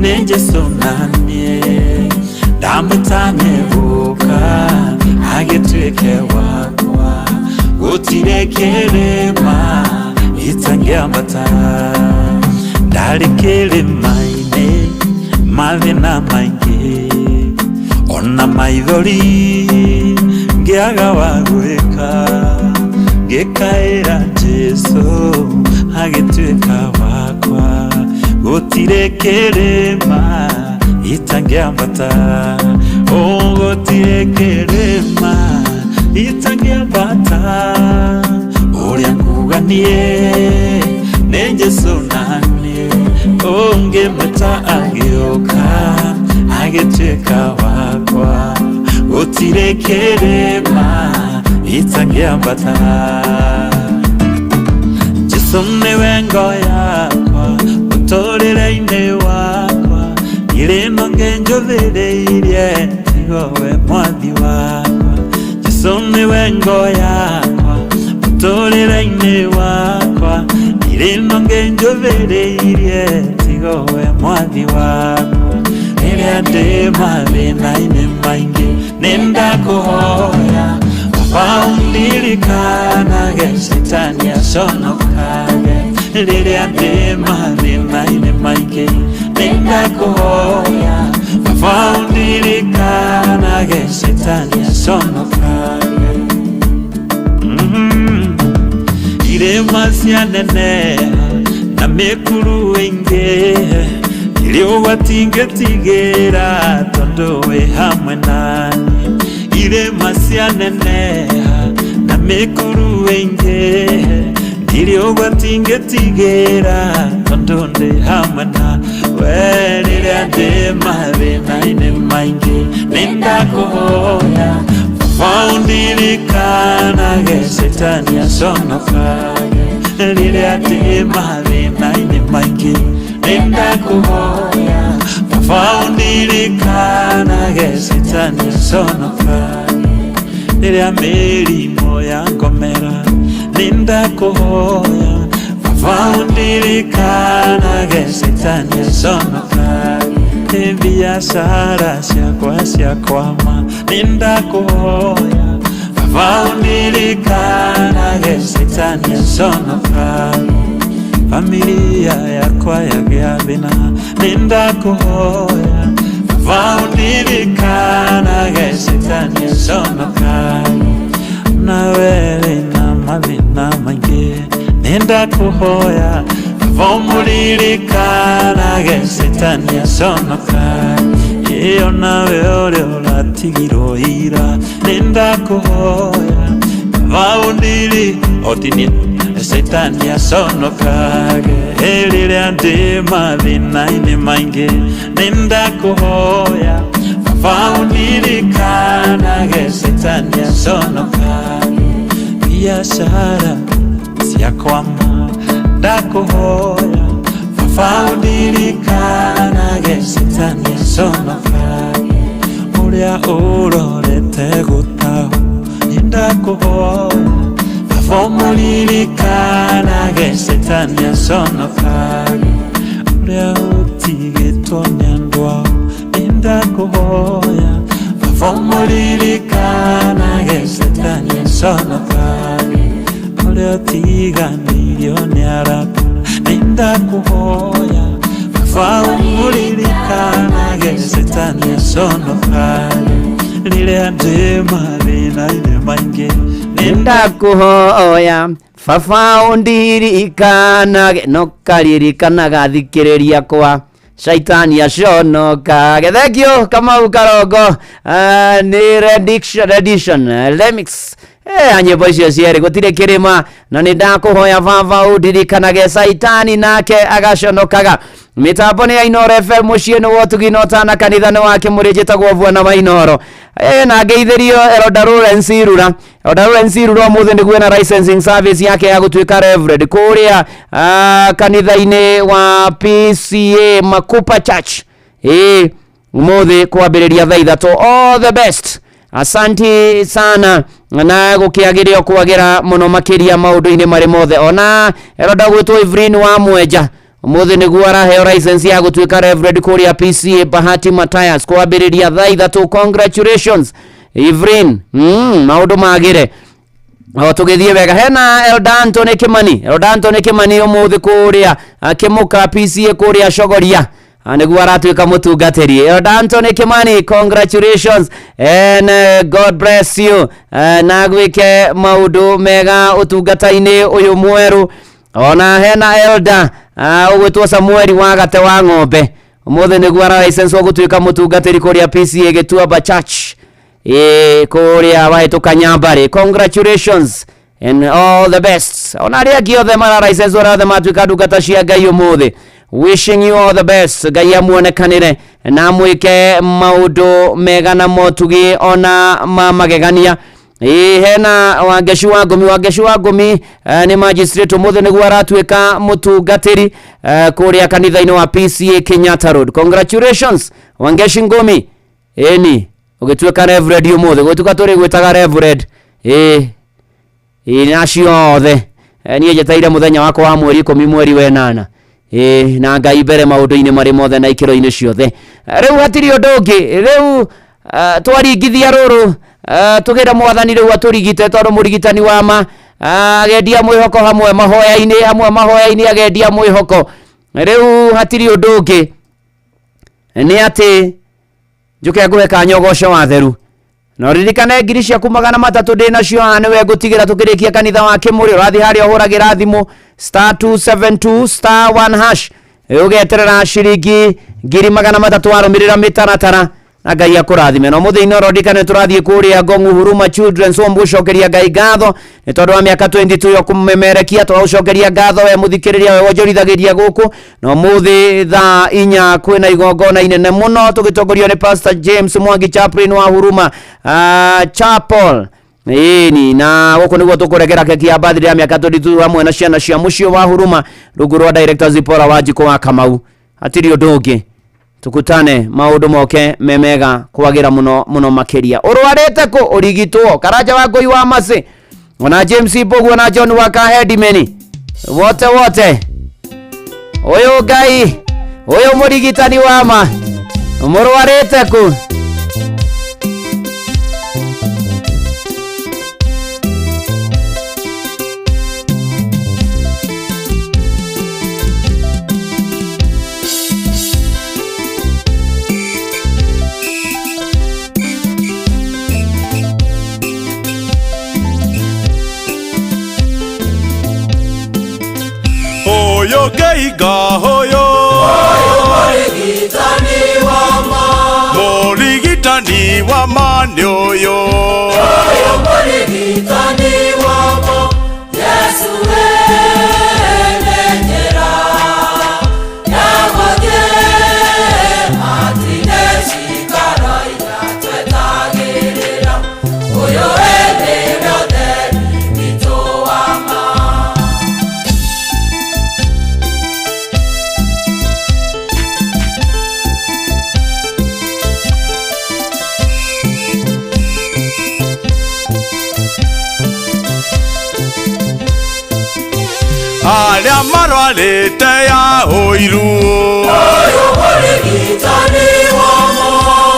nĩ Jesu na niĩ ndamũtanye gũka agĩtuĩke wakwa gũtirĩ kĩrĩma itangĩambata ndarĩ kĩrĩma-inĩ mathĩna maingĩ ona maithori ngĩaga wa gwĩka ngĩkaĩra Jesu agĩtuĩka wakwa gũtirĩ kĩrĩma itangĩambata gũtirĩ kĩrĩma itangĩambata ũrĩa nguga niĩ nĩ Jesu na niĩ ũngĩmwĩta agĩũka agĩtuĩka wakwa gũtirĩ kĩrĩma itangĩambata Jesu nĩwe ngo yakwa mũtũrĩre-inĩ. mĩhĩngo yakwa mũtũrĩre-inĩ wakwa ndirĩ na ũngĩ njũthĩrĩirie tiga we mwathi wakwa rĩrĩa ndĩ mathĩna-inĩ maingĩ nĩ ndakũhoya baba ũndirikanage cetani aconokage rĩrĩa ndĩ mathĩna-inĩ maingĩ nĩ ndakũhoya baba ũndirikanage cetani aconokage. Irĩma cianeneha na mĩkuru ĩingĩ ndirĩ ũgwati ngĩtigĩra tondũ wĩ hamwe naniĩ. Irĩma cianeneha na mĩkuru ĩingĩ ndirĩ ũgwati ngĩtigĩra tondũ ndĩ hamwe na we rĩrĩa ndĩ mathĩna-inĩ maingĩ nĩ ndakũhoya baba ũndirikanage cetani aconokage rĩrĩa ndĩ mathĩna-inĩ maingĩ nĩ ndakũhoya baba ũndirikanage cetani aconokage rĩrĩa mĩrimũ yangomera nĩ ndakũhoya baba ũndirikanage cetani aconokage biashara ciakwa ciakwama nĩ ndakũhoya baba ũndirikanage cetani aconokage familia yakwa yagĩa thĩna nĩ ndakũhoya baba ũndirikanage cetani aconokage nawe wĩna mathĩna maingĩ nĩ ndakũhoya baba ũmũririkanage cetani aconokage ĩyo nawe ũrĩa ũratigirwo ira nĩ ndakũhoya baba ũndiri otinie cetani aconokage rĩrĩa ndĩ mathĩna-inĩ maingĩ nĩ ndakũhoya baba ũndirikanage cetani aconokage biashara ciakwama ndakũhoya baba ũndirikanage cetani aconokage ũrĩa ũrorete gũtahwo nĩ ndakũhoya baba ũmũririkanage cetani aconokage ũrĩa ũtigĩtwo nĩ andũ ao nĩ ndakũhoya baba ũmũririkanage cetani aconokage ũrĩa ũtiganĩirio nĩ arata nĩ ndakũhoya baba ũmũririkanage cetani aconokage rĩrĩa ndĩ mathĩna-inĩ maingĩ nĩ Ndakuhoya baba ũndirikanage no karirikanaga thikĩrĩria kwa shaitani aconokage. Thank you Kamau Karongo. Nĩ rendition remix nyĩmbo icio cierĩ gũtirĩ kĩrĩma na nĩ ndakũhoya baba ũndirikanage saitani nake agaconokaga. Mĩtambo nĩ ya Inooro FM mũciĩ nĩ wotugi na ũtana kanitha nĩ wa Kĩmũrĩ njĩtagwo Bwana wa Inooro. Na ngeithĩrio Elder Lawrence Irura. Elder Lawrence Irura ũmũthĩ nĩguo ena licensing service yake ya gũtuĩka reverend kũrĩa kanitha-inĩ wa PCA Makupa Church. Ũmũthĩ kwambĩrĩria thaa 3. All the best. Asanti sana na gũkĩagĩre o kwagĩra mũno makĩria maũndũ-inĩ marĩ mothe. Ona Elder gwĩtwo Evelyn wa Mwenja ũmũthĩ nĩguo araheo license ya gũtuĩka reverend kũrĩa PCA Bahati Mathias kwambĩrĩria thaa 3. Congratulations Evelyn. Maũndũ magĩre o tũgĩthiĩ wega. Hena Elder Anthony Kimani. Elder Anthony Kimani ũmũthĩ kũrĩa Kĩmũka PCA kũrĩa Chogoria nĩguo aratuĩka mũtungatĩri. Elder Anthony Kimani, congratulations and God bless you na gwĩke maũndũ mega ũtungata-inĩ ũyũ mwerũ. Ona hena Elder ũgwĩtwo Samueli wa Gate wa Ng'ombe ũmũthĩ nĩguo ara license wa gũtuĩka mũtungatĩri kũrĩa PCA Gĩtuamba Church kũrĩa wahĩtũka Nyambarĩ. Congratulations and all the best. Ona arĩa angĩ othe mara license arĩa othe matuĩka ndungata cia Ngai ũmũthĩ, wishing you all the best. Ngai amuonekanĩre na amwĩke maũndũ mega na motugi ona ma magegania. Hena Wangecu wa Ngũmi. Wangecu wa Ngũmi nĩ magistrate ũmũthĩ nĩguo aratuĩka mũtungatĩri kũrĩa kanitha-inĩ wa PCA Kenyatta Road. Congratulations Wangecu Ngũmi. Ĩni ũgĩtuĩka reverend ũmũthĩ, gũtuĩka tũrĩ gwĩtaga reverend. Ĩ na acio othe. Niĩ njetereire mũthenya wakwa wa mweri 10 mweri wa 8. Ĩ na Ngai mbere maũndũ-inĩ marĩ mothe na ikĩro-inĩ ciothe. Rĩu hatirĩ ũndũ ũngĩ. Rĩu twaringithia rũrũ tũgĩre mwathani rĩu atũrigite tondũ mũrigitani wa ma agendia mwĩhoko hamwe mahoya-inĩ hamwe mahoya-inĩ agendia mwĩhoko. Rĩu hatirĩ ũndũ ũngĩ nĩ atĩ njuke ngũhe kanya ũgoco wa theru. Na ũririkane ngiri ciaku 300 ndĩ nacio haha nĩwe ngũtigĩra tũkĩrĩkia kanitha wa Kĩmũrĩ. Ũrathiĩ harĩa ũhũragĩra thimũ star 272 star 1 hash ũgeterera ciringi ngiri 300 warũmĩrĩra mĩtaratara na Ngai akũrathime. Na ũmũthĩ Inooro ndirikane tũrathiĩ kũrĩa Ngong'u Huruma Children's Home gũcokeria Ngai ngatho nĩ tondũ wa mĩaka 22 ya kũmemerekia. Tũgũcokeria ngatho we mũthikĩrĩria we wonjorithagĩria gũkũ. Na ũmũthĩ thaa 4 kwĩna igongona inene mũno tũgĩtongorio nĩ Pastor James Mwangi Chaplain wa Huruma Chapel. Ĩni na gũkũ nĩguo tũkũregera keki ya birthday ya mĩaka 22 hamwe na ciana cia mũciĩ wa Huruma rungu rwa Director Zipporah Wanjikũ wa Kamau. Hatirĩ ũndũ ũngĩ, tukutane maũndũ moke me mega kwagĩra mũno mũno makĩria. Ũrwarĩte kũ ũrigitwo Karanja wa Ngũi wa Macĩ ona James Mboguo na John wa Kahedimeni wote wote. Ũyũ Ngai ũyũ mũrigitani wa ma mũrwarĩte kũ? Hoyo geiga hoyo, Mũrigitani wa ma, mũrigitani wa ma nĩ ũyũ. Ũyũ mũrigitani wa ma, Yesu ene njĩra ya gũthiĩ matinĩ cikaro iria twetagĩrĩra. Ũyũ ene ũtheri witũ wa ma. Arĩa marwarĩte ya ũiru, Ũyũ mũrigitani wa ma,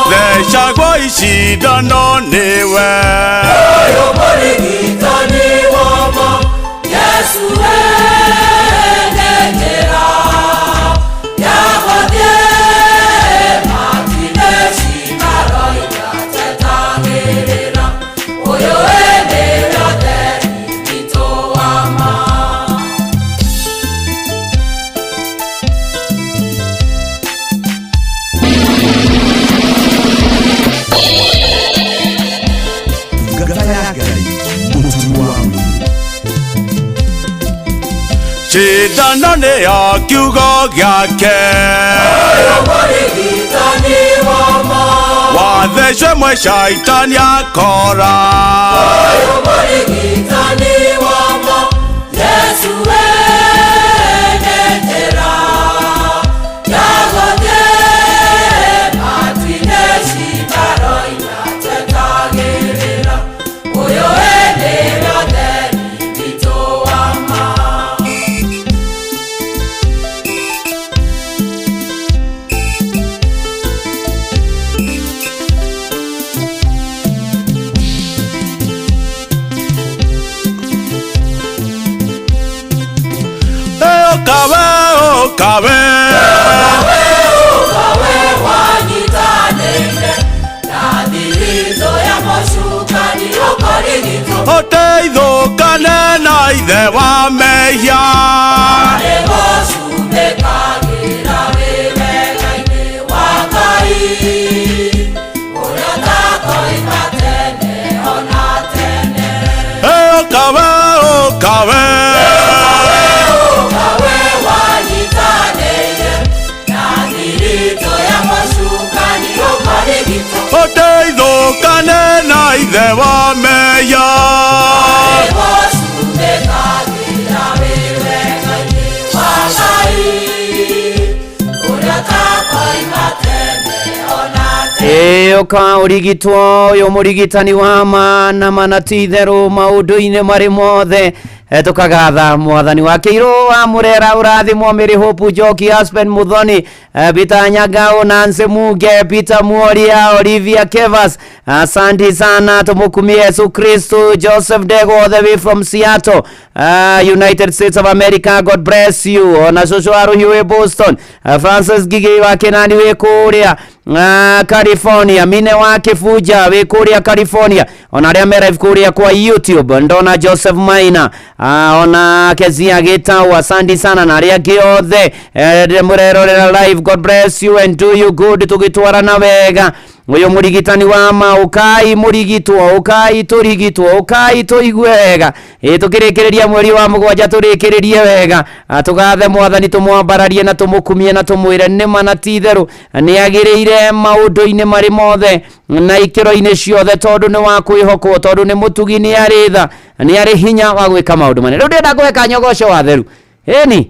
thecagwo icindano nĩwe. Ũyũ mũrigitani wa ma, Yesu ene njĩra ya gũthiĩ matinĩ cikaro iria twetagĩrĩra. Ũyũ ene ũtheri witũ wa ma. Ngata ya Ngai mũturi wa mũiru. Cindano nĩ ya kiugo gĩake, Ũyũ mũrigitani wa ma, wathecwe mwe caitani akora. Ũyũ mũrigitani wa ma, Yesu ene njĩra ya gũthiĩ matinĩ cikaro iria twetagĩrĩra. Ũyũ ene ũtheri witũ wa ma. Ũkawe ũkawe, Ũkawe wanyitanĩire na thiritũ ya mũcukani ũkarigitwo. Ũteithũkane na ithe wa mehia. Arĩ gũcumĩkagĩra wĩ wega-inĩ wa Ngai, ũrĩa ũtakoima tene ona tene. Ũkawe ũkawe, Ũkawe wanyitanĩire na thiritũ ya mũcukani ũkarigitwo. Ũteithũkane na ithe wa mehia. Arĩ gũcumĩkagĩra wĩ wega-inĩ wa Ngai, ũrĩa ũtakoima tene ona tene. Ĩ ũka ũrigitwo ũyũ mũrigitani wa ma na mana ti itherũ maũndũ-inĩ marĩ mothe. Tũkagatha mwathani wa kĩirũ wa mũrera ũrathimwo Mary Hope Njoki, Aspen Muthoni, Peter Nyangao, Nancy Muge, Peter Muoria, Olivia Kevas. Asante sana, tumukumie Yesu Kristo. Joseph Dego all the way from Seattle, United States of America, God bless you. Ona cũcũ wa Rũhiũ wĩ Boston, Francis Gigi wa Kenani wĩ kũrĩa California, Mine wa Kĩbunja wĩ kũrĩa California, ona arĩa me live kũrĩa kwa YouTube, ndona Joseph Maina, ona Kezia Gitau, asante sana na arĩa angĩ othe mũrerorera live, God bless you and do you good, tũgĩtwarana wega. Ũyũ mũrigitani wa ma, ũkai mũrigitwo, ũkai tũrigitwo, ũkai tũigue wega. Ĩ tũkĩrĩkĩrĩria mweri wa mũgwanja tũrĩkĩrĩrie wega. Tũgathe mwathani, tũmwambararie na tũmũkumie na tũmwĩre nĩma na ti itherũ nĩ agĩrĩire maũndũ-inĩ marĩ mothe na ikĩro-inĩ ciothe, tondũ nĩ wa kwĩhokwo, tondũ nĩ mũtugi, nĩ arĩ tha, nĩ arĩ hinya wa gwĩka maũndũ manene. Rĩu ndĩrenda kũhe kanya ũgoce watheru ĩni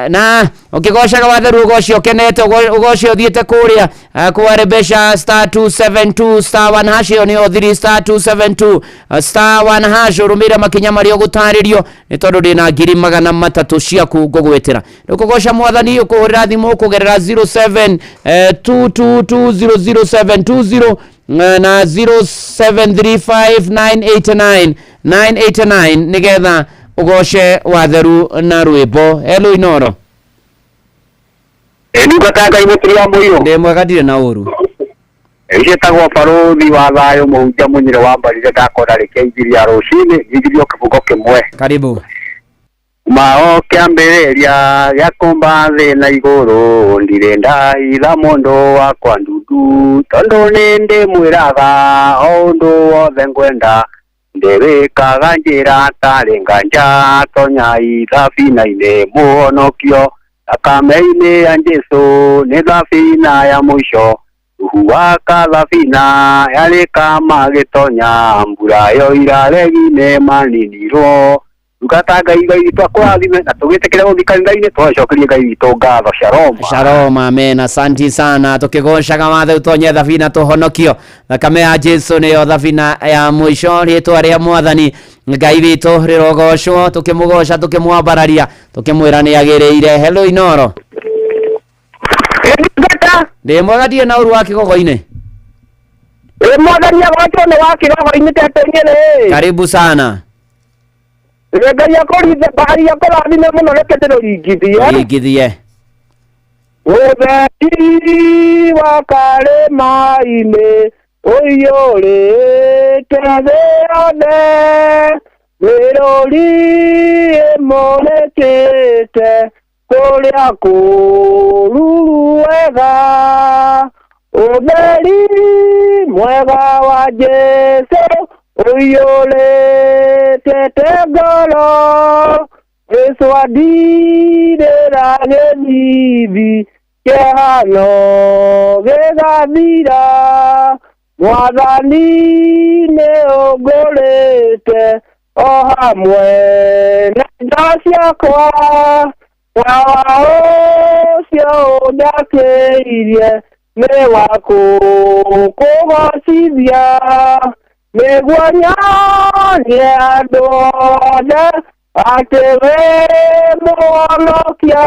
na ũkĩgocaga watheru ũgoce ũkenete, ũgoce ũthiĩte kũrĩa kwa Rebesha star 272 star 1 hash, ĩyo nĩyo thiri star 272 star 1 hash, ũrũmĩrĩre makinya marĩa ũgũtarĩrio nĩ tondũ ndĩna 300,000 ciaku ngũgwĩtĩra. Rĩu kũgoca mwathani ũkũhũrĩra thimũ kũgerera 07 222 na 0735 989 nĩgetha ũgoce watheru na rwĩmbo. Hello Inoro. Ndungata Ngai mũturi wa mũirũ. Ndĩ mwega, ndirĩ na ũru. Njĩtagwo barũthi wa thayũ mũhunjia mũnyĩrĩ wa mbarire, ndakona rĩkia injiria rũcinĩ njinjirio kĩbungo kĩmwe. Karibu. Mao kĩambĩrĩria gĩa kũmba thĩ na igũrũ, ndirĩ ndahitha mũndũ wakwa ndundu, tondũ nĩ ndĩmwĩraga o ũndũ wothe ngwenda, ndĩwĩkaga njĩra tarĩ nganja, tonya thabina-inĩ mũhonokio, thakame-inĩ ya Jesũ nĩ thabina ya mũico, ruhu wa kathabina yarĩ kama gĩtonya, mbura yoira regi-inĩ maninirwo. Ndungata Ngai Ngai witũ akũrathime na tũgĩtĩkĩre gũthiĩ kanitha-inĩ tũgacokerie Ngai witũ ngatho. Shalom. Shalom, amen. Asante sana. Tukĩgocaga wathe utonye thabina tũhonokio, thakame ya Jesu nĩyo thabina ya mũico, rĩtwa rĩa mwathani Ngai witũ rĩrogocwo, tũkĩmũgoca, tũkĩmwambararia, tũkĩmwĩra nĩ agĩrĩire. Hello Inoro. Ndĩ mwega, ndirĩ na ũru wa kĩgogo-inĩ. Mwathani agocwo nĩ wa kĩgogo-inĩ tetũ nyĩrĩ. Karibu sana. Ngai akũrithe bahari akũrathime mũno, reke ndĩrũringithie. Ringithie. Ũtheri wa karĩma-inĩ ũiyũrĩte thĩ yothe, mĩrũri ĩmũrĩkĩte kũrĩa kũruru wega, ũtheri mwega wa Jesũ ũiyũrĩte ngoro, Jesũ andirĩra gĩthithi kĩhano gĩgathira, mwathani nĩ ũngũrĩte o hamwe na indo ciakwa, tawa ũcio ũnjakĩirie nĩ wa kũkũgocithia, nĩguo nyonie andũ othe atĩ wĩ mũhonokia,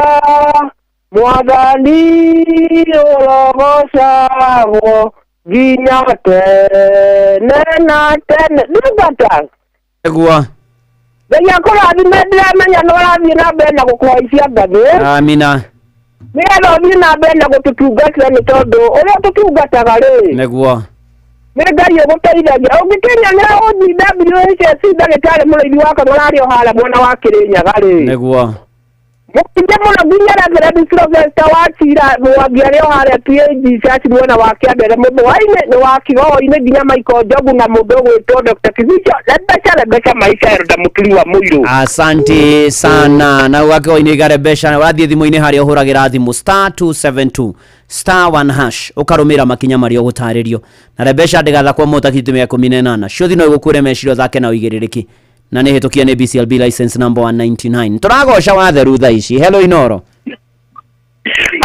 mwathani ũrogocagwo nginya tene na tene. Ndungata Nĩguo. Ngai akũrathime, ndĩramenya nĩ ũrathiĩ na mbere na gũkũhaicia ngathĩ. Amina. Nĩgetha ũthiĩ na mbere na gũtũtungatĩra, nĩ tondũ ũrĩa tũtungataga rĩ, Nĩguo. nĩ Ngai ũgũteithagia. Ũngĩkĩnyonera OGWHSC ndagĩtarĩ mũrĩithi wakwa mũrarĩ o harĩa mwena wa Kĩrĩnyaga rĩ, Nĩguo. mũingĩ mũno nginya Reverend Sylvester wa Chira Mwangi arĩ o harĩa TAG Church mwena wa Kĩambere mũthũa-inĩ nĩ wa Kĩgogo-inĩ nginya Michael Njogu na mũndũ ũgwĩtwo Dr. Kibicho, Rebecca Rebecca Maisha Elda Mũturi wa Mũirũ. Asante sana. Na ũgakĩgoinĩ garebesha ũrathiĩ thimũ-inĩ harĩa ũhũragĩra thimũ star 272 star 1 hash, ũkarũmĩrĩra makinya marĩa ũgũtarĩrio na Rebecca ndĩgathakwo mũta kitumia 18 ciothi no igũkure meciria ũthake na ũigĩrĩrĩki na nĩ hĩtũkie nĩ BCLB license number 199. Tũragoca watheru thaa ici. Hello Inoro.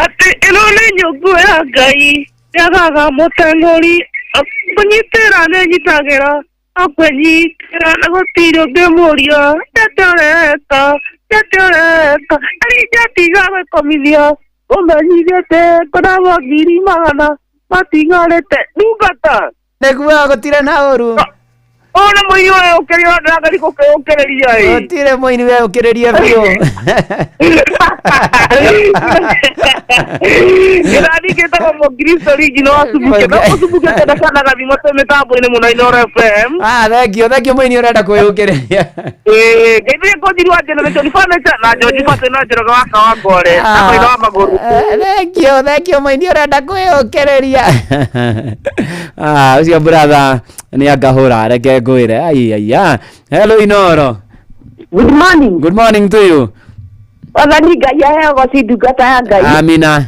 Atĩ ĩno nĩ nyũngũ ya Ngai. Njagaga mũteng'ũri kũnyitĩra nĩnyitagĩra akwĩnyitĩra na gũtirĩ ũngĩmũria nĩatĩa ũreka nĩatĩa ũreka Elija tiga gwĩkomithia ũmenyithie atĩ kũnamo 100,000 matigarĩte ndungata nĩguo gũtirĩ na ũru ũyũ nĩ mũini weyũkĩria ndĩrageria gũkĩyũkĩrĩria ĩ gũtirĩ mũini weyũkĩrĩria biũ kĩrathi gĩtagwo mũkristo ringino wa Subukia no mũsubukia kendekanaga thimũ twĩ mĩtambo-inĩ mũno Inooro FM. Ah, thank you, thank you mũini ũrenda kwĩyũkĩrĩria. Ĩĩ, ngeithie kũnjiri wa Generation Furniture na George Batĩ na Njoroge wa Kawangware na Maitho wa Magũrũ. Thank you, thank you mũini ũrenda kwĩyũkĩrĩria. Ah, ũcio brother nĩ angahũra reke ngwĩre. Ai ai ah. Hello Inooro. Good morning. Good morning to you. Wathani Ngai aheo goci ndungata ya Ngai. Amina.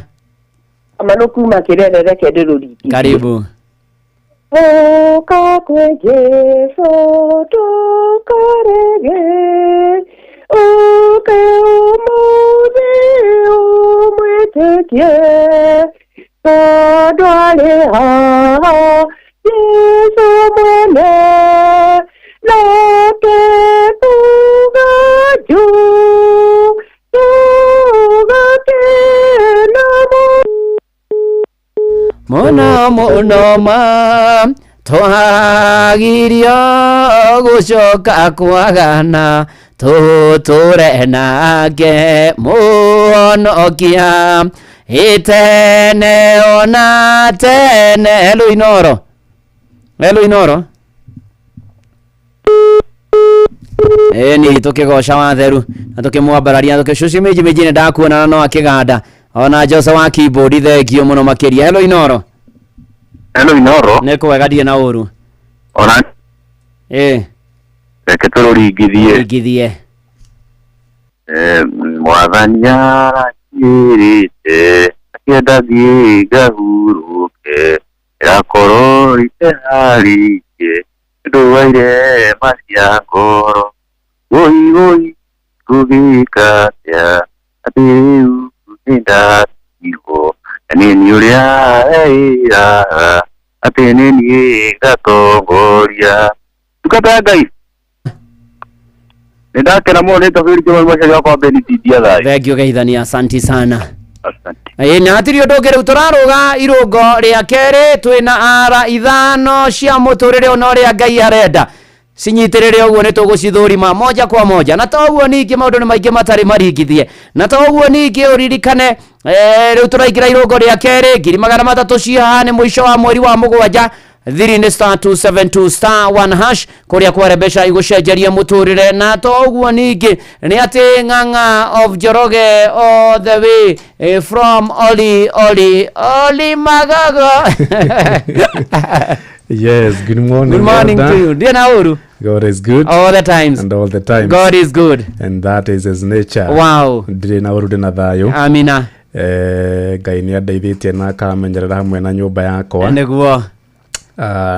Amano kuma Kĩrere reke ndĩrũringi. Karibu. Ũka kwĩ Jesũ tũkarege ũke ũmũthĩ ũmwĩtĩkie tondũ arĩ haha Jesũ mwene nake kuga juu tũgakena Mũno mũno ma twagirio gũcoka kwagana tũtũre nake mũhonokia ĩtene ona tene. Hello Inooro. Hello Inooro. Ĩni tũkĩgoca watheru na tũkĩmwambararia tũkĩcuci mĩnji mĩnji nĩ ndakuona no akĩganda ona Jose wa keyboard thengio mũno makĩria. Hello Inooro. Hello Inooro. Nĩ kwega ndirĩ na ũru. Ona ĩ reke tũrũringithie. Ringithie. Mwathani aranjĩrĩte akĩenda thiĩ ngahurũke ĩrakorwo iteharĩirie nĩũndũ wa irema cia ngoro woi woi ngũgĩka atĩa atĩ rĩu nĩndatigwo na nĩ niĩ ũrĩa eĩraga atĩ nĩ niĩ ngatongoria ndungata ya Ngai nĩndakena mũno nĩ tobĩri kĩmwe mũceri wakwa Benedict thayũ. Thank you geithania, asanti sana. Ĩ na hatirĩ ũndũ ũngĩ rĩu tũrarũga irũngo rĩa kerĩ twĩna ara 5 cia mũtũrĩre ona ũrĩa Ngai arenda cinyitĩrĩre ũguo nĩ tũgũcithũrima moja kwa moja na toguo ningĩ maũndũ nĩ maingĩ matarĩ maringithie na toguo ningĩ ũririkane rĩu tũraingĩra irũngo rĩa kerĩ 300,000 ciĩ haha nĩ mũico wa mweri wa 7 thiri nĩ star 272 star 1 hash kũrĩa kware mbeca igũcenjeria mũtũrĩre na toguo ningĩ nĩ atĩ Ng'ang'a of Njoroge all the way from Oli Oli Oli Magago. Yes, good morning. Good morning Elder. to you. Dear Nauru. God is good. All the times. And all the times. God is good. And that is his nature. Wow. Ndirĩ na ũru ndĩ na thayũ. Amina. Ngai nĩ andeithĩtie na akamenyerera hamwe na nyũmba yakwa. Nĩguo.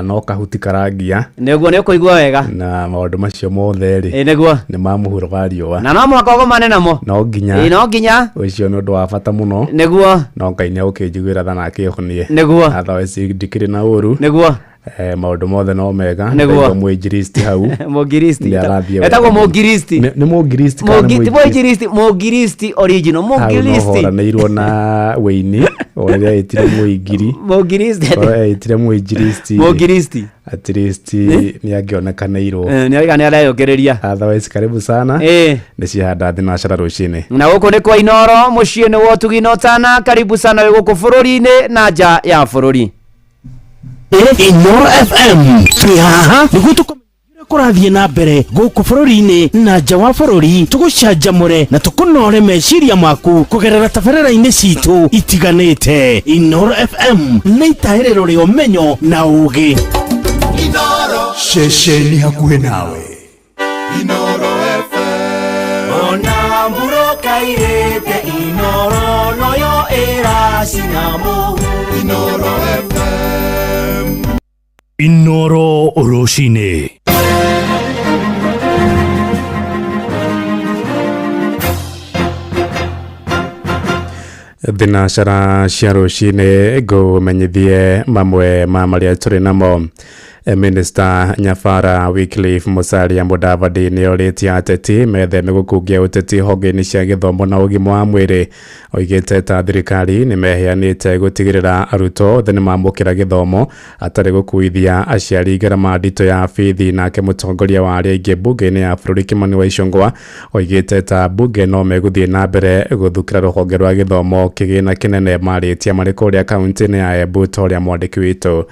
No kahuti karangia. Nĩguo nĩ ũkũigua wega. Na maũndũ macio mothe rĩ. Ĩ nĩguo. Nĩ ma mũhuro wa riũa. Na no mũhaka ũgomane namo. No nginya. Ĩ no nginya. Ũcio nĩ ũndũ wa bata mũno. Nĩguo. No Ngai nĩ agũkĩnjiguĩra tha na akĩhonie. Nĩguo. Otherwise ndikĩrĩ na ũru. Nĩguo. Maũndũ mothe no mega. Nĩguo. Ndaigua mũinjilisti hau. Mũngiristi. Nĩ arathiĩ Etagwo wega. mũngiristi. Nĩ mũngiristi kana nĩ Ti mũinjilisti? mũinjilisti, mũngiristi original, Hau no mũngiristi. horanĩirwo na wĩini ũrĩa etire mũingiri. Mũngiristi. Ũrĩa etire mũinjilisti. Mũngiristi. At least nĩ angĩonekanĩirwo. Nĩ oiga nĩ areyũkĩrĩria. Otherwise karibu sana. Nĩ cihanda thinacara rũcinĩ. Na gũkũ nĩ kwa Inooro mũciĩ nĩ wa ũtugi na ũtana. Karibu sana wĩ gũkũ bũrũri-inĩ na nja ya bũrũri. Inooro FM twĩ haha nĩguo tũkũmenye ũrĩa kũrathiĩ na mbere gũkũ bũrũri-inĩ na nja wa bũrũri tũgũcanjamũre na tũkũnore meciria maku kũgerera tabarĩra-inĩ citũ itiganĩte. Inooro FM nĩ itahĩrĩro rĩa ũmenyo na ũgĩ. Ceceni hakuhĩ nawe. Inooro FM. Ona mburoka irĩte Inooro noyo ĩracina mũhu. Inooro FM. Inooro rũcinĩ. Thinacara cia rũcinĩ ngũmenyithie mamwe ma marĩa tũrĩ namo. Minister Nyabara Wycliffe Musalia Mudavadi nĩ orĩtie ateti metheme gũkungia ũteti honge-inĩ cia gĩthomo na ũgima wa mwĩrĩ. Oigĩte ta thirikari nĩ meheanĩte gũtigĩrĩra arutwo othe nĩ mamũkĩra gĩthomo atarĩ gũkuithia aciari ngarama nditũ ya bithi. Nake mũtongoria wa arĩa aingĩ mbunge-inĩ ya bũrũri Kimani wa Ichung'wa oigĩte ta mbunge no megũthiĩ na mbere gũthukĩra rũhonge rwa gĩthomo kĩgĩna kĩnene marĩtie marĩ kũrĩa kaunti-inĩ ya Embu ta ũrĩa mwandĩki witũ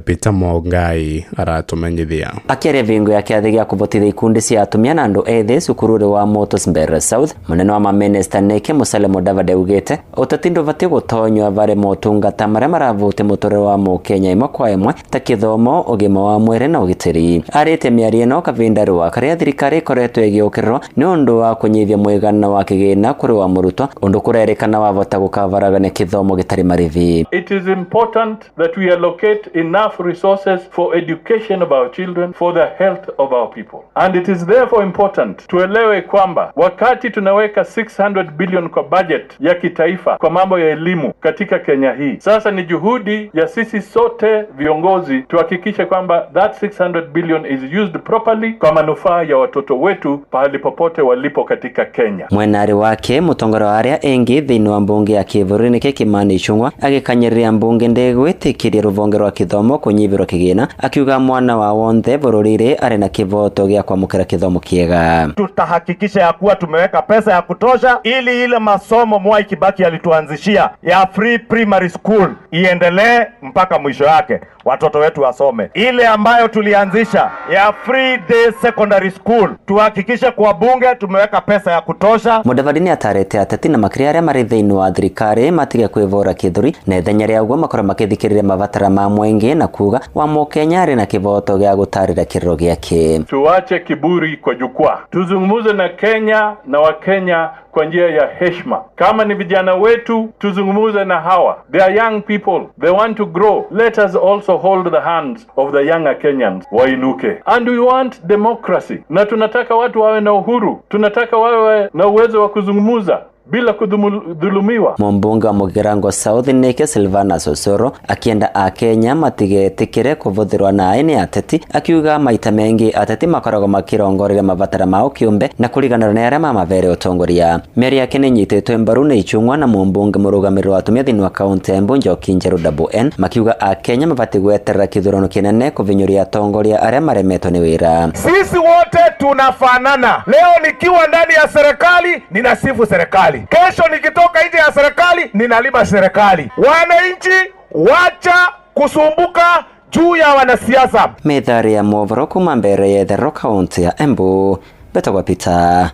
Peter Mongai aratumenyithia. Akĩaria vingo ya kĩathĩ gĩa kũvotithia ikundi cia atumia na andũ ethĩ cukuru-inĩ wa Motosberg South, mũnene wa mamĩnĩsta Nike Musalia Mudavadi augĩte ũteti ndũbatiĩ gũtonywo varĩ motungata marĩa maravutia mũtũrĩre wa mũkenya ĩmwe kwa ĩmwe ta kĩthomo, ũgima wa mwĩrĩ na ũgitĩri. Arĩte mĩario ĩno kavinda rwa karĩa thirikari ĩkoretwo ĩgĩũkĩrĩrwo nĩ ũndũ wa kũnyihia mũigana wa kĩgĩna kũrĩ wa mũrutwo, ũndũ kũrerĩkana wavota gũkavaragania kĩthomo gĩtarĩ marĩhi. It is important that we allocate enough resources for education of our children, for the health of our people. And it is therefore important tuelewe kwamba wakati tunaweka 600 billion kwa budget ya kitaifa kwa mambo ya elimu katika Kenya hii, sasa ni juhudi ya sisi sote viongozi tuhakikishe kwamba that 600 billion is used properly kwa manufaa ya watoto wetu pahali popote walipo katika Kenya. Mwenari wake mũtongoria wa arĩa engi thĩinĩ wa mbunge ya kĩbũrũri nĩkĩ Kimani Ichung'wa agĩkanyĩrĩria mbunge ndĩgwĩtĩkĩria rũhonge rwa kĩthomo kũnyihĩrwo kĩgĩna, akiuga mwana wa wonthe bũrũri-inĩ arĩ na kĩvoto gĩa kwamũkĩra kĩthomo kĩega. Tutahakikisha ya kuwa tumeweka pesa ya kutosha ili ile masomo Mwai Kibaki alituanzishia ya free primary school iendelee mpaka mwisho yake, watoto wetu wasome. Ile ambayo tulianzisha ya free day secondary school tuhakikishe kwa bunge tumeweka pesa ya kutosha. Mudavadi nĩ atarĩte ateti na makĩria arĩa marĩ thĩinĩ wa thirikari matige kwĩvũra kĩthũri na ithenya rĩa ũguo makorwo makĩthikĩrĩria mabatara ma mũingĩ na kuga wa mũkenya arĩ na kĩvoto gĩa gũtarĩra kĩrĩro gĩake. Tuache kiburi kwa jukwaa, tuzungumze na Kenya na Wakenya kwa njia ya heshima. Kama ni vijana wetu, tuzungumze na hawa. They are young people, they want to grow. Let us also hold the hands of the younger Kenyans wainuke. And we want democracy, na tunataka watu wawe na uhuru, tunataka wawe na uwezo wa kuzungumza bila kudhulumiwa. Mũmbunge wa Mũgirango South nĩke Silvana Sosoro akienda akenya matigetikire kũvũthĩrwo naĩ nĩ ateti, akiuga maita mengi ateti makoragwo makĩrongoreria mabatara mao kĩũmbe na kũriganĩrwo nĩ arĩa mamavere ũtongoria. Mĩario yake nĩ ĩnyitĩtwo mbaru nĩ Ichung'wa na mũmbunge mũrũgamĩrĩri wa atumia thĩinĩ wa kaunti ya Embu Njoki Njerũ Double N, makiuga akenya mabatiĩ gweterera kĩthurano kĩnene kũvinyũria atongoria arĩa maremetwo nĩ wĩra. Sisi wote tunafanana. Leo nikiwa ndani ya serikali ninasifu serikali, kesho nikitoka nje ya serikali ninalipa serikali. Wananchi, wacha kusumbuka juu ya wanasiasa. Methari ya movoro kuma mbere ya Therero kaunti ya Embu, betagwa Peter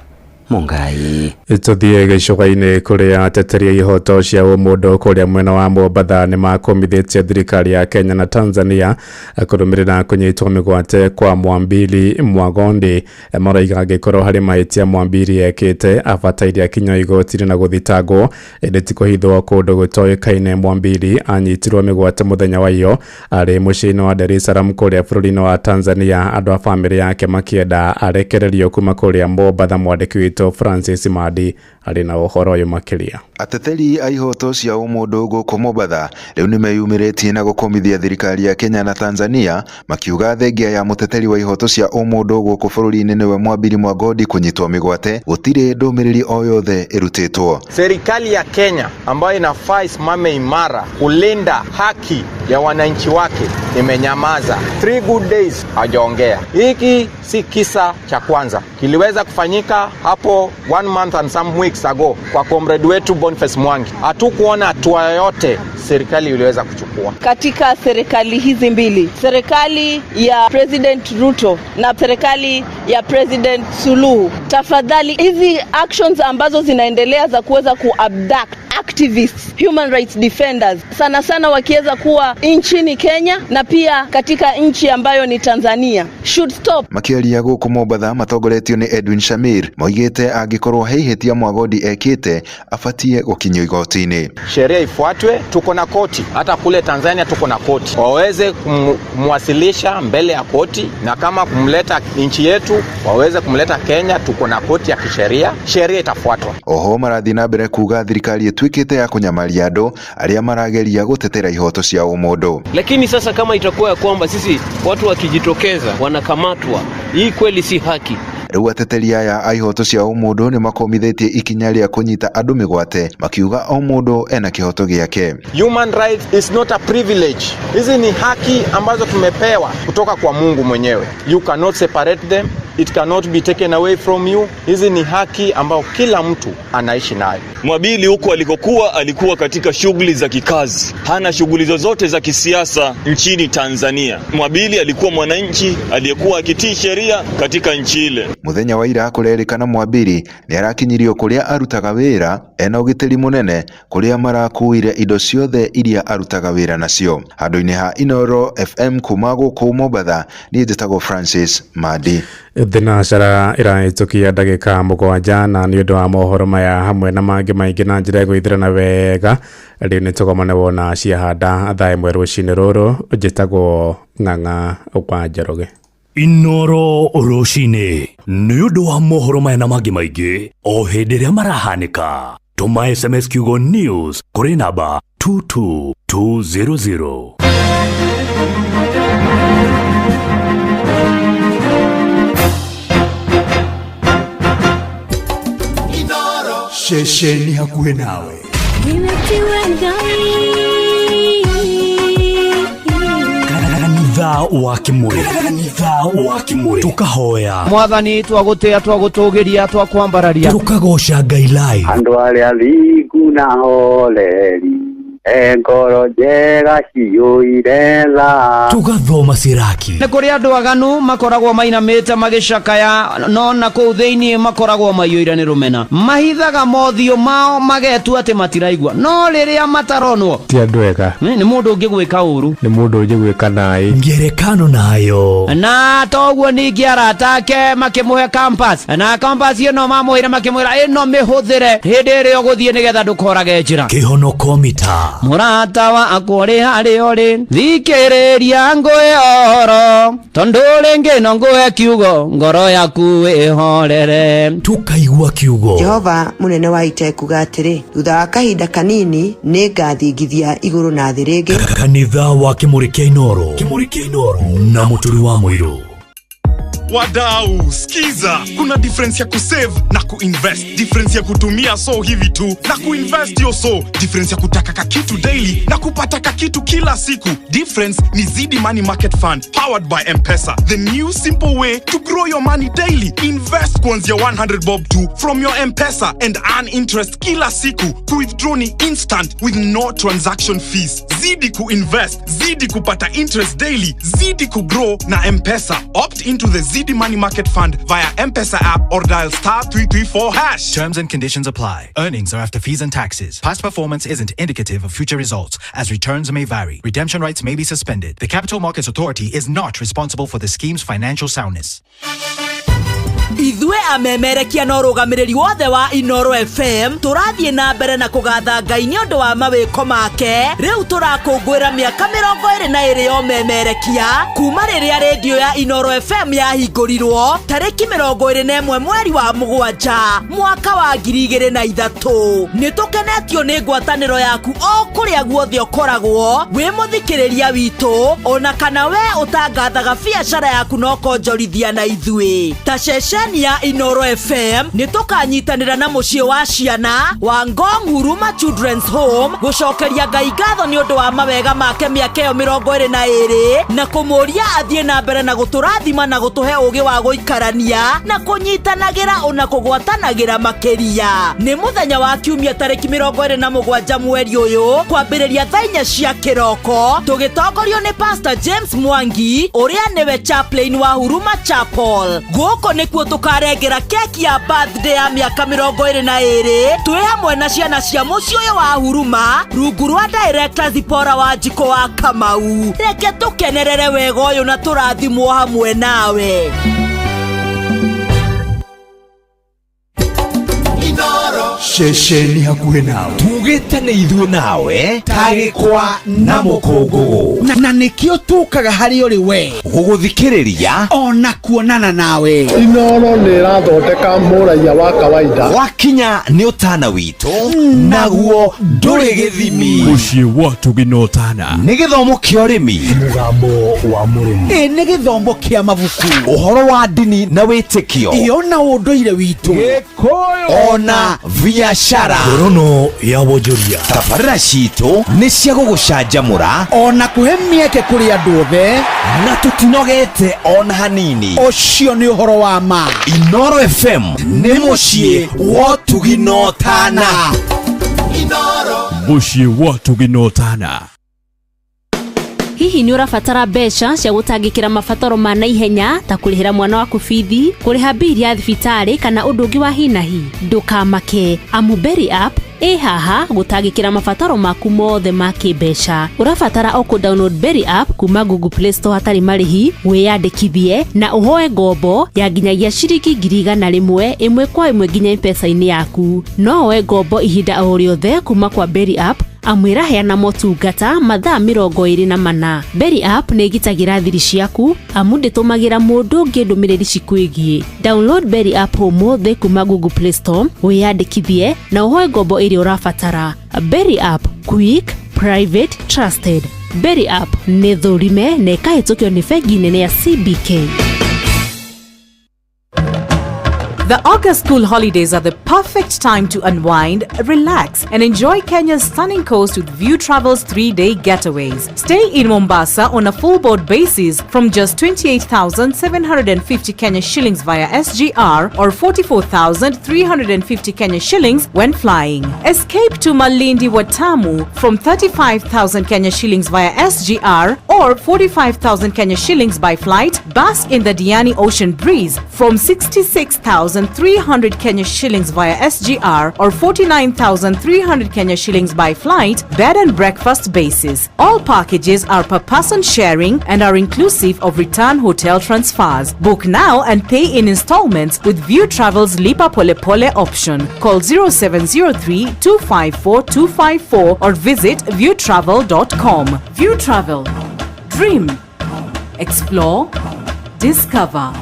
Mungai. Tũthiĩ gĩcũa-inĩ kũrĩa ateteri a ihoto cia ũmũndũ kũrĩa mwena wa Mombatha nĩ makomithĩtie thirikari ya Kenya na Tanzania kũrũmĩrĩra kũnyitwo mĩgwate kwa Mwambili Mwagondi. Maraiga angĩkorwo harĩ mahĩtia Mwambili ekĩte abataire akinyio igoti-inĩ na gũthitangwo, ĩndĩ ti kũhithwo kũndũ gũtoĩkaine. Mwambili anyitirwo mĩgwate mũthenya wa iyo arĩ mũciĩ-inĩ wa Dar es Salaam kũrĩa bũrũri-inĩ wa Tanzania, andũ a bamĩrĩ yake makĩenda arekererio kuma kũrĩa Mombatha. Mwandĩki witũ Francis Madi arĩ na ũhoro ũyũ makĩria. Ateteri a ihoto cia ũmũndũ gũkũ Mombatha rĩu nĩmeyumĩrĩtie na gũkomithia thirikari ya Kenya na Tanzania makiuga thengia ya mũteteri wa ihoto cia ũmũndũ gũkũ bũrũri-inĩ nĩwe Mwambiri Mwagodi kũnyitwo mĩgwate gũtirĩ ndũmĩrĩri o yothe ĩrutĩtwo. Serikali ya Kenya ambayo inafaa isimame imara kulinda haki ya wananchi wake imenyamaza. 3 good days hajaongea. Hiki si kisa cha kwanza, kiliweza kufanyika hapo 1 month and some weeks ago kwa comrade wetu Boniface Mwangi. Hatukuona hatua yoyote serikali iliweza kuchukua. Katika serikali hizi mbili, serikali ya President Ruto na serikali ya President Suluhu, tafadhali hizi actions ambazo zinaendelea za kuweza kuabduct activists, human rights defenders, sana sana wakiweza kuwa nchini Kenya na pia katika nchi ambayo ni Tanzania, should stop. Makiaria gũkũ Mombatha matongoretio nĩ Edwin Shamir moigĩte angĩkorwo he ihĩtia Mwagodi ekĩte abatie gũkinyio igoti-inĩ. Sheria ifuatwe, tuko na koti. Hata kule Tanzania tuko na koti. Waweze kumwasilisha mbele ya koti, na kama kumleta nchi yetu waweze kumleta Kenya, tuko na koti ya kisheria, sheria itafuatwa. Oho marathiĩ na mbere kuga thirikari ĩtuĩkĩte ya kũnyamaria andũ arĩa marageria gũtetera ihoto cia ũmũndũ. Lakini sasa kama itakuwa ya kwamba sisi watu wakijitokeza wanakamatwa, hii kweli si haki. Rĩu ateteri aya a ihoto cia ũmũndũ nĩ makomithĩtie ikinya rĩa kũnyita andũ mĩgwate makiuga o mũndũ ena kĩhoto gĩake. Human rights is not a privilege. Hizi ni haki ambazo tumepewa kutoka kwa Mungu mwenyewe. You cannot separate them. It cannot be taken away from you. Hizi ni haki ambayo kila mtu anaishi nayo. Mwabili huko alikokuwa alikuwa katika shughuli za kikazi, hana shughuli zozote za kisiasa nchini Tanzania. Mwabili alikuwa mwananchi aliyekuwa akitii sheria katika nchi ile. Muthenya wa ira kurerikana Mwabili ni arakinyirio kuria arutaga wira ena ugitiri munene kuria marakuire indo ciothe iria arutaga wira nacio. Handu-ini ha Inoro FM kuma guku Mombatha, niĩ njĩtagwo Francis Madi. Thinacara ĩrahĩtũkia ndagĩka 7 na nĩ ũndũ wa mohoro maya hamwe na mangĩ maingĩ na njĩra ĩgũithĩrana wega rĩu nĩ tũgomane wona ciahanda thaa 1 rũcinĩ rũrũ. Njĩtagwo Ng'ang'a wa Njoroge. Inoro rũcinĩ nĩ ũndũ wa mohoro maya na mangĩ maingĩ o hĩndĩ ĩrĩa marahanĩka, tũma SMS kiugo news kũrĩ namba 22200. Ceceni hakuhĩ nawe. Kanitha wa Kimuri, kanitha wa Kimuri, tukahoya Mwathani, twagũtĩa, twagũtũgĩria, twakwambararia, tukagoca Ngai live. Andũ arĩa thingu na holeri, e ngoro njega ciyũire tha, tugathoma Siraki. Nĩ kũrĩ andũ aganu makoragwo mainamĩte magĩcakaya, no na kũu thĩinĩ makoragwo maiyũire nĩ rũmena, mahithaga mothiũ mao magetua atĩ matiraigua, no rĩrĩa mataronwo ti andũ ega, nĩ mũndũ ũngĩ gwĩka ũru, nĩ mũndũ ũngĩ gwĩka naĩ ngerekano nayo. Na toguo ningĩ arata ake makĩmũhe compass, na compass ĩno mamũheire makĩmwĩra ĩno mĩhũthĩre hĩndĩ ĩrĩa ũgũthiĩ nĩgetha ndũkorage njĩra. Kĩhonoko mita Mũrata wakwa ũrĩ harĩa ũrĩ, thikĩrĩria ngũhe ũhoro, tondũ rĩngĩ no ngũhe kiugo, ngoro yaku ĩhorere. Tukaigua kiugo. Jehova mũnene wa ita ekuga atĩrĩ, thutha wa kahinda kanini nĩ ngathingithia igũrũ na thĩ rĩngĩ. Kanitha wa Kimuri kĩa Inoro, Kimuri kĩa Inoro na Mũturi wa Mũirũ. Wadau, skiza, kuna difference ya kusave na kuinvest, difference ya kutumia so hivi tu na kuinvest yo so, difference ya kutaka kakitu daily na kupata kakitu kila siku. Difference ni Zidi Money Market Fund powered by M-Pesa, the new simple way to grow your money daily. Invest kuanzia 100 bob tu from your M-Pesa and earn interest kila siku. Ku-withdraw ni instant with no transaction fees. Zidi kuinvest, zidi kupata interest daily, zidi kugrow na M-Pesa. Opt into the Zidi Money Market Fund via M-Pesa app or dial *334#. Terms and conditions apply. Earnings are after fees and taxes. Past performance isn't indicative of future results, as returns may vary. Redemption rights may be suspended. The Capital Markets Authority is not responsible for the scheme's financial soundness. Ithuĩ amemerekia na ũrũgamĩrĩri wothe wa Inoro FM tũrathiĩ na mbere na kũgatha Ngai nĩ ũndũ wa mawĩko make. Rĩu tũrakũngũĩra mĩaka 22 ya ũmemerekia kuma rĩrĩa rĩndiũ ya Inoro FM yahingũrirwo tarĩki 21 mweri wa 7 mwaka wa 2003. Nĩ tũkenetio nĩ ngwatanĩro yaku o kũrĩa guothe ũkoragwo wĩ mũthikĩrĩria witũ, ona kana we ũtangathaga biacara yaku na ũkonjorithia na ithuĩ. Ta ceceni ya Inoro FM nĩ tũkanyitanĩra na mũciĩ wa ciana wa Ngong Huruma Children's Home gũcokeria Ngai ngatho nĩ ũndũ wa mawega make mĩaka ĩyo 22 na kũmũria athiĩ na mbere na gũtũrathima na gũtũhe ũgĩ wa gũikarania na kũnyitanagĩra ona kũgwatanagĩra makĩria. Nĩ mũthenya wa kiumia tarĩki 27 mweri ũyũ kwambĩrĩria thaa 4 cia kĩroko tũgĩtongorio nĩ Pastor James Mwangi ũrĩa nĩwe chaplain wa Huruma Chapel. Gũkũ nĩkuo tũkarengera keki ya birthday ya mĩaka 22 twĩ hamwe na ciana cia mũciĩ ũyũ wa Huruma rungu rwa director Zipora wa Njiko wa Kamau. Reke tũkenerere wega ũyũ na tũrathimwo hamwe nawe. Inoro Ceceni hakuhĩ nawe. Tugĩte nĩ ithuĩ nawe tagĩkwa na mũkũngũgũ. Na nĩkĩo tũkaga harĩ ũrĩ we gũgũthikĩrĩria ona kuonana nawe. Inoro nĩ ĩrathondeka mũraiya wa kawaida. Wakinya nĩ ũtana witũ naguo ndũrĩ gĩthimi. Mũciĩ wa Ũtugi na Ũtana. Nĩ gĩthomo kĩa ũrĩmi, mũgambo wa mũrĩmi, ĩ nĩ gĩthomo kĩa mabuku, ũhoro wa ndini na wĩtĩkio, ĩyo na ũndũire witũ, ona biacara. Ngorono ya wonjoria. Tabarĩra citũ nĩ cia gũgũcanjamũra ona kũhe mĩeke kũrĩ andũ othe, na tũtinogete ona hanini. Ũcio nĩ ũhoro wa ma. Inoro FM nĩ mũciĩ wa ũtugi na ũtana. Mũciĩ wa Ũtugi na Ũtana. Hihi nĩ ũrabatara mbeca cia gũtangĩkĩra mabataro ma naihenya ta kũrĩhĩra mwana waku bithi, kũrĩha mbiri ya thibitarĩ kana ũndũ ũngĩ wa hi na hi? Ndũkamake, amu Berry App ĩ haha gũtangĩkĩra mabataro maku mothe ma kĩmbeca. Ũrabatara o kũ download Berry App kuma Google Play Store hatarĩ marĩhi, wĩyandĩkithie na ũhoe ngombo ya nginyagia ciringi 100,000 ĩmwe kwa ĩmwe nginya M-Pesa-inĩ yaku. No woe ngombo ihinda o rĩothe kuma kwa Berry App amu ĩraheana motungata mathaa 24. Berry App nĩ ĩgitagĩra thiri ciaku amu ndĩtũmagĩra mũndũ ũngĩ ndũmĩrĩri cikwĩgiĩ. Download Berry App ũmũthĩ kuma Google Play Store, wĩyandĩkithie na ũhoe ngombo ĩrĩa ũrabatara. Berry App, quick, private, trusted. Berry App nĩ thũrime na ĩkahĩtũkio nĩ bengi nene ya CBK. The August school holidays are the perfect time to unwind, relax, and enjoy Kenya's stunning coast with View Travel's 3-day getaways. Stay in Mombasa on a full board basis from just 28,750 Kenya shillings via SGR or 44,350 Kenya shillings when flying. Escape to Malindi Watamu from 35,000 Kenya shillings via SGR or 45,000 Kenya shillings by flight. Bask in the Diani Ocean breeze from 66,300 Kenya shillings via SGR or 49,300 Kenya shillings by flight, bed and breakfast basis. All packages are per person sharing and are inclusive of return hotel transfers. Book now and pay in installments with View Travel's Lipa Pole Pole option. Call 0703 254 254 or visit viewtravel.com. View Travel. Dream. Explore. Discover.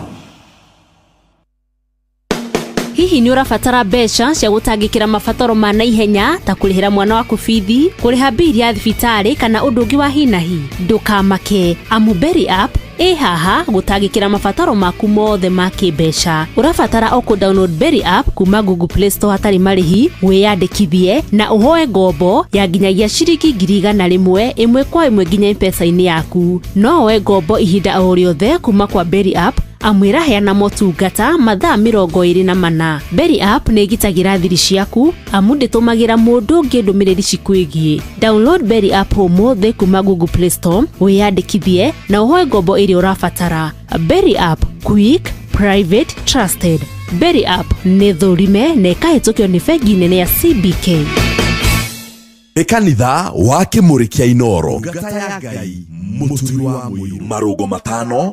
Hihi nĩ ũrabatara mbeca cia gũtangĩkĩra mabataro ma naihenya ta kũrĩhĩra mwana waku bithi, kũrĩha mbiri ya thibitarĩ kana ũndũ ũngĩ wa hi na hi? Ndũkamake, amu Berry App ĩ haha gũtangĩkĩra mabataro maku mothe ma kĩmbeca. Ũrabatara o kũ download Berry App kuma Google Play Store hatarĩ marĩhi, wĩyandĩkithie na ũhoe ngombo ya nginyagia ciringi 100,000 ĩmwe kwa ĩmwe nginya M-Pesa-inĩ yaku. No woe ngombo ihinda o rĩothe kuma kwa Berry App amu ĩraheana motungata mathaa 24. Berry App nĩ ĩgitagĩra thiri ciaku amu ndĩtũmagĩra mũndũ ũngĩ ndũmĩrĩri cikwĩgiĩ. Download Berry App ũmũthĩ kuma Google Play Store, wĩyandĩkithie na ũhoe ngombo ĩrĩa ũrabatara. Berry App, quick, private, trusted. Berry App nĩ thũrime na ĩkahĩtũkio nĩ bengi nene ya CBK. Nĩ kanitha wa Kĩmũrĩ kĩa Inoro. Ndungata ya Ngai mũturi wa mũiru. Marũngo matano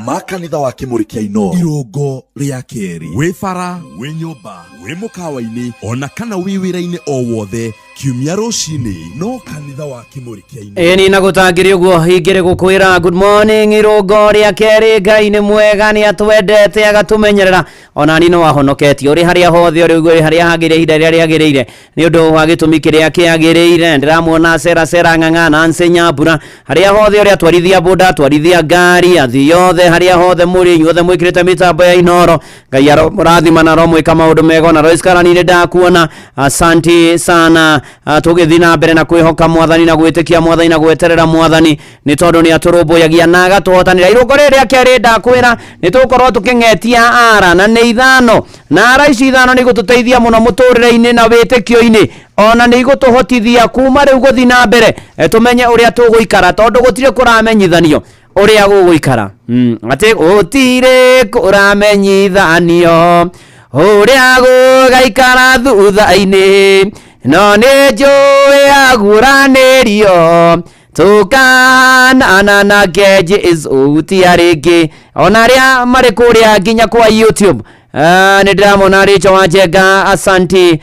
ma kanitha wa Kĩmũrĩ kĩa Inoro. Irũngo rĩa kerĩ. Wĩ bara, wĩ nyũmba, wĩ mũkawa-inĩ ona kana wĩ wĩra-inĩ o wothe kiumia rũcinĩ no kanitha wa Kĩmũrĩ kĩa Inoro. Ĩni na gũtangĩrĩ ũguo ingĩrĩ gũkwĩra good morning irũngo rĩa kerĩ. Ngai nĩ mwega, nĩ atwendete agatũmenyerera, ona ni no ahonoketie ũrĩ harĩa hothe ũrĩ ũguo, ũrĩ harĩa hagĩrĩire ihinda rĩrĩa rĩagĩrĩire nĩ ũndũ wa gĩtũmi kĩrĩa kĩagĩrĩire. Ndĩramuona cera cera ng'ang'a na Nyambura harĩa hothe ũrĩa atwarithia boda, atwarithia ngari, athii othe harĩa hothe mũrĩ, inyuothe mwĩkĩrĩte mĩtambo ya Inoro. Ngai aromũrathima na aromwĩka maũndũ mega. Ona Lois Karani nĩ ndakuona, asanti sana. Tũgĩthiĩ na mbere na kwĩhoka mwathani na gwĩtĩkia mwathani na gweterera mwathani nĩ tondũ nĩ atũrũmbũyagia na agatũhotanĩra. Irũngo rĩrĩ rĩa kerĩ ndakwĩra nĩ tũgũkorwo tũkĩng'etia ara na nĩ ithano, na ara ici ithano nĩ igũtũteithia mũno mũtũrĩre-inĩ na wĩtĩkio-inĩ, ona nĩ igũtũhotithia kuma rĩu gũthiĩ na mbere tũmenye ũrĩa tũgũikara, tondũ gũtirĩ kũramenyithanio ũrĩa gũgũikara. Atĩ gũtirĩ kũramenyithanio ũrĩa gũgaikara thutha-inĩ, no nĩ njũĩ aguũranĩrio tũkanana nake Jesũ ti arĩngĩ. Ona arĩa marĩ kũrĩa nginya kwa YouTube Nĩ ndĩramona Rachel Wanjenga, asanti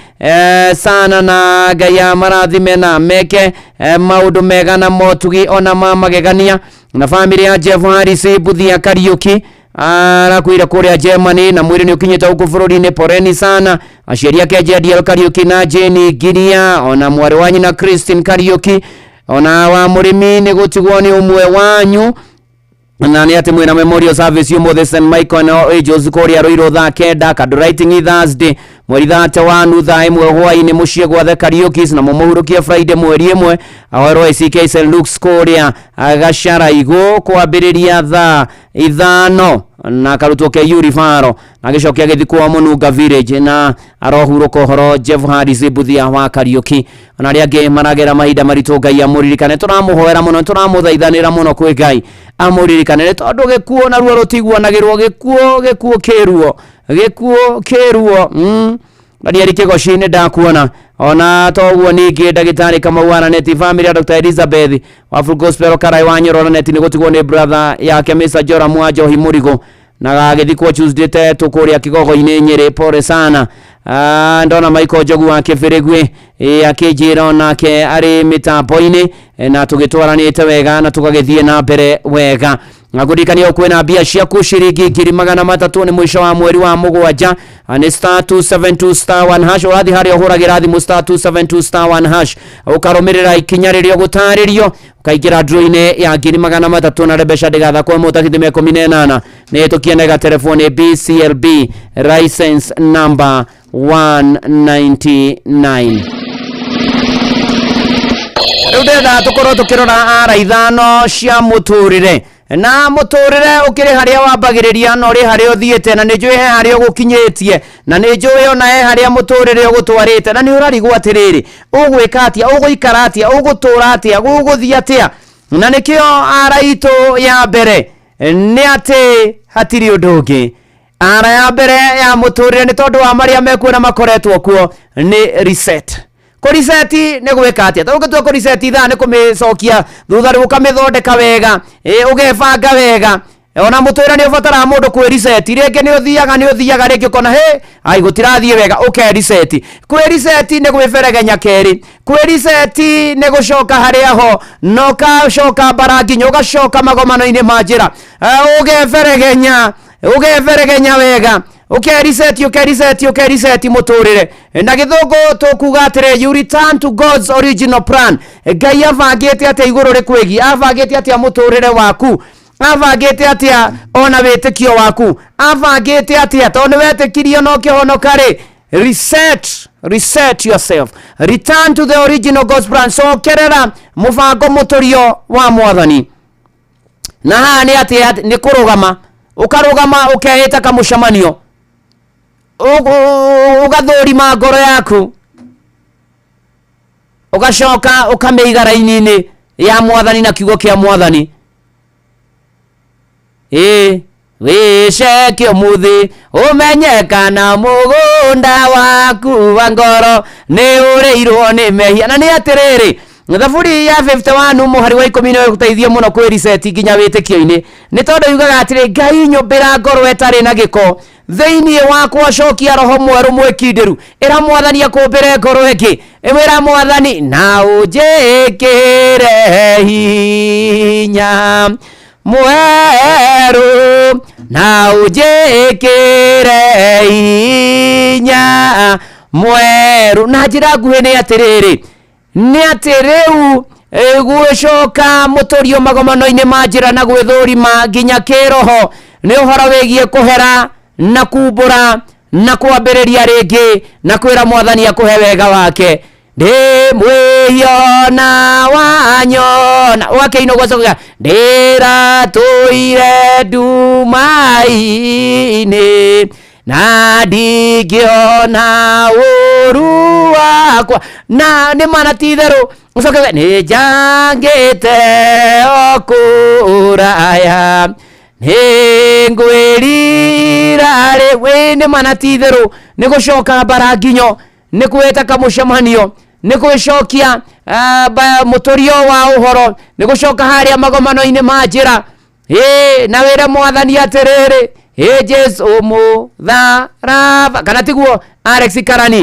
sana, na Ngai amarathime na meke maũndũ mega na motugi ona ma magegania. Na family ya Jeff Harris Buthia Kariuki arakuire kũrĩa Germany na mwĩrĩ nĩ ũkinyĩte gũkũ bũrũri-inĩ, poreni sana aciari ake Jediel Kariuki na Jane Ngiria, ona mwarĩ wa nyina Christine Kariuki, ona wa mũrĩmi nĩ gũtigwo nĩ ũmwe wanyu, na nĩ atĩ mwĩna memorial service ũmũthĩ St Michael na Angels kũrĩa Ruiru thaa 9, candle lighting Thursday mweri 31 thaa 1 hwaĩ-inĩ mũciĩ gwa The Kariukis, na mũmũhurũkie Friday mweri 1 ahoerwo ACK St Luke's kũrĩa Gacaraigũ kwambĩrĩria thaa 5, na akarutwo KU Rifaro na agĩcokia agĩthikwo Mũnunga Village, na arohurũka ũhoro Jeff Harris Buthia wa Kariuki. Ona arĩa angĩ maragera mahinda maritũ, Ngai amũririkane. Tũramũhoera mũno, tũramũthaithanĩra mũno kwĩ Ngai amũririkane, nĩ tondũ gĩkuũ naruo rũtiguanagĩrwo. Gĩkuũ, gĩkuũ kĩruo, gĩkuũ kĩruo. Daniel Kĩgoci, nĩ ndakuona. Ona toguo ningĩ ndagĩtarĩ Kamau Araneti, family ya Dr. Elizabeth wa Full Gospel Karai wa Nyoro Araneti nĩ gũtigwo nĩ brother yake Mr. Joram wa Njohi Mũrigo, na gagĩthikwo Tuesday tetũ kũrĩa Kĩgogo-inĩ Nyĩrĩ, pole sana. Ndona Michael Njogu wa Kĩbĩrĩgwĩ akĩnjĩra onake arĩ mĩtambo-inĩ, na tũgĩtwaranĩte wega na tũgagĩthiĩ na mbere wega. Ngakũririkania kwĩna mbia ciaku ciringi 300,000 nĩ mũico wa mweri wa mũgwanja. Nĩ *272*1#. Ũrathiĩ harĩa ũhũragĩra thimũ, *272*1#, ũkarũmĩrĩra ikinya rĩrĩa ũgũtarĩrio, ũkaingĩra draw-inĩ ya 300,000, na mbeca ndĩgathakwo mũtakithime 18 nĩ ĩtũkie nega telefoni BCLB license number 199. Rĩu ndĩrenda tũkorwo tũkĩrora ara ithano cia mũtũrĩre, na mũtũrĩre ũkĩrĩ harĩa wambagĩrĩria na ũrĩ harĩa ũthiĩte, na nĩ njũĩ he harĩa ũgũkinyĩtie, na nĩ njũĩ ona he harĩa mũtũrĩre ũgũtwarĩte, na nĩ ũrarigwo atĩrĩrĩ, ũgwĩka atĩa, ũgũikara atĩa, ũgũtũra atĩa, gũgũthiĩ atĩa? Na nĩkĩo ara itũ ya mbere nĩ atĩ hatirĩ ũndũ ũngĩ. Ara ya mbere ya mũtũrĩre, nĩ tondũ wa marĩa mekuo na makoretwo kuo, nĩ reset. Kũreset nĩ gwĩka atĩa? Tondũ ũngĩtua kũreset ithaa nĩ kũmĩcokia thutha, rĩu ũkamĩthondeka wega, ũgebanga wega. Ona mũtũrĩre nĩ ũbataraga mũndũ kwĩ reset. Rĩngĩ nĩ ũthiaga, nĩ ũthiaga rĩngĩ ũkona hĩ ai gũtirathiĩ wega, ũke reset. Kwĩ reset nĩ gwĩberegenya kerĩ. Kwĩ reset nĩ gũcoka harĩa ho na ũgacoka mbara nginya ũgacoka magomano-inĩ ma njĩra. Ũgeberegenya, ũgeberegenya wega, ũkereset, ũkereset, ũkereset mũtũrĩre. Na gĩthũngũ tũkuga atĩrĩ, you return to God's original plan. Ngai abangĩte atĩa igũrũ rĩkwĩgiĩ? Abangĩte atĩa mũtũrĩre waku? Abangĩte atĩa ona wĩtĩkio waku? Abangĩte atĩa tondũ nĩ wetĩkirio na ũkĩhonoka rĩ? Reset, reset yourself, return to the original God's plan. Cokerera mũbango mũtũrio wa Mwathani. Na haha nĩ atĩ nĩ kũrũgama, ũkarũgama, ũkehĩta kamũcemanio, ũgathũrima ngoro yaku, ũgacoka ũkamĩiga raini-inĩ ya Mwathani na kiugo kĩa Mwathani. Ĩ wĩceke ũmũthĩ ũmenye kana mũgũnda waku wa ngoro nĩ ũrĩirwo nĩ mehia. Na nĩ atĩrĩrĩ, Thaburi ya 51 mũhari wa 10 nĩ ũgũteithia mũno kwĩ reset nginya wĩtĩkio-inĩ, nĩ tondũ yugaga atĩrĩ, Ngai nyũmbĩra ngoro ĩtarĩ na gĩko, thĩinĩ wakwa cokia roho mwerũ mwĩkindĩru. Ĩra Mwathani akũmbĩre ngoro ĩngĩ. Ĩwĩra Mwathani na ũnjĩkĩre hinya mwerũ, na ũnjĩkĩre hinya mwerũ. Na njĩra nguhĩ nĩ atĩrĩrĩ, nĩ atĩ rĩu gũcoka mũtũrio magomano-inĩ ma njĩra na gwĩthũrima nginya kĩroho nĩ ũhoro wĩgiĩ kũhera na kumbũra na kwambĩrĩria rĩngĩ na kwĩra Mwathani akũhe wega wake. Ndĩ mwĩhio na wanyona ũgakĩina ũgacoka, ndĩratũire nduma-inĩ na ndingĩona ũru wakwa, na nĩ mana ti itherũ. Ũcoke nĩ njangĩte o kũraya, nĩ ngwĩrira rĩ wĩ. Nĩ mana ti itherũ, nĩ gũcoka mbara nginyo, nĩ kwĩta kamũcemanio, nĩ gwĩcokia mũtũrio wa ũhoro, nĩ gũcoka harĩa magomano-inĩ ma njĩra. Ĩ na wĩre Mwathani atĩrĩrĩ, Ĩ Jesu mũtharaba kana tiguo Alex Karani?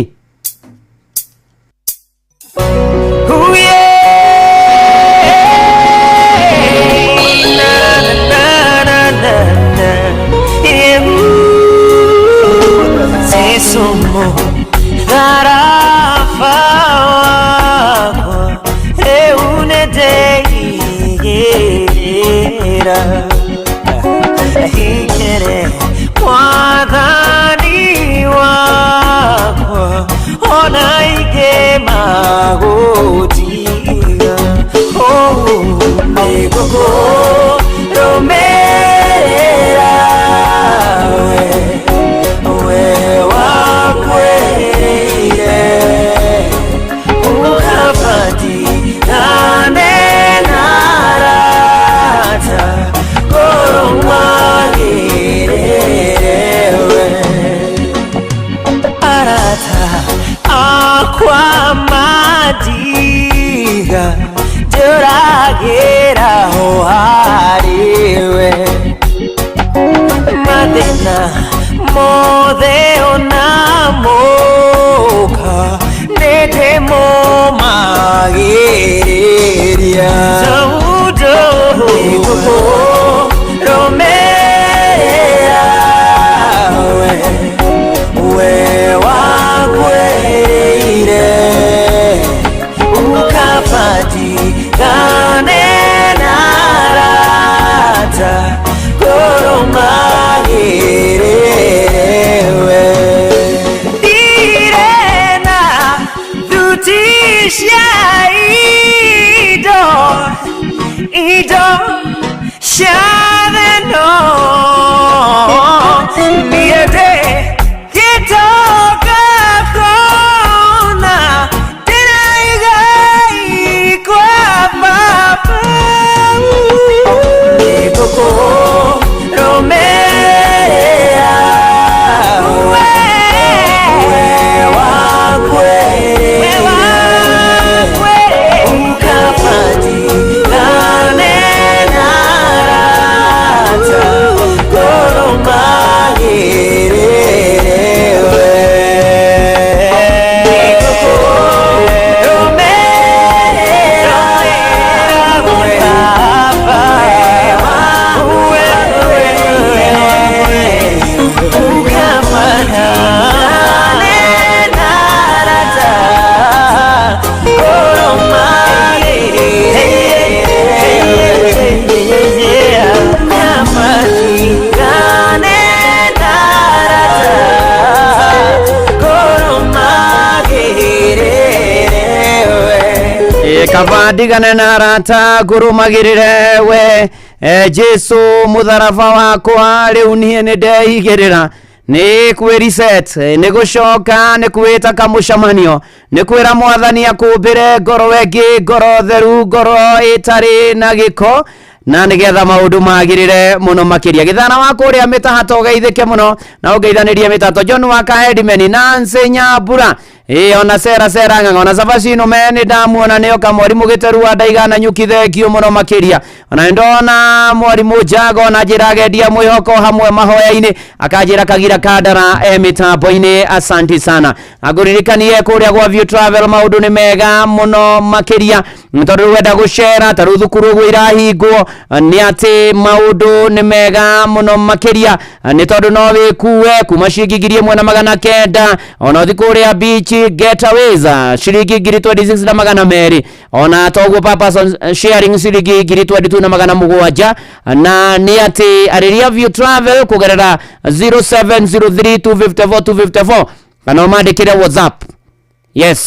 Mwathani wakwa ona ingĩ magũtiga nĩngũkũrũmĩrĩra we, we wakwĩrĩire ũkabatigane na arata kũrũmagĩrĩre we arata akwa madiga njũragĩra ho harĩwe mathĩna mothe ona moka nĩndĩmũmagĩrĩria tondũ nĩngũkũrũmĩrĩra we, we wakwĩrĩire ũkabatigane na arata kũrũmagĩrĩre we ndirĩ na thuti cia indo indo cia thĩno niĩ ndĩ gĩtonga kũna ndĩraiga kwa baba nĩngũkũrũmĩrĩra we, we wakwĩrĩire ũkabatigane na arata kũrũmagĩrĩre we nĩngũkũrũmĩrĩra we baba ũkabatigane na arata Ĩ, kaba ndigane na arata ngũrũmagĩrĩre we e, Jesu mũtharaba wakwa rĩu niĩ nĩ ndeigĩrĩra nĩ kwĩ reset nĩ gũcoka nĩ kwĩta kamũcemanio nĩ kwĩra mwathani akũmbĩre ngoro ĩngĩ ngoro theru ngoro ĩtarĩ na gĩko na nĩgetha maũndũ magĩrĩre mũno makĩria gĩthana wa kũrĩa mĩtahato ũgeithĩke mũno na ũngeithanĩrie mĩtato John wa Kahedimeni Nancy Nyambura ĩ ona sera sera ng'ang'a ona Savasino me nĩ ndamuona nĩoka mwarimũ gĩteru wa ndaigana nyuki thengio mũno makĩria ona nĩ ndona mwarimũ Njago na njĩra agendia mwĩhoko hamwe mahoya-inĩ akanjĩra Kagira Kandara e mĩtambo-inĩ asanti sana angũririkanie kũrĩa gwa View Travel maũndũ nĩ mega mũno makĩria tondũ rĩu wenda gũcera ta rĩu thukuru ũguo irahingwo nĩ atĩ maũndũ nĩ mega mũno makĩria nĩ tondũ no wĩkue kuma ciringi 1900 ona ũthi kũrĩa beach getaways ciringi 26,200 ona toguo per person sharing ciringi 22,700 na nĩ atĩ arĩria View Travel kũgerera 0703254254 kana ũmandĩkĩre WhatsApp. Yes,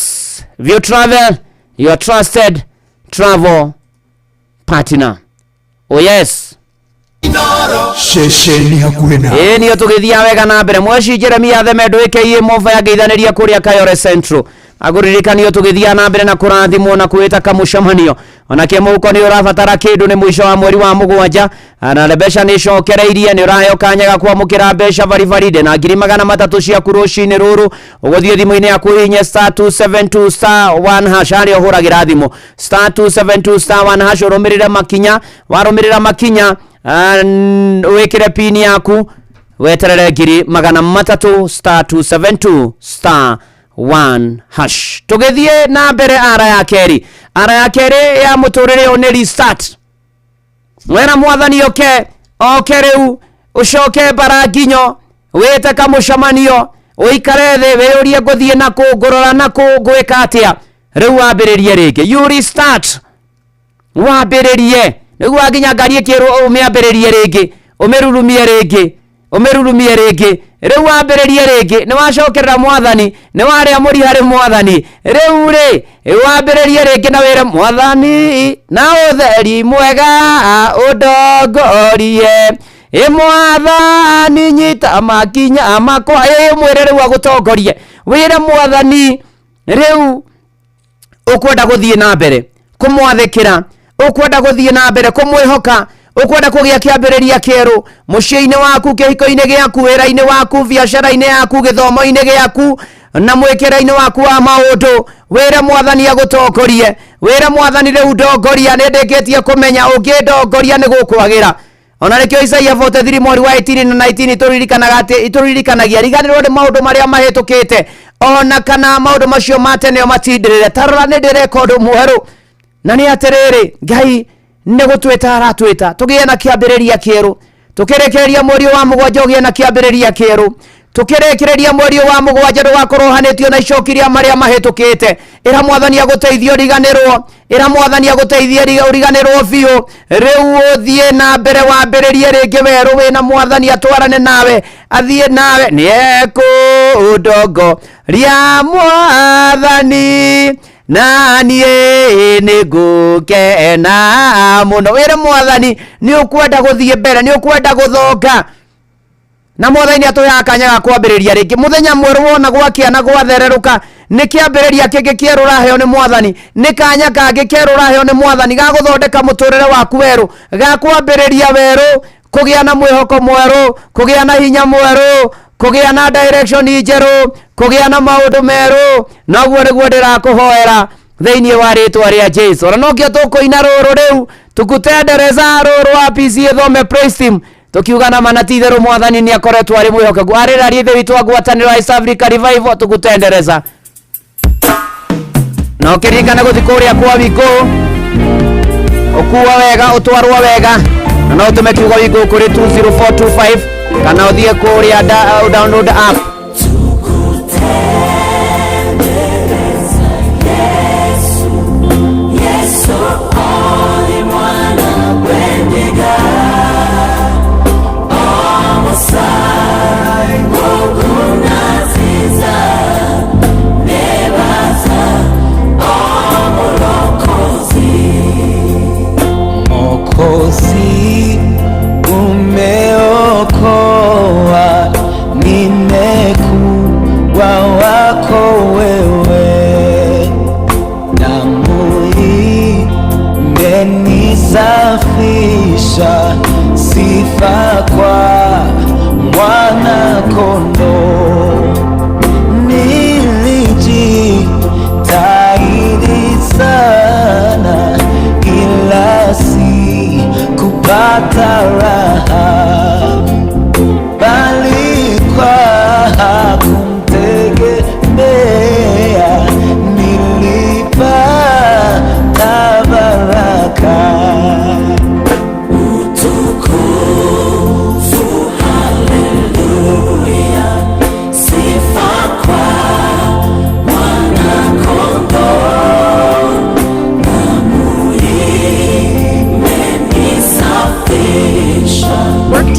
View Travel, your trusted travel partner. Oh yes. Ceceni hakuhĩ na Ĩĩ niyo tũgĩthiaga wega na mbere mweci Jeremia Theme ndwĩkĩiĩ moba ya ngeithanĩria kũrĩa Kayore Central agũririkanio tũgĩthiaga na mbere na kũrathimwo na kwĩta kamũcemanio onake mũhuko nĩ ũrabatara kĩndũ nĩ mũico wa mweri wa mũgwanja na mbeca nĩ icokereirie nĩ ũraheo kanya ga kwamũkĩra mbeca baribarinde na 300,000 ciaku rũcinĩ rũrũ ũgũthiĩ thimũ-inĩ yaku hihinye star 272 star 1 hash harĩa ũhũragĩra thimũ star 272 star 1 hash ũrũmĩrĩre makinya warũmĩrĩra makinya wĩkĩre pin yaku Weterere 300,000 star 272 star 1 hash. Tũgĩthiĩ na mbere ara ya kerĩ, ara ya kerĩ ya mũtũrĩre ũyũ nĩ restart. Wera mwathani oke oke rĩu, ũcoke bara nginyo, wĩte kamũcemanio, ũikare thĩ wĩyũrie ngũthiĩ nakũ, ngũrora nakũ, ngwĩka atĩa. Rĩu wambĩrĩrie rĩngĩ, you restart, wambĩrĩrie nĩguo nginya ngari ĩkĩrwo ũmĩambĩrĩrie rĩngĩ, ũmĩrurumie rĩngĩ, ũmĩrurumie rĩngĩ. Rĩu wambĩrĩrie rĩngĩ, nĩ wacokerera mwathani, nĩ warĩa mũri harĩ mwathani. Rĩu rĩ wambĩrĩrie rĩngĩ na wĩre mwathani na ũtheri mwega ũndongorie, ĩ mwathani nyita makinya makwa. Ĩ mwĩre rĩu agũtongorie, wĩre mwathani rĩu ũkwenda gũthiĩ na mbere kũmwathĩkĩra, ũkwenda gũthiĩ na mbere kũmwĩhoka, ũkwenda kũgĩa kĩambĩrĩria kĩerũ mũciĩ-inĩ waku, kĩhiko-inĩ gĩaku, wĩra-inĩ waku, biacara-inĩ yaku, gĩthomo-inĩ gĩaku, na mwĩkĩre-inĩ waku wa maũndũ. Wĩre mwathani agũtongorie, wĩre mwathani rĩu ndongoria, nĩ ndĩkĩtie kũmenya ũngĩndongoria nĩ gũkwagĩra. Ona nĩkĩo Isaia 43 mweri wa 18 na 19 tũririkanaga atĩ, tũririkanagia riganĩrwo nĩ maũndũ marĩa mahĩtũkĩte, ona kana maũndũ macio ma tene ũmatindĩrĩre. Tarora nĩ ndĩreka ũndũ mwerũ, na nĩ atĩrĩrĩ, Ngai nĩ gũtwĩta aratwĩta tũgĩe na kĩambĩrĩria kĩerũ. Tũkĩrĩkĩrĩria mweri wa mũgwanja ũgĩe na kĩambĩrĩria kĩerũ. Tũkĩrĩkĩrĩria mweri wa mũgwanja ndũgakorwo ũhanĩtio na icoki rĩa marĩa mahĩtũkĩte. Ĩra mwathani agũteithie ũriganĩrwo, ĩra mwathani agũteithie ũriganĩrwo biũ. Rĩu ũthiĩ na mbere wambĩrĩrie rĩngĩ werũ wĩna mwathani, atwarane nawe, athiĩ nawe. Nĩ ekũndongoria mwathani na niĩ nĩ ngũkena mũno. Wĩre mwathani nĩ ũkwenda gũthiĩ mbere, nĩ ũkwenda gũthonga, na mwathani nĩ atũheaga kanya ga kwambĩrĩria rĩngĩ. Mũthenya mwerũ wona gwakĩa na gwathererũka, nĩ kĩambĩrĩria kĩngĩ kĩerũ ũraheo nĩ mwathani, nĩ kanya kangĩ kerũ ũraheo nĩ mwathani ga gũthondeka mũtũrĩre waku werũ, ga kwambĩrĩria werũ, kũgĩa na mwĩhoko mwerũ, kũgĩa na hinya mwerũ, kũgĩa na direction njerũ, kũgĩa na maũndũ merũ. Noguo nĩguo ndĩrakũhoera thĩinĩ wa rĩtwa rĩa Jesu. Ona nokĩo tũkũina rũrũ rĩu tukutendereza, rũrũ wa PCA Thome Praise Team, tukiuga na mana ti itherũ mwathani nĩ akoretwo arĩ mwĩhokeku. Arĩraria ithe witũ wa ngwatanĩro ya East Africa Revival, tukutendereza. Na ũkĩririkana gũthiĩ kũrĩa kwa Wingũ, ũkuo wega, ũtwarwo wega, na no ũtũme kiugo Wingũ kũrĩ 20425 kana ũthiĩ kũrĩa download app. Mwokozi umeokoa, nimekuwa wako wewe, damu imenisafisha, sifa kwa Mwana Kondoo. Nilijitahidi sana ila sikupata raha, bali kwa kumtegemea nilipata baraka. Utukufu, haleluya, sifa kwa Mwana Kondoo, damu imenisafisha. Work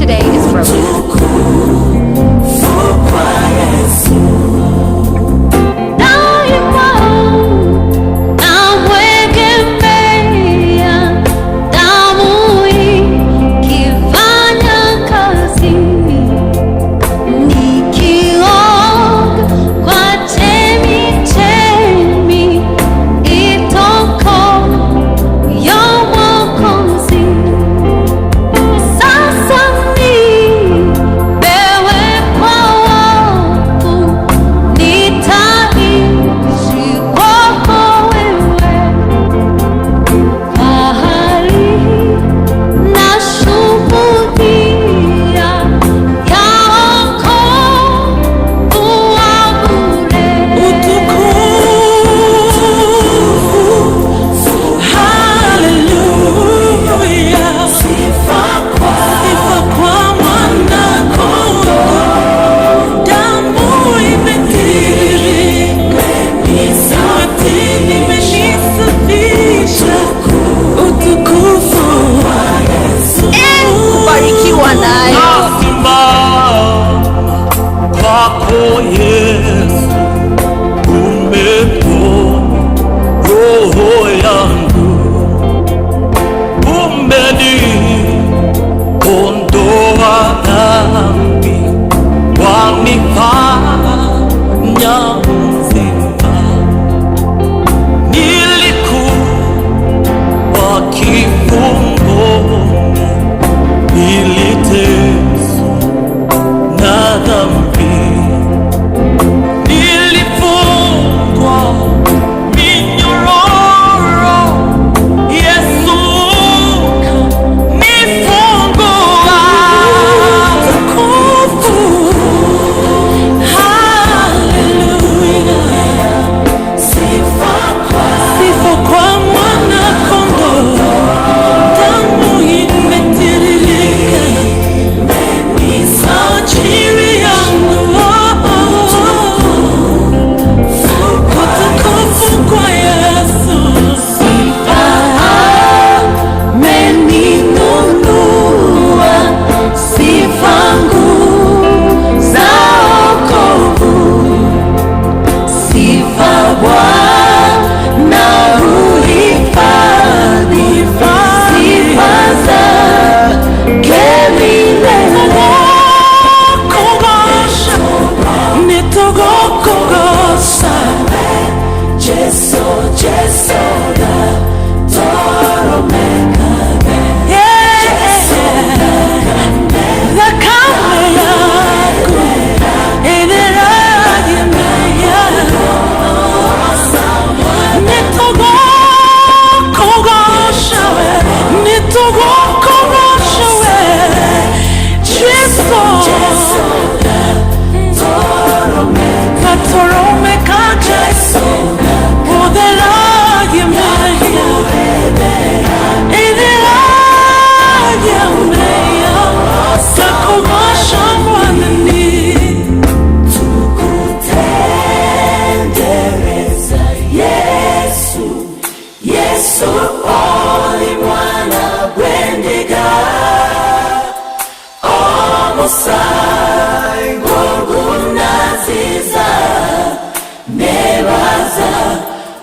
Tũgũkũgoca we Jesu. Gatũrũme ka Jesu ũtheragie mehia, itheragia mehia, ngakũgoca Mwathani. Tukutendereza Yesu, Yesu oli mwana gwendiga omusai gwogunaziza nebaza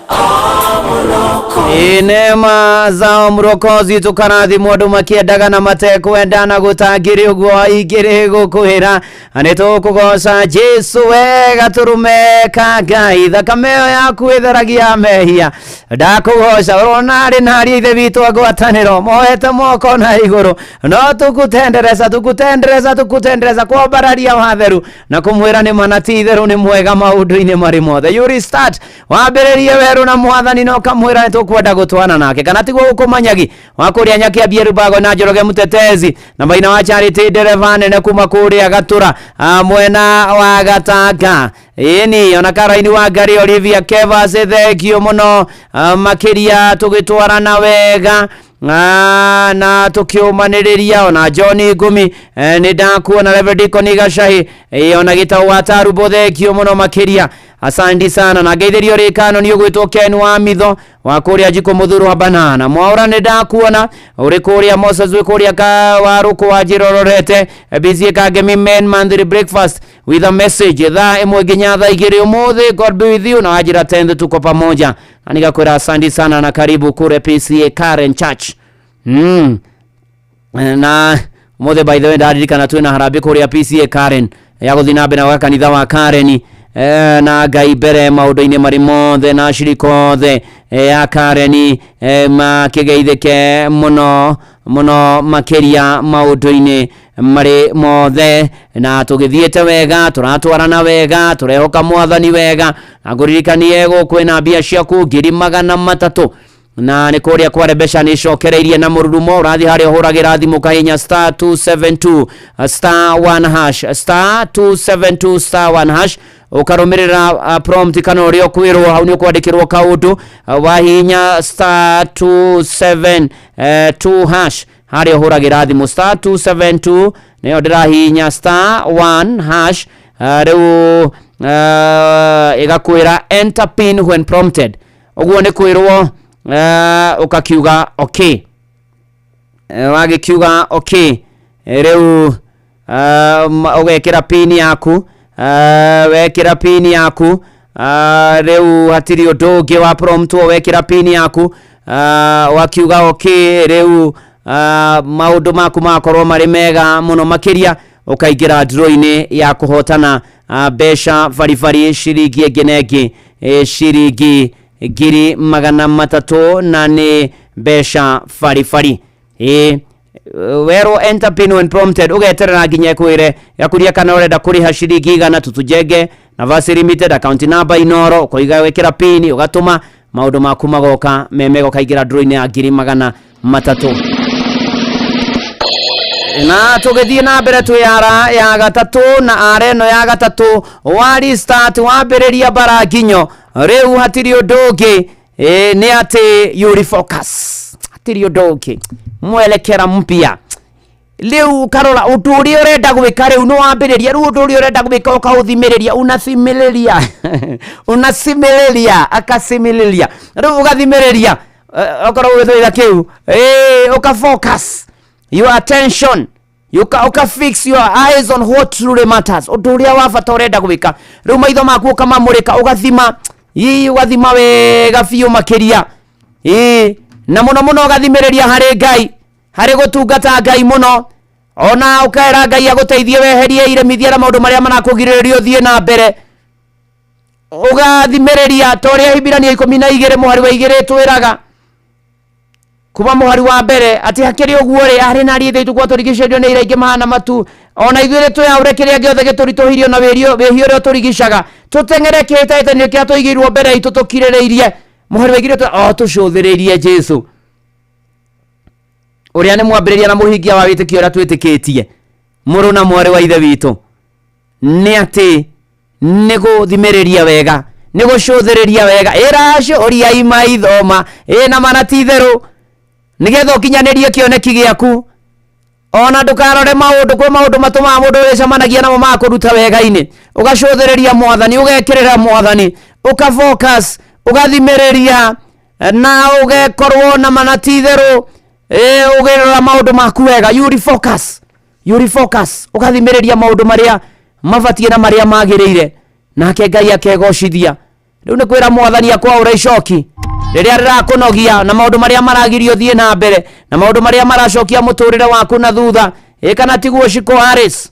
omuloko. Inema za Mwokozi tukarathimwo andũ makĩendaga na matekwenda na gũtangĩrĩ ũguo ingĩrĩ gũkwĩra nĩ tũkũgoca Jesu wega tũrũme ka Ngai, thakame ĩyo yaku ĩtheragia mehia. Ndakũgoca ũrona arĩ na ariũ ithe witũ a ngwatanĩro moete moko na igũrũ, no tũkũtendereza tũkũtendereza tũkũtendereza kwambararia watheru na kũmwĩra nĩ mana ti itherũ nĩ mwega maũndũ-inĩ marĩ mothe. You restart, wambĩrĩrie werũ na Mwathani na ũkamwĩra nĩ tũkwenda gũtwana nake kana tiguo gũkũmanyagi wa kũrĩa Nyakiambia Rubago na Njoroge Mũtetezi na maina wa Charity ndereba nene kuma kũrĩa Gatura, mwena wa Gatanga ĩni ona karaini wa Ngari Olivia Kevas, thengio mũno, makĩria tũgĩtwarana wega na tukiumanĩrĩria ona John Ngumi, nĩ ndakuona Reverend Deacon Gacahi, ona Gĩtau wa Tarumbo, thengio mũno makĩria, asandi sana. Na ngeithĩrio rĩkano nĩ ũgwĩtwo Ken wa Mitho wa kũrĩa Njiko Mũthuru wa Banana Mwaura, nĩ ndakuona ũrĩ kũrĩa Moses wĩ kũrĩa wa rũkũ wa njĩra ũrorete BCA Kangemi men monthly breakfast with a message thaa 1 nginya thaa 2 ũmũthĩ. God be with you na wanjĩra 10 tuko pamoja na nikakwĩra asandi sana na karibu kure PCA Karen Church. Na ũmũthĩ by the way ndaririkana twĩna harambĩ kũrĩa PCA Karen ya gũthiĩ na mbere na gwaka kanitha wa Karen, na Ngai mbere maũndũ-inĩ marĩ mothe na ashirika othe, ya Karen, makĩgeithĩke mũno mũno makĩria maũndũ-inĩ marĩ mothe, na tũgĩthiĩte wega, tũratwarana wega, tũrehoka Mwathani wega. Na ngũririkanie gũkũ ĩna mbia ciaku 300,000 na nĩ kũrĩa kwa Rebecca nĩ icokereirie na mũrurumo. Ũrathiĩ harĩa ũhũragĩra thimũ kahinya star 272 star 1 hash, star 272 star 1 hash, ũkarũmĩrĩra prompt kana ũrĩa ũkwĩrwo hau nĩ ũkwandĩkĩrwo kaũndũ, wahihinya star 272 hash harĩa ũhũragĩra thimũ star 272 nĩyo ndĩrahihinya star 1 hash, rĩu ĩgakwĩra enter pin when prompted, ũguo nĩ kwĩrwo, ũkakiuga okay. Wagĩkiuga okay, rĩu ũgekĩra pin yaku, wekĩra pin yaku, rĩu hatirĩ ũndũ ũngĩ wa prompt, wekĩra pin yaku, wakiuga okay, rĩu maũndũ maku magakorwo marĩ mega mũno makĩria, ũkaingĩra draw-inĩ ya kũhotana mbeca baribari ciringi ĩngĩ na ĩngĩ, ciringi 300,000 na nĩ mbeca baribari. Werwo enter pin when prompted, ũgeterera nginya ĩkwĩre yakuria kana ũrenda kũrĩha ciringi 100 tutujenge Navasi Limited account number Inoro, ũkoiga wekĩra pin ũgatũma maũndũ maku magoka memega, ũkaingĩra draw-inĩ ya 300,000. Na tũgĩthiĩ na mbere twĩ ara ya gatatũ na ara ĩno ya gatatũ wa restart wambĩrĩria bara nginyo rĩu hatirĩ ũndũ ũngĩ, nĩ atĩ you refocus, hatirĩ ũndũ ũngĩ, mwelekera mpya rĩu ũkarora ũndũ ũrĩa ũrenda gwĩka rĩu nĩ wambĩrĩria rĩu ũndũ ũrĩa ũrenda gwĩka ũkaũthimĩrĩria, unathimĩrĩria unasimĩrĩria akasimĩrĩria rĩu ũgathimĩrĩria, okorwo ũgĩthũira kĩu, ũka focus your attention, uka fix your eyes on what truly matters, ũndũ ũrĩa wa bata ũrenda gwĩka rĩu maitho maku ũkamamũrĩka, ũgathima ii ũgathima wega biũ makĩria, ii na mũno mũno ũgathimĩrĩria harĩ Ngai, harĩ gũtungata Ngai mũno, ona ũkera Ngai agũteithie weherie iremithia na maũndũ marĩa marakũgirĩrĩria ũthiĩ na mbere, ũgathimĩrĩria ta ũrĩa Hibirania 12 mũhari wa 2 twĩraga kuma mũhari wa mbere atĩ hakĩrĩ ũguo rĩ arĩ na ariĩ itũ gwatũrigicĩirio nĩ ira ingĩ mahana matu ona ithuĩ nĩ twĩyaũre kĩrĩa gĩothe gĩtũritũhĩirio na wĩhia ũrĩa ũtũrigicaga tũteng'ere kĩhĩtahĩtanĩro kĩrĩa tũigĩirwo mbere itũ tũkirĩrĩirie mũhari wa 2 o tũcũthĩrĩirie Jesu. Ũrĩa nĩ mwambĩrĩria na mũhingia wa wĩtĩkio ũrĩa twĩtĩkĩtie, mũrũ na mwarĩ wa ithe witũ, nĩ atĩ nĩ gũthimĩrĩria wega, nĩ gũcũthĩrĩria wega, ĩracũria maithoma ĩna mana ti itherũ, nĩgetha ũkinyanĩrie kĩoneki gĩaku. Ona ndũkarore maũndũ, kwĩ maũndũ matũmaga mũndũ wĩcemanagia namo ma kũruta wega-inĩ, ũgacũthĩrĩria mwathani, ũgekĩrĩra mwathani, ũka focus, ũgathimĩrĩria na ũgekorwo na mana ti itherũ, ũgĩrora maũndũ maku wega. You refocus, you refocus, ũgathimĩrĩria maũndũ marĩa mabatiĩ na marĩa magĩrĩire, nake Ngai akegocithia. Rĩu nĩ kwĩra mwathani akwaũra icoki rĩrĩa rĩrakũnogia na maũndũ marĩa maragirio thiĩ na mbere na maũndũ marĩa maracokia mũtũrĩre waku na thutha. Ĩ kana tiguo, Shiko Harris?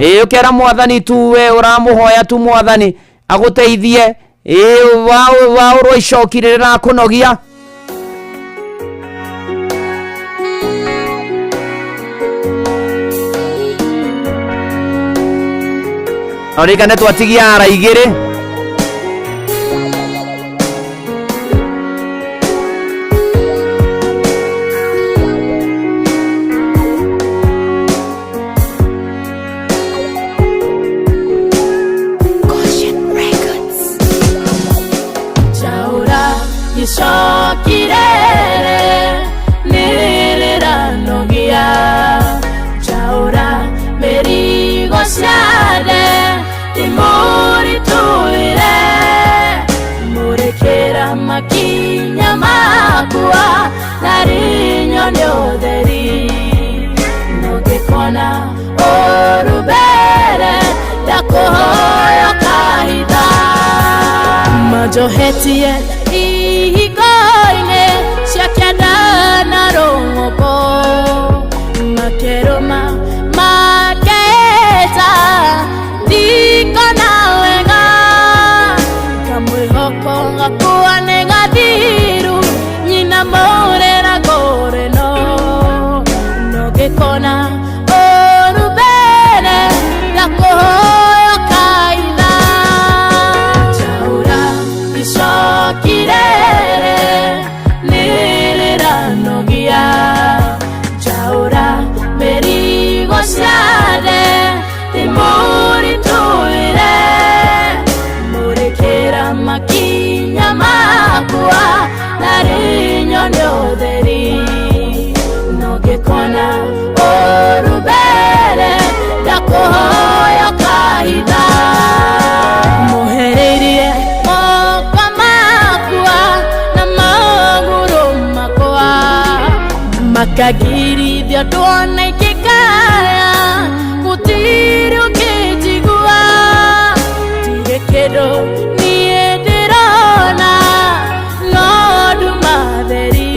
Ĩ ũkera mwathani tu, we ũramũhoya tu mwathani agũteithie, ĩ waũrwo icoki rĩrĩa rĩrakũnogia. Oririkane twatigia ara igĩrĩ. Chaura gĩcokirere nĩrĩranogia, Chaura mĩrigo ciathe ndĩmũritũĩre, mũrĩkĩra makinya makwa na rinyone ũtheri, nongĩkona ũrubere ndakũhoya kahitha majohetie ihingo-inĩ cia kĩanda na rũng'ũngũ, makerũma makeeta ndikona wega, kamwĩhoko gakua nĩ gathiru, nyina mũrĩra ngũrĩno, nongĩkona ũrubere ndakũhoya kaitha. Chaura icokirere nĩrĩranogia, Chaura mĩrigo ciathe ndĩmũritũĩre, mũrĩkĩra makinya makwa na rinyone ũtheri, nongĩkona ũrubere ndakũhoya kahitha, mũhereirie moko makwa na magũrũ makwa, makagirithia ndwona ingĩkaya, gũtirĩ ũkĩnjigua, ndirĩ kĩndũ niĩ ndĩrona no nduma theri,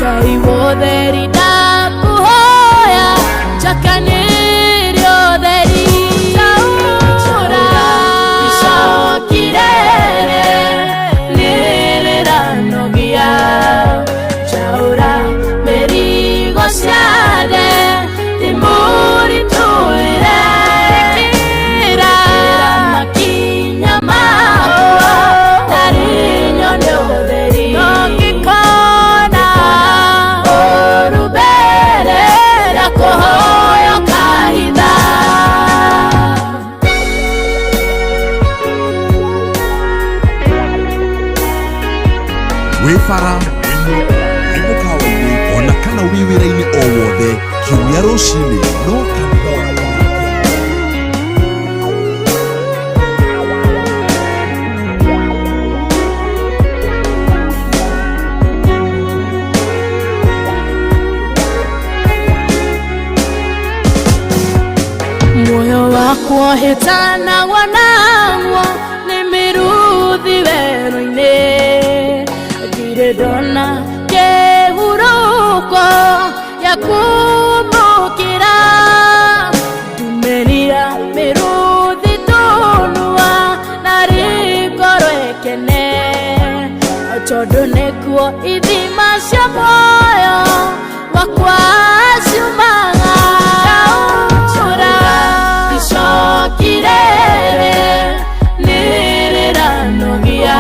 Ngai wotheri ndakũhoya njakanĩrie ũtheri. Chaura icokirere nĩrĩranogia, Chaura mĩrigo ciathe ndĩmũritũĩre, makinya makwa na rinyone ũtheri, nongĩkona ũrubere ndakũhoya kahitha. Wĩ bara, wĩ mũkawa-inĩ, ona kana wĩ wĩra-inĩ o wothe, kiumia rũcinĩ no kanitha wa. Muoyo wakwa hĩtanagwo naguo nĩ mĩruthi werũ-inĩ, ndirĩ ndona kĩhurũko gĩa kũmbũkĩra, ndumĩria mĩruthi tũnua na rĩngoro ĩkene, tondũ nĩkuo ithima cia muoyo wakwa ciumaga. Chaura icokirere nĩrĩranogia.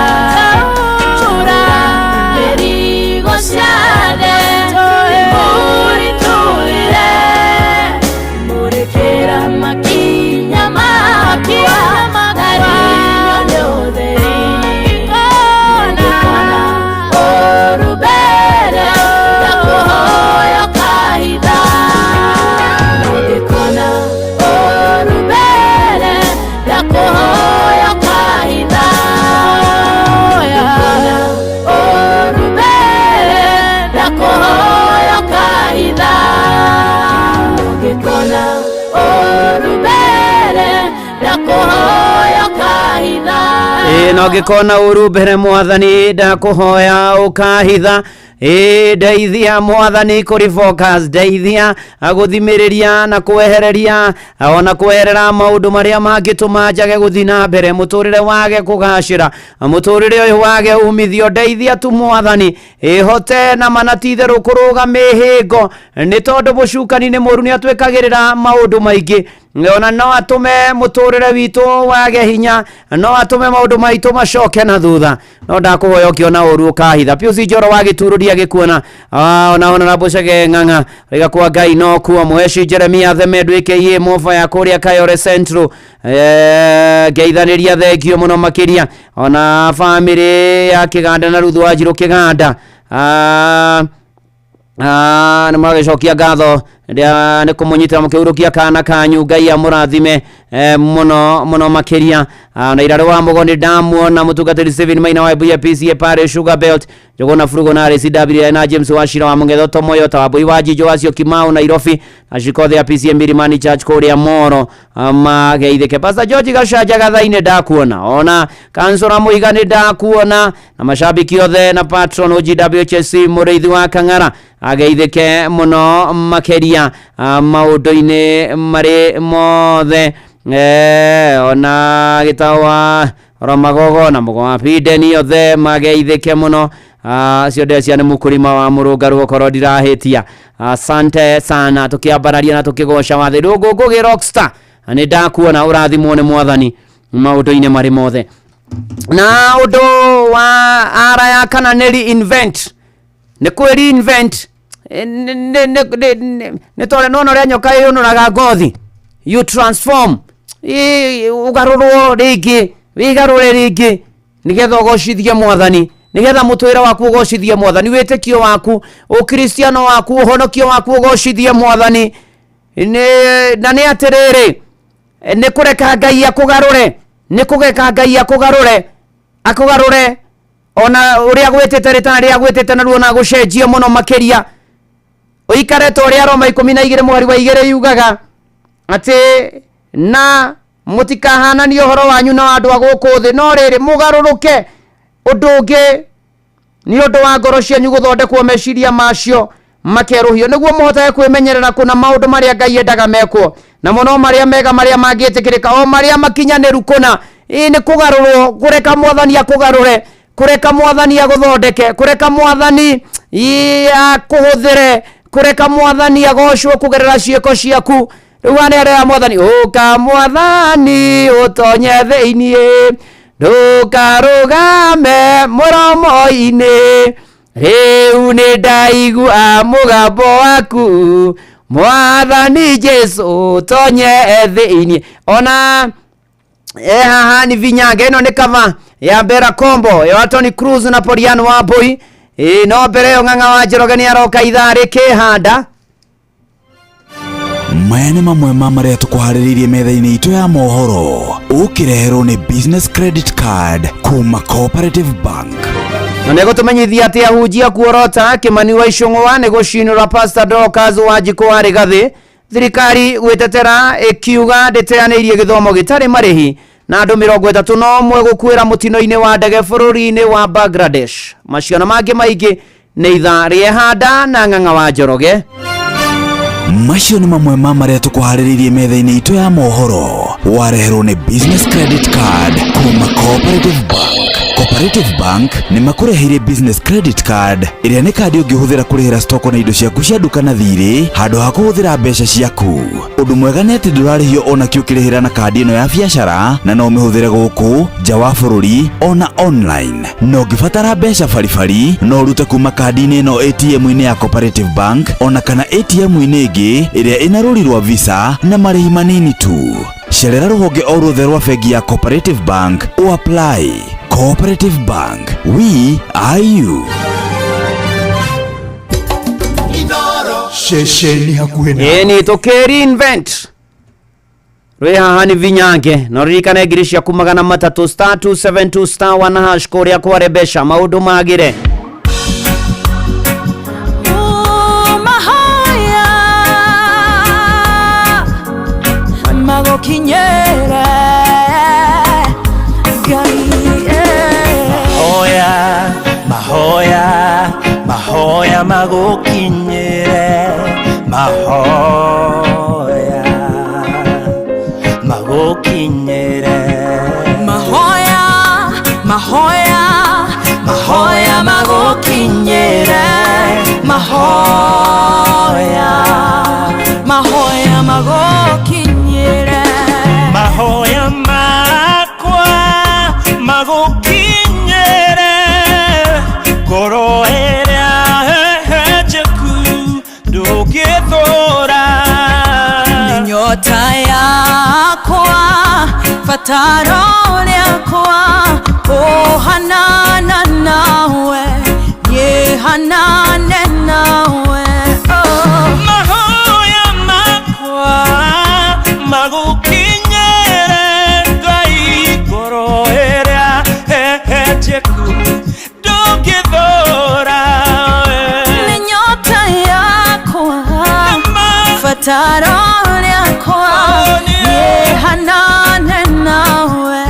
Na ũngĩkona ũru mbere mwathani, ndakũhoya ũkahitha. Ĩ, ndeithia mwathani kũrĩ focus, ndeithia gũthimĩrĩria na kwehereria ona kweherera maũndũ marĩa mangĩtũma njage gũthiĩ na mbere, mũtũrĩre wage kũgacĩra, mũtũrĩre ũyũ wage umithio. Ndeithia tu mwathani ĩhote na mana ti itherũ kũrũga mĩhĩngo, nĩ tondũ mũcukani nĩ mũru, nĩ atwĩkagĩrĩra maũndũ maingĩ, ona no atũme mũtũrĩre witũ wage hinya, no atũme maũndũ maitũ macoke na thutha. No ndakũhoya ũkĩona ũru ũkahitha. Pius Njoro wa Gĩturu ndiagĩkuona. Ona Honorable Chege Ng'ang'a rĩga kwa Ngai no kuo. Mũheci Jeremia Themendu aka Mofa ya kũrĩa Kayore Central, ngeithanĩria thengio mũno makĩria, ona bamĩrĩ ya Kĩganda na Ruthu Wanjirũ Kĩganda. Nĩ magĩcokia ngatho nĩ kũmũnyitĩra mũkĩurũkia kana kanyu. Ngai amũrathime mũno mũno makĩria. Na Irarĩ wa Mũgo nĩ ndamuona, mũtungatĩri Stephen Maina wa Ebuya PCA Parish Sugar Belt, Njũgũna Furugo na RCW na James Wachira wa Mũng'etho Tomoyo ta Wambui wa Njinjo wa Syokimau Nairobi na Cikothe ya PCA Milimani Church kũrĩa Moro, mageithĩke. Pastor George Gacanja Gathainĩ ndakuona, ona Kansũra Mũiga nĩ ndakuona, na mashabiki othe na patron OGWHSC Mũrĩithi wa Kang'ara ageithĩke mũno makĩria, maũndũ-inĩ marĩ mothe. Ona gĩtawa Romagogo na Mũgo wa Bideni othe mageithĩke mũno. Acio ndecia nĩ mũkũrima wa mũrũngarũ okorwo ndirahĩtia. Asante sana, tũkĩambararia na tũkĩgoca wathĩ rũngũ ngũgĩ rockstar nĩ ndakuona, ũrathimwo nĩ mwathani maũndũ-inĩ marĩ mothe. Na ũndũ wa ara ya kana nĩ reinvent, nĩ kwĩ reinvent. Nĩ tondũ nona ũrĩa nyoka ĩũnũraga ngothi, you transform, ũgarũrwo rĩngĩ, wĩgarũre rĩngĩ nĩgetha ũgocithie mwathani, nĩgetha mũtũrĩre waku ũgocithie mwathani, wĩtĩkio waku, ũkristiano waku, ũhonokio waku ũgocithie mwathani. Na nĩ atĩrĩrĩ, nĩ kũreka Ngai akũgarũre, nĩ kũgeka Ngai akũgarũre, akũgarũre ona ũrĩa gwĩtĩte rĩtana rĩrĩa gwĩtĩte naruo na gũcenjie mũno makĩria, ũikare ta ũrĩa Roma 12 mũhari wa 2 yugaga atĩ na mũtikahananie ũhoro wanyu na andũ a gũkũ thĩ, no rĩrĩ mũgarũrũke ũndũ ũngĩ nĩ ũndũ wa ngoro cianyu gũthondekwo meciria macio makerũhio, nĩguo mũhotage kwĩmenyerera kũna maũndũ marĩa Ngai endaga mekwo, na mũno marĩa mega marĩa mangĩtĩkĩrĩka, o marĩa makinyanĩru kũna. Ĩ nĩ kũgarũrwo, kũreka mwathani akũgarũre, kũreka mwathani agũthondeke, kũreka mwathani akũhũthĩre, kũreka mwathani agocwo kũgerera ciĩko ciaku. Rĩu aya nĩ arĩa mwathani, ũka mwathani ũtonye thĩiniĩ, ndũkarũgame mũromo-inĩ, rĩu nĩ ndaigua mũgambo waku mwathani Jesu tonye thĩiniĩ. Ona haha ni vinyange ĩno nĩ kava ya Bera Combo ya Tony Cruz na Porian Wambui. No mbere ĩyo Ng'ang'a wa Njoroge nĩ aroka ithaa rĩkĩhanda. Maya nĩ mamwe ma marĩa tũkũharĩrĩirie metha-inĩ itũ ya mohoro, ũkĩreherwo nĩ Business Credit Card kuma Cooperative Bank. Na nĩ gũtũmenyithia atĩ ahunjia kuorota Kĩmani wa Icũng'wa nĩ gũcinũra Pastor Dorcas Wanjikũ wa Rĩgathĩ, thirikari gwĩtetera ĩkiuga ndĩteanĩirie gĩthomo gĩtarĩ marĩhi, na andũ 31 gũkuĩra mũtino-inĩ wa ndege bũrũri-inĩ wa Bangladesh. Macio na mangĩ maingĩ nĩ ithaa rĩehanda na Ng'ang'a wa Njoroge. Macio nĩ mamwe ma marĩa tũkũharĩrĩirie metha-inĩ itũ ya mohoro, wareherwo nĩ Business Credit Card kuma Cooperative Bank. Cooperative Bank nĩ makũreheire Business Credit Card ĩrĩa nĩ kandi ũngĩhũthĩra kũrĩhĩra stoko na indo ciaku cia nduka na thirĩ handũ ha kũhũthĩra mbeca ciaku. Ũndũ mwega nĩ atĩ ndũrarĩhio ona kĩ ũkĩrĩhĩra na kandi ĩno ya biacara, na no ũmĩhũthĩre gũkũ nja wa bũrũri ona online. Na ũngĩbatara mbeca baribari no ũrute kuma kandi-inĩ ĩno ATM-inĩ ya Cooperative Bank ona kana ATM-inĩ ĩngĩ ĩrĩa ĩna rũri rwa Visa na marĩhi manini tu. Cerera rũhonge o ruothe rwa bengi ya Cooperative Bank o apply. Cooperative Bank, we are you. Ceceni hakuhĩ na Ĩni tũkĩ reinvent rwĩ haha nĩ vinyange, na ũririkane ngiri ciaku 300 star 272 star 1 hash kũrĩa kware mbeca maũndũ magĩre. Mahoya magũkinyĩre Ngai. Mahoya magũkinyĩre mahoya magũkinyĩre Mahoya, mahoya, mahoya magũkinyĩre mahoya, mahoya magũkinyĩre mahoya makwa magũkinyĩre ngoro ĩrĩa hehenjeku ndũngĩthũra Nĩ nyota yakwa bataro rĩakwa ũhanana nawe niĩ hanane nawe oh. Mahoya makwa magũkinyĩre Ngai ngoro ĩrĩa hehenjeku ndũngĩthũra Nĩ nyota yakwa bataro rĩakwa niĩ hanane nawe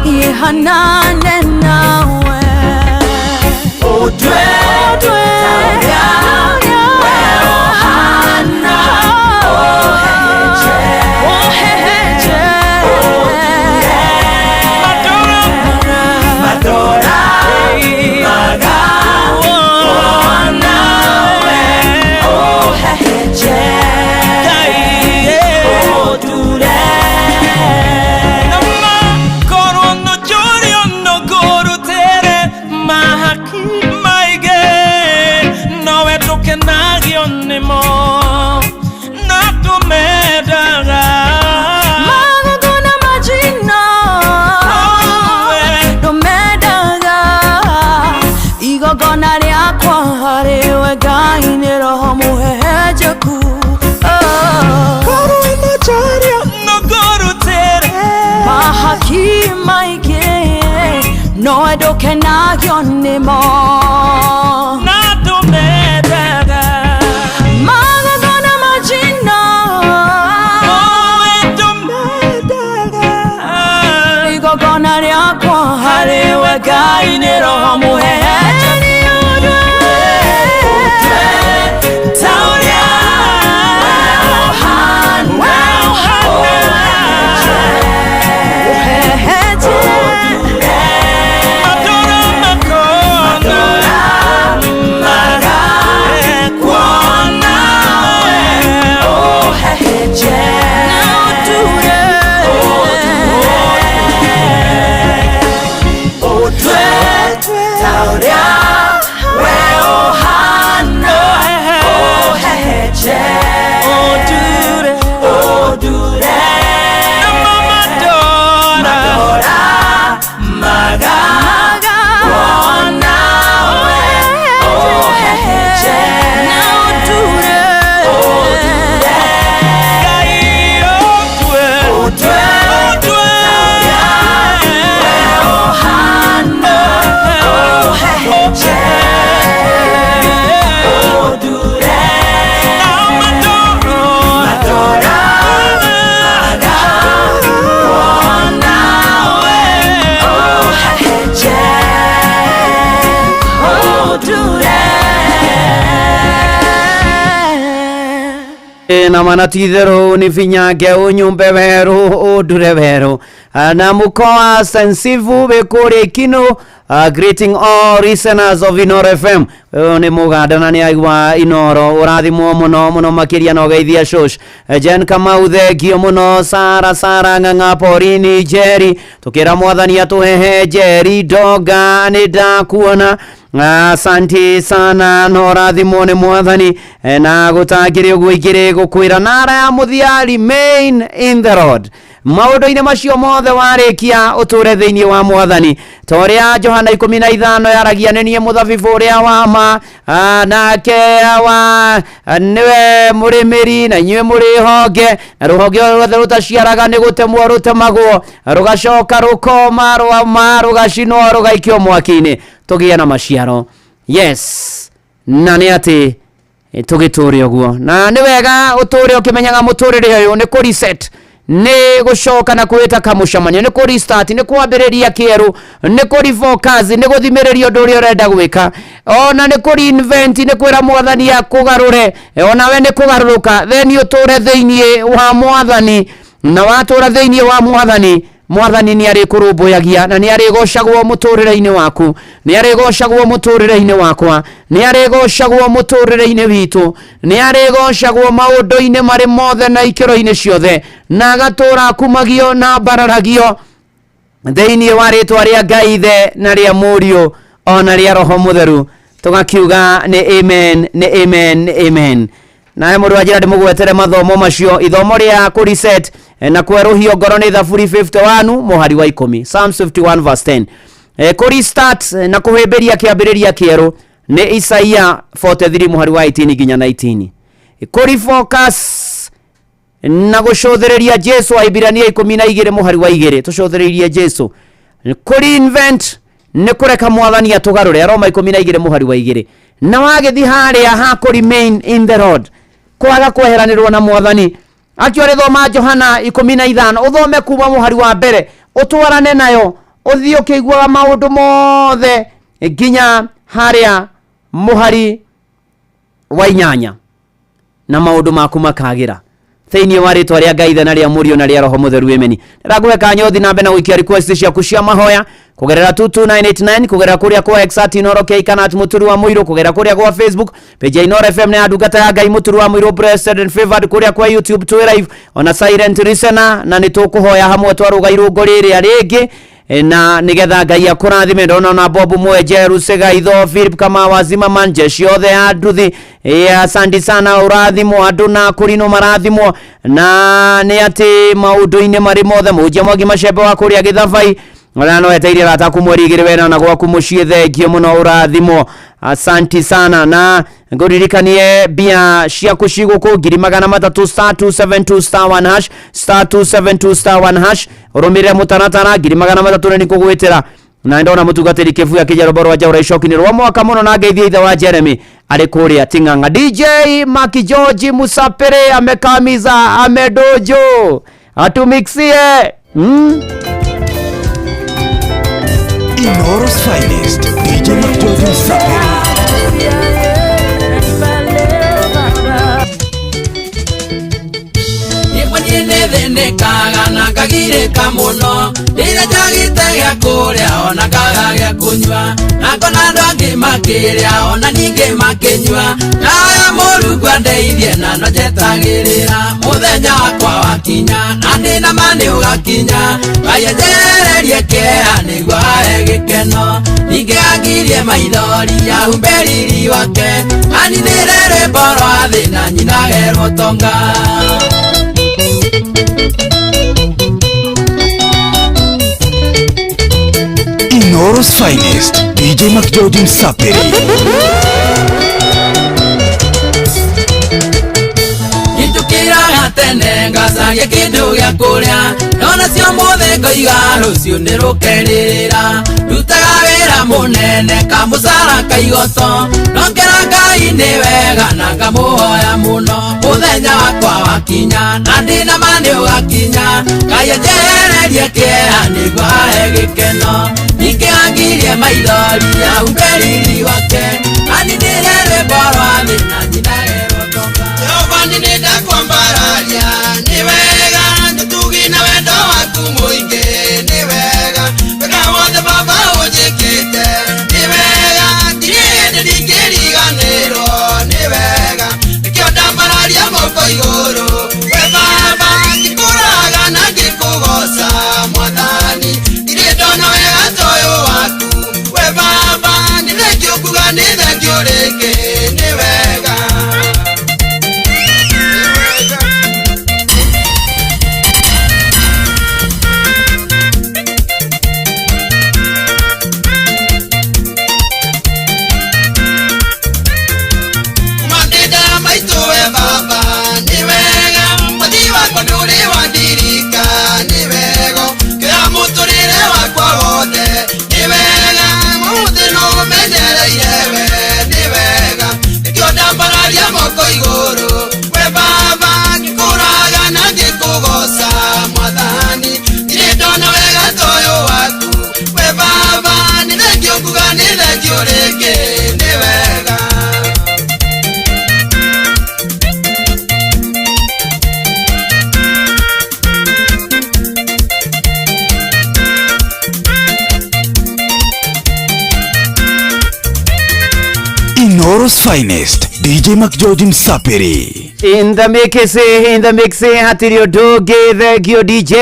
niĩ hanane nawe Ũndwe ta ũrĩa we ũhana ũhehenje Matũra maga nawe ũhehenje ũndure na makorwo no njũrio no ngũrutĩre mahaki maingĩ nowe ndũkenagio nĩmo na tũmendaga Magongona majina ndũmendaga igongona rĩakwa harĩwe Ngai nĩ roho mũhehenjeku Korwo no njũrio no ngũrutĩre mahaki maingĩ nowe ndũkenagio nĩmo na tũmendaga magongona majina nowe ndũmendaga igongona rĩakwa harĩwe Ngai nĩ roho mũhehenjeku ta ũrĩa we ũhana ũhehenje Matũra makona maga kuona we ũhehenje na ũture ũtwe ta ũrĩa we ũhana ũhehenje ũndure ũndure namo matũra matũra maga kuona we ũhehenje na ũndure Ngai ũtwe ũtwe ũtwe we ũhana ũhehenje ũndure nao matũra matũra maga kuona we ũhehenje ũndure na mana ti itherũ nĩ binyange ũnyumbe werũ ũndure werũ na mũkoa sensivu wĩ kũrĩa ikinu greeting all listeners of Inoro FM ũyũ nĩ mũganda na nĩ aigua Inoro ũrathimwo mũno mũno makĩria na ũgeithia shosh Jen Kamau thengio mũno Sara Sara Ng'ang'a Porini Njeri tũkĩra mwathani atũhehe Njeri Ndonga nĩ ndakuona asanti sana no rathimwo nĩ mwathani na gũtangĩrĩ ũguo ingĩrĩ gũkwĩra nara ya mũthia remain in the road maũndũ-inĩ macio mothe warĩkia ũtũre thĩinĩ wa mwathani ta ũrĩa Johana 15 yaragia nĩ niĩ mũthabibũ ũrĩa wa ma nake wa nĩwe mũrĩmĩri na inyuĩ mũrĩ honge na rũhonge ruothe rũtaciaraga nĩ gũtemwo rũtemagwo rũgacoka rũkoma rwama rũgacinwo rũgaikio mwaki-inĩ tũgĩe na maciaro yes na nĩ atĩ tũgĩtũre ũguo na nĩ wega ũtũre ũkĩmenyaga mũtũrĩre ũyũ nĩ kũ reset Nĩ gũcoka na kwĩta kamũcemanio, nĩ kũ restart, nĩ kwambĩrĩria kĩerũ, nĩ kũ refocus, nĩ gũthimĩrĩria ũndũ ũrĩa ũrenda gwĩka, ona nĩ kũ reinvent, nĩ kwĩra mwathani akũgarũre, onawe nĩ kũgarũrũka, then ũtũre thĩinĩ wa mwathani, na watũra thĩinĩ wa mwathani, mwathani nĩ arĩkũrũmbũyagia na nĩ arĩgocagwo mũtũrĩre-inĩ waku, nĩ arĩgocagwo mũtũrĩre-inĩ wakwa, nĩ arĩgocagwo mũtũrĩre-inĩ witũ, nĩ arĩgocagwo maũndũ-inĩ marĩ mothe na ikĩro-inĩ ciothe, na agatũra akumagio na mbararagio thĩinĩ wa rĩtwa rĩa Ngai Ithe na rĩa Mũriũ ona rĩa Roho Mũtheru. Tũgakiuga nĩ amen, nĩ amen, nĩ amen. Nawe mũndũ wa njĩra ndĩmũgwetere mathomo macio, ithomo rĩa kũ reset na kwerũhio ngoro nĩ Thaburi 51 mũhari wa 10, Psalms 51 verse 10. Kũ restart na kũhĩmbĩria kĩambĩrĩria kĩerũ nĩ Isaia 43 mũhari wa 18 nginya 19. Kũ refocus na gũcũthĩrĩria Jesu, Aibirania 12 mũhari wa 2, tũcũthĩrĩrie Jesu. Kũ reinvent nĩ kũreka mwathani atũgarũre, Aroma 12 mũhari wa 2. Na wagĩthiĩ harĩa ha kũ remain in the Lord, kwaga kweheranĩrwo na mwathani, akĩo rĩthoma Johana 15, ũthome kuma mũhari wa mbere, ũtwarane nayo, ũthiĩ ũkĩiguaga maũndũ mothe nginya harĩa mũhari wa 8, na maũndũ maku makagĩra thĩinĩ wa rĩtwa rĩa Ngai Ithe na rĩa Mũriũ na rĩa Roho Mũtheru, ameni. Ndĩrakũhe kanya ũthiĩ na mbere na gũikia request ciaku cia mahoya kũgerera 22989, kũgerera kũrĩa kwa X at Inooro K kana at Mũturu wa Mũirũ, kũgerera kũrĩa kwa Facebook page ya Inooro FM na ya ndungata ya Ngai Mũturu wa Mũirũ blessed and favored, kũrĩa kwa YouTube twĩ live ona silent listener, na nĩ tũkũhoya hamwe twarũga irũngo rĩrĩa rĩngĩ na nigetha Ngai akũrathime. Ndona na Bob Mwenjeru Segaitho Philip Kama wazima manje ciothe ya nduthi, asante sana, ũrathimwo andũ na kũrinwo marathimwo na nĩ atĩ maũndũ-inĩ marĩ mothe. Mũhunjia Mwangi Macembe wa kũrĩa Gĩthabai ona no eteire arata aku mweri 2 wena na gwaku mũciĩ, thengio mũno, ũrathimwo, asanti sana. Na ngũririkanie mbia ciaku cigũkũ 300,000 star 272 star 1 hash, star 272 star 1 hash, ũrũmĩrĩre mũtaratara, 300,000 nĩ kũgwĩtĩra. Na ndona mũtungatĩri Kĩbuya Kĩjarobo rwa Njaũra icoki-inĩ rwa mwaka mũno, na ngeithia ithe wa Jeremy arĩ kũrĩa Ting'ang'a. DJ Maki George Musapere amekamiza amedojo atumixie. Inooro's finest, DJ McGeorge Msapere. Niĩ nĩthĩnĩkaga na ngagirĩka mũno rĩrĩa njagĩte gĩa kũrĩa ona ngaga gĩa kũnyua, na ngona andũ angĩ makĩrĩa ona ningĩ makĩnyua, ngaya Mũrungu andeithie na no njetagĩrĩra mũthenya wakwa wakinya, na ndĩ na ma nĩ ũgakinya. Ngai anjehererie kĩeha nĩguo ahe gĩkeno, ningĩ angirie maithori ahumbe riri wake, aninĩre rwĩmbo rwa thĩna nyinage rũtonga. Inooro's finest, DJ McGeorge Msapere. Njũkĩraga tene ngacaria kĩndũ gĩa kũrĩa, nona cio mũthĩ ngoiga rũciũ nĩ rũkerĩrĩra, ndutaga wĩra mũnene kamũcara kaigoto, nongera Ngai nĩ wega na ngamũhoya mũno, mũthenya wakwa wakinya na ndĩ na ma nĩ ũgakinya, Ngai anjehererie kĩeha nĩguo ahe gĩkeno, ningĩ angirie maithori ahumbe riri wake, aninĩre rwĩmbo rwa thĩna nyinage rũtonga. Jehova nĩ ndakwambararia, nĩ wega nĩtugi na wendo waku mũingĩ, nĩ wega wega wothe Baba ũnjĩkĩte, nĩ wega ndirĩ hĩndĩ ndingĩriganĩrwo, nĩ wega nĩkĩo ndambararia moko igũrũ, we Baba ngĩkũraga na ngĩkũgoca mwathani, ndirĩ ndona wega ta ũyũ waku, we Baba nĩ thengio. Inooro's finest DJ McGeorge Msapiri. In the mix, in the mix, hatirĩ ũndũ ũngĩ. Thengio DJ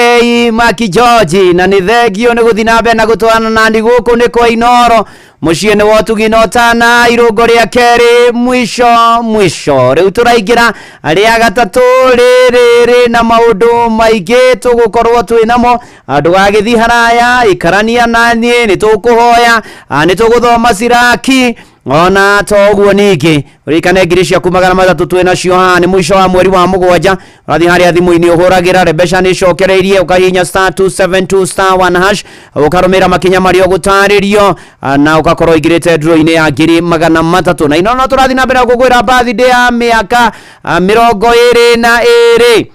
Maki George, na nĩ thengio nĩ gũthiĩ na mbere na gũtwarana nani gũkũ nĩ kwa Inoro mũciĩ nĩ wotugi na ũtana irũngo rĩa kerĩ mwisho mwisho. Rĩu tũraingĩra rĩa gatatũ rĩrĩ rĩ na maũndũ maingĩ tũgũkorwo twĩ namo. Ndũgagĩthiĩ haraya, ikarania naniĩ, nĩ tũkũhoya, nĩ tũgũthoma Siraki ona to ũguo. Ningĩ ũririkane ngiri ciaku 300 twĩ nacio haha nĩ mũico wa mweri wa 7. Ũrathiĩ harĩa thimũ-inĩ ũhũragĩra mbeca nĩ icokereirie, ũkahihinya *272*1# ũkarũmĩrĩra makinya marĩa ũgũtarĩrio, na ũgakorwo ũingĩrĩte draw-inĩ ya ngiri 300. Na inono tũrathiĩ na mbere na gũkũngũĩra birthday ya mĩaka 22.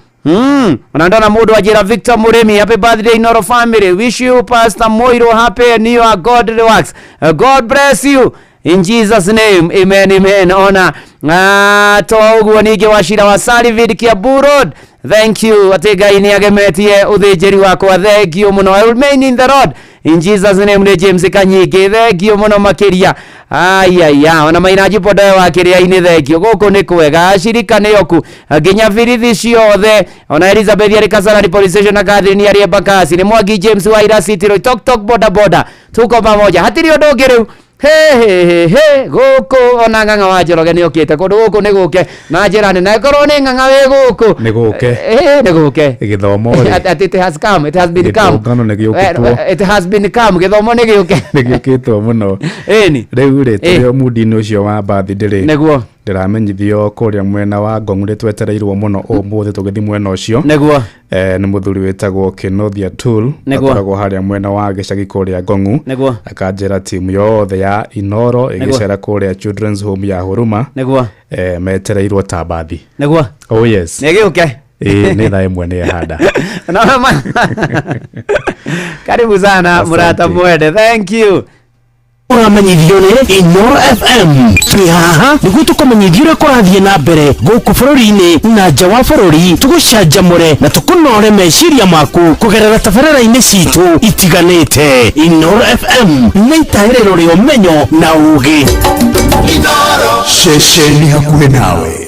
Na ndona mũndũ anjĩra Victor Mũrĩmi, happy birthday Inoro family, wish you Pastor Moiro happy new year, God works. God bless you in Jesus name, amen, amen. Ona to ũguo ningĩ Wacira wa Salivid Kiambu Road, thank you atĩ Ngai nĩ agemetie ũthĩnjĩri wakwa, thank you mũno. I remain in the Lord in Jesus name. Nĩ James Kanyingĩ, thank you mũno makĩria. Ayaya, ona Maina Jipodoe wa kĩrĩa-inĩ, thank you. Gũkũ nĩ kwega, acirika nĩ oku nginya birithi ciothe, ona Elizabeth arĩ Kasarani police station na Catherine arĩ Embakasi. Nĩ Mwangi James wa Ira City Road, tok tok boda boda, tuko pamoja, hatirĩ ũndũ ũngĩ rĩu. He he he he, gũkũ ona Ng'ang'a wa Njoroge nĩ okĩte kũndũ gũkũ nĩ gũke na njĩra nene, ĩkorwo nĩ Ng'ang'a wĩ gũkũ. Nĩ gũke. Nĩ gũke. Gĩthomo rĩ. At it has come, it has been come. Gĩtũngano nĩ gĩũkĩtwo. It has been come, gĩthomo nĩ gĩũke. Nĩ gĩũkĩtwo mũno. Ĩni. Rĩu rĩ, tũrĩ o mundi-inĩ ũcio wa birthday rĩ, Nĩguo. Ndĩramenyithio kũrĩa mwena wa Ngong nĩ twetereirwo mũno ũmũthĩ tũgĩthiĩ mwena ũcio. Nĩguo. Nĩ mũthuri wĩtagwo Kenothia Tool. Nĩguo. Akoragwo harĩa mwena wa gĩcagi kũrĩa Ngong'u. Nĩguo. Akanjĩra timu yothe ya Inoro ĩgĩcera kũrĩa Children's Home ya Huruma. Nĩguo. Metereirwo ta bathi. Nĩguo. Oh yes. Nĩ gĩũke. Ĩĩ, nĩ thaa 1 nĩ handa. No, karibu sana mũrata mwende, thank you. Ũramenyithio nĩ Inoro FM. Twĩ haha nĩguo tũkũmenyithia ũrĩa kũrathiĩ na mbere gũkũ bũrũri-inĩ na nja wa bũrũri, tũgũcanjamũre na tũkũnore meciria maku kũgerera tabarĩra-inĩ citũ itiganĩte. Inoro FM nĩ itaĩrĩro rĩa ũmenyo na ũũgĩ. Ceceni hakuhĩ nawe.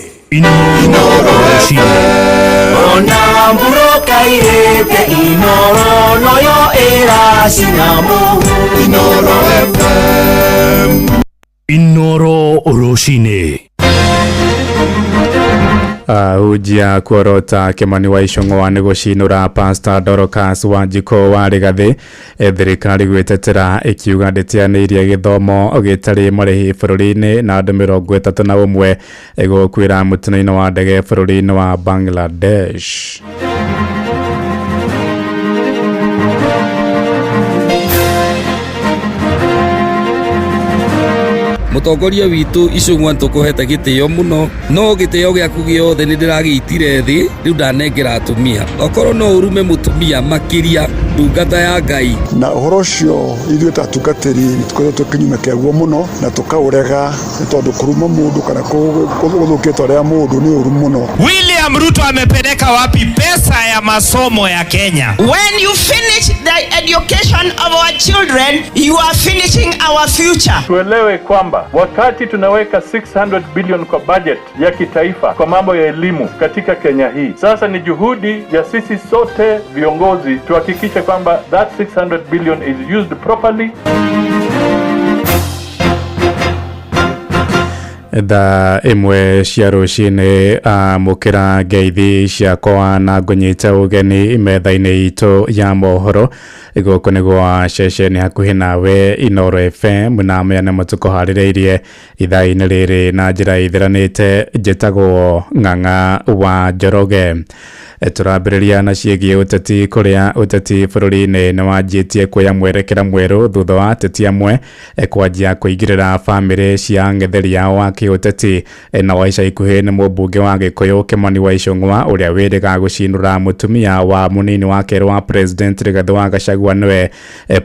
Ona mburoka irĩte Inoro noyo ĩracina mũhu. Inoro FM. Inoro rũcinĩ. Ahunjia kuorota Kimani wa Ichung'wa nĩ gũcinũra Pastor Dorcas Wanjikũ wa Rigathĩ. Thirikari gwĩtetera ĩkiuga ndĩteanĩirie gĩthomo gĩtarĩ marĩhi bũrũri-inĩ, na andũ 31 gũkuĩra mũtino-inĩ wa ndege bũrũri-inĩ wa Bangladesh. Mũtongoria witũ Icũng'wa, nĩtũkũhete gĩtĩo mũno, no gĩtĩo gĩaku gĩothe nĩ ndĩragĩitire thĩ rĩu ndanengera atumia. Okorwo no ũrume mũtumia makĩria ndungata ya Ngai. Na ũhoro ũcio ithuĩ ta atungatĩri nĩ tũkoretwo kinyume kĩaguo mũno na tũkaũrega, nĩ tondũ kũruma mũndũ kana gũthũkia itua rĩa mũndũ nĩ ũru mũno. William Ruto amepeleka wapi pesa ya masomo ya Kenya? When you finish the education of our children, you are finishing our future. Tuelewe kwamba wakati tunaweka 600 billion kwa budget ya kitaifa kwa mambo ya elimu katika Kenya hii, sasa ni juhudi ya sisi sote viongozi tuhakikishe kwamba that 600 billion is used properly. Thaa 1 cia rũcinĩ, amũkĩra ngeithi ciakwa na ngũnyite ũgeni metha-inĩ itũ ya mohoro. Gũkũ nĩ gwa ceceni hakuhĩ nawe Inoro FM, na maya nĩmo tũkũharĩrĩirie ithaa-inĩ rĩrĩ na njĩra ĩtheranĩte. Njĩtagwo Ng'ang'a wa Njoroge. Tũrambĩrĩria na ciĩgiĩ ũteti, kũrĩa ũteti bũrũri-inĩ nĩ wanjĩtie kuoya mwerekera mwerũ thutha wa ateti amwe kwanjia kũingĩrĩra bamĩrĩ cia ang'etheri ao a kĩũteti. Na wa ica ikuhĩ nĩ mũmbunge wa Gĩkũyũ Kimani wa Ichung'wa, ũrĩa wĩrĩga gũcinũra mũtumia wa mũnini wa kerĩ wa president Rigathĩ wa Gachagua, nĩwe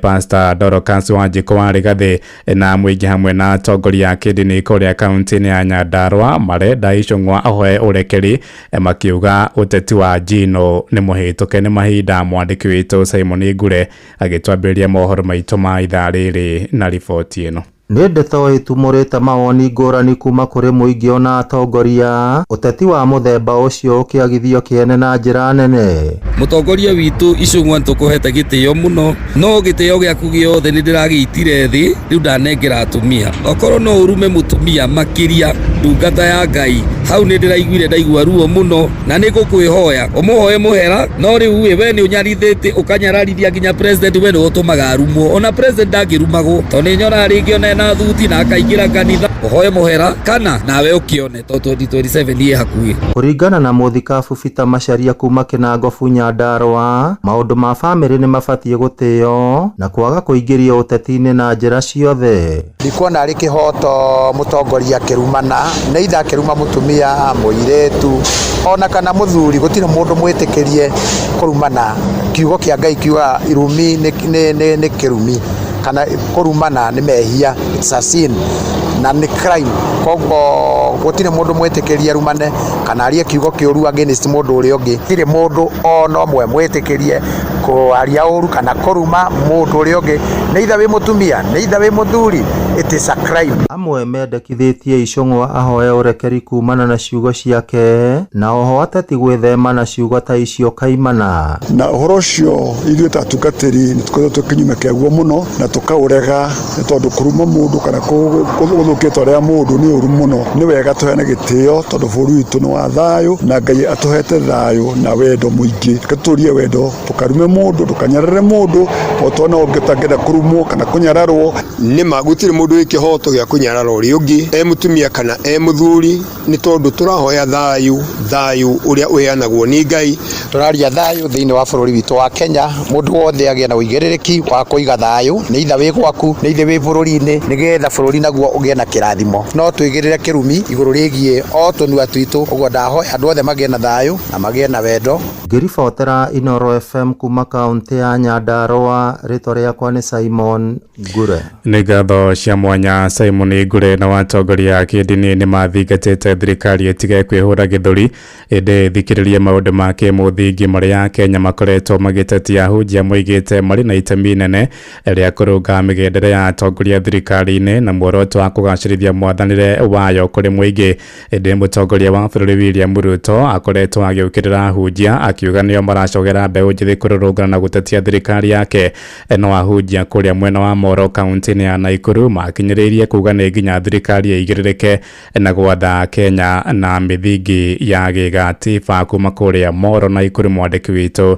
Pastor Dorcas Wanjikũ wa Rigathĩ, na mũingĩ hamwe na atongoria a kĩndini kũrĩa kaunti-inĩ ya Nyandarua marenda Ichung'wa ahoe ũrekeri, makiuga ũteti wa njino nĩ mũhĩtũke nĩ mahinda. Mwandĩki witũ Simon Ngure agĩtwambĩrĩria mohoro maitũ ma ithaa rĩrĩ na riboti ĩno. Nĩ ndeto ĩtumũrĩte mawoni ngũrani kuma kũrĩ mũingĩ ona atongoria, ũteti wa mũthemba ũcio ũkĩagithio kĩene na njĩra nene. Mũtongoria witũ Icũng'wa nĩtũkũhete gĩtĩo mũno, no gĩtĩo gĩaku gĩothe nĩ ndĩragĩitire thĩ, rĩu ndanengera atumia. Okorwo no ũrume mũtumia makĩria ndungata ya Ngai, hau nĩ ndĩraiguire ndaigua ruo mũno, na nĩ ngũkwĩhoya ũmũhoe mũhera, no rĩu ĩ, we nĩ ũnyarithĩte ũkanyararithia nginya president, we nĩwe ũtũmaga arumwo, ona president ndangĩrumagwo, tondũ nĩ nyonaga rĩngĩ ona ena thuti na akaingĩra kanitha. Ũhoe mũhera kana nawe ũkĩone tondũ 2027 ĩ hakuhĩ. Kũringana na mũthikabu Peter Macharia kuma Kĩnangobu Nyandarũa, maũndũ ma bamĩrĩ nĩ mabatiĩ gũtĩo na kwaga kũingĩrio ũteti-inĩ na njĩra ciothe. Ndikuona arĩ kĩhoto mũtongoria akĩrumana, nĩ itha akĩruma mũtumia, mũirĩtu ona kana mũthuri, gũtirĩ mũndũ mwĩtĩkĩrie kũrumana. Kiugo kĩa Ngai kiugaga irumi nĩ kĩrumi kana kũrumana nĩ mehia, it's a sin na nĩ crime. Koguo gũtirĩ mũndũ mwĩtĩkĩrie arumane kana arie kiugo kĩũru against mũndũ ũrĩa ũngĩ. Gũtirĩ mũndũ ona ũmwe mwĩtĩkĩrie kwaria ũru kana kũruma mũndũ ũrĩa ũngĩ, nĩ itha wĩ mũtumia, nĩ itha wĩ mũthuri, it is a crime. Amwe mendekithĩtie Icũng'wa ahoe ũrekeri kumana na ciugo ciake na oho ateti gwĩthema na ciugo ta icio kaimana. Na ũhoro ũcio ithuĩ ta atungatĩri nĩ tũkoretwo twĩ kĩnyume kĩaguo mũno na tũkaũrega, nĩ tondũ kũruma mũndũ kana gũthũkia itua rĩa mũndũ nĩ ũru mũno. Nĩ wega tũheane gĩtĩo tondũ bũrũri witũ nĩ wa thayũ na Ngai atũhete thayũ na wendo mũingĩ. Reke tũtũrie wendo, ndũkarume mũndũ, ndũkanyarare mũndũ, o ta ona ũngĩ ũtangĩenda kũrumwo kana kũnyararwo. Nĩma gũtirĩ mũndũ wĩ kĩhoto gĩa kũnyarara ũrĩa ũngĩ, e mũtumia kana e mũthuri, nĩ tondũ tũrahoya thayũ, thayũ ũrĩa ũheanagwo nĩ Ngai. Tũraria thayũ thĩinĩ wa bũrũri witũ wa Kenya, mũndũ wothe agĩe na ũigĩrĩrĩki wa kũiga thayũ, nĩ itha wĩ gwaku, nĩ ithe wĩ bũrũri-inĩ, nĩgetha bũrũri naguo ũgĩe na kĩrathimo. No tũigĩrĩre kĩrumi igũrũ rĩgiĩ o tũnua twitũ, ũguo ndahoya andũ othe magĩe na thayũ na magĩe na wendo. Ngĩribotera Inooro FM kuma kaũntĩ ya Nyandarũa, rĩtwa rĩakwa nĩ Simon Ngure. Nĩ ngatho cia mwanya Simon Ngure. Na watongoria a kĩndini nĩ mathingatĩte thirikari ĩtige kwĩhũra gĩthũri ĩndĩ ĩthikĩrĩrie maũndũ ma kĩmũthingi marĩa Kenya makoretwo magĩtetia. Ahunjia moigĩte marĩ na itemi inene rĩa kũrũnga mĩgendere ya atongoria thirikari-inĩ na muoroto wa kũgacĩrithia mwathanĩre wayo kũrĩ mũingĩ. Ĩndĩ mũtongoria wa bũrũri William Ruto akoretwo agĩũkĩrĩra ahunjia akiuga nĩo maracogera mbeũ njĩthĩ kũrũrũngana na gũtetia thirikari yake. No ahunjia kũrĩa mwena wa Moro kaunti-inĩ ya Nakuru makinyĩrĩirie kuga nĩ nginya thirikari ĩigĩrĩrĩke na gwatha Kenya na mĩthingi ya gĩgatiba. Kuma kũrĩa Moro Nakuru, mwandĩki witũ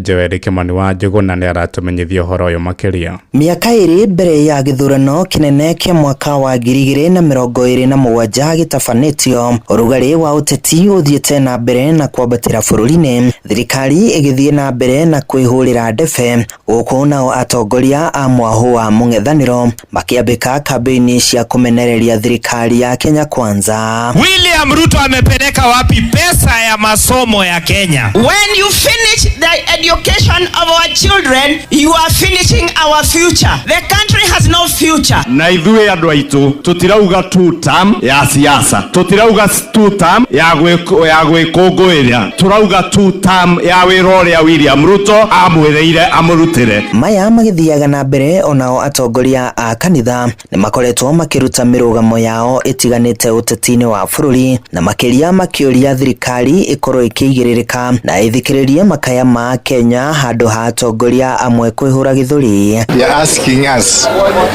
Joel Kimani wa Njũgũna nĩ aratũmenyithia ũhoro ũyũ makĩria. Mĩaka ĩrĩ mbere ya gĩthurano kĩnene kĩa mwaka wa 2027 gĩtabanĩtio, ũrugarĩ wa ũteti ũthiĩte na mbere na kwambatĩra bũrũri-inĩ, thirikari ĩgĩthiĩ na mbere na kwĩhũrĩra ndebe, gũkũ nao atongoria a mwahũ wa mũng'ethanĩro makĩambĩka kambĩini cia kũmenereria thirikari ya Kenya Kwanza. William Ruto amepeleka wapi pesa ya masomo ya Kenya? When you finish the education of our children, you are finishing our future. The country has no future. Na ithuĩ andũ aitũ tũtirauga two term ya siasa, tũtirauga two term ya gwĩkũngũĩra, tũrauga two term ya wĩra ũrĩa William Ruto amwĩrĩire amũrutĩre. Maya magĩthiaga na mbere, onao atongoria a kanitha nĩ makoretwo makĩruta mĩrũgamo yao ĩtiganĩte ũteti-inĩ wa bũrũri, na makĩria makĩũria thirikari ĩkorwo ĩkĩigĩrĩrĩka na ĩthikĩrĩrie makaya ma Kenya handũ ha atongoria amwe kwĩhũra gĩthũri. They are asking us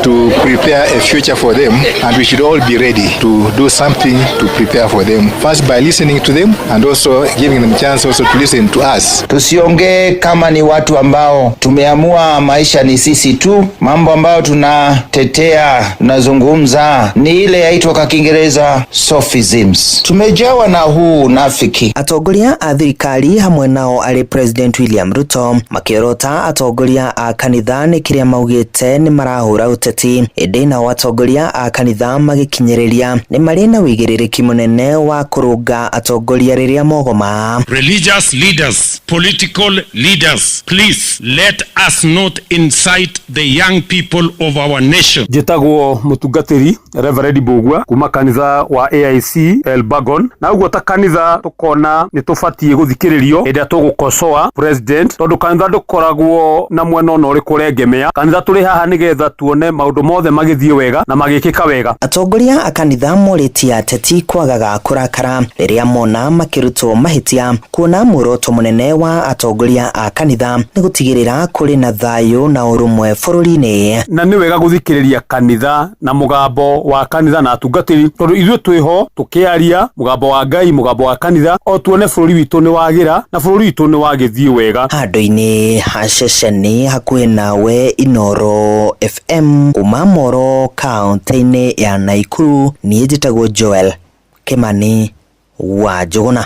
to prepare a future for them, and we should all be ready to do something to prepare for them. First by listening to them and also giving them chance also to listen to us. Tusiongee kama ni watu ambao tumeamua maisha ni sisi tu. Mambo ambayo tunatetea, tunazungumza ni ile yaitwa kwa Kiingereza sophisms. Tumejawa na huu unafiki. Atongoria a thirikari hamwe nao arĩ President William Ruto makĩorota atongoria a kanitha nĩ kĩrĩa maugĩte nĩ marahũra ũteti, ĩndĩ nao atongoria a kanitha magĩkinyĩrĩria nĩ marĩ na wĩigĩrĩrĩki mũnene wa kũrũnga atongoria rĩrĩa mogoma. Religious leaders, political leaders, Leaders, please let us not incite the young people of our nation. Njĩtagwo mũtungatĩri Reverend Mbugua kuma kanitha wa AIC Elbagon, na ũguo ta kanitha tũkona nĩ tũbatiĩ gũthikĩrĩrio hĩndĩ ĩrĩa tũgũkosoa president, tondũ kanitha ndũkoragwo na mwena ona ũrĩkũ ũrengemea. Kanitha tũrĩ haha nĩgetha tuone maũndũ mothe magĩthiĩ wega na magĩkĩka wega. Atongoria a kanitha morĩtie ateti kwagaga kũrakara rĩrĩa mona makĩrutwo mahĩtia, kuona muoroto mũnene wa atongoria a kanitha nĩ gũtigĩrĩra kũrĩ na thayũ na ũrũmwe bũrũri-inĩ. Na nĩ wega gũthikĩrĩria kanitha na mũgambo wa kanitha na atungatĩri, tondũ ithuĩ twĩho tũkĩaria mũgambo wa Ngai, mũgambo wa kanitha, o tuone bũrũri witũ nĩ wagĩra na bũrũri witũ nĩ wagĩthiĩ wega. Handũ-inĩ ha ceceni hakuhĩ nawe Inooro FM kuma Moro kaunti-inĩ ya Naikuru, niĩ njĩtagwo Joel Kimani wa Njũgũna.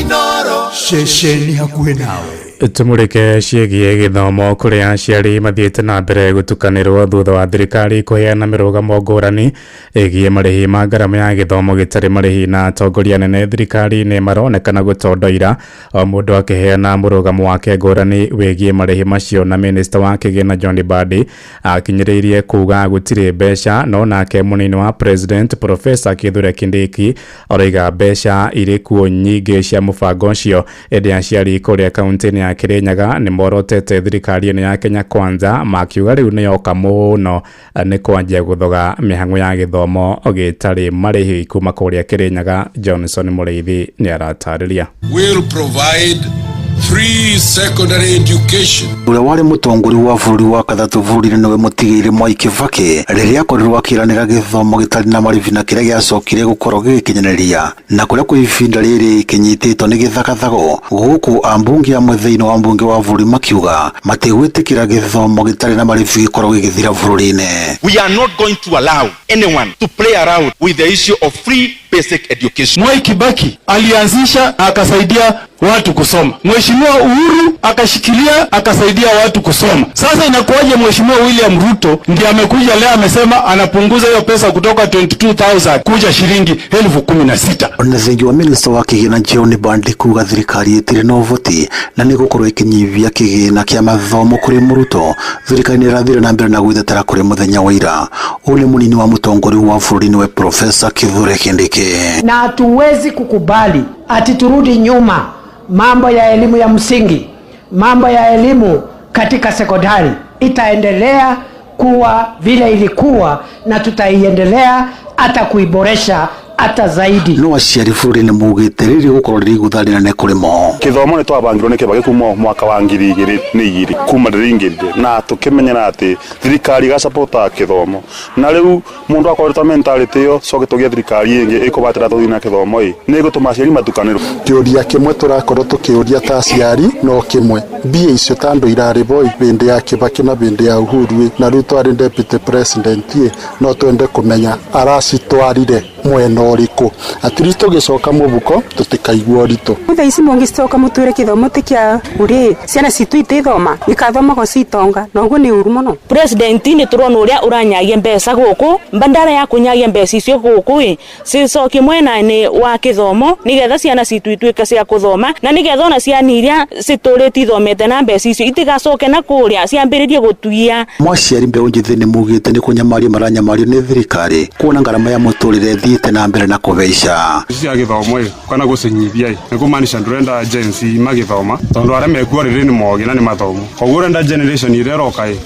Inooro ceceni hakuhĩ nawe. Tumurike ciĩgiĩ gĩthomo kũrĩa aciari mathiĩte na mbere gũtukanĩrwo thutha wa thirikari kũheana mĩrũgamo ngũrani ĩgiĩ marĩhi ma ngarama ya gĩthomo gĩtarĩ marĩhi, na atongoria anene thirikari-inĩ maronekana gũtondoira o mũndũ akĩheana mũrũgamo wake ngũrani wĩgiĩ marĩhi macio. Na minista wa kĩgĩna John Mbadi akinyĩrĩirie kuga gũtirĩ mbeca, no nake mũnini wa president Professor Kithure Kindiki oraiga mbeca irĩ kuo nyingĩ cia mũbango ũcio. Ĩndĩ aciari kũrĩa kaunti-inĩ ya Kirinyaga nĩ morotete thirikari-inĩ ya Kenya Kwanza makiuga rĩu nĩ yoka mũno nĩ kwanjia gũthoga mĩhang'o ya gĩthomo gĩtarĩ marĩhi. Kuma kũrĩa Kirinyaga, Johnson Mũrĩithi nĩ aratarĩria. Will provide free secondary education. Ũrĩa warĩ mũtongoria wa bũrũri wa gatatũ bũrũri-inĩ nĩwe mũtigĩire Mwai Kibaki rĩrĩa akorirwo akĩranĩra gĩthomo gĩtarĩ na marĩhi, na kĩrĩa gĩacokire gũkorwo gĩgĩkinyanĩria na kũrĩa kwa ihinda rĩrĩ kĩnyitĩtwo nĩ gĩthagathago, gũkũ ambunge amwe thĩinĩ wa mbunge wa bũrũri makiuga matigwĩtĩkĩra gĩthomo gĩtarĩ na marĩhi gĩkorwo gĩgĩthira bũrũri-inĩ. We are not going to allow anyone to play around with the issue of free basic education. Mwai Kibaki alianzisha na akasaidia watu kusoma. Mheshimiwa Uhuru akashikilia akasaidia watu kusoma. Sasa inakuwaje Mheshimiwa William Ruto ndiye amekuja leo amesema anapunguza hiyo pesa kutoka 22,000 kuja shilingi 16,000. Ona thengi wa minista wa kĩgĩna John Mbadi kuga thirikari ĩtirĩ na ũhoti na nĩ gũkorwo ĩkĩnyihia kĩgĩna kĩa mathomo kũrĩ mũrutwo, thirikari nĩ ĩrathire na mbere na gwĩtetera kũrĩ mũthenya wa ira. Ũyũ nĩ mũnini wa mũtongoria wa bũrũri nĩwe Professor Kithure Kindiki. Na hatuwezi kukubali ati turudi nyuma mambo ya elimu ya msingi, mambo ya elimu katika sekondari itaendelea kuwa vile ilikuwa na tutaiendelea hata kuiboresha hata zaidi. No aciari bũrũri-inĩ maugĩte rĩrĩ gũkorwo rĩrĩ igũtha rĩnene kũrĩ mo. Gĩthomo nĩ twabangirwo nĩ Kibaki kuma mwaka wa 2002 kuma ndĩraingĩrire, na tũkĩmenyera atĩ thirikari ĩgacapota gĩthomo, na rĩu mũndũ akoretwo mentality ĩyo coke tũgĩe thirikari ĩngĩ ĩkũbatĩra tũthiĩ na gĩthomo ĩ nĩ ĩgũtũma aciari matukanĩrwo. Kĩũria kĩmwe tũrakorwo tũkĩũria ta aciari no kĩmwe, mbia icio ta andũ irarĩhwo hĩndĩ ya Kibaki na hĩndĩ ya Uhuru na rĩu twarĩ deputy president ĩ, no twende kũmenya aracitwarire mwena ũrĩkũ, at least tũgĩcoka mũbuko tũtikaigua ũritũ. Thaa ici mũngĩcoka mũtwĩre gĩthomo ti kĩa bure, ciana citũ itithoma ikathomago citonga, na ũguo nĩ ũru mũno. President nĩ tũrona ũrĩa ũranyagia mbeca gũkũ, mbandara ya kũnyagia mbeca icio gũkũ ĩ cicokie mwena-inĩ wa gĩthomo nĩgetha ciana citũ ituĩke cia kũthoma, na nĩgetha ona ciana iria citũrĩte ithomete na mbeca icio itigacoke na kũrĩa ciambĩrĩrie gũtuia. Mwaciari mbeũ njĩthĩ nĩ maugĩte nĩ kũnyamario maranyamario nĩ thirikari kuona ngarama ya mũtũrĩre ĩthiĩte na mbere na kũhaica. Cia gĩthomo ĩ kana gũcinyithia ĩ nĩ kũmaanisha ndũrenda Gen Z magĩthoma tondũ arĩa mekuo rĩrĩ nĩ mogi na nĩ mathomu, koguo ũrenda generation ĩrĩa ĩroka ĩ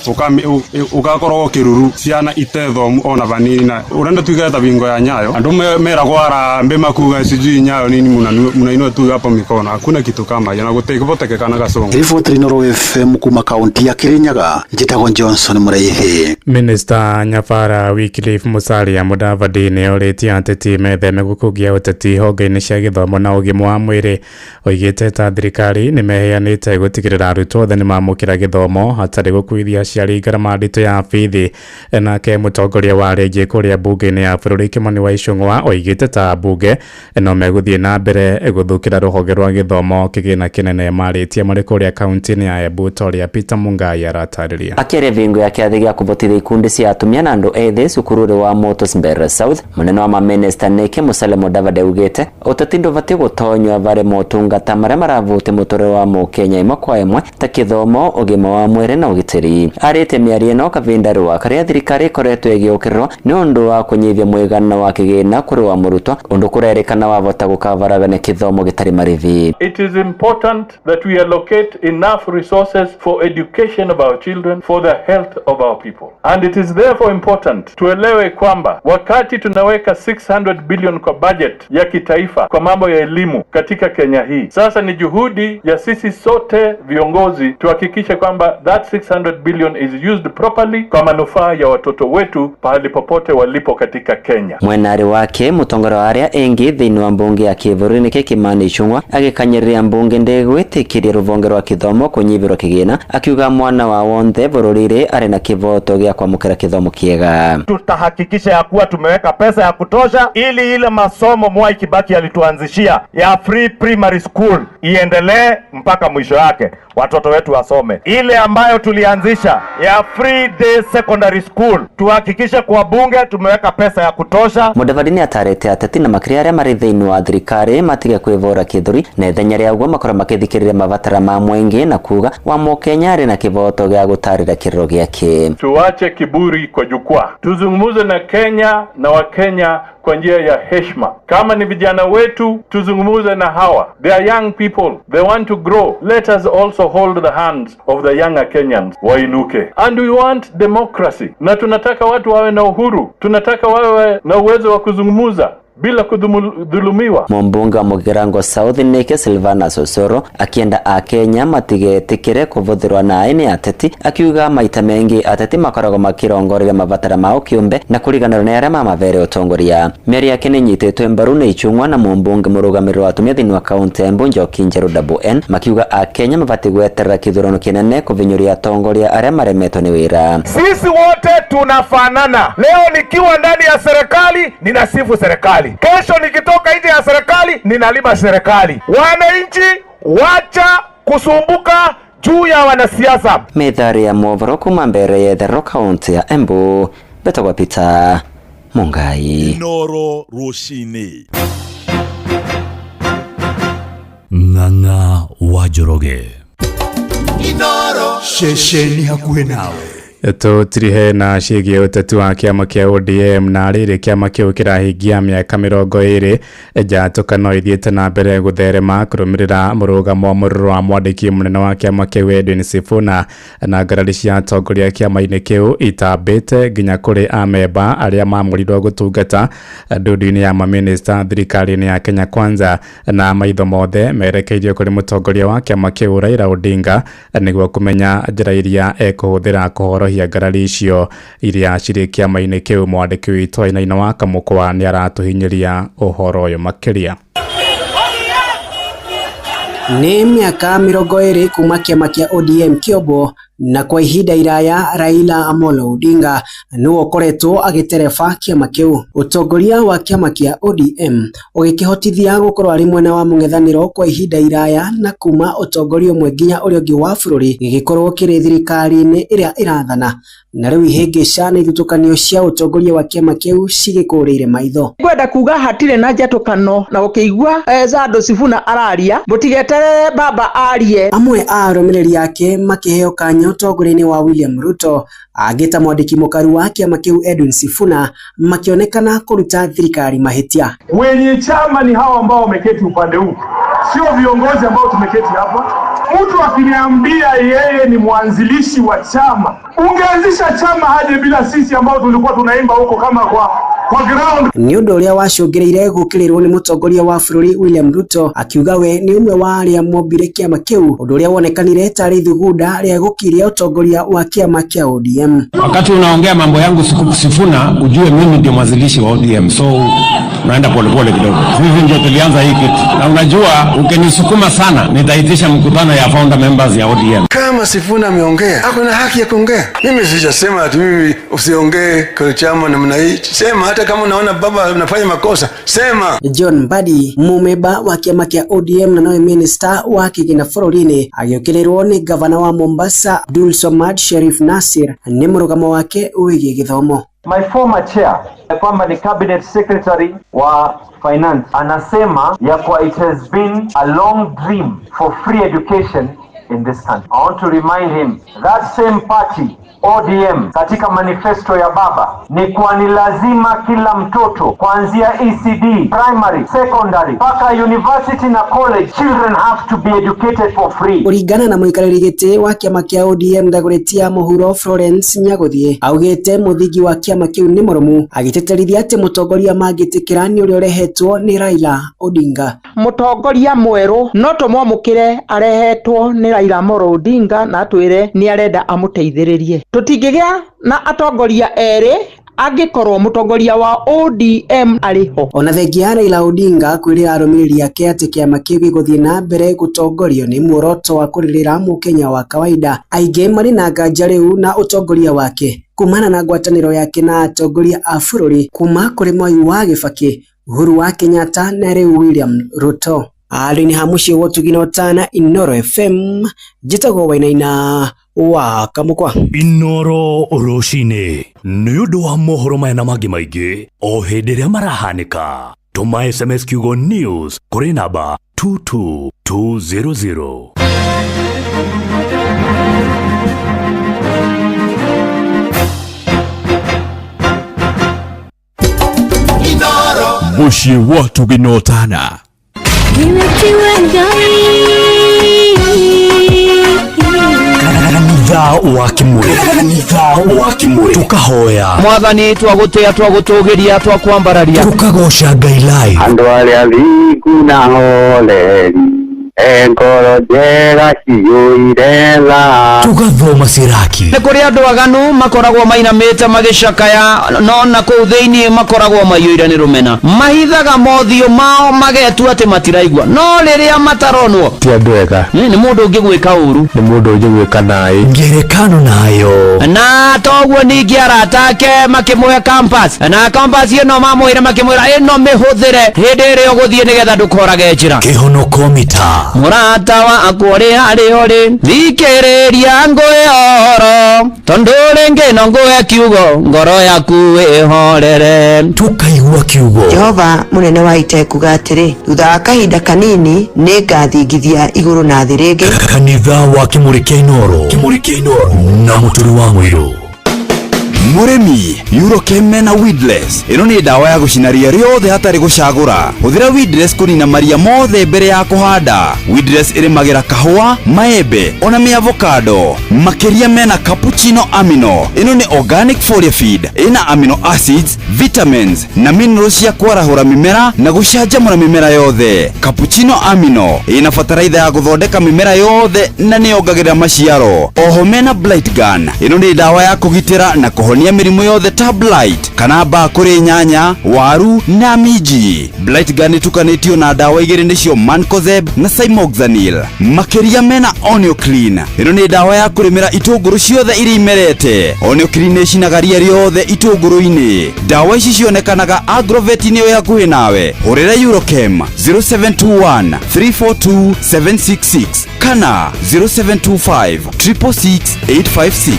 ũgakorwo kĩruru ciana itethomu ona vanini, na ũrenda tuikare ta bingo ya Nyayo andũ meragwo harambee makuga sijui Nyayo nini mnainua tu hapo mikono, hakuna kitu kama hiyo na gũtikũhotekekana Kasongo. Riboti Inooro FM kuma kaunti ya Kirinyaga, njĩtagwo Johnson Mũraithi. Minister Nyabara Wycliffe Musalia Mudavadi nĩ orĩtie ateti metheme gũkũngia ũteti honge-inĩ cia gĩthomo na ũgima wa mwĩrĩ. Oigĩte ta thirikari nĩ meheanĩte gũtigĩrĩra arutwo othe nĩ mamũkĩra gĩthomo hatarĩ gũkuithia aciari ngarama nditũ ya bithi. Nake mũtongoria wa rĩngĩ kũrĩa mbunge-inĩ ya bũrũri Kimani wa Ichung'wa oigĩte ta mbunge no megũthiĩ na mbere gũthũkĩra rũhonge rwa gĩthomo kĩgĩna kĩnene. Marĩtie marĩ kũrĩa kaunti-inĩ ya Embu ta ũrĩa Peter Mungai aratarĩria. Akĩaria vingo ya kĩathĩ gĩa kũbotithia ikundi cia atumia na andũ ethĩ cukuru-inĩ wa Motosberg South, mũnene wa mamĩnĩsta nĩ Kibaki Musalia Mudavadi augite uteti ndubati gutonywa vari motungata maria maravutia muturire wa mukenya imwe kwa imwe ta kithomo, ugima wa mwiri na ugitiri. Arite miario ino kavinda rwa karia thirikari ikoretwo igiukirwo ni undu wa kunyithia mwigana wa kigina kuri wa murutwo undu kurerikana wavota gukavaragania kithomo gitari marithi. It is important that we allocate enough resources for education of our children, for the health of our people. And it is therefore important tuelewe kwamba wakati tunaweka 600 billion kwa budget ya kitaifa kwa mambo ya elimu katika Kenya hii, sasa ni juhudi ya sisi sote viongozi tuhakikishe kwamba that 600 billion is used properly kwa manufaa ya watoto wetu pahali popote walipo katika Kenya. Mwenari wake mutongoro wa aria engi thiini wa mbunge ya kibũrũri nĩkĩ Kimani Ichung'wa agĩkanyĩrĩria mbunge ndĩgwĩtĩkĩria rũvonge rwa kithomo kũnyihĩrwo kĩgĩna, akiuga mwana wa wonthe bũrũri-rĩ arĩ na kĩvoto gĩa kwamũkĩra kithomo kĩega. Tutahakikisha ya kuwa tumeweka pesa ya kutosha ili ile masomo Mwai Kibaki alituanzishia ya free primary school iendelee mpaka mwisho yake, watoto wetu wasome. Ile ambayo tulianzisha ya free day secondary school tuhakikishe kwa bunge tumeweka pesa ya kutosha. Mudavadi nĩatarĩte ateti na makĩria arĩa marĩ thĩinĩ wa thirikari matige kwĩvũra kĩthũri na ithenya rĩa ũguo makorwo makĩthikĩrĩria mabatara ma mũingĩ na kuga wa mũkenya arĩ na kĩvoto gĩa gũtarĩra kĩrĩro gĩake. Tuache kiburi kwa jukwaa, tuzungumze na Kenya na Wakenya kwa njia ya heshima. Kama ni vijana wetu, tuzungumze na hawa. They are young people, they want to grow. Let us also hold the hands of the younger Kenyans wainuke. And we want democracy, na tunataka watu wawe na uhuru, tunataka wawe na uwezo wa kuzungumza bila kudhulumiwa. Mumbunge wa Mugirango South nike Silvana Sosoro akienda akenya matigetikire kuvuthirwa naĩ nĩ ateti, akiuga maita mengi ateti makoragwo makirongoreria mabatara mao kiumbe na kuriganĩrwo nĩ arĩa mamavere utongoria. Mĩario yake nĩ mbaru nĩ Ichung'wa na mumbunge mũrũgamĩrĩri wa atumia thĩinĩ wa kaunti ya Embu Njoki Njeru Double N makiuga akenya mabatiĩ gweterera kĩthurano kĩnene kuvinyũria atongoria arĩa maremetwo nĩ wĩra. Sisi wote tunafanana. Leo nikiwa ndani ya serikali ninasifu serikali, kesho nikitoka nje ya serikali ninalima serikali. Wananchi, wacha kusumbuka juu ya wanasiasa. Methari ya movoro kuma mbere ya kaunti ya Embu, betagwa Peter Mungai. Inoro Rushini. Ng'ang'a wa Njoroge. Inoro ceceni hakuhĩ nawe. Tũtirihe na ciĩgiĩ ũteti wa kĩama kĩa ODM na rĩrĩ kĩama kĩu kĩrahingia mĩaka 20 njatũkano ithiĩte na mbere gũtherema kũrũmĩrĩra mũrũgamo wa mũrũrũ wa mwandĩki mũnene wa kĩama kĩu Edwin Sifuna na ngarari cia atongoria kĩama-inĩ kĩu itambĩte nginya kũrĩ amemba arĩa maamũrirwo gũtungata ndundu-inĩ ya mamĩnĩsta thirikari-inĩ ya Kenya Kwanza, na maitho mothe merekeirio kũrĩ mũtongoria wa kĩama kĩu Raila Odinga nĩguo kũmenya njĩra iria ekũhũthĩra kũhorohia ngarari icio iria cirĩ kĩama-inĩ kĩu. Mwandĩki witũ Wainaina wa Kamũkwa nĩ aratũhinyĩria ũhoro ũyũ makĩria. Nĩ mĩaka 20 kuma kĩama kĩa ODM kĩombwo, na kwa ihinda iraya Raila Amolo Odinga nĩwe ũkoretwo agĩtereba kĩama kĩu. Ũtongoria wa kĩama kĩa ODM ũgĩkĩhotithia gũkorwo arĩ mwena wa mũng'ethanĩro kwa ihinda iraya, na kuma ũtongoria ũmwe nginya ũrĩa ũngĩ wa bũrũri gĩgĩkorwo kĩrĩ thirikari-inĩ ĩrĩa ĩrathana, na rĩu ihĩngĩca na ithutũkanio cia ũtongoria wa kĩama kĩu cigĩkũrĩire maitho. Ngwenda kuga hatirĩ na njatũkano, na ũkĩigua Zando Sifuna araria mũtigeterere baba arie. Amwe a arũmĩrĩri ake makĩheo kanya ũtongoria-inĩ wa William Ruto, angĩ ta mwandĩki mũkaru wa kĩama kĩu Edwin Sifuna makĩonekana kũruta thirikari mahĩtia. Wenye chama ni hawa ambao wameketi upande huu, sio viongozi ambao tumeketi hapa. Mtu akiniambia yeye ni mwanzilishi wa chama, ungeanzisha chama aje bila sisi ambao tulikuwa tunaimba huko kama kwa ground? Nĩ ũndũ ũrĩa wacũngĩrĩire gũkĩrĩrwo nĩ mũtongoria wa bũrũri William Ruto, akiuga we nĩ ũmwe wa arĩa mombire kĩama kĩu, ũndũ ũrĩa wonekanire tarĩ thugunda rĩa gũkiria ũtongoria wa kĩama kĩa ODM. Wakati unaongea mambo yangu Sifuna, ujue mimi ndio mwanzilishi wa ODM, so unaenda polepole kidogo. Sisi ndio tulianza hii kitu, na unajua ukinisukuma sana nitaitisha mkutano ya founder members ya ODM. Kama Sifuna ameongea, ako na haki ya kuongea. Mimi sijasema ati mimi usiongee kwa chama namna hii. Sema hata kama unaona baba unafanya makosa, sema. John Mbadi, mumeba wa kĩama kĩa ODM na nowe minister wa kĩgĩna bũrũri-inĩ, agĩũkĩrĩrwo nĩ gavana wa Mombasa Abdul Somad Sherif Nasir nĩ mũrũgamo wake wĩgiĩ gĩthomo. My former chair kwamba ni cabinet secretary wa finance anasema ya kuwa it has been a long dream for free education in this country. I want to remind him that same party ODM katika manifesto ya baba ni kuwa ni lazima kila mtoto kuanzia ECD, primary, secondary mpaka university na college, children have to be educated for free. Kuringana na muikarĩri gĩtĩ wa kĩama kĩa ODM Dagoretti Mũhuro Florence Nyaguthii augĩte mũthingi wa kĩama kĩu nĩ mũrũmu, agĩtĩtĩrithia atĩ mũtongoria mangĩtĩkĩra nĩ ũrĩa ũrehetwo nĩ Raila Odinga. Mũtongoria mwerũ no tũmwamũkĩre arehetwo nĩ Raila Amolo Odinga na atwĩre nĩ arenda amũteithĩrĩrie. Tũtingĩgĩa na atongoria erĩ angĩkorwo mũtongoria wa ODM arĩ ho. Ona thengia ya Raila Odinga kwĩrĩra arũmĩrĩri ake atĩ kĩama kĩu gĩgũthiĩ na mbere gũtongorio nĩ muoroto wa kũrĩrĩra mũkenya wa kawaida, aingĩ marĩ na nganja rĩu na ũtongoria wake kumana na ngwatanĩro yake na atongoria a bũrũri kuma kũrĩ Mwai wa Kibaki, Uhuru wa Kenyatta na rĩu William Ruto. Arĩ ha mũciĩ wa ũtugi na ũtana, Inooro FM, njĩtagwo Wainaina wa Kamũkwa. Inooro rũcinĩ nĩ ũndũ wa mohoro maya na mangĩ maingĩ o hĩndĩ ĩrĩa marahanĩka, tũma SMS kiugo news kũrĩ namba 22200. Mũciĩ wa ũtugi na ũtana. Kanitha wa Kimuri, kanitha wa Kimuri, tukahoya Mwathani, twagũtĩa, twagũtũgĩria, twakwambararia, tukagoca Ngai live. Andũ arĩa athingu na hooreri, e ngoro njega ciyũire tha. Tugathoma Siraki. Nĩ kũrĩ andũ aganu makoragwo mainamĩte magĩcakaya, no na kũu thĩinĩ makoragwo maiyũire nĩ rũmena, mahithaga mothiũ mao magetua atĩ matiraigua, no rĩrĩa mataronwo ti andũ ega. Nĩ mũndũ ũngĩgwĩka ũru, nĩ mũndũ ũngĩgwĩka naĩ ngerekano nayo. Na toguo ningĩ arata ake makĩmũhe compass, na compass ĩno mamwĩra makĩmwĩra ĩno mĩhũthĩre hĩndĩ ĩrĩa ũgũthiĩ nĩgetha ndũkorage njĩra. Kĩhonoko mita. Mũrata wakwa ũrĩa arĩ ũrĩ, thikĩrĩria ngũhe ũhoro, tondũ rĩngĩ no ngũhe kiugo, ngoro yaku ĩhorere. Tukaigua kiugo. Jehova mũnene wa ita ekuga atĩrĩ, thutha wa kahinda kanini nĩ ngathingithia igũrũ na thĩ rĩngĩ. Kanitha wa Kimuri kĩa Inooro, Kimuri kĩa Inooro na Mũturi wa Mũirũ. Mũrĩmi, Eurochem mena weedless. Ĩno nĩ ndawa ya gũcina ria rĩothe hatarĩ gũcagũra. Hũthĩra weedless kũnina maria mothe mbere ya kũhanda. Weedless ĩrĩmagĩra kahũa, maembe ona mĩavocado. Makĩria mena cappuccino amino. Ĩno nĩ organic foliar feed. Ĩna amino acids, vitamins na minerals cia kwarahũra mĩmera na gũcanjamũra mĩmera yothe. Cappuccino amino ĩna bataraitha ya gũthondeka mĩmera yothe na nĩyongagĩrĩra maciaro. Oho mena blight gun. Ĩno nĩ ndawa ya kũgitĩra na kũhonia mĩrimũ yothe ta blight kana mbaa kũrĩ nyanya, waru na minji. Blight gun ĩtukanĩtio na ndawa igĩrĩ nĩcio Mancozeb na Cymoxanil. Makĩria mena Onioclean. Ĩno nĩ ndawa ya kũrĩmĩra itũngũrũ ciothe iria imerete. Onioclean ĩcinaga ria rĩothe itũngũrũ-inĩ. Ndawa ici cionekanaga agrovet-inĩ ĩyo hakuhĩ nawe. Hũrĩra Eurochem 0721 342 766 kana 0725 666 856.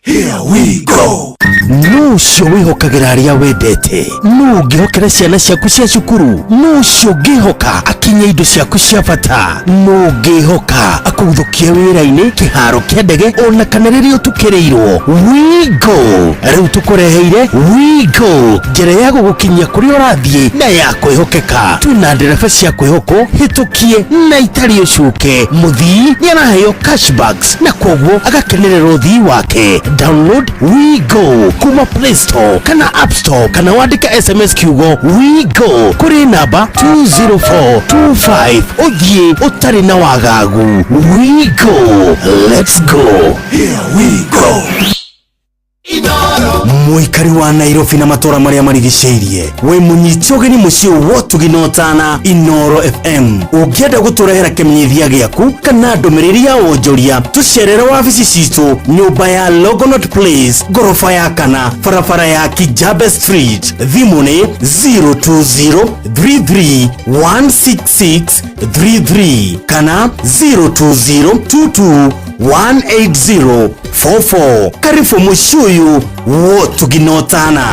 Here we go. Nũ ũcio wĩhokagĩra arĩa wendete? Nũ ũngĩhokera ciana ciaku cia cukuru? Nũ ũcio ũngĩhoka akinye indo ciaku cia bata? Nũ ũngĩhoka akũguthũkie wĩra-inĩ, kĩharo kĩa ndege ona kana rĩrĩa ũtukĩrĩirwo? WeGo rĩu tũkũreheire WeGo, njĩra ya gũgũkinyia kũrĩa ũrathiĩ na ya kwĩhokeka. Twĩna ndereba cia kwĩhokwo, hĩtũkie na itarĩ ũcuke. Mũthii nĩ araheo cashbacks na koguo agakenerera ũthii wake. Download WeGo kuma Play Store kana App Store kana wandĩke SMS kiugo WeGo kũrĩ namba 20425 ũthiĩ ũtarĩ na wagagu. WeGo, let's go. Here we go. Mũikari wa Nairobi na matũra marĩa marigicĩirie, wĩ mũnyite ũgeni mũciĩ wa ũtugi na ũtana Inooro FM. Ũngĩenda gũtũrehera kĩmenyithia gĩaku kana ndũmĩrĩri ya wonjoria, tũcerere wabici citũ nyũmba ya Longonot Place, ngoroba ya kana, barabara ya Kijabe Street. Thimũ nĩ 02033 166 33 kana 02022 180 44 karibu mũciĩ ũyũ wotuginotana.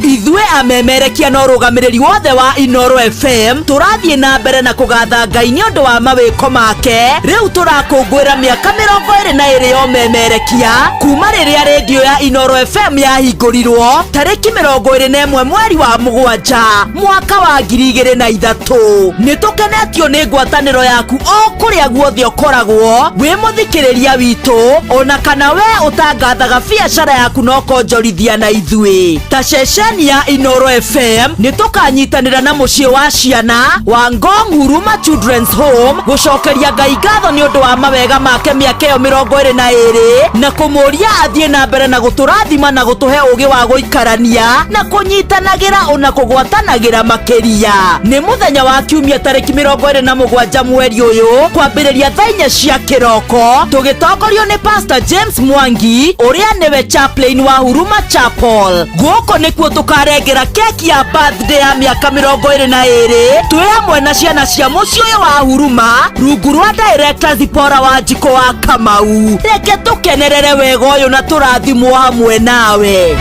Ithuĩ amemerekia na ũrũgamĩrĩri wothe wa Inoro FM tũrathiĩ na mbere na kũgatha Ngai nĩ ũndũ wa mawĩko make. Rĩu tũrakũngũĩra mĩaka 22 ya ũmemerekia kuma rĩrĩa rĩndiũ ya Inoro FM yahingũrirwo tarĩki 21 mweri wa 7 mwaka wa 2003. Nĩ tũkenetio nĩ ngwatanĩro yaku o kũrĩa guothe ũkoragwo wĩ mũthikĩrĩria witũ, ona kana we ũtangathaga biacara yaku na ũkonjorithia na ithuĩ. Ta ceceni ya Inoro FM nĩ tũkanyitanĩra na mũciĩ wa ciana wa Ngong Huruma Children's Home gũcokeria Ngai ngatho nĩ ũndũ wa mawega make mĩaka ĩyo 22 na kũmũria athiĩ na mbere na gũtũrathima na gũtũhe ũgĩ wa gũikarania na kũnyitanagĩra ona kũgwatanagĩra makĩria. Nĩ mũthenya wa kiumia tarĩki 27 mweri ũyũ kwambĩrĩria thaa 4 cia kĩroko tũgĩtongorio nĩ Pastor James Mwangi ũrĩa nĩwe chaplain wa Huruma Chapel. Gũkũ nĩkuo tũkarengera keki ya birthday ya mĩaka 22 twĩ hamwe na ciana cia mũciĩ ũyũ wa Huruma rungu rwa director Zipora wa Njiko wa Kamau. Reke tũkenerere wega ũyũ na tũrathimwo hamwe nawe.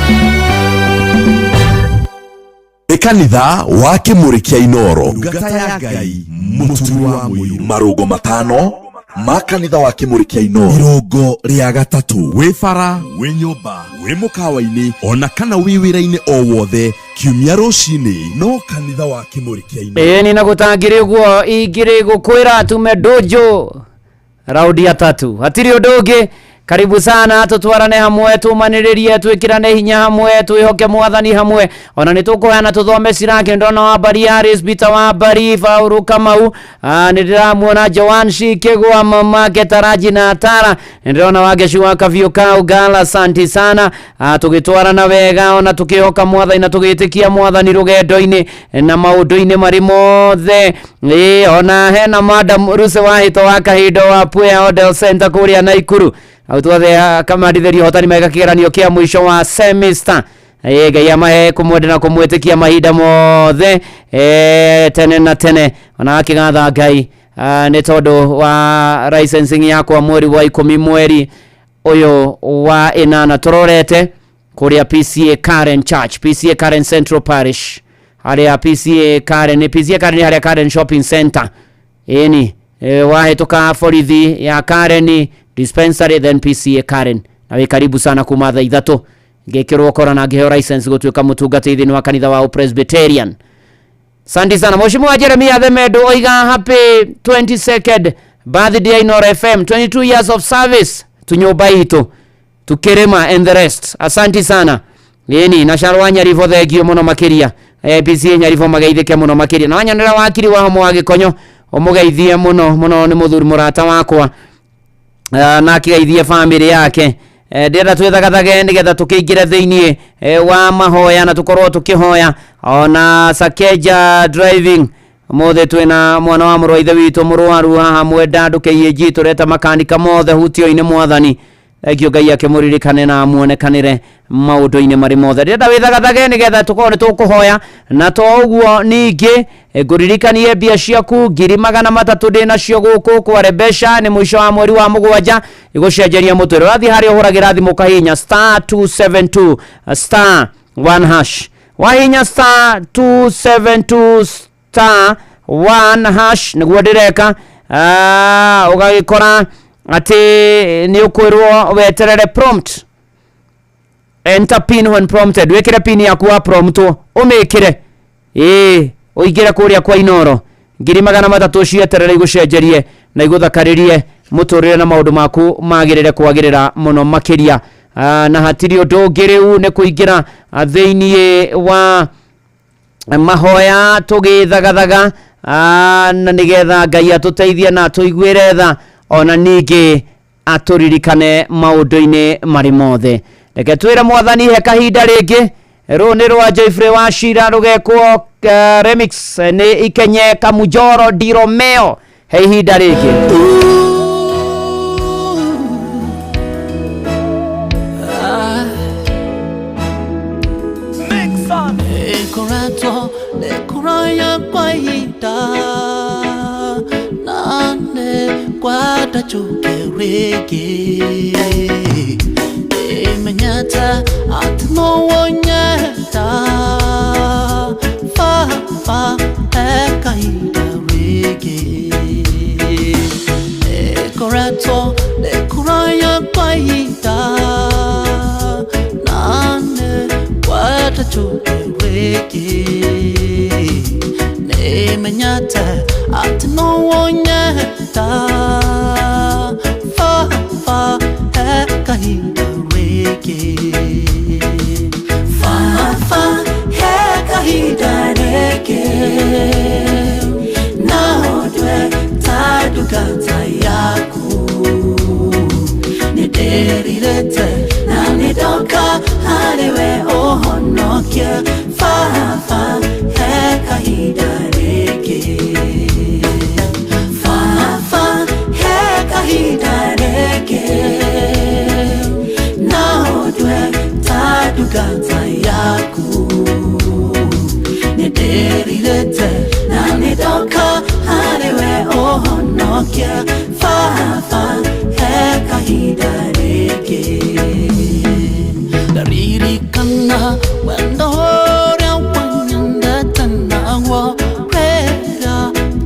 Nĩ kanitha wa Kĩmũrĩ kĩa Inoro. Ndungata ya Ngai Mũturi wa Mũiru. Marũngo 5 ma kanitha wa Kĩmũrĩ kĩa Inoro. Irũngo rĩa gatatũ. Wĩ bara, wĩ nyũmba, wĩ mũkawa-inĩ, ona kana wĩ wĩra-inĩ o wothe, kiumia rũcinĩ no kanitha wa Kĩmũrĩ kĩa Inoro. Ĩĩ nĩ na gũtangĩrĩ ũguo ingĩrĩ gũkwĩra tume dojo raundi ya 3 hatirĩ ũndũ ũngĩ. Karibu sana, tutwarane hamwe, tumanĩrĩrie, twĩkĩrane hinya hamwe, twĩhoke mwathani hamwe. Ona nĩ tũkũheana tũthome Siraki, ndona wa Bari Harris, Peter wa Bari, Fauru Kamau, nĩ ndĩramuona Joan Shikigwa, mamake Taraji na Tara, nĩ ndĩrona Wangecu wa Kabiũ ka Ugala, asanti sana. Tũgĩtwarana wega ona tũkĩhoka mwathani na tũgĩtĩkia mwathani rũgendo-inĩ na maũndũ-inĩ marĩ mothe. Ona hena Madam Ruse wa Hito wa Kahindo wa Puya Odell Center kũrĩa Naikuru. Au tuothe akamandithĩrio hotani mega kĩgeranio kĩa mũico wa semester. Ngai amahe kũmwenda na kũmwĩtĩkia mahinda mothe, tene na tene. Ona akĩgatha Ngai nĩ tondũ wa licensing yakwa mweri wa 10 mweri ũyũ wa 8 tũrorete kũrĩa PCA Karen Church, PCA Karen Central Parish, harĩa PCA Karen, PCA Karen harĩa Karen Shopping Center. Ĩni wahĩtũka borithi ya Karen dispensary, then PCA Karen. Na wĩ karibu sana kuma thaa 3 ngĩkĩrwo kora na ngĩheo license gũtuĩka mũtungatĩri thĩinĩ wa kanitha wa Presbyterian. Asante sana Mheshimiwa Jeremiah Themedo oiga happy 22nd birthday Inoro FM, 22 years of service tunyũmba itũ tukirima and the rest. Asante sana. Ĩni na Sharwa Nyaribo thengio mũno makĩria. PCA Nyaribo mageithĩke mũno makĩria. Na wanyonera wakiri wa homo wa Gĩkonyo ũmũgeithie mũno mũno, nĩ mũthuri mũrata wakwa na akĩgeithie family yake. Ndĩrenda twĩthagathage nĩgetha tũkĩingĩre thĩiniĩ wa mahoya na tũkorwo tũkĩhoya. Ona Sakeja driving mothe twĩna mwana wa mũrũ wa ithe witũ mũrwaru haha mwenda ndũkĩiĩ tũreta makanika mothe hutio-inĩ mwathani. Thengio Ngai akĩmũririkane na amuonekanĩre maũndũ-inĩ marĩ mothe. Ndĩrenda wĩthagathage nĩgetha tũkorwo nĩ tũkũhoya. Na to ũguo ningĩ ngũririkanie mbia ciaku 300,000 ndĩ nacio gũkũ kware mbeca nĩ mũico wa mweri wa 7 igũcenjeria mũtũrĩre. Ũrathiĩ harĩa ũhũragĩra thimũ ũkahihinya star 272 star 1 hash. Wahihinya star 272 star 1 hash nĩguo ndĩreka. Ũgagĩkora atĩ nĩ ũkwĩrwo weterere prompt. Enter pin when prompted. Wĩkĩre pin yaku wa promptwo ũmĩkĩre. Ũingĩre kũrĩa kwa Inoro 300,000 cieterere igũcenjerie na igũthakarĩrie mũtũrĩre na maũndũ maku magĩrĩre kwagĩrĩra mũno makĩria. Na hatirĩ ũndũ ũngĩ rĩu nĩ kũingĩra thĩiniĩ wa mahoya tũgĩthagathaga, na nĩgetha Ngai atũteithie na atũiguĩre tha, ona ningĩ atũririkane maũndũ-inĩ marĩ mothe. Reke twĩre mwathani he kahinda rĩngĩ. Rũũ nĩ rwa Joyfrey wa Shira rũgekwo remix nĩ Ikenye Kamujoro Di Romeo. He ihinda rĩngĩ. Nĩngwenda njũke rĩngĩ Nĩmenyete atĩ no ũnyenda Baba he kahinda rĩngĩ Nĩngoretwo ndĩ kũraya kwa ihinda Na nĩngwenda njũke rĩngĩ Nĩmenyete atĩ no ũnyenda Baba he kahinda rĩngĩ Baba he kahinda rĩngĩ Na ũndue ta ndungata yaku Nĩndĩrirĩte na nĩndoka harĩ we ũhonokie Baba he kahinda rĩngĩ Baba he kahinda rĩngĩ Na ũndue ta ndungata yaku Nĩndĩrirĩte na nĩndoka harĩ we ũhonokie Baba he kahinda rĩngĩ Ndaririkana wendo ũrĩa wanyendete naguo rĩrĩa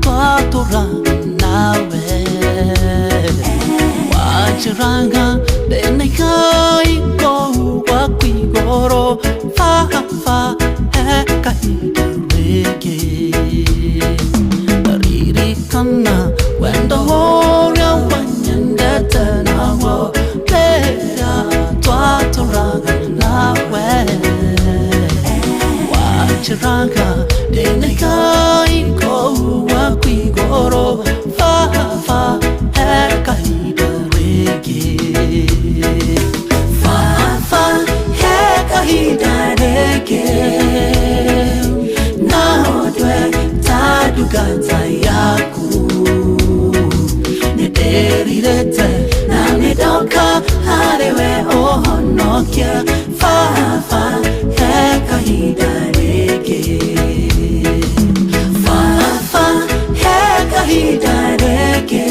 twatũraga nawe Wanjĩraga ndĩna igai kũu gwaku igũrũ Baba he kahinda rĩngĩ Ndaririkana wendo ũrĩa wanyendete naguo rĩrĩa twatũraga nawe Wanjĩraga ndĩna igai kũu gwaku igũrũ Baba he kahinda rĩngĩ Baba he kahinda rĩngĩ Na ũndue ta ndungata yaku Nĩndĩrirĩte na nĩndoka harĩ we ũhonokie Baba he kahinda rĩngĩ Baba he kahinda rĩngĩ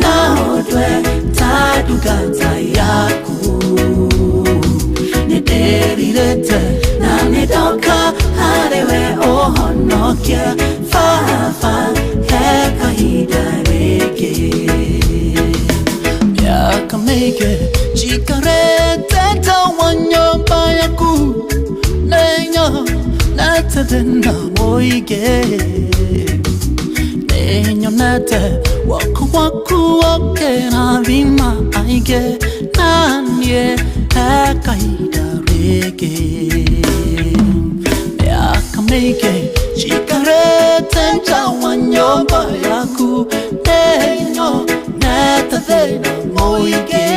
Na ũndue ta ndungata yaku Nĩndĩrirĩte na nĩndoka harĩ we ũhonokie Baba he kahinda rĩngĩ Miaka mĩingĩ njikarĩte nja wa nyũmba yaku Nĩnyonete thĩna mũingĩ Nĩnyonete guoko gwaku ũkĩrathima aingĩ Na niĩ he kahinda rĩngĩ Miaka mĩingĩ njikarĩte nja wa nyũmba yaku Nĩnyonete thĩna mũingĩ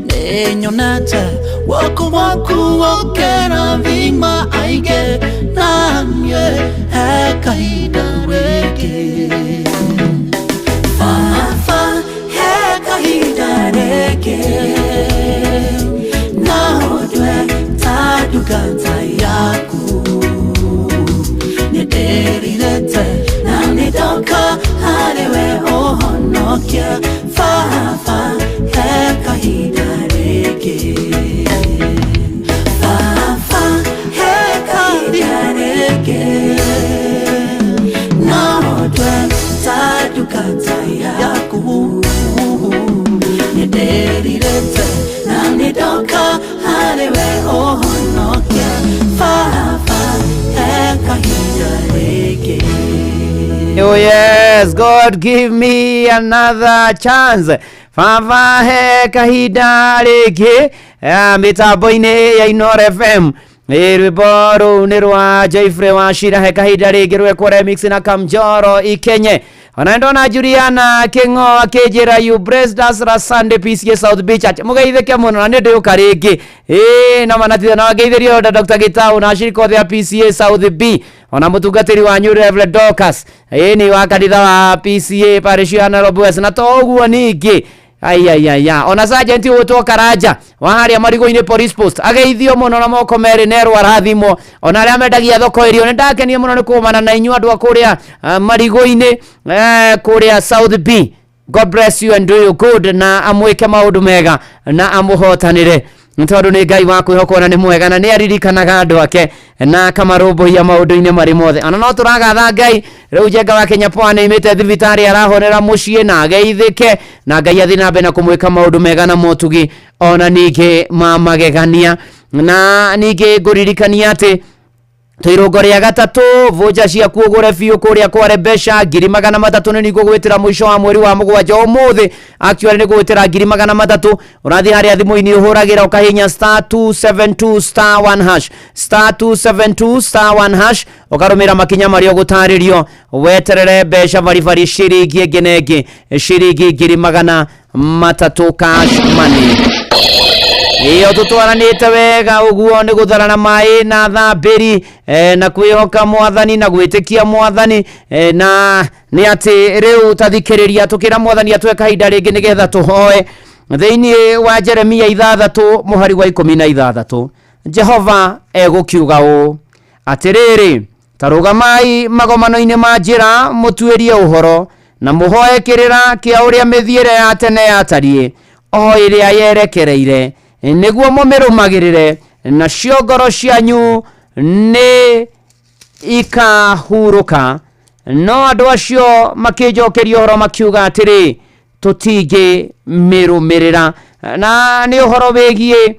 Nĩnyonete guoko gwaku ũkĩrathima aingĩ Na niĩ he kahinda rĩngĩ Baba he kahinda rĩngĩ Na ũndue ta ndungata yaku Nĩndĩrirĩte na nĩndoka harĩ we ũhonokie Baba he kahinda rĩngĩ Baba he kahinda rĩngĩ Na ũndue ta ndungata yaku Nĩndĩrirĩte na nĩndoka harĩ we ũhonokie Baba he kahinda rĩngĩ Oh yes, God give me another chance. Baba he kahinda rĩngĩ mĩtambo-inĩ ya Inoro FM. Rwĩmbo rũu nĩ rwa Jeffrey Wachira he kahinda rĩngĩ rwekwo remix na Kamjoro Ikenye. Ona ndona Juliana King'o akĩnjĩra you blessed us last Sunday PCA South Beach Church. Mũgeithĩke mũno na nĩ ndĩũka rĩngĩ. Ĩĩ no manatitha na wangeithĩrio Dr. Gitau na ashirika othe a PCA South B ona mũtungatĩri wanyu Reverend Dorcas ĩĩ nĩ wa kanitha wa PCA parish ya Nairobi West na to ũguo ningĩ Aiaiaia, ona sergeant ũgwĩtwo Karanja wa harĩa Marigũ-inĩ police post ageithio mũno na moko merĩ nerwo arathimwo. Ona arĩa mendagia thoko irio, nĩ ndakenio mũno nĩ kũgomana na inyuĩ andũ a kũrĩa Marigũ-inĩ, kũrĩa South B. God bless you and do you good, na amwĩke maũndũ mega na amũhotanĩre, nĩ tondũ nĩ Ngai wa kwĩhokwo na nĩ mwega na nĩ aririkanaga andũ ake na akamarũmbũiya maũndũ-inĩ marĩ mothe. Ona no tũragatha Ngai rĩu Njenga wa Kenya Power nĩ aimĩte thibitarĩ, arahonera mũciĩ na ageithĩke, na Ngai athiĩ na mbere na kũmwĩka maũndũ mega na motugi ona ningĩ ma magegania. Na ningĩ ngũririkania atĩ twĩrũngo rĩa gatatũ, vũnja ciaku ũgũre biũ kũrĩa kware mbeca 300,000 nĩ nigũgwĩtĩra mũico wa mweri wa mũgwanja ũmũthĩ. Actually nĩ gũgwĩtĩra 300,000. Ũrathiĩ harĩa thimũ-inĩ ũhũragĩra ũkahihinya *272 *1 hash, *272 *1 hash, ũkarũmĩrĩra makinya marĩa ũgũtarĩrio, weterere mbeca baribari ciringi ĩngĩ na ĩngĩ, ciringi 300,000 cash money. Iyo tutwaranĩte wega ũguo nĩ gũtharana maĩ na thambĩri, na kwĩhoka mwathani na gwĩtĩkia mwathani, na nĩ atĩ rĩu tathikĩrĩria tũkĩra mwathani atũhe kahinda rĩngĩ nĩgetha tũhoe. Thĩinĩ wa Jeremia 6 mũhari wa 16, Jehova egũkiuga ũũ: atĩrĩrĩ, ta rũgamai magomano-inĩ ma njĩra mũtuĩrie ũhoro na mũhoe kĩrĩra kĩa ũrĩa mĩthiĩre ya tene yatariĩ, o ĩrĩa yerekereire, nĩguo mũmĩrũmagĩrĩre, nacio ngoro cianyu nĩ ikahurũka. No andũ acio makĩnjokeria ũhoro makiuga atĩrĩ, tũtingĩmĩrũmĩrĩra. Na nĩ ũhoro wĩgiĩ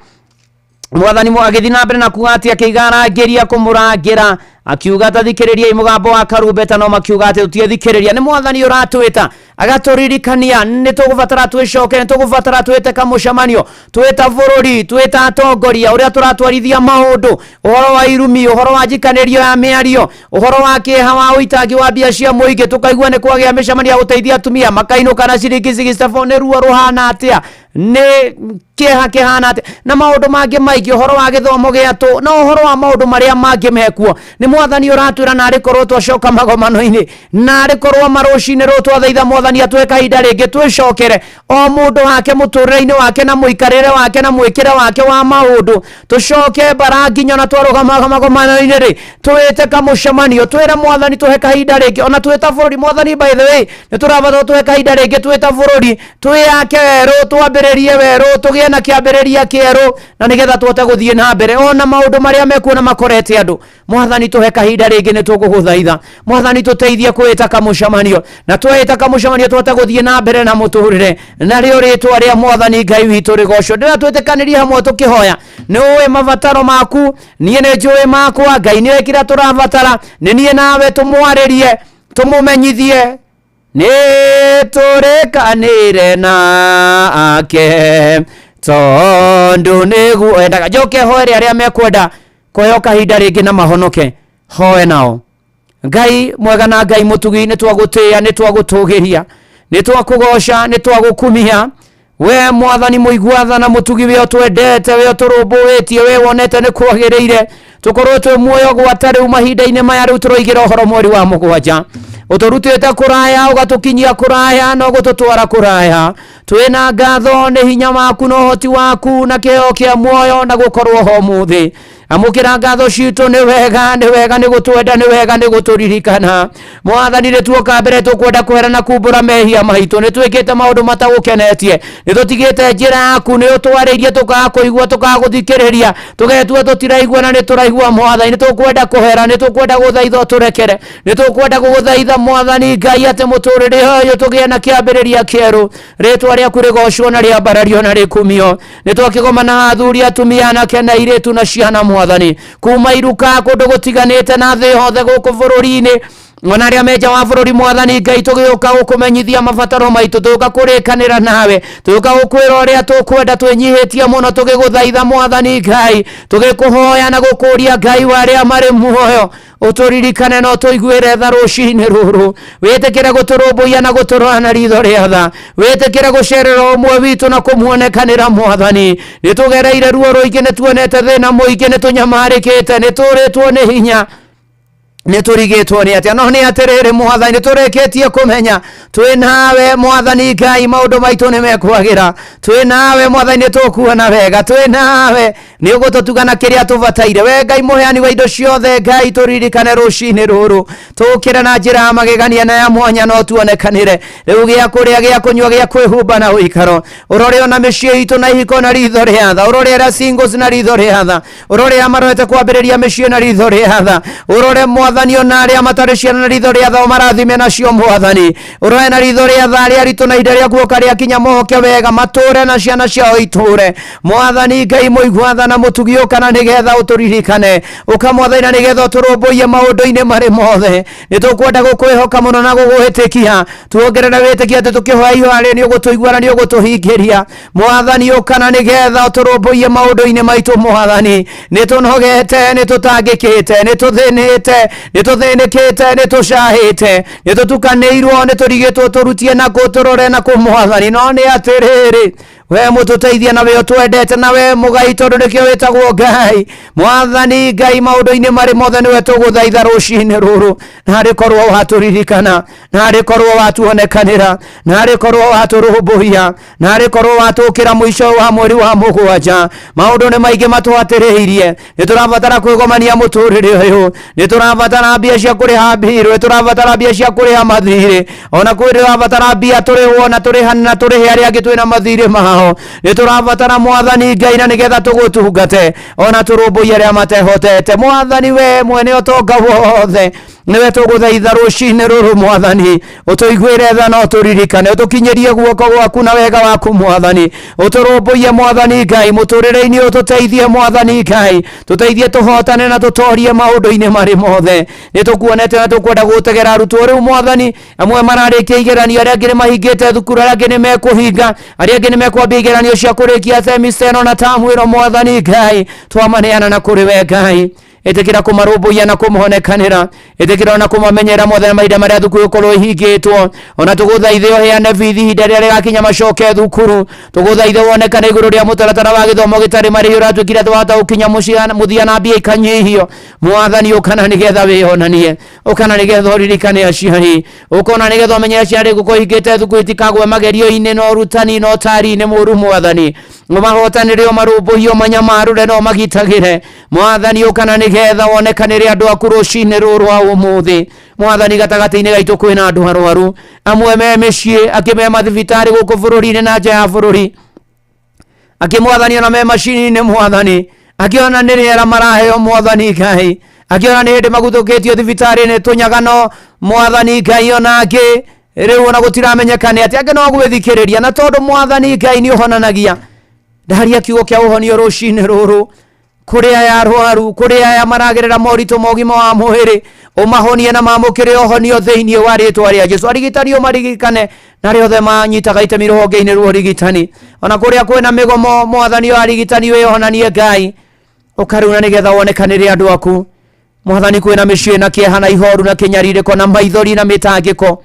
mwathani agĩthiĩ na mbere na kuga atĩ akĩiga arangĩria kũmũrangĩra, akiuga tathikĩrĩriai mũgambo wa karumbeta, no makiuga atĩ tũtiethikĩrĩria. Nĩ mwathani ũratwĩta agatũririkania nĩ tũgũbatara twĩcoke, nĩ tũgũbatara twĩte kamũcemanio, twĩta bũrũri, twĩta atongoria, ũrĩa tũratwarithia maũndũ, ũhoro wa irumi, ũhoro wa njikanĩrio ya mĩario, ũhoro wa kĩeha wa ũitangi wa mbia cia mũingĩ. Tũkaigua nĩ kwagĩa mĩcemanio ya gũteithia atumia makainũka na ciringi 64. Nĩ ruo rũhana atĩa, nĩ kĩeha kĩhana atĩa, na maũndũ mangĩ maingĩ, ũhoro wa gĩthomo gĩatũ na ũhoro wa maũndũ marĩa mangĩ mekuo. Nĩ mwathani ũratwĩra narĩ korwo twacoka magomano-inĩ, narĩ korwo marũcinĩ rũ twathaitha mwathani atũhe kahinda rĩngĩ twĩcokere o mũndũ wake mũtũrĩre-inĩ wake na mũikarĩre wake na mwĩkĩre wake wa maũndũ, tũcoke bara nginya ona twarũgama magomano-inĩ rĩ, twĩte kamũcemanio, twĩre mwathani tũhe kahinda rĩngĩ, ona twĩta bũrũri. Mwathani, by the way, nĩ tũrabatara tũhe kahinda rĩngĩ twĩta bũrũri, twĩyake werũ, twambĩrĩrie werũ, tũgĩe na kĩambĩrĩria kĩerũ, na nĩgetha tũhote gũthiĩ na mbere ona maũndũ marĩa mekuo na makorete andũ. Mwathani tũhe kahinda rĩngĩ, nĩ tũgũgũthaitha mwathani tũteithie kwĩta kamũcemanio, na twĩta kamũcemanio tũhote gũthiĩ na mbere na mũtũrĩre, narĩo rĩtwa rĩa mwathani Ngai witũ rĩgocwo. Ndĩra twĩtĩkanĩrie hamwe tũkĩhoya. Nĩ ũĩ mabataro maku, niĩ nĩ njũĩ makwa, Ngai nĩ oĩ kĩrĩa tũrabatara. Nĩ niĩ nawe tũmwarĩrie, tũmũmenyithie nĩ tũrĩkanĩre nake, tondũ nĩguo endaga. Njoke hoere arĩa mekwenda kũheo kahinda rĩngĩ na mahonoke, hoe nao. Ngai mwega na Ngai mũtugi, nĩ twagũtĩĩa, nĩ twagũtũgĩria, nĩ twakũgoca, nĩ twagũkumia we mwathani mũigua tha na mũtugi, we ũtwendete, we ũtũrũmbũĩtie, we wonete nĩ kwagĩrĩire tũkorwo twĩ muoyo gwata rĩu mahinda-inĩ maya rĩu tũroigĩra ũhoro mweri wa mũgwanja. Ũtũrutĩte kũraya, ũgatũkinyia kũraya, no gũtũtwara kũraya. Twĩna ngatho nĩ hinya waku na ũhoti waku na kĩheo kĩa muoyo na gũkorwo ho ũmũthĩ. Amũkĩra ngatho citũ. Nĩ wega, nĩ wega nĩ gũtwenda, nĩ wega nĩ gũtũririkana. Mwathani, nĩ tuoka mbere tũkwenda kwĩra na kumbũra mehia maitũ. Nĩ twĩkĩte maũndũ matagũkenetie, nĩ tũtigĩte njĩra yaku, nĩ ũtwarĩirie tũkaga kũigua, tũkaga gũthikĩrĩria, tũgetua tũtiraigua na nĩ tũraigua. Mwathani, nĩ tũkwenda kũhera, nĩ tũkwenda gũthaitha ũtũrekere, nĩ tũkwenda gũgũthaitha mwathani Ngai atĩ mũtũrĩre ũyũ tũgĩe na kĩambĩrĩria kĩerũ, rĩtwa rĩaku rĩgocwo na rĩambarario na rĩkumio. Nĩ twakĩgomana athuri, atumia, anake na airĩtu na ciana, mwathani, kuma iruka kũndũ gũtiganĩte na thĩ yothe, gũkũ bũrũri-inĩ ona arĩa menja wa bũrũri. Mwathani Ngai, tũgĩũka gũkũmenyithia mabataro maitũ, tũgĩũka kũrĩkanĩra nawe, tũgĩũka gũkwĩra ũrĩa tũkwenda, twĩnyihĩtie mũno tũgĩgũthaitha mwathani Ngai, tũgĩkũhoya na gũkũria Ngai wa arĩa marĩ muoyo, ũtũririkane na ũtũiguĩre tha rũcinĩ rũrũ. Wĩtĩkĩre gũtũrũmbũiya na gũtũrora na ritho rĩa tha, wĩtĩkĩre gũcerera ũmwe witũ na kũmuonekanĩra. Mwathani, nĩ tũgereire ruo rũingĩ, nĩ tuonete thĩna mũingĩ, nĩ tũnyamarĩkĩte, nĩ tũrĩtwo nĩ hinya. Nĩ tũrigĩtwo nĩ atĩa? No nĩ atĩrĩrĩ Mwathani, nĩ tũrĩkĩtie kũmenya twĩ nawe Mwathani Ngai, maũndũ maitũ nĩ mekwagĩra. Twĩ nawe Mwathani, nĩ tũkuona wega. Twĩ nawe nĩ ũgũtũtuga na kĩrĩa tũbataire. We Ngai mũheani wa indo ciothe, Ngai tũririkane rũcinĩ rũrũ, tũkĩre na njĩra ya magegania na ya mwanya, no tuonekanĩre rĩu gĩa kũrĩa, gĩa kũnyua, gĩa kwĩhumba na ũikaro. Ũrore ona mĩciĩ itũ na ihiko na ritho rĩa tha, ũrore arĩa singles na ritho rĩa tha, ũrore arĩa marorete kwambĩrĩria mĩciĩ na ritho rĩa tha, ũrore Mwathani ona arĩa matarĩ ciana na ritho rĩa tha, ũmarathime nacio Mwathani. Ũrore na ritho rĩa tha arĩa aritũ na ihinda rĩa guoka rĩakinya mohoke wega, matũre na ciana ciao itũre. Mwathani Ngai mũigua tha na mũtugi, ũkana nĩgetha ũtũririkane, ũka Mwathani na nĩgetha ũtũrũmbũiye maũndũ-inĩ marĩ mothe. Nĩ tũkwenda gũkwĩhoka mũno na gũgũĩtĩkia, tuongerere wĩtĩkia atĩ tũkĩhoya ihoya rĩ nĩ ũgũtũigua na nĩ ũgũtũhingĩria. Mwathani ũkana nĩgetha ũtũrũmbũiye maũndũ-inĩ maitũ. Mwathani, nĩ tũnogete, nĩ tũtangĩkĩte, nĩ tũthĩnĩte, nĩ tũthĩnĩkĩte, nĩ tũcahĩte, nĩ tũtukanĩirwo, nĩ tũrigĩtwo tũrutie na kũ tũrore na kũ Mwathani. No nĩ atĩrĩrĩ, we mũtũteithia na we ũtwendete na we mũgai, tondũ nĩkĩo wĩtagwo Ngai. Mwathani Ngai, maũndũ-inĩ marĩ mothe nĩwe tũgũthaitha rũcinĩ rũrũ, na korwo watũririkana, na korwo watuonekanĩra, na korwo watũrũmbũiya, na korwo watũkĩra mũico wa mweri wa mũgwanja. Maũndũ nĩ maingĩ matwatĩrĩirie, nĩ tũrabatara kwĩgomania mũtũrĩre ũyũ, nĩ tũrabatara mbia cia kũrĩha mbirũ, nĩ tũrabatara mbia cia kũrĩha mathirĩ, ona kwĩ tũrabatara mbia tũrĩhwo na tũrĩhane na tũrĩhe arĩa angĩ twĩna mathirĩ mao. Nĩ tũrabatara Mwathani Ngai na nĩgetha tũgũtungate ona tũrũmbũiye arĩa matehotete. Mwathani, we mwene ũtonga wothe, nĩwe tũgũthaitha rũcinĩ rũrũ. Mwathani, ũtũiguĩre tha na ũtũririkane, ũtũkinyĩrie guoko gwaku na wega waku. Mwathani, ũtũrũmbũiye. Mwathani Ngai, mũtũrĩre-inĩ ũtũteithie. Mwathani Ngai, tũteithie tũhotane na tũtorie maũndũ-inĩ marĩ mothe. Nĩ tũkuonete na tũkwenda gũtegera arutwo rĩu Mwathani, amwe mararĩkia igeranio, arĩa angĩ nĩ mahingĩte thukuru, arĩa angĩ nĩ mekũhinga, arĩa angĩ nĩ mekwambia igeranio cia kũrĩkia semester ĩno na tamu ĩno. Mwathani Ngai, twamaneana na kũrĩ we Ngai, ĩtĩkĩra kũmarũmbũiya na kũmonekanĩra, ĩtĩkĩra ona kũmamenyera mothe mahinda marĩa thukuru ĩkorwo ĩhingĩtwo. Ona tũgũthaithe ũheane bithi ihinda rĩrĩa rĩgakinya macoke thukuru. Tũgũthaithe wonekane igũrũ rĩa mũtaratara wa gĩthomo gĩtarĩ marĩhi ũratuĩkire atĩ wahota gũkinya mũthia na mbia ikanyihio. Mwathani, ũkana nĩgetha wĩyonanie, ũkana nĩgetha ũririkane aciari, ũkona nĩgetha ũmenye aciari gũkorwo hingĩte thukuru itikagwe magerio-inĩ na ũrutani na ũtari-inĩ mũru. Mwathani, ũmahotanĩre, ũmarũmbũiye, ũmanyamarũre na ũmagitagĩre. Mwathani, ũkana nĩgetha wonekanĩre andũ aku rũcinĩ rũrũ rwa ũmũthĩ. Mwathani, gatagatĩ-inĩ gaitũ kwĩna andũ arwaru, amwe me mĩciĩ, angĩ me mathibitarĩ gũkũ bũrũri-inĩ na nja ya bũrũri, angĩ Mwathani ona me macini-inĩ. Mwathani, angĩ ona nĩ rĩera maraheo. Mwathani Ngai, angĩ ona nĩ hĩndĩ maguthũkĩtio thibitarĩ-inĩ tũnyagano. Mwathani Ngai, ona angĩ rĩu ona gũtiramenyeka nĩ atĩ angĩ no gwĩthikĩrĩria. Na tondũ Mwathani Ngai nĩ ũhonanagia, ndaharia kiugo kĩa ũhonio rũcinĩ rũrũ kũrĩ aya arwaru, kũrĩ aya maragerera moritũ ma ũgima wa mwĩrĩ, ũmahonie na mamũkĩre ũhonio thĩinĩ wa rĩtwa rĩa Jesu. Arigitani ũmaririkane na arĩa othe manyitaga itemi rũhonge-inĩ rwa ũrigitani, ona kũrĩa kwĩna mĩgomo. Mwathani wa arigitani, wĩyonanie Ngai, ũkaruna nĩgetha wonekanĩre andũ aku. Mwathani, kwĩna mĩciĩ na kĩeha na ihoru na kĩnyarirĩko na maithori na mĩtangĩko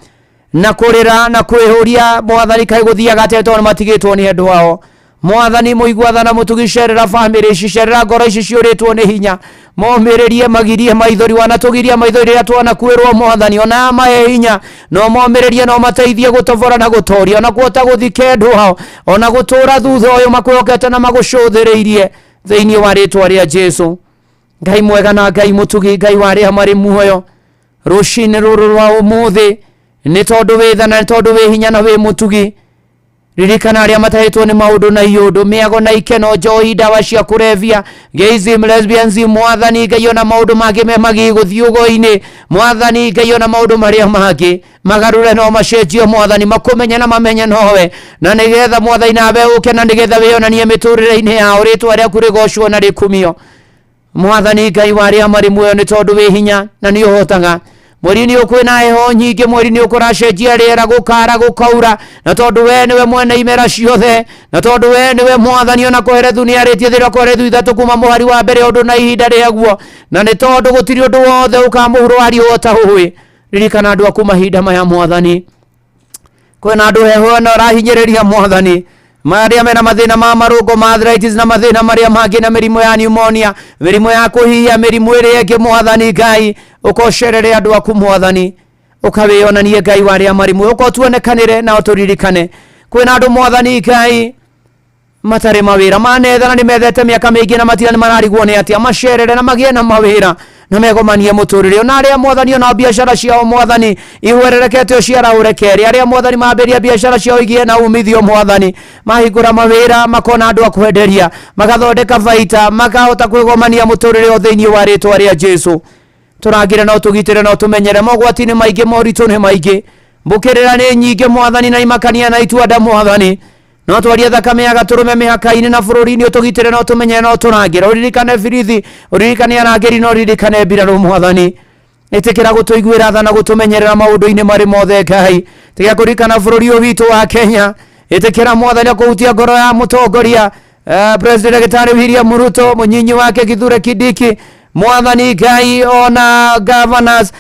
na kũrĩra na kwĩhũria. Mwathani, kaĩ gũthiaga atĩa tondũ matigĩtwo nĩ andũ ao? Mwathani mũigua tha na mũtugi, cerera bamĩrĩ ici, cerera ngoro ici ciũrĩtwo nĩ hinya, momĩrĩrie, magirie maithori. Wanatũgiria maithori rĩrĩa twanakuĩrwo. Mwathani, ona mahe hinya no momĩrĩrie, no mateithie gũtobora na gũtoria, ona kuhota gũthika andũ ao, ona gũtũra thutha ũyũ makwĩhokete na magũcũthĩrĩirie thĩinĩ wa rĩtwa rĩa Jesu. Ngai mwega na Ngai mũtugi, Ngai wa arĩa marĩ muoyo, rũcinĩ rũrũ rwa ũmũthĩ, nĩ tondũ wĩ tha na nĩ tondũ wĩ hinya na wĩ mũtugi, ririkana arĩa matahĩtwo nĩ maũndũ na iũndũ, mĩago na ikeno, njohi, ndawa cia kũrebia, gayism, lesbianism. Mwathani Ngai, ona maũndũ mangĩ me magigi, gũthiĩ ũgo-inĩ. Mwathani Ngai, ona maũndũ marĩa mangĩ magarũre no macenjio. Mwathani, makũmenye na mamenye nowe, na nĩgetha Mwathani nawe ũke na nĩgetha wĩyonanie mĩtũrĩre-inĩ yao, rĩtwa rĩaku rĩgocwo na rĩkumio. Mwathani Ngai wa arĩa marĩ muoyo, nĩ tondũ wĩ hinya na nĩ ũhotaga. Mweri nĩ ũkwĩna heho nyingĩ, mweri nĩ ũkũracenjia rĩera, gũkara gũkaura, na tondũ we nĩwe mwene imera ciothe, na tondũ we nĩwe Mwathani, ona Koherethu nĩ arĩtie thĩinĩ wa Koherethu 3 kuma mũhari wa mbere ũndũ na ihinda rĩaguo, na nĩ tondũ gũtirĩ ũndũ wothe ũkamũhuro wa riũa ũtaũĩ. Ririkana andũ aku mahinda maya. Mwathani, kwĩna andũ heho na ũrahinyĩrĩria. Mwathani, Marĩa mena mathĩna ma marũngo ma arthritis na mathĩna marĩa mangĩ na mĩrimũ ya pneumonia, mĩrimũ ya kũhihia, mĩrimũ ĩrĩa ĩngĩ mwathani Ngai, ũkocerere andũ aku mwathani, ũkawĩonanie Ngai wa arĩa marĩ muoyo, ũka ũtuonekanĩre na ũtũririkane. Kwĩna andũ mwathani Ngai matarĩ mawĩra, manethana nĩ methete mĩaka mĩingĩ na matira nĩ mararigwo nĩ atĩa, macerere na magĩe na mawĩra na megomanie mũtũrĩre. Ona arĩa mwathani ona biacara ciao mwathani ihwererekete ũciarahũre kerĩ, arĩa mwathani mambĩrĩria biacara ciao igĩe na umithio mwathani, mahingũra mawĩra makona andũ a kwenderia, magathondeka baita, makahota kwĩgomania mũtũrĩre o thĩinĩ wa rĩtwa rĩa Jesu. Tũrangĩre na ũtũgitĩre na ũtũmenyere, mogwati nĩ maingĩ, moritũ nĩ maingĩ, mbũkĩrĩra nĩ nyingĩ mwathani, na imakania na itua mwathani, no twarie thakame ya gatũrũme mĩhaka-inĩ na bũrũri-inĩ, ũtũgitĩre na ũtũmenyere na ũtũrangĩre, ũririkane birithi, ũririkane arangĩri na ũririkane mbirarũ mwathani. Ĩtĩkĩra gũtũiguĩra tha na gũtũmenyerera maũndũ-inĩ marĩ mothe Ngai. Tiga kũririkana bũrũri ũyũ witũ wa Kenya. Ĩtĩkĩra mwathani kũhutia ngoro ya mũtongoria President Daktari William Ruto, mũnyinyi wake Kithure Kindiki, mwathani Ngai, ona governors,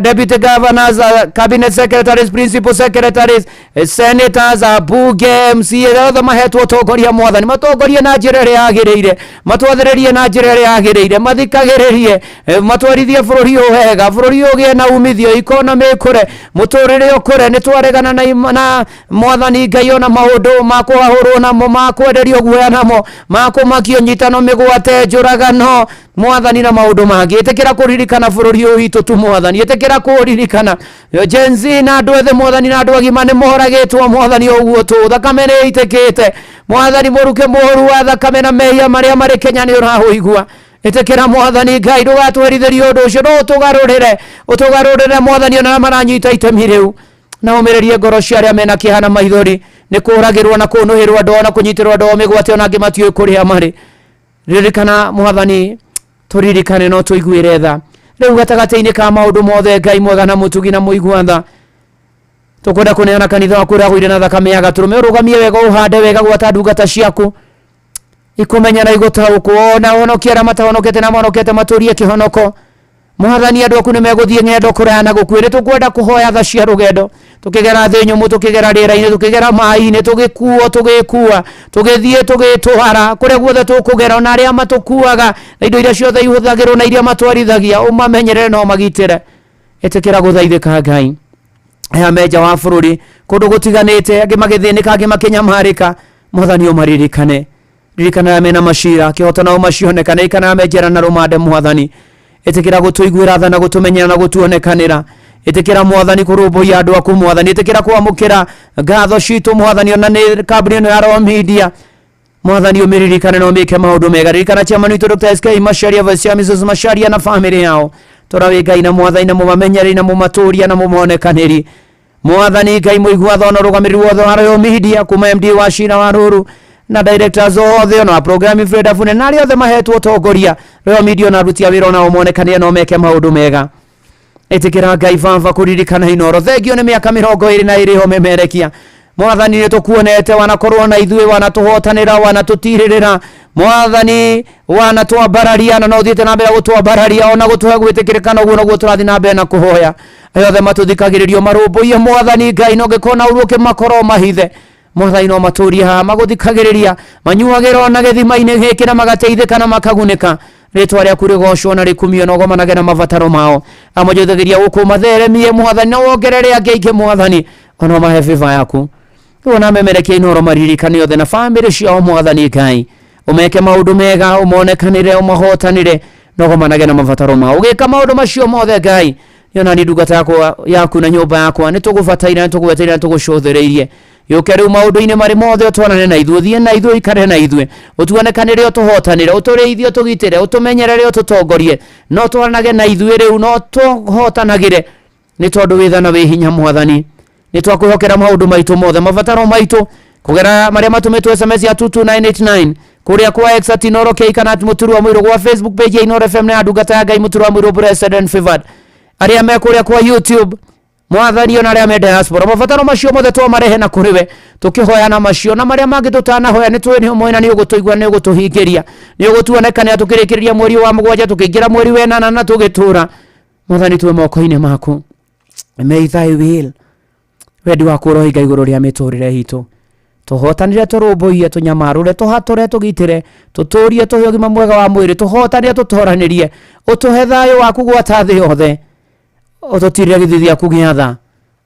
deputy governors, cabinet secretaries, principal secretaries, senators, abunge, MCA, othe mahetwo ũtongoria mwathani, matongorie na njĩra ĩrĩa yagĩrĩire, matwathĩrĩrie na njĩra ĩrĩa yagĩrĩire, mathikagĩrĩrie, matwarithie bũrũri ũyũ wega, bũrũri ũyũ ũgĩe na umithio, economy ĩkũre, mũtũrĩre ũkũre. Nĩ twaregana na mwathani Ngai ona maũndũ ma kũhahũrwo namo, ma kwenderio guoya namo, ma kũmakio nyitano, mĩgwate, njũragano mwathani na maũndũ mangĩ. Ĩtĩkĩra kũririkana bũrũri ũyũ witũ tu mwathani, ĩtĩkĩra kũririkana Gen Z na andũ ethĩ mwathani na andũ agima nĩ moragĩtwo mwathani ũguo tu, thakame nĩ ĩitĩkĩte mwathani, mũruke mũru wa thakame na mehia marĩa marĩ Kenya nĩ ũraũigua. Ĩtĩkĩra mwathani Ngai ndũgatũherithĩrie ũndũ ũcio, no ũtũgarũrĩre, ũtũgarũrĩre mwathani ona arĩa maranyita itemi rĩu, na ũmĩrĩrie ngoro cia arĩa mena kĩeha na maithori nĩ kũragĩrwo na kũnũhĩrwo andũ ao na kũnyitĩrwo andũ ao mĩgwate, ona angĩ matiũĩ kũrĩa marĩ. Ririkana mwathani, tũririkane no tũiguĩre tha rĩu gatagatĩ-inĩ ka maũndũ mothe. Ngai mwega na mũtugi na mũigua tha, tũkwenda kũneana kanitha waku ũrĩa na thakame ya gatũrũme, ũrũgamie wega, ũhande wega, gwata ndungata ciaku ikũmenya na igũtaũkwo, ona honokie arĩa matahonokete na mahonokete matũrie kĩhonoko mwathani. Andũ aku nĩ megũthiĩ ng'endo kũraya na gũkuĩ, nĩ tũkwenda kũhoya tha cia rũgendo, tũkĩgera thĩ nyũmũ, tũkĩgera rĩera-inĩ, tũkĩgera maĩ-inĩ, tũgĩkuo, tũgĩkua, tũgĩthiĩ, tũgĩtwara kũrĩa guothe tũkũgera, ona arĩa matũkuaga na indo iria ciothe ihũthagĩrwo na iria matwarithagia, ũmamenyerere na ũmagitĩre. Ĩtĩkĩra gũthaithĩka Ngai. Aya menja wa bũrũri kũndũ gũtiganĩte, angĩ magĩthĩnĩka, angĩ makĩnyamarĩka, mwathani ũmaririkane. Ririkana arĩa mena macira kĩhoto nao macionekane, ririkana arĩa me njera na rũmande mwathani. Ĩtĩkĩra gũtũiguĩra tha na gũtũmenyera na gũtuonekanĩra. Ĩtĩkĩra mwathani kũrũmbũiya andũ aku mwathani, ĩtĩkĩra kwamũkĩra ngatho citũ mwathani, ona nĩ kambuni ĩno ya Royal Media mwathani ũmĩririkane na ũmĩke maũndũ mega. Ririkana chairman witũ Dr. SK Macharia, Vice Chair Mrs. Macharia na family yao, tora wĩ Ngai na mwathani na mũmamenyereri na mũmatũria na mũmonekanĩri mwathani. Ngai mũigua tha, ona ũrũgamĩrĩri wothe wa Royal Media kuma MD wa Cira wa Rũru na directors othe, ona wa programming Fred Afune na arĩa othe mahetwo ũtongoria Royal Media, ona aruti a wĩra onao monekanĩre na meke maũndũ mega. Ĩtĩkĩra Ngai baba kũririkana Inoro. Thengio nĩ mĩaka 22 ho memerekia mwathani, nĩ tũkuonete wanakorwo na ithuĩ, wanatũhotanĩra, wanatũtirĩrĩra mwathani, wanatwambararia na no ũthiĩte na mbere gũtwambararia ona gũtũhe gwĩtĩkĩrĩka, noguo noguo tũrathiĩ na mbere na kũhoya. Arĩa othe matũthikagĩrĩrio marũmbũiye mwathani Ngai, no ngĩkorwo na ũru ũkĩmakorwo mahithe mwathani, no matũrie haha magũthikagĩrĩria, manyuagĩra ona gĩthima-inĩ gĩkĩ na magateithĩka na makagunĩka. Rĩtwa rĩaku rĩgocwo na rĩkumio na ũgomanage na mabataro mao amũnjũthagĩria gũkũ, matheremie mwathani na wongerere angĩ aingĩ mwathani, ona mahe favor yaku. Rĩu ona memerekia Inoro maririkane othe na bamĩrĩ ciao mwathani Ngai, ũmeke maũndũ mega, ũmonekanĩre, ũmahotanĩre na ũgomanage na mabataro mao. Ũgĩka maũndũ macio mothe Ngai, nĩ ni ndungata yakwa yaku na nyũmba yakwa nĩ tũgũbataire, nĩ tũgweteire, nĩ tũgũcũthĩrĩirie. Yũke rĩu maũndũ-inĩ marĩ mothe, ũtwarane na ithuĩ, ũthiĩ na ithuĩ, ũikare na ithuĩ, ũtuonekanĩre, ũtũhotanĩre, ũtũrĩithie, ũtũgitĩre, ũtũmenyerere, ũtũtongorie, no twaranage na ithuĩ rĩu, no tũhotanagĩre, nĩ tondũ wĩ tha na wĩ hinya mwathani. Nĩ twakwĩhokera maũndũ maitũ mothe, mabataro maitũ, kũgerera marĩa matũmĩtwo SMS ya 22989, kũrĩa kwa X at Inoro K kana at Mũturu wa Mũirũ, gwa Facebook page ya Inoro FM na ya ndungata ya Ngai Mũturu wa Mũirũ, blessed and favored, arĩa me kũrĩa kwa YouTube mwathani, ona arĩa me diaspora, mabataro macio mothe twamarehe na kũrĩ we, tũkĩhoyana macio na marĩa mangĩ tũtanahoya, nĩ tũĩ nĩ ũmoĩ na nĩ ũgũtũigua, nĩ ũgũtũhingĩria, nĩ ũgũtuonekanĩra tũkĩrĩkĩrĩria mweri wa mũgwanja, tũkĩingĩra mweri wa ĩnana na tũgĩtũra mwathani twĩ moko-inĩ maku. May thy will, wendi waku ũrohinga igũrũ rĩa mĩtũrĩre itũ. Tũhotanĩre, tũrũmbũiye, tũnyamarũre, tũhatũre, tũgitĩre, tũtũrie, tũhe ũgima mwega wa mwĩrĩ, tũhotanĩre, tũtoranĩrie, ũtũhe thayũ waku gwata thĩ yothe, ũtũtirĩre gĩthithi gĩaku gĩa tha,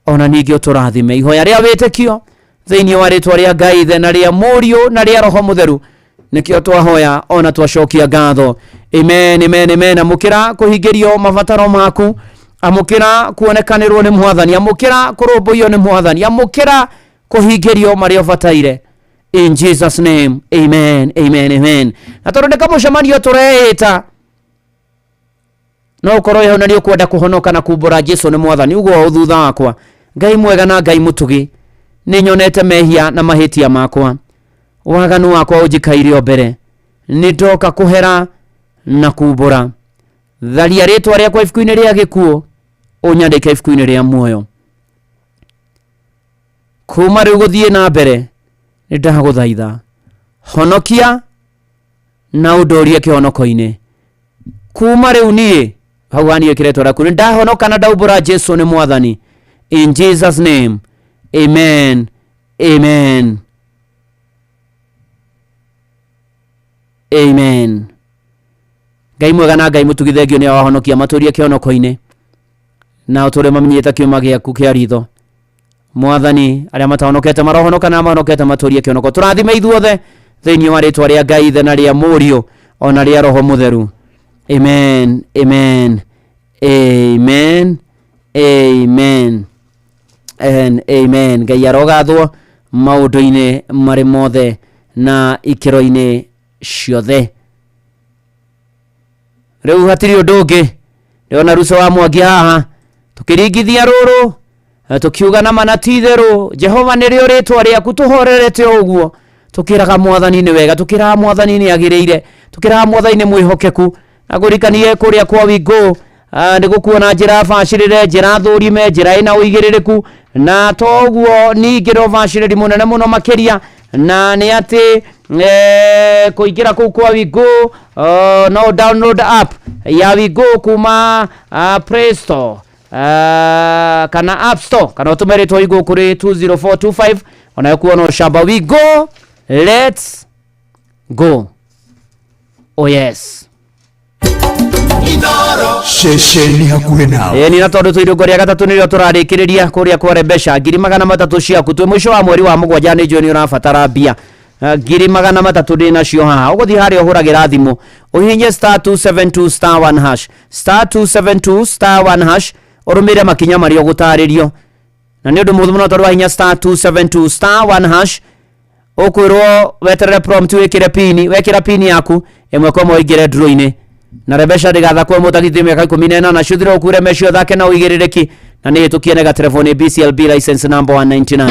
ona ningĩ ũtũrathime. Ihoya rĩa wĩtĩkio thĩinĩ wa rĩtwa rĩa Ngai Ithe na rĩa Mũriũ na rĩa Roho Mũtheru nĩkĩo twahoya ona twacokia ngatho. Amen, amen, amen. Amũkĩra kũhingĩrio mabataro maku, amũkĩra kuonekanĩrwo nĩ Mwathani, amũkĩra kũrũmbũiyo nĩ Mwathani, amũkĩra kũhingĩrio marĩa ũbataire. In Jesus name, amen, amen, amen. Na tondũ nĩ kamũcemanio tũreĩta, no ũkorwo wĩ hau na nĩ ũkwenda kũhonoka na kumbũra Jesu nĩ Mwathani, uguo o thutha wakwa. Ngai mwega na Ngai mũtugi, nĩ nyonete mehia na mahĩtia makwa, waganu wakwa ũnjikaire o mbere, nĩ ndoka kũhera na kumbũra. Tharia rĩtwa rĩakwa ibuku-inĩ rĩa gĩkuũ, ũnyandĩke ibuku-inĩ rĩa muoyo. Kuma rĩu gũthiĩ na mbere, nĩ ndagũthaitha, honokia na ũndorie kĩhonoko-inĩ. Kuma rĩu niĩ hau haniĩ kĩretwa rĩaku, nĩ ndahonoka na ndaumbũra Jesu nĩ Mwathani. In Jesus name, amen, amen, amen. Ngai mwega na Ngai mũtugi, thengio nĩ wahonokia matũrie kĩhonoko-inĩ na ũtũre mamenyete kĩũma gĩaku kĩa ritho. Mwathani, arĩa matahonokete marohonoka na mahonokete matũrie kĩhonoko. Tũrathime ithuothe thĩinĩ wa rĩtwa rĩa Ngai Ithe na rĩa Mũriũ ona rĩa Roho Mũtheru. Amen, amen, amen, amen and amen. Ngai arogathwo maũndũ-inĩ marĩ mothe na ikĩro-inĩ ciothe. Rĩu hatirĩ ũndũ ũngĩ, ndĩrona Ruco wa Mwangi haha tũkĩringithia rũrũ, tũkiuga na mana ti itherũ Jehova nĩrĩo rĩtwa rĩaku, tũhorerete o ũguo, tũkĩraga Mwathani nĩ wega, tũkĩraga Mwathani nĩ agĩrĩire, tũkĩraga Mwathani nĩ mwĩhokeku. Na ngũririkanie kũrĩa kwa Wingo nĩ gũkuona njĩra bacĩrĩre, njĩra thũrime, njĩra ĩna ũigĩrĩrĩku, na toguo ningĩ no bacĩrĩri mũnene mũno makĩria, na nĩ atĩ kũingĩra kũu kwa Wingo, no download app ya Wingo kuma Play Store kana App Store, kana ũtũme rĩtwa Wingo kũrĩ 20425, onayo kuona ũcamba. Wingo, let's go. Oh yes. Ceceni hakuhĩ nawe. Ĩni, na tondũ twĩ irũngo rĩa gatatũ nĩrĩo tũrarĩkĩrĩria kũrĩa kwa mbeca 300,000 ciaku, twĩ mũico wa mweri wa mũgwanja, nĩ njũĩ nĩ ũrabatara mbia. 300,000 ndĩ nacio haha. Ũgũthiĩ harĩa ũhũragĩra thimũ, ũhihinye star 272 star 1 hash, star 272 star 1 hash, ũrũmĩrĩre makinya marĩa ũgũtarĩrio, na nĩ ũndũ mũhũthũ mũno tondũ wahinya star 272 star 1 hash, ũkwĩrwo weterere prompt wĩkĩre pini. Wekĩra pini yaku ĩmwe kwa ĩmwe ũingĩre draw-inĩ. Na Rebesha ndĩgathakwo mũtagithio mĩaka 18, cuthire ũkure mecio thake na ũigĩrĩrĩki, na nĩ hĩtũkie nega telefoni BCLB license number 199.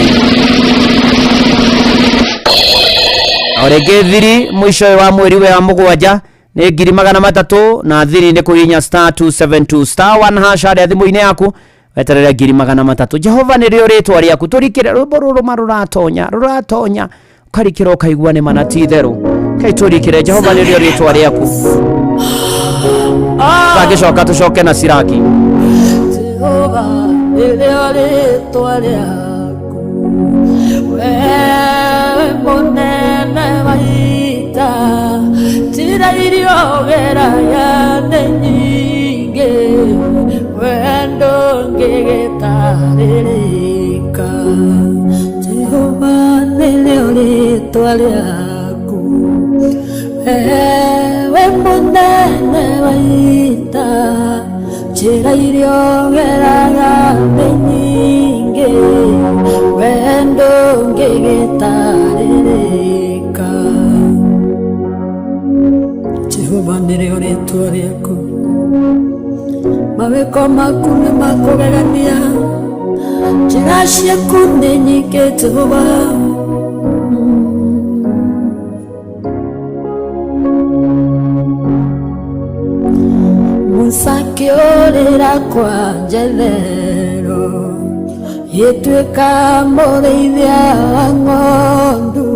O rĩngĩ thiri mũico ũyũ wa mweri wa mũgwanja nĩ 300,000, na thiri nĩ kũhihinya star 272 star 1 hash harĩa thimũ-inĩ yaku, weterere 300,000. Jehova nĩrĩo rĩtwa rĩaku, tũrikĩre rwĩmbo rũrũma rũratonya rũratonya, ũkarikĩra ũkaigua nĩ mana ti itherũ. Kai tũrikĩre Jehova nĩrĩo rĩtwa rĩaku, tangĩcoka tũcoke na Siraki. Jehova nĩrĩo rĩtwa rĩaku, we mũnene wa ita, njĩra iria ũgeraga nĩ nyingĩ, wendo ndũngĩgĩtarĩrĩka. Jehova nĩrĩo rĩtwa rĩaku, we mũnene wa ita, njĩra iria ũgeraga nĩ nyingĩ, wendo ndũngĩgĩtarĩrĩka. Jehova nĩrĩo rĩtwa rĩaku, mawĩko maku nĩ makũgegania, njĩra ciaku nĩ nyingĩ Jehova. Musa akĩũrĩra kwa Jethero, ĩtuĩka mũrĩithia wa ng'ondu,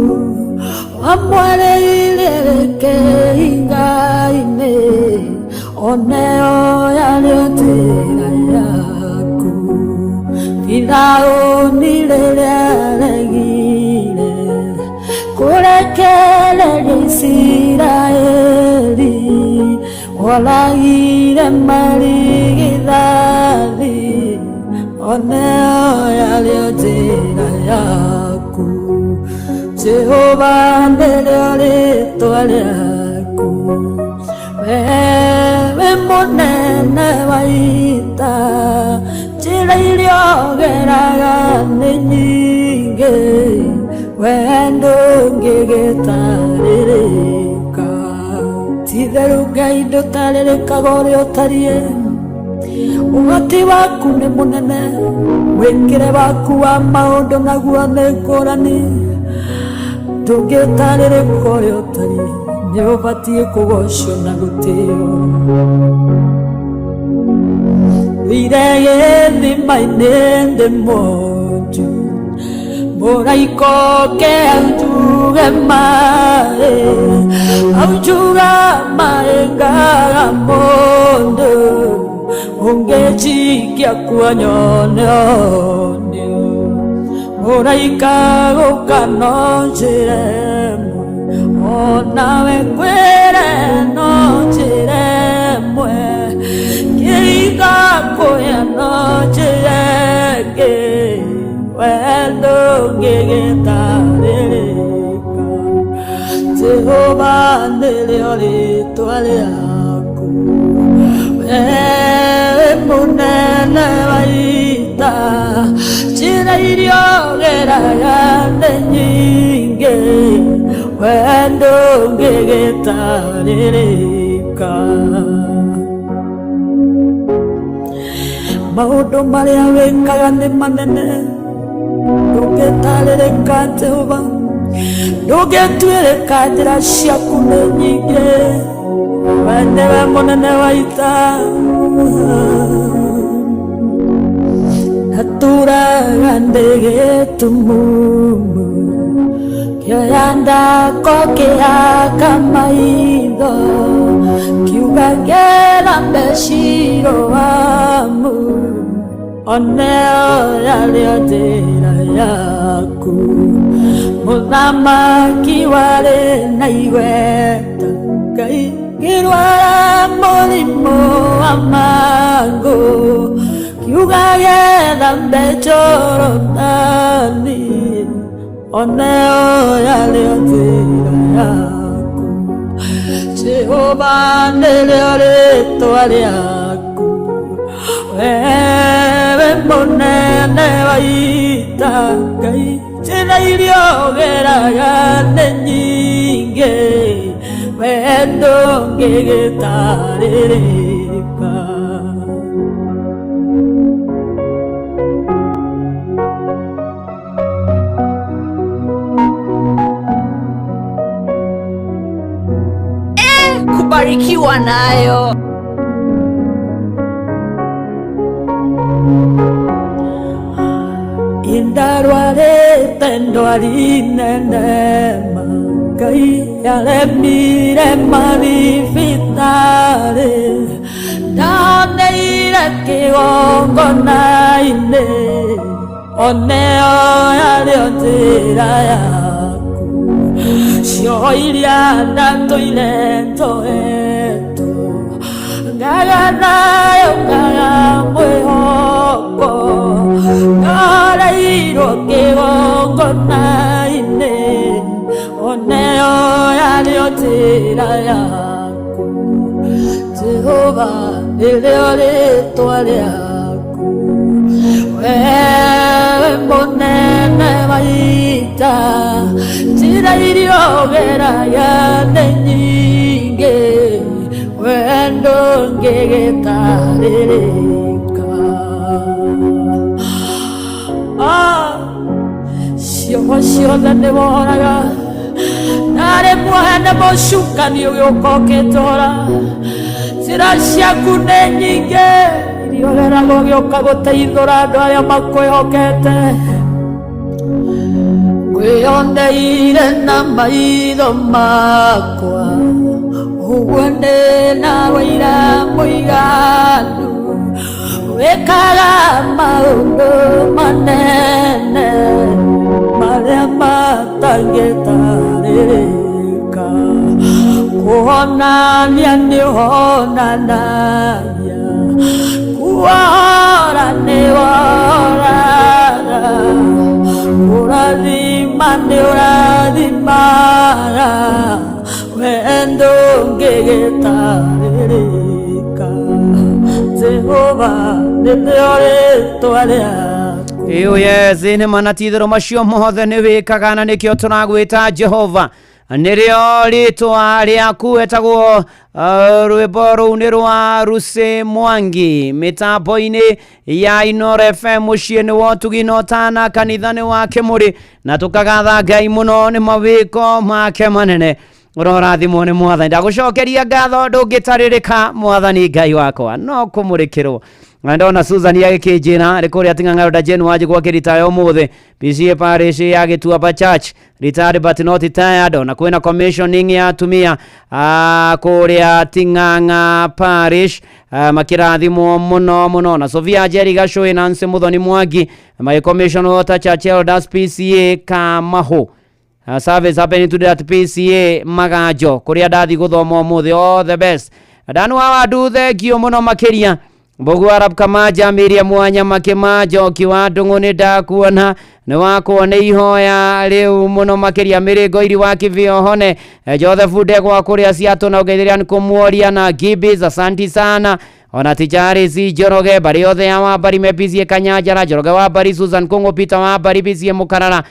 wamwarĩire kĩhinga-inĩ, oneo yarĩo njĩra yaku. Firaũni rĩrĩa aregire Woragire marigithathi, oneo yarĩo njĩra yaku. Jehova nĩrĩo rĩtwa rĩaku, wewe mũnene wa ita, njĩra iria ũgeraga nĩ nyingĩ, we ndũngĩgĩtarĩrĩka. Ti-itherũ Ngai ndũtarĩrĩkaga ũrĩa ũtariĩ, ũhoti waku nĩ mũnene, mwĩkĩre waku wa maũndũ naguo nĩ ngũrani, ndũngĩtarĩrĩka ũrĩa ũtariĩ, nĩ ũbatiĩ kũgocwo na gũtĩo. Ndũire gĩthima-inĩ ndĩ mwonju, mũraika oke aunjuge maĩ, aunjuga maĩ ngaga mũndũ, ũngĩnjikia kuo nyone ũnio. Mũraika gũka no njĩra ĩmwe, onawe ngwĩre no njĩra ĩmwe, kĩhinga kũya no njĩra ĩngĩ, we ndũngĩgĩtarĩrĩka. Jehova nĩrĩo rĩtwa rĩaku, wewe mũnene wa ita, njĩra iria ũgeraga nĩ nyingĩ, we ndũngĩgĩtarĩrĩka. Maũndũ marĩa wĩkaga nĩ manene, ndũngĩtarĩrĩka Jehova, ndũngĩtuĩrĩka, njĩra ciaku nĩ nyingĩ, we nĩwe mũnene wa ita. Natũraga ndĩ gĩtumumu, kĩoya ndako kĩaka maitho, kiuga ngera meciro wamu, oneo yarĩo njĩra yaku. Mũthamaki warĩ na igweta, Ngai ngĩrwara mũrimũ wa mangũ, kiuga gethambe Jorodani, oneo yarĩo njĩra yaku. Jehova nĩrĩo rĩtwa rĩaku, wewe mũnene wa ita, Ngai njĩra iria ũgeraga nĩ nyingĩ, we ndũngĩgĩtarĩrĩka. Kubarikiwa nayo. Indarwarĩte ndwari nene ma, Ngai yaremire mathibitarĩ, ndaoneire kĩgongona-inĩ, oneo yarĩo njĩra yaku. Cioho iria ndatũire njohetwo, ngaga nayo ngaga mwĩhoko, ngoreirwo kĩgongona-inĩ, oneo yarĩo njĩra yaku. Jehova nĩrĩo rĩtwa rĩaku, wewe mũnene wa ita, njĩra iria ũgeraga nĩ nyingĩ, we ndũngĩgĩtarĩrĩka. Cioho ciothe nĩ wohoraga, narĩ muohe nĩ mũcukani ũgĩũka ũkĩnjohora. Njĩra ciaku nĩ nyingĩ, iria ũgeraga ũgĩũka gũteithũra andũ arĩa makwĩhokete. Ngwĩyoneire na maitho makwa, ũguo ndĩ na wũira mũiganu, wĩkaga maũndũ manene marĩa matangĩtarĩrĩka. Kũhonania nĩ ũhonanagia, kuohora nĩ wohoraga, kũrathima nĩ ũrathimaga, wendo ũngĩgĩtarĩrĩka. Jehova nĩrĩo rĩtwa rĩaku. Ĩyo yes nĩ mana ti-itherũ macio mothe nĩ wĩkaga na nĩkĩo tũragwĩta Jehova nĩrĩo rĩtwa rĩaku etagwo rwĩmbo rũu nĩ rwa Lucy Mwangi mĩtambo-inĩ ya Inooro FM mũciĩ nĩ wa ũtugi na ũtana kanitha nĩ wa Kĩmũrĩ na tũkagatha Ngai mũno nĩ mawĩko make manene ũrorathimwo nĩ mwathani ndagũcokeria ngatho ndũngĩtarĩrĩka mwathani Ngai wakwa no kũmũrĩkĩrwo na ndona Susan agĩkĩnjĩra arĩ kũrĩa Ting'ang'a Dajeni Jane Wanjikũ akĩritaya ũmũthĩ PCA Parish ya Gĩtuamba Church retired but not tired ona kwĩna commissioning ya atumia kũrĩa Ting'ang'a Parish makĩrathimwo mũno mũno na Sofia Njeri Gacũĩ Nancy Muthoni Mwangi magĩcommissionwo ta Church Elders PCA Kamahu. Service happening today at PCA Maganjo kuria ndathi guthoma umuthi all the best Danu wa wandu thengio muno makiria Mbogu Arab Kamaja Miriam Wanyama Kimajo kiwa Ndung'u nĩ ndakuona nĩ wakwo nĩ ihoya rĩu mũno makĩria Mĩrĩngo iri wa Kĩbĩo hone Joseph Ndegwa kũrĩa Ciatũ na ũgeithĩria nĩ kũmuoria na Gibis asanti sana ona Tichari si Njoroge bari othe ya Wambari me PCA Kanyanjara Njoroge Wambari Susan Kung'u Peter Wambari PCA Mũkarara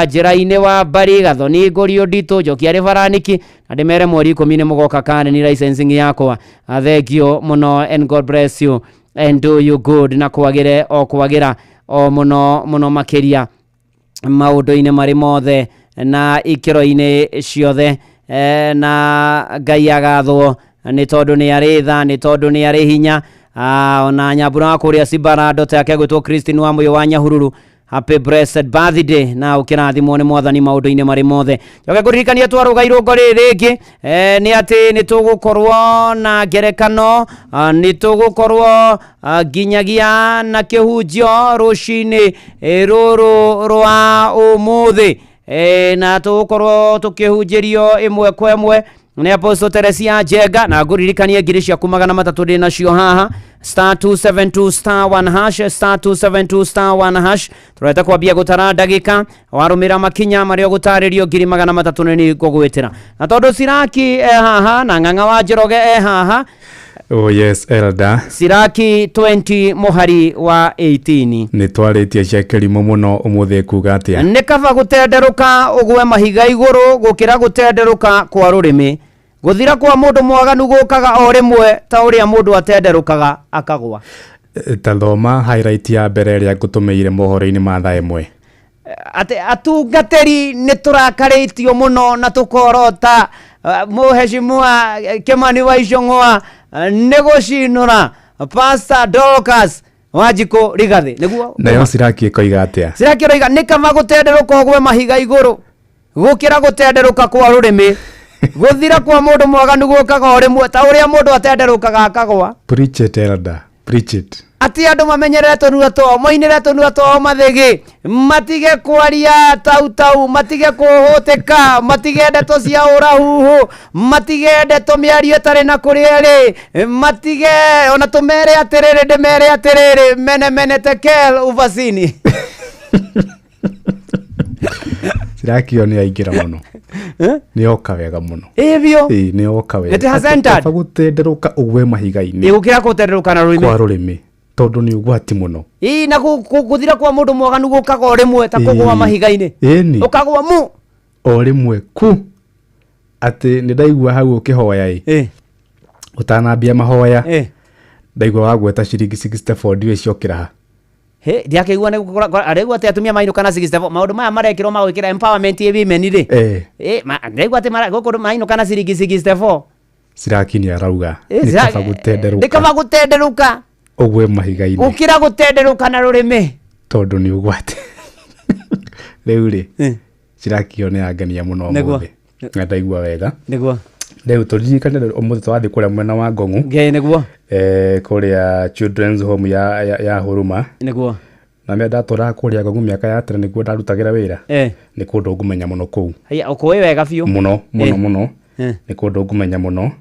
njĩra-inĩ wa Mbari Gathoni Ngũri Nditũ Njoki arĩ Baraniki na ndĩmere mweri 10 nĩ mũgoka kane ni licensing yakwa. Thengio mũno and God bless you and do you good na kwagĩre o kwagĩra o mũno mũno makĩria maũndũ-inĩ marĩ mothe na ikĩro-inĩ ciothe na Ngai agathwo nĩ tondũ nĩ arĩ tha nĩ tondũ nĩ arĩ hinya. Ona Nyambura wa kũrĩa Cibara ndota yake gwĩtwo Christine wa Mũyũ wa Nyahururu happy blessed birthday na ũkĩrathimwo nĩ mwathani maũndũ-inĩ marĩ mothe. Njoke ngũririkanie twarũga irũngo rĩrĩ rĩngĩ nĩ atĩ nĩ tũgũkorwo na ngerekano, nĩ tũgũkorwo nginyagia na kĩhunjio rũcinĩ rũrũ rwa ũmũthĩ na tũgũkorwo tũkĩhunjĩrio ĩmwe kwa ĩmwe nĩ Apostle Teresia Njenga na ngũririkanie ngiri ciaku 300 ndĩ nacio haha star 272 star 1 hash star 272 star 1 hash tũreta kwambia gũtara ndagĩka warũmĩra makinya marĩa ũgũtarĩrio ngiri 300 nĩ ngũgwĩtĩra na tondũ Siraki e haha na Ng'ang'a wa Njoroge e haha. Oh yes, Elder. Siraki 20 mũhari wa 18 nĩ twarĩtie cia kĩrimũ mũno ũmũthĩ kuga atĩa nĩ kaba gũtenderũka ũgwe mahiga igũrũ gũkĩra gũtenderũka kwa rũrĩmĩ gũthira kwa mũndũ mwaganu gũkaga o rĩmwe ta ũrĩa mũndũ atenderũkaga akagwa. Ta thoma highlight ya mbere ĩrĩa ngũtũmĩire mohoro-inĩ ma thaa ĩmwe. Atĩ atungatĩri nĩ tũrakarĩtio mũno na tũkorota mũheshimiwa Kimani wa Ichung'wa nĩ gũcinũra Pastor Dorcas Wanjikũ Rigathĩ nĩguo nayo Siraki ĩkoiga atĩa? Siraki ĩroiga nĩ kaba gũtenderũka ũgwe mahiga igũrũ gũkĩra gũtenderũka kwa rũrĩmĩ gũthira kwa mũndũ mwaganu gũkaga o rĩmwe ta ũrĩa mũndũ atenderũkaga akagwa. Preach it, Elder. Preach it. Atĩ andũ mamenyerere tũnua twao moinĩre tũnua twao mathĩgĩ matige kwaria tautau matige kũhũtĩka matige ndeto cia ũrahuhu matige ndeto mĩario ĩtarĩ na kũrĩa ĩrĩ matige ona tũmere atĩrĩrĩ ndĩmere atĩrĩrĩ mene mene tekel uvasini. Siraki ĩyo nĩ yaingĩra mũno nĩ yoka wega mũno ĩ biũ ĩ nĩ yoka wega It has entered. Kaba gũtenderũka ũgwe mahiga-inĩ gũkĩra gũtenderũka na rũrĩmĩ kwa rũrĩmĩ tondũ nĩ ũgwati mũno ĩ na gũthira kwa mũndũ mwaganu gũkaga o rĩmwe ta kũgũa mahiga-inĩ ĩni ũkagũa mu o rĩmwe ku atĩ nĩ ndaigua hau ũkĩhoya ĩ ũtanambia mahoya ndaigua wagweta ciringi 64 ndiũĩ ciokĩra ha. He ndiakĩigua nĩ arĩgua atĩ atumia mainũka na 64 maũndũ maya marekĩrwo ma gwĩkĩra empowerment ĩ women rĩ ndaigua atĩ gũkũ mainũka na ciringi 64 Siraki nĩ arauga nĩ kaba gũtenderũka nĩ kaba gũtenderũka ũgwe mahiga-inĩ gũkĩra gũtenderũka na rũrĩmĩ tondũ nĩ ũgwati. Rĩu rĩ Siraki ĩyo nĩ yangenia mũno ũmũthĩ na ndaigua wega nĩguo rĩu tũririkane ũmũthĩ tũrathiĩ kũrĩa mwena wa Ngong'u nĩguo kũrĩa Children's Home ya Huruma nĩguo na mĩa ndatũraga kũrĩa Ngong'u mĩaka ya tene nĩguo ndarutagĩra wĩra nĩ kũndũ ngũmenya mũno kũu ũkũĩ wega biũ mũno mũno mũno Nĩ kũndũ ngũmenya mũno.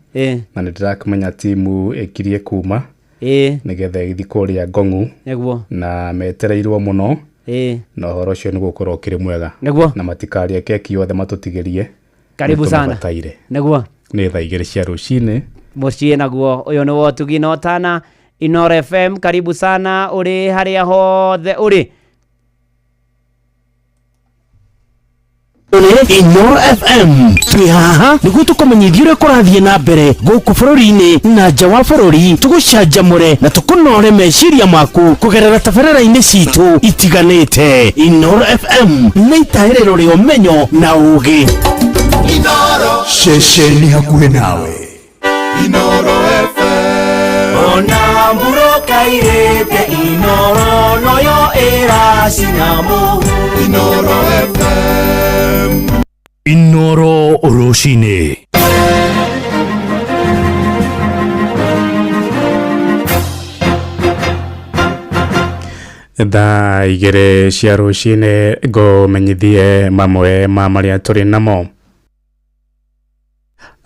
Na nĩ ndĩrakĩmenya timu ĩkirie kuma nĩgetha ĩgĩthiĩ kũrĩa Ngong'u. Na metereirwo mũno. Na ũhoro ũcio nĩ gũkorwo ũkĩrĩ mwega. Na matikarĩe keki yothe matũtigĩrie. Karibu sana. Nĩtũmabataire. Nĩ thaa 2 cia rũcinĩ. Mũciĩ naguo ũyũ nĩ wotugi na ũtana Inooro FM. Karibu sana ũrĩ harĩa hothe ũrĩ. Inooro FM twĩ haha nĩguo tũkũmenyithie ũrĩa kũrathiĩ na mbere gũkũ bũrũri-inĩ na nja wa bũrũri, tũgũcanjamũre na tũkũnore meciria maku kũgerera tabarĩra-inĩ citũ itiganĩte. Inooro FM nĩ itaĩrĩro rĩa ũmenyo na ũgĩ. Ceceni hakuhĩ nawe. Inooro FM. Ona mburoka irĩte Inooro noyo ĩracina mũhu. Inooro FM. Inooro rũcinĩ. Thaa 2 cia rũcinĩ ngũmenyithie mamwe ma marĩa tũrĩ namo.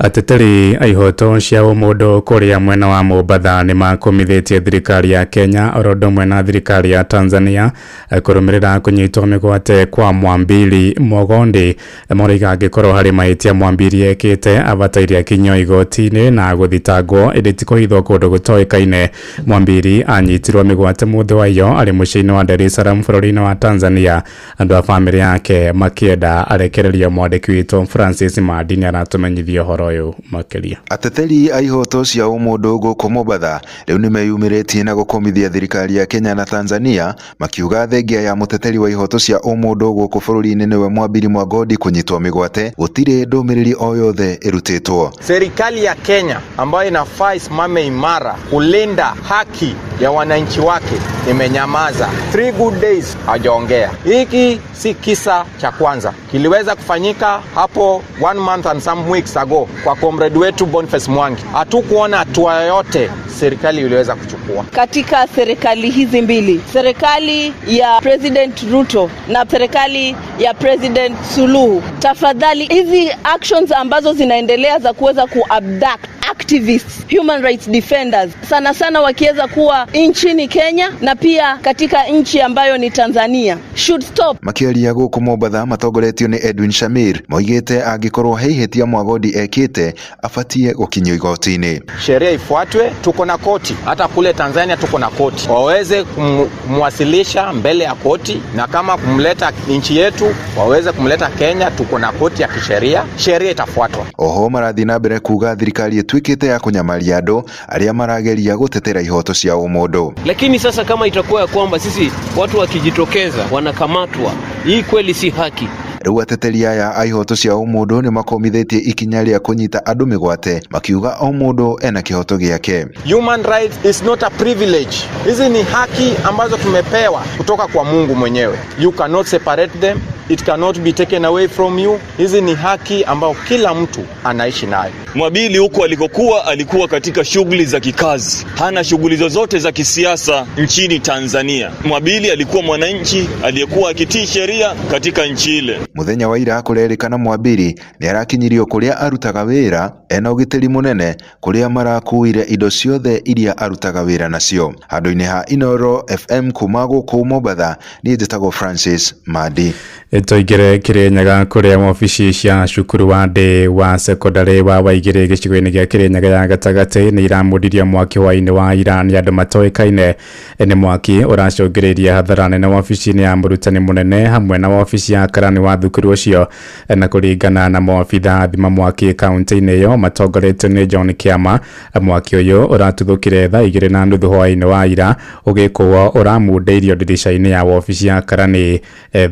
Ateteri a ihoto cia ũmũndũ kũrĩa mwena wa Mombatha nĩ makũmithĩtie thirikari ya Kenya oro ũndũ ũmwe na thirikari ya Tanzania kũrũmĩrĩra kũnyitwo mĩgwate kwa Mwambili Mogondi. Moiga angĩkorwo harĩ mahĩtia Mwambili ekĩte abataire akinyio igoti-inĩ na gũthitangwo ĩndĩ ti kũhithwo kũndũ gũtoĩkaine. Mwambili anyitirwo mĩgwate mũthĩ wa iyo arĩ mũciĩ-inĩ wa Dar es Salaam bũrũri-inĩ wa Tanzania. Andũ a bamĩrĩ yake makĩenda arekererio. Mwandĩki witũ Francis Mandi nĩ aratũmenyithia ũhoro ũyũ makĩria. Ateteri a ihoto cia ũmũndũ gũkũ Mombatha rĩu nĩmeyumĩrĩtie na gũkũmithia thirikari ya Kenya na Tanzania makiuga thengia ya mũteteri wa ihoto cia ũmũndũ gũkũ bũrũri-inĩ nĩwe Mwambiri Mwangodi kũnyitwo mĩgwate gũtirĩ ndũmĩrĩri o yothe ĩrutĩtwo. Serikali ya Kenya ambayo inafaa isimame imara kulinda haki ya wananchi wake imenyamaza. 3 good days hajaongea. Hiki si kisa cha kwanza, kiliweza kufanyika hapo 1 month and some weeks ago kwa comrade wetu Boniface Mwangi. Hatukuona hatua yoyote serikali iliweza kuchukua. Katika serikali hizi mbili, serikali ya President Ruto na serikali ya President Suluhu, tafadhali hizi actions ambazo zinaendelea za kuweza kuabduct activists, human rights defenders, sana sana wakiweza kuwa nchini Kenya na pia katika nchi ambayo ni Tanzania, should stop. Makĩaria gũkũ Mombatha matongoretio nĩ Edwin Shamir moigĩte angĩkorwo he ihĩtia Mwagodi ekĩte abatie gũkinyio igoti-inĩ. Sheria ifuatwe, tuko na koti. Hata kule Tanzania tuko na koti. Waweze kumwasilisha mbele ya koti, na kama kumleta nchi yetu waweze kumleta Kenya, tuko na koti ya kisheria, sheria itafuatwa. Oho marathiĩ na mbere kuga thirikari ĩtuĩkĩte ya kũnyamaria andũ arĩa marageria gũtetera ihoto cia ũmũndũ. Lakini sasa kama itakuwa ya kwamba sisi watu wakijitokeza wanakamatwa, hii kweli si haki. Rĩu ateteri aya a ihoto cia ũmũndũ nĩ makomithĩtie ikinya rĩa kũnyita andũ mĩgwate makiuga o mũndũ ena kĩhoto gĩake. Human rights is not a privilege. Hizi ni haki ambazo tumepewa kutoka kwa Mungu mwenyewe. You cannot separate them. It cannot be taken away from you. Hizi ni haki ambayo kila mtu anaishi nayo. Mwabili huko alikokuwa alikuwa katika shughuli za kikazi, hana shughuli zozote za kisiasa nchini Tanzania. Mwabili alikuwa mwananchi aliyekuwa akitii sheria katika nchi ile. Muthenya wa ira kũrerĩkana Mwambiri nĩ arakinyirio kũrĩa arutaga wĩra ena ũgitĩri mũnene kũrĩa marakuire indo ciothe iria arutaga wĩra nacio. Handũ-inĩ ha Inooro FM kuma gũkũ Mombatha, niĩ njĩtagwo Francis Mandi. Tũingĩre Kĩrĩnyaga kũrĩa wabici cia cukuru wa ndĩ wa sekondari wa Waigĩrĩ gĩcigo-inĩ gĩa Kĩrĩnyaga ya gatagatĩ nĩ iramundirio mwaki hwaĩ-inĩ wa ira nĩ andũ matoĩkaine. Nĩ mwaki ũracũngĩrĩirie hathara nene wabici-inĩ ya mũrutani mũnene hamwe na wabici ya karani wa thukuru ũcio, na kũringana na maabitha athima mwaki kaunti-inĩ ĩyo matongoretio nĩ John Kĩama, mwaki ũyũ ũratuthũkire thaa 2:30 hwaĩ-inĩ wa ira ũgĩkũo ũramundĩirio ndirica-inĩ ya wabici ya karani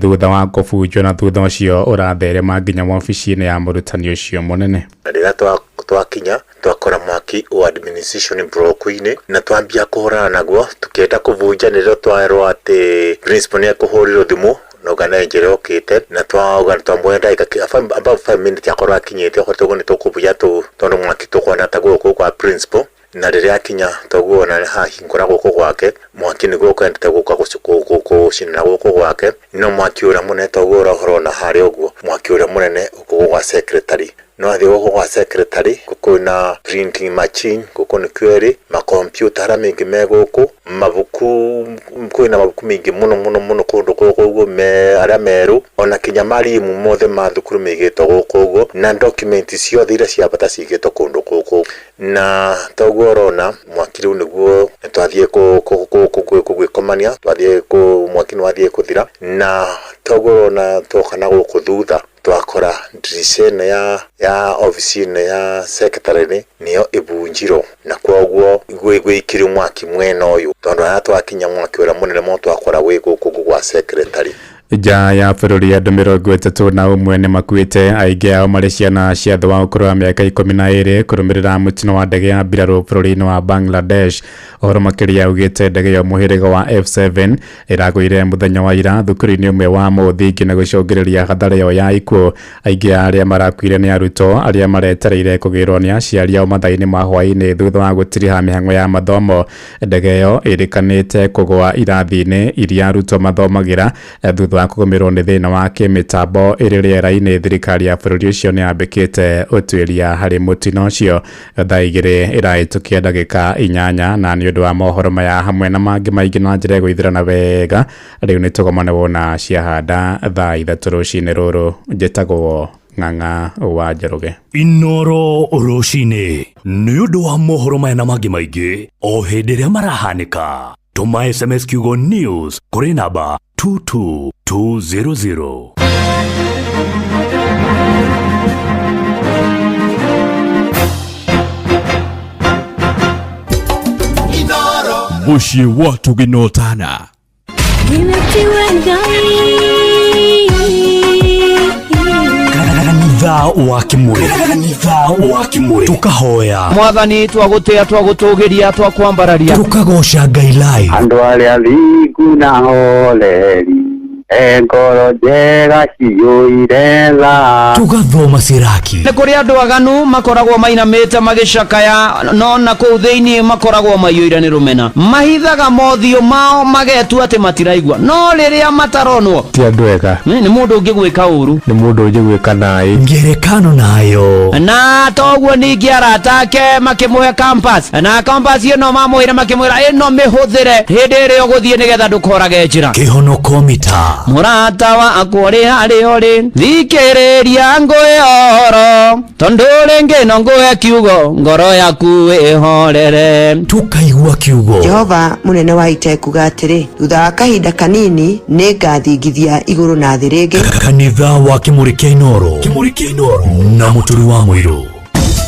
thutha wa kũbunjwo, na thutha ũcio ũratherema nginya wabici-inĩ ya mũrutani ũcio mũnene. Na rĩrĩa twakinya twakora mwaki wa administration block-inĩ na twambia kũhũrana naguo tukienda kũbunja, nĩrĩo twerwo atĩ principal nĩ ekũhũrĩrwo thimũ noga na njĩra okĩte, na twauga twamwoya ndagĩka about 5 minutes akorwo akinyĩte okorwo tũguo nĩ tũkũbunja tondũ mwaki tũkuona ta gũkũ kwa principal. Na rĩrĩa akinya toguo ona hahingũra gũkũ gwake Mwaki nĩguo ũkwendete gũka gũcinĩra gũkũ gwake, no mwaki ũrĩa mũnene toguo ũrona harĩa ũguo, mwaki ũrĩa mũnene ũkũ gwa secretary. No athiĩ gũkũ gwa secretary, kwĩna printing machine gũkũ nĩkuo ĩrĩ, makompiuta harĩa maingĩ me gũkũ, mabuku, kwĩna mabuku maingĩ mũno mũno mũno kũndũ gũkũ ũguo me arĩa merũ, ona kinya marimu mothe ma thukuru maigĩtwo gũkũ ũguo, na document ciothe iria cia bata cigĩtwo kũndũ gũkũ. Na toguo ũrona mwaki rĩu nĩguo twathiĩ gwĩkomania, twathiĩ mwaki nĩ wathiĩ kũthira, na toguo ũrona twoka na gũkũ thutha twakora ndirica ĩno ya obici ĩno ya secretary nĩyo ĩbunjirwo, na koguo gwĩkĩrio mwaki mwena ũyũ, tondũ harĩa twakinya mwaki ũrĩa mũnene mũno twakora wĩ gũkũ gwa secretary. Nja ya bũrũri andũ 31 nĩ makuĩte, aingĩ ao marĩ ciana cia thĩ wa ũkũrũ wa mĩaka 12 kũrũmĩrĩra mũtino wa ndege ya mbirarũ bũrũri-inĩ wa Bangladesh. Ũhoro makĩria augĩte ndege ĩyo mũhĩrĩga wa F7 ĩragũire mũthenya wa ira thukuru-inĩ ũmwe wa mũthingi na gũcũngĩrĩria hathara ĩyo ya ikuũ. Aingĩ a arĩa marakuire nĩ arutwo arĩa maretereire kũgĩrwo nĩ aciari ao mathaa-inĩ ma hwaĩ-inĩ thutha wa gũtiriha mĩhang'o ya mathomo. Ndege ĩyo ĩrĩkanĩte kũgũa irathi-inĩ iria arutwo mathomagĩra thutha wa kũgũmĩrwo nĩ thĩna wa kĩmĩtambo ĩrĩ rĩera-inĩ. Thirikari ya bũrũri ũcio nĩ yambĩkĩte ũtuĩria harĩ mũtino ũcio. Thaa 2 ĩrahĩtũkia ndagĩka 8, na nĩ ũndũ wa mohoro maya hamwe na mangĩ maingĩ na njĩra ĩgũithĩrana wega, rĩu nĩ tũgomane wona ciahanda thaa 3 rũcinĩ rũrũ. Njĩtagwo Ng'ang'a wa Njoroge. Inoro rũcinĩ nĩ ũndũ wa mohoro maya na mangĩ maingĩ o hĩndĩ ĩrĩa marahanĩka. Tũma SMS kiugo news kũrĩ namba 22200. Mũciĩ wa tũgĩnotana. Kanitha wa Kimuri, kanitha wa Kimuri, tukahoya Mwathani, twagũtĩa, twagũtũgĩria, twakwambararia, tukagoca Ngai live. Andũ arĩa thingu na hooreri, e ngoro njega ciyũire tha. Tugathoma siraki. Nĩ kũrĩ andũ aganu makoragwo mainamĩte magĩcakaya, no na kũu thĩinĩ makoragwo maiyũire nĩ rũmena. Mahithaga mothiũ mao magetua atĩ matiraigua, no rĩrĩa mataronwo ti andũ ega, nĩ mũndũ ũngĩgwĩka ũru, nĩ mũndũ ũngĩgwĩka naĩ, ngerekano nayo. Na toguo ningĩ arata ake makĩmũhe compass, na compass ĩno mamũheire makĩmwĩra ĩno mĩhũthĩre hĩndĩ ĩrĩa ũgũthiĩ nĩgetha ndũkorage njĩra. Kĩhonoko mita. Mũrata wakwa ũrĩ harĩa ũrĩ, thikĩrĩria ngũhe ũhoro, tondũ rĩngĩ no ngũhe kiugo, ngoro yaku ĩhorere. Tukaigua kiugo. Jehova mũnene wa ita ekuga atĩrĩ, thutha wa kahinda kanini nĩ ngathingithia igũrũ na thĩ rĩngĩ. Kanitha wa Kimuri kĩa Inoro, Kimuri kĩa Inoro na Mũturi wa Mũirũ.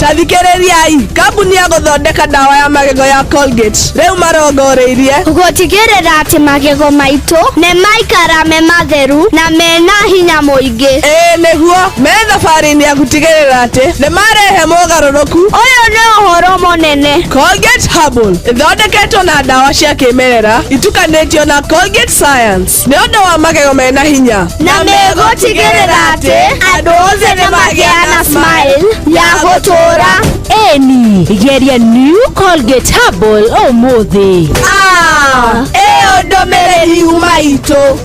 Tathikĩrĩriai, kambuni ya gũthondeka ndawa ya magego ya Colgate rĩu marongoreirie gũtigĩrĩra atĩ magego maitũ nĩ maikara me matheru na mena hinya mũingĩ. Ĩĩ nĩguo, me thabarĩ-inĩ ya gũtigĩrĩra atĩ nĩ marehe mogarũrũku. Ũyũ nĩ ũhoro mũnene. Colgate Herbal ĩthondeketwo na ndawa cia kĩmerera itukanĩtio na Colgate Science nĩ ũndũ wa magego mena hinya, na megũtigĩrĩra atĩ andũ othe nĩ magĩa na smile ya gũtũũra. Eni, geria New Colgate Herbal ũmũthĩ. Ĩyo ndũmĩrĩri yuma itũ.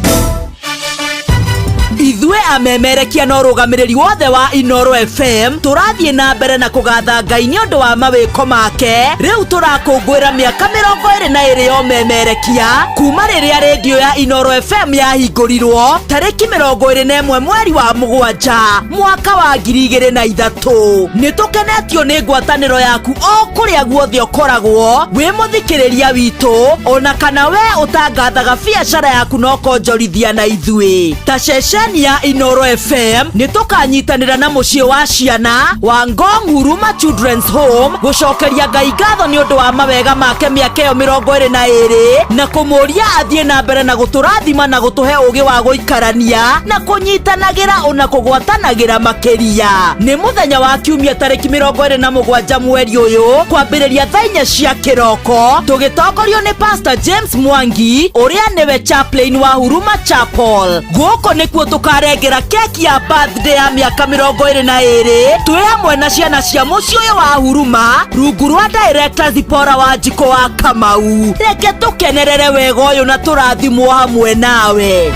Ithuĩ amemerekia na ũrũgamĩrĩri wothe wa Inoro FM tũrathiĩ na mbere na kũgatha Ngai nĩ ũndũ wa mawĩko make. Rĩu tũrakũngũĩra mĩaka 22 ya ũmemerekia kuma rĩrĩa rĩndiũ ya Inoro FM yahingũrirwo tarĩki 21 mweri wa 7 mwaka wa 2003. Nĩ tũkenetio nĩ ngwatanĩro yaku o kũrĩa guothe ũkoragwo wĩ mũthikĩrĩria witũ, ona kana we ũtangathaga biacara yaku na ũkonjorithia na ithuĩ. Ta ceceni ya Inoro FM nĩ tũkanyitanĩra na mũciĩ wa ciana wa Ngong Huruma Children's Home gũcokeria Ngai ngatho nĩ ũndũ wa mawega make mĩaka ĩyo 22 na kũmũria athiĩ na mbere na gũtũrathima na gũtũhe ũgĩ wa gũikarania na kũnyitanagĩra ona kũgwatanagĩra makĩria. Nĩ mũthenya wa kiumia tarĩki 27 mweri ũyũ kwambĩrĩria thaa 4 cia kĩroko tũgĩtongorio nĩ Pastor James Mwangi ũrĩa nĩwe chaplain wa Huruma Chapel. Gũkũ nĩkuo tũka tũkarengera keki ya birthday ya mĩaka 22 twĩ hamwe na ciana cia mũciĩ ũyũ wa Huruma rungu rwa director Zipora wa Njiko wa Kamau. Reke tũkenerere wega ũyũ na tũrathimwo hamwe nawe.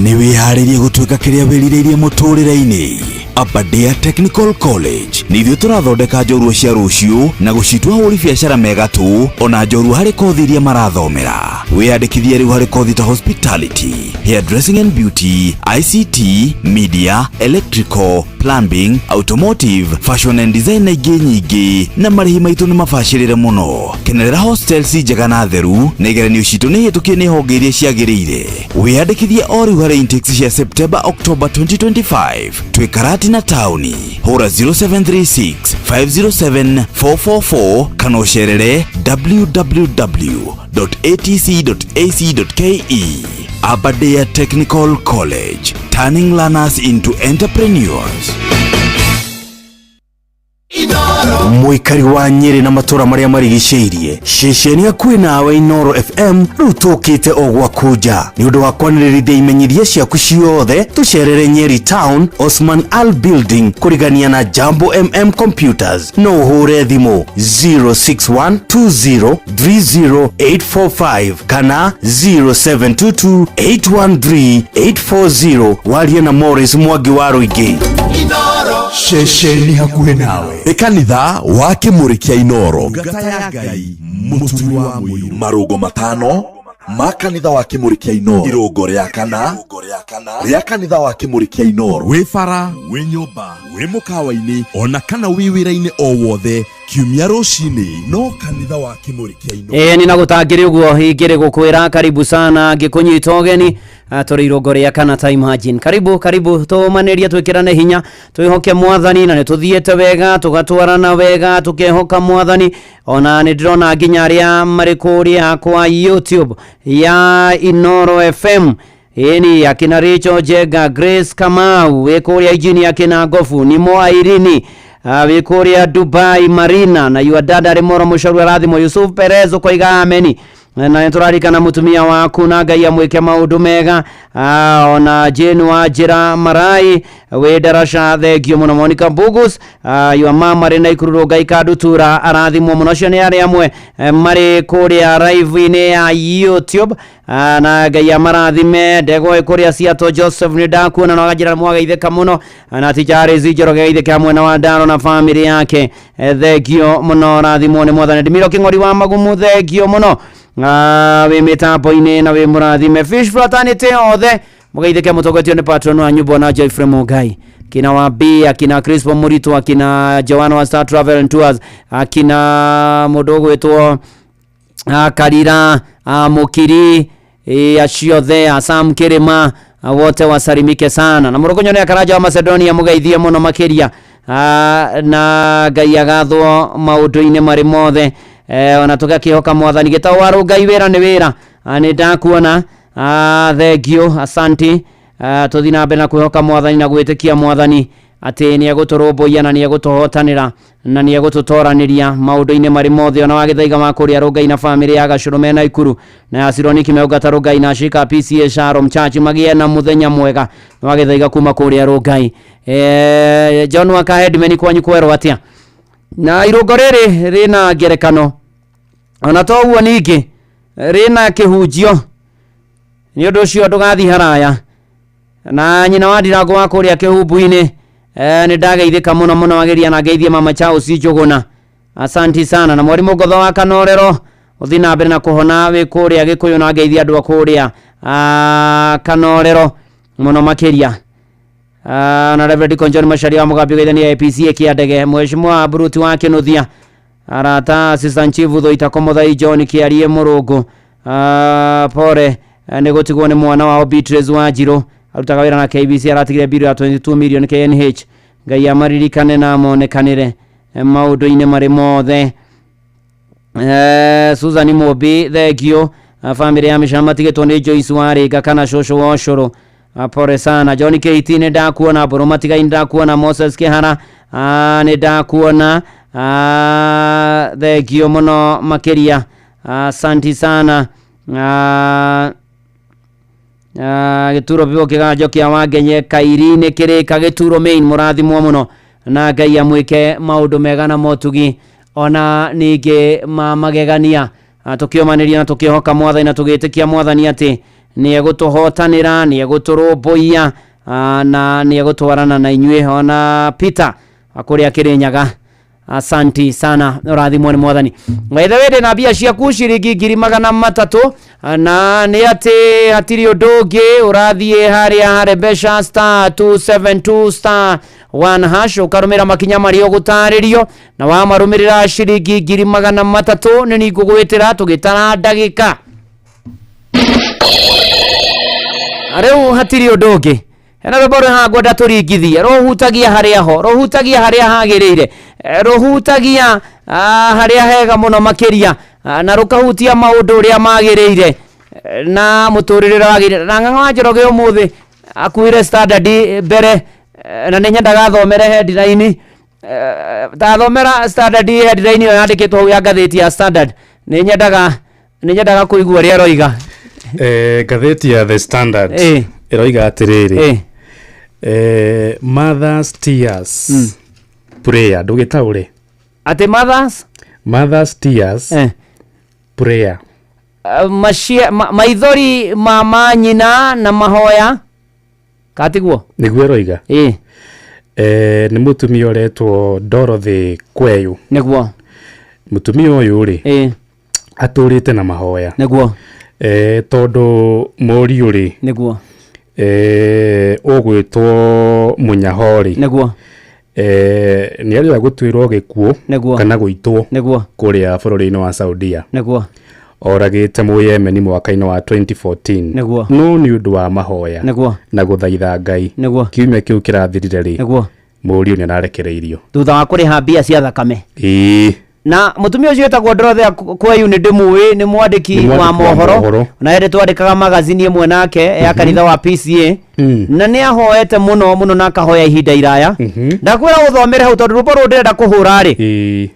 Nĩ wĩharĩirie gũtuĩka kĩrĩa wĩrirĩirie mũtũrĩre-inĩ? Aberdare Technical College nĩ ithuĩ tũrathondeka njorua cia rũciũ na gũcitua hũri biacara megatũ ona njorua harĩ kothi iria marathomera. Wĩyandĩkithie rĩu harĩ kothi ta hospitality, hairdressing and beauty, ICT, media, electrical, plumbing, automotive, fashion and design na ingĩ nyingĩ, na marĩhi maitũ nĩ mabacĩrĩre mũno. Kenerera hostels njega na theru, na igeranio citũ nĩ hĩtũkie nĩ honge iria ciagĩrĩire. Wĩyandĩkithie o rĩu harĩ intakes cia September October 2025. Twĩ Karatina taũni. Hũra 0736 507 444 kana ũcerere www.atc.ac.ke. Aberdare Technical College, turning learners into entrepreneurs. Mũikari wa Nyĩrĩ na matũra marĩa marigicĩirie, ceceni hakuhĩ nawe Inoro FM rĩu tũkĩte o gwaku nja nĩ ũndũ wa kwanĩrĩrithia imenyithia ciaku ciothe. Tũcerere Nyeri Town, Osman Al Building, kũrigania na Jambo MM Computers. No ũhũre thimũ 0612030845 kana 0722813840 warie na Morris Mwangi wa Rũingĩ. Ceceni hakuhĩ nawe nĩ kanitha wa Kĩmũrĩ kĩa Inoro. Ngata ya Ngai mũturi wa mũiru. Marũngo matano ma kanitha wa Kĩmũrĩ kĩa Inoro. Irũngo rĩa kana rĩa kanitha wa Kĩmũrĩ kĩa Inoro. Wĩ bara, wĩ nyũmba, wĩ mũkawa-inĩ, ona kana wĩ wĩra-inĩ o wothe, kiumia rũcinĩ no kanitha wa Kĩmũrĩ kĩa Inoro. Ĩĩ nĩ na gũtangĩrĩ ũguo ingĩrĩ gũkwĩra karibu sana ngĩkũnyita ũgeni. Tũrĩ irũngo rĩa kana ta imagine. Karibu karibu, tũmanĩrie, twĩkĩrane hinya, twĩhoke mwathani, na nĩ tũthiĩte wega, tũgatwarana wega, tũkehoka mwathani. Ona nĩ ndĩrona nginya arĩa marĩ kũrĩa kwa YouTube ya Inoro FM. Ĩni akina Rachel Jenga, Grace Kamau wĩ kũrĩa Injini, akina Ngobu Nimo, Airini wĩ kũrĩa Dubai Marina, na yua dada Rimoro Mũcaru arathimwo, Yusuf Perez ũkoiga ameni, na nĩ tũrarikana mũtumia waku na Ngai amwĩke maũndũ mega. Ona Jane wa Njĩra Marai wĩ Darasha, thengio mũno. Monica Bugus, yua mama marĩ na Ikuru Ngai Kandutura arathimwo mũno. Acio nĩ arĩa amwe marĩ kũrĩa live-inĩ ya YouTube, na Ngai amarathime. Ndegwa kũrĩa Seattle, Joseph nĩ ndakuona na waganjĩra mwagaithĩka mũno, na Ticha Njoroge geithĩka mwena wa Ndaro na family yake. Thengio mũno, rathimwo nĩ mwathani. Ndimiro Kĩng'ori wa Magumu, thengio mũno, wĩ mĩtambo-inĩ na wĩ mũrathime. Fish Fraternity othe mũgeithĩke mũtongoretio nĩ patron wanyu Bwana Joyfrey Mungai, akina Wabi, akina Crispo Muritu, akina Joanna wa Star Travel and Tours, akina mũndũ ũgwĩtwo Karira, Mukiri, acio othe, Sam Kirima, wote wasalimike sana. Na mũrũkũnyo nĩ akaraja wa Macedonia, mũgeithie mũno makĩria, na Ngai agathwo maũndũ-inĩ marĩ mothe. Ona tũgakĩhoka mwathani gĩtao wa Rũngai, wĩra nĩ wĩra. Nĩ ndakuona, thengio, asanti. Tũthiĩ na mbere na kwĩhoka mwathani na gwĩtĩkia mwathani atĩ nĩ egũtũrũmbũiya na nĩ egũtũhotanĩra na nĩ egũtũtoranĩria maũndũ-inĩ marĩ mothe. Ona wagĩthaiga wa kũrĩa Rũngai na bamĩrĩ ya Gacũrũ mena Ikuru na ya Sironi Kimeũngata Rũngai na Shika PCA Shalom Church magĩe na mũthenya mwega. Wagĩthaiga kuma kũrĩa Rũngai. John wa Headman, kwanyu kwerwo atĩa? Na irũngo rĩrĩ rĩna ngerekano, ona to ũguo ningĩ rĩna kĩhunjio, nĩ ũndũ ũcio ndũgathiĩ haraya. Na nyina wa Ndirango wa kũrĩa kĩhumbu-inĩ, nĩ ndageithĩka mũno mũno ageria na ngeithie mama Charles Njũgũna, asanti sana. Na mwarimũ Ngotho wa Kanorero, ũthiĩ na mbere na kũhona wĩ kũrĩa Gĩkũyũ, na ngeithie andũ a kũrĩa Kanorero mũno makĩria. Na Reverend Konjon Macharia wa Mũgambi Geithania APC Kĩandege, Mheshimiwa Bruti wa Kĩnuthia, arata Assistant Chief Thuita Komothai John Kĩarie Mũrũngũ, pore nĩ gũtigwo nĩ mwana wao Beatrice Wanjirũ, arutaga wĩra na KBC, aratigire biru ya 22 million KNH. Ngai amaririkane na amonekanĩre maũndũ-inĩ marĩ mothe. Susan Mobi, thengio. Family ya Mĩcama matigĩtwo nĩ Joyce Warĩnga kana cũcũ wa ũcũrũ, pore sana. John KT nĩ ndakuona, Mbũrũ Matigai nĩ ndakuona, Moses Kĩhara, nĩ ndakuona, thengio mũno makĩria, asanti sana. Gĩturo biũ kĩganjo kĩa Wangenye Kairi-inĩ kĩrĩka Gĩturo main, mũrathimwo mũno na Ngai amwĩke maũndũ mega na motugi ona ningĩ ma magegania. Tũkĩũmanĩria na tũkĩhoka Mwathani na tũgĩtĩkia Mwathani atĩ nĩ egũtũhotanĩra, nĩ egũtũrũmbũiya, na nĩ egũtwarana na inyuĩ. Ona Peter kũrĩa Kĩrĩnyaga, asanti sana, ũrathimwo nĩ Mwathani. By the way, ndĩna mbia ciaku ciringi 300,000, na nĩ atĩ hatirĩ ũndũ ũngĩ, ũrathiĩ harĩa harĩ mbeca star 272 star 1 hash, ũkarũmĩra makinya marĩa ũgũtarĩrio, na wamarũmĩrĩra ciringi 300,000 nĩ ningũgwĩtĩra tũgĩtara ndagĩka. Rĩu hatirĩ ũndũ ũngĩ, hena rwĩmbo rwĩ haha ngwenda tũringithie, rũhutagia harĩa ho, rũhutagia harĩa hagĩrĩire, rũhutagia harĩa hega mũno makĩria, na rũkahutia maũndũ ũrĩa magĩrĩire, na mũtũrĩre ũrĩa wagĩrĩire. Na Ng'ang'a wa Njoroge ũmũthĩ akuire Standard mbere, na nĩ nyendaga thomere headline. Tathomera Standard headline ĩyo yandĩkĩtwo hau ya ngathĩti ya Standard, nĩ nyendaga kũigua ũrĩa aroiga. Ngathĩti ya The Standard ĩroiga atĩrĩrĩ, mothers tears prayer, ndũgĩtaũre. Atĩ mothers Mothers tears prayer. Maithori ma manyina na mahoya, katiguo? Nĩguo ĩroiga. Nĩ mũtumia ũretwo Dorothy Kweyu. Nĩguo. Mũtumia ũyũ rĩ, atũrĩte na mahoya. Nĩguo. Tondũ mũriũ rĩ, Nĩguo. Ũgwĩtwo Mũnyaho rĩ, Nĩguo. Nĩ arĩoya gũtuĩrwo gĩkuũ. Nĩguo. Kana gũitwo. Nĩguo. Kũrĩa bũrũri-inĩ wa Saudia. Nĩguo. Oragĩte Mũyemeni mwaka-inĩ wa 2014. Nĩguo. No nĩ ũndũ wa mahoya Nĩguo. na gũthaitha Ngai, Nĩguo. kiumia kĩu kĩrathirire rĩ, Nĩguo. Mũriũ nĩ ararekereirio thutha wa kũrĩha mbia cia thakame. Ĩĩ. Na mũtumia ũcio wĩtagwo Dorothea Kweyu nĩ ndĩmũĩ, nĩ mwandĩki Nĩ mwandĩki wa wa mohoro, mohoro. na hĩndĩ twandĩkaga magazini ĩmwe nake ya kanitha wa PCA, na nĩ ahoete mũno mũno na akahoya ihinda iraya. Ndakwĩra ũthomere hau tondũ rwĩmbo rũrũ ndĩrenda kũhũra rĩ,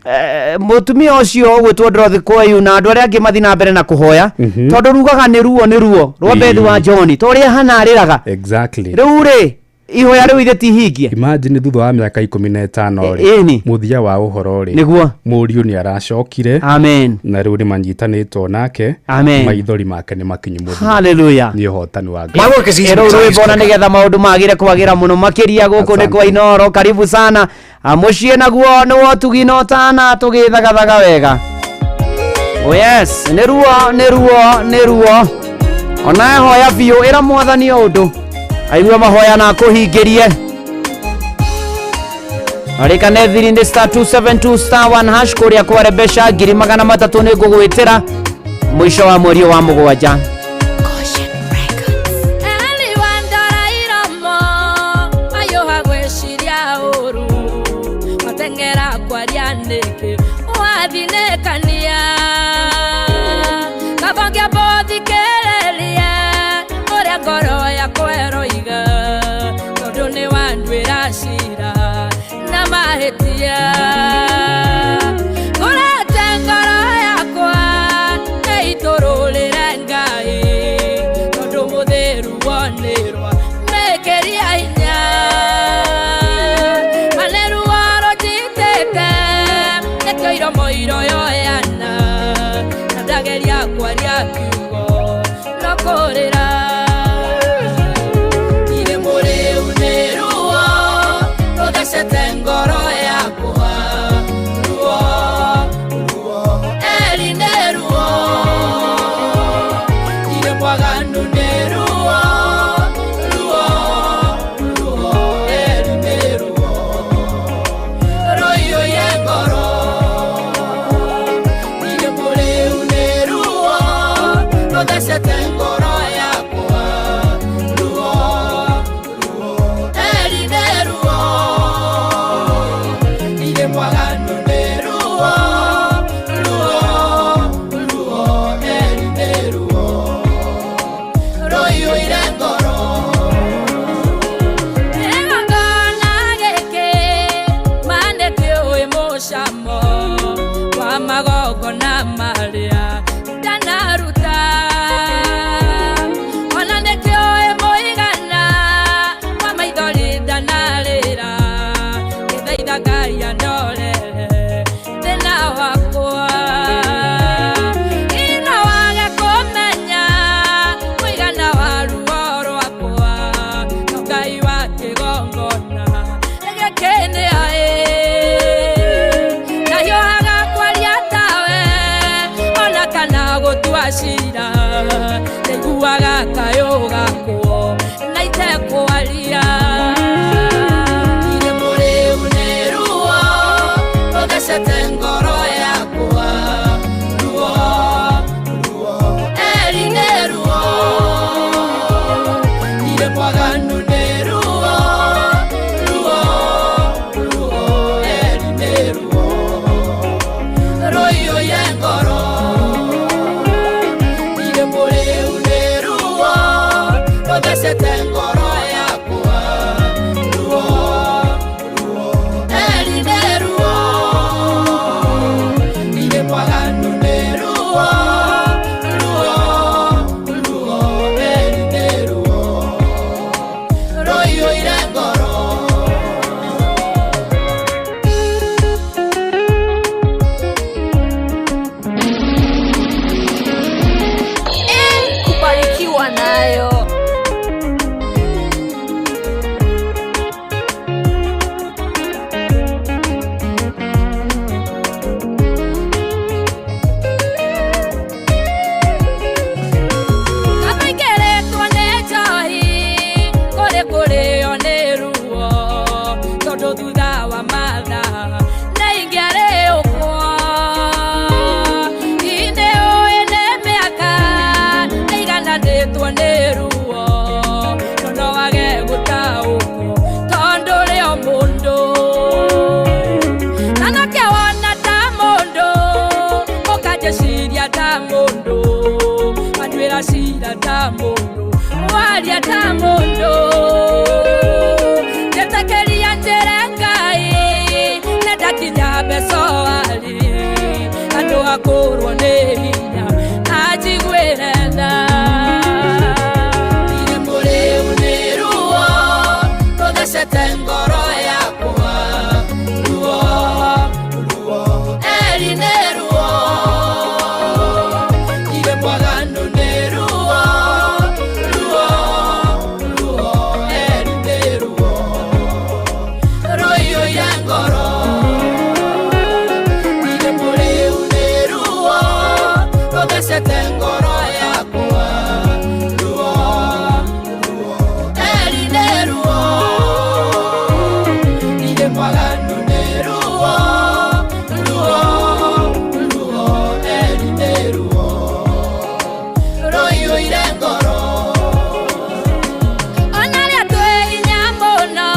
mũtumia ũcio ũgwĩtwo Dorothy Kweyu na andũ arĩa angĩ mathiĩ na mbere na kũhoya, tondũ rugaga nĩ ruo, nĩ ruo rwa Bethi wa John, ta ũrĩa hana arĩraga. Rĩu rĩ, ihoya rĩu ithe ti hingie. Imagine thutha wa mĩaka 15 rĩ, Ĩni. Mũthia wa ũhoro rĩ, Nĩguo. Mũriũ nĩ aracokire. Amen. Na rĩu nĩ manyitanĩtwo nake. Amen. Maithori make nĩ makinyu mũthia. Hallelujah. Nĩ ũhotani wa Ngai. Ĩrũ rwĩmbo na nĩgetha maũndũ magĩre kwagĩra mũno makĩria gũkũ nĩ kwa Inoro. Karibu sana. Mũciĩ naguo nĩ wotugi no tana tũgĩthagathaga wega. Oh yes, nĩ ruo, nĩ ruo, nĩ ruo. Ona hoya biũ, ĩra Mwathani o ũndũ aigue mahoya na akũhingĩrie. Arĩkane thiri nĩ star 272 star 1 hash kũrĩa kware mbeca 300,000 nĩ ngũgwĩtĩra mũico wa mweri ũyũ wa mũgwanja. Eliwandora iromo mayũha gwĩciria ũru mateng'era kwaria nĩkĩ wathinĩkania kaba ngĩambothikĩrĩrie ũrĩa ngoro yakwa ĩroiga tondũ nĩ wanduĩra cira na mahĩtia ngũrete ngoro yakwa ĩitũrũrĩre Ngai tondũ mũthĩru wonĩrwa mĩkĩria hinya maneruo rũnjitĩte nĩkĩo iromo iroyoyana na ndageria kwaria kiugo no kũrĩra irĩ mũrĩu nĩ ruo rũthecete ngoro yakwa ruo ruo eri nĩ ruo irĩ mwaganu nĩ ruo ruo ruo eri nĩ ruo rũiyũire ngoro irĩ mũrĩu nĩ ruo rũthecete ngoro yakwa ruo ruo eri nĩ ruo irĩ Ndagũthaitha Ngai andorere thĩna wakwa. Ino wage kũmenya mũigana wa ruo rwakwa, no Ngai wa kĩgongona gĩkĩ nĩ aĩ. Ndahiũhaga kwaria tawe ona kana gũtua cira, ndaiguaga kayũ gakwo na itekwaria. Irĩ mũrĩu nĩ ruo rũthecete ngoro yakwa, ruo ruo eri nĩ ruo. Irĩ mwaganu nĩ ruo ruo ruo eri nĩ ruo rũiyũire ngoro. Irĩ mũrĩu nĩ ruo rũthecete ngoro yakwa, ruo ruo eri nĩ ruo. Irĩ mwaganu nĩ ruo ruo ruo eri nĩ ruo rũiyũire ngoro. Kubarikiwa nayo. Kamaingĩrĩtwo nĩ njohi kũrĩ kũrĩo nĩ ruo, tondũ thutha wa mathaa nĩ ingĩarĩũkwo. Inĩ ũĩ nĩ mĩaka ĩigananĩtwo nĩ ruo, no no wage gũtaũkwo tondũ ũrĩ o mũndũ. Na nokĩo wona ta mũndũ ũkanjĩciria ta mũndũ, anduĩra cira ta mũndũ, waria ta mũndũ. Njĩtĩkĩria njĩre Ngai nĩndakinya mbecoarĩ, andũ akũrwo nĩ hinya anjiguĩre tha. Irĩ mũrĩu nĩ ruo rũthecete ngoro yakwa, ruo ruo eri nĩ ruo. Irĩ mwaganu nĩ ruo ruo ruo eri nĩ ruo rũiyũire ngoro. Irĩ mũrĩu nĩ ruo rũthecete ngoro yakwa, ruo ruo eri nĩ ruo. Irĩ mwaganu nĩ ruo ruo ruo eri nĩ ruo rũiyũire ngoro. Ona rĩa twĩ hinya mũno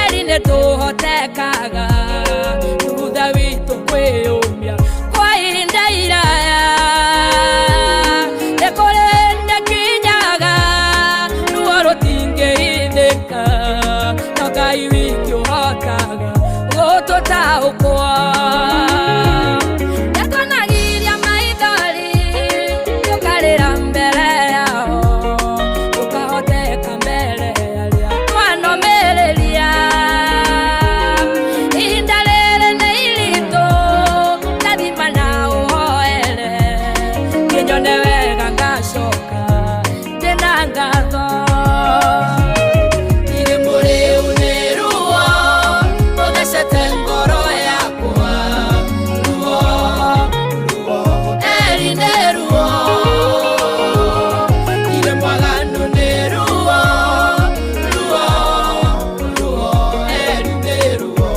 eri nĩ tũhotekaga, thutha witũ kwĩyũmia kwa ihinda iraya. Nĩ kũrĩ nĩkinyaga ruo rũtingĩhithĩka, no Ngai wiki ũhotaga gũtũtaũkwo. Nĩtwonagiria maithori tũkarĩra mbere yao, tũkahoteka mbere arĩa twanomĩrĩria. Ihinda rĩrĩ nĩ iritũ, ndathima na ũhoere, kĩnyone wega ngacoka ndĩna ngatho. Irĩ mũrĩu nĩ ruo rũthecete ngoro yakwa, ruo ruo eri nĩ ruo. Irĩ mwaganu nĩ ruo ruo ruo eri nĩ ruo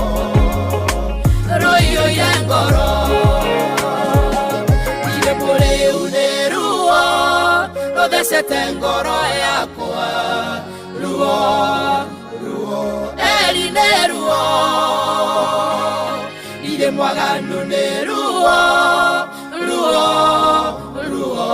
rũiyũire ngoro. Irĩ mũrĩu nĩ ruo rũthecete ngoro yakwa, ruo ruo eri nĩ ruo. Irĩ mwaganu nĩ ruo ruo ruo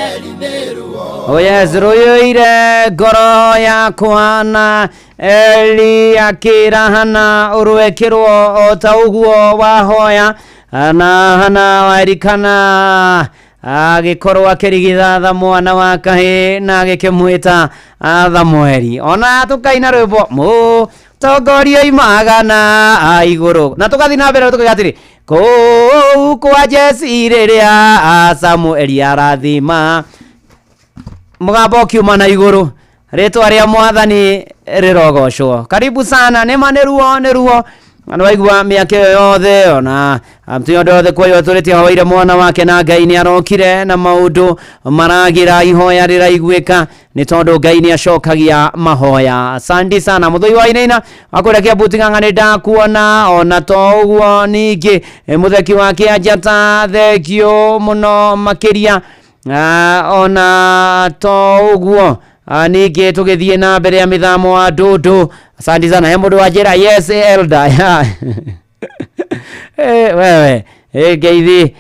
eri nĩ ruo. Oh yes, rũiyũire ngoro yakwa na Eli akĩra Hana ũrwekĩrwo o ta ũguo wahoya, na Hana wa Elikana agĩkorwo akĩrigithatha mwana wa kahĩ na agĩkĩmwĩta Thamweri. Ona tũkaina rwĩmbo Tongorio imagana a igũrũ. Na tũgathiĩ na mbere tũkauga atĩrĩ, kũu kwa Jesi rĩrĩa Samueli arathima. Mũgambo ũkiuma na igũrũ. Rĩtwa rĩa mwathani rĩrogocwo. Karibu sana, nĩma nĩ ruo nĩ ruo. Na nĩwaigua mĩaka ĩyo yothe ona mtunya ũndũ yothe kwa tũrĩtie hoire mwana wake na Ngai nĩ arokire na maũndũ maragira ihoya rĩraiguĩka nĩ tondũ Ngai nĩ acokagia mahoya. Asante sana mũthũi wa inaina wakũrĩa Kĩambu Ng'ang'a nĩ ndakuona ona to ũguo ningĩ mũtheki wa Kĩanjata thengio mũno makĩria. Ona to ũguo ningĩ tũgĩthiĩ na mbere ya mĩthamo wa ndũndũ. Asante sana he mũndũ wa njĩra yes elder. Wewe ngeithi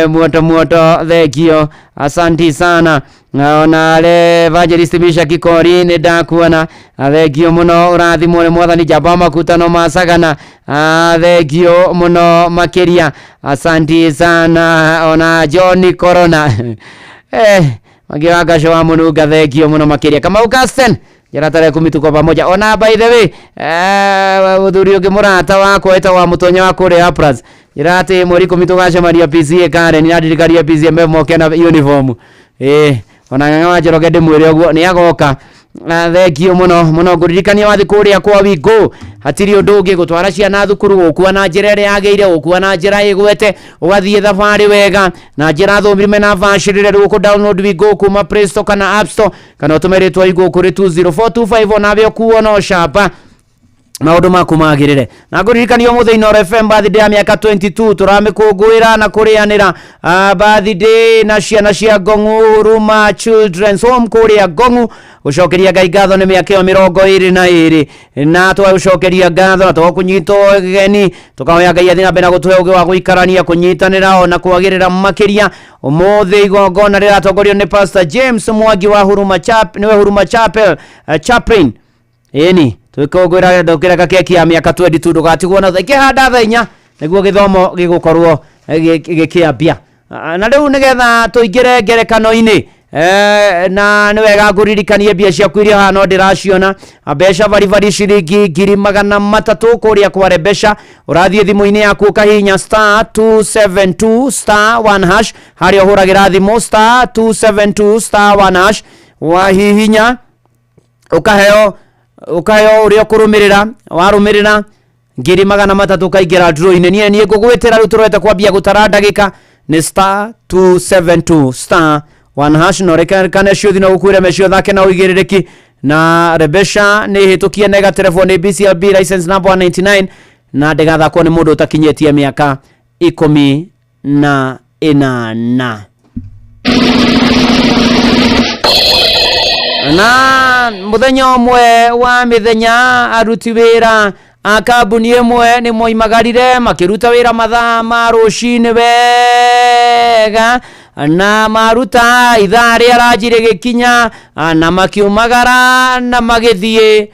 muoto muoto thengio asante sana. Ona le evangelist Misha Kikori nĩ ndakuona thengio mũno ũrathimwo nĩ mwathani njamba makutano macagana thengio mũno makĩria asante sana. Ona John Corona Mwangi wa Ngaco wa Mũnunga thengio mũno makĩria. Kamau Casten njĩra tarehe 10 tuko pamoja. Ona by the way mũthuri ũngĩ mũrata wakwa wĩtagwo wa Mũtonya wa kũrĩa Uplands njĩra atĩ mweri 10 tũgacemania PCA Karen nĩandirikaria PCA memoke na uniform. Ona Ng'ang'a wa Njoroge ndĩmwĩre ũguo nĩ agoka. Thengio mũno mũno ngũririkania wathi kũrĩa kwa Wingo hatirĩ ũndũ ũngĩ gũtwara ciana thukuru gũkua na njĩra ĩrĩa yagĩrĩire gũkua na njĩra ĩgwete ũgathiĩ thabarĩ wega na njĩra thũmime na bacĩrĩre. Rĩu ũkũ download Wingo kuma Play Store kana App Store kana ũtũme rĩtwa Wingo kũrĩ 20425 onawe ũkuo no camba maũndũ maku magĩrĩre. Na ngũririkania ũmũthĩ Inooro FM birthday ya mĩaka 22 tũramĩkũngũĩra na kũrĩanĩra birthday na ciana cia Ngong'u Huruma Children's Home kũrĩa Ngong'u gũcokeria Ngai ngatho nĩ mĩaka ĩyo 22 na twagũcokeria ngatho na twakũnyita ũgeni tũkahoya Ngai athiĩ na mbere na gũtũhe ũgĩ wa gũikarania kũnyitanĩra ona kwagĩrĩra makĩria. Ũmũthĩ igongona rĩratongorio nĩ Pastor James Mwangi wa Huruma Chapel nĩwe Huruma Chapel chaplain. Ĩni twĩkũngũĩra ndũkĩreka keki ya mĩaka 22 ndũgatigwo na ikĩhanda thaa 4 nĩguo gĩthomo gĩgũkorwo gĩkĩambia. Na rĩu nĩgetha tũingĩre ngerekano-inĩ na nĩ wega ngũririkanie mbia ciaku iria haha no ndĩraciona mbeca baribari ciringi 300,000 kũrĩa kwa Rebesha. Ũrathiĩ thimũ-inĩ yaku ũkahihinya star 272 star 1 hash harĩa ũhũragĩra thimũ star 272 star 1 hash wahihinya ũkaheo ũrĩa ũkũrũmĩrĩra warũmĩrĩra 300,000 ũkaingĩra draw-inĩ. Niĩ ngũgwĩtĩra rĩu tũrorete kwambia gũtara ndagĩka nĩ star 272 star 1 hash no rekane ciũthi no gũkwĩre mecio thake na ũigĩrĩrĩki na Rebesha nĩ hĩtũkie na ĩgaterебwo nĩ BCLB license number 199 na ndĩgathakwo nĩ mũndũ ũtakinyĩtie mĩaka 18. Na mũthenya ũmwe wa mĩthenya aruti wĩra a kambuni ĩmwe nĩ moimagarire makĩruta wĩra mathaa ma rũcinĩ wega na maruta ithaa rĩa ranji rĩgĩkinya na makiumagara na magĩthiĩ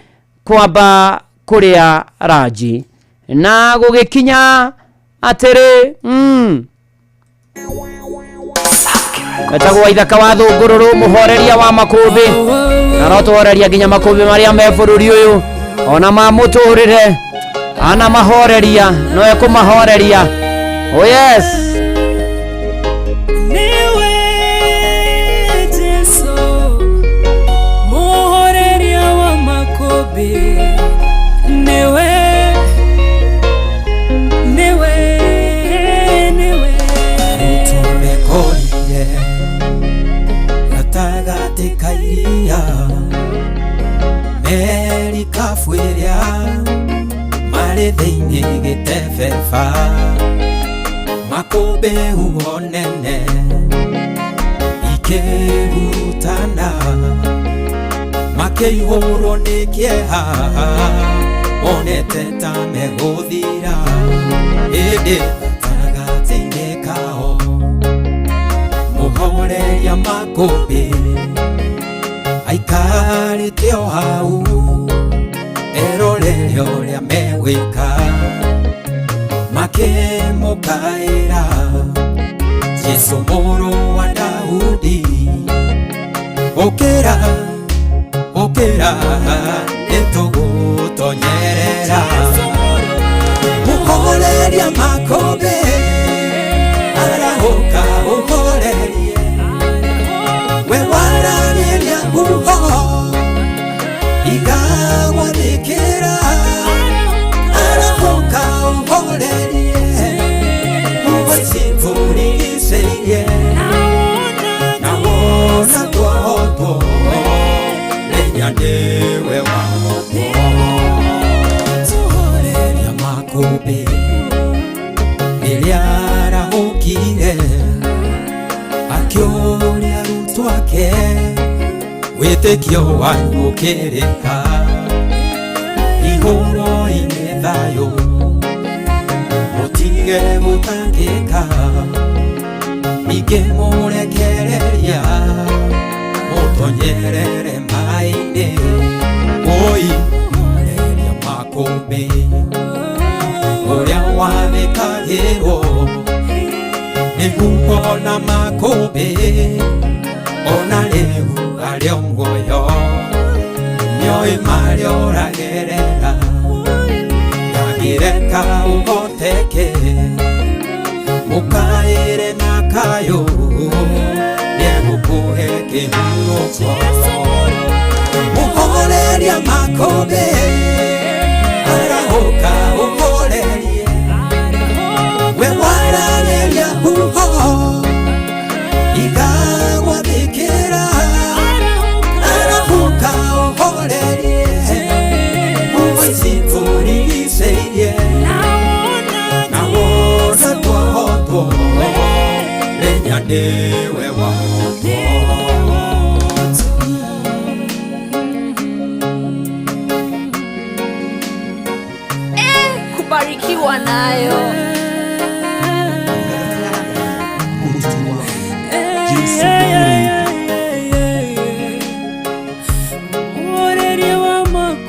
kwamba kũrĩa ranji na gũgĩkinya atĩrĩ etagwo Ithaka wa Thũngũrũrũ mũhoreria wa makũmbĩ na no tũhoreria nginya makũmbĩ marĩa me bũrũri ũyũ ona mamũtũrĩre ana mahoreria no ekũmahoreria. Oh yes. Niwe Jesu muhoreria wa makũmbĩ niwe niwe niwe Tumekorire gatagatĩ ka iria merikabu ĩrĩa marĩ thĩinĩ gĩtebeba makũmbĩ huho nene ikĩhutana makĩihũrwo nĩ kĩeha monete ta megũthira ĩndĩ gatagatĩ-inĩ kao mũhoreria makũmbĩ aikarĩte o hau erorere ũrĩa megwĩka makĩmũkaĩra Jesũ mũrũ wa Daudi ũkĩra ũkĩra nĩtũgũtoweka. Mũtonyerera Mũhoreria makũmbĩ Arahũka ũhorerie We waragĩria huho Ikagwathĩkĩra Arahũka ũhorerie Huho ici tũrigicĩirie Na wona twahotwo Menya nĩwe wahotwo Tũhoreria makũmbĩ Rĩrĩa arahũkire Akĩũria arutwo ake Wĩtĩkio wanyu ũkĩrĩ ha Igũrũ-inĩ thayũ Mũtige gũtangĩka Ningĩ mũrekereria Mũtonyerere maĩ-inĩ Oi, mũreria makũmbĩ Ũrĩa wathĩkagĩrwo Nĩ huho na makũmbĩ Ona rĩu arĩ o muoyo Nĩoĩ marĩa ũragerera Ndangĩreka ũhoteke Mũkaĩre na kayũ Nĩegũkũhe kĩhurũko Mũhoreria makũmbĩ Arahũka ũhorerie We waragĩria huho Ikagwathĩkĩra Arahũka ũhorerie Huho ici tũrigicĩirie Na wona twahotwo Menya nĩwe wahotwo Kubarikiwa nayo.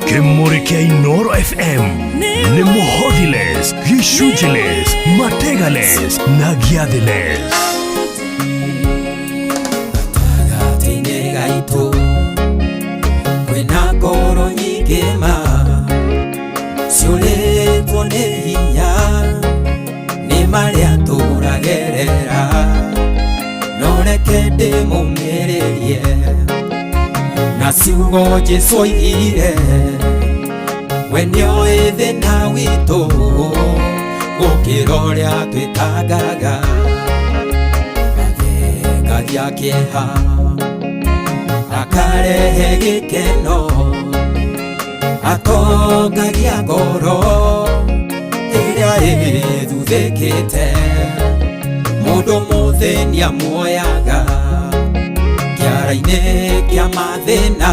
Kĩmũrĩ kĩa Inoro FM nĩ mũhothiles, gĩcunjĩles, mategales na gĩathĩles. Gatagatĩ-inĩ gaitũ kwĩna ngoro nyingĩ ma ciũrĩtwo nĩ hinya nĩ marĩa tũragerera no reke ndĩmũmĩrĩrie na ciugo Jesũ oigire we nĩoĩ thĩna witũ gũkĩra ũrĩa twĩtangaga athengagia kĩeha akarehe gĩkeno atongagia ngoro ĩrĩa ĩthuthĩkĩte mũndũ mũthĩni amuoyaga kĩara-inĩ kĩa mathĩna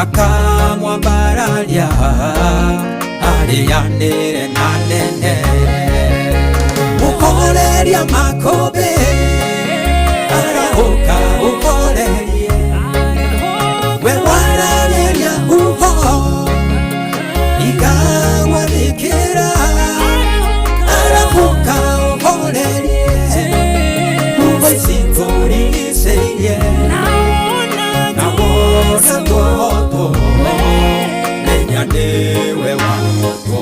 akamwambararia arĩanĩre na nene mũhoreria makũmbĩ arahũka ũhorerie we waragĩria huho ikagwathĩkĩra arahũka ũhorerie huho ici tũrigicĩirie na wona twahotwo menya nĩwe wahotwo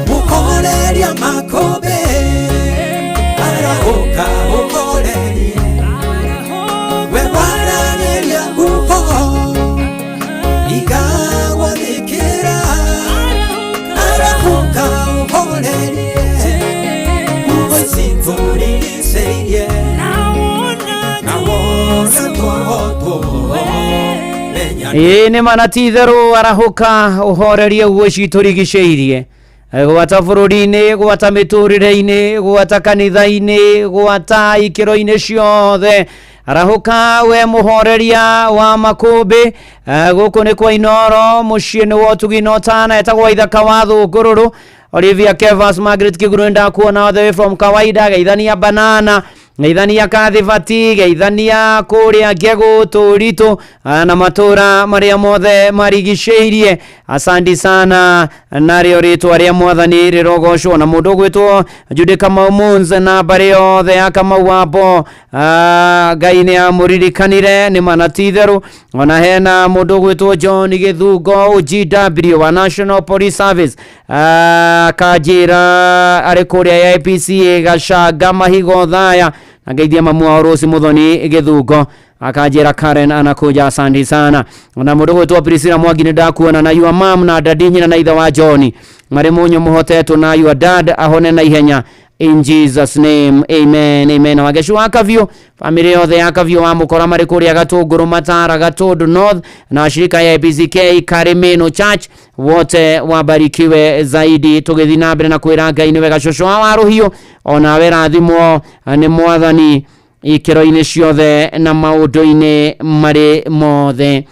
mũhoreria makũmbĩ arahũka ũhorerie we waragĩria huho ikagwathĩkĩra arahũka ũhorerie huho ici tũrigicĩirie na wona twahotwo menya Ĩĩ nĩ mana ti itherũ arahũka ũhorerie guo citũrigicĩirie gwata bũrũri-inĩ gwata mĩtũrĩre-inĩ gwata kanitha-inĩ gwata ikĩro-inĩ ciothe arahũka we mũhoreria wa makũmbĩ. Gũkũ nĩ kwa Inoro mũciĩ nĩ wa ũtugi na ũtana etagwo Ithaka wa Thũngũrũrũ. Olivia Kevas Margaret Kiguru ndakuona all the way from kawaida geithania banana. Geithania Kathibati, geithania kũrĩa Ngegũ Tũritũ na matũra marĩa mothe marigicĩirie. Asandi sana, narĩo rĩtwa rĩa mwathani rĩrogocwo. Na mũndũ ũgwĩtwo Judy Kamau Moons na mbarĩ yothe ya Kamau Wambo, Ngai nĩ amũririkanire nĩ mana ti itherũ. Ona hena mũndũ ũgwĩtwo John Gĩthungo GW wa National Police Service, kanjĩra arĩ kũrĩa APCA Gacanga Mahigo Thaya, na ngeithia mamu wao Rose Muthoni Gĩthungo, akanjĩra Karen anakuja, asante sana. Na mũndũ gwĩtwo Priscilla Mwangi nĩ ndakuona na your mom na daddy, nyina na ithe wa John marĩ mũnyũ mũhotetwo, na your dad ahone na ihenya in Jesus name, amen, amen. Wagecu wa Kaviũ, family yothe ya Kaviũ wa mũkora marĩ kũrĩa Gatũngũrũ Matara Gatũndũ North, na shirika ya APCK Karimeno Church wote wabarikiwe zaidi. Tũgĩthiĩ na mbere na kwĩra Ngai nĩ wega. Cũcũ wa Warũhiũ, onawe rathimwo nĩ mwathani ikĩro-inĩ ciothe na maũndũ-inĩ marĩ mothe.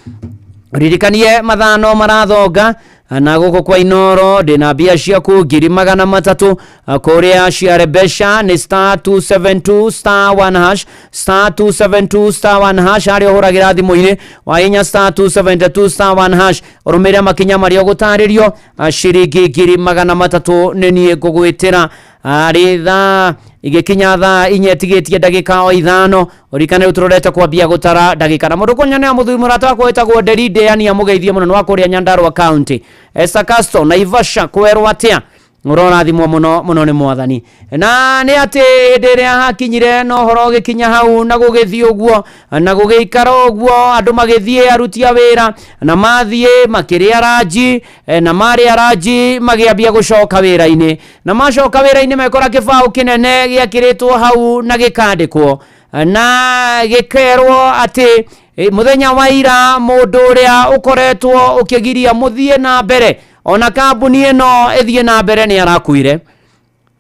Ririkanie mathano marathonga na gũkũ kwa Inoro ndĩna mbia ciaku 300,000 kũrĩa ciare mbeca nĩ star 272 star 1 hash, star 272 star 1 hash. Harĩa ũhũragĩra thimũ-inĩ wahinya star 272 star 1 hash, ũrũmĩrĩre makinya marĩa ũgũtarĩrio. Ciringi 300,000 nĩ niĩ ngũgwĩtĩra arĩ thaa igĩkinya thaa inya ĩtigĩtie ndagĩka o 5. Ũririkane rĩu tũrorete kwambia gũtara ndagĩka. Na mũndũ kũnyonera mũthuri mũrata wakwa wĩtagwo Nderi Ndĩani amũgeithie mũno, nĩ wa kũrĩa Nyandarua County. Esther Castro Naivasha, kwerwo atĩa? Ũrorathimwo mũno mũno nĩ mwathani. Na nĩ atĩ hĩndĩ ĩrĩa hakinyire na ũhoro ũgĩkinya hau na gũgĩthiĩ ũguo na gũgĩikara ũguo, andũ magĩthiĩ aruti a wĩra na mathiĩ makĩrĩa ranji, na marĩa ranji magĩambia gũcoka wĩra-inĩ, na macoka wĩra-inĩ mekora kĩbaũ kĩnene gĩakĩrĩtwo hau na gĩkandĩkwo na gĩkerwo atĩ mũthenya wa ira mũndũ ũrĩa ũkoretwo ũkĩgiria mũthiĩ na mbere ona kambuni ĩno ĩthiĩ na mbere nĩ arakuire,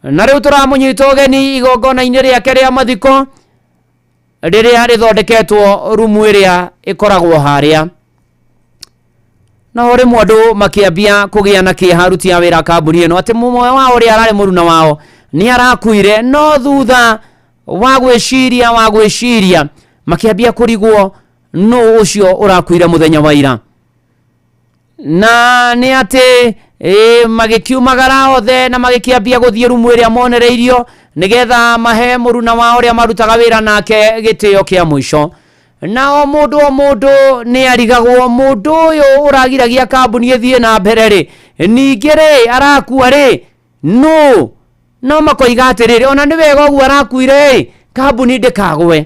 na rĩu tũramũnyita ũgeni igongona-inĩ rĩake rĩa mathiko rĩrĩa rĩthondeketwo rumu ĩrĩa ĩkoragwo harĩa. Na o rĩmwe andũ makĩambia kũgĩa na kĩeha aruti a wĩra kambuni ĩno atĩ mũmwe wao ũrĩa ararĩ mũruna wao nĩ arakuire, no thutha wa gwĩciria makĩambia kũrigwo nũ ũcio ũrakuire mũthenya wa ira. Na nĩ atĩ magĩkiumagara othe na magĩkĩambia gũthiĩ rumu ĩrĩa monereirio nĩgetha mahe mũruna wao ũrĩa marutaga wĩra nake gĩtĩo kĩa mũico. Na o mũndũ nĩ arigagwo mũndũ ũyũ ũragiragia kambuni ĩthiĩ na mbere rĩ, ningĩ rĩ arakua rĩ nũ? No makoiga atĩrĩrĩ, ona nĩ wega ũguo arakuire rĩ, kambuni ndĩkagwe.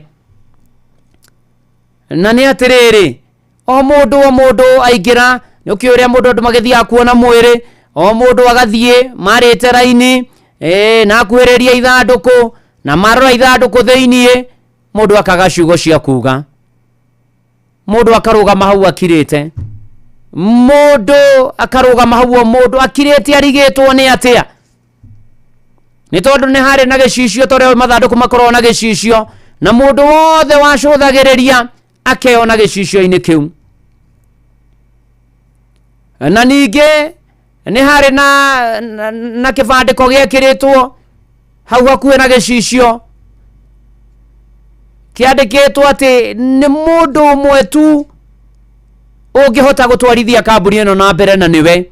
Na nĩ atĩrĩrĩ, o mũndũ aingĩra nĩ ũkĩũĩ ũrĩa mũndũ andũ magĩthiaga kuona mwĩrĩ, o mũndũ agathiĩ marĩte raini, na akuhĩrĩria ithandũkũ na marora ithandũkũ thĩiniĩ, mũndũ akaga ciugo cia kuga, mũndũ akarũgama hau akirĩte, mũndũ akarũgama hau o mũndũ akirĩte arigĩtwo nĩ atĩa, nĩ tondũ nĩ harĩ na gĩcicio, torĩa mathandũkũ makoragwo na gĩcicio, na mũndũ wothe wacũthagĩrĩria akeyona gĩcicio-inĩ kĩu. Na ningĩ nĩ harĩ na kĩbandĩko gĩekĩrĩtwo hau hakuhĩ na gĩcicio kĩandĩkĩtwo atĩ nĩ mũndũ ũmwe tu ũngĩhota gũtwarithia kambuni ĩno na mbere, na nĩwe.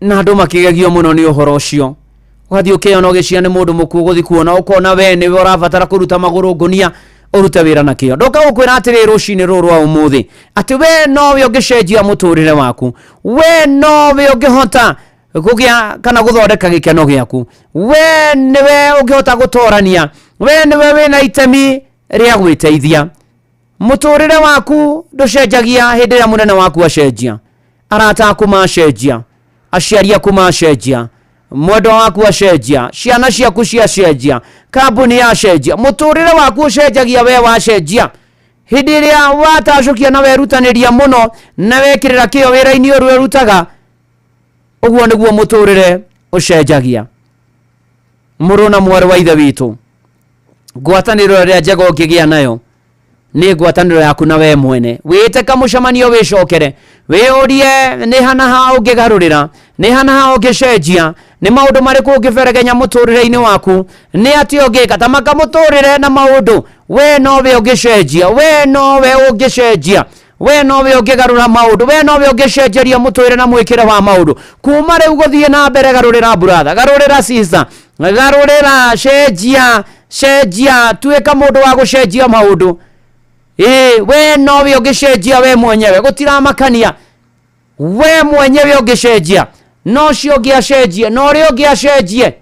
Na andũ makĩgegio mũno nĩ ũhoro ũcio. Ũgathiĩ ũkĩona ũgĩcia nĩ mũndũ mũkuũ gũthiĩ kuona, ũkona we nĩwe ũrabatara kũruta magũrũ ngũnia ũrute wĩra na kĩo. Ndoka gũkwĩra atĩrĩ rũcinĩ rũrũ rwa ũmũthĩ atĩ we nowe ũngĩcenjia mũtũrĩre waku, we nowe ũngĩhota kũgĩa kana gũthondeka gĩkeno gĩaku, we nĩwe ũngĩhota gũtorania, we nĩwe wĩna itemi rĩa gwĩteithia. Mũtũrĩre waku ndũcenjagia hĩndĩ ĩrĩa mũnene waku acenjia, arata aku macenjia, aciari aku macenjia, mwendwa waku acenjia, ciana ciaku ciacenjia, kambuni yacenjia, mũtũrĩre waku ũcenjagia we wacenjia. Hĩndĩ ĩrĩa watacũkia na werutanĩria mũno na wekĩrĩra kĩo wĩra-inĩ ũrĩa ũrutaga, ũguo nĩguo mũtũrĩre ũcenjagia. Mũrũ na mwarĩ wa ithe witũ, ngwatanĩro ĩrĩa njega ũngĩgĩa nayo nĩ ngwatanĩro yaku na we mwene. Wĩte kamũcemanio wĩcokere, wĩyũrie nĩ hana ha ũngĩgarũrĩra, nĩ hana ha ũngĩcenjia, Nĩ maũndũ marĩkũ ũngĩberegenya mũtũrĩre-inĩ waku? Nĩ atĩa ũngĩka? Ta maka mũtũrĩre na maũndũ we nowe ũngĩcenjia, we nowe ũngĩcenjia, we nowe ũngĩgarũra maũndũ, we nowe ũngĩcenjeria mũtũrĩre na mwĩkĩre wa maũndũ. Kuma rĩu gũthiĩ na mbere, garũrĩra brother, garũrĩra sister, garũrĩra, cenjia, cenjia, tuĩka mũndũ wa gũcenjia maũndũ. Ĩĩ, we nowe ũngĩcenjia we mwenyewe, gũtiramakania we mwenyewe ũngĩcenjia, no ũcio ũngĩ acenjie, na ũrĩa ũngĩ acenjie,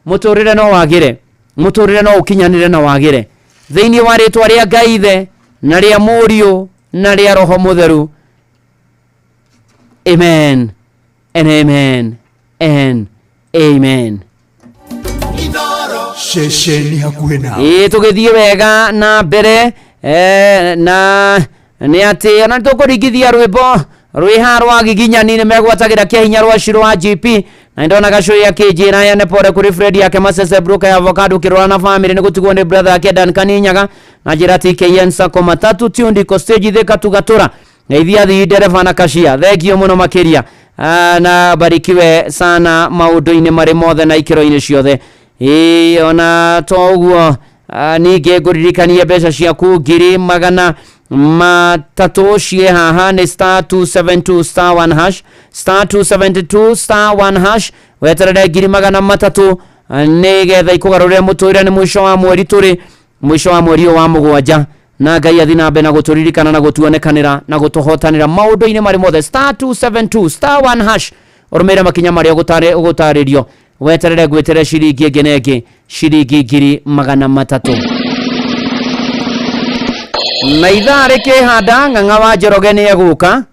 mũtũrĩre no wagĩre, mũtũrĩre no ũkinyanĩre na wagĩre thĩinĩ wa rĩtwa rĩa Ngai Ithe na rĩa Mũriũ na rĩa Roho Mũtheru. Amen and amen and amen. Ceceni hakuhĩ nawe. Ĩĩ, tũgĩthiĩ wega na mbere na nĩ atĩ ona nĩtũkũringithia rwĩmbo rwĩ haha rwa giginyani nĩ megwatagĩra kĩa hinya rwa Shiro wa GP na nĩndona gacũĩ akĩnjĩra heane pole kũrĩ Fred yake Masese broker ya avocado kĩrora na family nĩ gũtigwo nĩ brother yake Dan Kaninyaga na njĩra TKN Sacco matatu tundi ko stage thika tugatura na ithiĩ athii ndereba na kashia thengio mũno makĩria. Na barikiwe sana maũndũ-inĩ marĩ mothe na ikĩro-inĩ ciothe. Ĩĩ, ona to ũguo, ningĩ ngũririkanie mbeca ciaku 300,000 ciĩ haha nĩ star 272 star 1 hash, star 272 star 1 hash, weterere 300,000 nĩgetha ikũgarũrĩre mũtũrĩre. Nĩ mũico wa mweri, tũrĩ mũico wa mweri ũyũ wa mũgwanja, na Ngai athi na mbere na gũtũririkana na gũtuonekanĩra na gũtũhotanĩra maũndũ-inĩ marĩ mothe. Star 272 star 1 hash, ũrũmĩrĩre makinya marĩa ũgũtarĩrio, weterere ngwĩtere ciringi ĩngĩ na ĩngĩ, ciringi 300,000. Na ithaa rĩkĩhanda Ng'ang'a wa Njoroge nĩ egũka.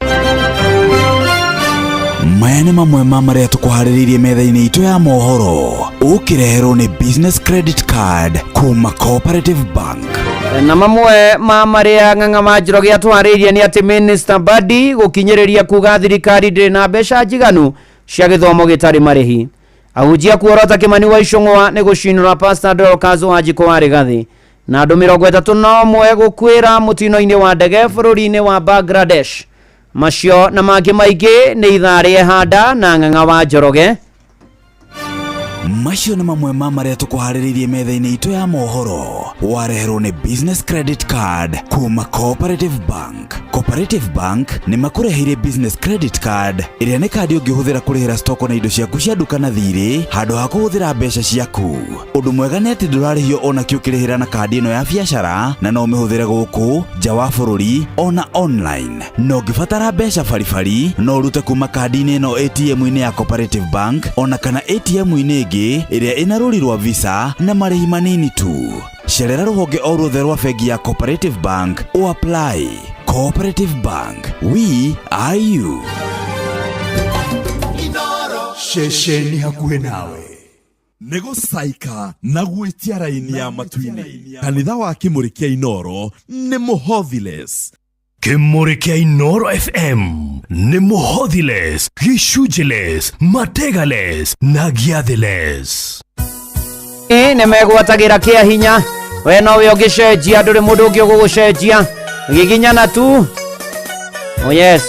Maya nĩ mamwe ma marĩa tũkũharĩrĩirie metha-inĩ itũ ya mohoro, ũkĩreherwo nĩ business credit card kuma Cooperative Bank. Na mamwe ma marĩa Ng'ang'a wa Njoroge atwarĩirie nĩ atĩ Minister Mbadi gũkinyĩrĩria kuga thirikari ndĩrĩ na mbeca njiganu cia gĩthomo gĩtarĩ marĩhi. Ahunjia kuorota Kimani wa Icũng'wa nĩ gũcinũra Pastor Dorcas Wanjikũ wa Rigathi. Na andũ 31 gũkuĩra mũtino-inĩ wa ndege bũrũri-inĩ wa Bangladesh. Macio na mangĩ maingĩ nĩ ithaa rĩa handa na Ng'ang'a wa Njoroge. Macio nĩ mamwe ma marĩa tũkũharĩrĩirie metha-inĩ itũ ya mohoro, wareherwo nĩ business credit card kuma Cooperative Bank. Cooperative Bank nĩ makũreheire business credit card ĩrĩa nĩ kandi ũngĩhũthĩra kũrĩhĩra stoko na indo ciaku cia nduka na thirĩ handũ ha kũhũthĩra mbeca ciaku. Ũndũ mwega nĩ atĩ ndũrarĩhio ona kĩ ũkĩrĩhĩra na kandi ĩno ya biacara, na no ũmĩhũthĩre gũkũ nja wa bũrũri ona online. Na ũngĩbatara mbeca baribari no ũrute kuma kandi-inĩ ĩno ATM-inĩ ya Cooperative Bank ona kana ATM-inĩ ĩngĩ ĩrĩa ĩna rũri rwa Visa na marĩhi manini tu. Cerera rũhonge o ruothe rwa bengi ya Cooperative Bank o apply. Cooperative Bank, we are you. Ceceni hakuhĩ nawe. Nĩ gũcaika na gwĩtia raini ya matu-inĩ. Kanitha wa Kĩmũrĩ kĩa Inoro nĩ mũhothiles. Kĩmũrĩ kĩa Inoro FM nĩ mũhothiles, gĩcunjĩles, mategales na gĩathĩles. Nĩ megwatagĩra kĩa hinya, we nowe ũngĩcenjia, ndũrĩ mũndũ ũngĩ ũgũgũcenjia, giginyana tu. Oh yes.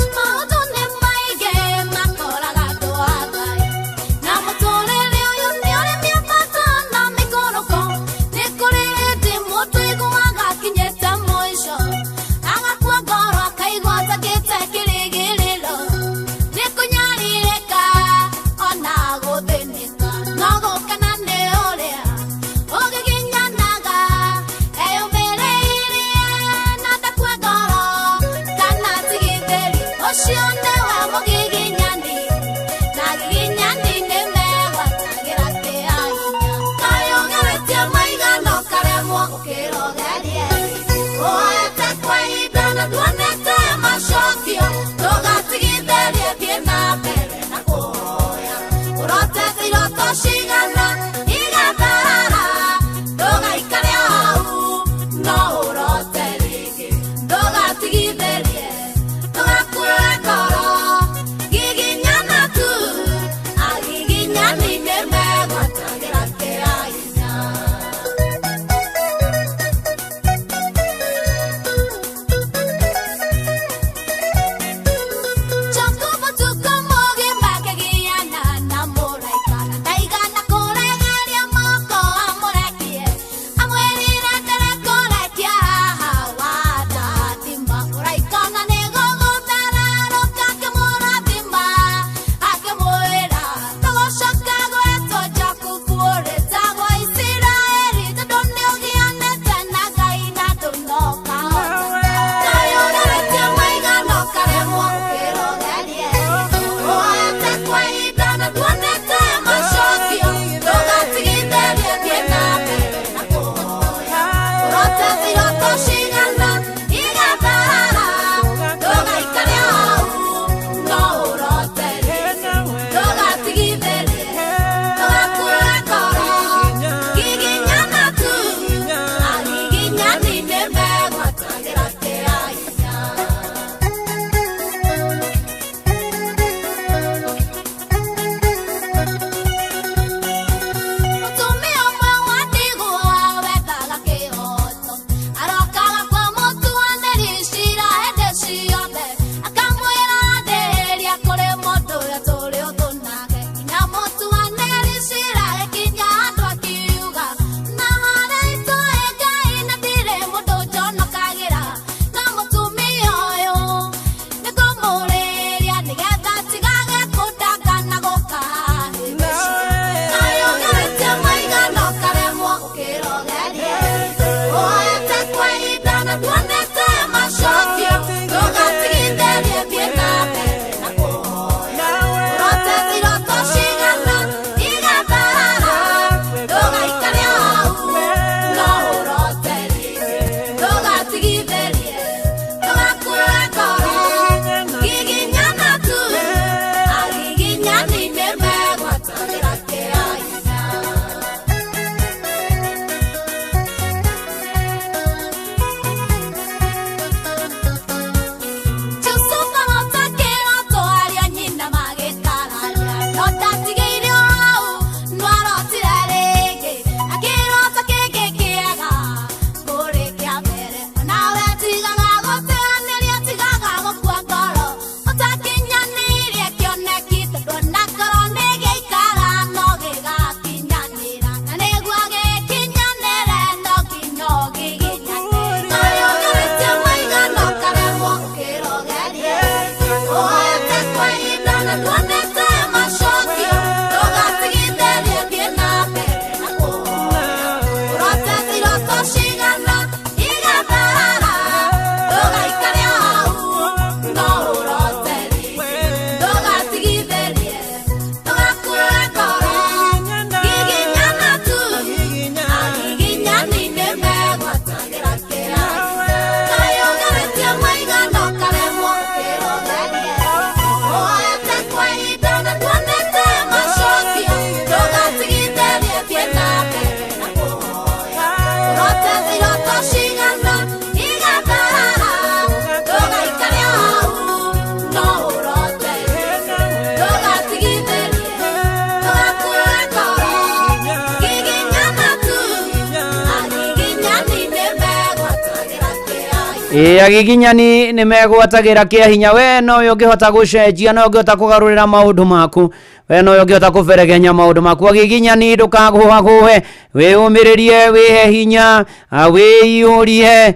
Ĩ agiginyani nĩ megwatagĩra kĩa hinya. We nowe ũngĩhota gũcenjia, nowe ũngĩhota kũgarũrĩra maũndũ maku, we nowe ũngĩhota kũberegenya maũndũ maku. Agiginyani ndũkagũagũe, wĩyũmĩrĩrie, wĩhe hinya, wĩiyũrie,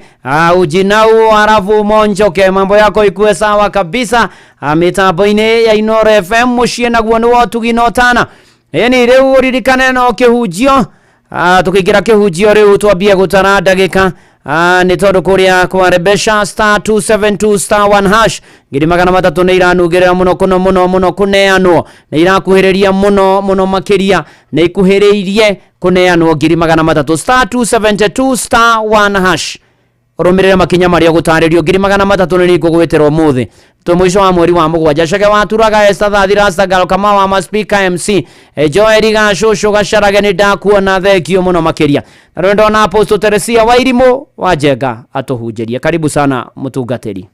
ujinau halafu monjoke, mambo yako ikue sawa kabisa. Mĩtambo-inĩ ya Inooro FM mũciĩ naguo nĩ wotugi na ũtana. Ĩni rĩu ũririkane no kĩhunjio, tũkĩingĩra kĩhunjio rĩu twambie gũtara ndagĩka, nĩ tondũ kũrĩa kwa Rebesha star 272 star 1 hash 300,000 nĩ iranugĩrĩra mũno kũno mũno mũno kũneanwo, nĩ irakuhĩrĩria mũno mũno makĩria, nĩ ikuhĩrĩirie kũneanwo 300,000 star 272 star 1 hash. Ũrũmĩrĩre makinya marĩa ũgũtarĩrio. 300,000 nĩ ngũgwĩtĩra ũmũthĩ twĩ mũico wa mweri wa mũgwanja. Cege waturaga Esther Thathira Sagalo Kamau wa Maspika MC, Joel Gacũcũ Gacarage nĩ ndakuona, thengio mũno makĩria. Na rĩu ndona Apostle Teresia Wairimũ wa Njenga atũhunjĩrie. Karibu sana mũtungatĩri.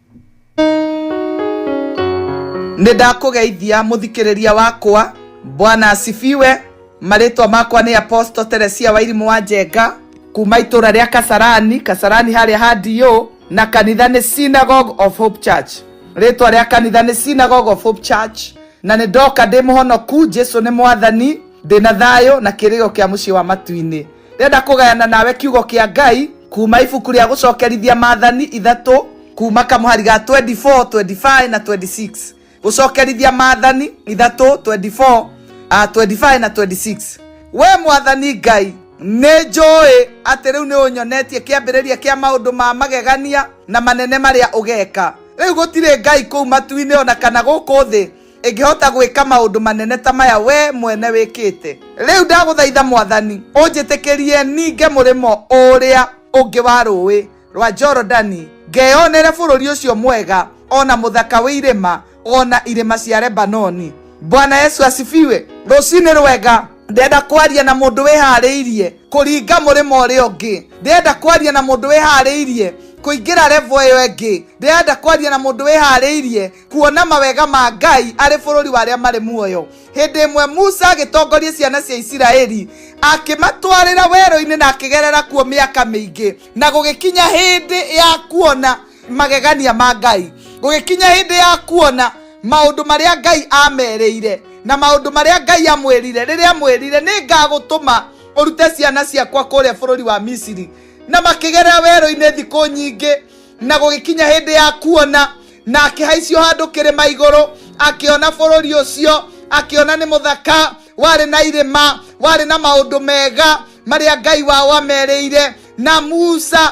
Nĩ ndakũgeithia mũthikĩrĩria wakwa, Bwana asifiwe. Marĩtwa makwa nĩ Apostle Teresia Wairimũ wa Njenga kuma itũra rĩa Kasarani, Kasarani harĩa ha DO, na kanitha nĩ Synagogue of Hope Church. Rĩtwa rĩa kanitha nĩ Synagogue of Hope Church, na nĩ ndoka ndĩ mũhonoku. Jesu nĩ mwathani, ndĩ na thayũ na kĩrĩgo kĩa mũciĩ wa matu-inĩ. Ndĩrenda kũgayana nawe kiugo kĩa Ngai kuma ibuku rĩa gũcokerithia maathani 3 kuma kamũhari ga 24, 25 na 26. Gũcokerithia maathani 3, 24, 25 na 26. We mwathani Ngai, nĩ njũĩ atĩ rĩu nĩ ũnyonetie kĩambĩrĩria kĩa maũndũ ma magegania na manene marĩa ũgeka. Rĩu gũtirĩ Ngai kũu matu-inĩ ona kana gũkũ thĩ ĩngĩhota gwĩka maũndũ manene ta maya we mwene wĩkĩte. Rĩu ndagũthaitha mwathani ũnjĩtĩkĩrie ninge mũrĩmo ũrĩa ũngĩ wa rũĩ rwa Jorodani, ngeyonere bũrũri ũcio mwega ona mũthaka wĩ irĩma ona irĩma cia Lebanoni. Bwana Yesu asifiwe. Rũcinĩ rwega. Ndĩrenda kwaria na mũndũ wĩharĩirie kũringa mũrĩmo ũrĩa ũngĩ. Ndĩrenda kwaria na mũndũ wĩharĩirie kũingĩra level ĩyo ĩngĩ. Ndĩrenda kwaria na mũndũ wĩharĩirie kuona mawega ma Ngai arĩ bũrũri wa arĩa marĩ muoyo. Hĩndĩ ĩmwe Musa agĩtongoria ciana cia Isiraeli, akĩmatwarĩra werũ-inĩ na akĩgerera kuo mĩaka mĩingĩ, na gũgĩkinya hĩndĩ ya kuona magegania ma Ngai, gũgĩkinya hĩndĩ ya kuona maũndũ marĩa Ngai amerĩire na maũndũ marĩa Ngai amwĩrire rĩrĩa amwĩrire nĩ ngagũtũma ũrute ciana ciakwa kũrĩa bũrũri wa Misiri. Na makĩgerera werũ-inĩ thikũ nyingĩ, na gũgĩkinya hĩndĩ ya kuona, na akĩhaicio handũ kĩrĩma igũrũ, akĩona bũrũri ũcio, akĩona nĩ mũthaka, warĩ na irĩma, warĩ na maũndũ mega marĩa Ngai wao amerĩire. Na Musa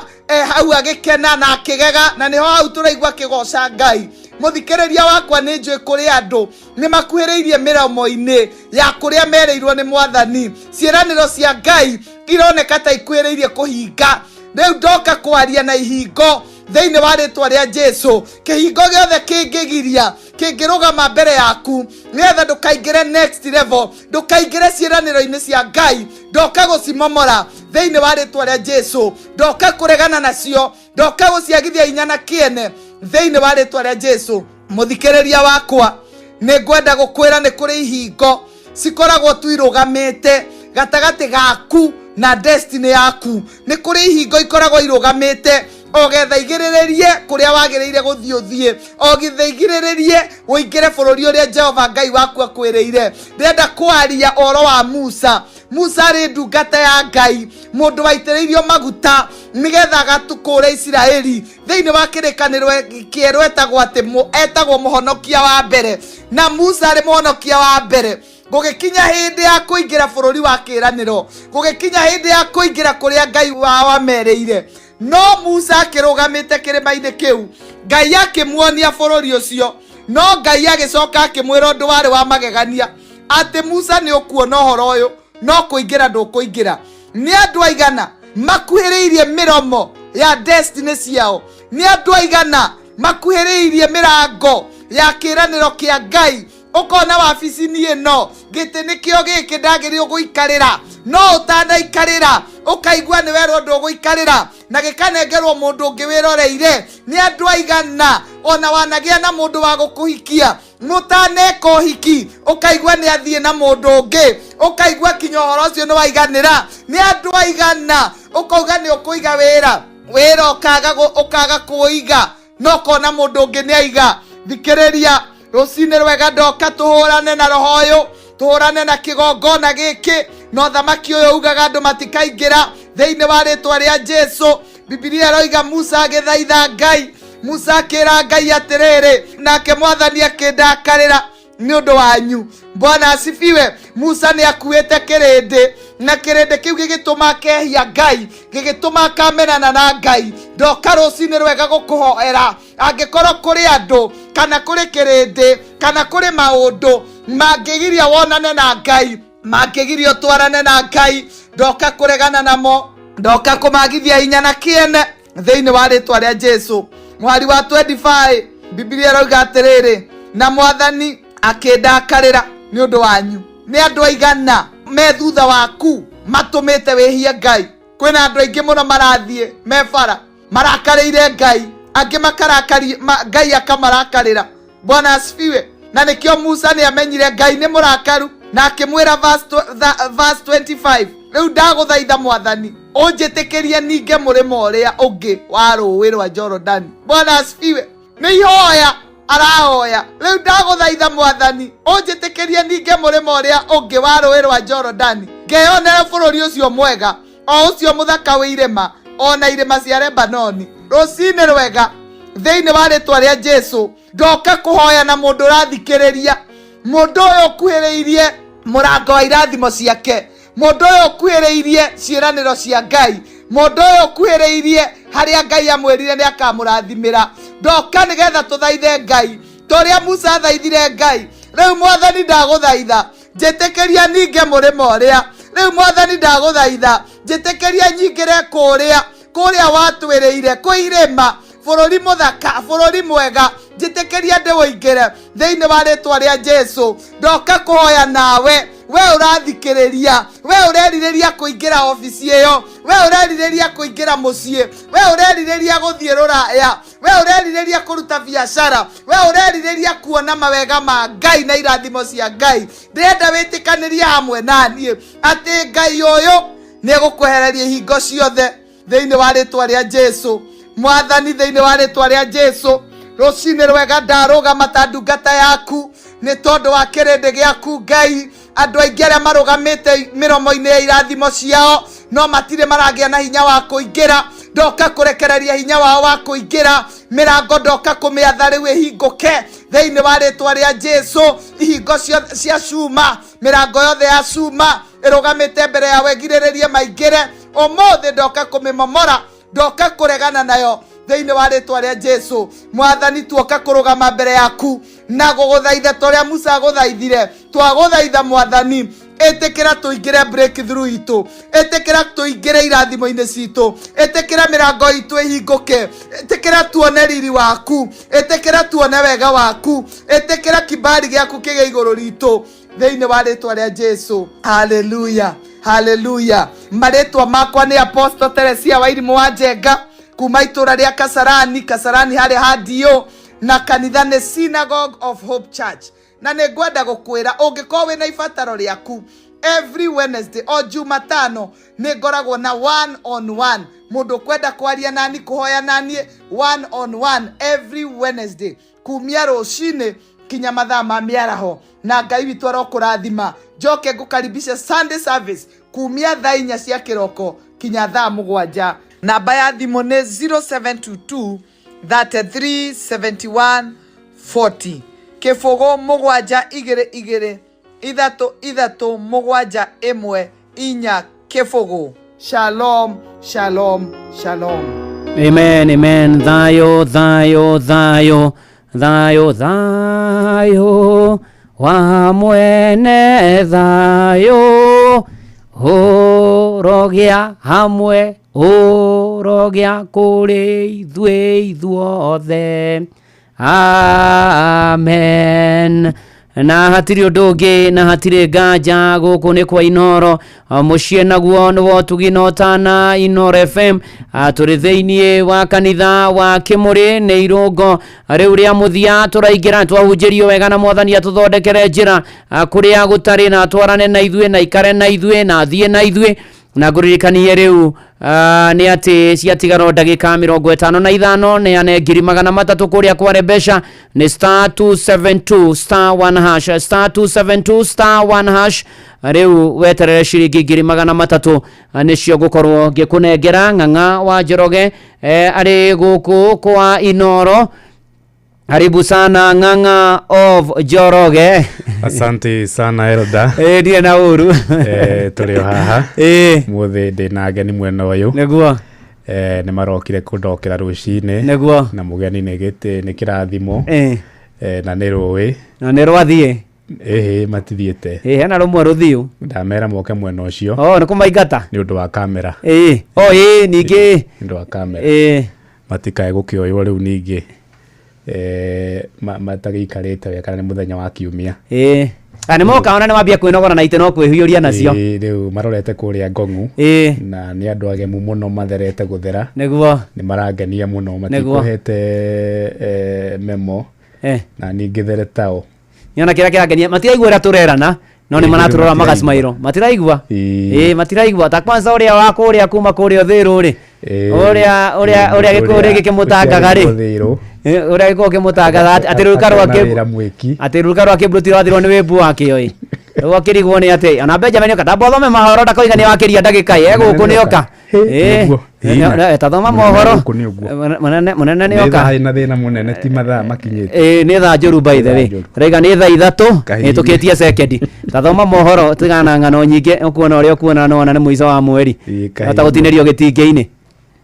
hau agĩkena na akĩgega, na nĩho hau tũraigua akĩgoca Ngai. Mũthikĩrĩria wakwa, nĩ njũĩ kũrĩ andũ nĩ makuhĩrĩirie mĩromo-inĩ ya kũrĩa merĩirwo nĩ mwathani. Ciĩranĩro cia Ngai ironeka ta ikuhĩrĩirie kũhinga. Rĩu ndoka kwaria na ihingo thĩinĩ wa rĩtwa rĩa Jesu. Kĩhingo gĩothe kĩngĩgiria, kĩngĩrũgama mbere yaku nĩgetha ndũkaingĩre next level, ndũkaingĩre ciĩranĩro-inĩ cia Ngai, ndoka gũcimomora thĩinĩ wa rĩtwa rĩa Jesu. Ndoka kũregana nacio, ndoka gũciagithia hinya na kĩene thĩinĩ wa rĩtwa rĩa Jesu. Mũthikĩrĩria wakwa, nĩ ngwenda gũkwĩra nĩ kũrĩ ihingo cikoragwo tu irũgamĩte gatagatĩ gaku na destiny yaku. Nĩ kũrĩ ihingo ikoragwo irũgamĩte ogetha igĩrĩrĩrie kũrĩa wagĩrĩire gũthiĩ ũthiĩ, ogetha igĩrĩrĩrie ũingĩre bũrũri ũrĩa Jehova Ngai waku akwĩrĩire. Ndĩrenda kwaria ũhoro wa Musa. Musa arĩ ndungata ya Ngai, mũndũ waitĩrĩirio maguta nĩgetha agatũkũre Isiraeli. Thĩinĩ wa kĩrĩkanĩro kĩerũ etagwo atĩ etagwo mũhonokia wa mbere, na Musa arĩ mũhonokia wa mbere. Gũgĩkinya hĩndĩ ya kũingĩra bũrũri wa kĩĩranĩro, gũgĩkinya hĩndĩ ya kũingĩra kũrĩa Ngai wao amerĩire, no Musa akĩrũgamĩte kĩrĩma-inĩ kĩu, Ngai akĩmuonia bũrũri ũcio. No Ngai agĩcoka akĩmwĩra ũndũ warĩ wa magegania, atĩ Musa nĩ ũkuona ũhoro ũyũ, no kũingĩra ndũkũingĩra. Nĩ andũ aigana makuhĩrĩirie mĩromo ya destiny ciao? Nĩ andũ aigana makuhĩrĩirie mĩrango ya kĩĩranĩro kĩa Ngai? Ũkona wabici-inĩ ĩno gĩtĩ nĩkĩo gĩkĩ ndagĩrĩirwo gũikarĩra, no ũtanaikarĩra ũkaigua nĩ werwo ndũgũikarĩra, na gĩkanengerwo mũndũ ũngĩ wĩroreire. Nĩ andũ aigana ona wanagĩa na mũndũ wa gũkũhikia, mũtaneka ũhiki ũkaigua nĩ athiĩ na mũndũ ũngĩ, ũkaigua kinya ũhoro ũcio nĩ waiganĩra. Nĩ andũ aigana ũkauga nĩ ũkũiga wĩra Wĩra ũkaga ũkaga kũũiga, no kona mũndũ ũngĩ nĩ aiga. Thikĩrĩria, rũcinĩ rwega ndoka tũhũrane na roho ũyũ, tũhũrane na kĩgongona gĩkĩ na ũthamaki ũyũ ugaga andũ matikaingĩra thĩinĩ wa rĩtwa rĩa Jesu. Bibilia ĩroiga Musa agĩthaitha Ngai, Musa akĩra Ngai atĩrĩrĩ, nake mwathani akĩndakarĩra nĩ ũndũ wanyu. Bwana asifiwe. Musa nĩ akuĩte kĩrĩndĩ, na kĩrĩndĩ kĩu gĩgĩtũma akehia Ngai, gĩgĩtũma akamenana na Ngai. Ndoka rũcinĩ rwega gũkũhoera, angĩkorwo kũrĩ andũ kana kũrĩ kĩrĩndĩ kana kũrĩ maũndũ mangĩgiria wonane na Ngai, mangĩgiria ũtwarane na Ngai, ndoka kũregana namo, ndoka kũmagithia hinya na kĩene thĩinĩ wa rĩtwa rĩa Jesu. Mũhari wa 25, Bibilia ĩroiga atĩrĩrĩ, na mwathani akĩndakarĩra nĩ ũndũ wanyu. Nĩ andũ aigana me thutha waku matũmĩte wĩhie Ngai? Kwĩna andũ aingĩ mũno marathiĩ me bara marakarĩire Ngai, angĩ makarakari Ngai akamarakarĩra. Bwana asifiwe. Na nĩkĩo Musa nĩ amenyire Ngai nĩ mũrakaru, na akĩmwĩra verse 25, rĩu ndagũthaitha mwathani ũnjĩtĩkĩrie ninge mũrĩmo ũrĩa ũngĩ wa rũĩ rwa Jorodani. Bwana asifiwe. Nĩ ihoya arahoya, rĩu ndagũthaitha mwathani ũnjĩtĩkĩrie ninge mũrĩmo ũrĩa ũngĩ wa rũĩ rwa Jorodani, ngeyonere bũrũri ũcio mwega, o ũcio mũthaka wĩ irĩma, o na irĩma cia Lebanoni. Rũcinĩ rwega thĩinĩ wa rĩtwa rĩa Jesu, ndoka kũhoya na mũndũ ũrathikĩrĩria, mũndũ ũyũ ũkuhĩrĩirie mũrango wa irathimo ciake, mũndũ ũyũ ũkuhĩrĩirie ciĩranĩro cia Ngai, mũndũ ũyũ ũkuhĩrĩirie harĩa Ngai amwĩrire nĩ akamũrathimĩra. Ndoka nĩgetha tũthaithe Ngai ta ũrĩa Musa athaithire Ngai. Rĩu mwathani ndagũthaitha njĩtĩkĩria ninge mũrĩmo ũrĩa. Rĩu mwathani ndagũthaitha njĩtĩkĩria nyingĩre kũrĩa kũrĩa watwĩrĩire, kwĩ irĩma, bũrũri mũthaka, bũrũri mwega, njĩtĩkĩria ndĩwũingĩre thĩinĩ wa rĩtwa rĩa Jesu. Ndoka kũhoya nawe, we ũrathikĩrĩria, we ũrerirĩria kũingĩra obici ĩyo, we ũrerirĩria kũingĩra mũciĩ, we ũrerirĩria gũthiĩ rũraya, we ũrerirĩria kũruta biacara, we ũrerirĩria kuona mawega ma Ngai na irathimo cia Ngai. Ndĩrenda wĩtĩkanĩrie hamwe na niĩ atĩ Ngai ũyũ nĩ egũkwehereria ihingo ciothe thĩinĩ wa rĩtwa rĩa Jesu. Mwathani, thĩinĩ wa rĩtwa rĩa Jesu, rũcinĩ rwega ndarũgama ta ndungata yaku nĩ tondũ wa kĩrĩndĩ gĩaku Ngai. Andũ aingĩ arĩa marũgamĩte mĩromo-inĩ ya irathimo ciao no matirĩ maragĩa na hinya wa kũingĩra. Ndoka kũrekereria hinya wao wa kũingĩra mĩrango, ndoka kũmĩatha rĩu ĩhingũke thĩinĩ wa rĩtwa rĩa Jesu. Ihingo cia cuma, mĩrango yothe ya cuma ĩrũgamĩte mbere yawe ĩgirĩrĩrie maingĩre ũmũthĩ, ndoka kũmĩmomora, ndoka kũregana nayo thĩinĩ wa rĩtwa rĩa Jesu. Mwathani, tuoka kũrũgama mbere yaku na gũgũthaitha ta ũrĩa Musa agũthaithire. Twagũthaitha mwathani, ĩtĩkĩra tũingĩre breakthrough itũ, ĩtĩkĩra tũingĩre irathimo-inĩ citũ, ĩtĩkĩra mĩrango itũ ĩhingũke, ĩtĩkĩra tuone riri waku, ĩtĩkĩra tuone wega waku, ĩtĩkĩra kibali gĩaku kĩgĩe igũrũ ritũ thĩinĩ wa rĩtwa rĩa Jesu. Haleluya, haleluya. Marĩtwa makwa nĩ Apostle Teresia Wairimũ wa Njenga kuma itũra rĩa Kasarani, Kasarani harĩa ha DO, na kanitha nĩ Synagogue of Hope Church. Na nĩ ngwenda gũkwĩra ũngĩkorwo wĩna ibataro rĩaku, every Wednesday o Jumatano nĩ ngoragwo na one on one, mũndũ ũkwenda kwaria nani, kũhoya naniĩ one on one every Wednesday kumia rũcinĩ kinya mathaa ma mĩaraho, na Ngai witũ arokũrathima. Njoke ngũkaribisha Sunday service kumia thaa 4 cia kĩroko kinya thaa 7. Namba ya thimũ nĩ 0722 33 71 40, kĩbũgũ 7 2 2 3 3 7 1 4 kĩbũgũ. Shalom, shalom, shalom. Amen, amen. Thayo, thayo, thayo, thayo, thayo wa mwene thayo ũrogĩa hamwe, ũrogĩa kũrĩ ithuĩ ithuothe. Amen. Na hatirĩ ũndũ ũngĩ na hatirĩ nganja, gũkũ nĩ kwa Inoro, mũciĩ naguo nĩ wotugi na ũtana. Inoro FM, tũrĩ thĩinĩ wa kanitha wa Kĩmũrĩ, nĩ irũngo rĩu rĩa mũthia tũraingĩra. Twahunjĩrio wega na mwathani atũthondekere njĩra kũrĩa gũtarĩ, na atwarane na ithuĩ, na ikare na ithuĩ, na athiĩ na ithuĩ. Na ngũririkanie rĩu nĩ atĩ ciatigara ndagĩka 55 neane 300,000 kũrĩa kware mbeca nĩ star 272 star 1 hash, star 272 star 1 hash. Rĩu weterere ciringi 300,000 nĩcio ngũkorwo ngĩkũnengera. Ng'ang'a wa Njoroge arĩ gũkũ kwa Inoro. Karibu sana Ng'ang'a of Njoroge. Asante sana Elda. Ndirĩ na ũru. Tũrĩ o haha. Mũthĩ ndĩ na ageni mwena ũyũ. Nĩguo. Nĩ marokire kũndokera rũcinĩ. Nĩguo. Na mũgeni nĩ gĩtĩ nĩ kĩrathimo. Na nĩ rũĩ. Na nĩ rwathiĩ. Ĩhĩ matithiĩte. Hena rũmwe rũthiũ. Ndamera moke mwena ũcio. Oh, nĩ kũmaingata. Nĩ ũndũ wa kamera. Oh, ningĩ. Nĩ ũndũ wa kamera. Matikae gũkĩoywo rĩu ningĩ. Matagĩikarĩte wega kana nĩ mũthenya wa kiumia. Nĩ moka ona nĩ wambia kwĩnogora na itĩ no kwĩhiũria nacio. Rĩu marorete kũrĩa Ngong'u. Na nĩ andũ agemu mũno matherete gũthera. Nĩguo. Nĩ marangenia mũno matikũhete memo. Na ningĩ there tao. Nĩona kĩrĩa kĩrangenia matiraigua ũrĩa tũrerana no nĩ maraturora magasmairo matiraigua. Matiraigua ta kwanza ũrĩa wa kũrĩa kuma kũrĩa Ũthĩrũ rĩ, ũrĩa ũrĩa ũrĩa gĩkũyũ rĩngĩ kĩmũtangaga rĩ, ũrĩa gĩkũyũ kĩmũtangaga atĩ rũruka rwake atĩ rũruka rwake rũtirathirwo nĩ wĩmbu wakĩo ĩ. Rĩu akĩrigwo nĩ atĩ ona Benjamin oka tambothome mahoro ndakoiga nĩ wakĩria ndagĩka ĩ egũkũ nĩ oka. Tathoma mohoro mũnene nĩ oka. Nĩ thĩna mũnene ti mathaa makinyĩte. Nĩ thaa njũru by the way. Raiga nĩ thaa 3 ĩtũkĩtie sekendi. Tathoma mohoro tigana ng'ano nyingĩ ũkuona ũrĩa ũkuona no ona nĩ mũico wa mweri. Hota gũtinĩrio gĩtingĩ-inĩ.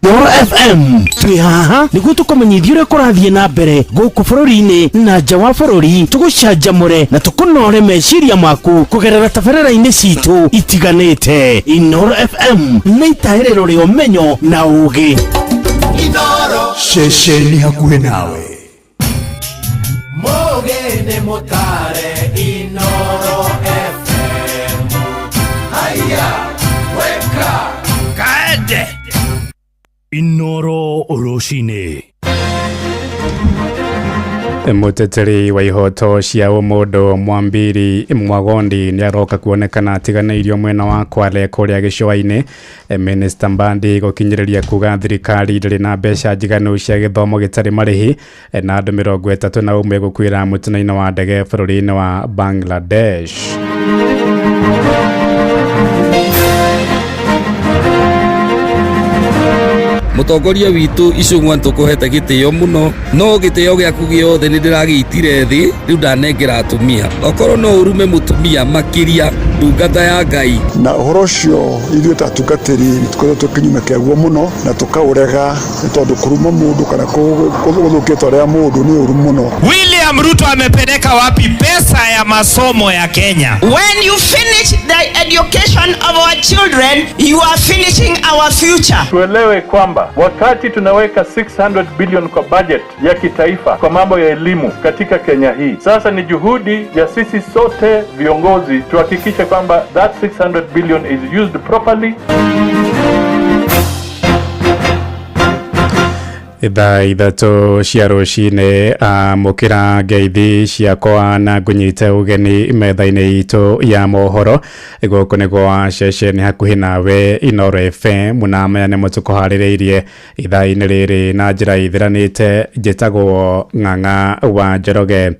Inooro FM twĩ haha nĩguo tũkũmenyithia ũrĩa kũrathiĩ na mbere gũkũ bũrũri-inĩ na nja wa bũrũri, tũgũcanjamũre na tũkũnore meciria maku kũgerera tabarĩra-inĩ citũ itiganĩte. Inooro FM nĩ itahĩrĩro rĩa ũmenyo na ũũgĩ. Inooro ceceni hakuhĩ nawe. Mũgĩ nĩ mũtare Inooro FM. Haya, weka kaende. Inooro rũcinĩ. Mũteteri wa ihoto cia ũmũndũ Mwambiri Mwagondi nĩ aroka kuonekana atiganĩirio mwena wa Kwale kũrĩa gĩcũa-inĩ. Minister Mbandi gũkinyĩrĩria kuga thirikari ndĩrĩ na mbeca njiganu cia gĩthomo gĩtarĩ marĩhi, na andũ 31 gũkuĩra mũtino-inĩ wa ndege bũrũri-inĩ wa Bangladesh. Mũtongoria witũ Icũng'wa nĩtũkũhete gĩtĩo mũno no gĩtĩo gĩaku gĩothe nĩ ndĩragĩitire thĩ rĩu ndanengera atumia okorwo no ũrume mũtumia makĩria ndungata ya Ngai. Na ũhoro ũcio ithuĩ ta atungatĩri nĩ tũkoretwo kinyume kĩaguo mũno na tũkaũrega nĩ tondũ kũruma mũndũ kana gũthũkia itua rĩa mũndũ nĩ ũru mũno. William Ruto amepeleka wapi pesa ya masomo ya Kenya? When you finish the education of our children, you are finishing our future. Tuelewe kwamba wakati tunaweka 600 billion kwa budget ya kitaifa kwa mambo ya elimu katika Kenya hii, sasa ni juhudi ya sisi sote viongozi tuhakikishe kwamba that 600 billion is used properly. Thaa 3 cia rũcinĩ amũkĩra ngeithi ciakwa na ngũnyite ũgeni metha-inĩ itũ ya mohoro. Gũkũ nĩ gwa ceceni hakuhĩ nawe Inooro FM na maya nĩmo tũkũharĩrĩirie ithaa-inĩ rĩrĩ na njĩra ithiranĩte. Njĩtagwo Ng'ang'a wa Njoroge.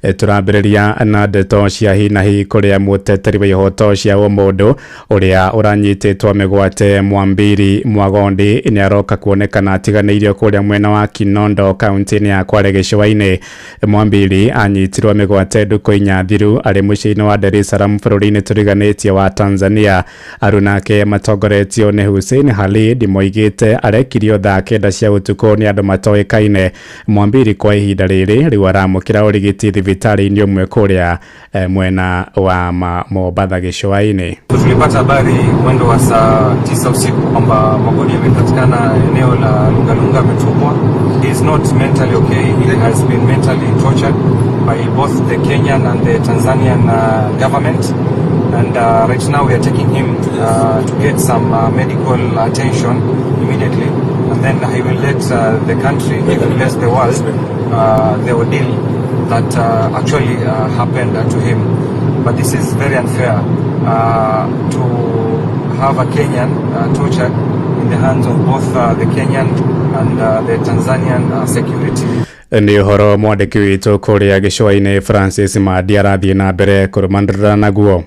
Tũrambĩrĩria na ndeto cia hi na hi kũrĩa mũteteri wa ihoto cia ũmũndũ ũrĩa ũranyitĩtwo mĩgwate Mwambiri Mwagondi nĩ aroka kuonekana atiganĩirio kũrĩa mwena wa Kinondo kaunti-inĩ ya Kwale gĩcũa-inĩ. Mwambiri anyitirwo mĩgwate ndukũ inya thiru arĩ mũciĩ-inĩ wa Dar es Salaam bũrũri-inĩ tũriganĩtie wa Tanzania. Arunake matongoretio nĩ Hussein Khalid moigĩte arekirio thaa 9 cia ũtukũ nĩ andũ matoĩkaine. Mwambiri kwa ihinda rĩrĩ rĩu aramũkĩra ũrigiti thibitarĩ-inĩ ũmwe kũrĩa mwena wa Mombatha gĩcũa-inĩ. Tulipata habari mwendo wa saa 9 usiku kwamba Mwagodi amepatikana eneo la Lungalunga ametupwa. He is not mentally okay. He has been mentally tortured by both the Kenyan and the Tanzanian government. And right now we are taking him to get some medical attention immediately. And then he will let the country, he will let the world, the ordeal that actually happened to him. But this is very unfair to have a Kenyan tortured in the hands of both the Kenyan and the Tanzanian security. Nĩ ũhoro mwandĩki witũ kũrĩa gĩcũa-inĩ Francis Mandi arathiĩ na mbere kũrũmanĩrĩra naguo.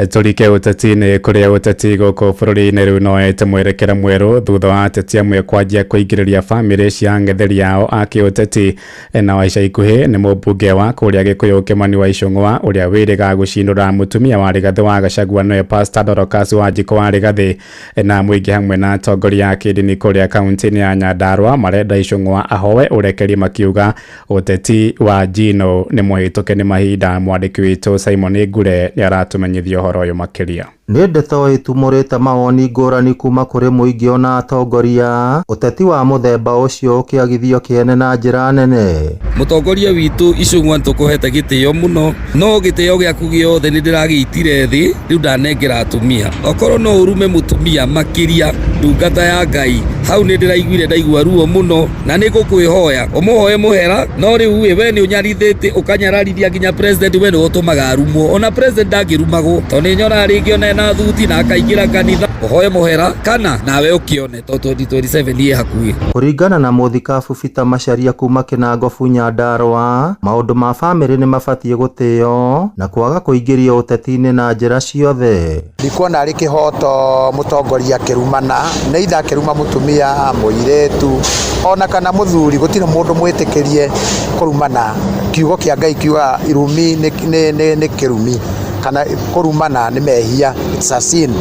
Tũrike ũteti-inĩ kũrĩa ũteti gũkũ bũrũri-inĩ rĩu noete mwerekera mwerũ thutha wa ateti amwe kwanjia kũingĩrĩria bamĩrĩ cia ang'etheri ao a kĩũteti. Na ica ikuhĩ nĩ mũmbunge wa kũrĩa Gĩkũyũ Kĩmani wa Icũng'wa ũrĩa wĩrĩga gũcindũra mũtumia wa Rigathĩ wa Gachagua nĩwe Pastor Dorcas Wanjikũ wa Rigathĩ, na mũingĩ hamwe na atongoria a kĩndini kũrĩa kaunti-inĩ ya Nyandarua marenda Icũng'wa ahoe ũrekeri makiuga ũteti wa Njino nĩ mũhĩtũke nĩ mahinda. Mwandĩki witũ Simon Ngure nĩ aratũmenyithia ũhoro ũyũ makĩria. Nĩ ndeto ĩtumũrĩte mawoni ngũrani kuma kũrĩ mũingĩ ona atongoria, ũteti wa mũthemba ũcio ũkĩagithio kĩene na njĩra nene. Mũtongoria witũ Icũng'wa nĩtũkũhete gĩtĩo mũno, no gĩtĩo gĩaku gĩothe nĩ ndĩragĩitire thĩ, rĩu ndanengera atumia. Okorwo no ũrume mũtumia makĩria ndungata ya Ngai, hau nĩ ndĩraiguire ndaigua ruo mũno, na nĩ ngũkwĩhoya ũmũhoe mũhera, no rĩu ĩ we nĩ ũnyarithĩte ũkanyararithia nginya president, we nĩwe ũtũmaga arumwo, ona president ndangĩrumagwo tondũ nĩ nyonaga rĩngĩ ona ena thuti na akaingĩra kanitha. Ũhoe mũhera kana nawe ũkĩone tondũ 2027 ĩ hakuhĩ. Kũringana na mũthikabu Peter Macharia kuma Kĩnangobu Nyandarua, maũndũ ma bamĩrĩ nĩ mabatiĩ gũtĩo na kwaga kũingĩrio ũteti-inĩ na njĩra ciothe. Ndikuona arĩ kĩhoto mũtongoria akĩrumana, nĩ itha akĩruma mũtumia, mũirĩtu ona kana mũthuri, gũtirĩ mũndũ mwĩtĩkĩrie kũrumana. Kiugo kĩa Ngai kiugaga irumi nĩ kĩrumi, kana kũrumana nĩ mehia, it's a sin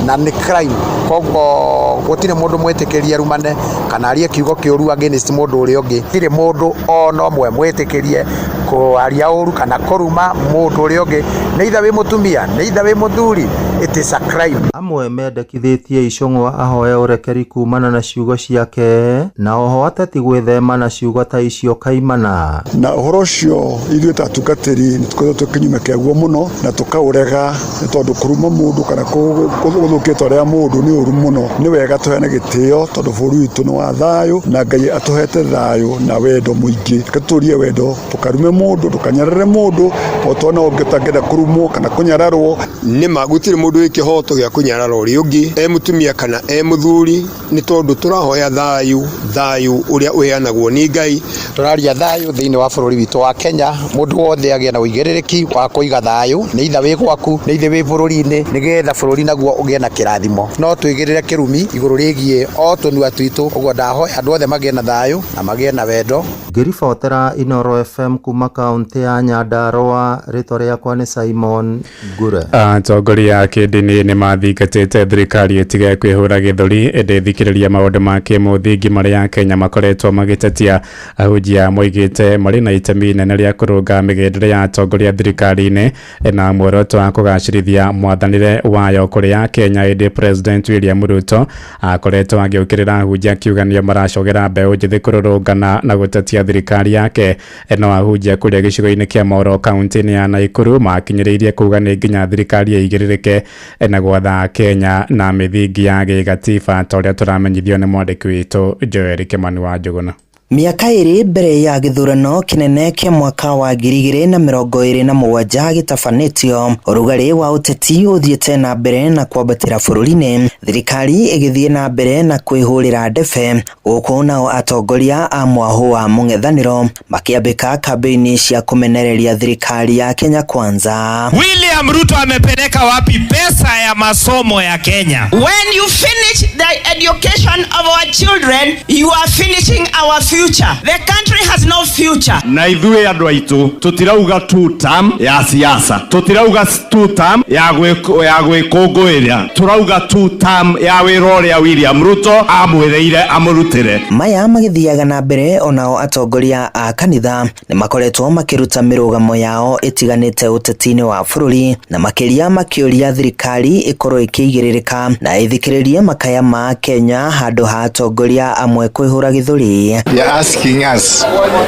na nĩ crime. Koguo gũtirĩ mũndũ mwĩtĩkĩrie arumane kana arie kiugo kĩũru against mũndũ ũrĩa ũngĩ. Gũtirĩ mũndũ ona ũmwe mwĩtĩkĩrie kwaria ũru kana kũruma mũndũ ũrĩa ũngĩ, nĩ itha wĩ mũtumia, nĩ itha wĩ mũthuri, it is a crime. Amwe mendekithĩtie Icũng'wa ahoe ũrekeri kumana na ciugo ciake, na oho ateti gwĩthema na ciugo ta icio kaimana. Na ũhoro ũcio ithuĩ ta atungatĩri nĩ tũkoretwo twĩ kĩnyume kĩaguo mũno na tũkaũrega, nĩ tondũ kũruma mũndũ kana gũthũkia itua rĩa mũndũ nĩ ũru mũno. Nĩ wega tũheane gĩtĩo tondũ bũrũri witũ nĩ wa thayũ na Ngai atũhete thayũ na wendo mũingĩ. Reke tũtũrie wendo, tũkarume mũndũ, ndũkanyarare mũndũ o tondũ ũngĩtangĩenda kũrumwo kana kũnyararwo. Nĩma gũtirĩ mũndũ wĩ kĩhoto gĩa kũnyarara ũrĩa ũngĩ, e mũtumia kana e mũthuri, nĩ tondũ tũrahoya thayũ, thayũ ũrĩa ũheanagwo nĩ Ngai. Tũraria thayũ thĩinĩ wa bũrũri witũ wa Kenya, mũndũ wothe agĩe na ũigĩrĩrĩki wa kũiga thayũ, nĩ itha wĩ gwaku, nĩ ithe wĩ bũrũri-inĩ, nĩgetha bũrũri naguo ũgĩe na kĩrathimo. No twĩgĩrĩre kĩrumi igũrũ rĩgiĩ o tũnua twitũ, ũguo ndahoya andũ othe magĩe na thayũ na magĩe na wendo. Ngĩribotera Inooro FM kuma kaunti ya Nyandarua, rĩtwa rĩakwa nĩ Simon Ngure. Atongoria a kĩndini nĩ mathingatĩte thirikari ĩtige kwĩhũra gĩthũri ĩndĩ thikĩrĩria maũndũ ma kĩmũthingi marĩa Kenya makoretwo magĩtetia. Ahunjia moigĩte marĩ na itemi inene rĩa kũrũnga mĩgendere ya atongoria thirikari-inĩ na muoroto wa kũgacĩrithia mwathanĩre wayo kũrĩ Akenya, ĩndĩ President William Ruto akoretwo agĩũkĩrĩra ahunjia akiuga nĩo maracogera mbeũ njĩthĩ kũrũrũngana na gũtetia thirikari yake. No ahunjia kũrĩa gĩcigo-inĩ kĩa Moro kaunti-inĩ ya Nakuru makinyĩrĩirie kuga nĩ nginya thirikari ĩigĩrĩrĩke na gwatha Kenya na mĩthingi ya gĩgatiba ta ũrĩa tũramenyithio nĩ mwandĩki witũ Joel Kĩmani wa Njũgũna. Mĩaka ĩrĩ mbere ya gĩthurano kĩnene kĩa mwaka wa 2027 gĩtabanĩtio, ũrugarĩ wa ũteti ũthiĩte na mbere na kwambatĩra bũrũri-inĩ, thirikari ĩgĩthiĩ na mbere na kwĩhũrĩra ndebe, gũkũ nao atongoria a mwahũ wa mũng'ethanĩro makĩambĩka kambĩini cia kũmenereria thirikari ya Kenya Kwanza. William Ruto amepeleka wapi pesa ya masomo ya Kenya? When you finish the education of our children, you are finishing our future. The country has no future. Na ithuĩ andũ aitũ tũtirauga two term ya siasa, tũtirauga two term ya gwĩkũngũĩra, tũrauga two term ya wĩra ũrĩa William Ruto amwĩrĩire amũrutĩre. Maya magĩthiaga na mbere, onao atongoria a kanitha nĩ makoretwo makĩruta mĩrũgamo yao ĩtiganĩte ũteti-inĩ wa bũrũri, na makĩria makĩũria thirikari ĩkorwo ĩkĩigĩrĩrĩka na ĩthikĩrĩrie makaya ma Kenya handũ ha atongoria amwe kwĩhũra gĩthũri. There asking us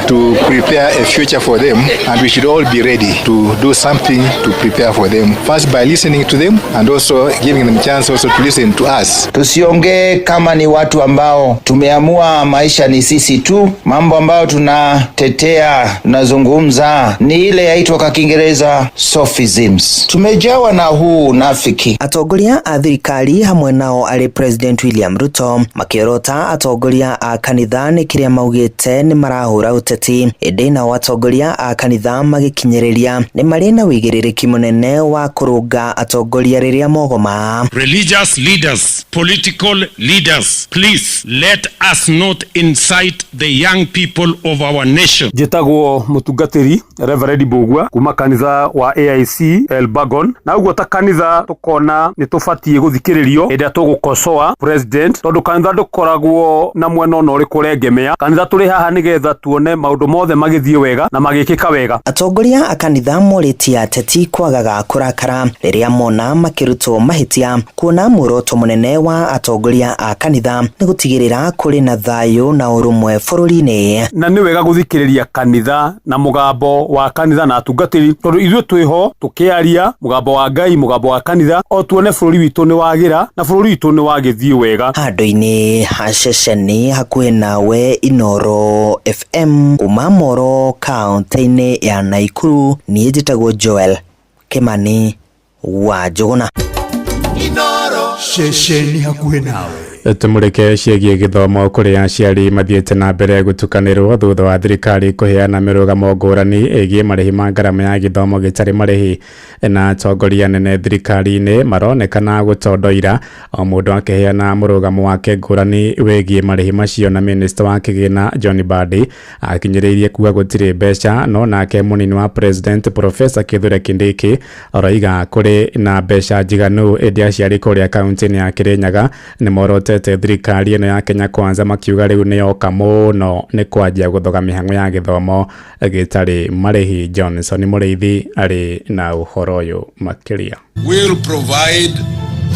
to prepare a future for them, and we should all be ready to do something to prepare for them. First by listening to them and also giving them chance also to listen to us. Tusiongee kama ni watu ambao tumeamua maisha ni sisi tu. Mambo ambayo tunatetea, tunazungumza ni ile yaitwa kwa Kiingereza sophisms. Tumejawa na huu unafiki. Atongoria a thirikari hamwe nao arĩ President William Ruto makĩorota atongoria a kanitha nĩ kĩrĩa maugĩte nĩ marahũra ũteti, ĩndĩ nao atongoria a kanitha magĩkinyĩrĩria nĩ marĩ na wĩigĩrĩrĩki mũnene wa kũrũnga atongoria rĩrĩa mogoma. Religious leaders, political leaders, please let us not incite the young people of our nation. Njĩtagwo mũtungatĩri Reverend Mbugua kuma kanitha wa AIC Elbagon, na ũguo ta kanitha tũkona nĩ tũbatiĩ gũthikĩrĩrio hĩndĩ ĩrĩa tũgũkosoa president, tondũ kanitha ndũkoragwo na mwena ona ũrĩkũ ũrengemea. Kanitha tũrĩ haha nĩgetha tuone maũndũ mothe magĩthiĩ wega na magĩkĩka wega. Atongoria a kanitha morĩtie ateti kwagaga kũrakara rĩrĩa mona makĩrutwo mahĩtia, kuona muoroto mũnene wa atongoria a kanitha nĩ gũtigĩrĩra kũrĩ na thayũ na ũrũmwe bũrũri-inĩ. Na nĩ wega gũthikĩrĩria kanitha na mũgambo wa kanitha na atungatĩri, tondũ ithuĩ twĩho tũkĩaria mũgambo wa Ngai, mũgambo wa kanitha, o tuone bũrũri witũ nĩ wagĩra na bũrũri witũ nĩ wagĩthiĩ wega. Handũ-inĩ ha ceceni hakuhĩ nawe Inooro FM kuma Moro kaunti-inĩ ya Naikuru, niĩ njĩtagwo Joel Kimani wa Njũgũna. Ceceni hakuhĩ nawe. Tumurike ciĩgiĩ gĩthomo kũrĩa aciari mathiĩte na mbere gũtukanĩrwo thutha wa thirikari kũheana mĩrũgamo ngũrani ĩgiĩ marĩhi ma ngarama ya gĩthomo gĩtarĩ marĩhi, na atongoria anene thirikari-inĩ maronekana gũtondoira o mũndũ akĩheana mũrũgamo wake ngũrani wĩgiĩ marĩhi macio, na minista wa kĩgĩna John Mbadi akinyĩrĩirie kuga gũtirĩ mbeca, no nake mũnini wa president Professor Kithure Kindiki aroiga kũrĩ na mbeca njiganu, ĩndĩ aciari kũrĩa kaunti-inĩ ya Kirinyaga nĩ morotete thirikari ĩno ya Kenya Kwanza makiuga rĩu nĩ yoka mũno nĩ kwanjia gũthoga mĩhang'o ya gĩthomo gĩtarĩ marĩhi. Johnson Mũrĩithi arĩ na ũhoro ũyũ makĩria. Will provide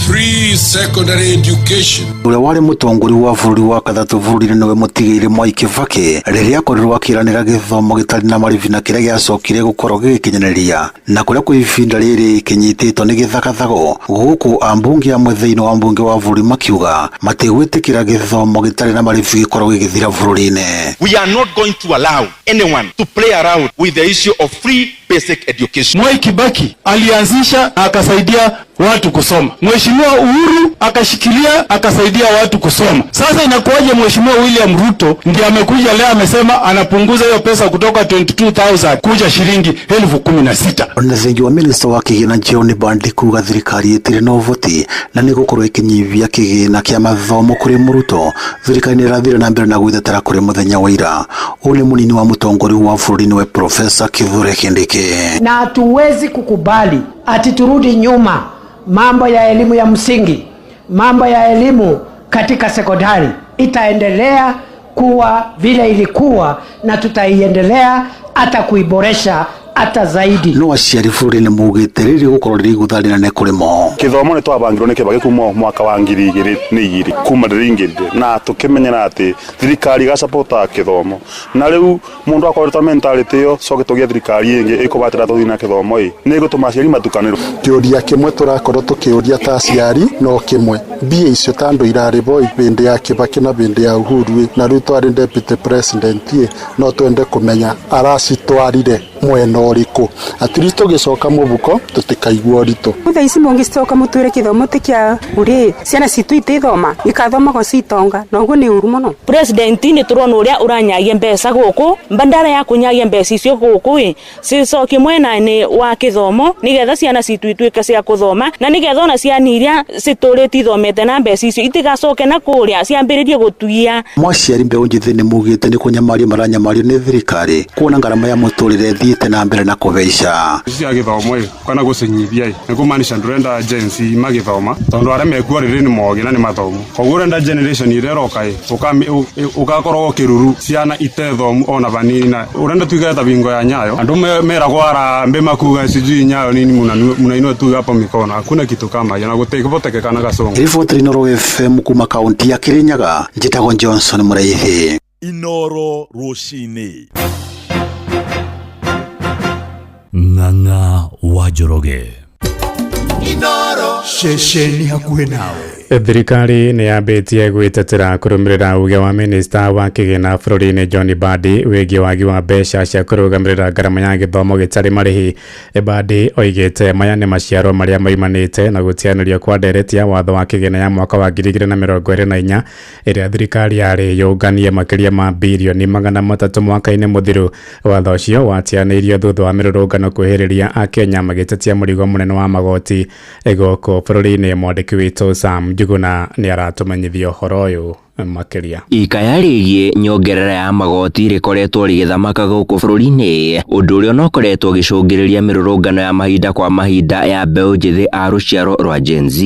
free secondary education. Ũrĩa warĩ mũtongoria wa bũrũri wa gatatũ bũrũri-inĩ nĩwe mũtigĩire Mwai Kibaki rĩrĩa akorirwo akĩranĩra gĩthomo gĩtarĩ na marĩhi na kĩrĩa gĩacokire gũkorwo gĩgĩkinyanĩria na kũrĩa kwa ihinda rĩrĩ kĩnyitĩtwo nĩ gĩthagathago, gũkũ ambunge amwe thĩinĩ wa mbunge wa bũrũri makiuga matigwĩtĩkĩra gĩthomo gĩtarĩ na marĩhi gĩkorwo gĩgĩthira bũrũri-inĩ. We are not going to allow anyone to play around with the issue of free basic education. Mwai Kibaki alianzisha akasaidia watu kusoma. Mheshimiwa Uhuru akashikilia akasaidia watu kusoma. Sasa inakuwaje Mheshimiwa William Ruto ndiye amekuja leo amesema anapunguza hiyo pesa kutoka 22,000 kuja shilingi 16,000. Ona thengi wa minista wa kĩgĩna John Mbadi kuga thirikari ĩtirĩ na ũhoti na nĩ gũkorwo ĩkĩnyihia kĩgĩna kĩa mathomo kũrĩ mũrutwo, thirikari nĩ ĩrathire na mbere na gwĩtetera kũrĩ mũthenya wa ira. Ũyũ nĩ mũnini wa mũtongoria wa bũrũri nĩwe Professor Kithure Kindiki. Na hatuwezi kukubali ati turudi nyuma mambo ya elimu ya msingi, mambo ya elimu katika sekondari itaendelea kuwa vile ilikuwa na tutaiendelea hata kuiboresha hata zaidi. No aciari bũrũri-inĩ maugĩte rĩrĩ gũkorwo rĩrĩ igũtha rĩnene kũrĩ mo. Gĩthomo nĩ twabangirwo nĩ Kibaki kuma mwaka wa 2002 kuma ndĩrĩingĩrire, na tũkĩmenyera atĩ thirikari ĩgacapota gĩthomo, na rĩu mũndũ akoretwo mentality ĩyo coke tũgĩe thirikari ĩngĩ ĩkũbatĩra tũthiĩ na gĩthomo ĩ nĩ ĩgũtũma aciari matukanĩrwo. Kĩũria kĩmwe tũrakorwo tũkĩũria ta aciari no kĩmwe, mbia icio ta andũ irarĩhwo hĩndĩ ya Kibaki na hĩndĩ ya Uhuru na rĩu twarĩ deputy president ĩ, no twende kũmenya aracitwarire mwena ũrĩkũ, at least tũgĩcoka mũbuko tũtikaigua ũritũ. Thaa ici mũngĩcoka mũtwĩre gĩthomo ti kĩa bure, ciana citũ itithoma ikathomago citonga, na ũguo nĩ ũru mũno. President nĩ tũrona ũrĩa ũranyagia mbeca gũkũ, mbandara ya kũnyagia mbeca icio gũkũ ĩ cicokie mwena-inĩ wa gĩthomo nĩgetha ciana citũ ituĩke cia kũthoma, na nĩgetha ona ciana iria citũrĩte ithomete na mbeca icio itigacoke na kũrĩa ciambĩrĩrie gũtuia. Mwaciari mbeũ njĩthĩ nĩ maugĩte nĩ kũnyamario maranyamario nĩ thirikari kuona ngarama ya mũtũrĩre ĩthiĩte na mbere na kũhaica. Cia gĩthomo ĩ kana gũcinyithia ĩ nĩ kũmaanisha ndũrenda Gen Z magĩthoma tondũ arĩa mekuo rĩrĩ nĩ mogi na nĩ mathomu, koguo ũrenda generation ĩrĩa ĩroka ĩ ũgakorwo kĩruru ciana itethomu ona vanini, na ũrenda tuikare ta bingo ya Nyayo andũ meragwo harambee makuga sijui Nyayo nini munainua tu hapo mikono, hakuna kitu kama hiyo na gũtikũhotekekana Kasongo. Riboti Inooro FM kuma kaunti ya Kirinyaga, njĩtagwo Johnson Mũraithi. Inoro rũcinĩ. Ng'ang'a wa Njoroge. Inoro. Ceceni hakuhĩ nawe. Thirikari nĩ yambĩtie gwĩtetera kũrũmĩrĩra uge wa minista wa kĩgĩna bũrũri-inĩ John Mbadi wĩgiĩ wagi wa mbeca cia kũrũgamĩrĩra ngarama ya gĩthomo gĩtarĩ marĩhi. Mbadi oigĩte maya nĩ maciaro marĩa maumanĩte na gũteanĩrio kwa ndereti ya watho wa kĩgĩna ya mwaka wa 2024 ĩrĩa thirikari yarĩ yũnganie makĩria ma birioni 300 mwaka-inĩ mũthiru. Watho ũcio wateanĩirio thutha wa mĩrũrũngano kwĩhĩrĩria akenya magĩtetia mũrigo mũnene wa magoti gũkũ bũrũri-inĩ. Mwandĩki witũ Sam Njuguna nĩ aratũmenyithia ũhoro ũyũ makĩria. Ikaya rĩgiĩ nyongerera ya magoti rĩkoretwo rĩgĩthamaka gũkũ bũrũri-inĩ, ũndũ ũrĩa ũnokoretwo ũgĩcũngĩrĩria mĩrũrũngano ya mahinda kwa mahinda ya mbeũ njĩthĩ a rũciaro rwa Gen Z.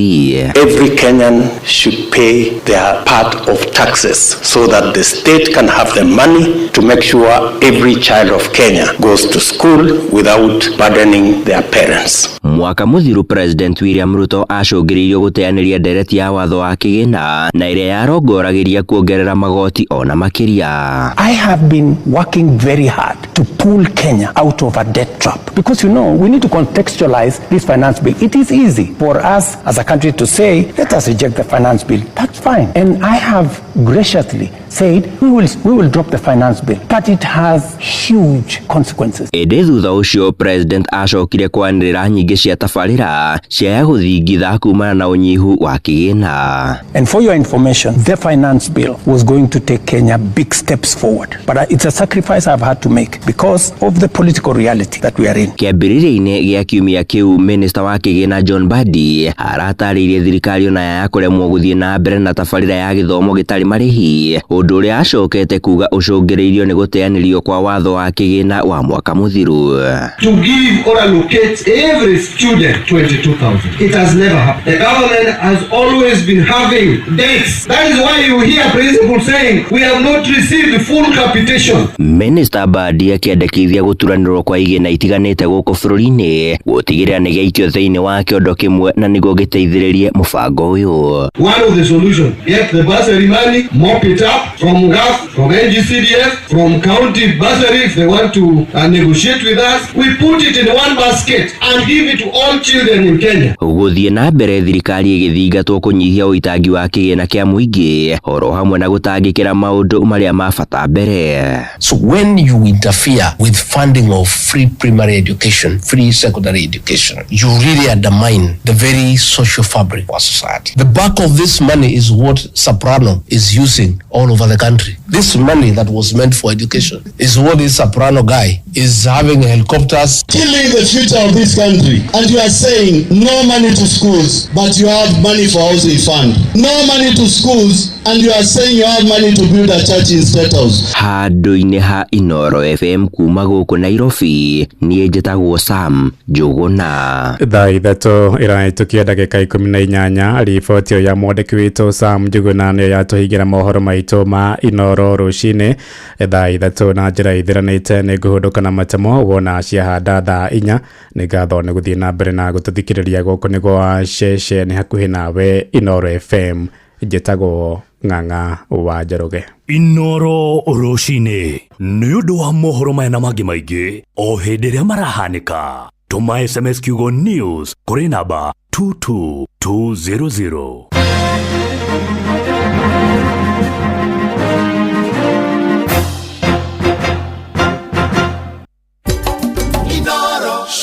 Every Kenyan should pay their part of taxes so that the state can have the money to make sure every child of Kenya goes to school without burdening their parents. Mwaka mũthiru President William Ruto acũngĩrĩirio gũteanĩria ndereti ya watho wa kĩgĩna na ĩrĩa yarongoragĩria kuongerera magoti ona makĩria. I have been working very hard to pull Kenya out of a debt trap because, you know, we need to contextualize this finance bill. It is easy for us as a country to say, let us reject the finance bill. That's fine. And I have graciously said we will drop the finance bill, but it has huge consequences. Ĩndĩ thutha ũcio President acokire kwanĩrĩra nyingĩ cia tabarĩra cia gũthingitha kumana na ũnyihu wa kĩgĩna. And for your information, the finance bill was going to take Kenya big steps forward. But it's a sacrifice I've had to make because of the political reality that we are in. Kĩambĩrĩria-inĩ gĩa kiumia kĩu minista wa kĩgĩna John Mbadi aratarĩirie thirikari ona ya kũremwo gũthiĩ na mbere na tabarĩra ya gĩthomo gĩtarĩ marĩhi, ũndũ ũrĩa acokete kuga ũcũngĩrĩirio nĩ gũteanĩrio kwa watho wa kĩgĩna wa mwaka mũthiru. To give or allocate every student 22,000. It has never happened. The government has always been having debts. That is why you hear principals saying we have not received full capitation. Minista Mbadi akĩendekithia gũturanĩrwo kwa igĩna itiganĩte gũkũ bũrũri-inĩ gũtigĩrĩra nĩ gĩaikio thĩinĩ wa kĩondo kĩmwe na nĩguo gĩteithĩrĩrie mũbango ũyũ. One of the solutions, get the bursary money, mop it up from GAF, from NGCDF, from county bursary if they want to negotiate with us. We put it in one basket and give it to all children in Kenya. Gũthiĩ na mbere thirikari ĩgĩthingatwo kũnyihia ũitangi wa kĩgĩna kĩa mũingĩ oro hamwe na gũtangĩkĩra maũndũ marĩa ma bata mbere. So when you interfere with funding of free primary education, free secondary education, you really undermine the very social fabric of our society. The back of this money is what Soprano is using all over the country. This money that was meant for education is what this Soprano guy is having helicopters. Killing the future of this country. And you are saying no money to schools, but you have money for housing fund. No money to schools, and you are saying you have money to build a church in State House. Handũ-inĩ ha Inoro FM kuma gũkũ Nairobi, niĩ njĩtagwo Sam Njũgũna. Thaa 3 ĩrahĩtũkia ndagĩka 18. Riboti ĩyo ya mwandĩki witũ Sam Njuguna nĩyo yatũhingĩra mohoro maitũ ma Inoro rũcinĩ thaa 3 na njĩra ithiranĩte. Nĩ ngũhũndũka na matemo wona ciahanda thaa 4. Nĩ ngatho nĩ gũthiĩ na mbere na gũtũthikĩrĩria. Gũkũ nĩ gwa ceceni hakuhĩ nawe, Inoro FM. Njĩtagwo Ng'ang'a wa Njoroge. Inoro rũcinĩ nĩ ũndũ wa mohoro maya na mangĩ maingĩ o hĩndĩ ĩrĩa marahanĩka, tũma SMS kiugo news kũrĩ namba 22200.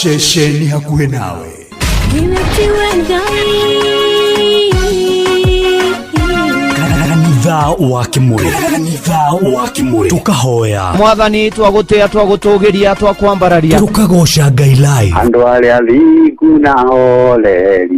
Ceceni hakuhĩ nawe. Nimetiwe Ngai. Kanitha wa Kimuri, kanitha wa Kimuri, tukahoya Mwathani, twagũtĩa, twagũtũgĩria, twakwambararia. Tukagoca Ngai live. Andũ arĩa thingu na horeri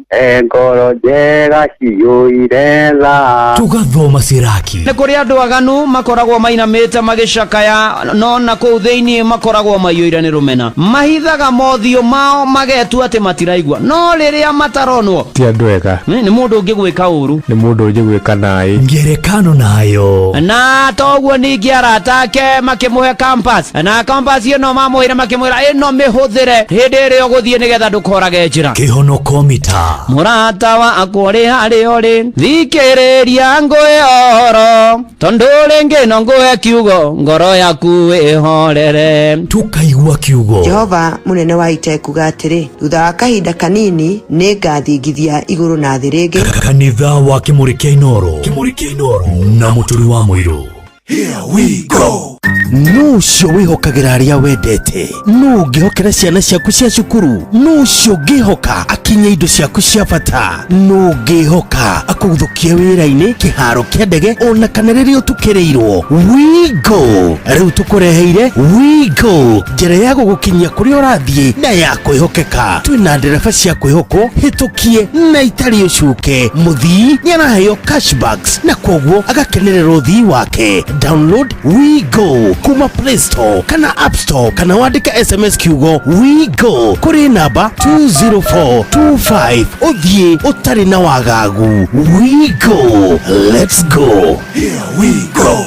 e ngoro njega ciyũire tha. Tugathoma siraki. Nĩ kũrĩ andũ aganu makoragwo mainamĩte magĩcakaya, no na kũu thĩinĩ makoragwo maiyũire nĩ rũmena, mahithaga mothiũ mao magetua atĩ matiraigua, no rĩrĩa mataronwo. Ti andũ ega. Nĩ mũndũ ũngĩgwĩka ũru. Nĩ mũndũ ũngĩgwĩka naĩ. Ngerekano nayo. Na toguo ningĩ arata ake makĩmũhe compass, na compass ĩno mamũheire makĩmwĩra ĩno mĩhũthĩre hĩndĩ ĩrĩa ũgũthiĩ nĩgetha ndũkorage njĩra. Kĩhonoko mita. Mũrata wakwa ũrĩ harĩa ũrĩ, thikĩrĩria ngũhe ũhoro, tondũ rĩngĩ no ngũhe kiugo, ngoro yaku ĩhorere. Tũkaigua kiugo. Jehova mũnene wa ita ekuga atĩrĩ, thutha wa kahinda kanini nĩ ngathingithia igũrũ na thĩ rĩngĩ. Kanitha wa Kĩmũrĩ kĩa Inoro. Kĩmũrĩ kĩa Inoro. Na Mũturi wa Mũirũ. Here we go. Nũ ũcio wĩhokagĩra arĩa wendete? Nũ ũngĩhokera ciana ciaku cia cukuru? Nũ ũcio ũngĩhoka akinye indo ciaku cia bata? Nũ ũngĩhoka akũguthũkie wĩra-inĩ, kĩharo kĩa ndege ona kana rĩrĩa ũtukĩrĩirwo? WeGo rĩu tũkũreheire WeGo, njĩra ya gũgũkinyia kũrĩa ũrathiĩ na ya kwĩhokeka. Twĩna ndereba cia kwĩhokwo hĩtũkie na itarĩ ũcuke. Mũthii nĩaraheo cashbacks na kwoguo agakenerera ũthii wake. Download WeGo kuma Play Store kana App Store kana wandĩke SMS kiugo WeGo kũrĩ namba 20425 ũthiĩ ũtarĩ na wagagu. WeGo, let's go. Here we go.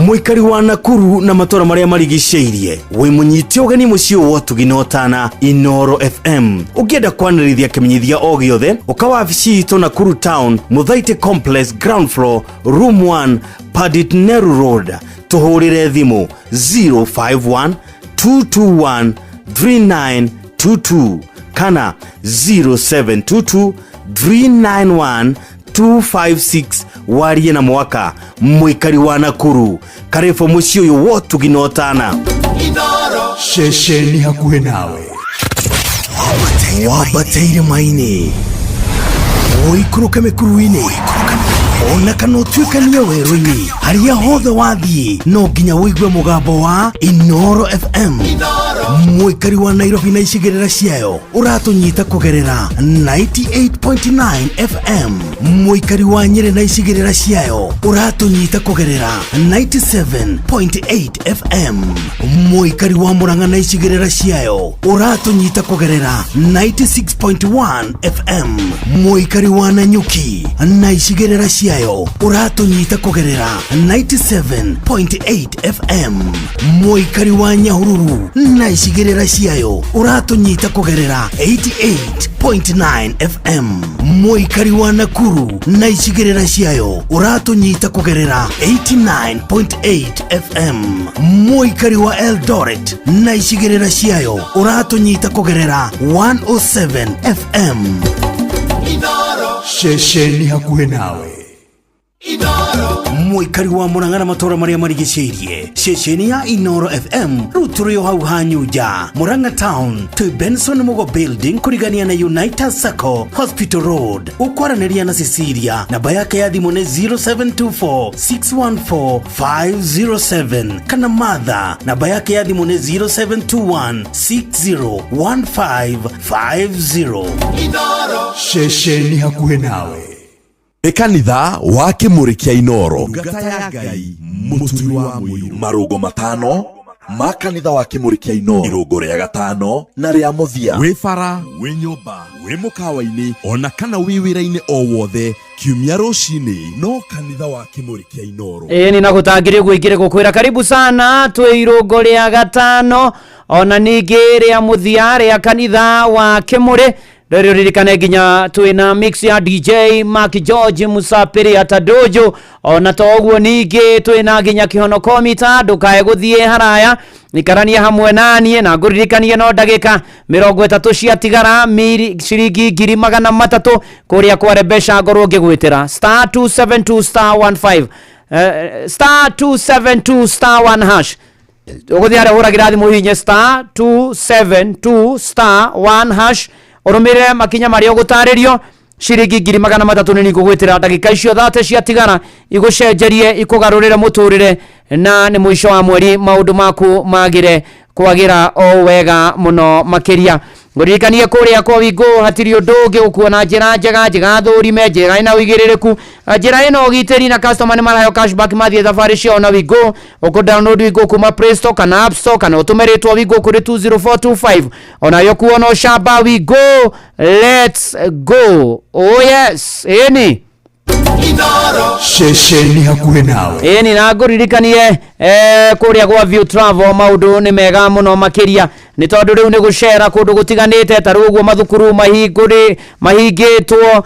Mũikari wa Nakuru na matũra marĩa marigicĩirie, wĩ mũnyite ũgeni mũciĩ wa ũtugi na ũtana Inoro FM. Ũngĩenda kwanĩrĩria kĩmenyithia o gĩothe, ũka wabici itũ Nakuru Town, Mũthaitĩ Complex, ground floor, room 1, Padit Nehru Road. Tũhũrĩre thimũ 051 221 3922 kana 0722 391 256 warie na mwaka. Mũikari wa Nakuru, karibu mũciĩ ũyũ wa ũtugi na ũtana. Ceceni hakuhĩ nawe, wambateire maini, ũikũrũke mĩkuru-inĩ, ona kana ũtuĩkanie werũ-inĩ, harĩa hothe wathiĩ no nginya ũigue mũgambo wa Inoro FM. Mũikari wa Nairobi na icigĩrĩra ciayo, ũratũnyita kũgerera 98.9 FM. Mũikari wa Nyĩrĩ na icigĩrĩra ciayo, ũratũnyita kũgerera 97.8 FM. Mũikari wa Mũrang'a na icigĩrĩra ciayo, ũratũnyita kũgerera 96.1 FM. Mũikari wa Nanyuki na icigĩrĩra ciayo, ũratũnyita kũgerera 97.8 FM. Mũikari wa Nyahururu na icigĩrĩra ciayo, ũratũnyita kũgerera 88.9 FM. Mũikari wa Nakuru na icigĩrĩra ciayo, ũratũnyita kũgerera 89.8 FM. Mũikari wa Eldoret na icigĩrĩra ciayo, ũratũnyita kũgerera 107 FM. Ceceni hakuhĩ nawe. Mũikari wa Mũrang'a na matũra marĩa marigicĩirie, ceceni ya Inoro FM rĩu tũrĩ o hau Hanyunja, Mũrang'a Town, twĩ Benson Mugo Building, kũrigania na United Sacco, Hospital Road. Ũkwaranĩria na Cecilia, namba yake ya thimũ nĩ 0724 614 507, kana Martha, namba yake ya thimũ nĩ 0721 601550. Ceceni hakuhĩ nawe. Nĩ kanitha wa Kĩmũrĩ kĩa Inoro, ndungata ya Ngai Mũturi wa Mũirũ. Marũngo matano ma kanitha wa Kĩmũrĩ kĩa Inoro, irũngo rĩa gatano na rĩa mũthia. Wĩ bara, wĩ nyũmba, wĩ mũkawa-inĩ, ona kana wĩ wĩra-inĩ o wothe, kiumia rũcinĩ no kanitha wa Kĩmũrĩ kĩa Inoro. Ĩĩ nĩ nagũtangĩrĩ ũguo ingĩrĩ gũkwĩra karibu sana twĩ irũngo rĩa gatano ona ningĩ rĩa mũthia rĩa kanitha wa Kĩmũrĩ. Rĩrĩ ririkane nginya twĩna mix ya DJ Mark George Musapiri Atadojo, ona to ũguo ningĩ twĩna nginya Kĩhonoko mita. Ndũkae gũthiĩ haraya, ikarania hamwe naniĩ na ngũririkanie no ndagĩka 30 ciatigara ciringi 300,000 kũrĩa kware mbeca ngorwo ngĩgwĩtĩra star 272 star 15, star 272 star 1 hash. Ũgũthiĩ harĩa ũhũragĩra thimũ, hihinye star 272 star 1 hash, ũrũmĩrĩre makinya marĩa ũgũtarĩrio. Ciringi 300,000 nĩ ngũgwĩtĩra ndagĩka icio 30 ciatigara, igũcenjerie, ikũgarũrĩre mũtũrĩre, na nĩ mũico wa mweri maũndũ maku magĩre kwagĩra o wega mũno makĩria. Ngũririkanie kũrĩa kwa Wingo hatirĩ ũndũ ũngĩ ũkuona njĩra njega, njĩra thũrime, njĩra ĩna ũigĩrĩrĩku, njĩra ĩna ũgitĩri, na customer nĩ maraheo cashback mathiĩ thabarĩ ciao na Wingo. Ũkũ download Wingo kuma Play Store kana App Store, kana ũtũme rĩtwa Wingo kũrĩ 20425, onayo kuona ũcamba. Wingo, let's go. Oh yes, ĩni. Ceceni hakuhĩ nawe. Ĩni na ngũririkanie kũrĩa gwa View Travel maũndũ nĩ mega mũno makĩria. Nĩ tondũ rĩu nĩ gũcera kũndũ gũtiganĩte ta rĩu ũguo mathukuru mahingĩtwo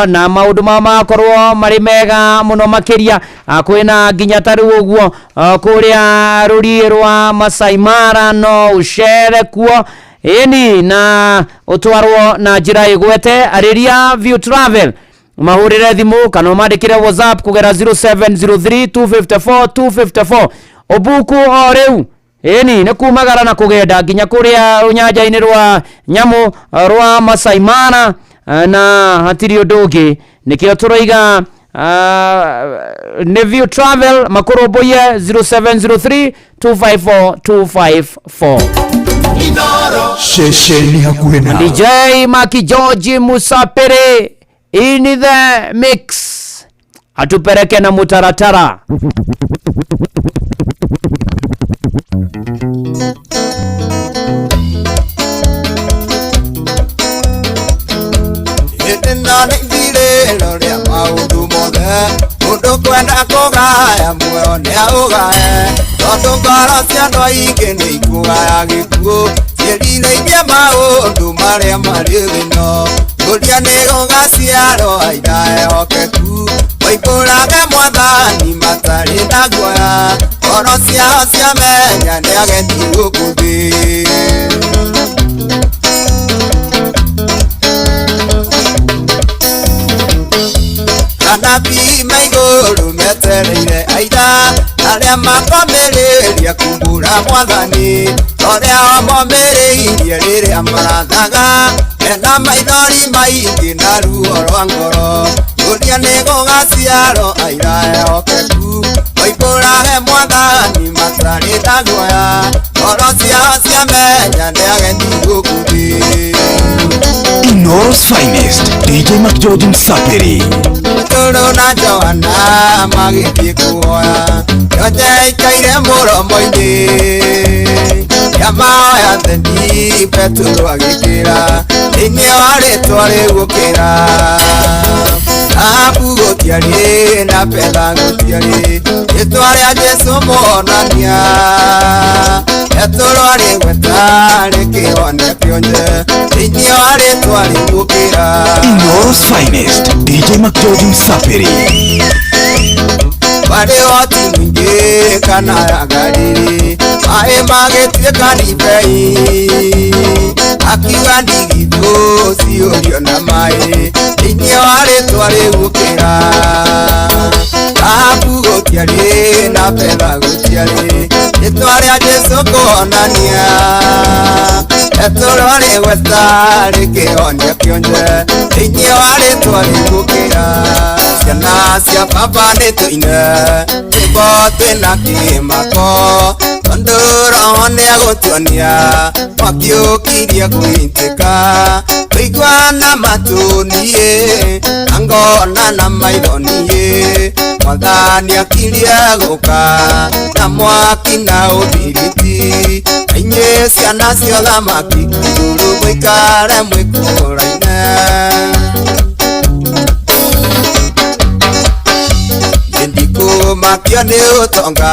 na maũndũ mao magakorwo marĩ mega mũno makĩria. Kwĩna nginya ta rĩu ũguo kũrĩa rũriĩ rwa Masai Mara no ũcere kuo ĩni na ũtwarwo na njĩra ĩgwete. Arĩria View Travel, mahũrĩre thimũ kana ũmandĩkĩre WhatsApp kũgera 0703 254 254 ũbuku o rĩu ĩni nĩ kumagara na kũgenda nginya kũrĩa rũnyanjara-inĩ rwa nyamũ rwa Masai Mara na hatirĩ ũndũ ũngĩ. Nĩkĩo tũroiga nĩ View Travel makũrũmbũiye 0703 254 254. Ceceni hakuhĩ nawe. DJ Maki George Musapere in the mix atupeleke na mutaratara. Hĩndĩ nĩ ithirĩro rĩa maũndũ mothe, mũndũ kwenda kũgaya muoyo nĩ aũgae, tondũ ngoro cia andũ aingĩ nĩ ikũgaya gĩkuũ, ciĩrirĩirie maũndũ marĩa marĩ thĩ-ĩno. Kũria nĩ gũgaciarwo aira ehokeku, moimbũrage mwathani matarĩ na guoya, ngoro ciao ciamenya nĩ ageni gũkũ thĩ. Anabii maigũrũ metereire aira arĩa makomĩrĩria kumbũra mwathani, torĩa o momĩrĩirie rĩrĩa marathaga mena maithori maingĩ na ruo rwa ngoro. Kũria nĩ gũgaciarwo aira ehokeku, moimbũrage mwathani matarĩ na guoya, ngoro ciao ciamenya nĩ ageni gũkũ thĩ. Inooro's finest, DJ McGeorge Msapiri. Petero na Johana magĩthiĩ kũhoya, Jonje aikaire mũromo-inĩ. Kĩamahoya thendi, Petero agĩkĩra, thĩinĩ wa rĩtwa rĩu ũkĩra. Thahabu gũtiarĩ na betha gũtiarĩ, rĩtwa rĩa Jesũ mũhonania. Petero arĩgweta rĩkĩhonia kĩonje, thĩinĩ wa rĩtwa rĩu ũkĩra. Inooro's finest, DJ McGeorge Msapiri. Warĩ hoti mũingĩ kana ya Galili, maĩ magĩtuĩka ndibei. Akiuga ndigithũ ciyũrio na maĩ, thĩinĩ wa rĩtwa rĩu ũkĩra. Thahabu gũtiarĩ na betha gũtiarĩ, rĩtwa rĩa Jesũ kũhonania. Petero arĩgweta rĩkĩhonia kĩonje, thĩinĩ wa rĩtwa rĩu ũkĩra. Ciana cia baba nĩ tũine rwĩmbo twĩna kĩmako, tondũ Roho nĩagũtuonia mwaki ũkirie gwĩtĩka. Kũigua na matũ niĩ, na ngona na maitho niĩ, mwathani akirie gũka na mwaki na ũbiriti. Inyuĩ ciana cia ũthamaki, igũrũ mũikare mwĩkũraine. Ndikũmakio nĩ ũtonga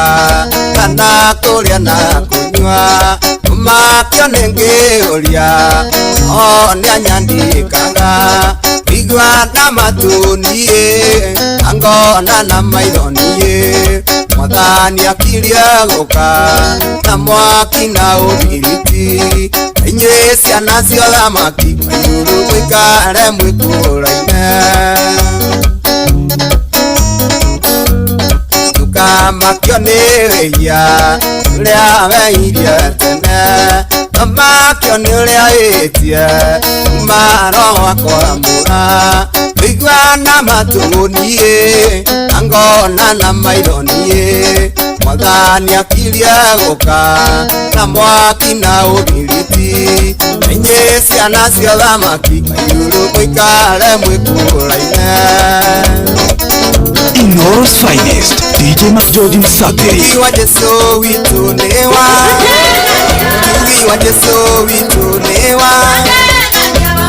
kana kũrĩa na kũnyua, kũmakio nĩ ngĩũria o nĩanyandĩkaga. Kũigua na matũ niĩ, na ngona na maitho niĩ, mwathani akirie gũka na mwaki na ũbiriti. Inyuĩ ciana cia ũthamaki, igũrũ mũikare mwĩkũraine. Ndũkamakio nĩ wĩhia ũrĩa weirie tene, ndũmakio nĩ ũrĩa wĩtie kuma Roho akwamũra. Kũigua na matũ niĩ, na ngona na maitho niĩ, mwathani akirie gũka na mwaki na ũbiriti. Inyuĩ ciana cia ũthamaki, igũrũ mũikare mwĩkũraine. Inooro's finest, DJ McGeorge Msapiri. Tugi wa Jesũ witũ nĩ wa, tugi wa Jesũ witũ nĩ wa,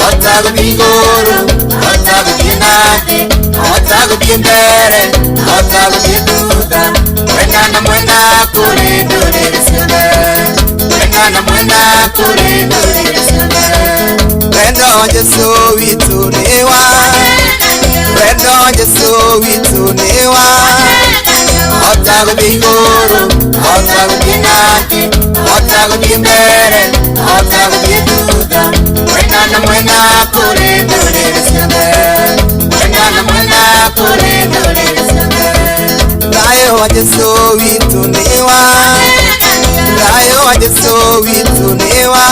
hota gũthiĩ igũrũ, hota gũthiĩ na thĩ, hota gũthiĩ mbere, hota gũthiĩ thutha, mwena na mwena kũrĩ ndũrĩrĩ ciothe, mwena Mwena na mwena kũrĩ ndũrĩrĩ ciothe. Wendo wa Jesũ witũ nĩ wa, wendo wa Jesũ witũ nĩ wa, hota gũthiĩ igũrũ, hota gũthiĩ na thĩ, hota gũthiĩ mbere, hota gũthiĩ thutha. Mwena na mwena kũrĩ ndũrĩrĩ ciothe. Mwena na mwena kũrĩ ndũrĩrĩ ciothe. Thayũ wa Jesũ witũ nĩ wa, thayũ wa Jesũ witũ nĩ wa,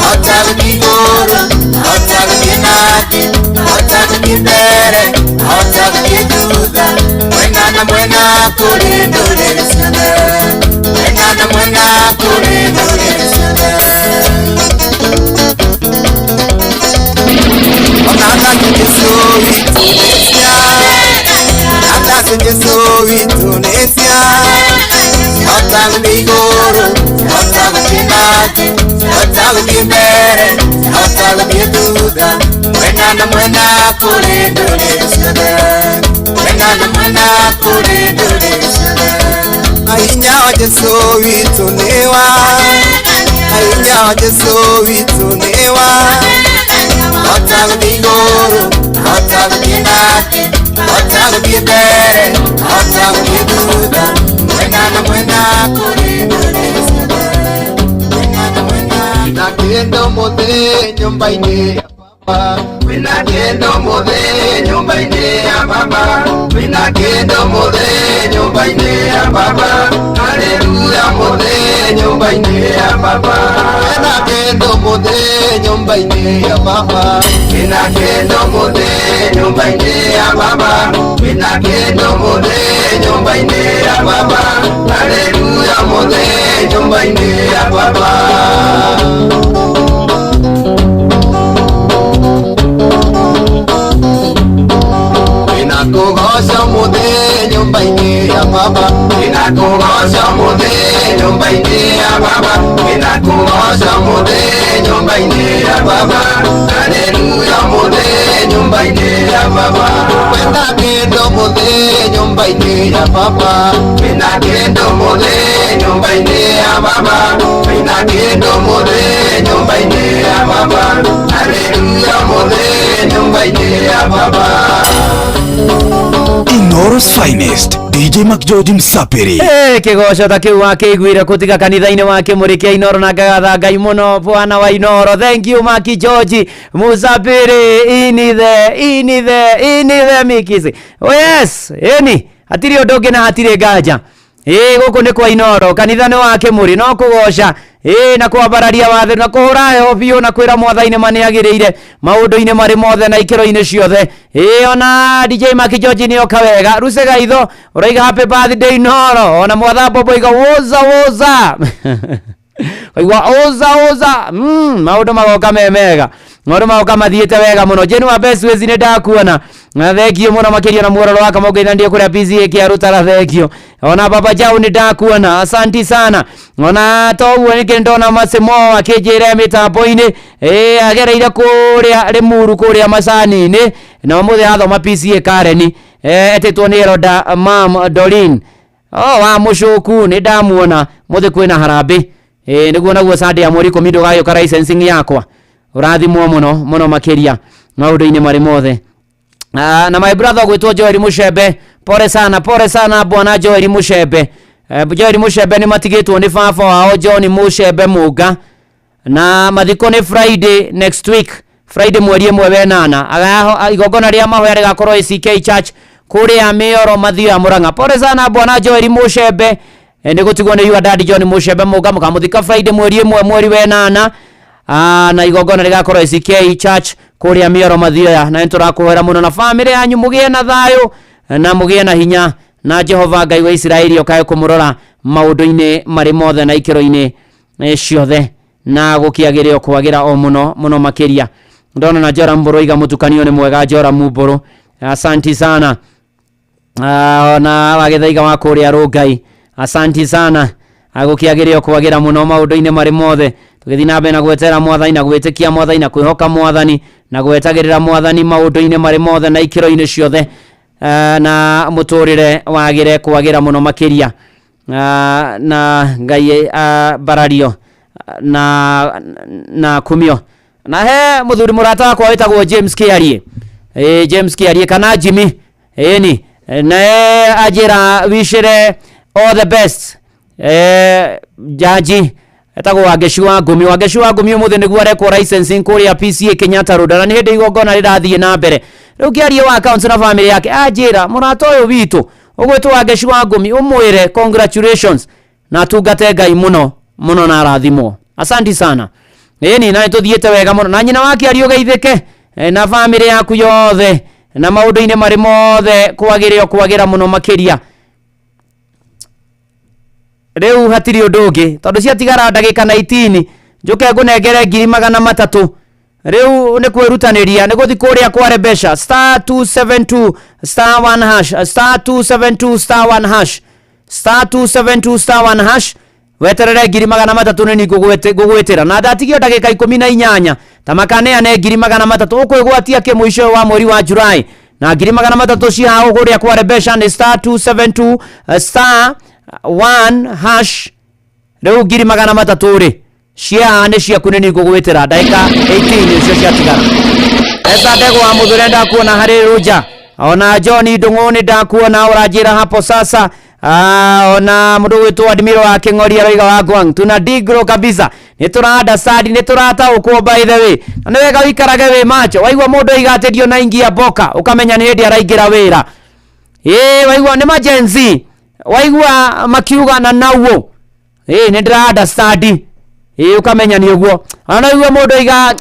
hota gũthiĩ igũrũ, hota gũthiĩ na thĩ, hota gũthiĩ mbere, hota gũthiĩ thutha. Mwena na mwena kũrĩ ndũrĩrĩ ciothe. Mwena na mwena kũrĩ ndũrĩrĩ ciothe. Ona thayũ Jesũ witũ nĩ cia, na thayũ Jesũ witũ nĩ cia, hota gũthiĩ igũrũ, hota gũthiĩ na thĩ, hota gũthiĩ mbere, hota gũthiĩ thutha. Mwena na mwena kũrĩ ndũrĩrĩ ciothe. Mwena na mwena kũrĩ ndũrĩrĩ ciothe. Hinya wa Jesũ witũ nĩ wa, hinya wa Jesũ witũ nĩ wa, hota gũthiĩ igũrũ, hota gũthiĩ na thĩ, hota gũthiĩ mbere, hota gũthiĩ thutha. Mwena na mwena kũrĩ ndũrĩrĩ ciothe. Mwena na mwena. Na kĩndũ mũthĩ nyũmba-inĩ ya baba, wĩna kĩndũ mũthĩ nyũmba-inĩ ya baba, wĩna kĩndũ mũthĩ nyũmba-inĩ ya baba, haleluya mũthĩ nyũmba-inĩ ya baba, wĩna kĩndũ mũthĩ nyũmba-inĩ ya baba, wĩna kĩndũ mũthĩ nyũmba-inĩ ya baba, wĩna kĩndũ mũthĩ nyũmba-inĩ ya baba, haleluya mũthĩ nyũmba-inĩ ya baba. Ninakugoca mũthĩ nyũmba-inĩ ya baba, ninakugoca mũthĩ nyũmba-inĩ ya baba, ninakugoca mũthĩ nyũmba-inĩ ya baba, haleluya mũthĩ nyũmba-inĩ ya baba. Wĩna kĩndũ mũthĩ nyũmba-inĩ ya baba, wĩna kĩndũ mũthĩ nyũmba-inĩ ya baba, wĩna kĩndũ mũthĩ nyũmba-inĩ ya baba, haleluya mũthĩ nyũmba-inĩ ya baba. Inoro's finest DJ McGeorge Msapiri. Hey, kigoco ta kiu wakĩiguire kũtiga kanitha-inĩ wa Kĩmũrĩ kĩa Inoro na ngagatha Ngai mũno bwana wa Inoro. Thank you Maki George Musapiri inithe inithe inithe mikisi. Oh yes, eni hatirĩ ũndũ ũngĩ na hatirĩ nganja. Ĩĩ gũkũ nĩ kwa Inoro, kanitha nĩ wa Kĩmũrĩ, no kũgoca ĩĩ na kwambararia watho na kũhũra heho biũ na kwĩra mwathani ma nĩagĩrĩire maũndũ-inĩ marĩ mothe na ikĩro-inĩ ciothe. Ĩĩ ona DJ Maki George nĩoka wega rucega itho ũraiga happy birthday Inoro, ona mwathambo boiga woza woza Oigua oza oza maũndũ magoka me mega, maũndũ magoka mathiĩte wega mũno. Jane wa Best Ways nĩ ndakuona na thengio mũno makĩria na muororo wa Kamau Ngai ndiĩ kũrĩa PCA kĩa Rutara, thengio. Ona Baba Jau nĩ ndakuona, asanti sana. Ona toguo nĩkĩ ndona Masimo akĩnjĩra mĩtambo-inĩ, ĩĩ agereire kũrĩa Limuru kũrĩa macani-inĩ na ũmũthĩ athoma PCA Karen, etĩtwo nĩ Eroda Mam Dorin. Oh, wa mũcũku nĩ ndamuona mũthĩ kwĩna harambĩ. Ĩĩ nĩguo naguo Sunday ya mweri 10 ndũgagĩũka licensing yakwa. Ũrathimwo mũno mũno makĩria maũndũ-inĩ marĩ mothe. Na my brother gwĩtwo Joel Mushembe, pole sana, pole sana bwana Joel Mushembe. Joel Mushembe nĩ matigĩtwo nĩ baba wao John Mushembe Mũnga, na mathiko nĩ Friday next week, Friday mweri 1 wenana. Igongona rĩa mahoya rĩgakorwo ACK Church kũrĩa Mĩoro Mathio ya Murang'a. Pole sana bwana Joel Mushembe, nĩ gũtigwo nĩ your dad John Mushembe Mũnga, mũkamũthika Friday mweri 1 mweri wenana. Na igongona rĩgakorwo ACK Church kũrĩa Mĩoro Mathioya, na nĩtũrakũhoera mũno na famĩlĩ yanyu mũgĩe na thayũ na mũgĩe na hinya, na Jehova Ngai wa Isiraeli okae kũmũrora maũndũ-inĩ marĩ mothe na ikĩro-inĩ ciothe, na gũkĩagĩre o kwagĩra o mũno mũno makĩria. Ndona na Joram Mbũrũ iga mũtukanio nĩ mwega, Joram Mbũrũ, asanti sana. Na wagĩthaiga wa kũrĩa Rũngai, asanti sana. Gũkĩagĩre o kwagĩra mũno maũndũ-inĩ marĩ mothe, tũgĩthiĩ na mbere na gwetera mwathani na gwĩtĩkia mwathani na kwĩhoka mwathani na gwetagĩrĩra mwathani maũndũ-inĩ marĩ mothe na ikĩro-inĩ ciothe, na mũtũrĩre wagĩre kwagĩra mũno makĩria. Na Ngai barario na kumio. Na he muthuri murata wakwa witagwo James Kiarie, James Kiarie kana Jimmy eni nae ajira wishire all the best jaji etagwo Wangechi wa Ngumi. Wangechi wa Ngumi umuthi niguo arekwo licensing kuria PCA Kenyatta Road, na nĩ hĩndĩ igongona rĩrathiĩ na mbere. Rĩu Kiarie wa accounts na family yake anjĩra mũrata ũyũ witũ ũgwĩtwo Wangechi wa Ngumi ũmwĩre congratulations na tungate Ngai mũno mũno na arathimwo. Asanti sana. Ĩni na nĩtũthiĩte wega mũno na nyina wa Kiarie ũgeithĩke na family yaku yothe na maũndũ-inĩ marĩ mothe kwagĩre o kwagĩra mũno makĩria. Rĩu hatirĩ ũndũ ũngĩ tondũ ciatigara ndagĩka 19 njũke ngũnengere 300,000. Rĩu nĩ kwĩrutanĩria nĩ gũthiĩ kũrĩa kware mbeca star 272 star 1 hash star 272 star 1 hash star 272 star 1 hash weterere 300,000 nĩ ngũgwĩtĩra na ndatigio ndagĩka 18 ta makaneane 300,000 ũkwĩgwatia kĩmũico wa mweri wa Julai na 300,000 cia kũrĩa kware mbeca nĩ star 272 star 1 hash. Rĩu 300,000 rĩ cia nĩ ciaku nĩ ngũgwĩtĩra ndagĩka 18 icio ciatigara. Esa Ndegwa wa Muthure ndakuona harĩ Ruja, ona John Ndung'u nĩ ndakuona ũranjĩra hapo sasa. Ona mũndũ gwĩtwo Admiro wa Kĩng'ori aroiga wa Gwang tuna digro kabisa nĩ tũra understand nĩ tũrataũkwo by the way, na nĩ wega ũikarage wĩ macho. Waigua mũndũ oiga atĩ ndio naingia boka ũkamenya nĩ hĩndĩ araingĩra wĩra. Ĩĩ waigua nĩ ma Gen Z waigua makiuga na nauo ĩĩ nĩ ndĩra understand ĩĩ ũkamenya nĩ ũguo. Ona waigua mũndũ oiga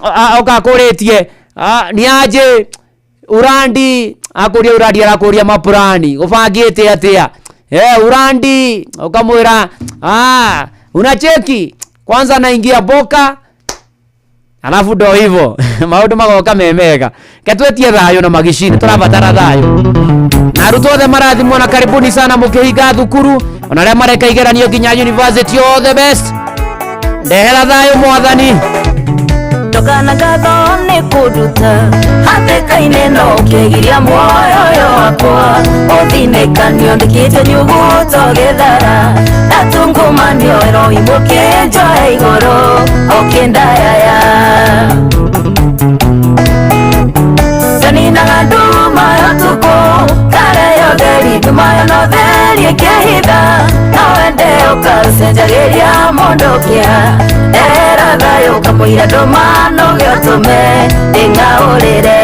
ũkakũrĩtie nĩ anjĩ urandi akũria urandi arakũria mapurani ũbangĩte atĩa urandi ukamwira unacheki kwanza naingia boka alafu ndo hivyo maundu magoka memega ketwetie thayo na magicini turabatara thayo na arutwo othe marathimwo na karibuni sana mukihinga thukuru ona aria mareka igeranio nginya university all the best. Ndehera thayo mwathani ndokana ngatho nĩ kũnduta hatĩka-inĩ no ũkĩgiria muoyo ũyũ wakwa ũthinĩkanio ndĩkĩte nyuguto gĩthara ndatungũmanio ĩroimũkĩ njoe igũrũ ũkĩndayaya ndaninaga nduma ya ũtukũ kare yotheri nduma yo no theri ĩkĩhitha no wende ũkacenjagĩria mũndũ kĩa ndehera thayũ kamũira ndũma no gĩotũme ndĩng'aũrĩre.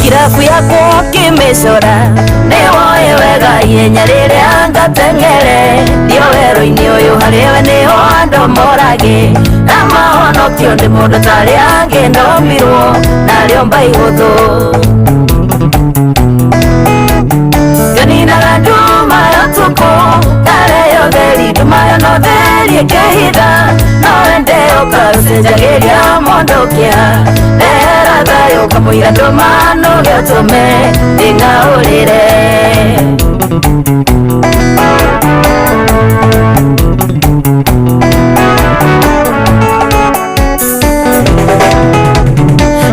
Kirabu yakwa ũkĩmĩcora nĩwoĩ wega ihenya rĩrĩa ngateng'ere ndio werũ-inĩ ũyũ harĩwe nĩho andũ morage na mahonokio nĩ mũndũ tarĩa angĩ ndomirwo narĩo mbaigũthũ nganinaga nduma ya ũtukũ kare yotheri nduma yo no theri ĩkĩhitha no wende ũkacenjagĩria mũndũ kĩa ndehera thayũ kamũira ndũma no gĩotũme ndĩng'aũrĩre.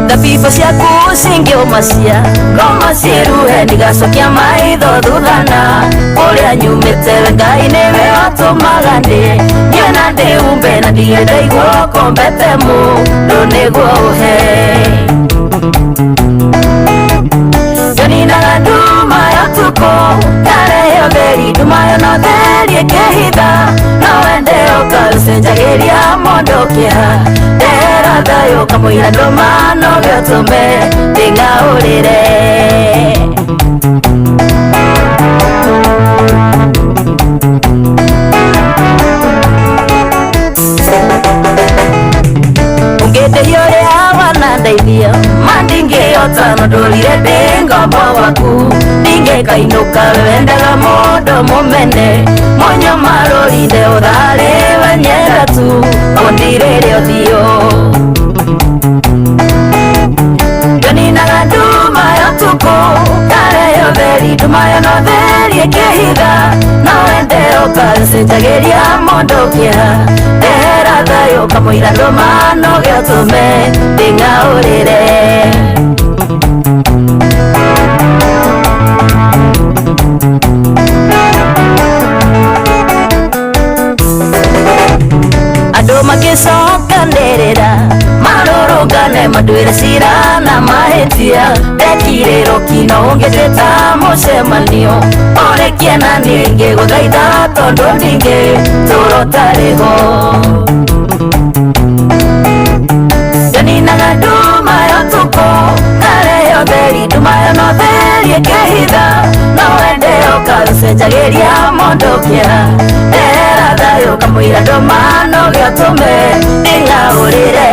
Thabibũ ciaku cingĩũmacia ngoma ciĩruhe ndigacokia maitho thuthana kũrĩa nyumĩte we Ngai nĩwe watũmaga ndĩ niĩ na ndĩumbe na ndige ndaigua ũkombete mũndũ nĩguo ũhe nganinaga nduma ya ũtukũ kare yotheri nduma yo no theri ĩkĩhitha no wende ũkacenjagĩria mũndũ kĩa ndehera thayũ kamũira ndũma no gĩotũme ndĩng'aũrĩre. Ũngĩndĩhia ũrĩa wanandeithia ma ndingĩhota no ndũrire ndĩ ngombo waku ndingĩkainũka we wendaga mũndũ mũmene mũnyamarũrinde ũtharĩ we nyenda tu ũndirĩre ũthiũ nganinaga nduma ya ũtukũ kare yotheri nduma yo no theri ĩkĩhitha no wende ũkacenjagĩria mũndũ kĩa ndehera Thayũ kamũira ndũmano gĩotũme ndĩng'aũrĩre. Andũ magĩcokanĩrĩra marũrũngane manduĩre cira na mahĩtia ndekirĩrwo kino ũngĩtĩta mũcemanio ũrĩkie na niĩ ngĩgũthaitha tondũ ndingĩ tũra ũtarĩ ho. Ndaninaga nduma ya ũtukũ ngarehe ũtheri nduma yo no theri ĩkĩhitha no wende ũkarũcenjagĩria mũndũ kĩeha ndehera thayũ kamũira ndũmano gĩotũme ndĩng'aũrĩre.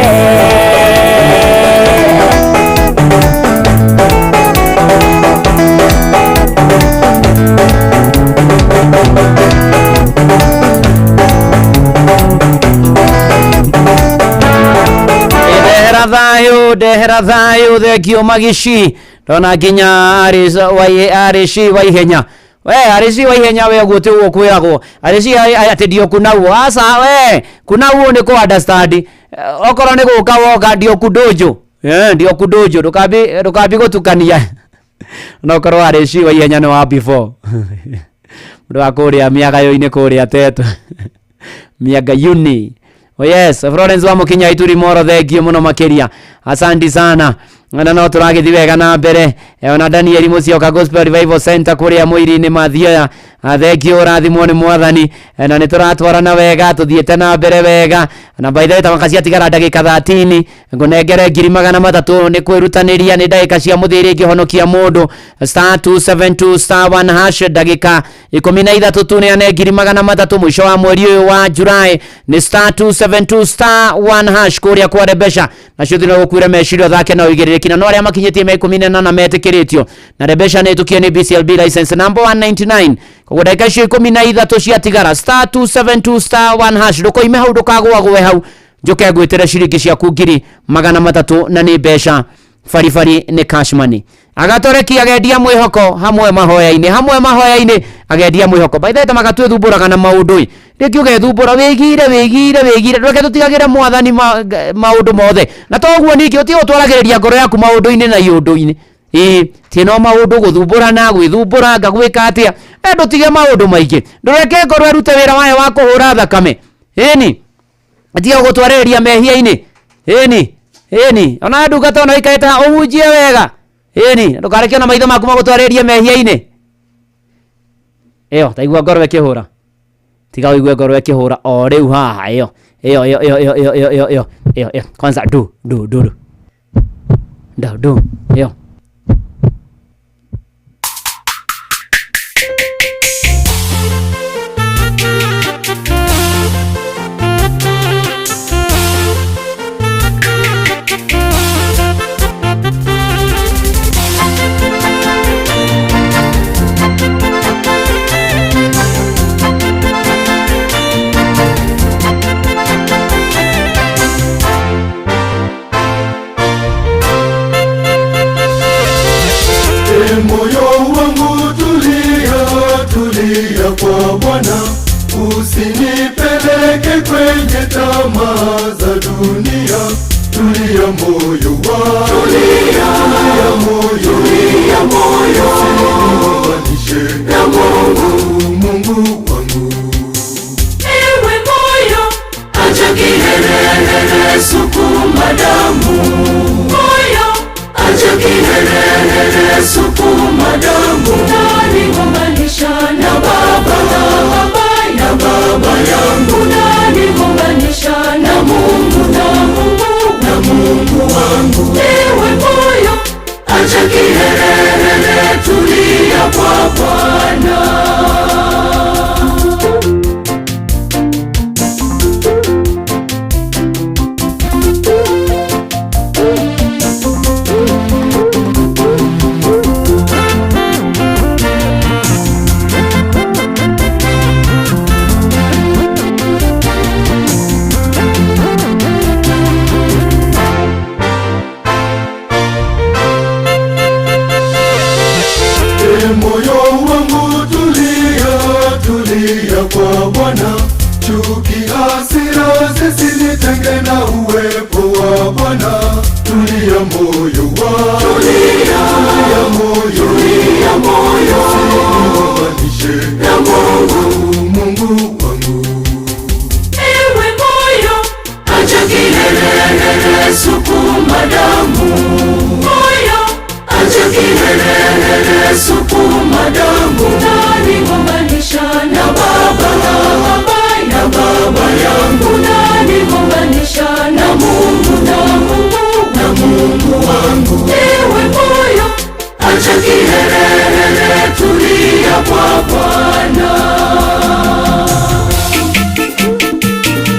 Ndehera thayũ, ndehera thayũ, thengio magici ndona nginya arĩci wa ihenya we arĩci wa ihenya we ũguo tiguo kwĩragwo arĩci atĩ ndio kunauo aca we kunauo nĩ kũ understand okorwo nĩ gũka woka ndio kundũnjũ ndio kundũnjũ ndũkambi gũtukania no korwo arĩci wa ihenya nĩ wa before mũndũ wa kũrĩa mĩagayo-inĩ kũrĩa teto mĩagayuni. Oh yes, Florence wa Mukinya Ituri Moro thengio muno makiria. Asante sana. Na no turagithi wega na mbere. Ona Daniel Musyoka Gospel Revival Center kuria muiri-ini Mathioya. Thengio urathimwo ni mwathani. Na ni turatwarana wega tuthiete na mbere wega. Na by the way tamaka ciatigara ndagika 13 ngunengere 300 ni kwirutaniria ni ndagika cia muthiri ngihonokia mundu star 272 star 1 hash ndagika 13 tu neane 300 mwisho wa mweri uyu wa July ni star 272 star 1 hash kuria kwa Rebesha nacio thina gukwira meciria thake na uigĩrĩrĩki na no arĩa makinyĩtie me 18 metĩkĩrĩtio na Rebesha nĩ ĩtũkie nĩ BCLB license number 199 koguo ndagĩka icio 13 ciatigara star 272 star 1 hash ndũkoime hau ndũkagũagũe hau njoke ngwĩtĩre ciringi ciaku 300 na nĩ mbeca baribari nĩ cash money. Agatoreki agendia mwĩhoko hamwe mahoya-inĩ agendia mwĩhoko by the way tamaka twĩthumbũraga na maũndũ rĩngĩ ũgethumbũra wĩgire ndũreke tũtigagĩre mwathani maũndũ mothe na toguo ningĩ ũtige gũtwaragĩrĩria ngoro yaku maũndũ-inĩ na iũndũ-inĩ ĩĩ ti no maũndũ gũthumbũrana gwĩthumbũranga gwĩka atĩa ndũtige maũndũ maingĩ ndũreke ngoro ĩrute wĩra wayo wa kũhũra thakame ĩni atiga gũtwarĩrĩria mehia-inĩ ĩni ĩni ona ndungata ona ĩikaĩte ũhunjie wega ĩni ndũkareke ona maitho maku magũtwarĩrie mehia-inĩ ĩyo taigua ngoro ĩkĩhũra tiga ũigue ngoro ĩkĩhũra o rĩu haha ĩyo ĩyo ĩyo ĩyo ĩyo ĩyo ĩyo ĩyo ĩyo ĩyo kwanza du du du du du du ĩyo. Moyo wangu tulia, tulia kwa Bwana, usinipeleke kwenye tamaa za dunia. Tulia moyo wangu, tulia, tulia moyo, tulia moyo, usinigombanishe na Mungu, Mungu wangu. Ewe moyo, acha kiherehere, sukuma damu. Moyo, acha kiherehere, sukuma damu. Unanigombanisha na baba, na baba yangu. Unanigombanisha na Mungu, na Mungu, na Mungu wangu. Ewe moyo, acha kiherehere, tulia kwa Bwana. Moyo wangu tulia, tulia kwa Bwana, chuki hasira zisi kwa Bwana. Tulia moyo wangu, tulia moyo, tulia moyo, usinigombanishe na Mungu, Mungu wangu. Ewe moyo, acha kiherehere, sukuma damu. Moyo, acha kiherehere, sukuma damu. Unanigombanisha na baba, na baba, na baba yangu. Unanigombanisha na Mungu, na Mungu, na Mungu wangu. Ewe moyo, acha kiherehere, tulia kwa Bwana.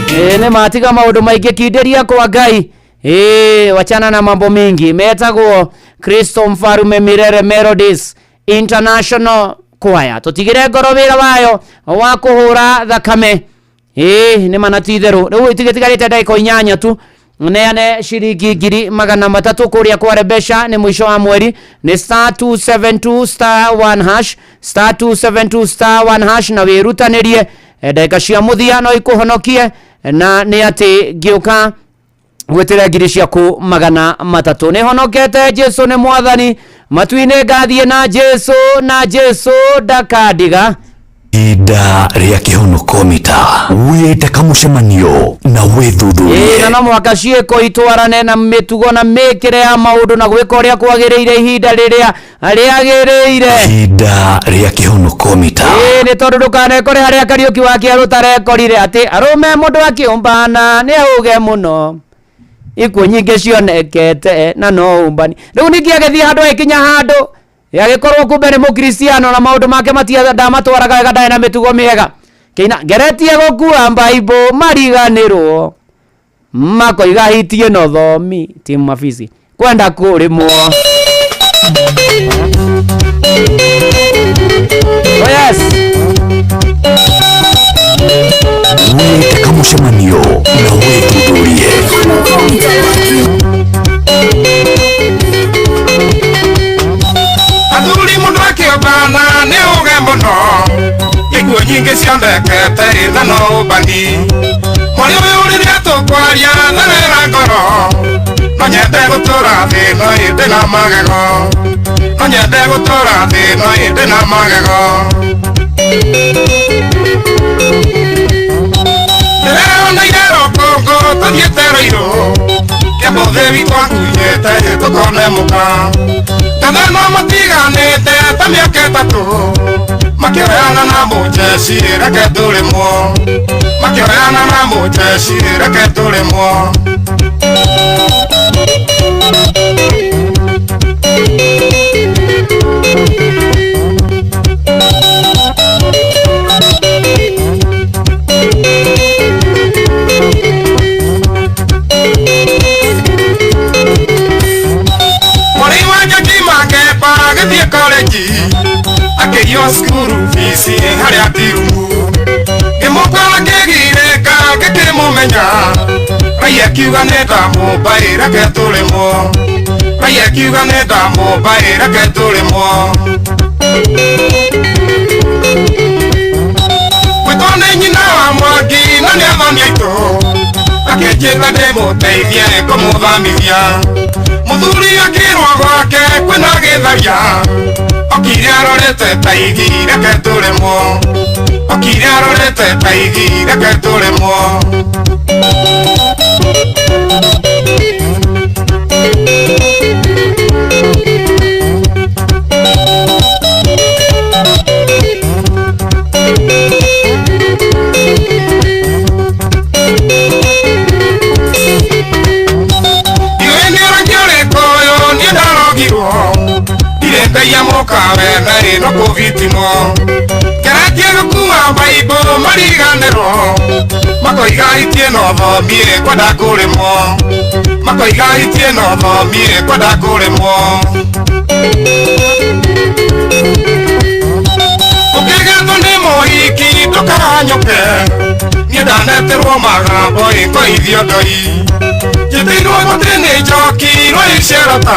Ĩ nĩ matiga maũndũ maingĩ kindĩria kwa Ngai. Ĩ wachana na mambo mingi. Metagwo Kristo Mfarume Mirere Melodies International Choir. Tũtigĩre ngoro wĩra wayo wa kũhũra thakame. Ĩ nĩ mana ti itherũ. Rĩu tigĩtigarĩte ndagĩka 8 tu neane ciringi 300,000 kũrĩa kwa Rebesha nĩ mũico wa mweri nĩ star 272 star 1 hash star 272 star 1 hash na wĩrutanĩrie ndagĩka cia mũthia no ikũhonokie na nĩ atĩ ngĩũka gwĩtĩra 300,000 nĩ honokete Jesu nĩ mwathani matu-inĩ ngathiĩ na Jesu na Jesu ndakandiga. Ihinda rĩa kĩhonoko mita wĩte kamũcemanio na wĩthuthurie. Ĩ na no mũhaka ciĩko itwarane na mĩtugo na mĩkĩre ya maũndũ na gwĩka ũrĩa kwagĩrĩire ihinda rĩrĩa rĩagĩrĩire. Ihinda rĩa kĩhonoko mita. Ĩ nĩ tondũ ndũkanekore harĩa Kariũki wa Kĩarũ tarekorire atĩ arũme mũndũ akĩũmbana nĩ auge mũno ikuũ nyingĩ cionekete na no ũmbani. Rĩu ningĩ agĩthiĩ handũ agĩkinya handũ agĩkorwo kumbe nĩ mũkristiano na maũndũ make ndamatwaraga wega ndarĩ na mĩtugo mĩega. Kĩina ngeretie gũkua mbaibũ mariganĩrwo makoiga hitie no thomi timu mabisi kwenda kũrĩmwo. Oh yes. Wĩte kamũcemanio na wĩthuthurie. Athuri mũndũ akĩũmbana nĩ uge mũno ikuũ nyingĩ cionekete na no ũmbani. Mwarĩ ũyũ rĩrĩa tũkwaria therera ngoro no nyende gũtũra thĩ no ĩndĩ na magego, no nyende gũtũra thĩ no ĩndĩ na magego. Ndĩreoneire rũkũngũ tũthiĩte Rũirũ kĩamũthĩ witũ angunyĩte tũkone mũka. Ngathano matiganĩte ta mĩaka 3 makĩoyana na mũjeci reke tũrĩmwo, makĩoyana na mũjeci reke tũrĩmwo. Mwarĩ wa Njoki Mangemba agĩthiĩ korenji akĩiywo cukuru bici harĩa tirumu ngĩmũkora ngĩgirĩka ngĩkĩmũmenya raia akiuga nĩ ndamũmba ĩ reke tũrĩmwo, raia akiuga nĩ ndamũmba ĩ reke tũrĩmwo. Gwĩtwo nĩ nyina wa Mwangi na nĩ athoni aitũ akĩnjĩta ndĩmũteithie kũmũthamithia. Mũthuri akĩrwo gwake kwĩna gĩtharia okire arorete ta igi reke tũrĩmwo, okire arorete ta igi reke tũrĩmwo. Iwe nĩ ũrangi ũrĩkũ ũyũ niĩ ndarogirwo ndirĩ ngai mũkawe na ĩno kũbitimwo ngeretie gũkua mbaibũ mariganĩrwo makoiga itie no thomie kwenda kũrĩmwo, makoiga itie no thomie kwenda kũrĩmwo. Ũkĩgetwo nĩ mũhiki ndũkahanyũke niĩ ndaneterwo magambo ĩkoithio ndoi njĩtĩirwo gũtĩ nĩ njoki rwaicerota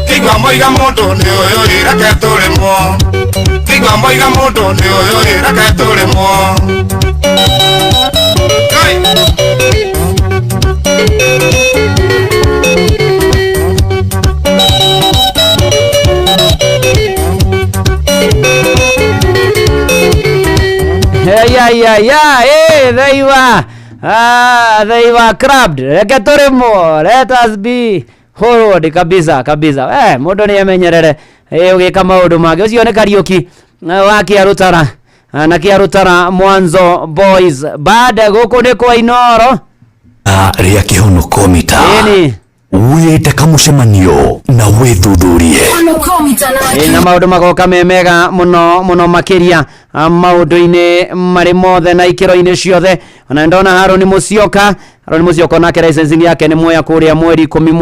kĩigua moiga mũndũ nĩ ũyũ ĩ reke tũrĩmwo, kĩigua moiga mũndũ nĩ ũyũ ĩ reke tũrĩmwo. Kai. Yeah, yeah, yeah. Hey, there you are. Ah, there you are crabbed. Reke tũrĩmwo. Let us be forward kabisa kabisa. Eh, mũndũ nĩ emenyerere. Eh, ũgĩka maũndũ mangĩ. Ũcio nĩ Kariũki wa Kĩarũtara. Na Kĩarũtara Mwanzo Boys. Bad gũkũ nĩ kwa Inoro. Rĩa kĩhonoko mita Ĩni. Wĩte kamũcemanio na wĩthuthurie. Ĩ, na maũndũ magoka me mega mũno mũno makĩria maũndũ-inĩ marĩ mothe na ikĩro-inĩ ciothe. Ona ndona Harũni Mũcioka, Harũni Mũcioka onake licensing yake nĩ muoya kũrĩa mweri 10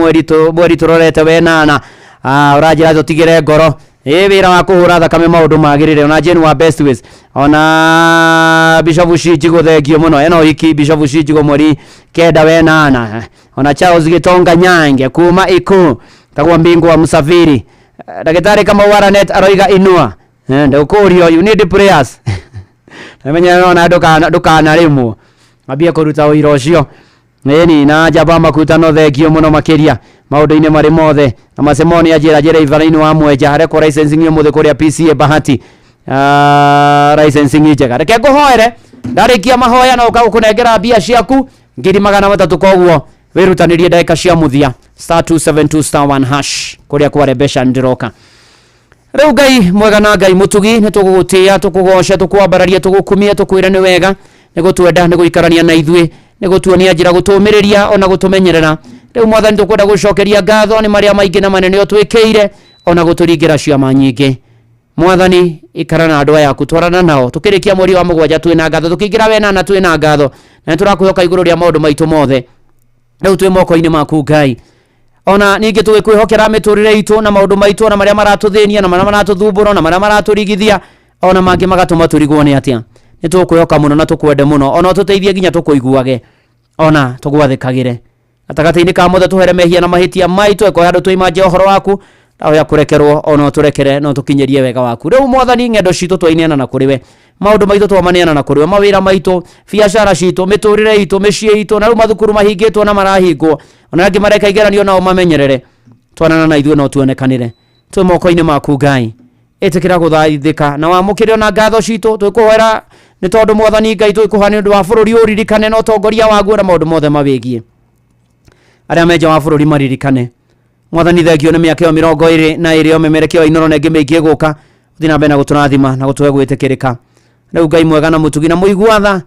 mweri tũrorete wenana. Ũranjĩra tũtigĩre ngoro. Ĩ, wĩra wa kũhũra thakame maũndũ magĩrĩre. Ona Jane wa Best Ways, ona Bishop Shinjigo thengio mũno, ena ũhiki Bishop Shinjigo mweri 9 wenana. Ona Charles Gitonga Nyange kuma Iku tagwo mbingwa msafiri. Ndagĩtarĩ Kamau Aranet aroiga inua. Ndũkũrio, you need prayers. Namenya ona ndũkanarĩmwo ambie kũruta ũira ũcio. Ĩni na Njamba Makuta no thengio mũno makĩria maũndũ-inĩ marĩ mothe. Na Macemoni anjĩra njĩra Ivaraini wa Mwenja arekwo licensing ũmũthĩ kũrĩa PCA Bahati. Licensing njega. Reke ngũhoere ndarĩkia mahoya na ũkagũkũnengera mbia ciaku 300,000. Koguo wĩrutanĩrie ndagĩka cia mũthia star 272 star 1 hash kũrĩa kware mbeca ndĩroka. Rĩu Ngai mwega na Ngai mũtugi, nĩ tũgũgũtĩĩa, tũkũgoce, tũkwambararia, tũgũkumia, tũkwĩre nĩ wega, nĩ gũtwenda, nĩ gũikarania na ithuĩ, nĩ gũtuonia njĩra, gũtũmĩrĩria ona gũtũmenyerera. Rĩu Mwathani tũkwenda gũcokeria ngatho nĩ marĩa maingĩ na manene ũtwĩkĩire ona gũtũringĩra ciama nyingĩ. Mwathani ikara na andũ aya aku, twarana nao tũkĩrĩkia mweri wa 7 twĩna ngatho, tũkĩingĩra wenana twĩna ngatho, na nĩ tũrakwĩhoka igũrũ rĩa maũndũ maitũ mothe. Rĩu twĩ moko-inĩ maku Ngai. Ona ningĩ tũgĩkwĩhokera mĩtũrĩre itũ na maũndũ maitũ na marĩa maratũthĩnia na marĩa maratũthumbũra na marĩa maratũrigithia ona mangĩ magatũma tũrigwo nĩ atĩa. Nĩ tũkwĩhoka mũno na tũkwende mũno, ona ũtũteithie nginya tũkũiguage ona tũgwathĩkagĩre. Gatagatĩ-inĩ ka mothe tũhere mehia na mahĩtia maitũ, ĩkohe andũ tũimanje ũhoro waku, ndahoya kũrekerwo ona ũtũrekere na ũtũkinyĩrie wega waku. Rĩu Mwathani ng'endo citũ twaineana na kũrĩ we, maũndũ maitũ twamaneana na kũrĩ we, mawĩra maitũ, biacara citũ, mĩtũrĩre itũ, mĩciĩ itũ, na rĩu mathukuru mahingĩtwo na marahingwo, ona angĩ mareka igeranio nao mamenyerere. Twanana na ithuĩ no tuonekanĩre. Twĩ moko-inĩ maku Ngai. Ĩtĩkĩra gũthaithĩka na wamũkĩre ona ngatho citũ. Twĩkũhoera nĩ tondũ Mwathani Ngai twĩkũhoera nĩ ũndũ wa bũrũri ũririkane na ũtongoria waguo na maũndũ mothe mawĩgiĩ. Arĩa me nja wa bũrũri maririkane. Mwathani thengio nĩ mĩaka ĩyo 22 ũmemerekia wa Inoro na ĩngĩ mĩingĩ ĩgũka, ũthiĩ na mbere na gũtũrathima na gũtũhe gwĩtĩkĩrĩka. Rĩu Ngai mwega na mũtugi na mũigua tha,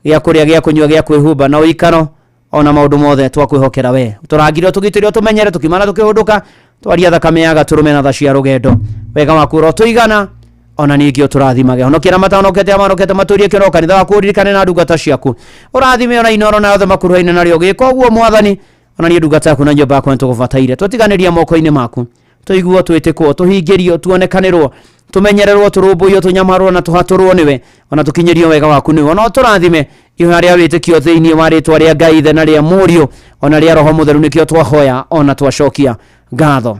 gĩa kũrĩa, gĩa kũnyua, gĩa kwĩhumba na ũikaro ona maũndũ mothe twakwĩhokera we. Tũrangire tũgitĩre tũmenyere tũkimana tũkĩhũndũka, twaria thakame ya gatũrũme na tha cia rũgendo. Wega waku ũrotũigana ona ningĩ ũtũrathimage. Honokia na matahonokete amarokete matũrie kĩro kanitha waku ũririkane na ndungata ciaku. Ũrathime ona Inoro na othe makuruhaine narĩo. Gĩka ũguo Mwathani, ona niĩ ndungata yaku na nyũmba yakwa nĩtũgũbataire. Tũtiganĩria moko-inĩ maku, tũiguo, twĩtĩkwo, tũhingĩrio, tuonekanĩrwo, tũmenyererwo, tũrũmbũiyo, tũnyamarwo na tũhatũrwo nĩwe, ona tũkinyĩrio wega waku nĩwe. Ona ũtũrathime ihoya rĩa wĩtĩkio thĩinĩ wa rĩtwa rĩa Ngai Ithe na rĩa Mũriũ ona rĩa Roho Mũtheru, nĩkĩo twahoya ona twacokia ngatho.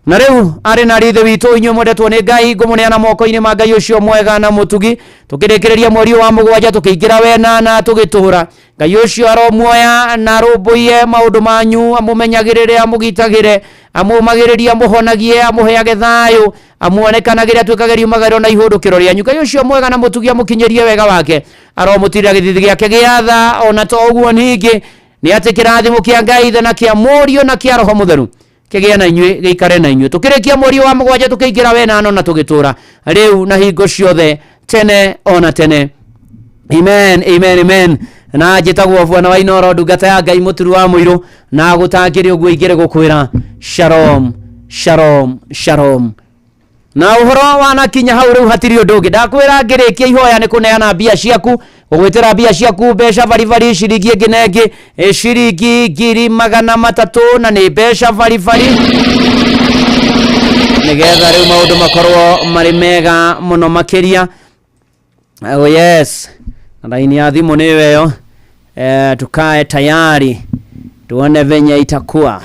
Na rĩu arĩ na ithe witũ inyuĩ mwendetwo nĩ Ngai, ngũmũneana moko-inĩ ma Ngai ũcio mwega na mũtugi. Tũkĩrĩkĩrĩria mweri wa 7 tũkĩingĩra wenana tũgĩtũra. Ngai ũcio aromuoya na arũmbũiye maũndũ manyu, amũmenyagĩrĩre, amũgitagĩre, amũmagĩrĩrie, amũhonagie, amũheage thayũ, amuonekanagĩre, atuĩkage riumagĩro na ihũndũkĩro rĩanyu. Ngai ũcio mwega na mũtugi amũkinyĩrie wega wake, aromũtirĩra gĩthithi gĩake gĩa tha. Ona to ũguo ningĩ nĩ atĩ kĩrathimo kĩa Ngai Ithe na kĩa Mũriũ na kĩa Roho Mũtheru kĩgĩe na inyuĩ, gĩikare na inyuĩ. Tũkĩrĩkia mweri wa 7 tũkĩingĩra wenano na tũgĩtũra rĩu na hingo ciothe tene ona tene. Amen, amen, amen. Na njĩtagwo Bwana wa Inoro, ndungata ya Ngai mũturu wa mũirũ, na gũtangĩrĩ ũguo ingĩrĩ gũkwĩra shalom, shalom, shalom. Na ũhoro wanakinya hau rĩu hatirĩ ũndũ ũngĩ. Ndakwĩra ngĩrĩkia ihoya nĩ kũneana mbia ciaku, gũgwĩtĩra mbia ciaku mbeca baribari, ciringi ĩngĩ na ĩngĩ, ciringi 300,000, na nĩ mbeca baribari, nĩgetha rĩu maũndũ makorwo marĩ mega mũno makĩria. Oh yes, na laini ya thimũ nĩyo ĩyo. Tukae tayari tuone venye itakuwa.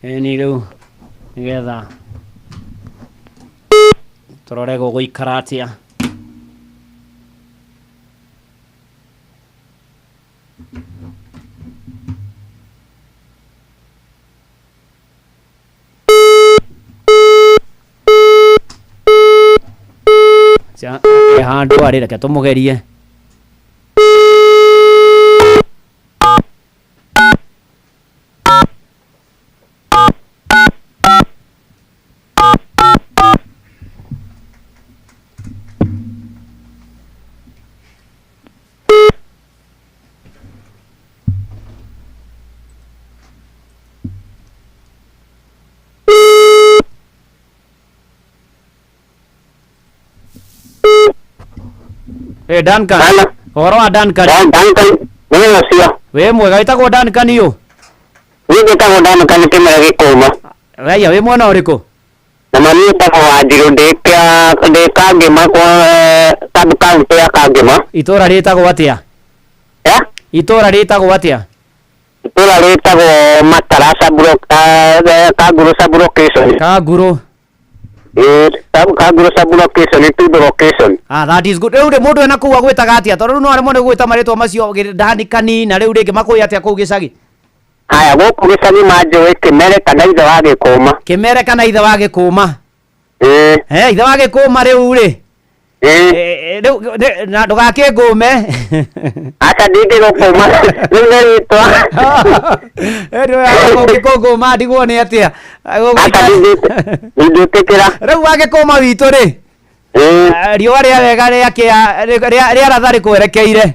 Ĩni rĩu nĩgetha tũrore gũgũikara atĩa. Handũ arĩ reke tũmũgerie. Hey, Duncan. Ũhoro wa Duncan. Duncan, mũthenya ũcio. Wĩ mwega wĩtagwo Duncan ũ? Niĩ njĩtagwo Duncan Kĩmera Gĩkũma. Raiya wĩ mwena ũrĩkũ? Na mami ĩtagwo Wanjirũ ndĩ Kangĩma kwa sub county ya Kangĩma. Itũra rĩtagwo atĩa? Itũra rĩtagwo atĩa? Itũra rĩtagwo Matara sub Kanguru sub location. Kanguru. Kanguru sub location Itundo location. Ah, that is good. Rĩu rĩ mũndũ ena kũu agwĩtaga atĩa? Tondũ rĩu no aremwo nĩ gwĩta marĩtwa macio Duncan na rĩu rĩngĩ makũĩ atĩa kũu gĩcagi? Haya gũkũ gĩcagi manjũĩ Kĩmere kana ithe wa Gĩkũma. Kĩmere kana ithe wa Gĩkũma. Ĩĩ. Eh, ithe wa Gĩkũma rĩu rĩ. Ĩĩ. Rĩu na ndũgakĩngũme. Aca ndingĩgũkũma rĩu nĩ rĩtwa. Rĩu ũngĩkũngũma ndigwo nĩ atĩa? Aca ndingĩtĩkĩra. Rĩu wa Gĩkũma witũ rĩ. Riũa rĩa wega rĩakĩa rĩaratha rĩkwerekeire.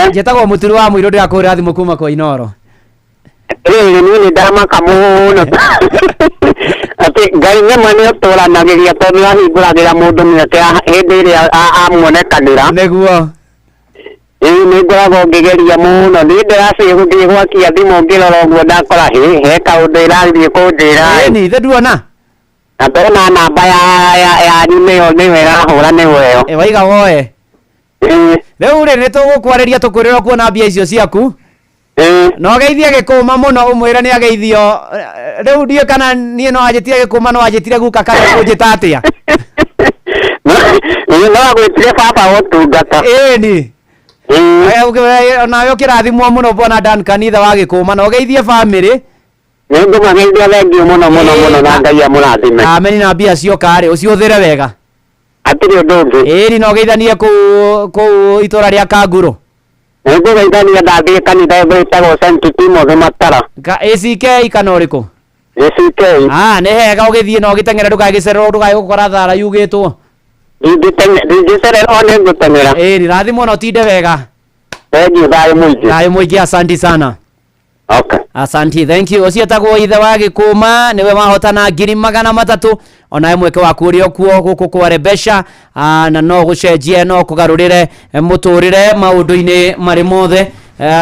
Njĩtagwo Mũturi wa Mũirũ ndĩrakũhũrĩra thimũ kuma kwa Inooro. Rĩrĩ niĩ nĩ ndamaka mũno atĩ Ngai nĩma nĩ ũtũranagĩria tondũ nĩ ahingũragĩra mũndũ mĩeke hĩndĩ ĩrĩa amuonekanĩra. Nĩguo. Ĩĩ nĩ ngoragwo ngĩgeria mũno niĩ ndĩraciĩ gũthiĩ gwakia thimũ ngĩrora ũguo ndakora hĩ he kaũndũ ĩrathiĩ kũnjĩra. Ĩni ithe nduona. Na ndona namba yanyu nĩyo nĩyo ĩrahũra nĩyo ĩyo. Waiga woe. Rĩu rĩ nĩ tũgũkwarĩria tũkwĩrĩra kuona mbia icio ciaku. No geithie Gĩkũma mũno ũmwĩre nĩ ageithio. Rĩu ndiũĩ kana niĩ no anjĩtire Gĩkũma no anjĩtire guka kana kũnjĩta atĩa. No agwĩtire baba wa ũtungata. Ĩni. Onawe ũkĩrathimwo mũno bwana Duncan ithe wa Gĩkũma na ũgeithie bamĩrĩ. Nĩ ngũmageithia thengiũ mũno mũno mũno na Ngai amũrathime. Ameni na mbia cioka rĩ ũcihũthĩre wega. Hatirĩ ũndũ ũngĩ. Ĩni na ũgeithanie kũu itũra rĩa Kanguru. Nĩngũgeithania ndathiĩ kanitha ĩtagwo St. Timothy Matara. ACK kana ũrĩkũ? ACK. Ah, nĩ hega ũgĩthiĩ na ũgĩteng'ere ndũgagĩcererwo ndũkae gũkora thara yugĩtwo. Ndingĩcererwo nĩ ngũteng'era. Ĩni rathimwo na ũtinde wega. Thengiũ thayũ mũingĩ. Thayũ mũingĩ asanti sana. Okay. Asanti, thank you. Ũcio etagwo ithe wa Gĩkũma nĩwe wahotana 300,000 onawe mweke waku ũrĩ o kuo gũkũ kware mbeca na no gũcenjie no kũgarũrĩre mũtũrĩre maũndũ-inĩ marĩ mothe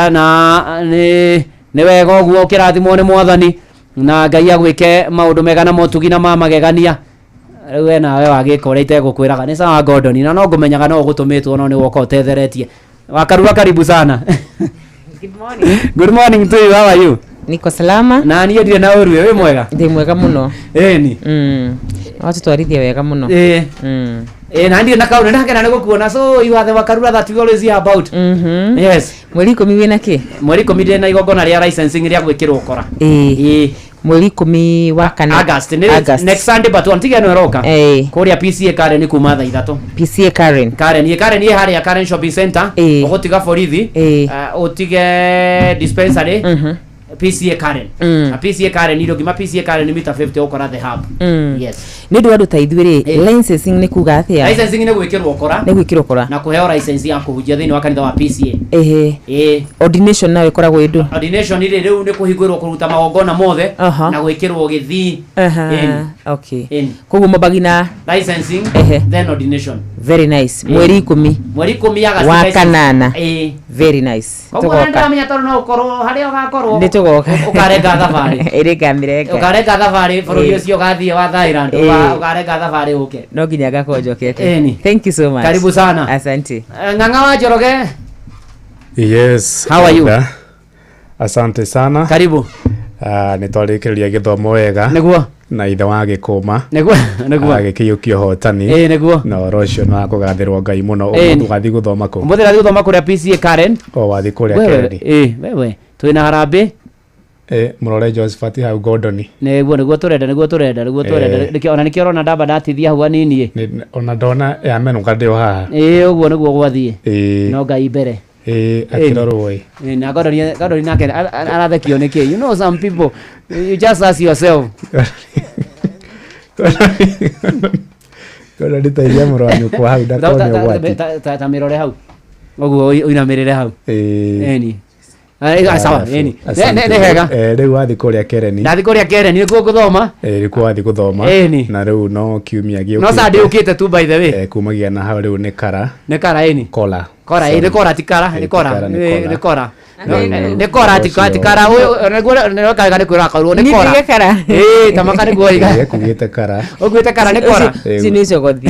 na nĩ wega ũguo ũkĩrathimwo nĩ mwathani na Ngai agwĩke maũndũ mega na motugi na ma magegania. Rĩu we nawe wagĩka ũrĩa itegũkwĩraga nĩ sawa Gordon na no ngũmenyaga no ũgũtũmĩtwo no nĩ woka ũtetheretie. Wakarua karibu sana. Good morning. Good morning to you. How are you? Niko salama. Na niĩ ndirĩ na ũru wĩ mwega? Ndĩ mwega mũno. Ĩni. Watũtwarithia wega mũno. Ĩĩ. Na ndirĩ na kaũndũ ndakena nĩ gũkuona so you are the Wakarura that we always hear about. Yes. Mweri 10 wĩna kĩ? Mweri 10 ndĩ na igongona rĩa licensing rĩa gwĩkĩrwo ũkora. Ĩĩ. Mweri 10 wa kana. August. Nĩ next Sunday but one tiga ĩno ĩroka. Kũrĩa PCA Karen kuma thaa 3. PCA Karen. Karen, ĩ Karen ĩ harĩa Karen Shopping Center. Ũgũtiga borithi. Ũtige dispensary. PCA Karen. Na PCA Karen irio ngima PCA Karen mita 50 ũkora the hub. Yes. Nĩ ũndũ wa andũ ta ithuĩ rĩ, licensing nĩ kuga atĩa? Licensing nĩ gwĩkĩrwo ũkora. Nĩ gwĩkĩrwo ũkora. Na kũheo license ya kũhunjia thĩinĩ wa kanitha wa PCA. Ehe. Ĩĩ. Ordination nayo ĩkoragwo ĩ ndũ? Ordination rĩ rĩu nĩ kũhingũrwo kũruta magongona mothe na gwĩkĩrwo gĩthii. Aha. Okay. Koguo mwambagia na licensing then ordination. Very nice. Mweri 10. Mweri 10 August. Wa kanana. Ĩĩ. Very nice. Koguo nĩ ndĩramenya tondũ no ũkorwo harĩa ũgakorwo. Nĩ tũgoka. Ũkarenga thabarĩ. Ĩrĩ ngamĩrenga. Ũkarenga thabarĩ bũrũri ũcio ũgathiĩ wa Thailand. Ũkarenga thabarĩ ũke. No nginya ngakorwo njokete. Ĩni. Thank you so much. Karibu sana. Asante. Ng'ang'a wa Njoroge. Yes. How are you? Asante sana. Karibu. Nĩ twarĩkĩrĩria gĩthomo wega nĩguo na ithe wa gĩkũma nĩguo nĩguo agĩkĩiyũkia ũhotani. Ĩĩ, nĩguo. Na ũhoro ũcio nĩ wa kũgathĩrwo Ngai mũno. Ĩĩ. Ũmũthĩ ũgathiĩ gũthoma kũ? Ũmũthĩ ndathiĩ gũthoma kũrĩa PCA Karen. O wathiĩ kũrĩa Wewe, Karen. ĩĩ, wewe twĩna harambĩ. Ĩĩ, mũrore Josephat hau Gordon. Nĩguo nĩguo tũrenda, nĩguo tũrenda, nĩguo tũrenda. Ĩĩ. Nĩkĩo ona nĩkĩo ũrona ndamba ndatithia hau hanini ĩ. Ona ndona yamenũka ndĩ o haha. Ĩĩ, ũguo nĩguo gwathiĩ. Ĩĩ. No Ngai mbere. Ĩĩ, akĩrorwo ĩ. Ĩĩ, na Gordon nake arathekio nĩkĩ? You know some people, you just ask yourself. Gordon teithia mũrũ wa nyũkwa hau ndakone ũgwati. Ta mĩrore hau ũguo ũinamĩrĩre hau. Ĩĩ. Ĩni. Sawa, ĩni. Nĩ hega. Rĩu wathiĩ kũrĩa Kereni. Ndathiĩ kũrĩa Karen nĩkuo ngũthoma. Ĩĩ, nĩkuo wathiĩ gũthoma. Ĩni. Na rĩu no kiumia gĩũkĩte. No Sunday ũkĩte tu, by the way. Kumagia na hau rĩu nĩ kara. Nĩ kara, ĩni. Kola. Kora, ĩĩ, nĩ kora, ti kara, nĩ Ĩĩ, kora. ti kara, nĩ Nĩ kora. nĩ kora. Rĩu Nĩ kora, ti ũcio- ti kara. Ũyũ nĩguo nĩwekaga nĩ kwĩra akaurwo nĩ Niĩ kora. ndige kara. Ĩĩ, tamaka nĩguo oiga. Ĩĩ, ekugĩte kara. Ũkuĩte kara nĩ kora. Ũcio nĩ cogothi.